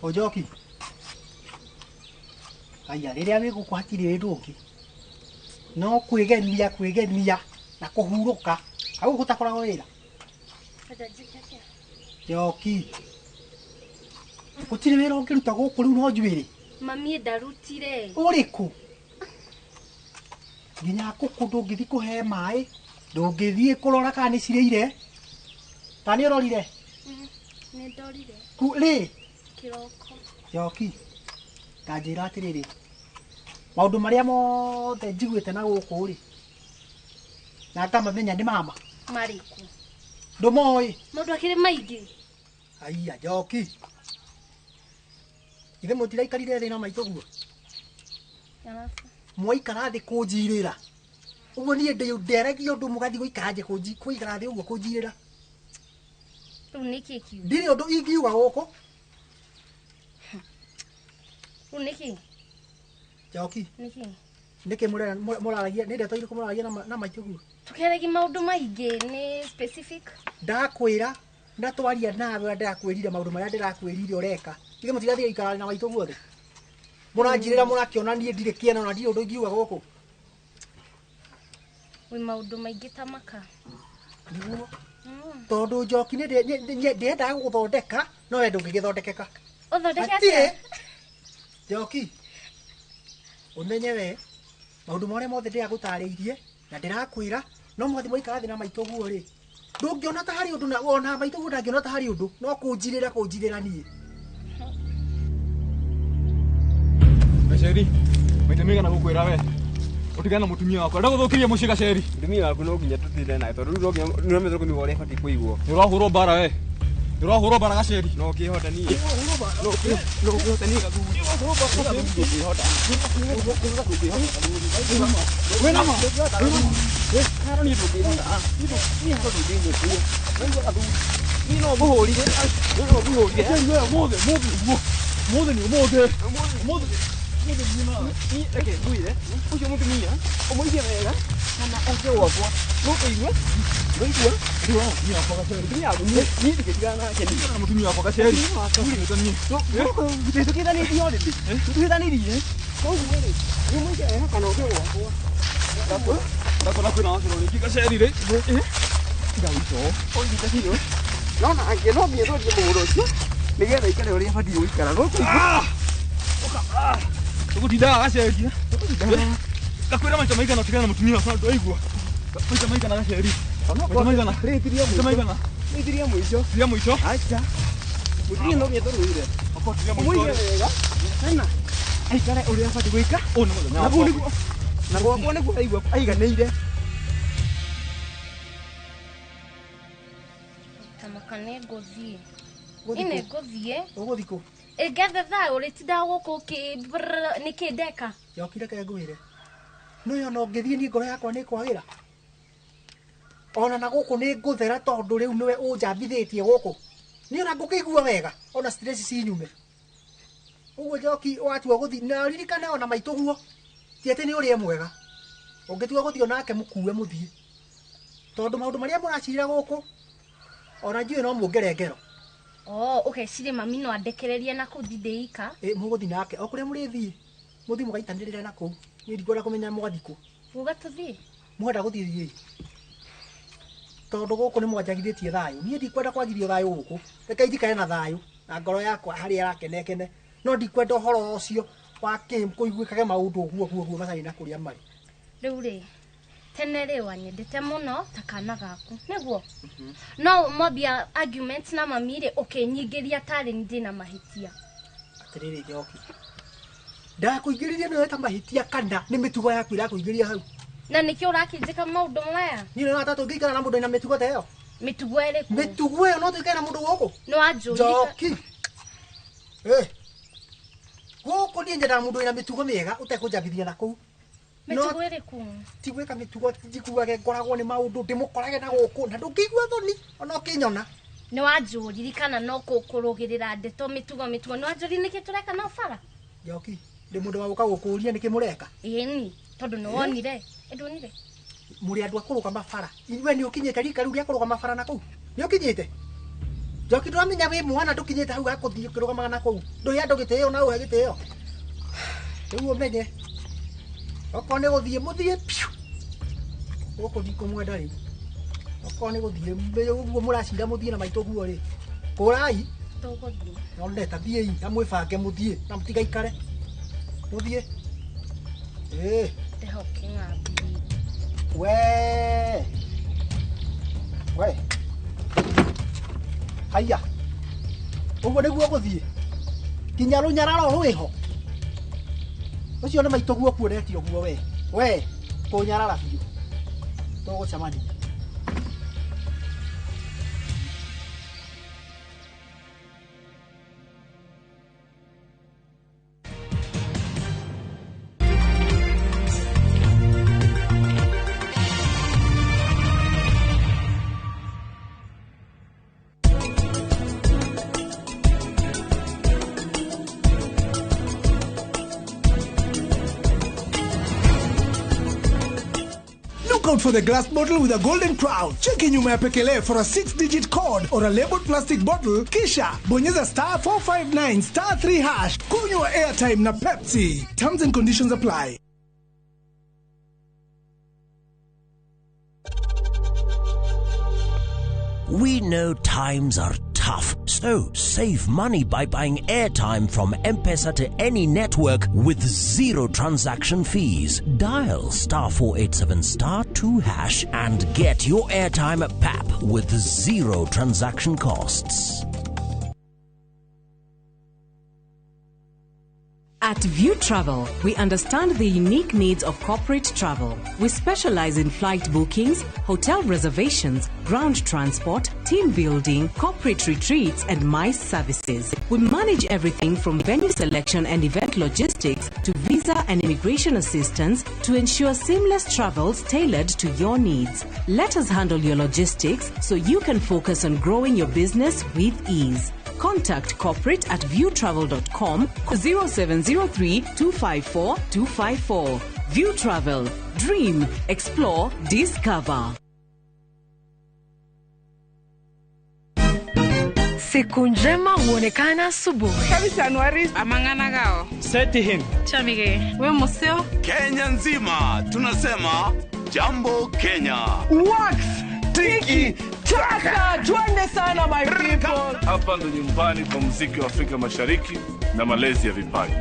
Ojoki. Aya rĩrĩa wĩ gũkũ hatirĩ wĩndũ ũngĩ. No kwĩgemia kwĩgemia na kũhurũka. Hau gũtakoragwo wĩra. Njoki. Gũtirĩ wĩra ũngĩruta gũkũ rĩu no njuĩrĩ. Mami ndarutire. Ũrĩkũ? Nginya ngũkũ ndũngĩthiĩ kũhe maĩ, ndũngĩthiĩ kũrora kana nĩ cirĩire. Kana nĩ ũrorire? Nĩ ndorire. Rĩ? Kĩroko. Njoki. Ta njĩra atĩrĩrĩ. Maũndũ marĩa mothe njiguĩte na gũkũ rĩ, na ngamamenya nĩ mama. Marĩkũ? Ndũmoĩ. Maũndũ akĩrĩ maingĩ. Aiya Njoki. Ithe mũtiraikarire thĩ na maitũ guo? Mwaikara thĩ kũnjirĩra. Ũguo niĩ nderagia ũndũ mũgathiĩ gũikara thĩ kũikara thĩ ũguo kũnjirĩra. Rĩu nĩkĩ kiu? Ndirĩ ũndũ ingiuga gũkũ. Rĩu nĩkĩ? Njoki. Nĩkĩ? Nĩkĩ mũraragia nĩ ndeto irĩkũ mũraragia na maitũ guo? Tũkĩaragia maũndũ maingĩ nĩ specific. Ndakwĩra na twaria nawe ndĩrakwĩrire maũndũ marĩa ndĩrakwĩrire ũreka. Ithe mũtirathiĩ gũikara na maitũ guo thĩ. Mũranjirĩra mũrakĩona niĩ ndirĩ kĩene na ndirĩ ũndũ ingiuga gũkũ. Wĩ maũndũ maingĩ ta maka. Nĩguo. Tondũ Njoki nĩ ndĩendaga gũgũthondeka no we ndũngĩgĩthondekeka. Ũthondeke atĩa? Njoki. Ũmenye we maũndũ marĩa mothe ndĩragũtarĩirie na ndĩrakwĩra no mwathi mwaikara thĩ na maitũ guo rĩ. Ndũngĩona ta harĩ ũndũ na ona maitũ guo ndangĩona ta harĩ ũndũ no kũnjirĩra kũnjirĩra niĩ. Gaceri, maita maigana gũkwĩra we ũtigane na mũtumia wakwa ndagũthũkirie mũciĩ Gaceri. Mũtumia waku no nginya tũtinde nake tondũ rĩu no nginya nĩũramenya kũmũigua ũrĩa ĩbatiĩ kũigwo. Nĩ ũrahũrwo mbara we. Ndĩrahũrwo bara gaceri. No ũkĩhota niĩ. No ũkĩhota niĩ gathuri. Ndũngĩhota. Wĩna ma. Haro niĩ ndũngĩhota. Niĩ haro ndũngĩnyũkwo. Naigua gathuri. Niĩ no ngũhũrire. Niĩ no ngũhũrire. Gaceri we ũmũthĩ ũmũthĩ nĩguo. Ũmũthĩ nĩ ũmũthĩ. Ũmũthĩ ũmũthĩ niĩ na. Niĩ reke ngwĩre ũcio mũtumia ũmũige wega kana oke gwakwa. Nũkũigua? Nũigua? Mũtumia waku niĩ ndingĩtigana nake niĩ. Na mũtumia wakwa gaceri. Ndũrĩhĩtanie. Tũhĩtanĩtie already. Tũhĩtanĩrie. Koguo rĩ, nĩ ũmũige wega kana oke gwakwa. Ndakona kwĩna wacoro rĩngĩ gaceri rĩ. Tiga wĩico. Ũnyite biũ. No nake no nginya tondie mũgũnda ũcio nĩgetha aikare ũrĩa abatiĩ gũikara. Nũkũigua? Tũgũtindaga gaceri. Ngakwĩra maita maigana ũtigane na mũtumia wakwa ndwaigua. Maita maigana gaceri. Maita maigana. Rĩtiria Maita mũico. maigana. Rĩtiria mũico. Tiria mũico. Acha. Mũtumia no nginya tũrũire. Okorwo tiria mũico. Ũmũige wega kana aikare ũrĩa abatiĩ gũikara. Ũyũ nĩ mũthenya Naguo wakwa. nĩguo na gwakwa nĩguo aigua aiganĩire. Tamaka nĩ ngũthiĩ. Niĩ nĩ ngũthiĩ. Ũgũthiĩ kũ? Ngethe thayũ ũrĩtindaga gũkũ nĩkĩ ndeka? Njoki reke ngwĩre. Nĩũĩ ona ũngĩthiĩ niĩ ngoro yakwa nĩ ĩkwagĩra. Ona na gũkũ nĩ ngũthera tondũ rĩu nĩwe ũnjambithĩtie gũkũ. Niĩ ona ngũkĩigua wega ona stress cinyume. Ũguo Njoki watua gũthiĩ na ririkane ona maitũ guo. Ti atĩ nĩ ũrĩa mwega. Ũngĩtua gũthiĩ onake mũkue mũthiĩ. Tondũ maũndũ marĩa mũracirĩra gũkũ ona njũĩ no muongere ngero. Oh, ũgeciria mami no andekererie na kũu ndinde ika? Ĩ mũgũthiĩ nake o kũrĩa mũrĩthiĩ mũthiĩ mũgaitanĩrĩra na kũu. Niĩ ndikwenda kũmenya mũgathiĩ kũ. Uga tũthiĩ? Mwenda gũthiĩ thiĩi. Tondũ gũkũ nĩ mwanjagithĩtie thayũ. Niĩ ndikwenda kwagithio thayũ gũkũ. Reke njikare na thayũ na ngoro yakwa harĩa ĩrakenekene. No ndikwenda ũhoro ũcio wa kĩ kũiguĩkage maũndũ ũguo ũguo ũguo matarĩ na kũrĩa marĩ. Rĩu rĩ, tene rĩ wanyendete mũno ta kana gaku nĩguo? No mwambia argument na mami rĩ ũkĩnyingĩria tarĩ ndĩna mahĩtia. Atĩrĩrĩ Njoki. Ndakũingĩririe nĩwe ta mahĩtia kana nĩ mĩtugo yaku ĩrakũingĩria hau. Na nĩkĩo ũrakĩnjĩka maũndũ maya? Niĩ nĩ wona tũngĩikara na mũndũ wĩna mĩtugo ta ĩyo. Mĩtugo ĩrĩkũ? Mĩtugo ĩyo no tũikare na mũndũ gũkũ? Nĩ wanjũria. Njoki. Gũkũ niĩ nyendaga mũndũ wĩna mĩtugo mĩega ũtekũnjambithia na kũu. Mĩtugo ĩrĩkũ? Ti gwĩka mĩtugo njiguage ngoragwo nĩ maũndũ ndĩmũkorage na gũkũ na ndũngĩigua thoni ona ũkĩnyona. Nĩ wanjũririkana no kũrũgĩrĩra ndeto mĩtugo mĩtugo nĩ wanjũri nĩkĩ tũreka na bara? Njoki, ndĩ mũndũ wa gũka gũkũria nĩkĩ mũreka? Ĩni, tondũ nĩ wonire. Ndwonire. Mũrĩ andũ a kũrũgama bara. We nĩ ũkinyĩte rika rĩu rĩa kũrũgama bara na kũu? Nĩ ũkinyĩte? Njoki ndũramenya wĩ mwana ndũkinyĩte hau gakũthiĩ ũkĩrũgamaga na kũu. Ndũhe andũ gĩtĩo na ũhe gĩtĩo. Rĩu ũmenye. Okorwo nĩ gũthiĩ mũthiĩ piũ. Gũkũ ndikũmwenda rĩu. Okorwo nĩ gũthiĩ ũguo mũracira mũthiĩ na maitũ guo rĩ. Kũrai. Tũgũthiĩ. No ndeta thiĩi na mwĩbange mũthiĩ na mũtigaikare. Mũthiĩ. Ndeho kĩng'ambi. We. We. Haiya. Ũguo nĩguo gũthiĩ. Nginya rũnyararo rwĩho. Ũcio nĩ maitũ guo kuonetie ũguo we. We, kũnyarara biũ. Tũgũcemania. Look out for the glass bottle with a golden crown. Cheki nyuma ya pekele for a 6-digit code or a labeled plastic bottle. Kisha bonyeza star 459 star 3 hash. Kunywa airtime na Pepsi. Terms and conditions apply. We know times are tough, so save money by buying airtime from M-Pesa to any network with zero transaction fees. Dial star 487 star 2 hash and get your airtime at PAP with zero transaction costs. At View Travel, we understand the unique needs of corporate travel. We specialize in flight bookings, hotel reservations, ground transport, team building, corporate retreats, and MICE services. We manage everything from venue selection and event logistics to visa and immigration assistance to ensure seamless travels tailored to your needs. Let us handle your logistics so you can focus on growing your business with ease. Contact corporate at viewtravel.com 0703 254 254. View Travel. Dream, explore, discover. Siku njema huonekana asubuhi. Amang'ana Seti him. Chamige. We museo. Kenya nzima tunasema jambo Kenya. Wax tiki taka, twende sana my people. Hapa ndo nyumbani kwa muziki wa Afrika Mashariki na malezi ya vipaji.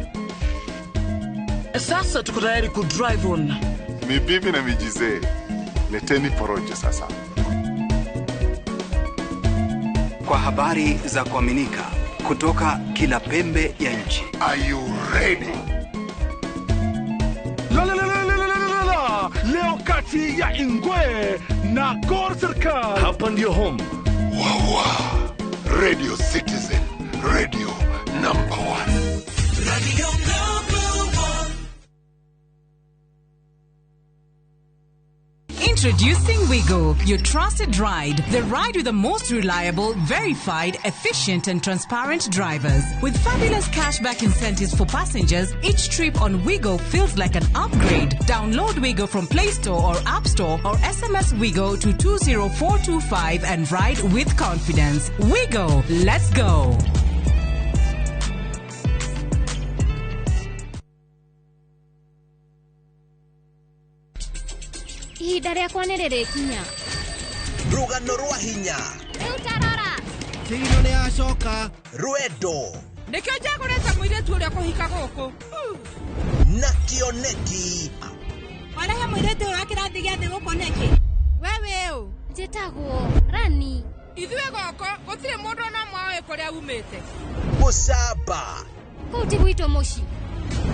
Sasa tuko tayari ku drive on. Mibibi na mijizee, leteni porojo sasa. Kwa habari za kuaminika kutoka kila pembe ya nchi. Are you ready? La la la la la la la la. Leo kati ya Ingwe na Gor Serikal. Hapa ndio home. Wawa. Radio Citizen, radio number 1. Radio number 1. Introducing Wigo, your trusted ride. The ride with the most reliable, verified, efficient, and transparent drivers. With fabulous cashback incentives for passengers, each trip on Wigo feels like an upgrade. Download Wigo from Play Store or App Store or SMS Wigo to 20425 and ride with confidence. Wigo, let's go. Ihinda rĩakwa nĩ rĩrĩkinya. Rũgano rwa hinya. Rĩu tarora. Kĩgino nĩ acoka. Rwendo. Nĩkĩo njagũrĩte mũirĩtu ũrĩa kũhika gũkũ. Na kĩoneki. Warehe mũirĩtu ũyũ wa kĩrathi gĩa thĩ gũkũ nĩkĩ? We wĩ ũ? Njĩtagwo Rani. Ithuĩ gũkũ gũtirĩ mũndũ ona ũmwe ũĩ kũrĩa umĩte. Gũcamba. Kũu ti gwitũ mũciĩ.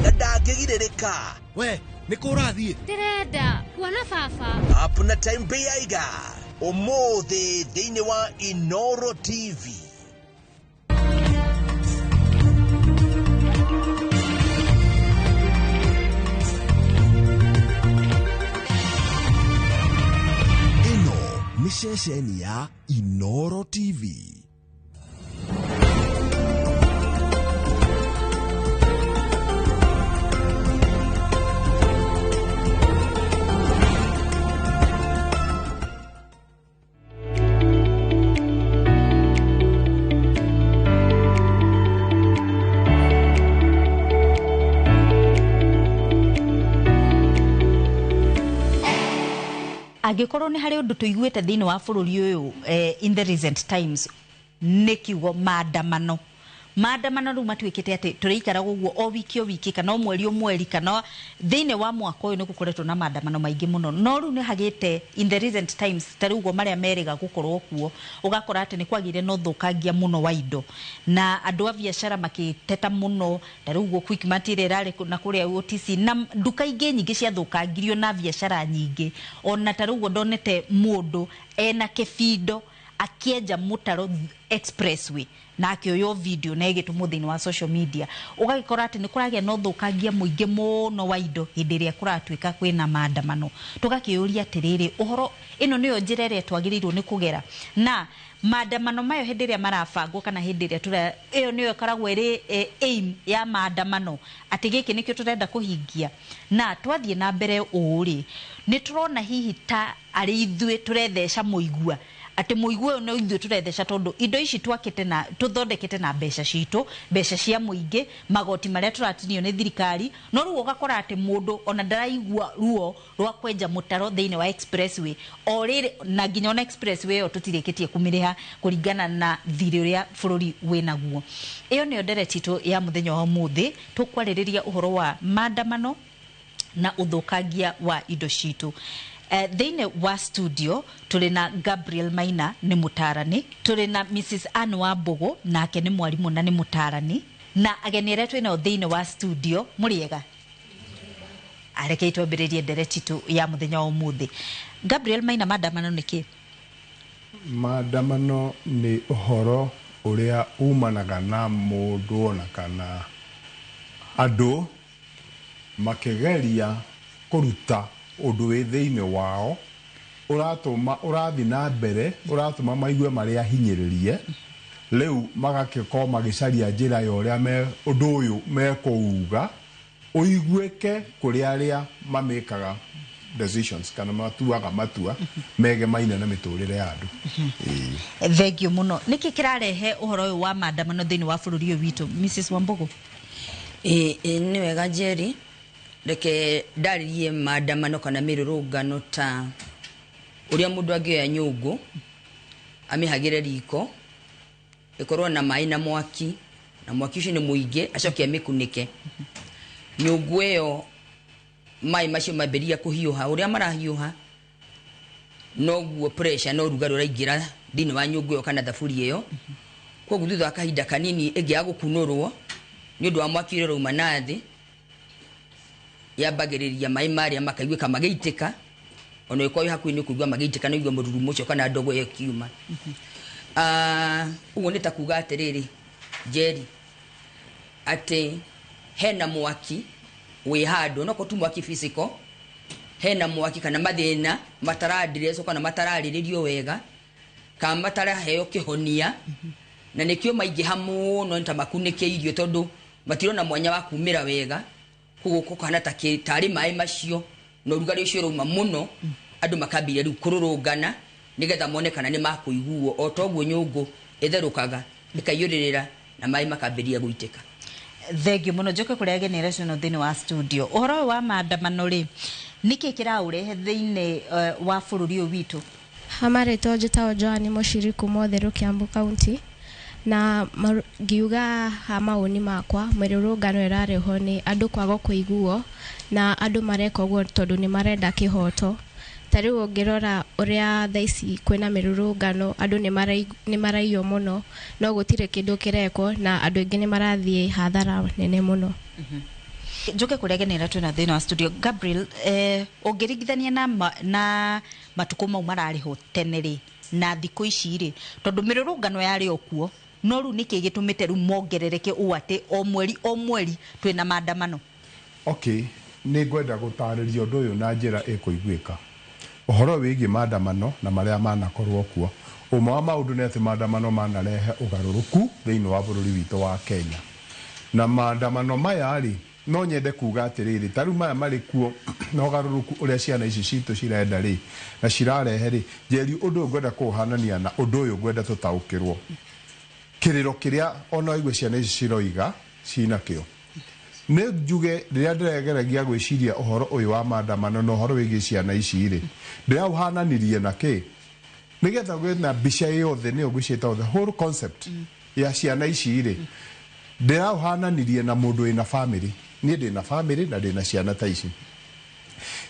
Na ndangĩgirĩrĩka. We, nĩ kũ ũrathiĩ? Ndĩrenda kuona baba. Up na time Beiga. Ũmũthĩ thĩinĩ wa Inoro TV. Ĩno nĩ ceceni ya Inoro TV. Angĩkorwo nĩ harĩ ũndũ tũiguĩte thĩinĩ wa bũrũri ũyũ in the recent times nĩ kiugo maandamano. Maandamano rĩu matuĩkĩte atĩ tũrĩikaraga ũguo o wiki o wiki kana o mweri o mweri kana thĩinĩ wa mwaka ũyũ nĩ gũkoretwo na maandamano maingĩ mũno, no rĩu nĩ hagĩte in the recent times ta rĩu ũguo marĩa merĩga gũkorwo kuo ũgakora atĩ nĩ kwagĩire na ũthũkangia mũno wa indo na andũ a biacara makĩteta mũno ta rĩu ũguo Quickmart ĩrĩa ĩrarĩ na kũrĩa OTC na nduka ingĩ nyingĩ ciathũkangirio na biacara nyingĩ ona ta rĩu ũguo ndonete mũndũ ena kĩbindo akĩenja mũtaro expressway na akĩoywo video na ĩgĩtũmwo thĩinĩ wa social media ũgagĩkora atĩ nĩ kũragĩa na ũthũkangia mũingĩ mũno wa indo hĩndĩ ĩrĩa kũratuĩka kwĩna maandamano. Tũgakĩũria atĩrĩrĩ, ũhoro ĩno nĩyo njĩra ĩrĩa twagĩrĩirwo nĩ kũgera na maandamano mayo hĩndĩ ĩrĩa marabangwo kana hĩndĩ ĩrĩa ĩyo nĩyo ĩkoragwo ĩrĩ aim ya maandamano atĩ gĩkĩ nĩkĩo tũrenda kũhingia. Na twathiĩ na mbere ũũ rĩ, nĩ tũrona hihi ta arĩ ithuĩ tũretheca mũigua atĩ mũigua ũyũ no ithuĩ tũretheca tondũ indo ici twakĩte na tũthondekete na mbeca citũ, mbeca cia mũingĩ, magoti marĩa tũratinio nĩ thirikari, no rĩu ũgakora atĩ mũndũ ona ndaraigua ruo rwa kwenja mũtaro thĩinĩ wa expressway o rĩrĩ, na nginya ona expressway ĩyo tũtirĩkĩtie kũmĩrĩha kũringana na thirĩ ũrĩa bũrũri wĩnaguo. Ĩyo nĩyo ndereti itũ ya mũthenya wa ũmũthĩ, tũkwarĩrĩria ũhoro wa maandamano na ũthũkangia wa indo citũ. Thĩinĩ wa studio tũrĩ na Gabriel Maina nĩ mũtarani, tũrĩ na Mrs. Anne Wambũgũ nake nĩ mwarimũ na nĩ mũtarani, Na ageni arĩa twĩnao thĩinĩ wa studio mũrĩega. Arekei twambĩrĩrie ndereti tu ya mũthenya wa ũmũthĩ. Gabriel Maina, maandamano nĩ kĩ? Maandamano nĩ ũhoro ũrĩa umanaga na mũndũ ona kana andũ makĩgeria kũruta ũndũ wĩ thĩinĩ wao ũratũma ũrathiĩ na mbere ũratũma maigue marĩa hinyĩrĩrie rĩu magagĩkorwo magĩcaria njĩra ya ũrĩa me ũndũ ũyũ mekũuga ũiguĩke kũrĩ arĩa mamĩkaga decisions kana matuaga matua megemaine na mĩtũrĩre ya andũ. Thank you mũno. Nĩkĩ kĩrarehe ũhoro ũyũ wa maandamano thĩinĩ wa bũrũri ũyũ witũ, Mrs Wambugu? Ĩ nĩ wega Njeri, reke ndarĩrie maandamano kana mĩrũrũngano ta ũrĩa mũndũ angĩoya nyũngũ amĩhagĩre riko ĩkorwo na maĩ na mwaki, na mwaki ũcio nĩ mũingĩ, acoke amĩkunĩke. Nyũngũ ĩyo maĩ macio mambĩrĩria kũhiũha, ũrĩa marahiũha noguo pressure na ũrugarĩ ũraingĩra thĩinĩ wa nyũngũ ĩyo kana thaburia ĩyo. Koguo thutha wa kahinda kanini ĩngĩaga gũkunũrwo nĩ ũndũ wa mwaki ũrĩa ũrauma na thĩ, yambagĩrĩria maĩ marĩa makaiguĩka magĩitĩka, ona ũngĩkorwo wĩ hakuhĩ nĩ ũkũigua magĩitĩka na ũigue mũrurumo ũcio kana ndogo ĩyo ĩkiuma. Ũguo nĩ ta kuga atĩrĩrĩ Njeri, atĩ hena mwaki wĩ handũ, no tu mwaki physical, hena mwaki kana mathĩna mataraadireswo kana matararĩrĩrio wega kana mataraheo kĩhonia, na nĩkĩo maingĩha mũno nĩ ta makunĩkĩirio tondũ matirona mwanya wa kumĩra wega, koguo gũkahana ta tarĩ maĩ macio na ũrugarĩ ũcio ũrauma mũno, andũ makambĩrĩria rĩu kũrũrũngana nĩgetha mone kana nĩ makũiguo. O toguo nyũngũ ĩtherũkaga ĩkaiyũrĩrĩra na maĩ makambĩrĩria gũitĩka. Thank you mũno. Njoke kũrĩa ageni arĩa twĩnao thĩinĩ wa studio. Ũhoro ũyũ wa maandamano rĩ, nĩkĩ kĩraũrehe thĩinĩ wa bũrũri ũyũ witũ? Hamarĩtwo njĩtagwo Joan Mũciri kuma Ũtheru Kiambu County, na ngiuga ha mawoni makwa mĩrũrũngano ĩrarehwo nĩ andũ kwaga kũiguo, na andũ mareka ũguo tondũ nĩ marenda kĩhoto. Ta rĩu ũngĩrora ũrĩa thaa ici kwĩna mĩrũrũngano, andũ nĩ maraiywo mũno, no gũtirĩ kĩndũ kĩrekwo na andũ aingĩ nĩ marathiĩ hathara nene mũno. Njoke kũrĩa ageni arĩa twĩna thĩinĩ wa studio. Gabriel, ũngĩringithania na matukũ mau mararĩho tene rĩ na thikũ ici rĩ, tondũ mĩrũrũngano yarĩ o kuo, no rĩu nĩkĩ gĩtũmĩte rĩu mongerereke ũũ atĩ o mweri o mweri twĩna maandamano? Okay, nĩ ngwenda gũtarĩria ũndũ ũyũ na njĩra ĩkũiguĩka. Ũhoro wĩgiĩ maandamano na marĩa manakorwo kuo, ũmwe wa maũndũ nĩ atĩ maandamano manarehe ũgarũrũku thĩinĩ wa bũrũri witũ wa Kenya. Na maandamano maya rĩ, no nyende kuga atĩrĩrĩ, ta rĩu maya marĩ kuo na ũgarũrũku ũrĩa ciana ici citũ cirenda rĩ na cirarehe rĩ, Njeri, ũndũ ũyũ ngwenda kũũhanania na ũndũ ũyũ ngwenda tũtaũkĩrwo. Kĩrĩro kĩrĩa ona waigua ciana ici ciroiga cinakĩo, nĩ njuge rĩrĩa ndĩregeragia gwĩciria ũhoro ũyũ wa maandamano na ũhoro wĩgiĩ ciana ici rĩ, ndĩraũhananirie na kĩ nĩgetha gwĩ na mbica yothe, nĩyo ngwĩciĩta the whole concept ya ciana ici rĩ, ndĩraũhananirie na mũndũ wĩna family. Niĩ ndĩna family na ndĩna ciana ta ici.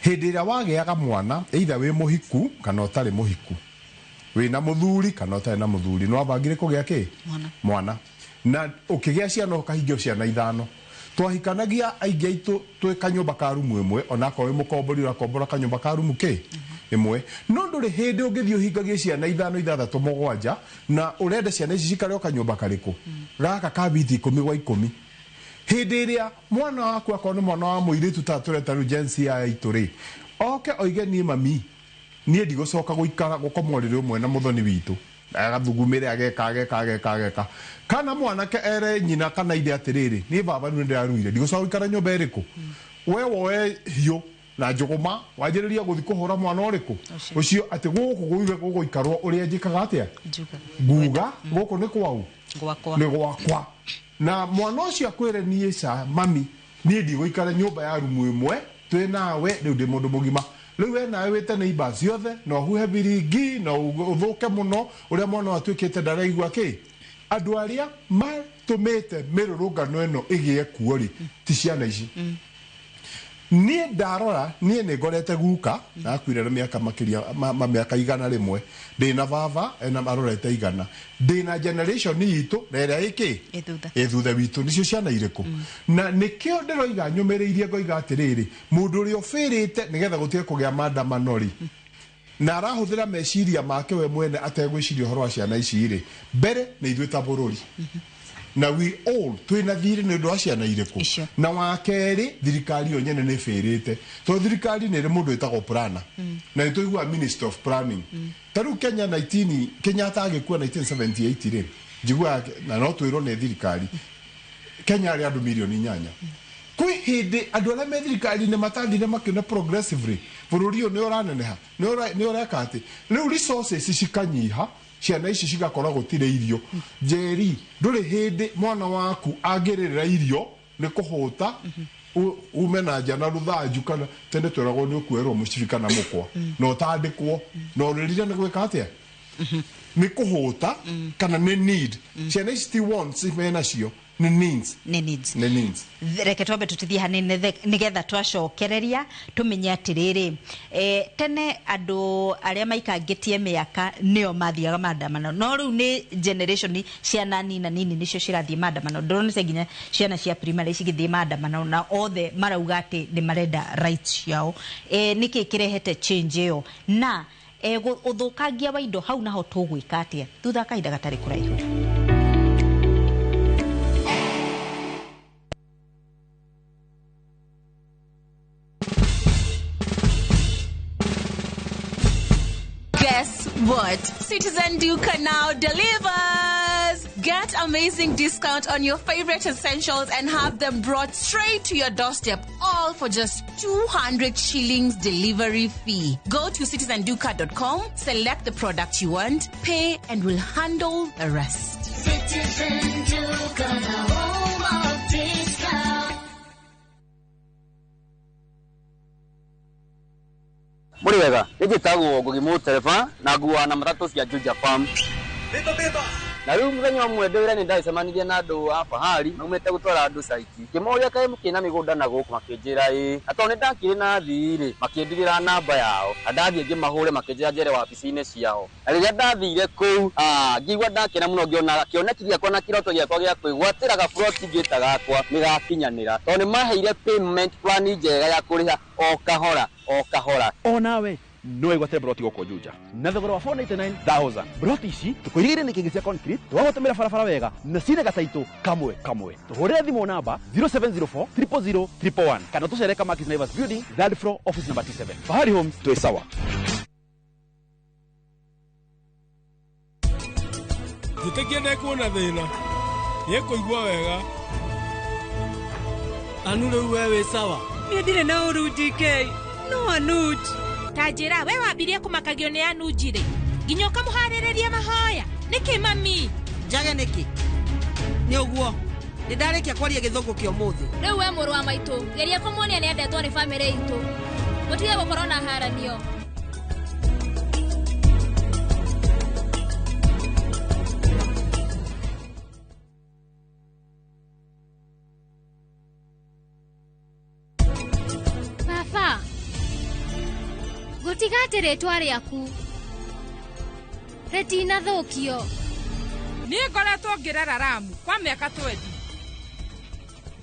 Hĩndĩ ĩrĩa wagĩaga mwana, either wĩ mũhiku kana ũtarĩ mũhiku, wĩna mũthuri kana ũtarĩ na mũthuri, nĩ wabangire kũgĩa kĩ mwana, na ũkĩgĩa ciana ũkahingio ciana ithano. Twahikanagia aingĩ aitũ twĩ kanyũmba ka rumu ĩmwe, onakorwo wĩ mũkombori ũrakombora kanyũmba ka rumu kĩ ĩmwe, no ndũrĩ hĩndĩ ũngĩthiĩ ũhingagie ciana ithano ithathatũ mũgwanja na ũrenda ciana ici cikare o kanyũmba karĩkũ gaka ka biti 10 gwa 10. Hĩndĩ ĩrĩa mwana waku akorwo nĩ mwana wa mũirĩtu ta tũreta rĩu Gen Z aya aitũ rĩ, oke oige niĩ mami niĩ ndigũcoka gũikara gũkoma ũrĩrĩ ũmwe na mũthoni witũ, agathugumĩre ageka ageka ageka ageka, kana mwanake ere nyina kana ithe atĩrĩrĩ, niĩ baba rĩu nĩndĩraruire ndigũcoka gũikara nyũmba ĩrĩkũ, we woe hiũ na njũgũma wanjĩrĩria gũthiĩ kũhũra mwana ũrĩkũ ũcio atĩ gũkũ gũiwe gũgũikarwo ũrĩa njĩkaga atĩa nguga gũkũ nĩ kwau nĩ gwakwa. Na mwana ũcio akwĩre niĩ ca mami niĩ ndigũikara nyũmba ya rumu ĩmwe twĩ nawe rĩu ndĩ mũndũ mũgima, rĩu we nawe wĩte neighbors ciothe na ũhuhe biringi na ũthũke mũno ũrĩa mwana atuĩkĩte ndaraigua kĩ. Andũ arĩa matũmĩte mĩrũrũngano ĩno ĩgĩe kuo rĩ, ti ciana ici. Niĩ ndarora niĩ nĩ ngorete guka nakuire na mĩaka makĩria ma mĩaka 101, ndĩna baba ena arorete 100, ndĩna generation itũ na ĩrĩa ĩkĩ ĩ thutha witũ nĩcio ciana irĩkũ. Na nĩkĩo ndĩroiga nyũmĩrĩirie ngoiga atĩrĩrĩ, mũndũ ũrĩa ũbĩrĩte nĩgetha gũtige kũgĩa maandamano rĩ, na arahũthĩra meciria make we mwene ategwĩciria ũhoro wa ciana ici rĩ, mbere nĩ ithuĩ ta bũrũri na we all twĩna thirĩ nĩ ũndũ wa ciana irĩkũ. Na wa kerĩ, thirikari yo nyene nĩ ĩbĩrĩte, tondũ thirikari nĩ ĩrĩ mũndũ wĩtagwo planner, na nĩ tũiguaga minister of planning. Ta rĩu Kenya 19 Kenyatta agĩkua 1978 rĩ, njiguaga na no twĩrwo nĩ thirikari Kenya arĩ andũ mirioni 8. Kwĩ hĩndĩ andũ arĩa me thirikari-inĩ matathire makĩona progressively bũrũri ũyũ nĩ ũraneneha, nĩ ũreka atĩ rĩu resources cikanyiha, ciana ici cigakorwo gũtirĩ irio. Njeri, ndũrĩ hĩndĩ mwana waku angĩrĩrĩra irio nĩ kũhũta, ume na nja na rũthanju, kana tene tweragwo nĩ ũkuoerwo mũcibi kana mũkwa, na ũtandĩkwo, na ũrĩrire nĩ gwĩka atĩa? Nĩ kũhũta kana nĩ need. Ciana ici ti wants menacio, nĩ needs. Nĩ needs. Nĩ needs. Reke twambe tũtithie hanini nĩgetha twacokereria tũmenye atĩrĩrĩ, tene andũ arĩa maikangĩtie mĩaka nĩo mathiaga maandamano, no rĩu nĩ generation ciana nina nini nĩcio cirathiĩ maandamano. Ndĩronete nginya ciana cia primary cigĩthiĩ maandamano na othe marauga atĩ nĩ marenda rights ciao. Nĩkĩ kĩrehete change ĩyo na ũthũkangia wa indo hau naho tũgwĩka atĩa thutha wa kahinda gatarĩ kũraihu? Guess what? Citizen Duka now delivers! Get amazing discount on your favorite essentials and have them brought straight to your doorstep, all for just 200 shillings delivery fee. Go to citizenduka.com, select the product you want, pay, and we'll handle the rest. Citizen Duka, the home of discount. Muri wega, njĩtagwo Ngugi Mũtereba na nguaga na matatũ cia Juja Farm. Na rĩu mũthenya ũmwe ndĩ wĩra nĩ ndacemanirie na andũ a Fahari maumĩte gũtwara andũ caiti. Ngĩmoria kaĩ mũkĩna mĩgũnda na gũkũ, makĩnjĩra ĩĩ. Na tondũ nĩ ndakĩrĩ na athii rĩ, makĩndigĩra namba yao. Na ndathiĩ ngĩmahũre makĩnjĩra njere wabici-inĩ ciao. Na rĩrĩa ndathire kũu, ngĩigua ndakena mũno ngĩona kĩoneki gĩakwa na kĩroto gĩakwa gĩa kwĩgwatĩra gaburoti ngĩta gakwa nĩ gakinyanĩra. Tondũ nĩ maheire payment plan njega ya kũrĩha o kahora o kahora. Onawe no wĩgwatĩre broti gũkũ Juja na thogora wa 499,000. Broti ici tũkũirigĩire nĩ kĩngĩ cia concrete, tũgagũtũmĩra barabara wega na cina gataitũ kamwe kamwe. Tũhũrĩre thimũ namba 0704 000 111 kana tũcere Kamakis Naivas Building, third floor, office number T7. Fahari Homes, twĩ sawa. Njĩtĩkia ndekuona thĩna, nĩekũigua wega. Anu rĩu we wĩ sawa? Niĩ ndirĩ na ũru DK, no Anuj. Ta njĩra, we wambirie kũmakagio nĩ Anuj rĩ, nginya ũkamũharĩrĩria mahoya. Nĩkĩ mami? Njage nĩkĩ? Nĩ ũguo, nĩ ndarĩkia kwaria gĩthũngũ kĩa ũmũthĩ. Rĩu we mũrũ wa maitũ, geria kũmuonia nĩ endetwo nĩ bamĩrĩ itũ. Mũtige gũkorwo na haranio. Baba, gũtiga atĩ rĩtwa rĩaku rĩtinathũkio. Niĩ ngoretwo ngĩrera Ramu kwa mĩaka 20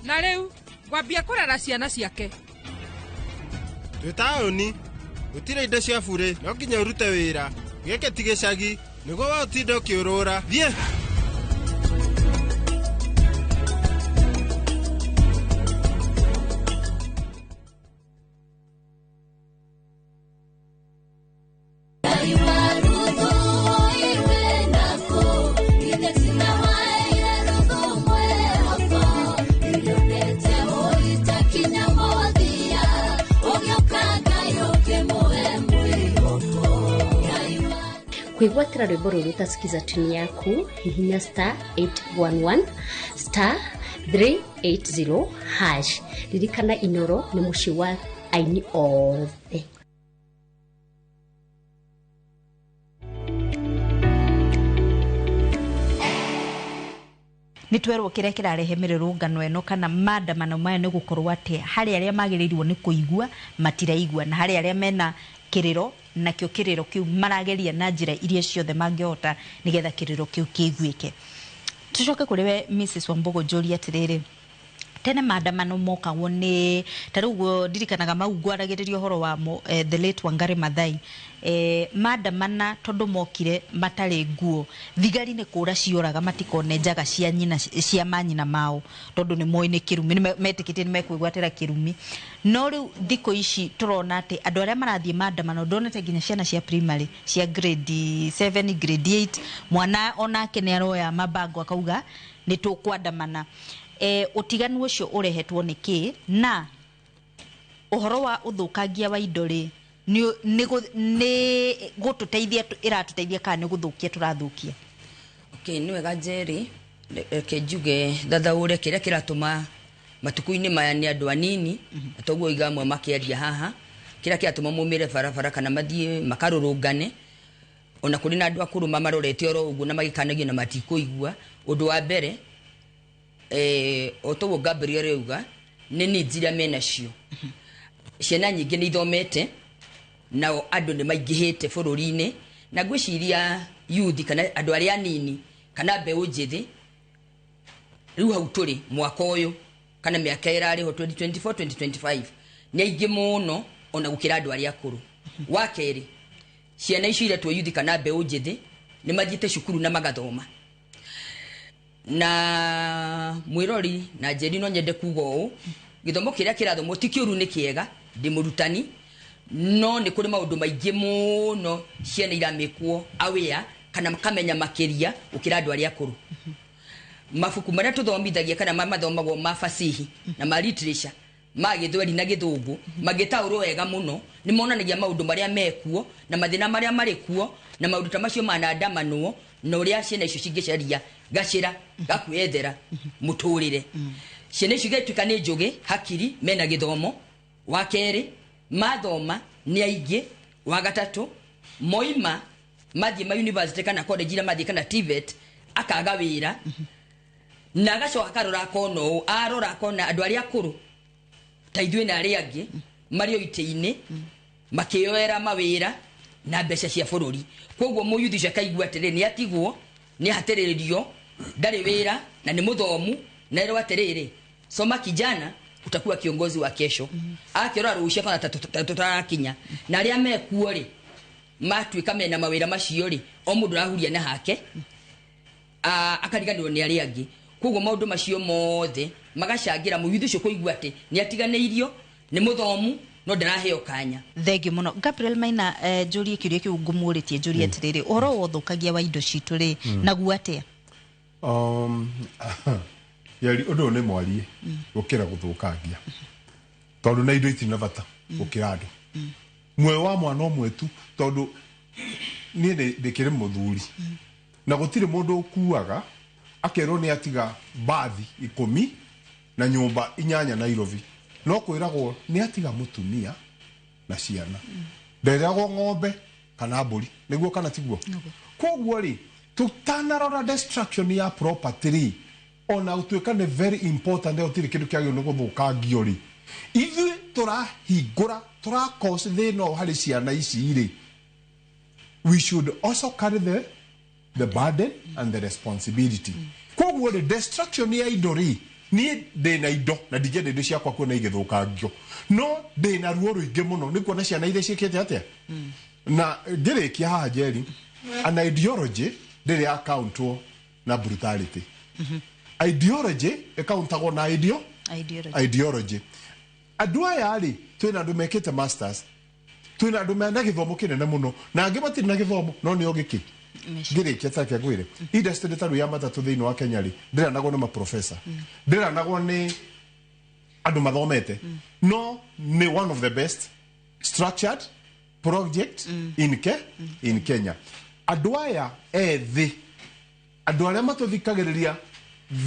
na rĩu ngwambia kũrera ciana ciake. Twĩ taũni gũtirĩ indo cia burĩ, no nginya ũrute wĩra. Gĩkĩ ti gĩcagi nĩguo we ũtinde ũkĩũrũra. Thiĩ. Kwĩgwatĩra rwĩmbo rũrũ utasikiza tuni yaku hihinya star 811 star 380 hash. Ririkana Inoro nĩ mũciĩ wa aini othe. Nĩ twerwo kĩrĩa kĩrarehe mĩrũrũngano ĩno kana maandamano maya nĩ gũkorwo atĩ harĩ arĩa magĩrĩirwo nĩ kũigua matiraigua, na harĩ arĩa mena kĩrĩro nakĩo kĩrĩro kĩu marageria na njĩra iria ciothe mangĩhota nĩgetha kĩrĩro kĩu kĩiguĩke. Tucoke kũrĩ we Mrs. Wambugu, njũrie atĩrĩrĩ, tene maandamano mokagwo nĩ ta rĩu ũguo ndirikanaga mau ngwaragĩrĩria ũhoro wa mo, the late Wangari Maathai, maandamana tondũ mokire matarĩ nguo, thigari nĩ kũra cioraga matikone njaga cia nyina cia manyina mao tondũ nĩ moĩ nĩ kĩrumi, nĩ metĩkĩtie nĩ mekwĩgwatĩra kĩrumi. No rĩu thikũ ici tũrona atĩ andũ arĩa marathiĩ maandamano, ndonete nginya ciana cia primary cia grade 7, grade 8, mwana onake nĩ aroya mabango akauga nĩ tũkwandamana. Ũtiganu ũcio ũrehetwo nĩ kĩ, na ũhoro wa ũthũkangia wa indo rĩ, nĩ gũtũteithia ĩratũteithia kana nĩ gũthũkia tũrathũkia? Okay, nĩ wega Njeri, reke njuge thathaũre kĩrĩa kĩratũma matukũ-inĩ maya nĩ andũ anini, na toguo iga amwe makĩaria haha, kĩrĩa kĩratũma maumĩre barabara kana mathiĩ makarũrũngane, ona kũrĩ na andũ akũrũ mamarorete oro ũguo na magĩkanagio na matikũigua. Ũndũ wa mbere, o toguo Gabriel auga, nĩ needs iria menacio. Ciana nyingĩ nĩ ithomete, nao andũ nĩ maingĩhĩte bũrũri-inĩ, na ngwĩciria youth kana andũ arĩa anini kana mbeũ njĩthĩ, rĩu hau tũrĩ mwaka ũyũ kana mĩaka ĩrarĩho 2024 2025 nĩ aingĩ mũno ona gũkĩra andũ arĩa akũrũ. Wa kerĩ, ciana icio iretwo youth kana mbeũ njĩthĩ nĩ mathiĩte cukuru na magathoma. Na mwĩrori na Njeri no nyende kuga ũũ, gĩthomo kĩrĩa kĩrathomwo ti kĩũru, nĩ kĩega, ndĩ mũrutani, no nĩ kũrĩ maũndũ maingĩ mũno ciana iramĩkwo aware kana makamenya makĩria gũkĩra andũ arĩa akũrũ. Mabuku marĩa tũthomithagia kana mathomagwo ma fasihi na ma literature ma gĩthweri na gĩthũngũ mangĩtaũrwo wega mũno nĩ monanagia maũndũ marĩa mekuo na mathĩna marĩa marĩ kuo na maũndũ ta macio manandamanwo na ũrĩa ciana icio cingĩcaria gacĩra ga kwĩyethera mũtũrĩre. Ciana icio igatuĩka nĩ njũgĩ hakiri, mena gĩthomo. Wa kerĩ, mathoma nĩ aingĩ. Wa gatatũ, moima mathiĩ ma university kana college iria mathiĩ kana TVET, akaga wĩra na agacoka akarora akona ũũ, arora akona andũ arĩa akũrũ ta ithuĩ na arĩa angĩ marĩ o itĩ-inĩ makĩyoera mawĩra na mbeca cia bũrũri. Koguo mũyuthi ũcio akaigua atĩrĩrĩ, nĩ atigwo, nĩ ahatĩrĩrio, ndarĩ wĩra na nĩ mũthomu, na erwo atĩrĩrĩ, soma kijana utakuwa kiongozi wa kesho. Akĩrora rũciũ akona ta tũtarakinya, na arĩa mekuo rĩ matuĩka mena mawĩra macio rĩ, o mũndũ arahuria na hake, akariganĩrwo nĩ arĩa angĩ. Koguo maũndũ macio mothe magacangĩra mũyuthi ũcio kũigua atĩ nĩ atiganĩirio, nĩ mũthomu no ndaraheo kanya. Thengiũ mũno Gabriel Maina. Njũrie kĩũria kĩu ngũmũrĩtie, njũrie atĩrĩrĩ, ũhoro wa ũthũkangia wa indo citũ rĩ, naguo atĩa? Yari ũndũ ũyũ nĩ mwarie gũkĩra gũthũkangia, tondũ na indo itirĩ na bata gũkĩra andũ. Muoyo wa mwana ũmwe tu, tondũ niĩ ndĩkĩrĩ mũthuri na gũtirĩ mũndũ ũkuaga akerwo nĩ atiga bathi 10 na nyũmba 8 Nairobi, no kwĩragwo nĩ atiga mũtumia na ciana, nderagwo ng'ombe kana mbũri, nĩguo kana tiguo? Koguo rĩ, tũtanarora destruction ya property rĩ, ona gũtuĩka nĩ very important, gũtirĩ kĩndũ kĩagĩrĩirwo nĩ gũthũkangio rĩ, ithuĩ tũrahingũra tũra cause thĩna ũyũ harĩ ciana ici rĩ, we should also carry the burden and the responsibility. Koguo rĩ, destruction ya indo rĩ, niĩ ndĩna indo na ndingĩenda indo ciakwa kuona igĩthũkangio, no ndĩna ruo rũingĩ mũno nĩ kuona ciana iria ciĩkĩte atĩa. Na ngĩrĩkia haha Njeri, an ideology ndĩrĩ accountwo na brutality. Ideology ĩkauntagwo na ideology. Andũ aya rĩ, twĩna andũ mekĩte masters, twĩna andũ mena gĩthomo kĩnene mũno, na angĩ matirĩ na gĩthomo no nĩ ogĩ kĩ. Ngĩrĩkia take ngwĩre, industry ta rĩu ya matatũ thĩinĩ wa Kenya rĩ, ndĩranagwo nĩ maprofessor, ndĩranagwo nĩ andũ mathomete, no nĩ one of the best structured project in Kenya. Andũ aya ethĩ, andũ arĩa matũthikagĩrĩria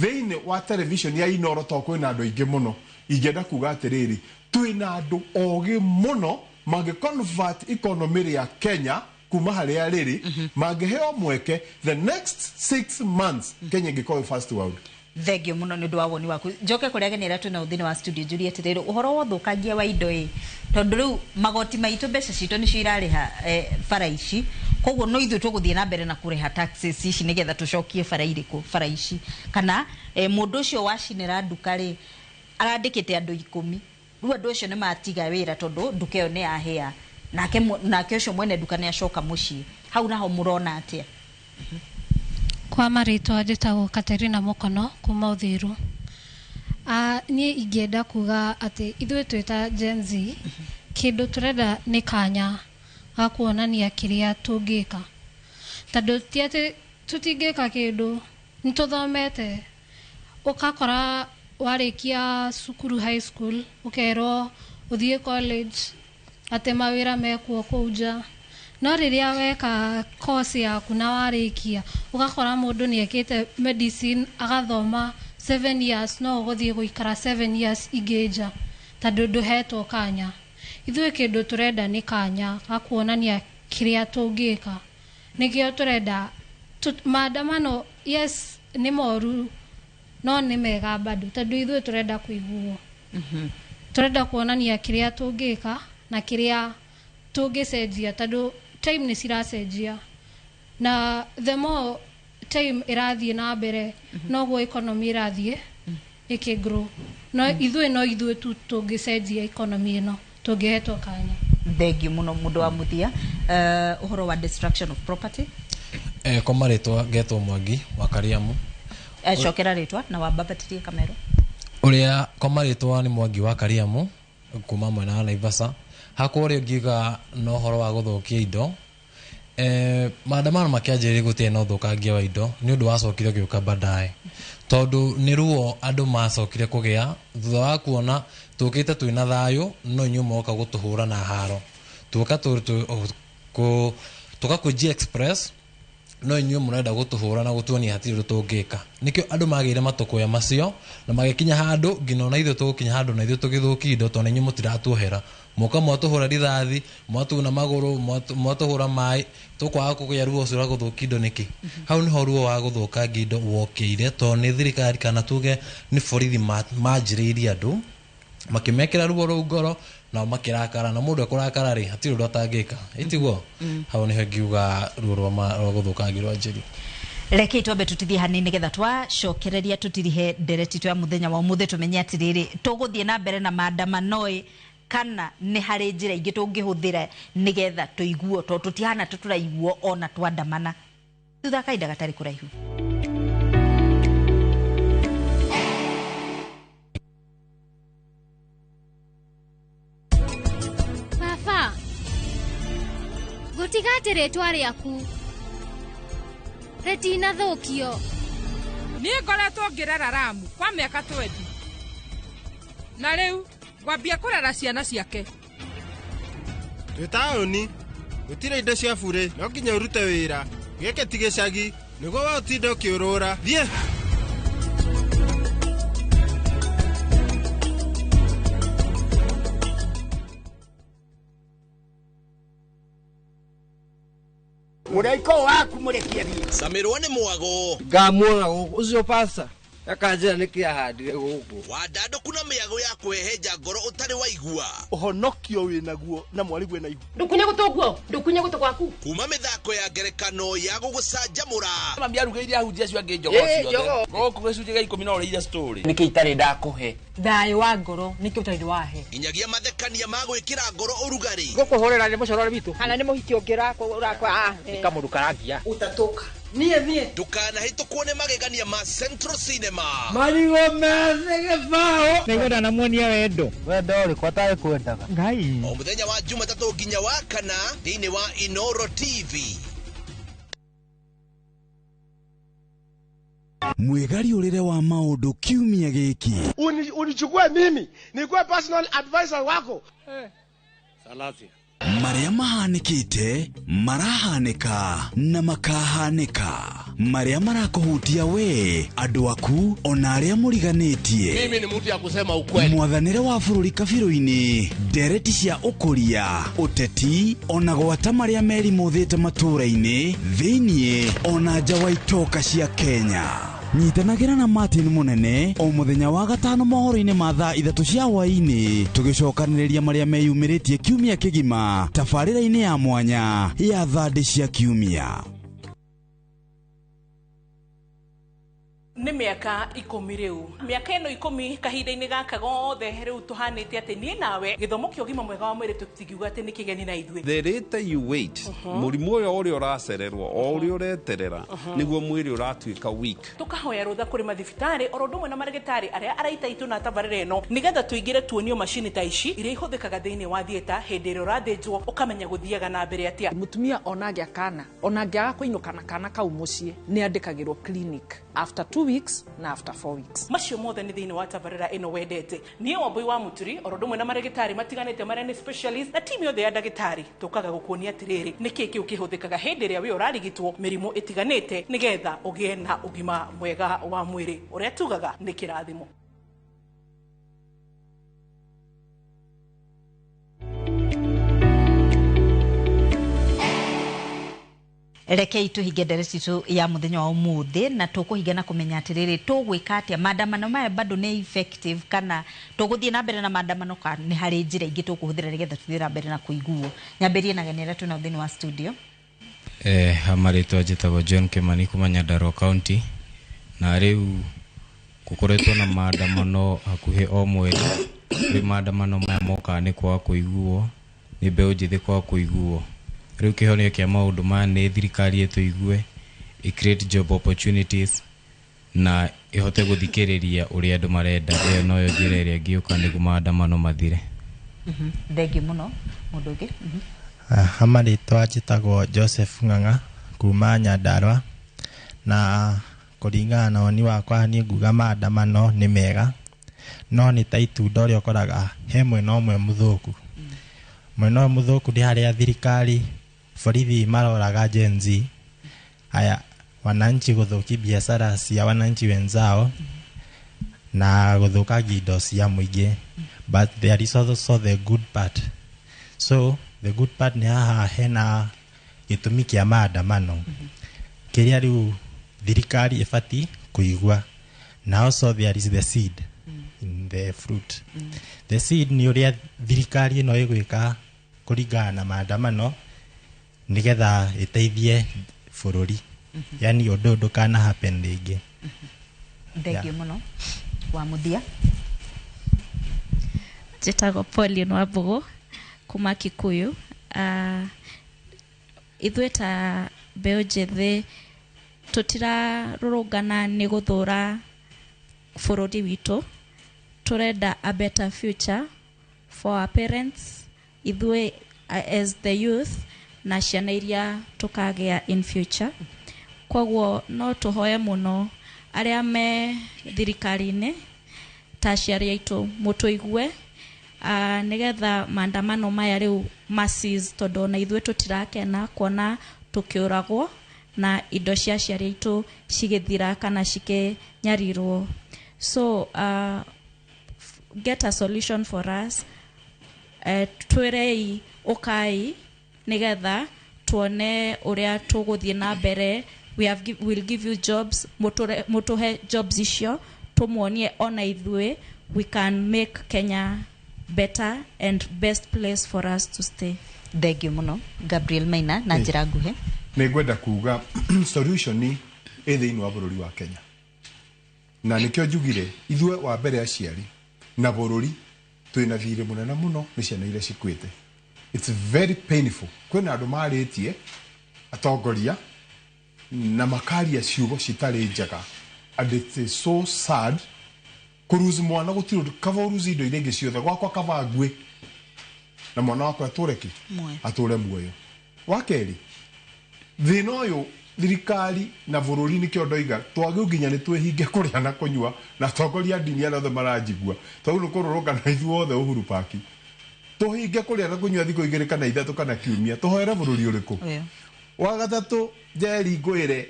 thĩinĩ wa television ya Inooro, to kwĩna andũ aingĩ mũno, ingĩenda kuga atĩrĩrĩ, twĩna andũ ogĩ mũno mangĩ convert economy ya Kenya kuma harĩa rĩrĩ, mangĩheo mweke the next 6 months Kenya ĩngĩkorwo first world. Thengio muno nĩ ũndũ wa woni waku. Njoke kũrĩa ageni arĩa twĩnao thĩinĩ wa studio Juliet rĩrĩ ũhoro wa ũthũkangia wa indo ĩ tondũ rĩu magoti maitũ mbeca citũ nĩcio irarĩha bara ici, koguo no ithuĩ tũgũthiĩ na mbere na kũrĩha taxes ici nĩgetha tũcokie bara irĩkũ bara ici, kana mũndũ ũcio wacinĩra nduka rĩ arandĩkĩte andũ 10, rĩu andũ acio nĩ matiga wĩra tondũ nduka ĩyo nĩ yahĩa, nake ũcio mwene nduka nĩ acoka mũciĩ. Hau naho mũrona atĩa? Kwa marĩtwa njĩtagwo Katerina Mũkono kuma Uthiru. Niĩ ingĩenda kuga atĩ ithuĩ twĩ ta Gen Z kĩndũ tũrenda nĩ kanya ga kuonania kĩrĩa tũngĩka, tondũ ti atĩ tũtingĩka kĩndũ, nĩ tũthomete. Ũgakora warĩkia cukuru high school ũkerwo ũthiĩ college atĩ mawĩra mekuo kũu nja, no rĩrĩa weka course yaku na warĩkia ũgakora mũndũ nĩ ekĩte medicine agathoma 7 years, no ũgũthiĩ gũikara 7 years ingĩ nja tondũ ndũhetwo kanya. Ithuĩ kĩndũ tũrenda nĩ kanya ga kuonania kĩrĩa tũngĩka, nĩkĩo tũrenda maandamano. Yes, nĩ moru no nĩ mega bado tondũ ithuĩ tũrenda kũiguo. Tũrenda kuonania kĩrĩa tũngĩka na kĩrĩa tũngĩcenjia tondũ time nĩ ciracenjia, na the more time ĩrathiĩ na mbere noguo economy ĩrathiĩ ĩkĩgrow. No ithuĩ no ithuĩ tu tũngĩcenjia economy ĩno tũngĩhetwo kanya. Thengio mũno mũndũ wa mũthia. Ũhoro wa destruction of property. Kwa marĩtwa ngetwo Mwangi wa Kariamu. Cokera rĩtwa na wambambatirie kamero. Ũrĩa kwa marĩtwa nĩ Mwangi wa Kariamu kuma mwena wa Naivasha. Hakwa ũrĩa ũngiuga na ũhoro wa gũthũkia indo, maandamano makĩanjĩrĩria gũtirĩ na ũthũkangia wa indo nĩ ũndũ wacokire ũgĩũka baadaye, tondũ nĩ ruo andũ macokire kũgĩa thutha wa kuona tũkĩte twĩna thayũ no inyuĩ moka gũtũhũra na haro, tũka tũka kwĩ G Express no inyuĩ mũrenda gũtũhũra na gũtuonia hatirĩ ũndũ tũngĩka. Nĩkĩo andũ magĩire matũkũya macio na magĩkinya handũ nginya ona ithuĩ tũgũkinya handũ na ithuĩ tũgĩthũkia indo tondũ inyuĩ mũtiratuohera, moka mwatũhũra rithathi, mwatuna magũrũ, mwatũhũra maĩ, tũkwaga kũgĩa ruo ũcio rwa gũthũkia indo nĩkĩ? Hau nĩho ruo wa gũthũkangia indo wokĩire tondũ nĩ thirikari kana tuge nĩ borithi manjĩrĩirie andũ makĩmekĩra ruo rũu ngoro nao makĩrakara, na mũndũ ekũrakara rĩ hatirĩ ũndũ atangĩka, ĩtiguo? Hau nĩho ngiuga ruo rwa gũthũkangia rwanjĩrie. Reke twambe tutithie hanini nĩgetha twacokereria tutirihe ndereti ya mũthenya wa ũmũthĩ tũmenye atĩrĩrĩ tũgũthiĩ na mbere na maandamano ĩ kana nĩ harĩ njĩra ingĩ tũngĩhũthĩra nĩgetha tũiguo tondũ tũtihana tũtũraiguo ona twandamana. Thutha kahinda gatarĩ kũraihu. Baba, gũtiga atĩ rĩtwa rĩaku rĩtinathũkio. Niĩ ngoretwo ngĩrera Ramu kwa mĩaka 20 na rĩu ngwambia kũrera ciana ciake. Twĩ taũni gũtirĩ indo cia burĩ, no nginya ũrute wĩra. Gĩkĩ ti gĩcagi nĩguo we ũtinde ũkĩũrũra. Thiĩ. Mũraiko waku mũrekie thiĩ. Camirwo nĩ mwago. Ngamuona gũkũ ũcio pasta akanjĩra nĩkĩ ahandire gũkũ. Wandandũku na mĩago ya kwĩhehenja ngoro ũtarĩ waigua. Ũhonokio wĩnaguo na mwarĩguo ena ihu. Ndũkunye gũtũ guo, ndũkunye gũtũ gwaku. Kuma mĩthako ya ngerekano ya gũgũcanjamũra. Mami arugĩire ahunjia acio angĩ njogoo ciothe. Gũkũ gĩcunjĩ gĩa 10 no ũrĩire story. Nĩkĩ itarĩ ndakũhe? Thayũ wa ngoro nĩkĩo ũtarĩ wahe. Nginyagia mathekania ma gwĩkĩra ngoro ũrugarĩ. Gũkũhũrĩra nĩ mũcorore witũ. Kana nĩ mũhiki ũngĩ ũrakwa. Nĩ kamũndũ karangia. Ũtatũka. Niĩ niĩ. Ndũkanahĩtũkwo nĩ magegania ma Central Cinema. Marigũ methĩ gĩbaũ. Nĩngwenda namuonia wendo. Wendo ũrĩkũ atarĩ kwendaga? Ngai. O mũthenya wa Jumatatũ nginya wa kana thĩinĩ wa Inoro TV. Mwĩgariũrĩre wa maũndũ kiumia gĩkĩ. Unichukue mimi nikuwe personal advisor wako. Salasia. Marĩa mahanĩkĩte, marahanĩka na makahanĩka. Marĩa marakũhutia we, andũ aku, ona arĩa mũriganĩtie. Mimi ni mtu ya kusema ukweli. Mwathanĩre wa bũrũri kabirũ-inĩ, ndereti cia ũkũria, ũteti, ona gwata marĩa merimũthĩte matũũra-inĩ, thĩiniĩ, ona nja wa itoka cia Kenya. Nyitanagĩra na Martin Mũnene o mũthenya wa gatano mohoro-inĩ ma thaa 3 cia hwaĩ-inĩ, tũgĩcokanĩrĩria marĩa meyumĩrĩtie kiumia kĩgima tabarĩra-inĩ ya mwanya ya thandĩ cia kiumia. Nĩ mĩaka 10 rĩu, mĩaka ĩno 10 kahinda-inĩ gaka gothe rĩu tũhanĩte atĩ niĩ nawe gĩthomo kĩa ũgima mwega wa mwĩrĩ tũtingiuga atĩ nĩ kĩgeni na ithuĩ. The later you wait, mũrimũ ũyũ ũrĩa ũracererwo o ũrĩa ũreterera nĩguo mwĩrĩ ũratuĩka weak. Tũkahoya rũtha kũrĩ mathibitarĩ oro ũndũ ũmwe na marĩgĩtarĩ arĩa araita itũ na tabarĩra ĩno nĩgetha tũingĩre tuonio macini ta ici iria ihũthĩkaga thĩinĩ wa theatre hĩndĩ ĩrĩa ũrathĩnjwo ũkamenya gũthiaga na mbere atĩa. Mũtumia ona angĩa kana ona angĩaga kũinũka na kana kau mũciĩ nĩ andĩkagĩrwo clinic after 2 weeks na after 4 weeks. Macio mothe nĩ thĩinĩ wa tabarĩra ĩno wendete. Niĩ Wambui wa Mũturi oro ũndũ ũmwe na marĩgĩtarĩ matiganĩte marĩa nĩ specialist na timu yothe ya ndagĩtarĩ tũkaga gũkuonia atĩrĩrĩ nĩkĩ kĩu kĩhũthĩkaga hĩndĩ ĩrĩa wĩ ũrarigitwo mĩrimũ ĩtiganĩte nĩgetha ũgĩe na ũgima mwega wa mwĩrĩ ũrĩa tugaga nĩ kĩrathimo. Rekei tuhinge ndereti citũ ya muthenya wa umuthi na tukuhinga na kumenya atiriri tugwika atia maandamano maya bado ni effective kana tuguthie na mbere na maandamano kana ni hari njira ingi tukuhuthira nigetha tuthie na mbere na kuiguo. Nyambirie na geni aria twina thiini wa studio. Marĩtwa njĩtagwo John Kimani kuma Nyandarua County, na rĩu gũkoretwo na maandamano hakuhĩ o mweri. Rĩu maandamano maya mokaga nĩ kwaga kũiguo, nĩ mbeũ njĩthĩ kwaga kũiguo. Rĩu kĩhonia kĩa maũndũ maya nĩ thirikari ĩtũigue, ĩ create job opportunities na ĩhote gũthikĩrĩria ũrĩa andũ marenda. Ĩyo noyo njĩra ĩrĩa ĩngĩũka nĩguo maandamano mathire. Thengiũ mũno. Mũndũ ũngĩ? Marĩtwa njĩtagwo Joseph Ng'ang'a kuma Nyandarua, na kũringana na woni wakwa niĩ nguga maandamano nĩ mega, no nĩ ta itunda ũrĩa ũkoraga he mwena ũmwe mũthũku. Mwena ũyũ mũthũku nĩ harĩa thirikari borithi maroraga Gen Z, haya wananchi gũthũkia biacara cia wananchi wenzao na gũthũkangia indo cia mũingĩ, but there is also the good part. So the good part nĩ haha hena gĩtũmi kĩa maandamano kĩrĩa rĩu thirikari ĩbatiĩ kũigua, na also there is the seed in the fruit. The seed nĩ ũrĩa thirikari ĩno ĩgwĩka kũringana na maandamano nĩgetha ĩteithie bũrũri, yani ũndũ ũyũ ndũkana happen rĩngĩ. Thengiũ mũno. Wa mũthia? Njĩtagwo Pauline Wambũgũ kuma Kikuyu. Ithuĩ ta mbeũ njĩthĩ tũtirarũrũngana nĩ gũthũra bũrũri witũ, tũrenda a better future for our parents, ithuĩ as the youth na ciana iria tũkagĩa in future. Koguo no tũhoe mũno arĩa me thirikari-inĩ ta aciari aitũ mũtũigue, nĩgetha maandamano maya rĩu masses, tondũ ona ithuĩ tũtirakena kuona tũkĩũragwo na indo cia aciari aitũ cigĩthira kana cikĩnyarirwo. So get a solution for us. Twĩrei ũkai nĩgetha tuone ũrĩa tũgũthiĩ na mbere. We'll give you jobs, mũtũhe jobs icio tũmuonie ona ithuĩ we can make Kenya better and best place for us to stay. Thengiũ mũno Gabriel Maina na njĩra nguhĩ. Nĩ ngwenda kuga solution ĩ thĩinĩ wa bũrũri wa Kenya, na nĩkĩo njugire ithuĩ wa mbere aciari na bũrũri twĩna thirĩ mũnene mũno nĩ ciana iria cikuĩte. It's very painful. Kwĩna andũ marĩtie atongoria na makaria ciugo citarĩ njega, and it is so sad kũruzi mwana gũtirĩ ũndũ kaba ũruzi indo iria ingĩ ciothe gwakwa kaba ngue na mwana wakwa atũre kĩ atũre muoyo. Wa kerĩ, thĩna ũyũ thirikari na bũrũri nĩkĩo ndoiga twagĩrĩirwo nginya nĩ twĩhinge kũrĩa na kũnyua, na atongoria a ndini arĩa othe maranjigua twagĩrĩirwo kũrũrũngana ithuothe Uhuru Park, tũhinge kũrĩa na kũnyua thikũ 2 kana 3 kana kiumia, tũhoere bũrũri ũrĩkũ? Wa gatatũ, Njeri ngwĩre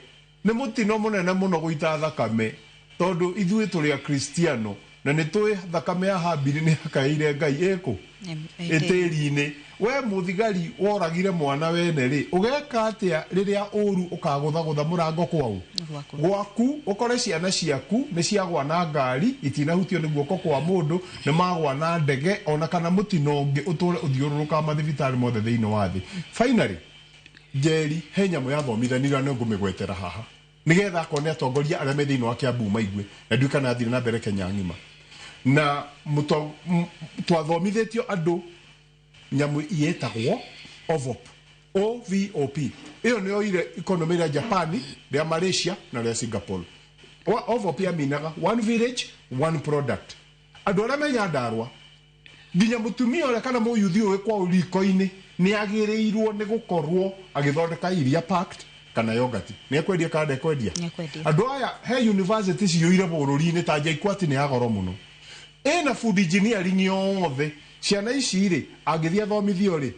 nĩ mũtino mũnene mũno gũita thakame, tondũ ithuĩ tũrĩ akristiano Na nĩ tũĩ thakame ya Habili nĩ yakaĩire Ngai ĩkũ ĩtĩri-inĩ. We mũthigari woragire mwana wene rĩ, ũgeka atĩa rĩrĩa ũru ũkagũthagũtha mũrango kwau gwaku, ũkore ciana ciaku nĩ ciagwa na ngari itinahutio nĩ guoko kwa mũndũ, nĩ magwa na ndege ona kana mũtino ũngĩ ũtũre ũthiũrũrũkaga mathibitarĩ mothe thĩinĩ wa thĩ. Finally, Njeri, he nyamũ yathomithanirio na nĩngũmĩgwetera haha nĩgetha akorwo nĩ atongoria arĩa me thĩinĩ wa Kiambu maigue, na ndiũĩ kana athire na mbere Kenya ng'ima. Na twathomithĩtio andũ nyamũ yetagwo OVOP, OVOP. Ĩyo nĩyo ire economy rĩa Japan, rĩa Malaysia na rĩa Singapore. OVOP yaminaga one village one product. Andũ arĩa me Nyandarua nginya mũtumia ũrĩa kana mũyuthi ũyũ kwao riko-inĩ nĩ agĩrĩirwo nĩ gũkorwo agĩthondeka iria packed kana yogurt. Nĩ ekwendia kana ndekwendia? Andũ aya he university ciyũire bũrũri-inĩ ta JKUAT nĩ ya goro mũno, ĩna food engineering yothe. Ciana ici rĩ, angĩthiĩ athomithio rĩ,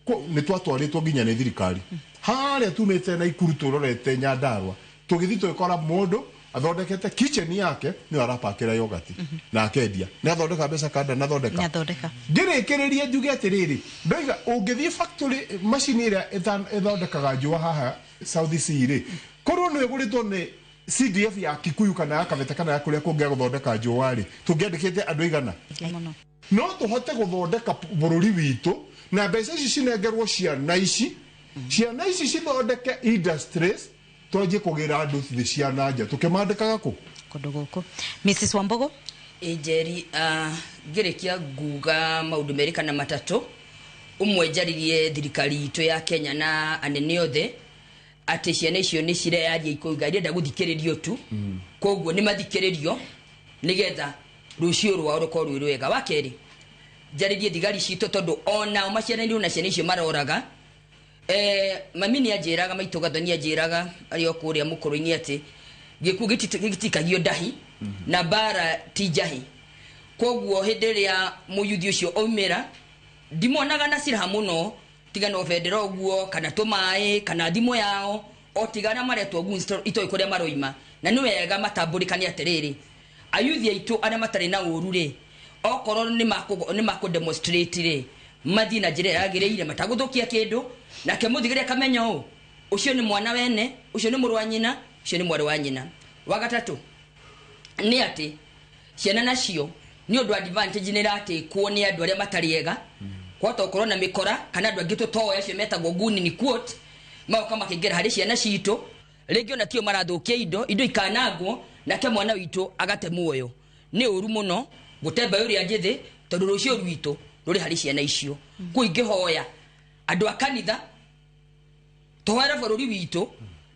nĩ twatwarĩtwo nginya nĩ thirikari harĩa tumĩte na Ikuru tũrorete Nyandarua, tũgĩthiĩ tũgĩkora mũndũ athondekete kitchen yake nĩyo arapakĩra yogurt na akendia. Nĩ athondeka mbeca kana ndanathondeka? Nĩathondeka. Ngĩrĩkĩrĩrie njuge atĩrĩrĩ, ndoiga ũngĩthiĩ factory macini ĩrĩa ĩthondekaga njũa haha South C rĩ, korwo nĩ ĩgũrĩtwo nĩ CDF ya Kikuyu kana ya Kabete kana ya kũrĩa kũngĩ ya gũthondeka njũa rĩ, tũngĩandĩkĩte andũ aigana? No tũhote gũthondeka bũrũri witũ na mbeca ici cinengerwo ciana ici, ciana ici cithondeke industries, twanjie kũgĩra andũ thĩ cia na nja tũkĩmandĩkaga kũ kũndũ gũkũ. Mrs Wambogo. Njeri, ngĩrĩkia nguga maũndũ merĩ kana matatũ. Ũmwe, njarĩrie thirikari itũ ya Kenya na anene othe atĩ ciana icio nĩ cireyaria ikauga irenda gũthikĩrĩrio tu, koguo nĩ mathikĩrĩrio nĩgetha rũciũ rwao rũkorwo rwĩ rwega. Wa kerĩ, njarĩrie thigari citũ tondũ onao maciaranĩirwo na ciana icio maroraga. Mami nĩ anjĩraga, maitũ Gathoni anjĩraga arĩ o kũrĩa mũkũrũ-inĩ atĩ gĩkuũ gĩtikagio ndahi na mbara ti njahi. Koguo hĩndĩ ĩrĩa mũyuthi ũcio aumĩra, ndimonaga na silaha mũno, tiga no bendera ũguo kana tũmaĩ kana thimũ yao, o tiga arĩa maretwo goons itoĩ kũrĩa maroima. Na nĩ wega matambũrĩkane atĩrĩrĩ, ayuthi aitũ arĩa matarĩ na ũru rĩ, okorwo nĩ makũ demonstrate rĩ, mathiĩ na njĩra ĩrĩa yagĩrĩire matagũthũkia kĩndũ, nake mũthigari akamenya ũũ, ũcio nĩ mwana wene, ũcio nĩ mũrũ wa nyina, ũcio nĩ mwarĩ wa nyina. Wa gatatũ nĩ atĩ ciana nacio nĩ ũndũ advantage nĩ ĩratĩkwo nĩ andũ arĩa matarĩ ega, kwahota gũkorwo na mĩkora kana andũ angĩ tũtoĩ acio metagwo guni ni quote, magoka makĩingĩra harĩ ciana citũ, rĩngĩ ona tio marathũkia indo, indo ikanangwo, nake mwana witũ agate muoyo. Nĩ ũru mũno gũte mbeũ ĩrĩa njĩthĩ tondũ rũciũ rwitũ rũrĩ harĩ ciana icio. Kũu ingĩhoya andũ a kanitha tũhoere bũrũri witũ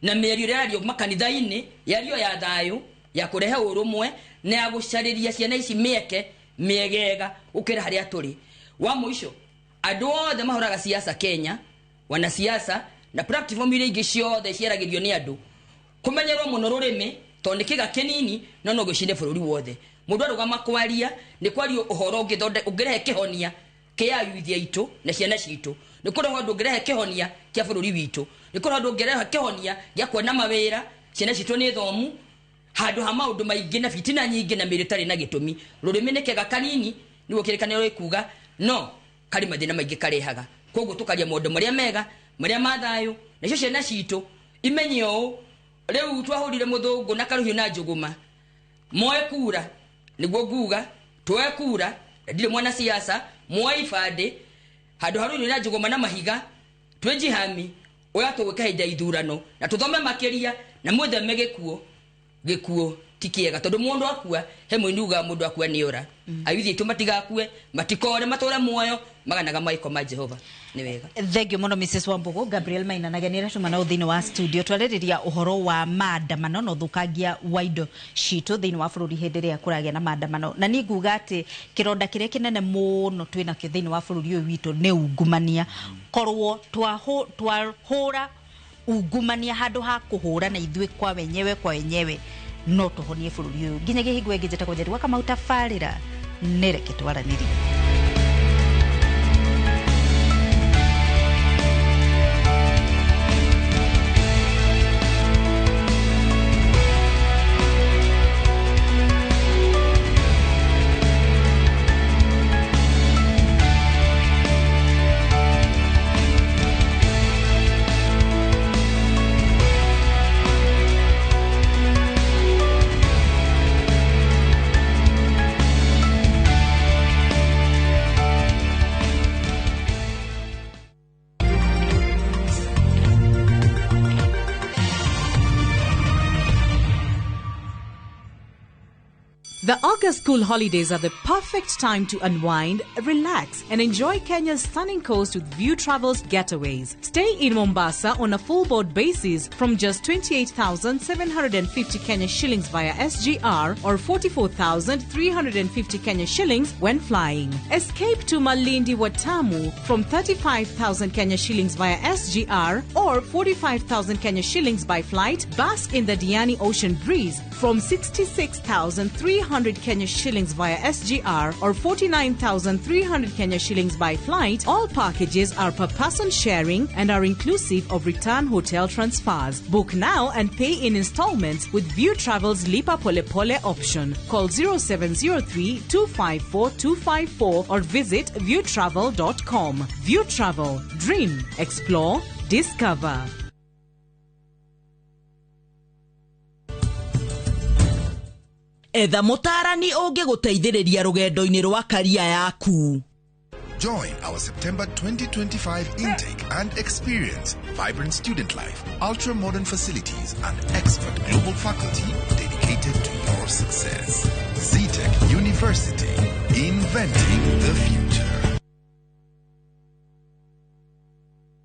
na mĩario ĩrĩa yario makanitha-inĩ yario ya thayũ, ya kũrehe ũrũmwe na ya gũcarĩria ciana ici mĩeke mĩegega gũkĩra harĩa tũrĩ. Wa mũico, andũ othe mahũraga siasa Kenya, wanasiasa na platform iria ingĩ ciothe ciaragĩrio nĩ andũ, kũmenyerwo mũno rũrĩmĩ tondũ nĩ kĩga kĩnini no no gĩcine bũrũri wothe. Mũndũ arũgama kwaria nĩ kwaria ũhoro ũngĩrehe kĩhonia kĩa ayuthi aitũ na ciana citũ, nĩ kũrehe ũndũ ũngĩrehe kĩhonia kĩa bũrũri witũ, nĩ kũrehe ũndũ ũngĩrehe kĩhonia gĩa kuona mawĩra, ciana citũ nĩ thomu, handũ ha maũndũ maingĩ na fitina nyingĩ na mĩĩrĩ ĩtarĩ na gĩtũmi. Rũrĩmĩ nĩ kega kanini nĩguo kĩrĩkanĩro gĩkuga, no karĩ mathĩna maingĩ karehaga. Koguo tũkaria maũndũ marĩa mega, marĩa ma thayũ, nacio ciana citũ imenye ũũ, rĩu twahũrire mũthũngũ na karũhiũ na njũgũma, moe kura nĩguo nguga, tuoe kura, na ndirĩ mwana siasa, moe ibandĩ handũ ha rũhiũ na njũgũma na mahiga, twĩjihami ũrĩa tũgwĩka hĩndĩ ya ithurano, na tũthome makĩria na mwĩtheme gĩkuũ. Gĩkuũ ti kĩega tondũ mũndũ akua, he mũini ugaga mũndũ akua nĩ ora. Ayuthi aitũ matigakue, matikore, matũre muoyo, maganaga maiko ma Jehova. Nĩ wega. Thank you mũno Mrs Wambugu. Gabriel Maina na nĩ aratũma nao thĩinĩ wa studio twarĩrĩria ũhoro wa maandamano na ũthũkangia wa indo citũ thĩinĩ wa bũrũri hĩndĩ ĩrĩa kũragĩa na maandamano. Na niĩ nguga atĩ kĩronda kĩrĩa kĩnene mũno twĩnakĩo thĩinĩ wa bũrũri ũyũ witũ nĩ ungumania. Korwo twahũra ungumania handũ ha kũhũra na ithuĩ kwa wenyewe kwa wenyewe, no tũhonie bũrũri ũyũ. Nginyagia hingo ĩngĩ njĩtagwo Njeri wa Kamau, tabarĩra nĩ reke twaranĩrie. The August school holidays are the perfect time to unwind, relax, and enjoy Kenya's stunning coast with View Travels getaways. Stay in Mombasa on a full board basis from just 28,750 Kenya shillings via SGR or 44,350 Kenya shillings when flying. Escape to Malindi Watamu from 35,000 Kenya shillings via SGR or 45,000 Kenya shillings by flight. Bask in the Diani Ocean breeze from 66,300 Kenya shillings via SGR or 49,300 Kenya shillings by flight. All packages are per person sharing and are inclusive of return hotel transfers. Book now and pay in installments with View Travel's Lipa Pole Pole option. Call 0703 254 254 or visit viewtravel.com. View Travel. Dream, explore, discover. Etha mũtaarani ũngĩgũteithĩrĩria rũgendo-inĩ rwa karia yaku. Join our September 2025 intake and experience vibrant student life, ultra modern facilities, and expert global faculty dedicated to your success. ZTech University, inventing the future.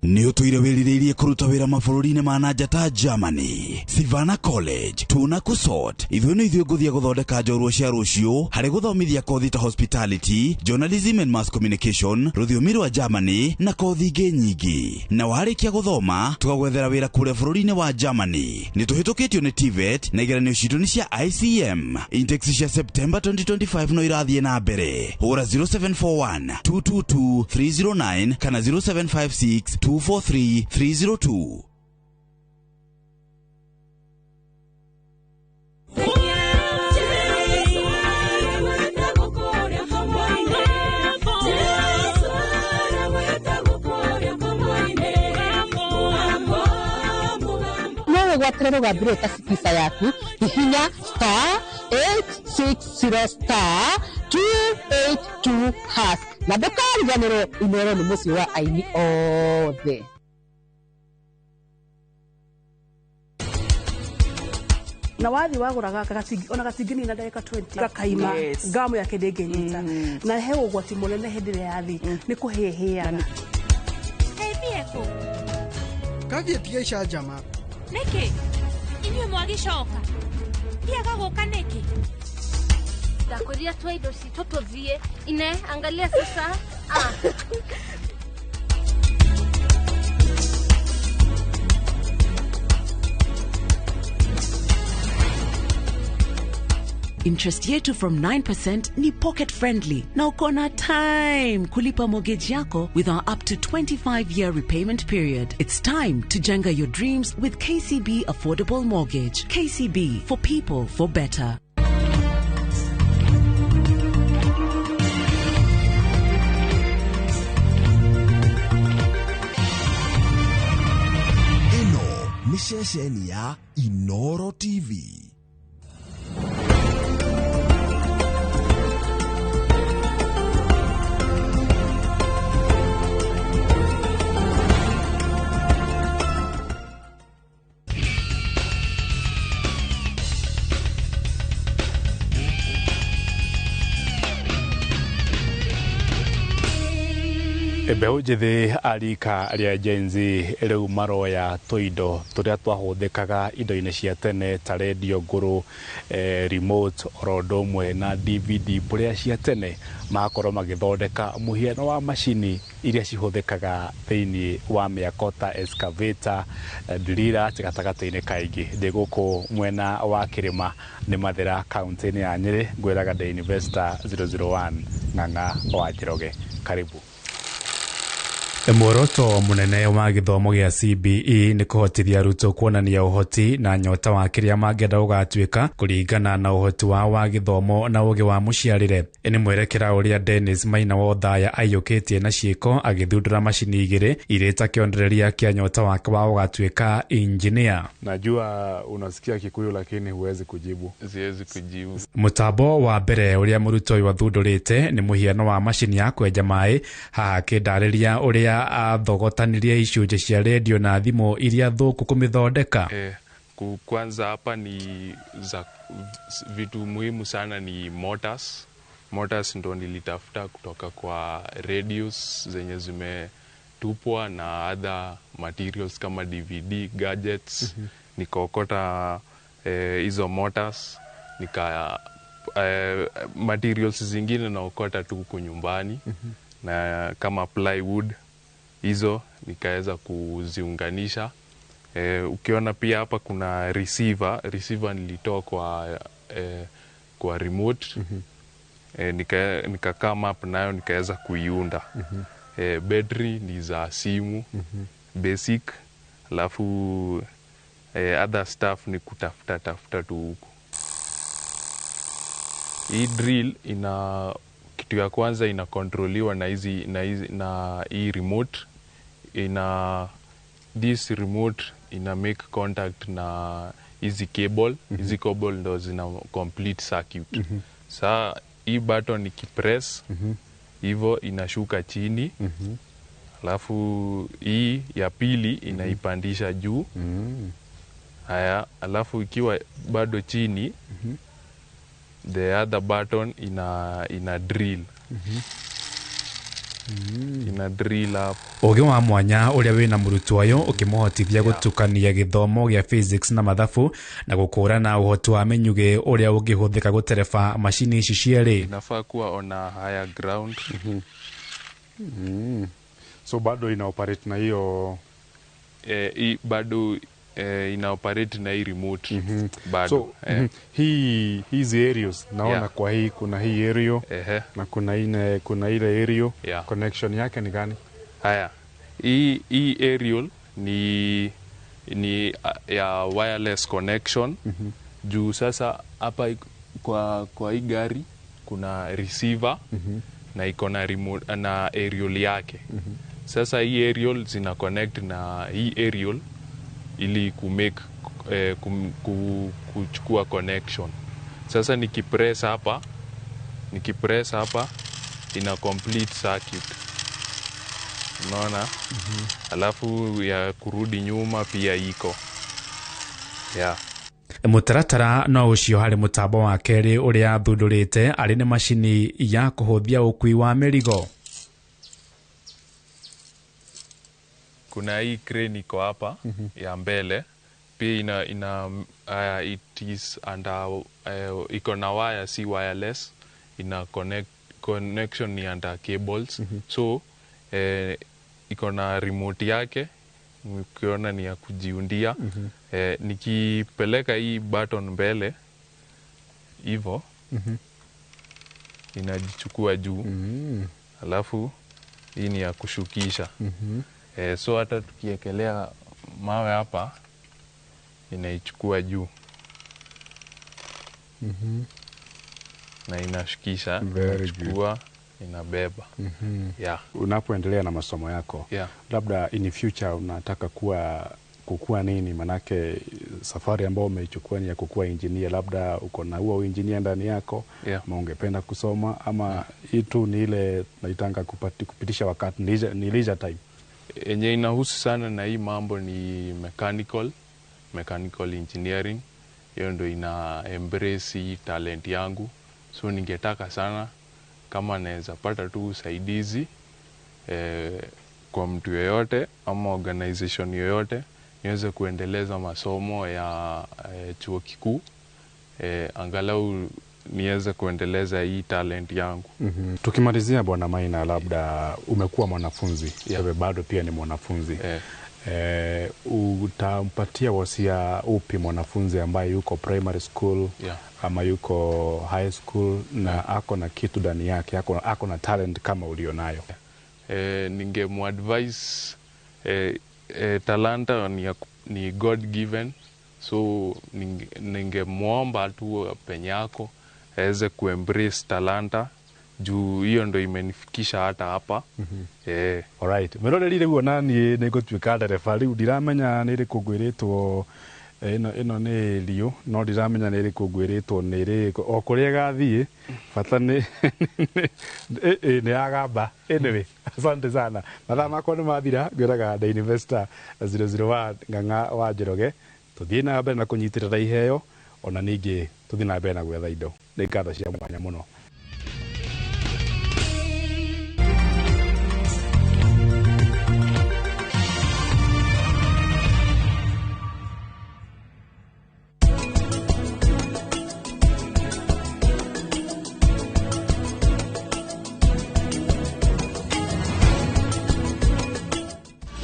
Nĩ ũtũire wĩrirĩirie kũruta wĩra mabũrũri-inĩ ma na nja ta Germany, Sivana College, Tuna Kusot. Ithuĩ nĩ ithuĩ ngũthiĩ gũthondeka njorua cia rũciũ harĩ gũthomithia kothi ta hospitality, journalism and mass communication, rũthiomi rwa Germany na kothi ingĩ nyingĩ. Na warĩkia gũthoma tũgagwethera wĩra kũrĩa bũrũri-inĩ wa Germany. Nĩ tũhĩtũkĩtio nĩ TVET na igeranio citũ nĩ cia ICM. Intakes cia September 2025 no irathiĩ na mbere. Hũra 0741 222 309 kana 0756 243 302. No wĩgwatĩre rũgambi rũrũ ta Skiza yaku hihinya star 860 star 282 hash na ndũkariganĩrwo Inooro nĩ mũciĩ wa aini othe. Na wathi wagũraga ona gatingĩnina ndagĩka 20 gakaima. Yes. Ngamu yake ndĩngĩnyita na he ũgwati mũnene hĩndĩ ĩrĩa yathi nĩ kũhĩhĩaga. Teithie kũ? Kathiĩ tiga icanjama. Nĩkĩ? Inyuĩ mwagĩcoka? Thiaga gũka nĩkĩ? Ndakwĩrire tue indo citũ tũthiĩ. Ine, angalia sasa. Ah. Interest yetu from 9% ni pocket friendly na uko na time kulipa mortgage yako with our up to 25-year repayment period. It's time to jenga your dreams with KCB Affordable Mortgage. KCB, for people, for better. Ĩno nĩ ceceni ya Inooro TV. Mbeũ njĩthĩ a rika rĩa Gen Z rĩu maroya tũindo tũrĩa twahũthĩkaga indo-inĩ cia tene ta rendio ngũrũ, remote oro ũndũ ũmwe na DVD player cia tene, magakorwo magĩthondeka mũhiano wa macini iria cihũthĩkaga thĩinĩ wa mĩako ta excavator, driller gatagatĩ-inĩ kaingĩ. Ndĩ gũkũ mwena wa kĩrĩma nĩ Mathĩra kaunti-inĩ ya Nyĩrĩ, ngwĩraga The Investor 001 Ng'ang'a wa Njoroge. Karibu. Muoroto munene wa gĩthomo gĩa CBE nĩ kũhotithia arutwo kuonania ũhoti na nyota wa kĩrĩa mangĩenda gũgatuĩka kũringana na ũhoti wao wa gĩthomo na ũgĩ wa mũciarĩre. Nĩ mwerekera ũrĩa Dennis Maina wa Othaya aiyũkĩtie na ciĩko agĩthundũra macini igĩrĩ irĩ ta kĩonereria kĩa nyota wake wa gũgatuĩka injinia. Najua unasikia Kikuyu lakini huwezi kujibu. Siwezi kujibu. Mũtambo wa mbere ũrĩa mũrutwo ũyũ athundũrĩte nĩ mũhiano wa macini ya kwenja maĩ, haha akĩndarĩria ũrĩa athogotanirie icunjĩ cia rendio na thimũ iria thũku kũmĩthondeka. Kwanza hapa ni za vitu muhimu sana ni motors. Motors ndo nilitafuta kutoka kwa radios zenye zimetupwa na other materials kama DVD, gadgets. Nikaokota hizo motors, nika materials zingine naokota tu huku nyumbani na kama plywood hizo nikaweza kuziunganisha. Ukiona pia hapa kuna receiver. Receiver nilitoa kwa remote. Nika come up nayo nikaweza kuiunda. Battery ni za simu basic, alafu other stuff ni kutafuta tafuta tu huku. Hii drill ina kitu ya kwanza inakontroliwa na hizi na hizi na hii remote. Ina this remote ina make contact na hizi cable. Hizi cable ndo zina complete circuit. Saa hii button ikipress hivyo inashuka chini. Alafu hii ya pili inaipandisha juu. Haya, alafu ikiwa bado chini, the other button ina drill. Ina drill up. Ũgĩ wa mwanya ũrĩa wĩna mũrutwo ũyũ ũkĩmũhotithia gũtukania gĩthomo gĩa physics na mathabu na gũkũrana ũhoti wa mĩnyugĩ ũrĩa ũngĩhũthĩka gũtereba macini ici cierĩ. Inafaa kuwa on a higher ground. So bado ina operate na hiyo bado ina operate na hii remote. Bado. So hii hizi aerials naona kwa hii kuna hii aerial na kuna ile aerial. Connection yake ni gani? Haya, hii aerial ni ya wireless connection. Juu sasa hapa kwa hii gari kuna receiver na iko na remote na aerial yake. Sasa hii aerial zina connect na hii aerial ili kumake kuchukua connection. Sasa nikipress hapa ina complete circuit. Unaona? Alafu ya kurudi nyuma pia iko. Yeah. Mũtaratara no ũcio harĩ mũtambo wa kerĩ ũrĩa athundũrĩte arĩ nĩ macini ya kũhũthia ũkui wa mĩrigo. Kuna hii crane iko hapa ya mbele pia ina it is under iko na wire, si wireless, ina connection ni under cables. So iko na remote yake, ukiona ni ya kujiundia. Nikipeleka hii button mbele hivyo inajichukua juu. Alafu hii ni ya kushukisha. So hata tukiekelea mawe hapa inaichukua juu. Na inashukisha, inachukua, inabeba. Yeah. Unapoendelea na masomo yako, labda in future unataka kukua nini? Manake safari ambayo umeichukua ni ya kukua engineer, labda uko na huo engineer ndani yako, ama ungependa kusoma, ama hii tu ni ile naitanga kupitisha wakati, ni leisure time. Enye inahusu sana na hii mambo ni mechanical engineering. Hiyo ndo ina embrace hii talent yangu. So ningetaka sana kama naweza pata tu usaidizi kwa mtu yoyote ama organization yoyote niweze kuendeleza masomo ya chuo kikuu, angalau niweze kuendeleza hii talent yangu. Tukimalizia Bwana Maina, labda umekuwa mwanafunzi, wewe bado pia ni mwanafunzi. Utampatia wasia upi mwanafunzi ambaye yuko primary school ama yuko high school na ako na kitu ndani yake, ako na talent kama ulionayo? Ningemuadvise talanta ni God given, so ningemuomba tu penye yako aweze kuembrace talanta juu hiyo ndo imenifikisha hata hapa. Alright. Meroreri rĩu ona niĩ nĩ ngũtuĩka ndereba rĩu ndiramenya nĩ rĩkũ ngwĩrĩtwo ĩno nĩ riũ no ndiramenya nĩ rĩkũ ngwĩrĩtwo nĩ rĩkũ o kũrĩa ĩgathiĩ bata nĩ nĩ yagamba. Anyway, asante sana. Mathaa makwa nĩ mathira, ngwĩraga The Investor 001 Ng'ang'a wa Njoroge. Tuthiĩ na mbere na kũnyitĩrĩra iheo ona ningĩ tuthiĩ na mbere na gwetha indo. Nĩ ngatho cia mwanya mũno.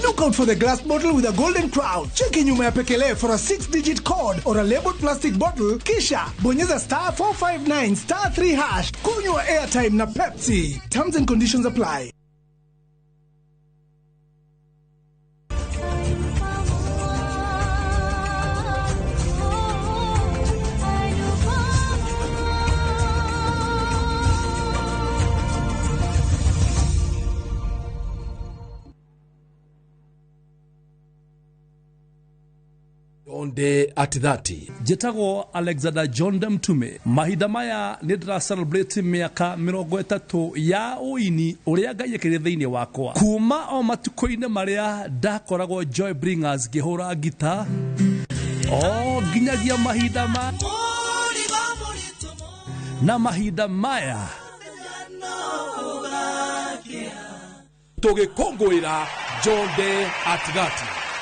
Look out for the glass bottle with a golden crown. Cheki nyuma ya pekele for a 6-digit code or a labeled plastic bottle. Kisha bonyeza star 459 star 3 hash. Kunywa airtime na Pepsi. Terms and conditions apply. Day at 30. Njĩtagwo Alexander John Mtume. Mahinda maya nĩ ndĩra celebrate mĩaka 30 ya ũini ũrĩa Ngai ekĩrire thĩinĩ wakwa. Kuma o matukũ-inĩ marĩa ndakoragwo Joy Bringers ngĩhũra ngita o nginyagia mahinda ma na mahinda maya tũgĩkũngũĩra John Day at 30.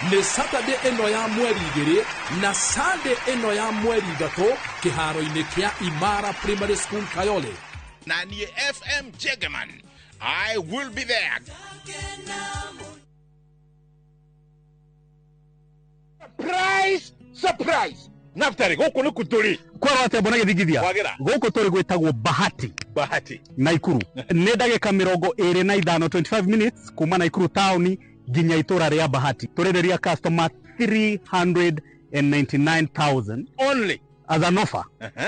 Nĩ Saturday ĩno ya mweri 2 na Sunday ĩno ya mweri 3 kĩharo-inĩ kĩa Imara Primary School Kayole. Na niĩ FM Jegeman, I will be there. Surprise, surprise. Naftari gũkũ nĩ kũtũrĩ kwarwo atĩa mbona gĩthingithia gũkũ tũrĩ gwĩtagwo Bahati Bahati Naikuru. Nĩ ndagĩka 25 25 minutes kuma Naikuru town nginya itũra rĩa Bahati. Tũrereria customer 399,000 only as an offer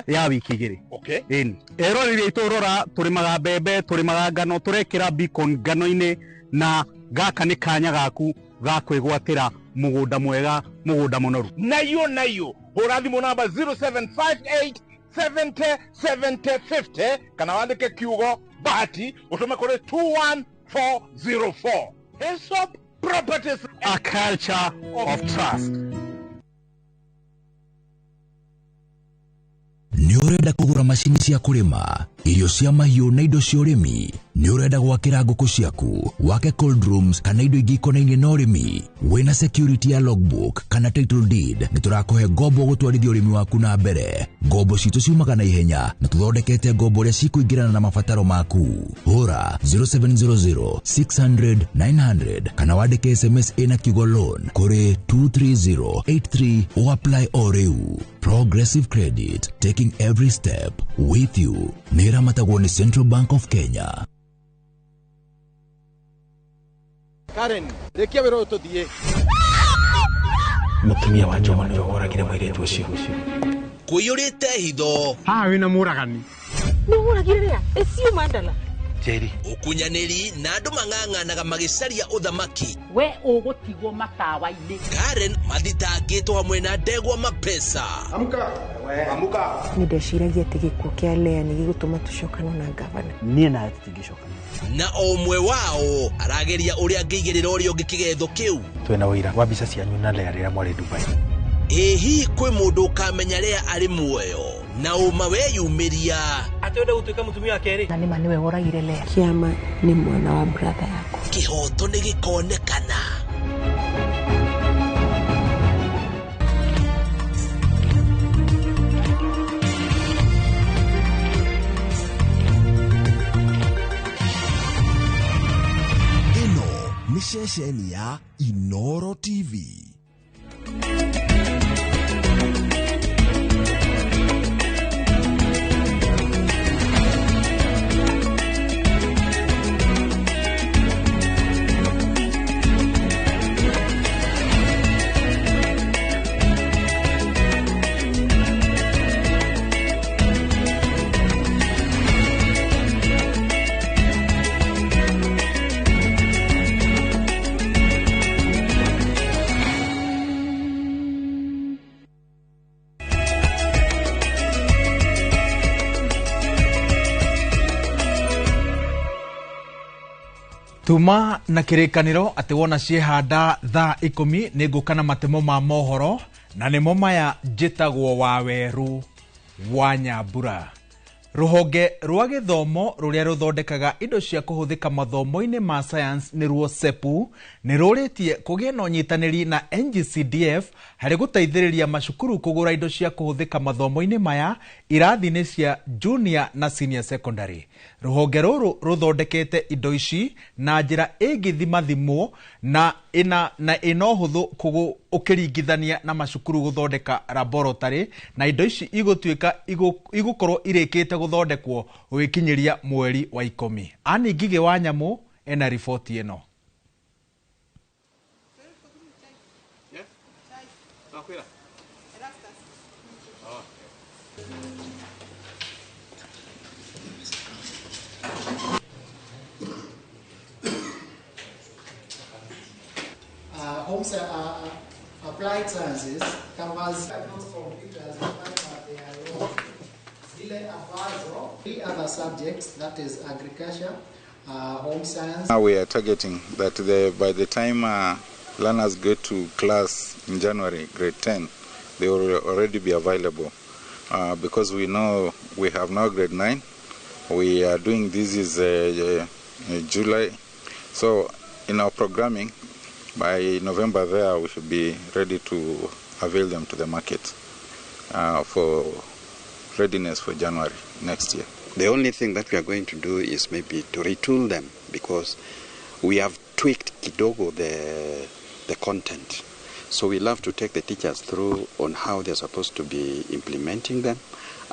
ya wiki 2. Okay. Ĩni eroreri aitũ rora, tũrĩmaga mbembe, tũrĩmaga ngano, tũrekĩra beacon ngano-inĩ, na gaka nĩ kanya gaku ga kwĩgwatĩra mũgũnda mwega, mũgũnda mũnoru. Nayo nayo hũra thimũ namba 0758 70 70 50 kana wandĩke kiugo Bahati ũtũme kũrĩ 21404. Hesop Properties, a culture of trust. Nĩ ũrenda kũgũra macini cia kũrĩma, irio cia mahiũ na indo cia ũrĩmi? Nĩ ũrenda gwakĩra ngũkũ ciaku, wake cold rooms kana indo ingĩ ikonainie na ũrĩmi? Wĩna security ya logbook kana title deed? Nĩ tũrakũhe ngombo gũtwarithia ũrĩmi waku na mbere. Ngombo citũ ciumaga na ihenya na tũthondekete ngombo ũrĩa cikũingĩrana na mabataro maku. Hũra 0700 600 900 kana wandĩke SMS ĩna kiugo loan kũrĩ 23083 ũapply o rĩu. Progressive Credit, taking every step with you. Nĩ ĩramatagwo nĩ Central Bank of Kenya. Karen, rĩkia wĩra ũyũ tũthiĩ. Mũtumia wa Njoma nĩwe woragire mũirĩtu ũcio. Kũiyũrĩte hitho. Haha wĩna mũragani. Nĩ ũragire rĩa? Ĩcio mandala. Njeri. Ũkunyanĩri na andũ mang'ang'anaga magĩcaria ũthamaki. We ũgũtigwo matawa-inĩ. Karen mathitangĩtwo hamwe na ndegwa mapesa. Amuka. Amuka. Nĩ ndeciragia atĩ gĩkuũ kĩa Lea nĩ gĩgũtũma tũcokane na ngavana. Niĩ nawe tũtingĩcokana. Na o ũmwe wao arageria ũrĩa angĩigĩrĩra ũrĩa ũngĩ kĩgetho kĩu. Twĩna ũira wa mbica cianyu na Lea rĩrĩa mwarĩ Dubai. Ĩ hihi kwĩ mũndũ ũkamenya Lea arĩ muoyo na ũma weyumĩria? Atĩ ũrenda gũtuĩka mũtumia wa kerĩ? Na nĩma nĩwe woragire Lea. Kĩama nĩ mwana wa brother yakwa. Kĩhoto nĩ gĩkonekana. Ĩno nĩ ceceni ya Inoro TV. Tuma na kĩrĩkanĩro atĩ wona ciehanda thaa 10 nĩ ngũka na matemo ma mohoro Na nĩmo maya njĩtagwo Waweru wa Nyambura. Rũhonge rwa gĩthomo rũrĩa rũthondekaga indo cia kũhũthĩka mathomo-inĩ ma science nĩruo SEPU nĩ rũrĩtie kũgĩe na ũnyitanĩri na NGCDF harĩ gũteithĩrĩria macukuru kũgũra indo cia kũhũthĩka mathomo-inĩ maya irathi-inĩ cia junior na senior secondary. Rũhonge rũrũ rũthondekete indo ici na njĩra ĩngĩthimathimwo na ĩna ũhũthũ ũkĩringithania na macukuru gũthondeka laboratory, na indo ici igũtuĩka igũkorwo irĩkĩte gũthondekwo gũgĩkinyĩria mweri wa 10. Ani Ngigĩ wa Nyamũ ena riboti ĩno. Applied sciences covers computers, zile ambazo three other subjects, that is agriculture, home science. Now we are targeting that by the time learners get to class in January, grade 10, they will already be available because we know we have now grade 9. We are doing this is July. So in our programming, by November there, we should be ready to avail them to the market for readiness for January next year. The only thing that we are going to do is maybe to retool them, because we have tweaked kidogo the content. So we love to take the teachers through on how they're supposed to be implementing them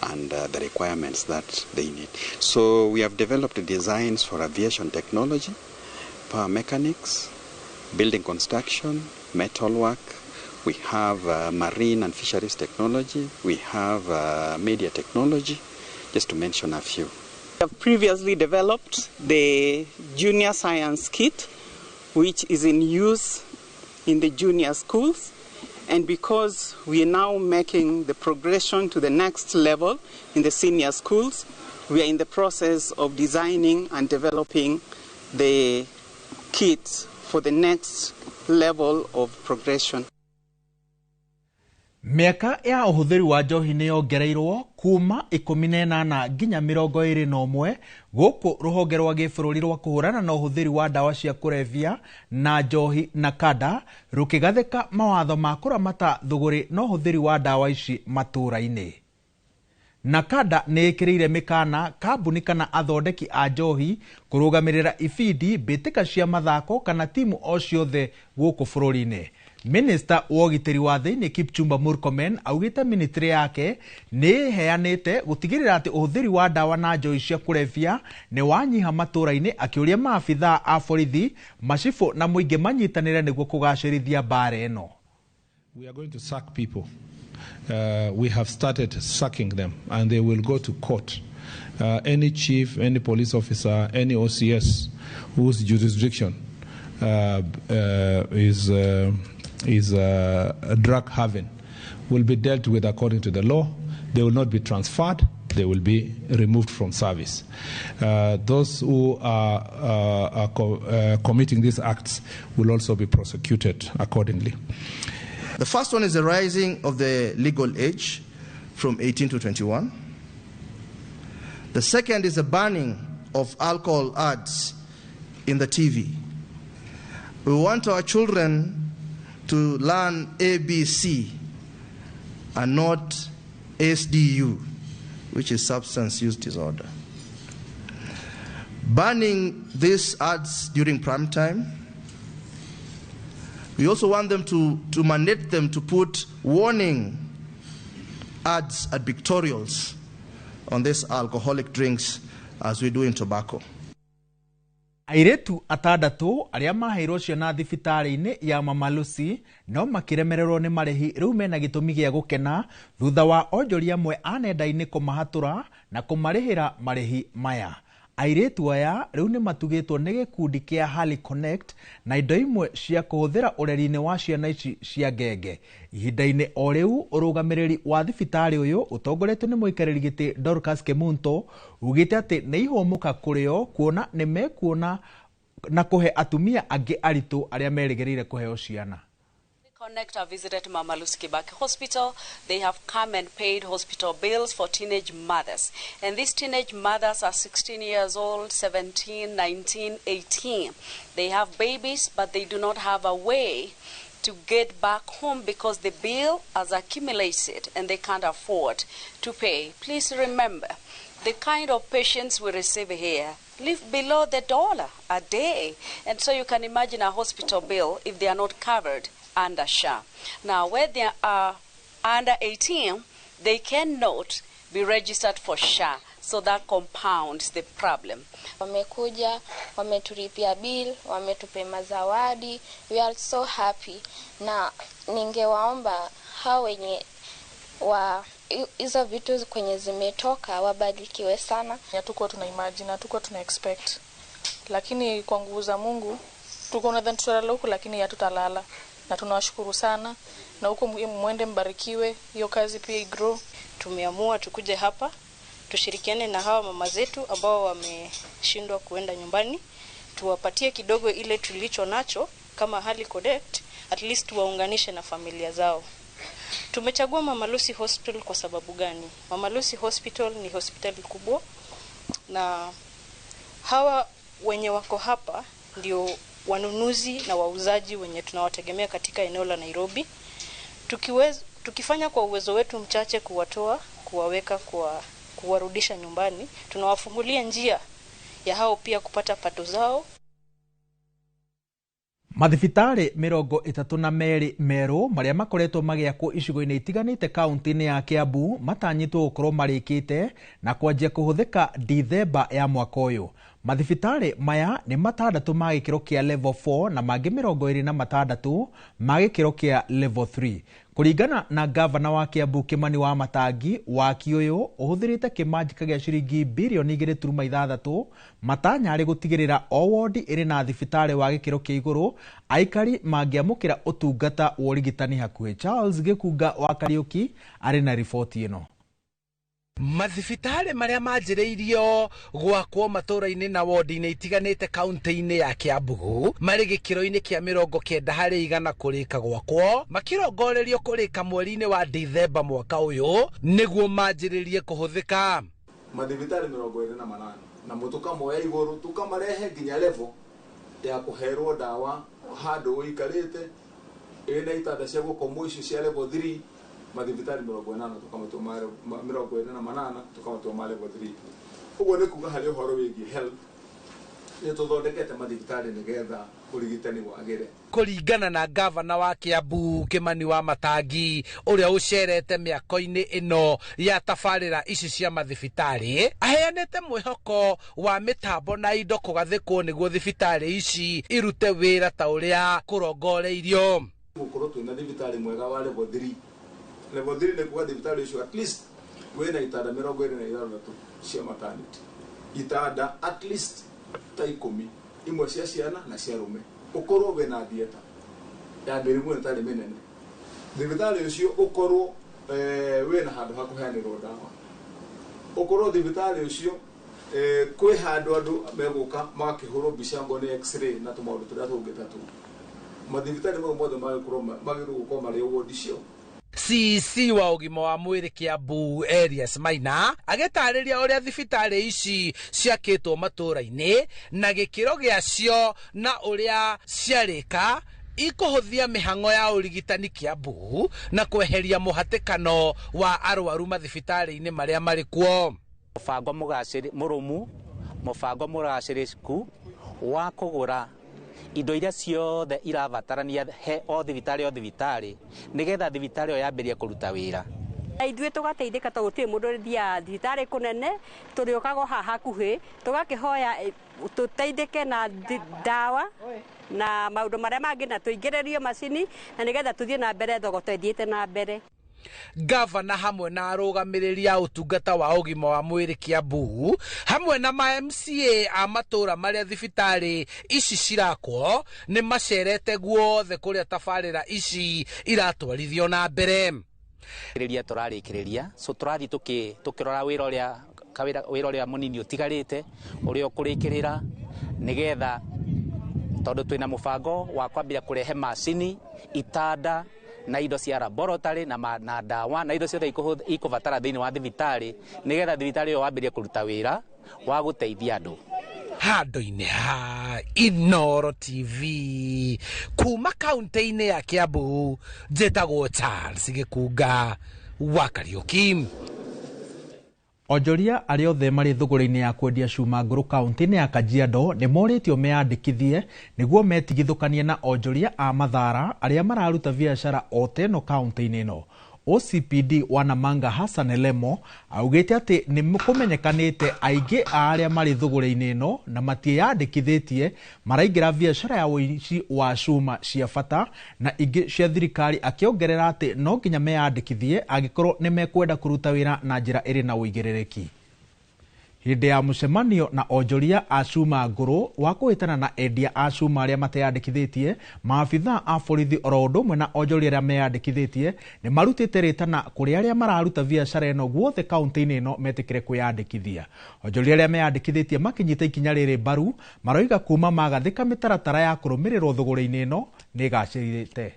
and the requirements that they need. So we have developed designs for aviation technology, power mechanics, building construction, metalwork. We have marine and fisheries technology. We have media technology, just to mention a few. We have previously developed the junior science kit, which is in use in the junior schools. And because we are now making the progression to the next level in the senior schools, we are in the process of designing and developing the kits for the next level of progression. Mĩaka ya ũhũthĩri wa njohi nĩ yongereirwo kuma 18 nginya 21 gũkũ rũhonge rwa gĩbũrũri rwa kũhũrana na ũhũthĩri wa ndawa cia kũrebia na njohi na kanda rũkĩgathĩka mawatho ma kũramata thũgũrĩ na ũhũthĩri wa ndawa ici matũũra-inĩ. NACADA nĩ ĩkĩrĩire mĩkana kambuni kana athondeki a njohi kũrũgamĩrĩra ibindi, mbĩtĩka cia mathako kana timu o ciothe gũkũ bũrũri-inĩ. Minista wa ũgitĩri wa thĩinĩ Kipchumba Murkomen augĩte ministry yake nĩ ĩheanĩte gũtigĩrĩra atĩ ũhũthĩri wa ndawa na njohi cia kũrebia nĩ wanyiha matũũra-inĩ, akĩũria maabithaa a borithi, macibũ na mũingĩ manyitanĩre nĩguo kũgacĩrithia mbara ĩno. We are going to sack people. We have started sacking them, and they will go to court. Any chief, any police officer, any OCS whose jurisdiction is a drug haven will be dealt with according to the law. They will not be transferred. They will be removed from service. Those who are committing these acts will also be prosecuted accordingly. The first one is the rising of the legal age from 18 to 21. The second is the banning of alcohol ads in the TV. We want our children to learn ABC and not SDU, which is substance use disorder. Banning these ads during prime time. We also want them to mandate them to put warning ads at pictorials on these alcoholic drinks as we do in tobacco. Airĩtu atandatũ arĩa maheirwo ciana thibitarĩ-inĩ ya Mama Lucy no makĩremererwo nĩ marĩhi rĩu mena gĩtũmi gĩa gũkena thutha wa onjoria amwe a nenda-inĩ kũmahatũra na kũmarĩhĩra marĩhi maya. Airĩtu aya rĩu nĩ matugĩtwo nĩ gĩkundi kĩa Harley Connect na indo imwe cia kũhũthĩra ũreri-inĩ wa ciana ici cia ngenge. Ihinda-inĩ o rĩu ũrũgamĩrĩri wa thibitarĩ ũyũ ũtongoretio nĩ mũikarĩri gĩtĩ Dorcas Kemunto ugĩte atĩ nĩ ihũmũka kũrĩ o kuona nĩ mekuona na kũhe atumia angĩ aritũ arĩa merĩgĩrĩire kũheo ciana. Connect have visited Mama Lucy Kibaki Hospital. They have come and paid hospital bills for teenage mothers. And these teenage mothers are 16 years old, 17, 19, 18. They have babies, but they do not have a way to get back home because the bill has accumulated and they can't afford to pay. Please remember, the kind of patients we receive here live below the dollar a day. And so you can imagine a hospital bill if they are not covered under SHA. Now, where they are under 18, they cannot be registered for SHA. So that compounds the problem. Wamekuja, wametulipia bill, wametupea zawadi. We are so happy. Na ningewaomba hao wenye wa hizo vitu kwenye zimetoka wabarikiwe sana. Hatukuwa tuna imagine, hatukuwa tuna expect. Lakini kwa nguvu za Mungu tuko nadhani tutalala huku, lakini hatutalala. Na tunawashukuru sana, na huko mwende mbarikiwe, hiyo kazi pia igrow. Tumeamua tukuje hapa tushirikiane na hawa mama zetu ambao wameshindwa kuenda nyumbani, tuwapatie kidogo ile tulicho nacho kama Hali Connect, at least tuwaunganishe na familia zao. Tumechagua Mama Lucy Hospital kwa sababu gani? Mama Lucy Hospital ni hospitali kubwa, na hawa wenye wako hapa ndio wanunuzi na wauzaji wenye tunawategemea katika eneo la Nairobi. Tukifanya kwa uwezo wetu mchache kuwatoa, kuwaweka, kuwarudisha nyumbani, tunawafungulia njia ya hao pia kupata pato zao. Mathibitarĩ 32 merũ marĩa makoretwo magĩakwo icigo-inĩ itiganĩte kaunti-inĩ ya Kiambu matanyĩtwo gũkorwo marĩkĩte na kwanjia kũhũthĩka Dithemba ya mwaka ũyũ. Mathibitarĩ maya nĩ 6 ma gĩkĩro kĩa level 4 na mangĩ 26 ma gĩkĩro kĩa level 3. Kũringana na gavana wa Kiambu Kimani wa Matangi, waki ũyũ ũhũthĩrĩte kĩmanjĩka gĩa ciringi birioni 2.6 matanya arĩ gũtigĩrĩra o wondi ĩrĩ na thibitarĩ wa gĩkĩro kĩa igũrũ aikari mangĩamũkĩra ũtungata wa ũrigitani hakuhĩ. Charles Gĩkunga wa Kariũki arĩ na riboti ĩno. Mathibitarĩ marĩa manjĩrĩirio gwakwo matũũra-inĩ na wondi-inĩ itiganĩte kaunti-inĩ ya Kiambu marĩ gĩkĩro-inĩ kĩa 90% kũrĩka gwakwo, makĩrongorerio kũrĩka mweri-inĩ wa Dithemba mwaka ũyũ nĩguo manjĩrĩrie kũhũthĩka. Mathibitarĩ 28 namo tũkamoya igũrũ tũkamarehe nginya level ya kũherwo ndawa handũ ũikarĩte ĩna itanda cia gũkomwo icio cia level 3. Mathibitarĩ 80 tukamatua 48 tukamatua ma level 3. Ũguo nĩ kuga harĩ ũhoro wĩgiĩ health nĩ tũthondekete mathibitarĩ nĩgetha ũrigitani wagĩre. Kũringana na gavana wa Kiambu Kimani wa Matangi ũrĩa ũcerete mĩako-inĩ ĩno ya tabarĩra ici cia mathibitarĩ, aheanĩte mwĩhoko wa mĩtambo na indo kũgathĩkwo nĩguo thibitarĩ ici irute wĩra ta ũrĩa kũrongoreirio. Gũkorwo twĩna thibitarĩ mwega wa level 3. Level 3 nĩ kuga thibitarĩ ũcio at least wĩna itanda 26 cia maternity, itanda at least ta 10 imwe cia ciana na cia arũme, ũkorwo wĩna theatre ya mĩrimũ ĩtarĩ mĩnene. Thibitarĩ ũcio ũkorwo wĩna handũ ha kũheanĩrwo ndawa, ũkorwo thibitarĩ ũcio kwĩ handũ andũ megũka magakĩhũrwo mbica ngo nĩ x-ray na tũmaũndũ tũrĩa tũngĩ ta tũu. Mathibitarĩ mau mothe magĩrĩirwo gũkorwo marĩ wodi cio. CC wa ũgima wa mwĩrĩ Kiambu Elias Maina agĩtarĩria ũrĩa thibitarĩ ici ciakĩtwo matũũra-inĩ na gĩkĩro gĩacio na ũrĩa ciarĩka ikũhũthia mĩhang'o ya ũrigitani Kiambu na kweheria mũhatĩkano wa arwaru mathibitarĩ-inĩ marĩa marĩ kuo. Mũbango mũrũmu, mũbango mũgacĩrĩku wa kũgũra indo iria ciothe irabatarania he o thibitarĩ nĩgetha thibitarĩ ĩyo yambĩrĩrie kũruta wĩra. Ithuĩ tũgateithĩka tondũ gũtirĩ mũndũ ũrĩthiaga thibitarĩ kũnene, tũrĩũkaga o haha hakuhĩ tũgakĩhoya tũteithĩke na ndawa na maũndũ marĩa mangĩ na tũingĩrĩrio macini na nĩgetha tũthiĩ na mbere thogora ĩthiĩte na mbere. Gavana hamwe na arũgamĩrĩri a ũtungata wa ũgima wa mwĩrĩ Kiambu hamwe na ma MCA a matũũra marĩa thibitarĩ ici cirakwo nĩ macerete guothe kũrĩa tabarĩra ici iratwarithio na mbere. Rĩrĩa tũrarĩkĩrĩria so tũrathiĩ tũkĩrora wĩra ũrĩa mũnini ũtigarĩte ũrĩa ũkũrĩkĩrĩra nĩgetha Tondu twina mubango wa kwambia kurehe macini, itanda na indo cia laboratory na ndawa na indo ciothe ikubatara thiini wa thibitari nigetha thibitari iyo wambirie kuruta wira wa guteithia andu. Handũ-inĩ ha Inooro TV kuma kaunti-inĩ ya Kiambu, njĩtagwo Charles Gĩkunga wa Kariũki. Onjoria arĩa othe marĩ thũgũrĩ-inĩ ya kwendia cuma ngũrũ kaunti-inĩ ya Kajiado nĩ morĩtio meyandĩkithie nĩguo metigithũkanie na onjoria a Mathara arĩa mararuta biacara o ta ĩno kaunti-inĩ ĩno. OCPD wa Namanga Hassan Lemo augĩte atĩ nĩ kũmenyekanĩte aingĩ a arĩa marĩ thũgũrĩ-inĩ ĩno na matiĩyandĩkithĩtie maraingĩra biacara ya ũici wa cuma cia bata na ingĩ cia thirikari, akĩongerera atĩ no nginya meyandĩkithie angĩkorwo nĩ mekwenda kũruta wĩra na njĩra ĩrĩ na ũigĩrĩrĩki. Hĩndĩ ya mũcemanio na onjoria a cuma ngũrũ wa kũhĩtana na endia a cuma arĩa mateyandĩkithĩtie, maabithaa a borithi oro ũndũ ũmwe na onjoria arĩa meyandĩkithĩtie nĩ marutĩte rĩtana kũrĩ arĩa mararuta biacara ĩno guothe kaunti-inĩ ĩno metĩkĩre kwĩyandĩkithia. Onjoria arĩa meyandĩkithĩtie makĩnyita ikinya rĩrĩ mbaru maroiga kuma magathĩka mĩtaratara ya kũrũmĩrĩrwo thũgũrĩ-inĩ ĩno nĩ ĩgacĩrĩte.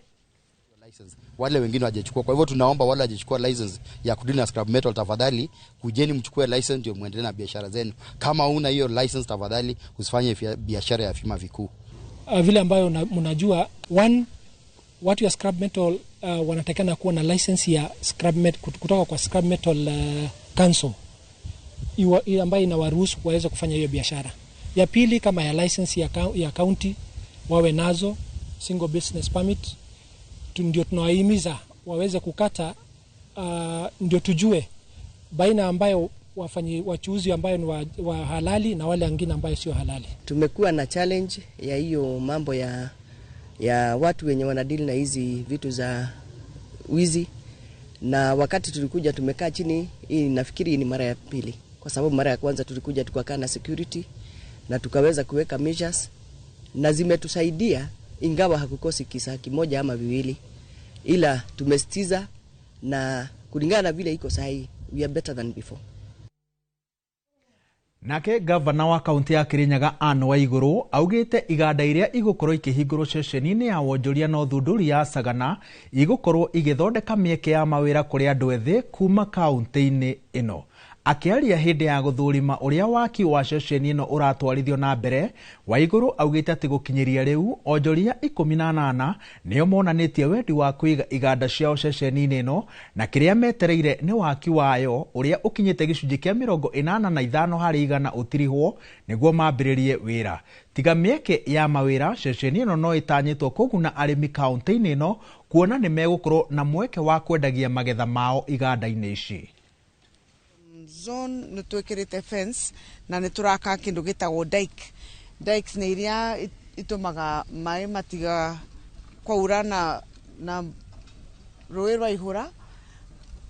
Wale wengine hawajachukua. Kwa hivyo tunaomba wale hawajachukua license ya kudili na scrap metal, tafadhali kujeni mchukue license ndio muendelee na biashara zenu. Kama una hiyo license, tafadhali usifanye biashara ya vyuma vikuu. Vile ambayo mnajua, watu ya scrap metal wanatakana kuwa na license ya scrap metal kutoka kwa scrap metal council ambayo inawaruhusu kuweza kufanya hiyo biashara. Ya pili, kama ya license ya county wawe nazo, single business permit. Ndio tunawahimiza waweze kukata, ndio tujue baina ambayo wachuuzi ambayo ni wa halali na wale wengine ambayo sio halali. Tumekuwa na challenge ya hiyo mambo ya watu wenye wanadili na hizi vitu za wizi, na wakati tulikuja tumekaa chini, hii nafikiri ni mara ya pili, kwa sababu mara ya kwanza tulikuja tukakaa na security na tukaweza kuweka measures na zimetusaidia, ingawa hakukosi kisa kimoja ama viwili, ila tumesitiza na kulingana na vile iko sahi, we are better than before. Nake gavana wa kaunti ya Kirinyaga Anne Waiguru augite iganda iria igukorwo ikihingũrwo ceceni-inĩ ya wonjoria na ũthundũri ya Sagana igũkorwo igĩthondeka mĩeke ya mawĩra kũrĩ andũ ethĩ kuma kaunti-inĩ ĩno. Akĩaria hĩndĩ ya gũthũrima ũrĩa waki wa ceceni ĩno ũratwarithio na mbere, Waiguru augĩte atĩ gũkinyĩria rĩu onjoria 18 nĩo monanĩtie wendi wa kũiga iganda ciao ceceni-inĩ ĩno, na kĩrĩa metereire nĩ waki wayo ũrĩa ũkinyĩte gĩcunjĩ kĩa 85 harĩ igana ũtirihwo nĩguo mambĩrĩrie wĩra. Tiga mĩeke ya mawĩra, ceceni ĩno no ĩtanyĩtwo kũguna arĩmi kaunti-inĩ ĩno kuona nĩ megũkorwo na mweke wa kwendagia magetha mao iganda-inĩ ici. Zone nä twä fence na nä tå raka kä ndå gä tagwo dike. Dikes nä iria itåmaga maä matiga kwaura na rũĩ rwaihũra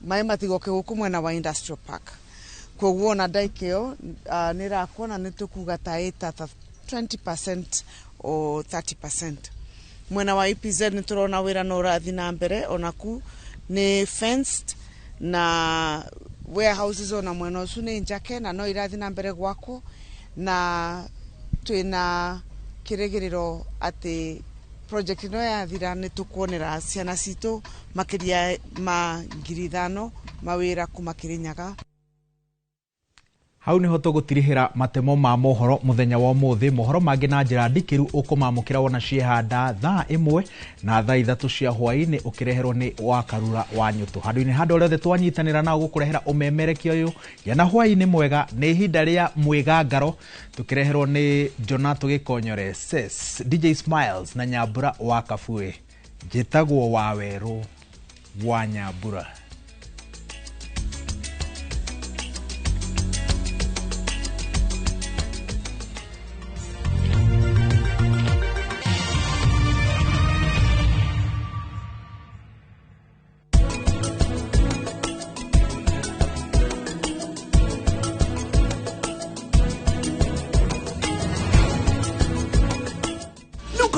maä matigoke gå mwena wa industrial park. Koguo ona dike ĩyo nä ĩrakwo na nä tå kuga ta ĩta 20% o 30%. Mwena wa EPZ nä tå rona wä ra no ũrathiĩ na mbere, onaku nä fenced na warehouses ona mwena ũcio nĩ njake na no irathi na mbere gwakwo, na twĩna kĩrĩgĩrĩro atĩ project ĩno yathira nĩ tũkuonera ciana citũ makĩria ma 5,000 mawĩra kuma Kĩrĩnyaga. Hau niho tũgũtirihĩra matemo ma mohoro mũthenya wa ũmũthĩ. Mohoro mangĩ na njĩra ndikĩru ũkũmamũkĩra wona ciehanda thaa 1 na thaa 3 cia hwaĩ-inĩ ũkĩreherwo nĩ Wakarura wa Nyũtũ. Handũ-inĩ handũ rĩothe twanyitanĩra nao gũkũrehera ũmemerekia ũyũ gĩa na hwaĩ-inĩ mwega. Nĩ ihinda rĩa mwĩgangaro tũkĩreherwo nĩ Jonato Gĩkonyore, Ses, DJ Smiles na Nyambura wa Kabue. Njĩtagwo Wawerũ wa Nyambura.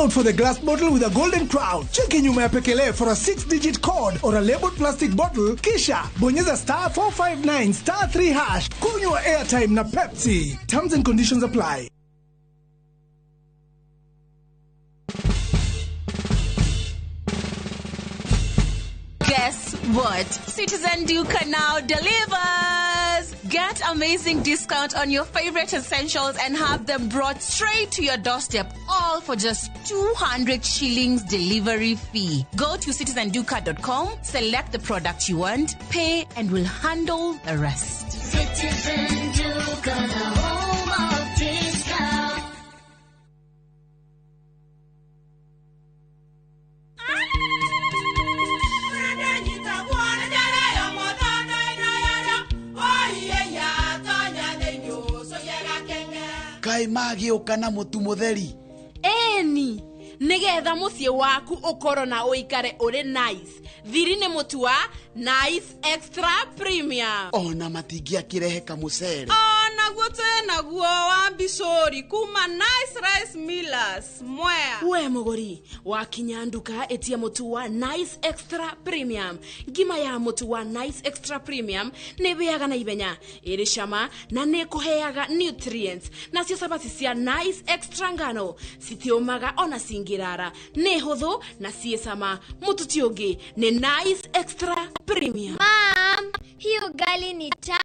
Out for the glass bottle with a golden crown. Cheki nyuma ya pekele for a 6-digit code or a labeled plastic bottle, kisha bonyeza *459 *3# kunywa airtime na Pepsi. Terms and conditions apply. Guess what? Citizen Duka now delivers! Get amazing discount on your favorite essentials and have them brought straight to your doorstep, all for just 200 shillings delivery fee. Go to citizenduka.com, select the product you want, pay, and we'll handle the rest. Citizen Duka, the home of discount. Kaĩ magĩũka na mũtu mũtheri? Eni nĩgetha mũciĩ waku ũkorwo na ũikare ũrĩ nice, thiri nĩ mũtu wa Nice Extra Premium. Ona matingĩakĩrehe kamũcere. Onaguo twĩ naguo wa mbicũri kuma Nice Rice Millers Mwea. We mũgũri wakinya nduka, ĩtia mũtu wa Nice Extra Premium. Ngima ya mũtu wa Nice Extra Premium nĩ ĩhĩaga na ihenya, ĩrĩ cama na nĩ ĩkũheaga nutrients. Nacio cabaci cia Nice Extra ngano citiũmaga ona cingĩrara, nĩ hũthũ na ciĩ cama. Mũtu ti ũngĩ, nĩ Nice Extra Premium. Mom, hii ugali ni tamu.